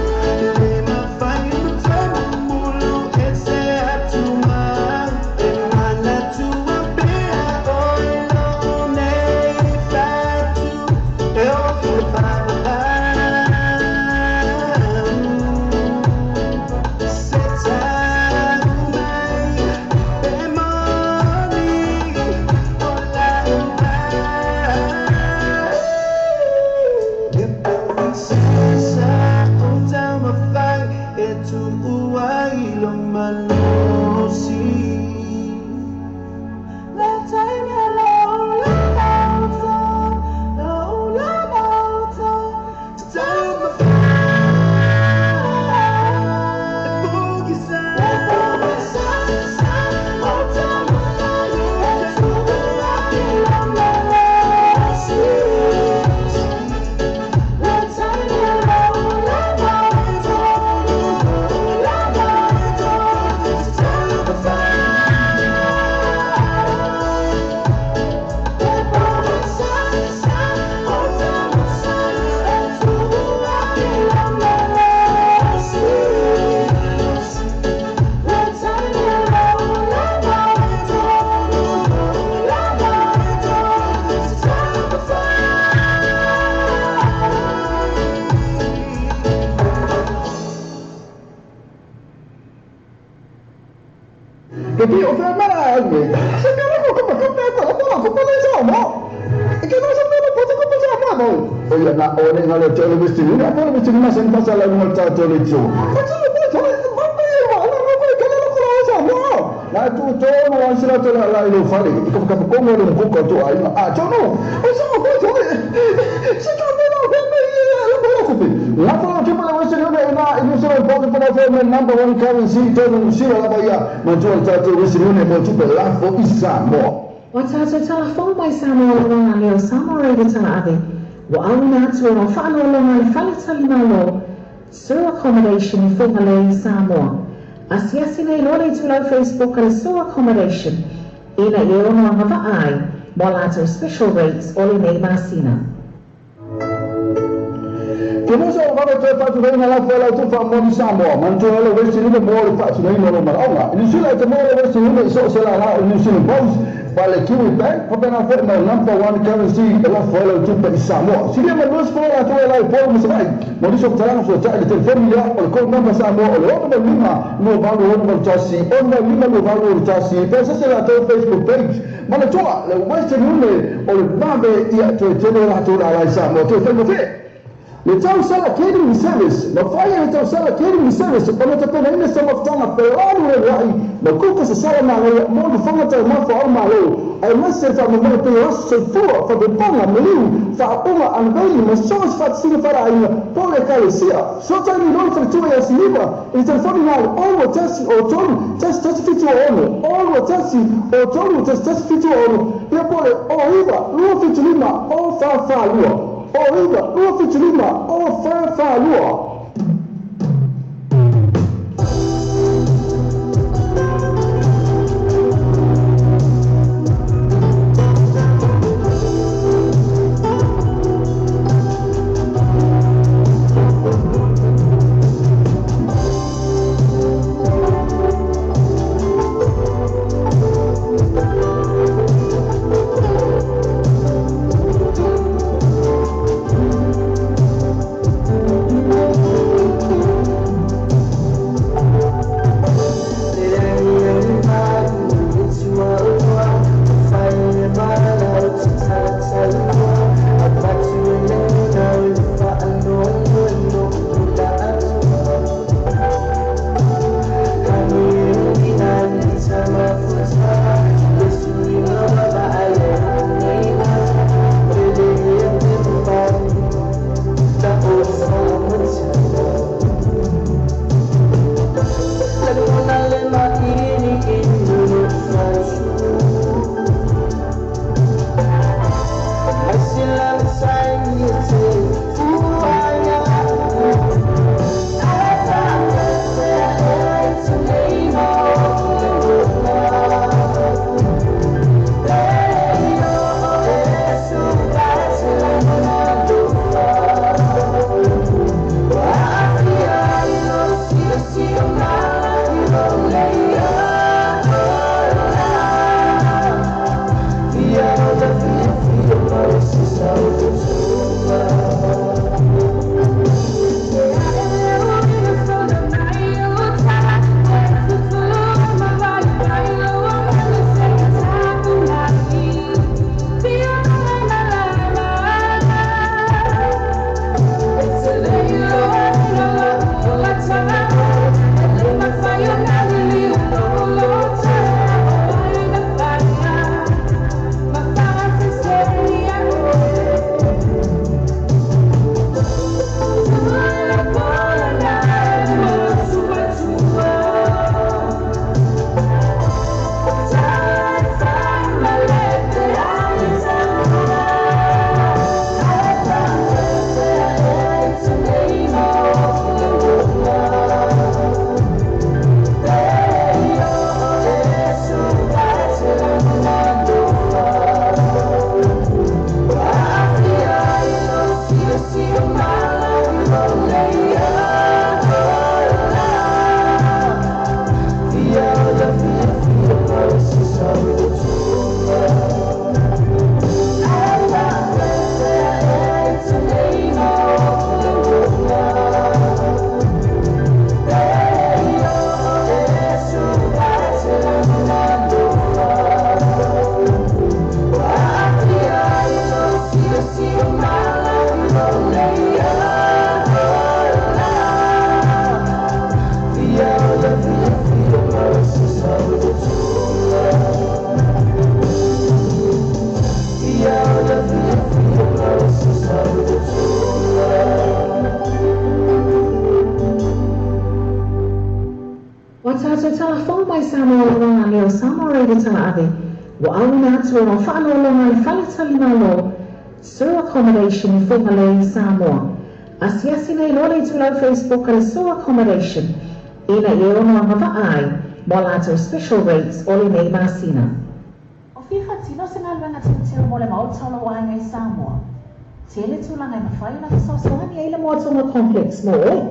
le mafai ona toe mumulu ese atu ma au. E manatua pea oe lou nei fatu, e oo i le faavavau. Se tau mai e moni o lau waa. Le pogisa o taumafai e tuu ai lou malosi. Le taimi a lou lamaota, lou lamaota, se taumafai. Le pogisa, le pogisa o taumafai e tuu ai lou malosi. Le taimi a lou lamaota, lou lamaota, se taumafai. Le pogisa o taumafai e tuu ai lou malosi. Le taimi a lou lamaota, lou lamaota, se taumafai. Ke ti o fea mea ai nei. Se mea la ko ko ko ko ko ko ko le sa mo. E ke no sa mea ko ko ko sa mo mo. O ia na o le ngale te le western union. A le western union sen pasa la lunga ta te le tio. Ko te le ko te le ma pe ma la ko ko ko la ko la sa mo. Na tu to no wan sila te la la i lo fale. I ko ka ko mo le ko ko to ai. A to no. O sa ko to le. Se ka me la ko me la ko la ko pe. La ko te le western union na i no se po ko po me number one currency to no sila la ba ia. Ma tu ta te western union mo tu pe la fo i sa mo. Ua tātou tala fou mai Samoa Lawaga Leo Samoa Radio Talaave, ua auina atu ona faaaloaloga i le Fale Tali Malo, Sur Accommodation i Fugalei, Samoa. Asiasi nei loa le itulau Facebook a le Sue Accommodation ina ia ono agavaa ai mo a latou special rates o lenei masina. Ke musa o vave toe faatunaina lafo e lau faamoni Samoa, manatua le Western Union mo le faatunaina o lou manaoga. I Niu Sila e te maua le Western Union i so o se lala o New Zealand Post, ma le Kiwi Bank, faapena foi ma le number one currency e lafo ai lau tupe i Samoa. Silia ma le 20 latou e la i Upolu ma Savaii. Mo nisi o faamatalaga fuatai le telefoni lea o le code number Samoa o le 685 2861 685 2861 pe se se latou Facebook page. Manatua le Western Union o le vave ia toe tele latou lala i Samoa toe faigofie. Le tausala catering service, na fai e le tausala catering service ona tapenaina se mafutaga pelalu leluai ma kuka sasala manaia mo le fofoga taumafa o le Malo, aemaise le faamoemoe pei o aso soifua, fapepaga, maliu, faaupuga, unveiling ma so o se faatasiga faaleaiga po o le Ekalesia. Fesoatai nei loa le faletua ia Siliva i le telefoni na le 0 2 1 0 3 1 1 7 6 0 2 1 3 1 1 7 6 ia po o le 0 9 2 7 5 0 4 4 2. 0 9 2 7 5 0 4 4 2. Ua tatou tala fou mai Samoa Lawaga Leo Samoa Radio Tala Ave ua auina atu ona faaloaloga i le faletalimalo Sur Accommodation i Fugalei, Samoa. Asiasi nei loa le itulau Facebook a le Sur Accommodation ina ia ono agavaa ai mo a latou special rates o lenei masina. O fia faatino se galuega teuteu mo le Maota o lou aiga i Samoa? Tele tulaga e mafai ona fesoasoani ai le Moa Tonga Complex mo oe.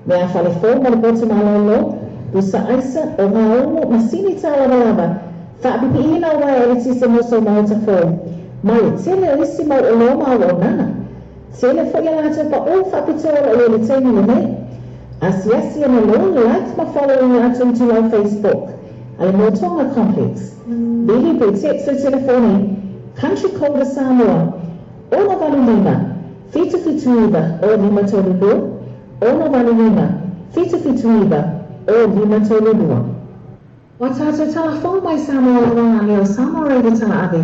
Mea fale fou mo le poto malolo, pusa aisa, ogaogo, masini tālavalava, faapipiina o uaea eletise mo sou maota fou, ma le tele o isi mau oloa ma auaunaga. Tele foi a latou paʻū faapitoa o lo o i ai i le taimi lenei. Asiasi ane loa, like ma follow i latou itulau Facebook a le Moa Tonga Complex. Vili pe text le telefoni Country Code a Samoa, 685 779 0532, 685 779 0532. Ua tātou tala fou mai Samoa lawa a leo Samoa Radio Talaave,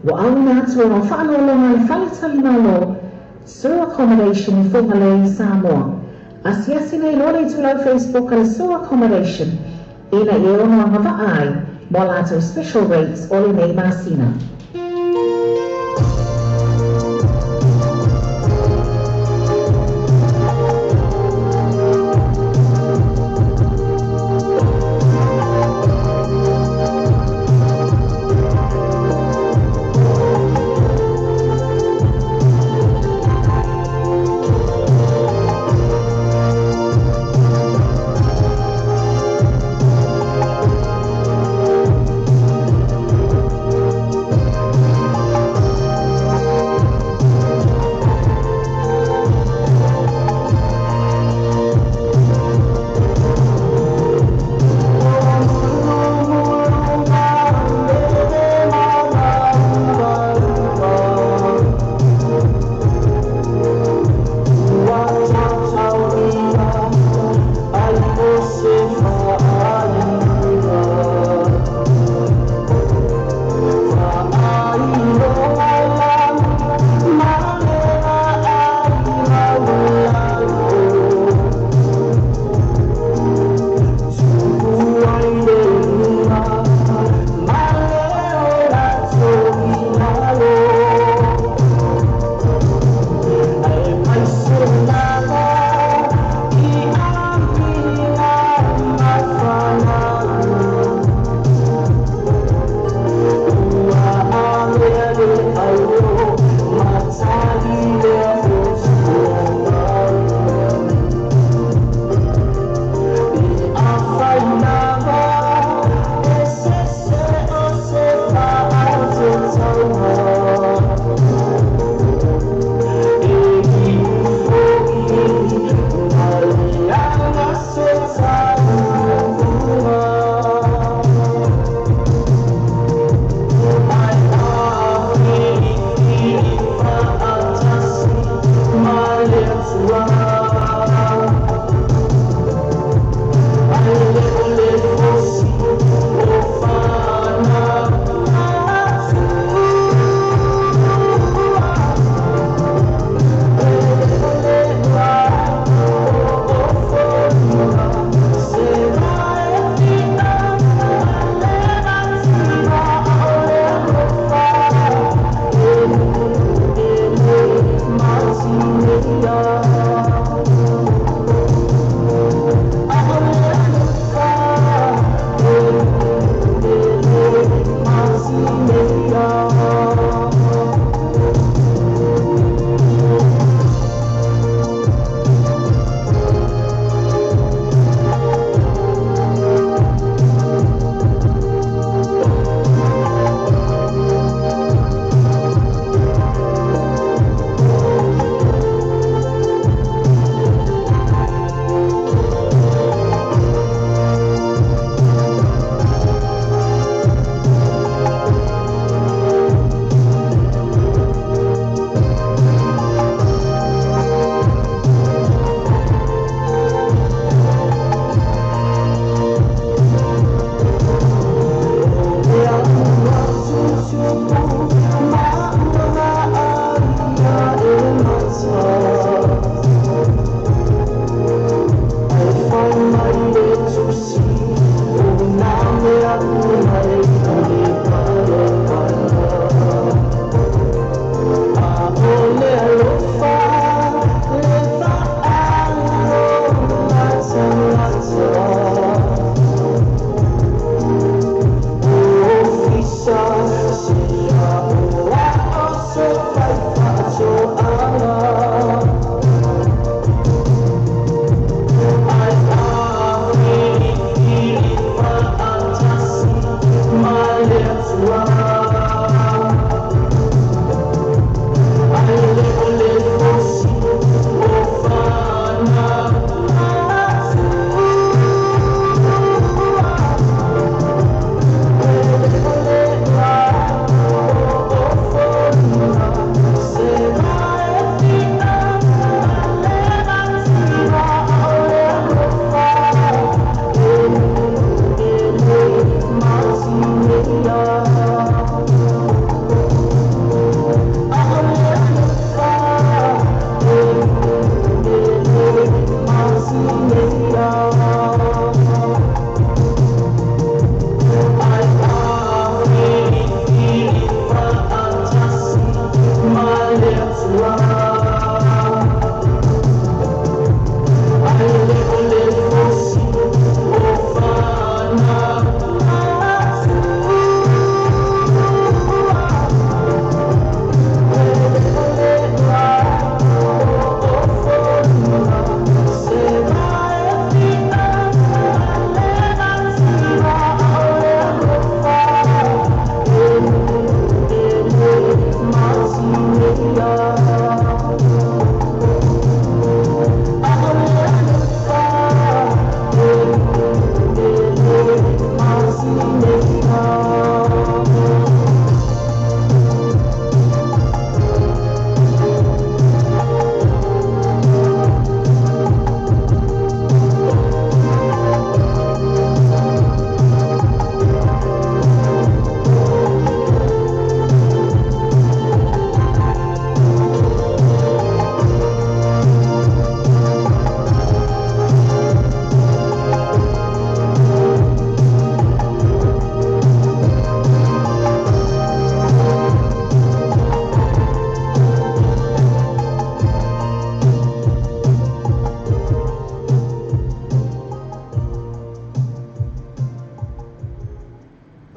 ua auina atu ona faaloaloga i le fale talimalo Sur Accommodation i Fugalei, Samoa. Asiasi nei loa le itulau Facebook a le Sur Accommodation ina ia ono agavaa ai mo a latou special rates o lenei masina.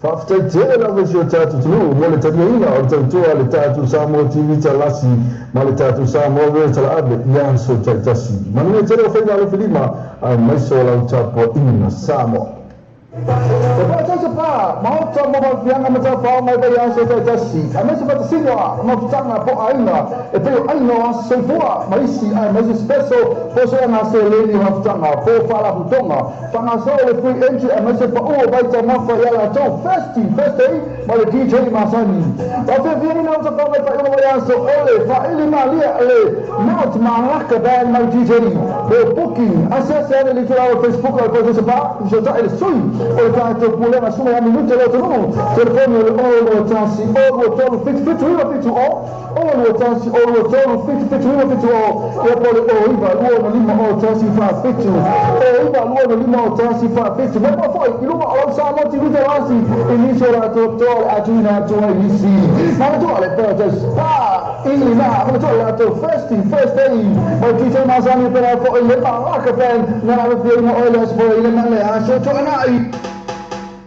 Faafetai tele lava i si o tatou atunuu mo le taliaina o le tautua a le tatou Samoa TV Talasi ma le tatou Samoa Radio Talaave i aso taitasi. Manuia tele o faiva alofilima aemaise o lau tapuaiga Samoa. E parataiso pa, maota mo Malfiaga ma Taufao mai vaiaso taitasi, aemaise faatasiga mafutaga po o aiga e pei o aiga o aso soifua ma isi aemaise special po o soaga seleni o mafutaga po o faalapotopotoga faagasolo le free entry aemaise pau o vaitaumafa ia latou Thirsty Thursday ma le DJ masani. Ua fiafiaina o tafao mai faaiuga vaiaso o le faaili malie a le Mount Malaka Band ma le DJ mo booking. Asiasi ane i le itulau o le Facebook o le Parataiso Pa, fesootai i le sui o le tatou Pulega Susuga ia Minute Lotonuu, telefoni o le 021 023 77 970, 021 023 77 970, ia po o le 09 2 5 01 47, 09 2 5 01 47. Mai moa foi i luga o lau Samoa TV Talasi i nisi o latou toa o le a tuuina atu ai nisi manatua le Paradise Pa i na manatua le latou Thirsty Thursday mai DJ masani pela foi le Malaka Band na alofia oe le aso foi le ma le aso Toanai.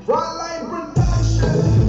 Frontline Production.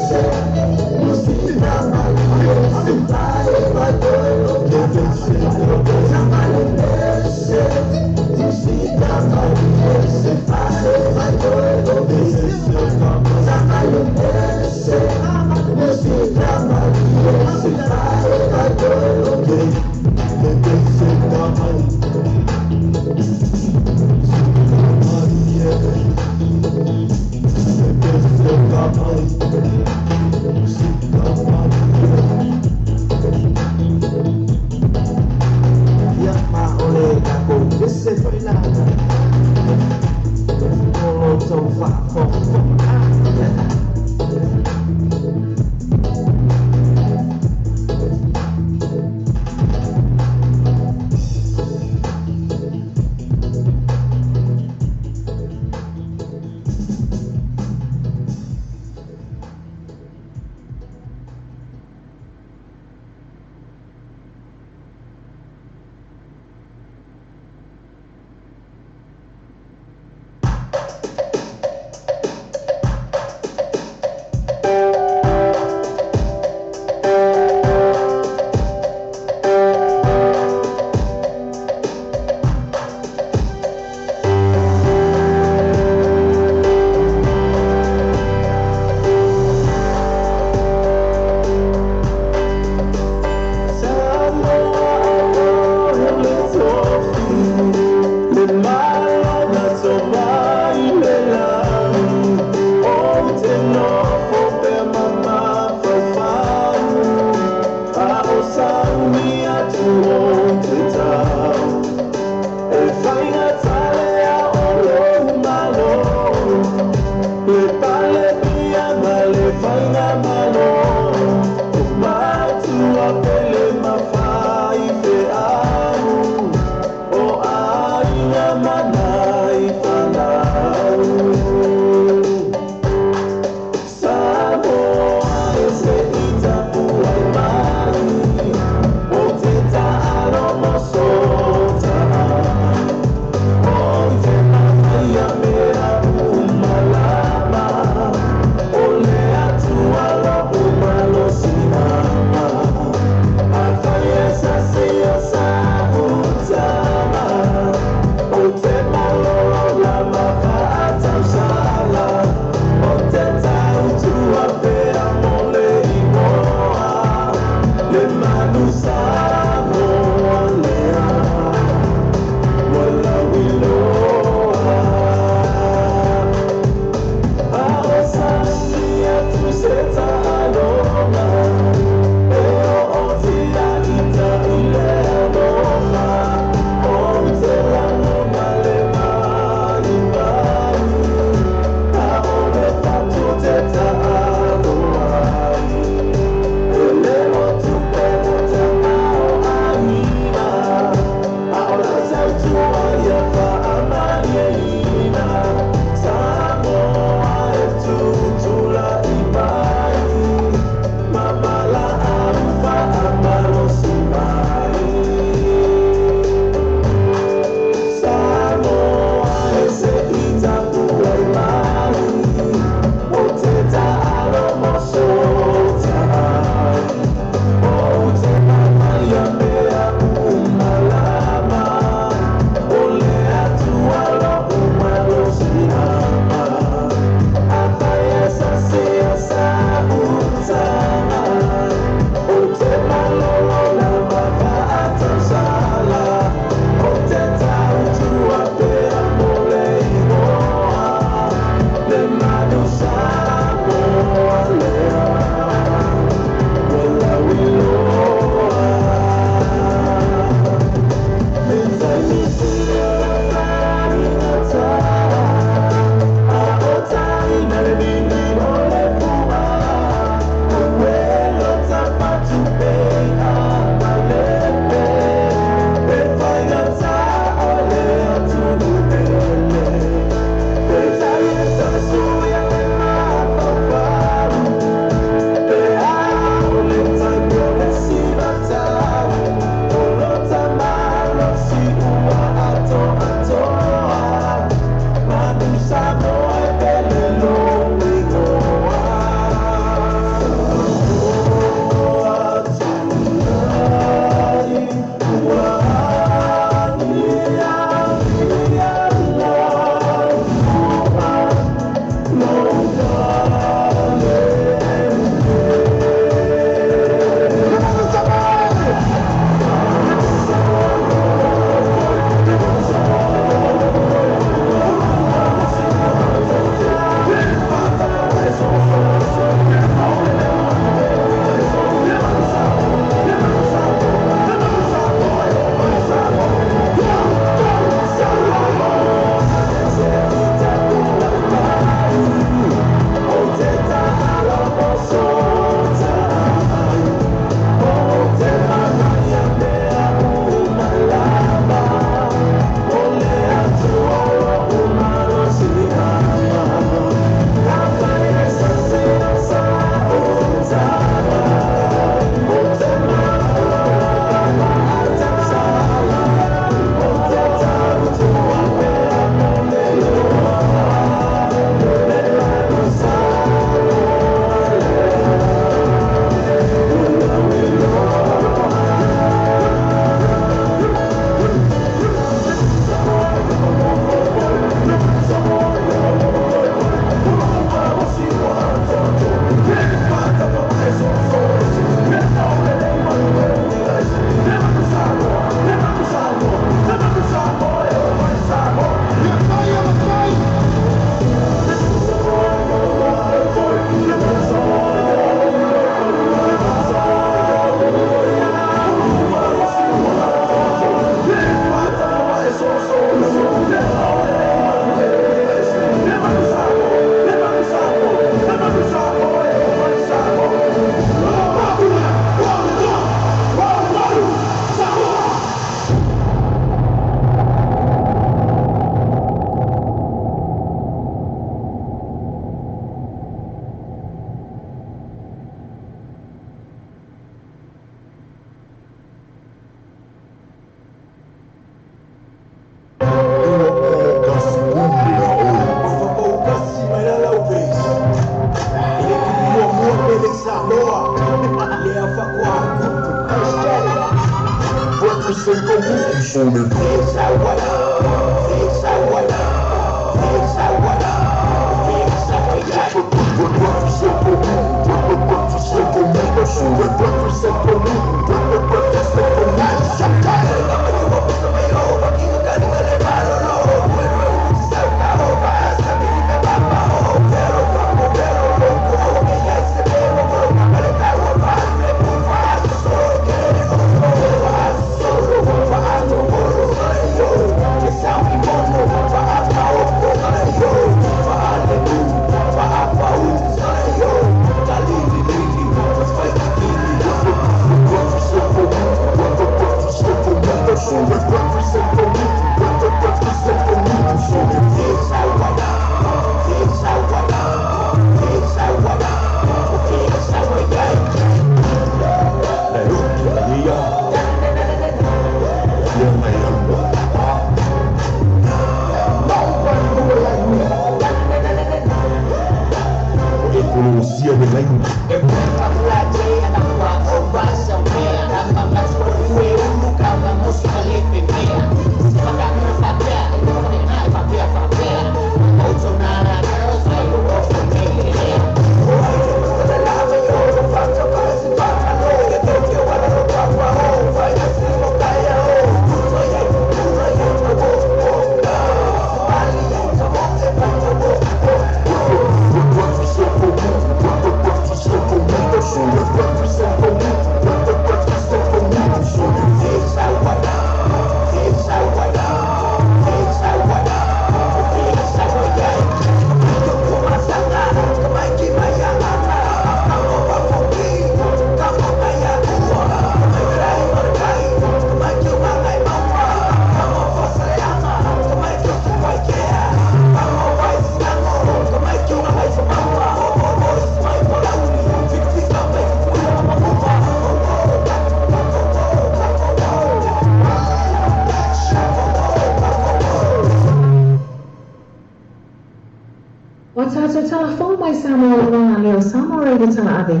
Ua tatou tala fou mai Samoa Lauga Leo Samoa Radio Talaave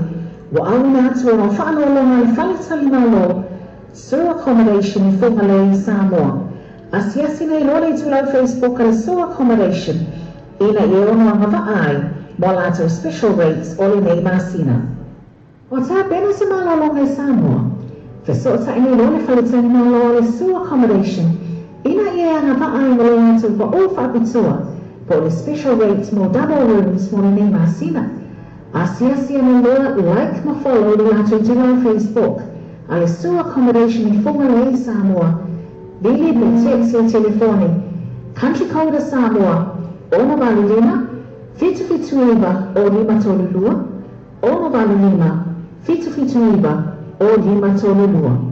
ua auina atu ona faaaloaloga i le faletalimalo Sur Accommodation i Fugalei, Samoa. Asiasi nei loa le itulau Facebook a le Sur Accommodation ina ia ono agavaa ai mo a latou special rates o lenei masina. Ua tapena se malologa i Samoa. Fesootai nei loa le faletalimalo a le Sur Accommodation ina ia e agavaa ai ma le latou pau faapitoa po o le special rates mo double rooms mo lenei masina. Asiasi ane loa like ma follow le latou itulau Facebook a le Sur Accommodation i Fugalei, Samoa. Vili pe text le telefoni Country code a Samoa, 685 779 o 532, 685 779 o 532.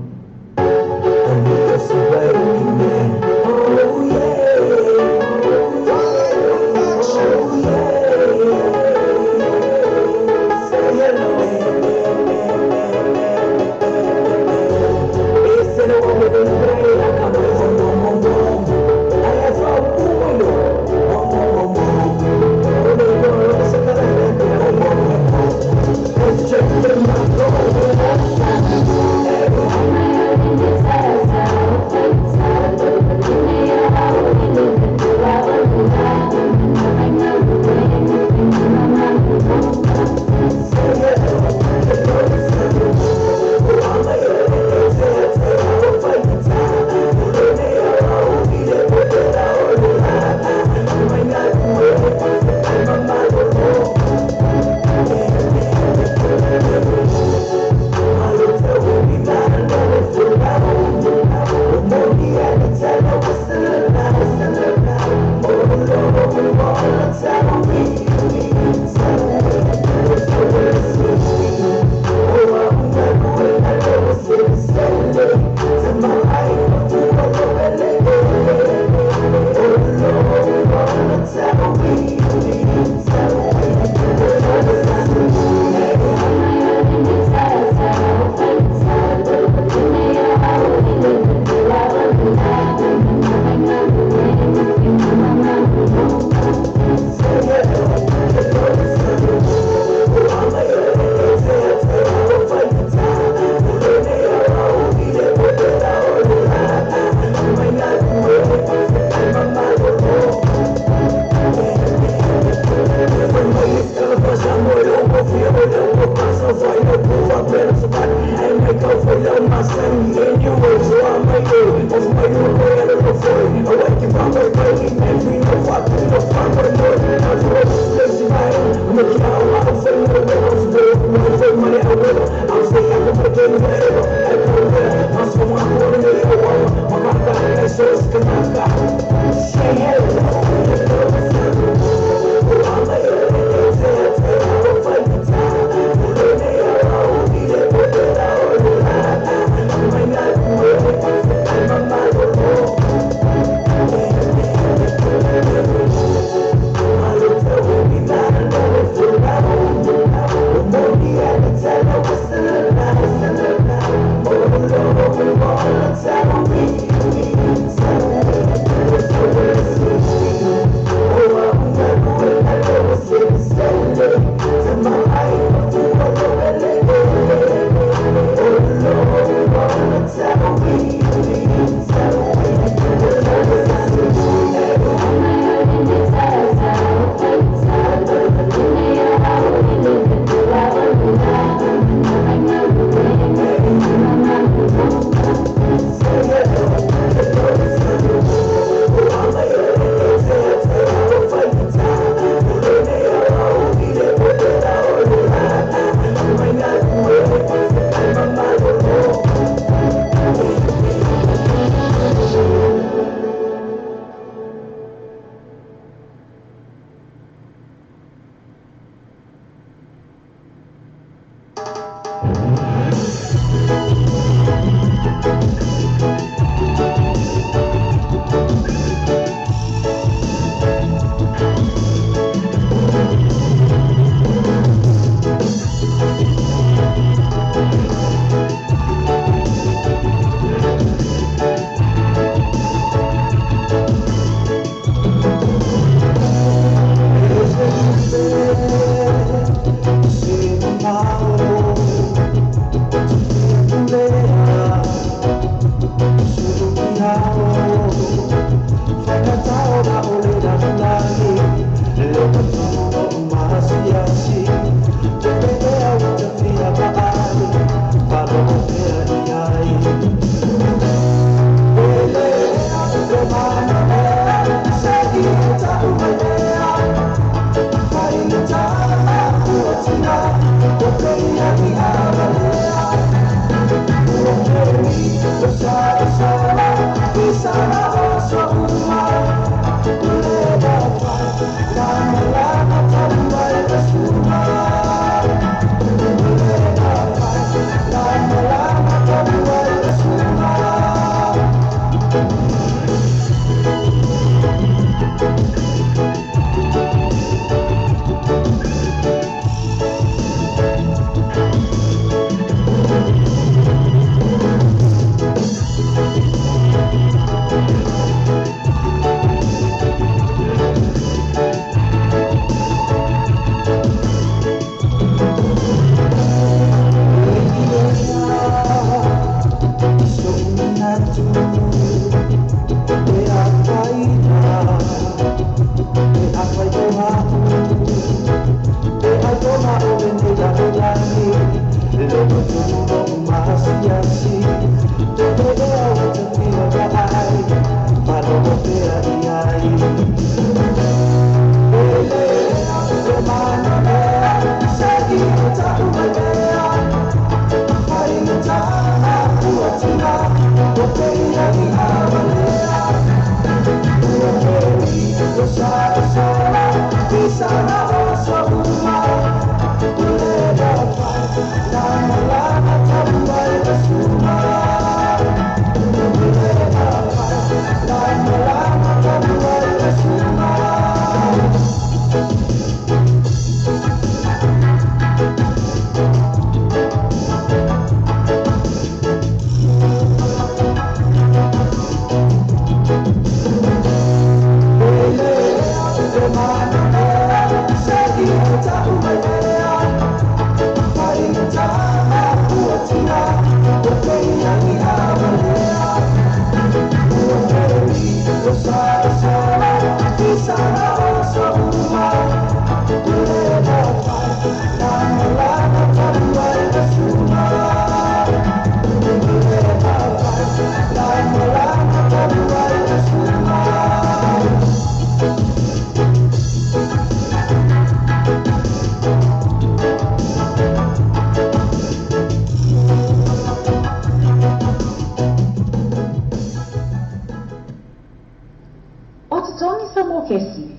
O totogi Samoa Kesi,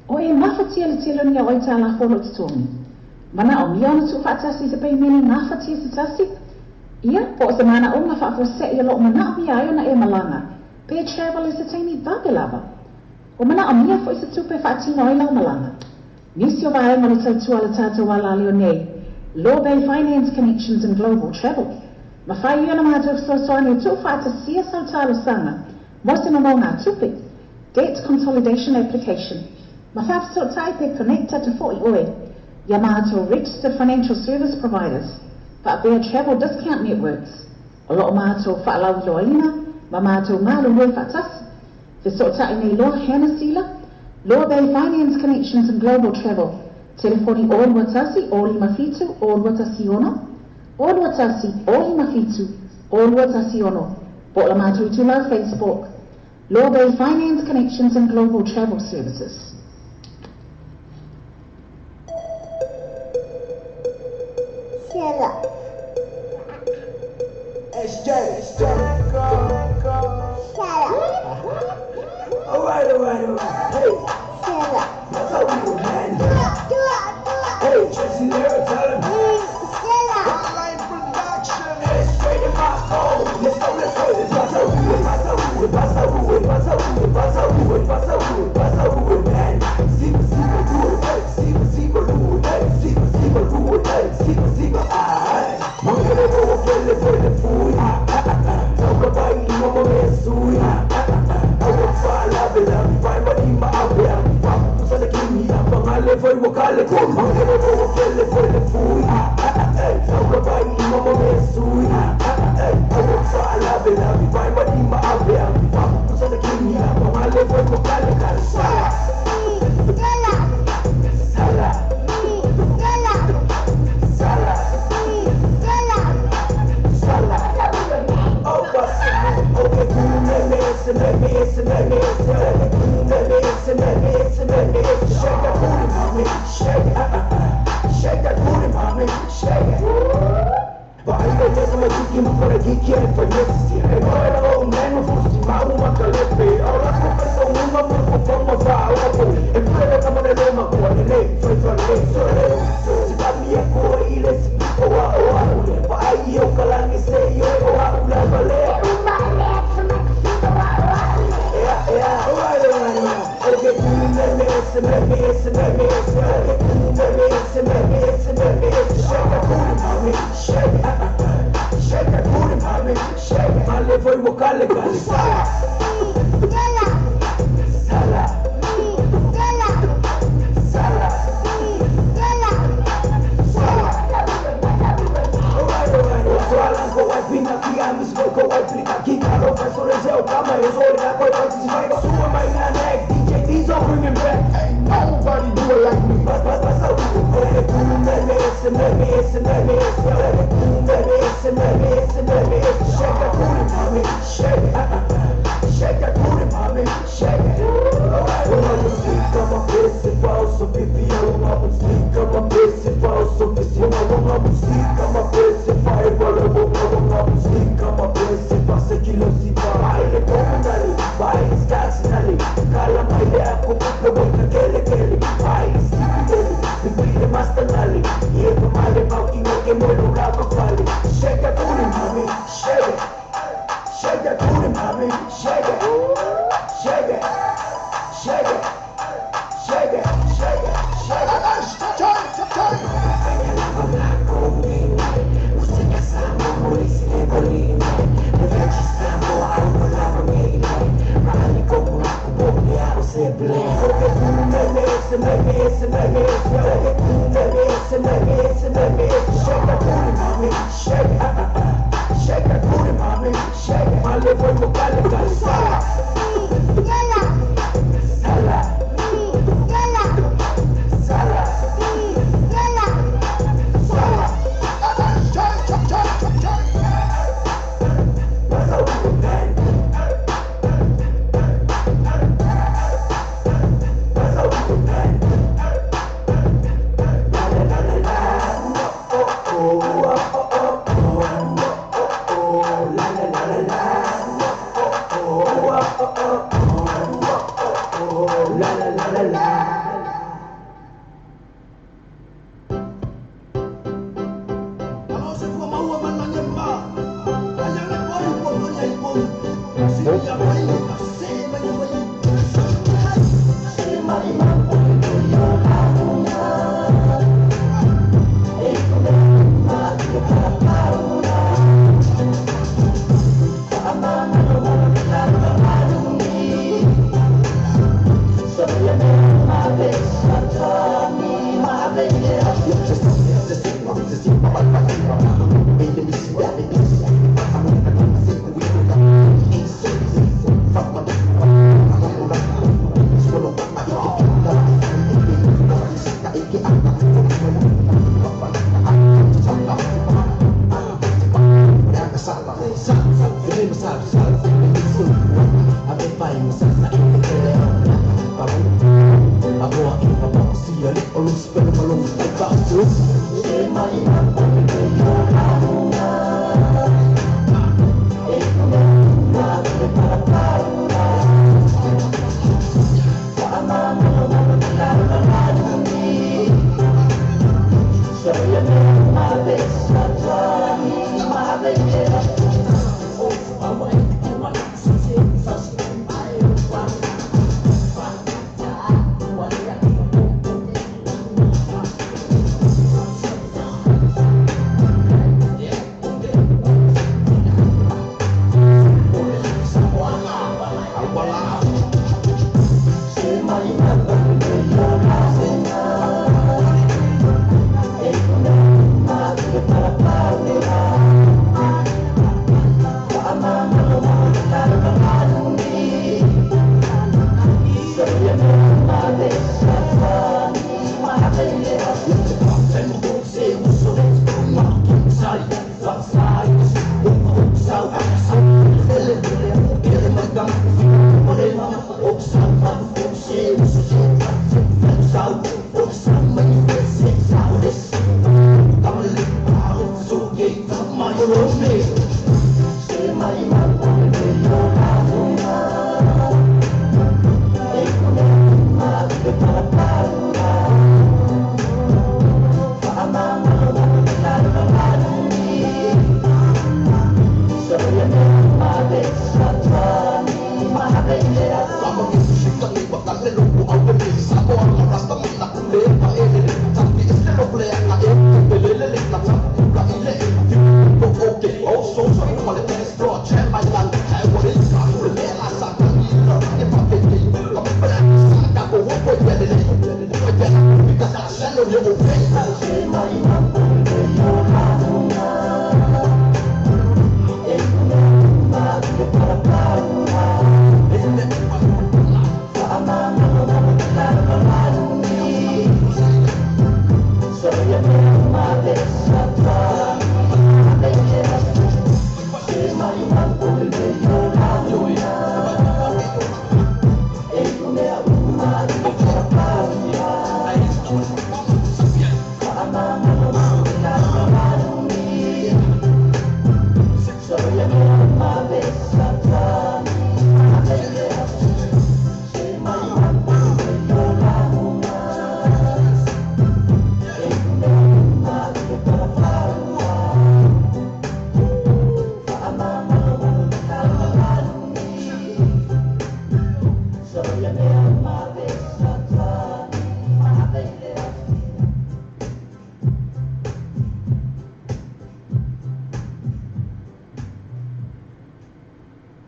o e mafatia le tele o ni aitalafu o loo totogi. Manaomia ona tuufaatasi i se paimene gafatia se tasi? Ia, po o se manaoga faafuasei o loo manaomia ai ona e malaga, pe travel i se taimi vave lava. Ua manaomia foi se tupe e faatino ai lau malaga. Nisi o vaega o le tautua a le tatou alaleo nei, Law Bay Finance Connections and Global Travel, mafai ia ona matou fesoasoani e tuufaatasia sau talosaga mo se nonogatupe, Debt Consolidation Application, ma faafesootai pe connect atu foi oe ia matou Registered Financial Service Providers faapea Travel Discount Networks o lo o matou faalauiloaina ma matou galulue faatasi. Fesootai nei loa Hannah Sila, Law Bay Finance Connections and Global Travel, telefoni 021 057 0216, 021 057 0216, po o la matou itulau Facebook, Law Bay Finance Connections and Global Travel Services. Shut up. SJ. Shut up. All right, all right, all right. Hey. Shut up. I thought we were men. Hey, Jesse there, tell him. Shut up. foi ua kale Mangele ua kele foi le fui Taula vai i mama me sui Aua whaalave lavi Vai ma di ma ave ave Whakupusa na kini Mangale foi ua kale kale Sala Sala Sala Sala Sala Oh, okay, shake that booty, mommy, shake it, shake that booty, mommy, shake it. Vaaiga lesa matiki mafara kiki e fanyesi E moe o nenu fusi mau makalepe Aula kupe sa uma murku pama fa aula po E pere kama ne loma kua ne le fai fa le sore Si pami e koe ile si piko wa o aule Vaai o kalangi se i oe o aula vale Shake that booty, mommy, shake it, shake that booty, mommy, shake it. Male foi ua kale kale. Sala, sala, sala, sala. Alright, alright. Swala ko ai pina ki amis ko ai plika ki kalo fa sore se o kama yo sore na ko participar sua mai na neck DJ Diesel bring it back. Ain't nobody do it like me. Bas bas bas. Shake that booty, mommy, shake it, shake that booty, mommy, shake it. Shake that booty, mommy, shake it. Shake that booty, mommy, shake it. Shake it. Shake it. Shake it. Shake it. Shake it. Shake that booty, mommy, shake it. Shake that booty, mommy, shake it. Male foi ua kale kale. Sala, sala, sala, sala.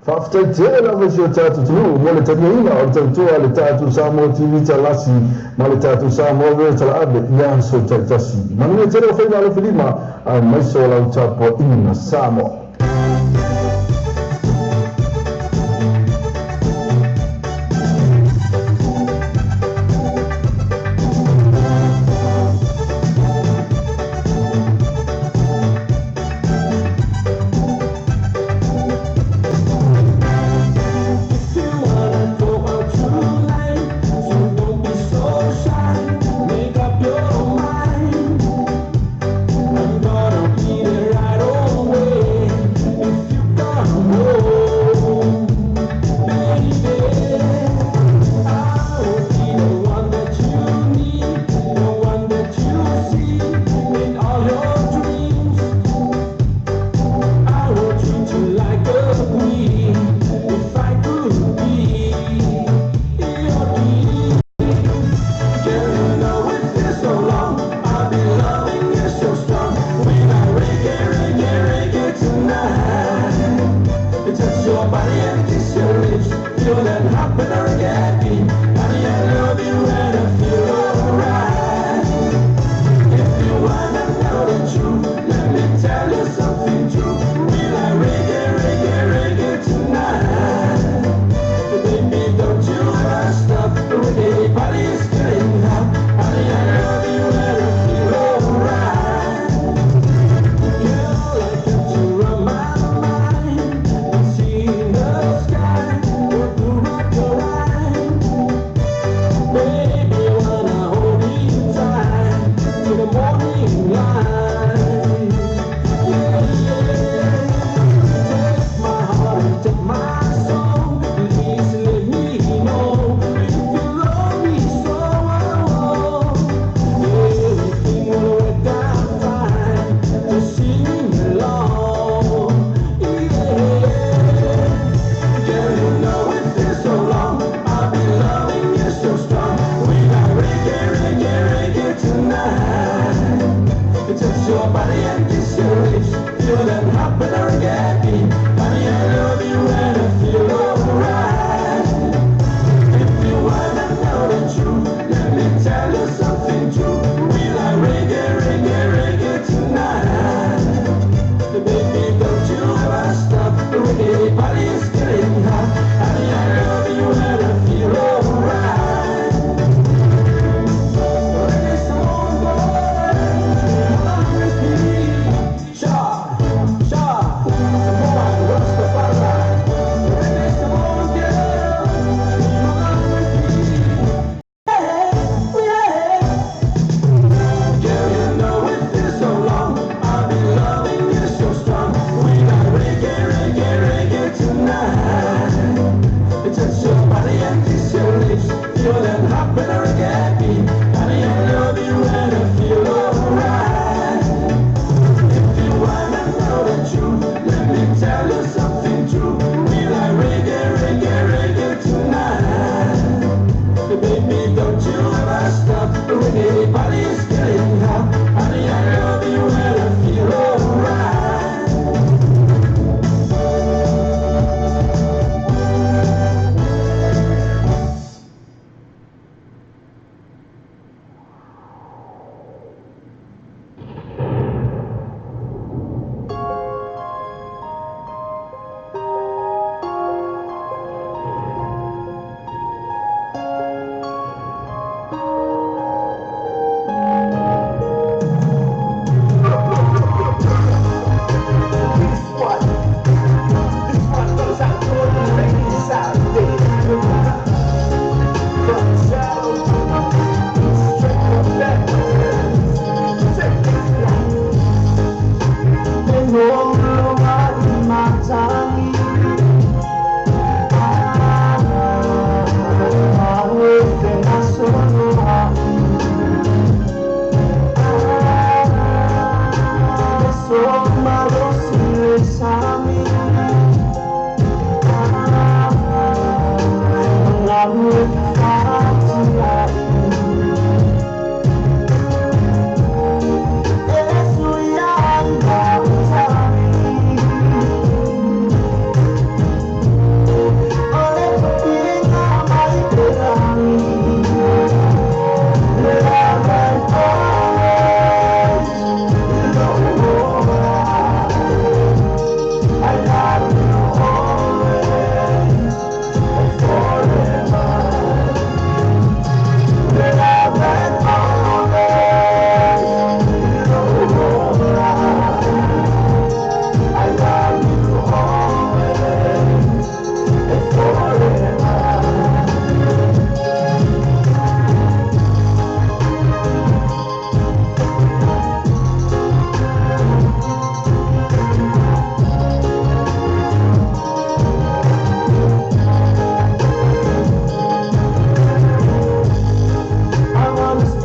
Faafetai tele lava i si o tatou atunuu mo le taliaina o le tautua a le tatou Samoa TV Talasi ma le tatou Samoa Radio Talaave i aso taitasi. Manuia tele o faiva alofilima aemaise o lau tapuaiga Samoa.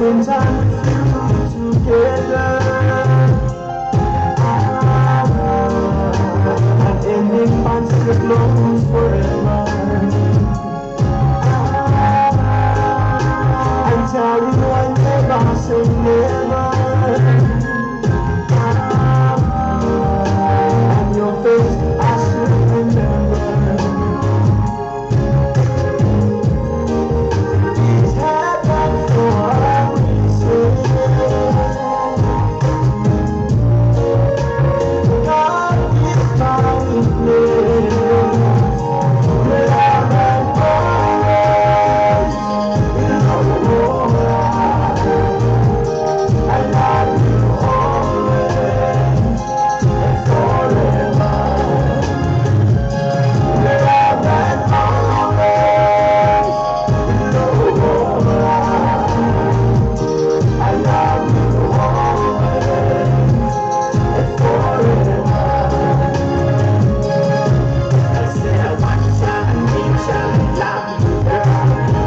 Spend time with you together. And any monster close forever. And tell you I never say never. And your face I still remember. Things happen for a reason. God is my witness. Love and always, Lord, I love you always and forever. Love and always, Lord, I love you always and forever. I said I want you, I need you, I love you, girl.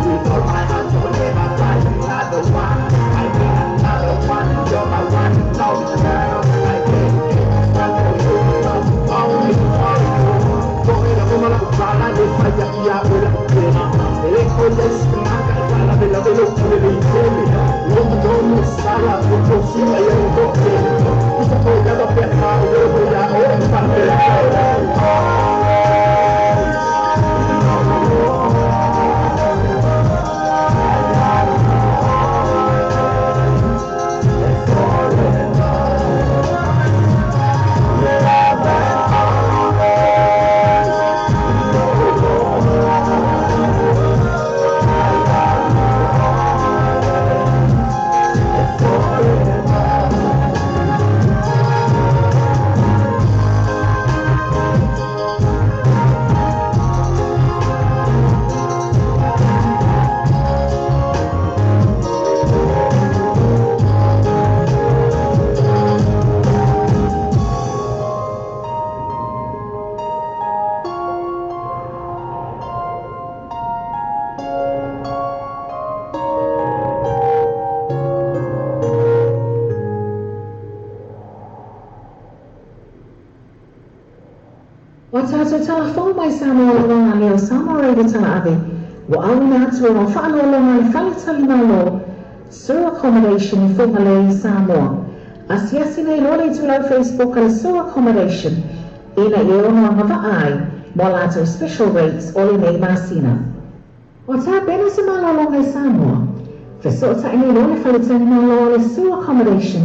With all my heart, I will never find another one. I need another one, you're my one and only girl. I can't get for you, only for you. Ua tatou tala fou mai Samoa Lauga Leo Samoa Radio Talaave ua auina atu ona faaaloaloga le Fale Talimalo Sur Accommodation i Fugalei, Samoa. Asiasi nei loa le itulau Facebook a le Sur Accommodation ina ia ono agavaa ai mo a latou special rates o lenei masina. Ua tapena se malologa i Samoa. Fesootai nei loa le Faletalimalo a le Sur Accommodation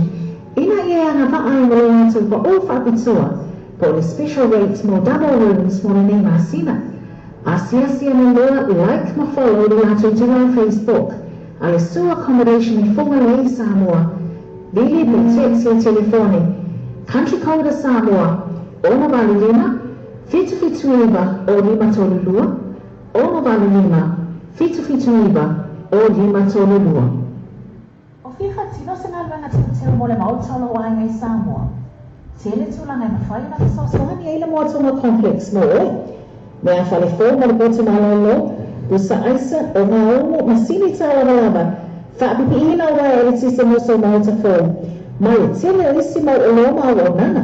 ina ia e agavaa ai ma le latou paʻu faapitoa po o le special rate mo double rooms mo lenei masina. Asiasi ane loa like ma follow le latou itulau Facebook a le Sur Accommodation i Fugalei, Samoa. Vili pe text le telefoni Country code a Samoa, 685 779 o 532, 685 779 o 532. O fia faatino se galuega teuteu mo le Maota o lou aiga i Samoa? Tele tulaga e mafai ona fesoasoani ai le Moatonga Complex mo oe. Mea fale fou mo le poto malolo, pusa aisa, o gaumu, masini tālavalava, faapipiina o uaea eletise mo sou maota fou, ma le tele o isi mau oloa ma auaunaga.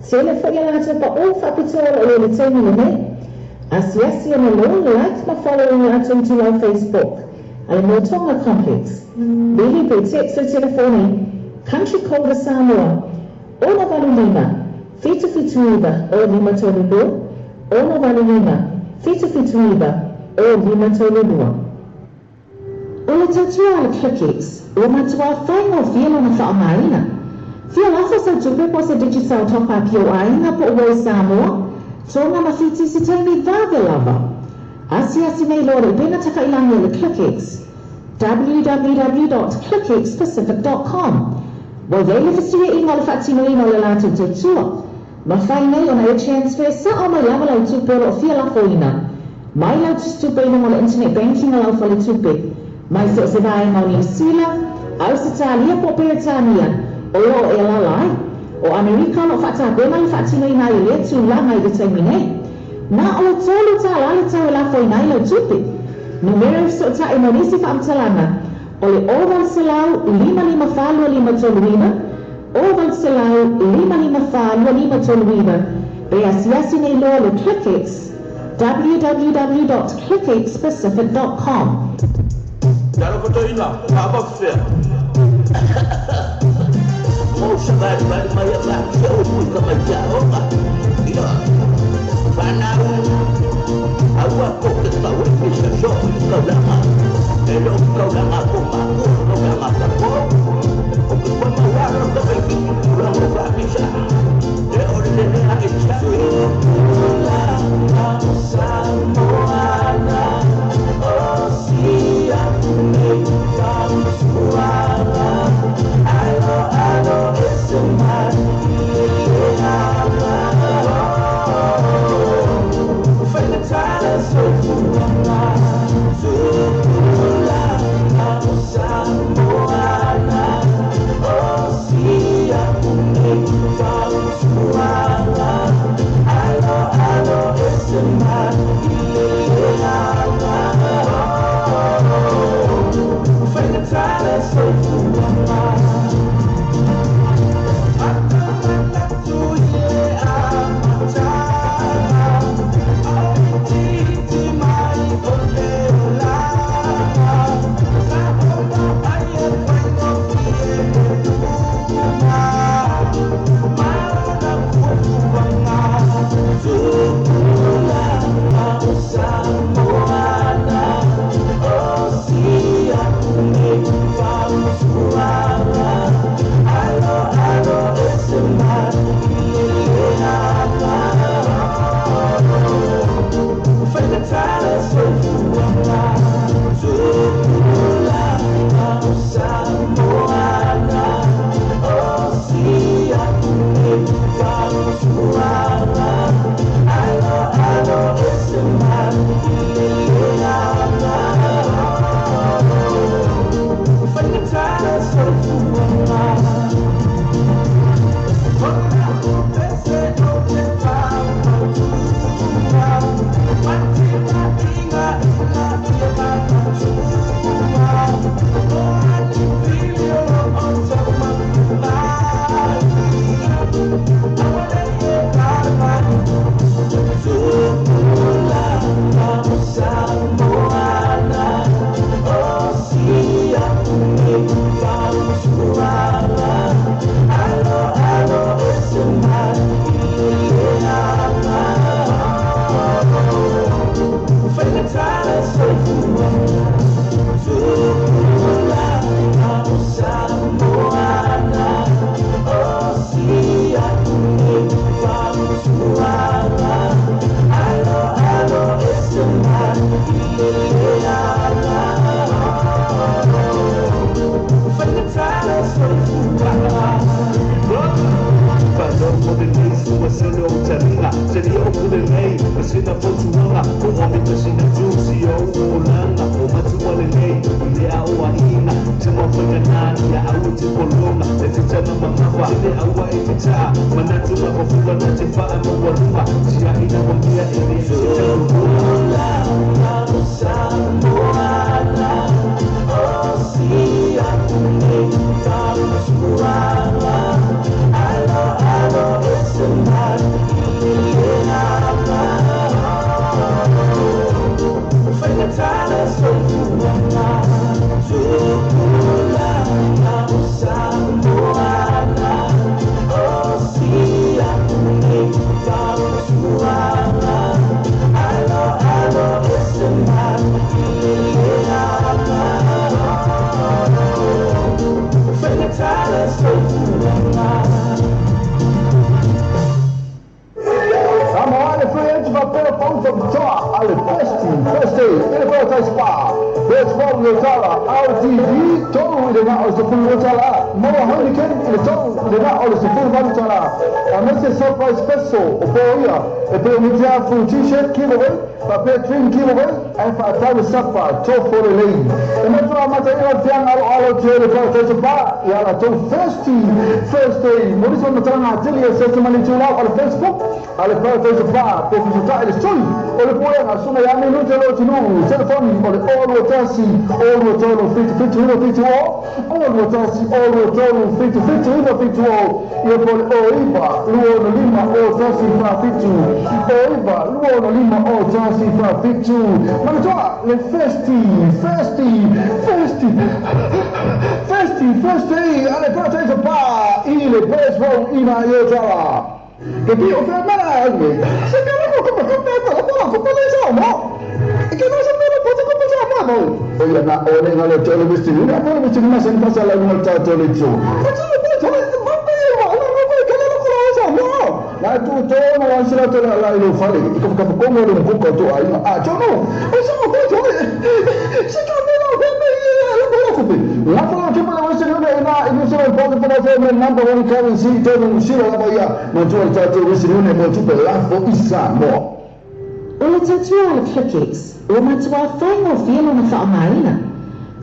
Tele foi a latou paʻu faapitoa o lo o i ai i le taimi lenei. Asiasi ane loa, like ma follow i latou itulau Facebook a le Moatonga Complex. Vili pe text le telefoni Country Code a Samoa, 685 779 o 532, 685 779 o 532. O le tautua a le ClickX, ua matuā faigofie lona faaaogaina. Fia lafo sau tupe po o se Digicel top-up i ou aiga po o ua i Samoa, Tonga ma Fiti i se taimi vave lava. Asiasi nei loa le upega tafailangi a le ClickX, www.clickxpacific.com. Ua i ai le fesuiaiga o le faatinoina o le latou tautua. Mafai nei ona e transfer sao mai lava lau tupe o lo o fia lafoina mai lau tusitupe i luga o le internet banking a lau faletupe mai so o se vaega o Niu Sila, Ausetalia po o Peretania o lo o e alaala ai. O Amerika o lo o faatapena le faatinoina ai o lea tulaga i le taimi nei. Na o le $3 le tau e lafoina ai lau tupe. Numera e fesootai mo nisi faamatalaga, O le 0800 554 2539, 0800 554 2539, pe asiasi nei loa le ClickX, www.clickxpacific.com. Talofa toeaina, faapafea. Mo savalivali mai a mafusia o pui ka mai te aoga. Ia, whanau, aua ko te tau e pisa so i kaulanga. E lo kaulanga ko mākua, kaulanga ka ko. O ke kua mauaro ka mai ki tupuranga o whaapisa. E o le lea e tau. Tupula au Samoana, o si aku nei fautuaga. Alo alo ese mai i le aga. Faigata le soifuaga. Tupula au Samoana, o si aku nei fautuaga. Alo alo ese mai i le aga. Faigata le soifuaga. Manatu i le amataga, ao itiiti mai o le olaga. Sa ona ai e faigofie le luma, ma ona fuafuaga. Tupula au Samoana, o si aku nei fautuaga. Alo alo ese mai i le aga. Faigata le soifuaga. Tupula au Samoana, o si aku nei fautuaga. Alo alo ese mai i le aga. Faigata le soifuaga. O lau pese o te faufautua, matina'iga i la ia matatua. O ani pili o lo o taumafai, aua nei e vaivai. Tupula au Samoana, o si aku nei fautuaga. Alo alo ese mai i le aga. Faigata le soifuaga. Tupula au Samoana, o si aku nei fautuaga. Alo alo ese mai i le aga. Faigata le soifuaga. Whanau o lenei sua sele o taringa Seli o kule nei ma sina fautuaga O omi ma sina tusi o olanga O matua lenei i le ao a ina Te mawhaika nani ia au te polonga Le te tana mamafa Te le aua e te taa Manatu ma pafua na te whaa mawarunga Tia ina wambia e le se tangurunga. Tupula au Samoana, o si aku nei fautuaga. Alo alo ese mai i le aga. Faigata le soifuaga. Tupula au Samoana, o si aku nei fautuaga. Alo alo ese mai i le aga. Faigata le soifuaga. Samoa le fai atu faapea pau faapitoa a le Best First Day i le Paradise Spa. Best Fau le tala RTV 3 i le na o le $12, maua Heineken i le 3 i le na o le $18. Aemaise surprise special o po ia e pei o Mitiafu T-shirt giveaway faapea drink giveaway. Ae fa'atau le sapa tofo lelei. E matua amataina le fiaga aloalo tele Parataiso Pa ia latou Thirsty Thursday. Mo nisi o matalaga atili e search mai le itulau o le Facebook a le Parataiso Pa po fesota'i le Sui o le Pulega Susuga ia Minute Lotinuu. Telefoni o le 021 023 77 970 021 023 77 970 ia po o le 09 265 01 47 09 265 01 47. Manatua le Thirsty Thirsty Thirsty Thirsty Thursday a le Parataiso Pa i le Best Road ina i Otara. Ke pi o fea mea au nei. Se ka la ko ko ko ko ko ko ko ko le sa mo. E ke no sa mea po ko ko sa mo mo. O ia na o le ngale tole mesti ni. Na tole mesti ni sen pasa la ngale ta tole tso. Ko tso ko tso ma pe ma la ko ko ka la ko la sa mo. Na tu to no wa sila to la la ilo fale. I ko ka ko mo le ko ko to ai a tso no. O sa ko tso se ka me la ko me la ko la ko pe. La ko ke pa la western union ina i se po po po me number one currency to no sila la ia. Ma tu al tatou western union mo tupe lafo i Samoa. O le tautua a le ClickX, ua matua faigofie lona faaaogaina.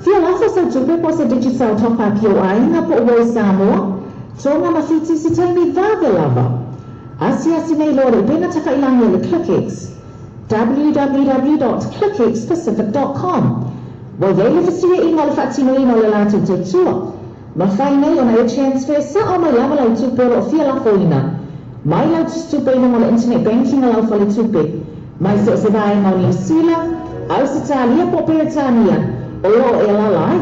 Fia lafo sau tupe po o se Digicel top-up i ou aiga po o ua i Samoa, Tonga ma Fiti i se taimi vave lava. Asiasi nei loa le upega tafailagi a le ClickX, www.clickxpacific.com. Ua i ai le fesuiaiga o le faatinoina o le latou tautua. Mafai nei ona e transfer sa'o mai lava lau tupe o lo o fia lafoina mai lau tusitupe i luga o le internet banking a lau faletupe mai so o se vaega o Niu Sila, Ausetalia po o Peretania o lo o e alaala ai.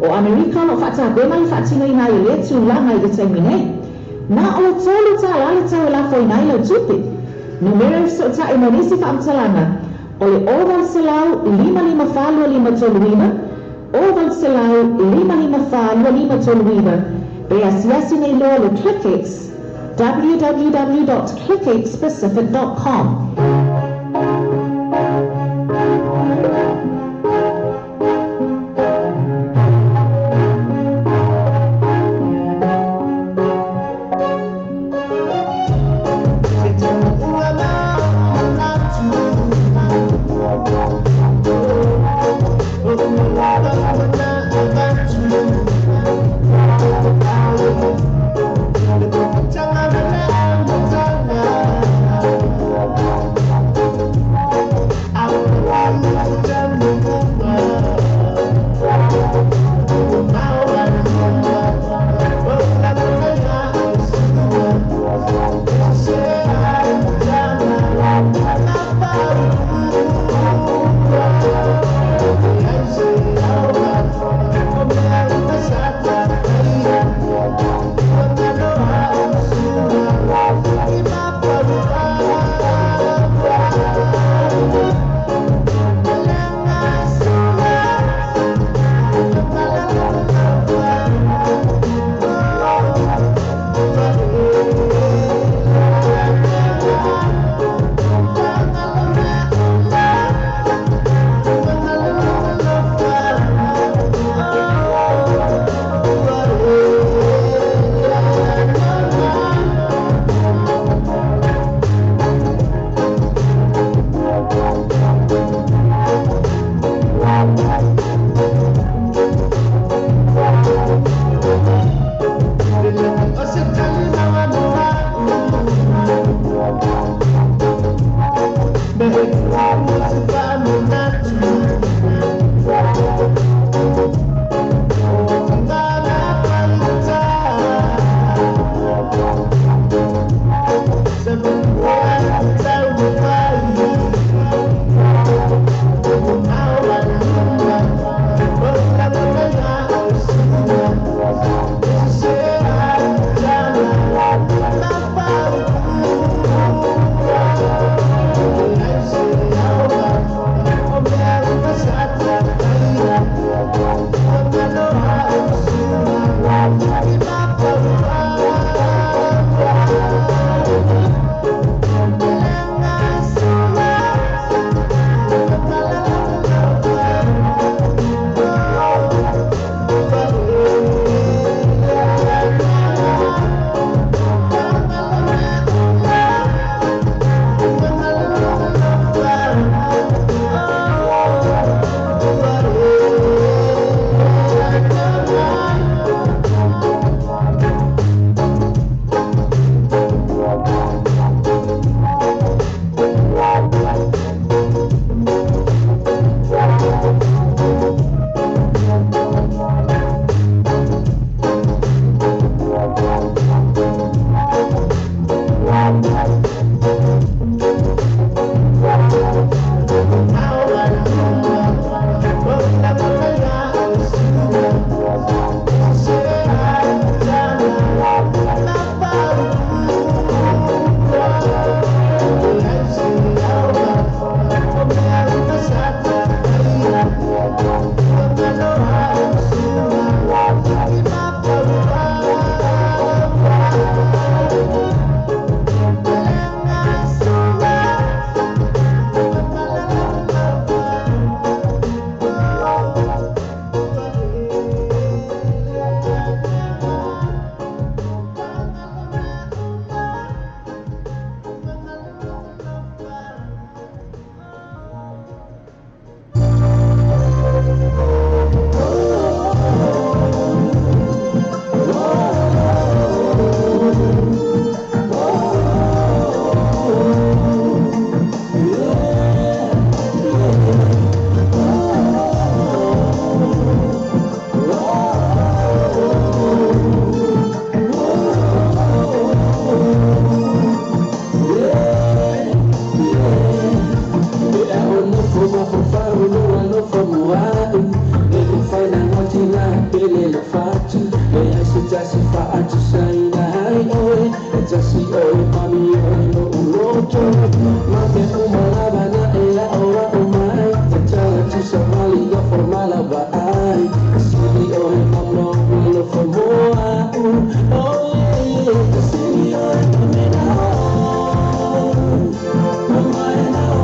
O Amerika o lo o faatapena le faatinoina ai o lea tulaga i le taimi nei. Na o le $3 le tau e lafoina ai lau tupe. Numera e fesootai mo nisi faamatalaga o le 0800 554 2539, 0800 554 2539, pe asiasi nei loa le ClickX, www.clickxpacific.com. atu Leai se tasi faatusaina ai oe E tasi oe mami oe lo'u loto Ma mea uma lava na e a'oa'o mai Tatala tusa mali alofa ma lau vaai E sili oe ma lou alofa mo a'u Oh yeah yeah E sili oe mamena o Mamaena o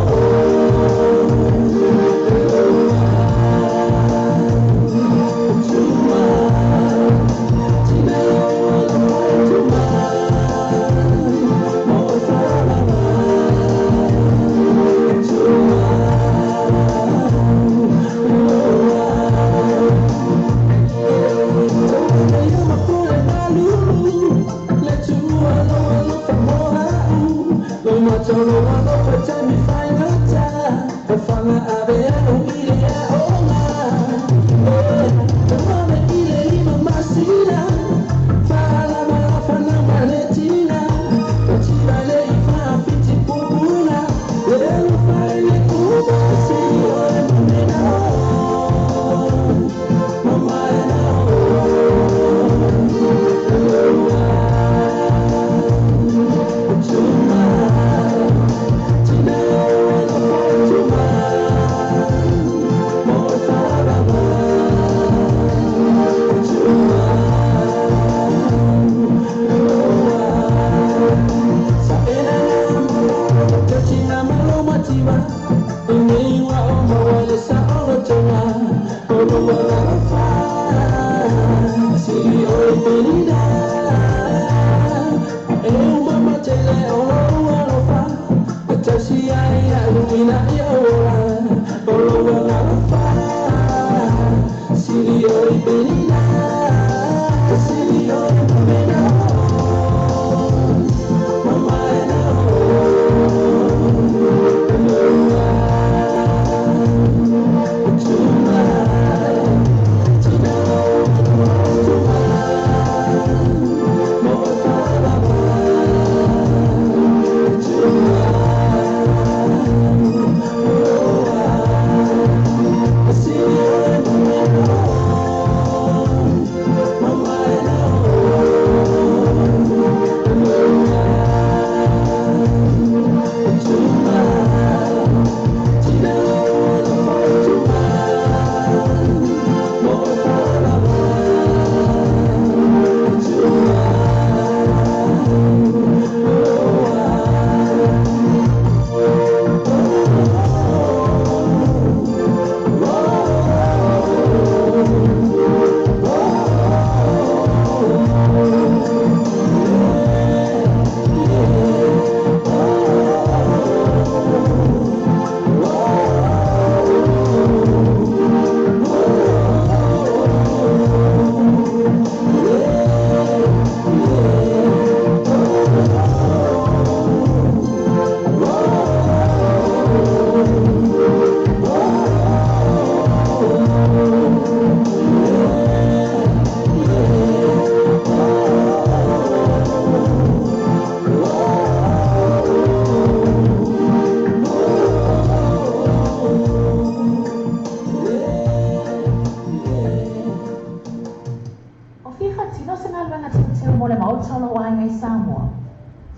O fia faatino se galuega teuteu mo le Maota o lou aiga i Samoa?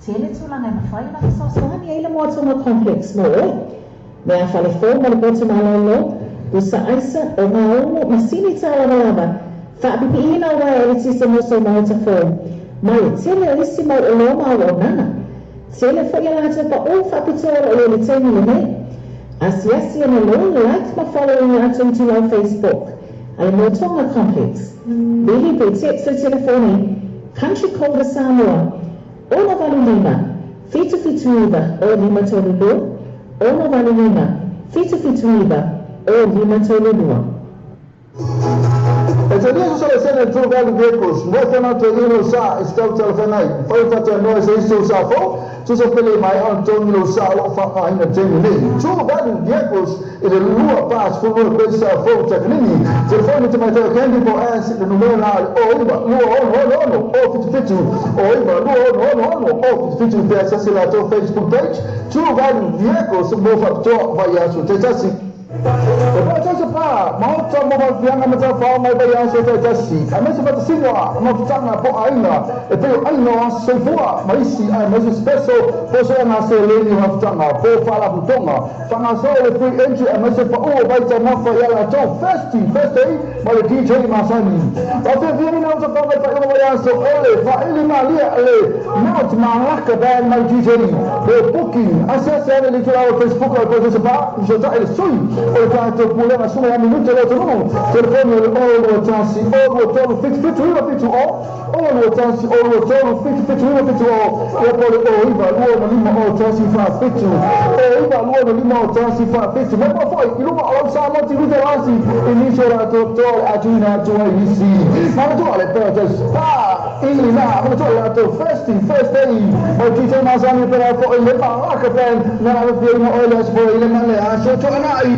Tele tulaga e mafai ona fesoasoani ai le Moa Tonga Complex mo oe. Mea fale fou mo le potu malolo, pusa aisa, ogaogo, masini tālavalava, faapipiina o uaea eletise mo sou maota fou, ma le tele o isi mau oloa ma auaunaga. Tele foi a latou paʻu faapitoa o lo o i ai i le taimi lenei. Asiasi ona lou like ma follow i latou itulau Facebook a le Moa Tonga Complex. Vili pe text le telefoni Country Code a Samoa, 685 779 0532, 685 779 0532. E talia se selesele True Value Vehicles, mo fana toeaina lou sa e tatau talafeagai. Mafai ona faatanoa i se isi ou sa fou, tusa pele i maea ona totogi lou sa o lo o faaaogaina i le taimi nei. True Value Vehicles i le 42 koe sa fou Takanini. Telefoni tamaitai o Candy po o Ann i le numera la o 9 2 6 6 0 7 7 o 9 2 6 6 0 7 7 pe asiasi i latou Facebook page True Value Vehicles mo faapitoa vaiaso taitasi. E Parataiso Pa, Maota mo Malfiaga ma Taufao mai vaiaso taitasi, aemaise faatasiga mafutaga po o aiga e pei o aiga o aso soifua ma isi aemaise special po o soeaga seleni o mafutaga po o faalapotopotoga faagasolo le free entry aemaise paʻu o vaitaumafa ia latou Thirsty Thursday ma le DJ masani. Ua fiafia nei na utafao mai faaiuga vaiaso o le faaili malie a le Mount Malaka Band ma le DJ. Mo booking, asiasi ane i le itulau o le Facebook o le Parataiso Pa, fesootai i le sui o le tatou pulega Susuga ia Minute le atunuu. Telefoni o le 021 023 77 970, 021 023 77 970, ia po o le 09 25 01 47, 09 25 01 47. Mai moa foi i luga o lau Samoa TV Telasi i nisi o latou toa o le a tuuina atu ai isi manatua le Paradise Pa i na manatua le latou Thirsty Thursday mai DJ masani pela foi le Malaka Band na afiaina oe le aso foi le ma le aso Toanai.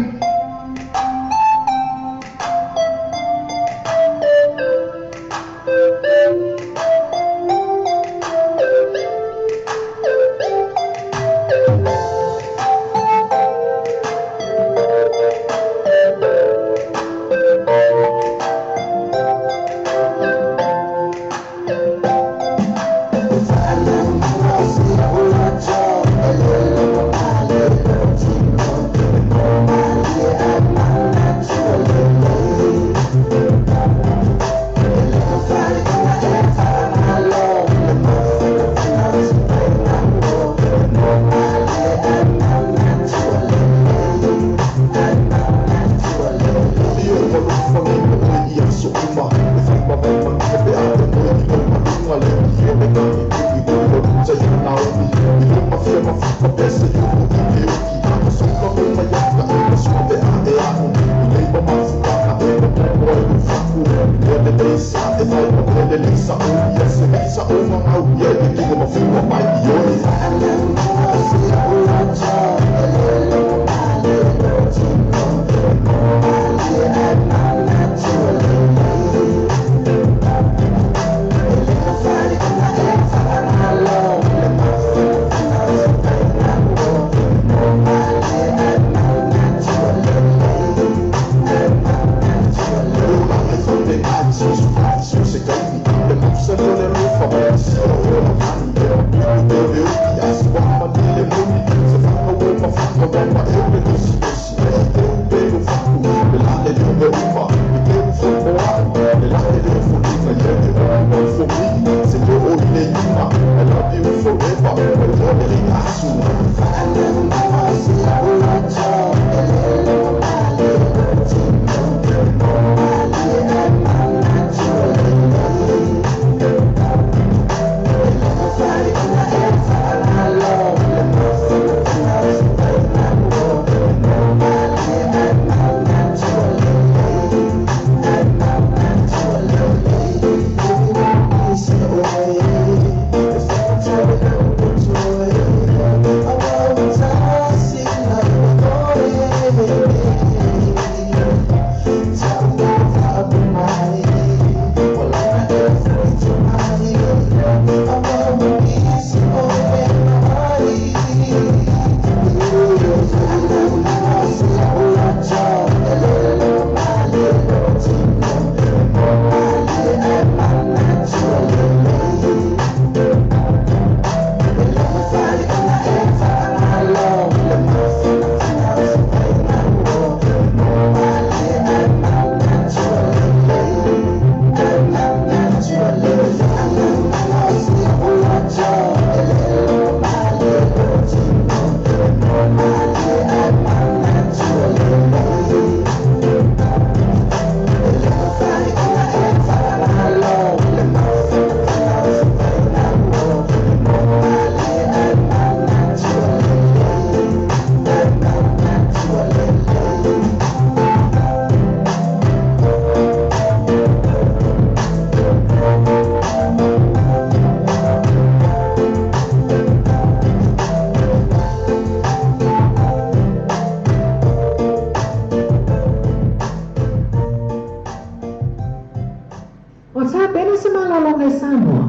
Ua tapena se malologa i Samoa.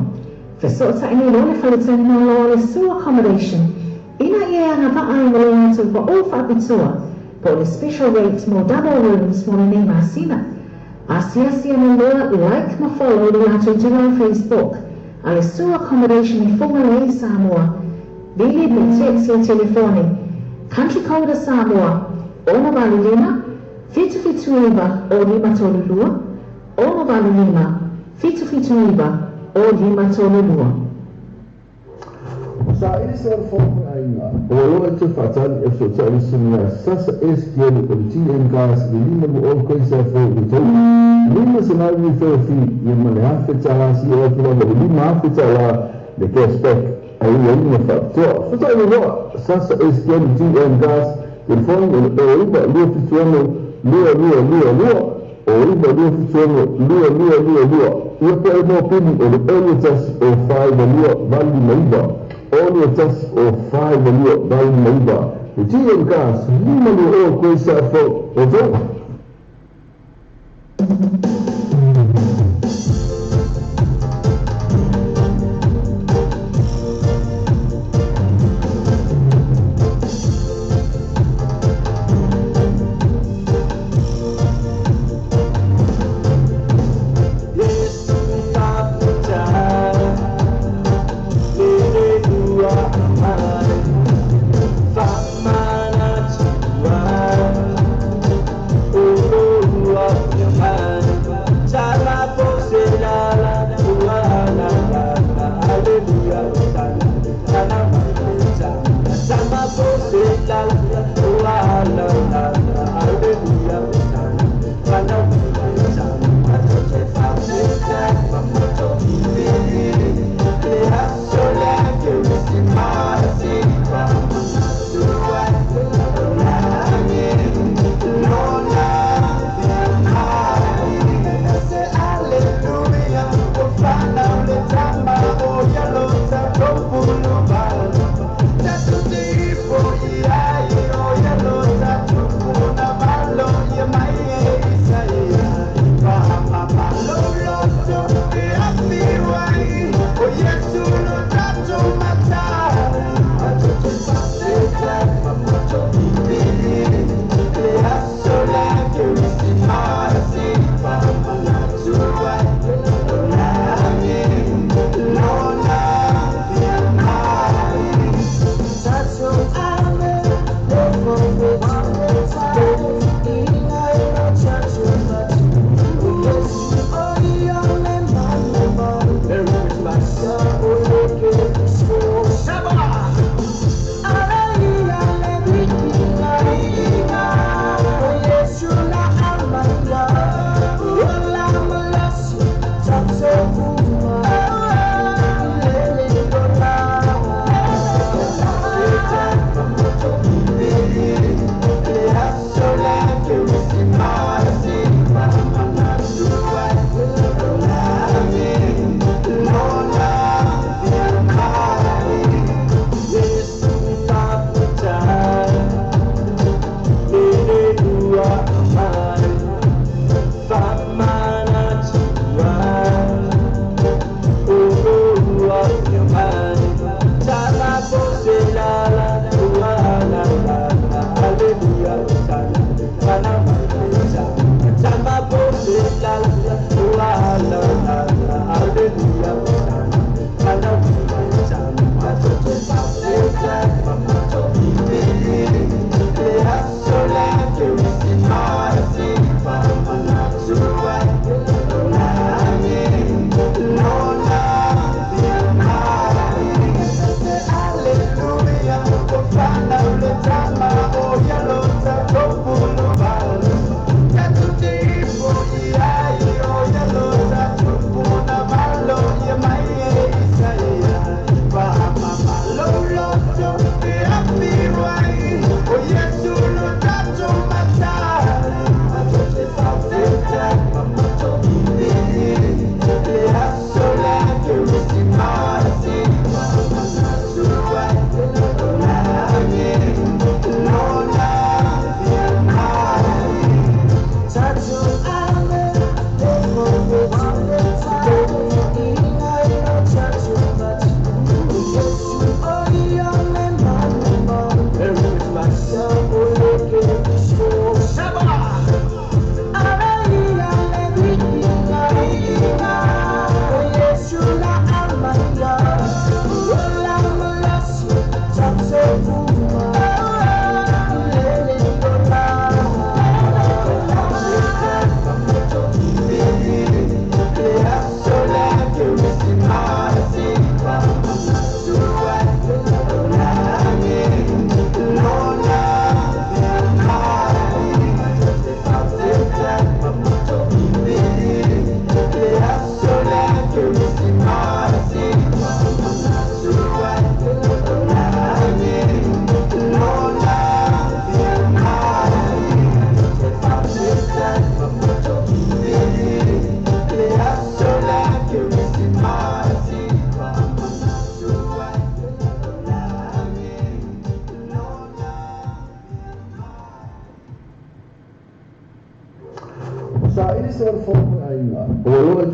Fesootai nei loa le faletalimalo o le Sioux Accommodation ina ia e agavaa ai ma lo latou paʻu faapitoa Po o le special rates mo double rooms mo lenei masina. Asiasi ane loa, like ma follow le latou itulau Facebook a le Sue Accommodation i Fugalei, Samoa. Vili pe text le telefoni Country code a Samoa, 685 779 0532, 685 779 0532. Saili se alofo aiga ua loa e toe faatali e fesootai le susuga ia Sasa S. Keolu o le TM Cars i le 5 20 koisa fou i le 3 500 referral fee ia ma le $1,000 sio atu lava i le $5,000 le cash back ai aiga faapitoa. Fesootai le loa Sasa S. Keolu TM Cars, telefoni o le 09 276 2222, 09 276 2222 ia po e mo pili o le 0 1 o 4 2 8 9, 0 1 o 4 2 8 9. Le TM Cars, 5 20 koisa fou o tou. Yeah.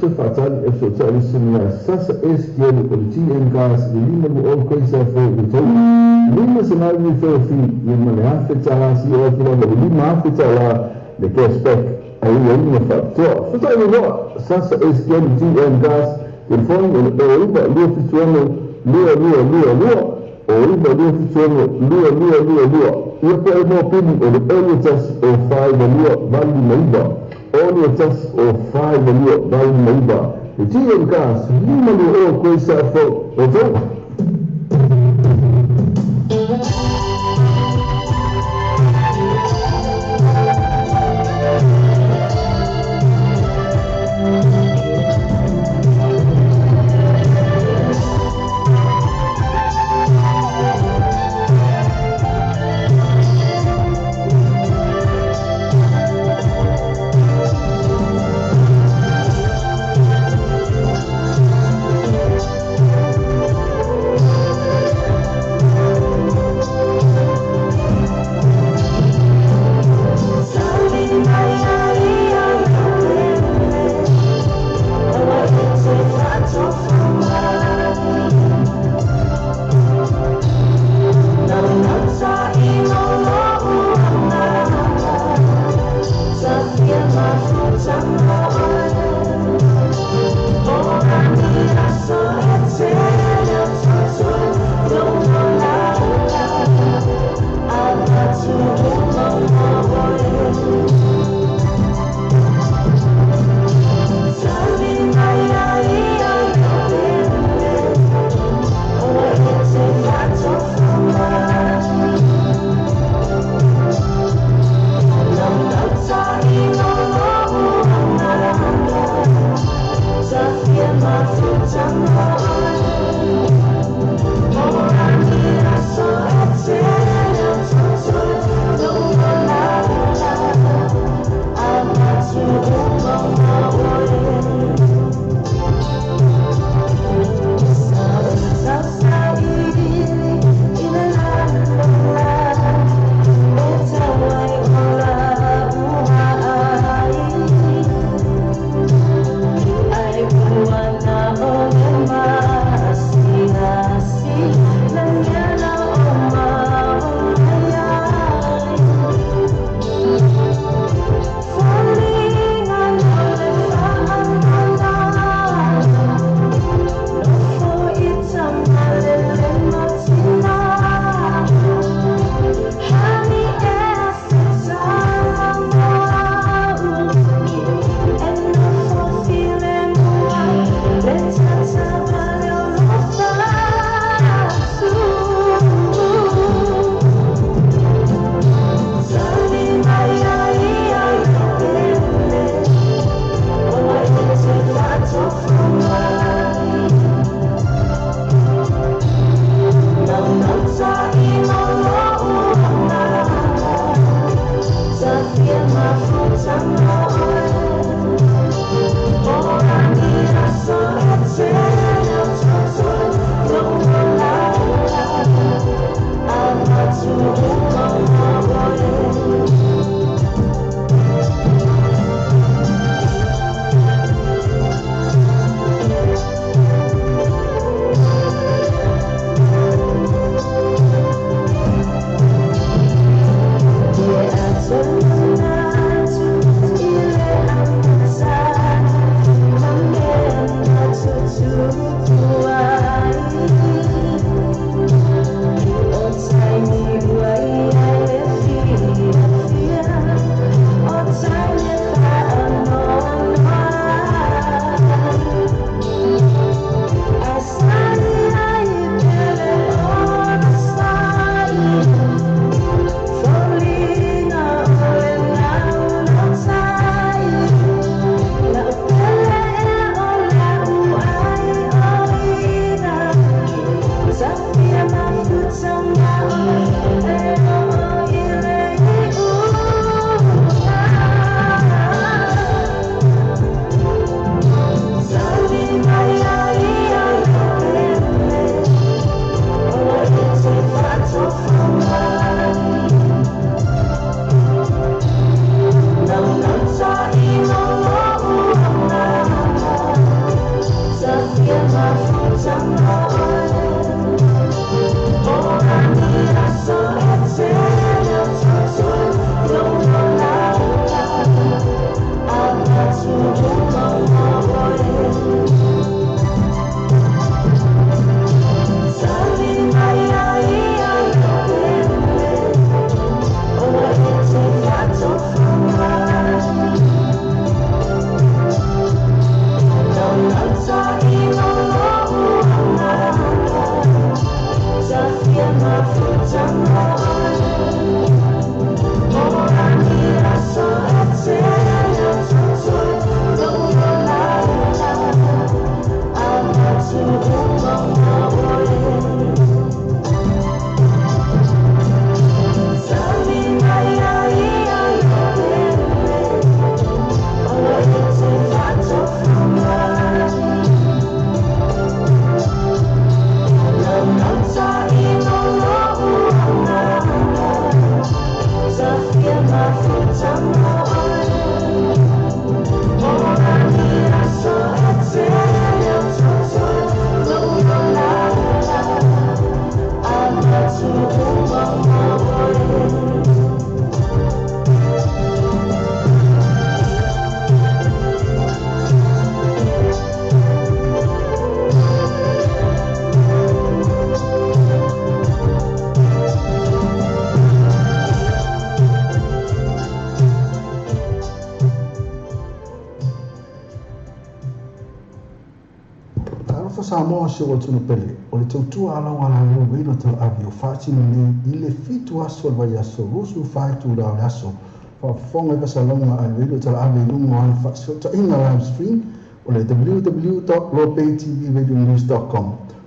toe faatali e fesootai le susuga ia Sasa S. Keanu o le TM Cars i le 520 Koisa Fou i Rotorua. $500 referral fee ia ma le $1,000 seia oo atu lava i le $5,000 le cash back aiaiga faapitoa. Fesootai mai loa Sasa S. Keanu TM Cars, telefoni o le 09 276 2222, 09 276 2222, ia po o le mo pili o le 0 1 o 5 2 8 9, 0 1 o 5 2 8 9. Le TM Cars, 520 Koisa Fou, Rotorua. Samoa si ou atunuu pele, o le tautua a lau alaleo Radio Talaave o faatino nei i le 7 aso o le vaiaso, 24 itula o le aso. Faafofoga i fasalauga a le Radio Talaave i luga o ana faafesootaiga live stream o le www.lopaytvradionews.com.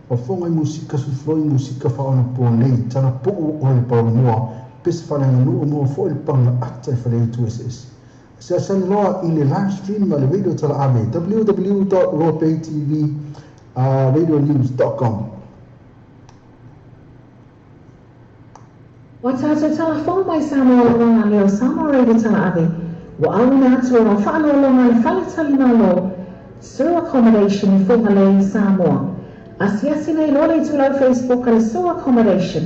Faafofoga i musika sufloi, musika faaonaponei, talapuu o le paolomoa, pese faaleaganuu maua foi le paga ata i faleaitu eseese. Asiasi loa i le live stream a le Radio Talaave www.lopaytvradionews.com. Ua tatou tala fou mai Samoa Lauga Leo Samoa Radio Talaave ua auina atu ona faaaloaloga i le fale talimalo Sur Accommodation i Fugalei, Samoa. Asiasi nei loa le itulau Facebook a le Sur Accommodation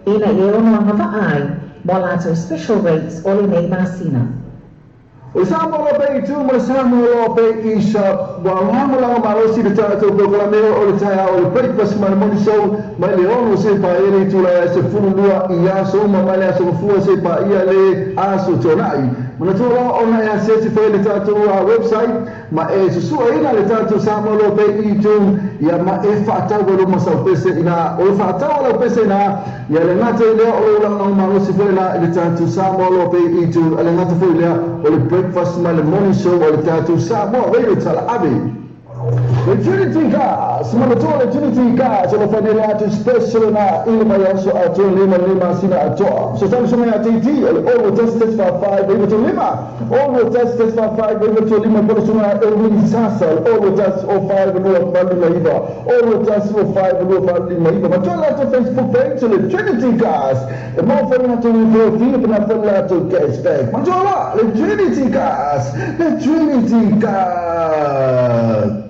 ina ia ono agavaa ai mo a latou special rates o lenei masina. O le Samoa Loa Pei i Tu ma le Samoa Loa Pei i Shop ua lagolago malosi le tatou polokalame o le taeao o le Breakfast ma le Morning Show mai le 6 seia paia le itula e 12 i aso uma mai le aso Gafua seia paia le aso Tuanai. Manatua loa ona e asiasi foi i le tatou website ma e susuaina le tatou Samoa Loa Pei i Tu ia ma e faatau ai lou masau pese ina o le faatau a lau pese ina ia le gata i lea o lou lagolago malosi foi la i le tatou Samoa Loa Pei i Tu a le gata foi lea o le breakfast ma le morning show a le tatou Samoa Radio Talaave. Le Trinity Gas, manatua le Trinity Gas o lo fai nei le atu special na i le vaiaso atoa lima le masina atoa. So tali suga ia TT o le 6 1 1 4 5 9 3 5 6 1 1 4 5 9 3 5 po o le suga Elwin Sasa o le 6 1 0 5 2 8 5 9 6 1 0 5 2 8 5 9. Matua latou Facebook page o le Trinity Gas e maua foi latou referral pe na foi latou cashback. Matua la le Trinity Gas, le Trinity Gas.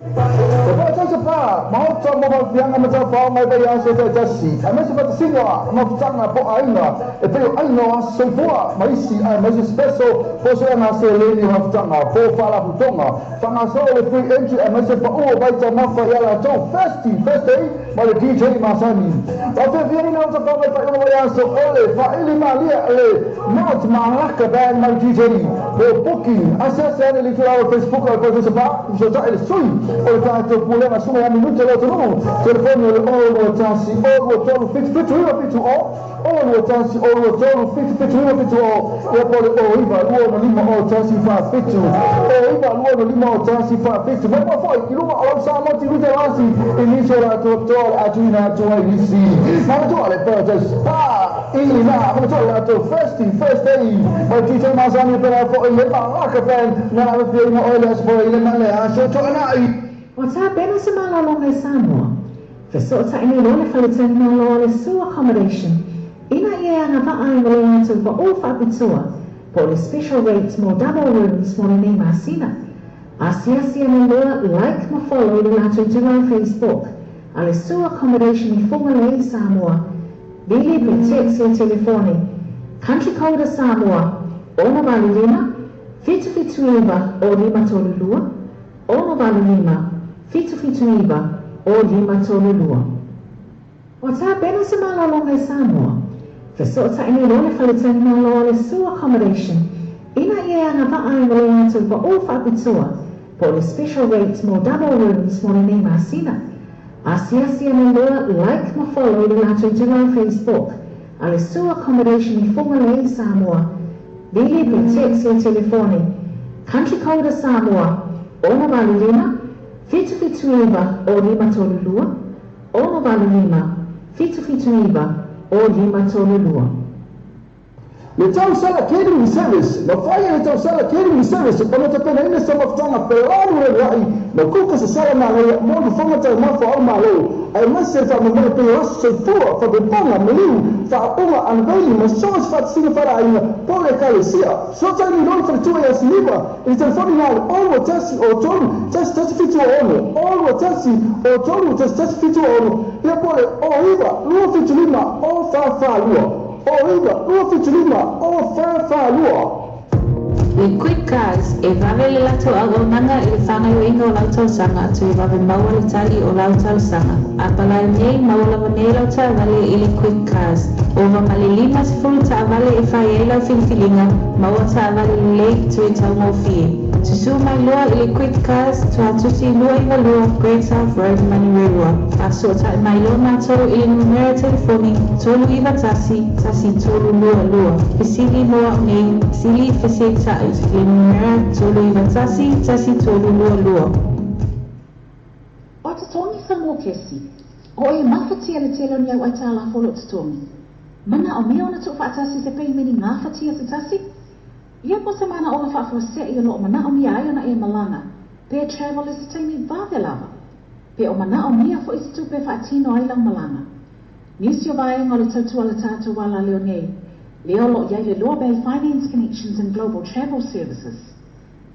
E faatausa pa maota mo fafiaga ma tafaoga i vaiaso taitasi, aemaise faatasiga mafutaga po o aiga e pei o aiga o aso soifua ma isi, aemaise special po o suega seleni o mafutaga po o faalapotopotoga. Faagasolo le free entry aemaise pau o vaitaumafa ia latou Thirsty Thursday ma le DJ masani. Faafiafiaina o tafaoga i faaiuga vaiaso o le faaili malie a le Mount Malaka Band ma le DJ mo booking. Asiasi ane i le itulau o le Facebook o le Parataiso Bar, fesootai le sui o le tatou Pulega Susuga ia Minute Lotonuu. Telefoni o le 021 023 77 970, 021 023 77 970, ia po o le 09 265 0147, 09 265 0147. Maimoa foi i luga o lau Samoa TV Telasi i nisi o latou atoa o le a tuuina atu ai nisi. Manatua le Paradise Spa i ina, manatua le latou Thirsty Thursday mai DJ masani e pēlā foi le Malaka Band na ave fiaina oe le aso foi le ma le aso Toanai. Ua tapena se malologa i Samoa. Fesootai nei loa le faletalimalo a le Sioux Accommodation ina ia e agavaa ai ma le latou pau faapitoa po o le special rate mo double rooms mo lenei masina. Asiasi ane loa like ma follow i le latou itulau Facebook a le Sioux Accommodation i Fugalei, Samoa. Vili pe text le telefoni Country code a Samoa, 685 779 o 532, 685 779 o 532. Ua tapena se malologa i Samoa. Fesootai nei loa le faletalimalo a le Sioux Accommodation ina ia e agavaa ai ma le latou pau faapitoa po o le special rate mo double rooms mo lenei masina. Asiasi ane loa like ma follow i le latou itulau Facebook a le Sioux Accommodation i Fugalei, Samoa. Vili pe text le telefoni Country code a Samoa, 685 779 o 532, 685 779 o 532. Le tausala catering service, na fai e le tausala catering service ona tapenaina sa mafutaga felanuenua'i ma kuka sasala manaia mo lufoga taumafa o Malo, aemaise le faamoemoe pei o aso soifua, faapepaga, maliu, faaupuga, unveiling ma so o se faatasiga faaleaiga po o le ekalesia. Fesoatai nei loa le faletua ia Siliva i le telefoni na o 1 o 3 1 1 7 6, 0 1 o 3 1 1 7 6, ia po o le 09 2 7 5 0 4 4 2. O 9 2 7 5 0 4 4 2. Le Quick Cars, e vave le latou auaunaga i le faagaoioiga o lau talosaga toe vave maua le tali o lau talosaga. A palai nei, maua lava nei lau taavale i le Quick Cars. Ova ma le 50 taavale e fai ai lau filifiliga, maua taavale lelei toe taugofie. Susū mai loa i le Quick Cars, Tuatusi 292 Great South Road, Manurewa. Faasootai mai loa matou i le numera telefoni 391 1322. Fesili mo au nei, sili fesetai i le numera 391 1322. O totogi sa mokesi, o e mafatia le tele o ni au aitalafu o loo totogi. Manaomia ona tuufaatasi se peimeni gafatia se tasi? Ia po se manaoga faafuasei o loo manaomia ai ona e malaga pe travel i se taimi vave lava, pe o manaomia foi se tupe e faatino ai lau malaga. Nisi o vaega o le tautua a le tatou alaleo nei, lea o loo i ai le Loa Bay Finance Connections and Global Travel Services.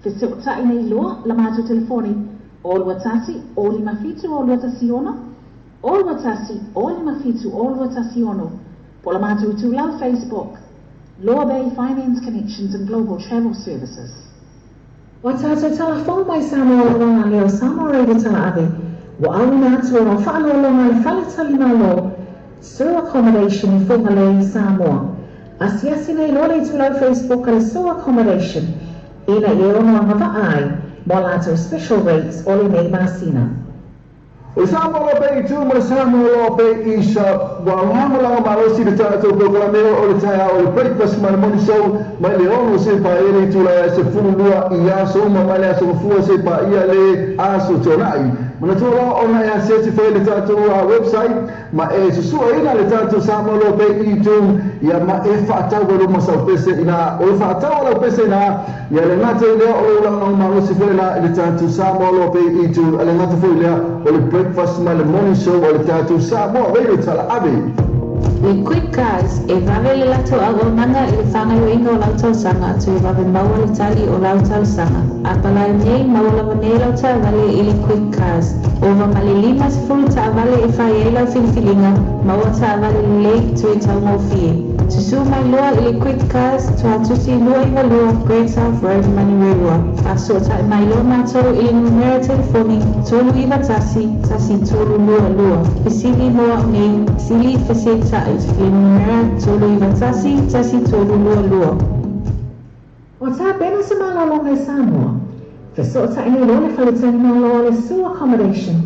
Fesootai nei loa la matou telefoni o 21 o 57 o 216, o 21 o 57 o 216, po o la matou itulau Facebook, Loa Bay Finance Connections and Global Travel Services. Ua tatou tala fou mai Samoa o le lea o Samoa Radio Talaave, ua auina atu ona faaaloaloga a le Faletalimalo, Sioux Accommodation i Fugalei, Samoa. Asiasi nei loa le itulau Facebook a le Sioux Accommodation ina ia ono agavaa ai mo a latou special rates o lenei masina. O le Samoa Loa Bay i tu ma le Samoa Loa Bay i sa ua lagolago malosi le tatou polokalame o le taeao o le breakfast ma le morning show mai le 6 seia paia le itula e 12 i aso uma mai le aso Gafua seia paia le aso Toanai. Manatua loa ona e asiasi foi i le tatou website ma e susuaina le tatou Samoa Loa Bay i tu ia ma e faatau ai lou masau pese ina o le faatau a lau pese ina ia le gata i lea o lou lagolago malosi foi lena i le tatou Samoa Loa Bay i tu a le gata foi lea o le breakfast ma le morning show o le tatou Samoa Radio Talaave. Le Quick Cars, e vave le latou auaunaga i le faagaoioiga o lau talosaga toe vave maua le tali o lau talosaga. A palai nei, maua lava nei lau taavale i le Quick Cars. Ova ma le 50 taavale e fai ai lau filifiliga, maua taavale lelei toe taugofie. Susū mai loa i le Quick Cars, Tuatusi 292 Great South Road, Manurewa. Faasootai mai loa matou i le numera telefoni 391 1322. Fesili mo au nei, fesili fesetai i le numera 391 1322. Ua tapena se malologa i Samoa. Fesootai nei loa le faletalimalo a le Sioux Accommodation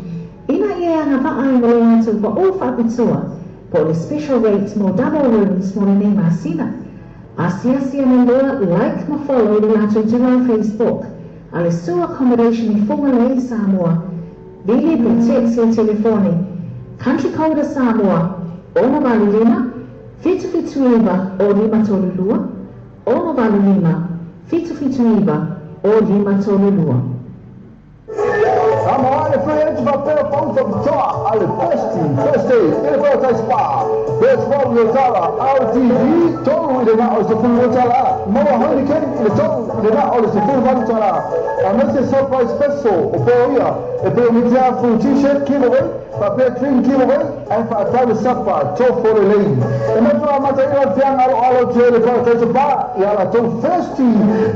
ina ia e agavaa ai ma le latou pa'u faapitoa po o le special rate mo double rooms mo lenei masina. Asiasi ane loa like ma follow le latou itulau Facebook a le Sioux Accommodation i Fugalei, Samoa. Vili pe text le telefoni Country code a Samoa, 685 779 o 532, 685 779 o 532. Samoa le fai atu faapea pau faapitoa a le Best First Day i le Paradise Spa. Best Roll le tala RTV 3 i le na o le $12, maua Heineken i le 3 i le na o le $18. Aemaise surprise special o po ia e pei o mitiafu t-shirt giveaway faapea drink giveaway ae faatau le sapa tofo lelei. E matua amataina le fiaga aloalo atu ai le Paradise Spa i a latou Thirsty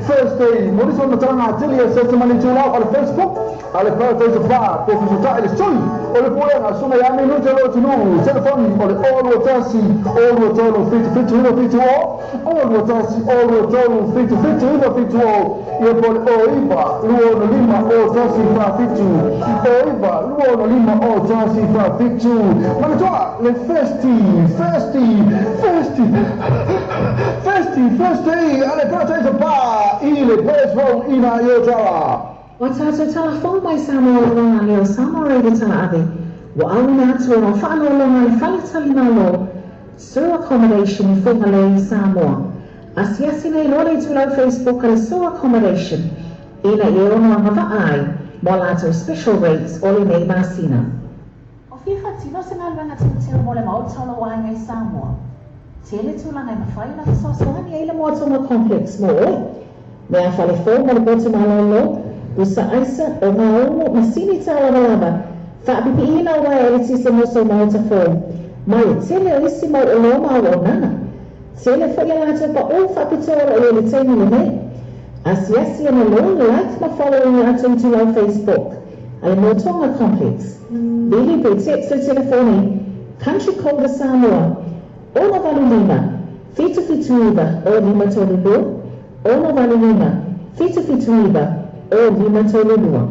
Thursday. Mo nisi o matalaga atili e search mai le itulau a le Facebook a le Paradise Spa po fesootai le sui o le Pulega Susuga ia Minute Lo Atunuu. Telefoni o le 021 023 77 970 021 023 77 970 ia po o le 09 265 01 47 09 265 01 47. Manatua le Thirsty Thirsty Thirsty Thirsty Thursday a le Paradise Bar i le Best Roll ina i Otara. Ua tatou tala fou mai Samoa Lawaga lea o Samoa Radio Talaave ua auina atu ona faaaloaloga le fale talimalo Sur Accommodation i Fugalei, Samoa. Asiasi nei loa le itulau Facebook a le Sur Accommodation ina ia ono agavaa ai mo a latou special rates o lenei masina. O fia faatino se galuega teuteu mo le Maota o lou aiga i Samoa? Tele tulaga e mafai ona fesoasoani ai le Moatonga Complex mo oe. Mea fale fou mo le potu malolo, pusa aisa, ogaumu, masini tālavalava, faapipiina o uaea eletise mo sou maota fou, ma le tele o isi mau oloa ma auaunaga. Tele foi a latou paʻū faapitoa o lo o i ai i le taimi lenei. Asiasi ane loa, like ma follow i latou itulau Facebook a le Moatonga Complex. Vili pe text le telefoni Country Code a Samoa, 685 779 o 532, 685 779 o 532.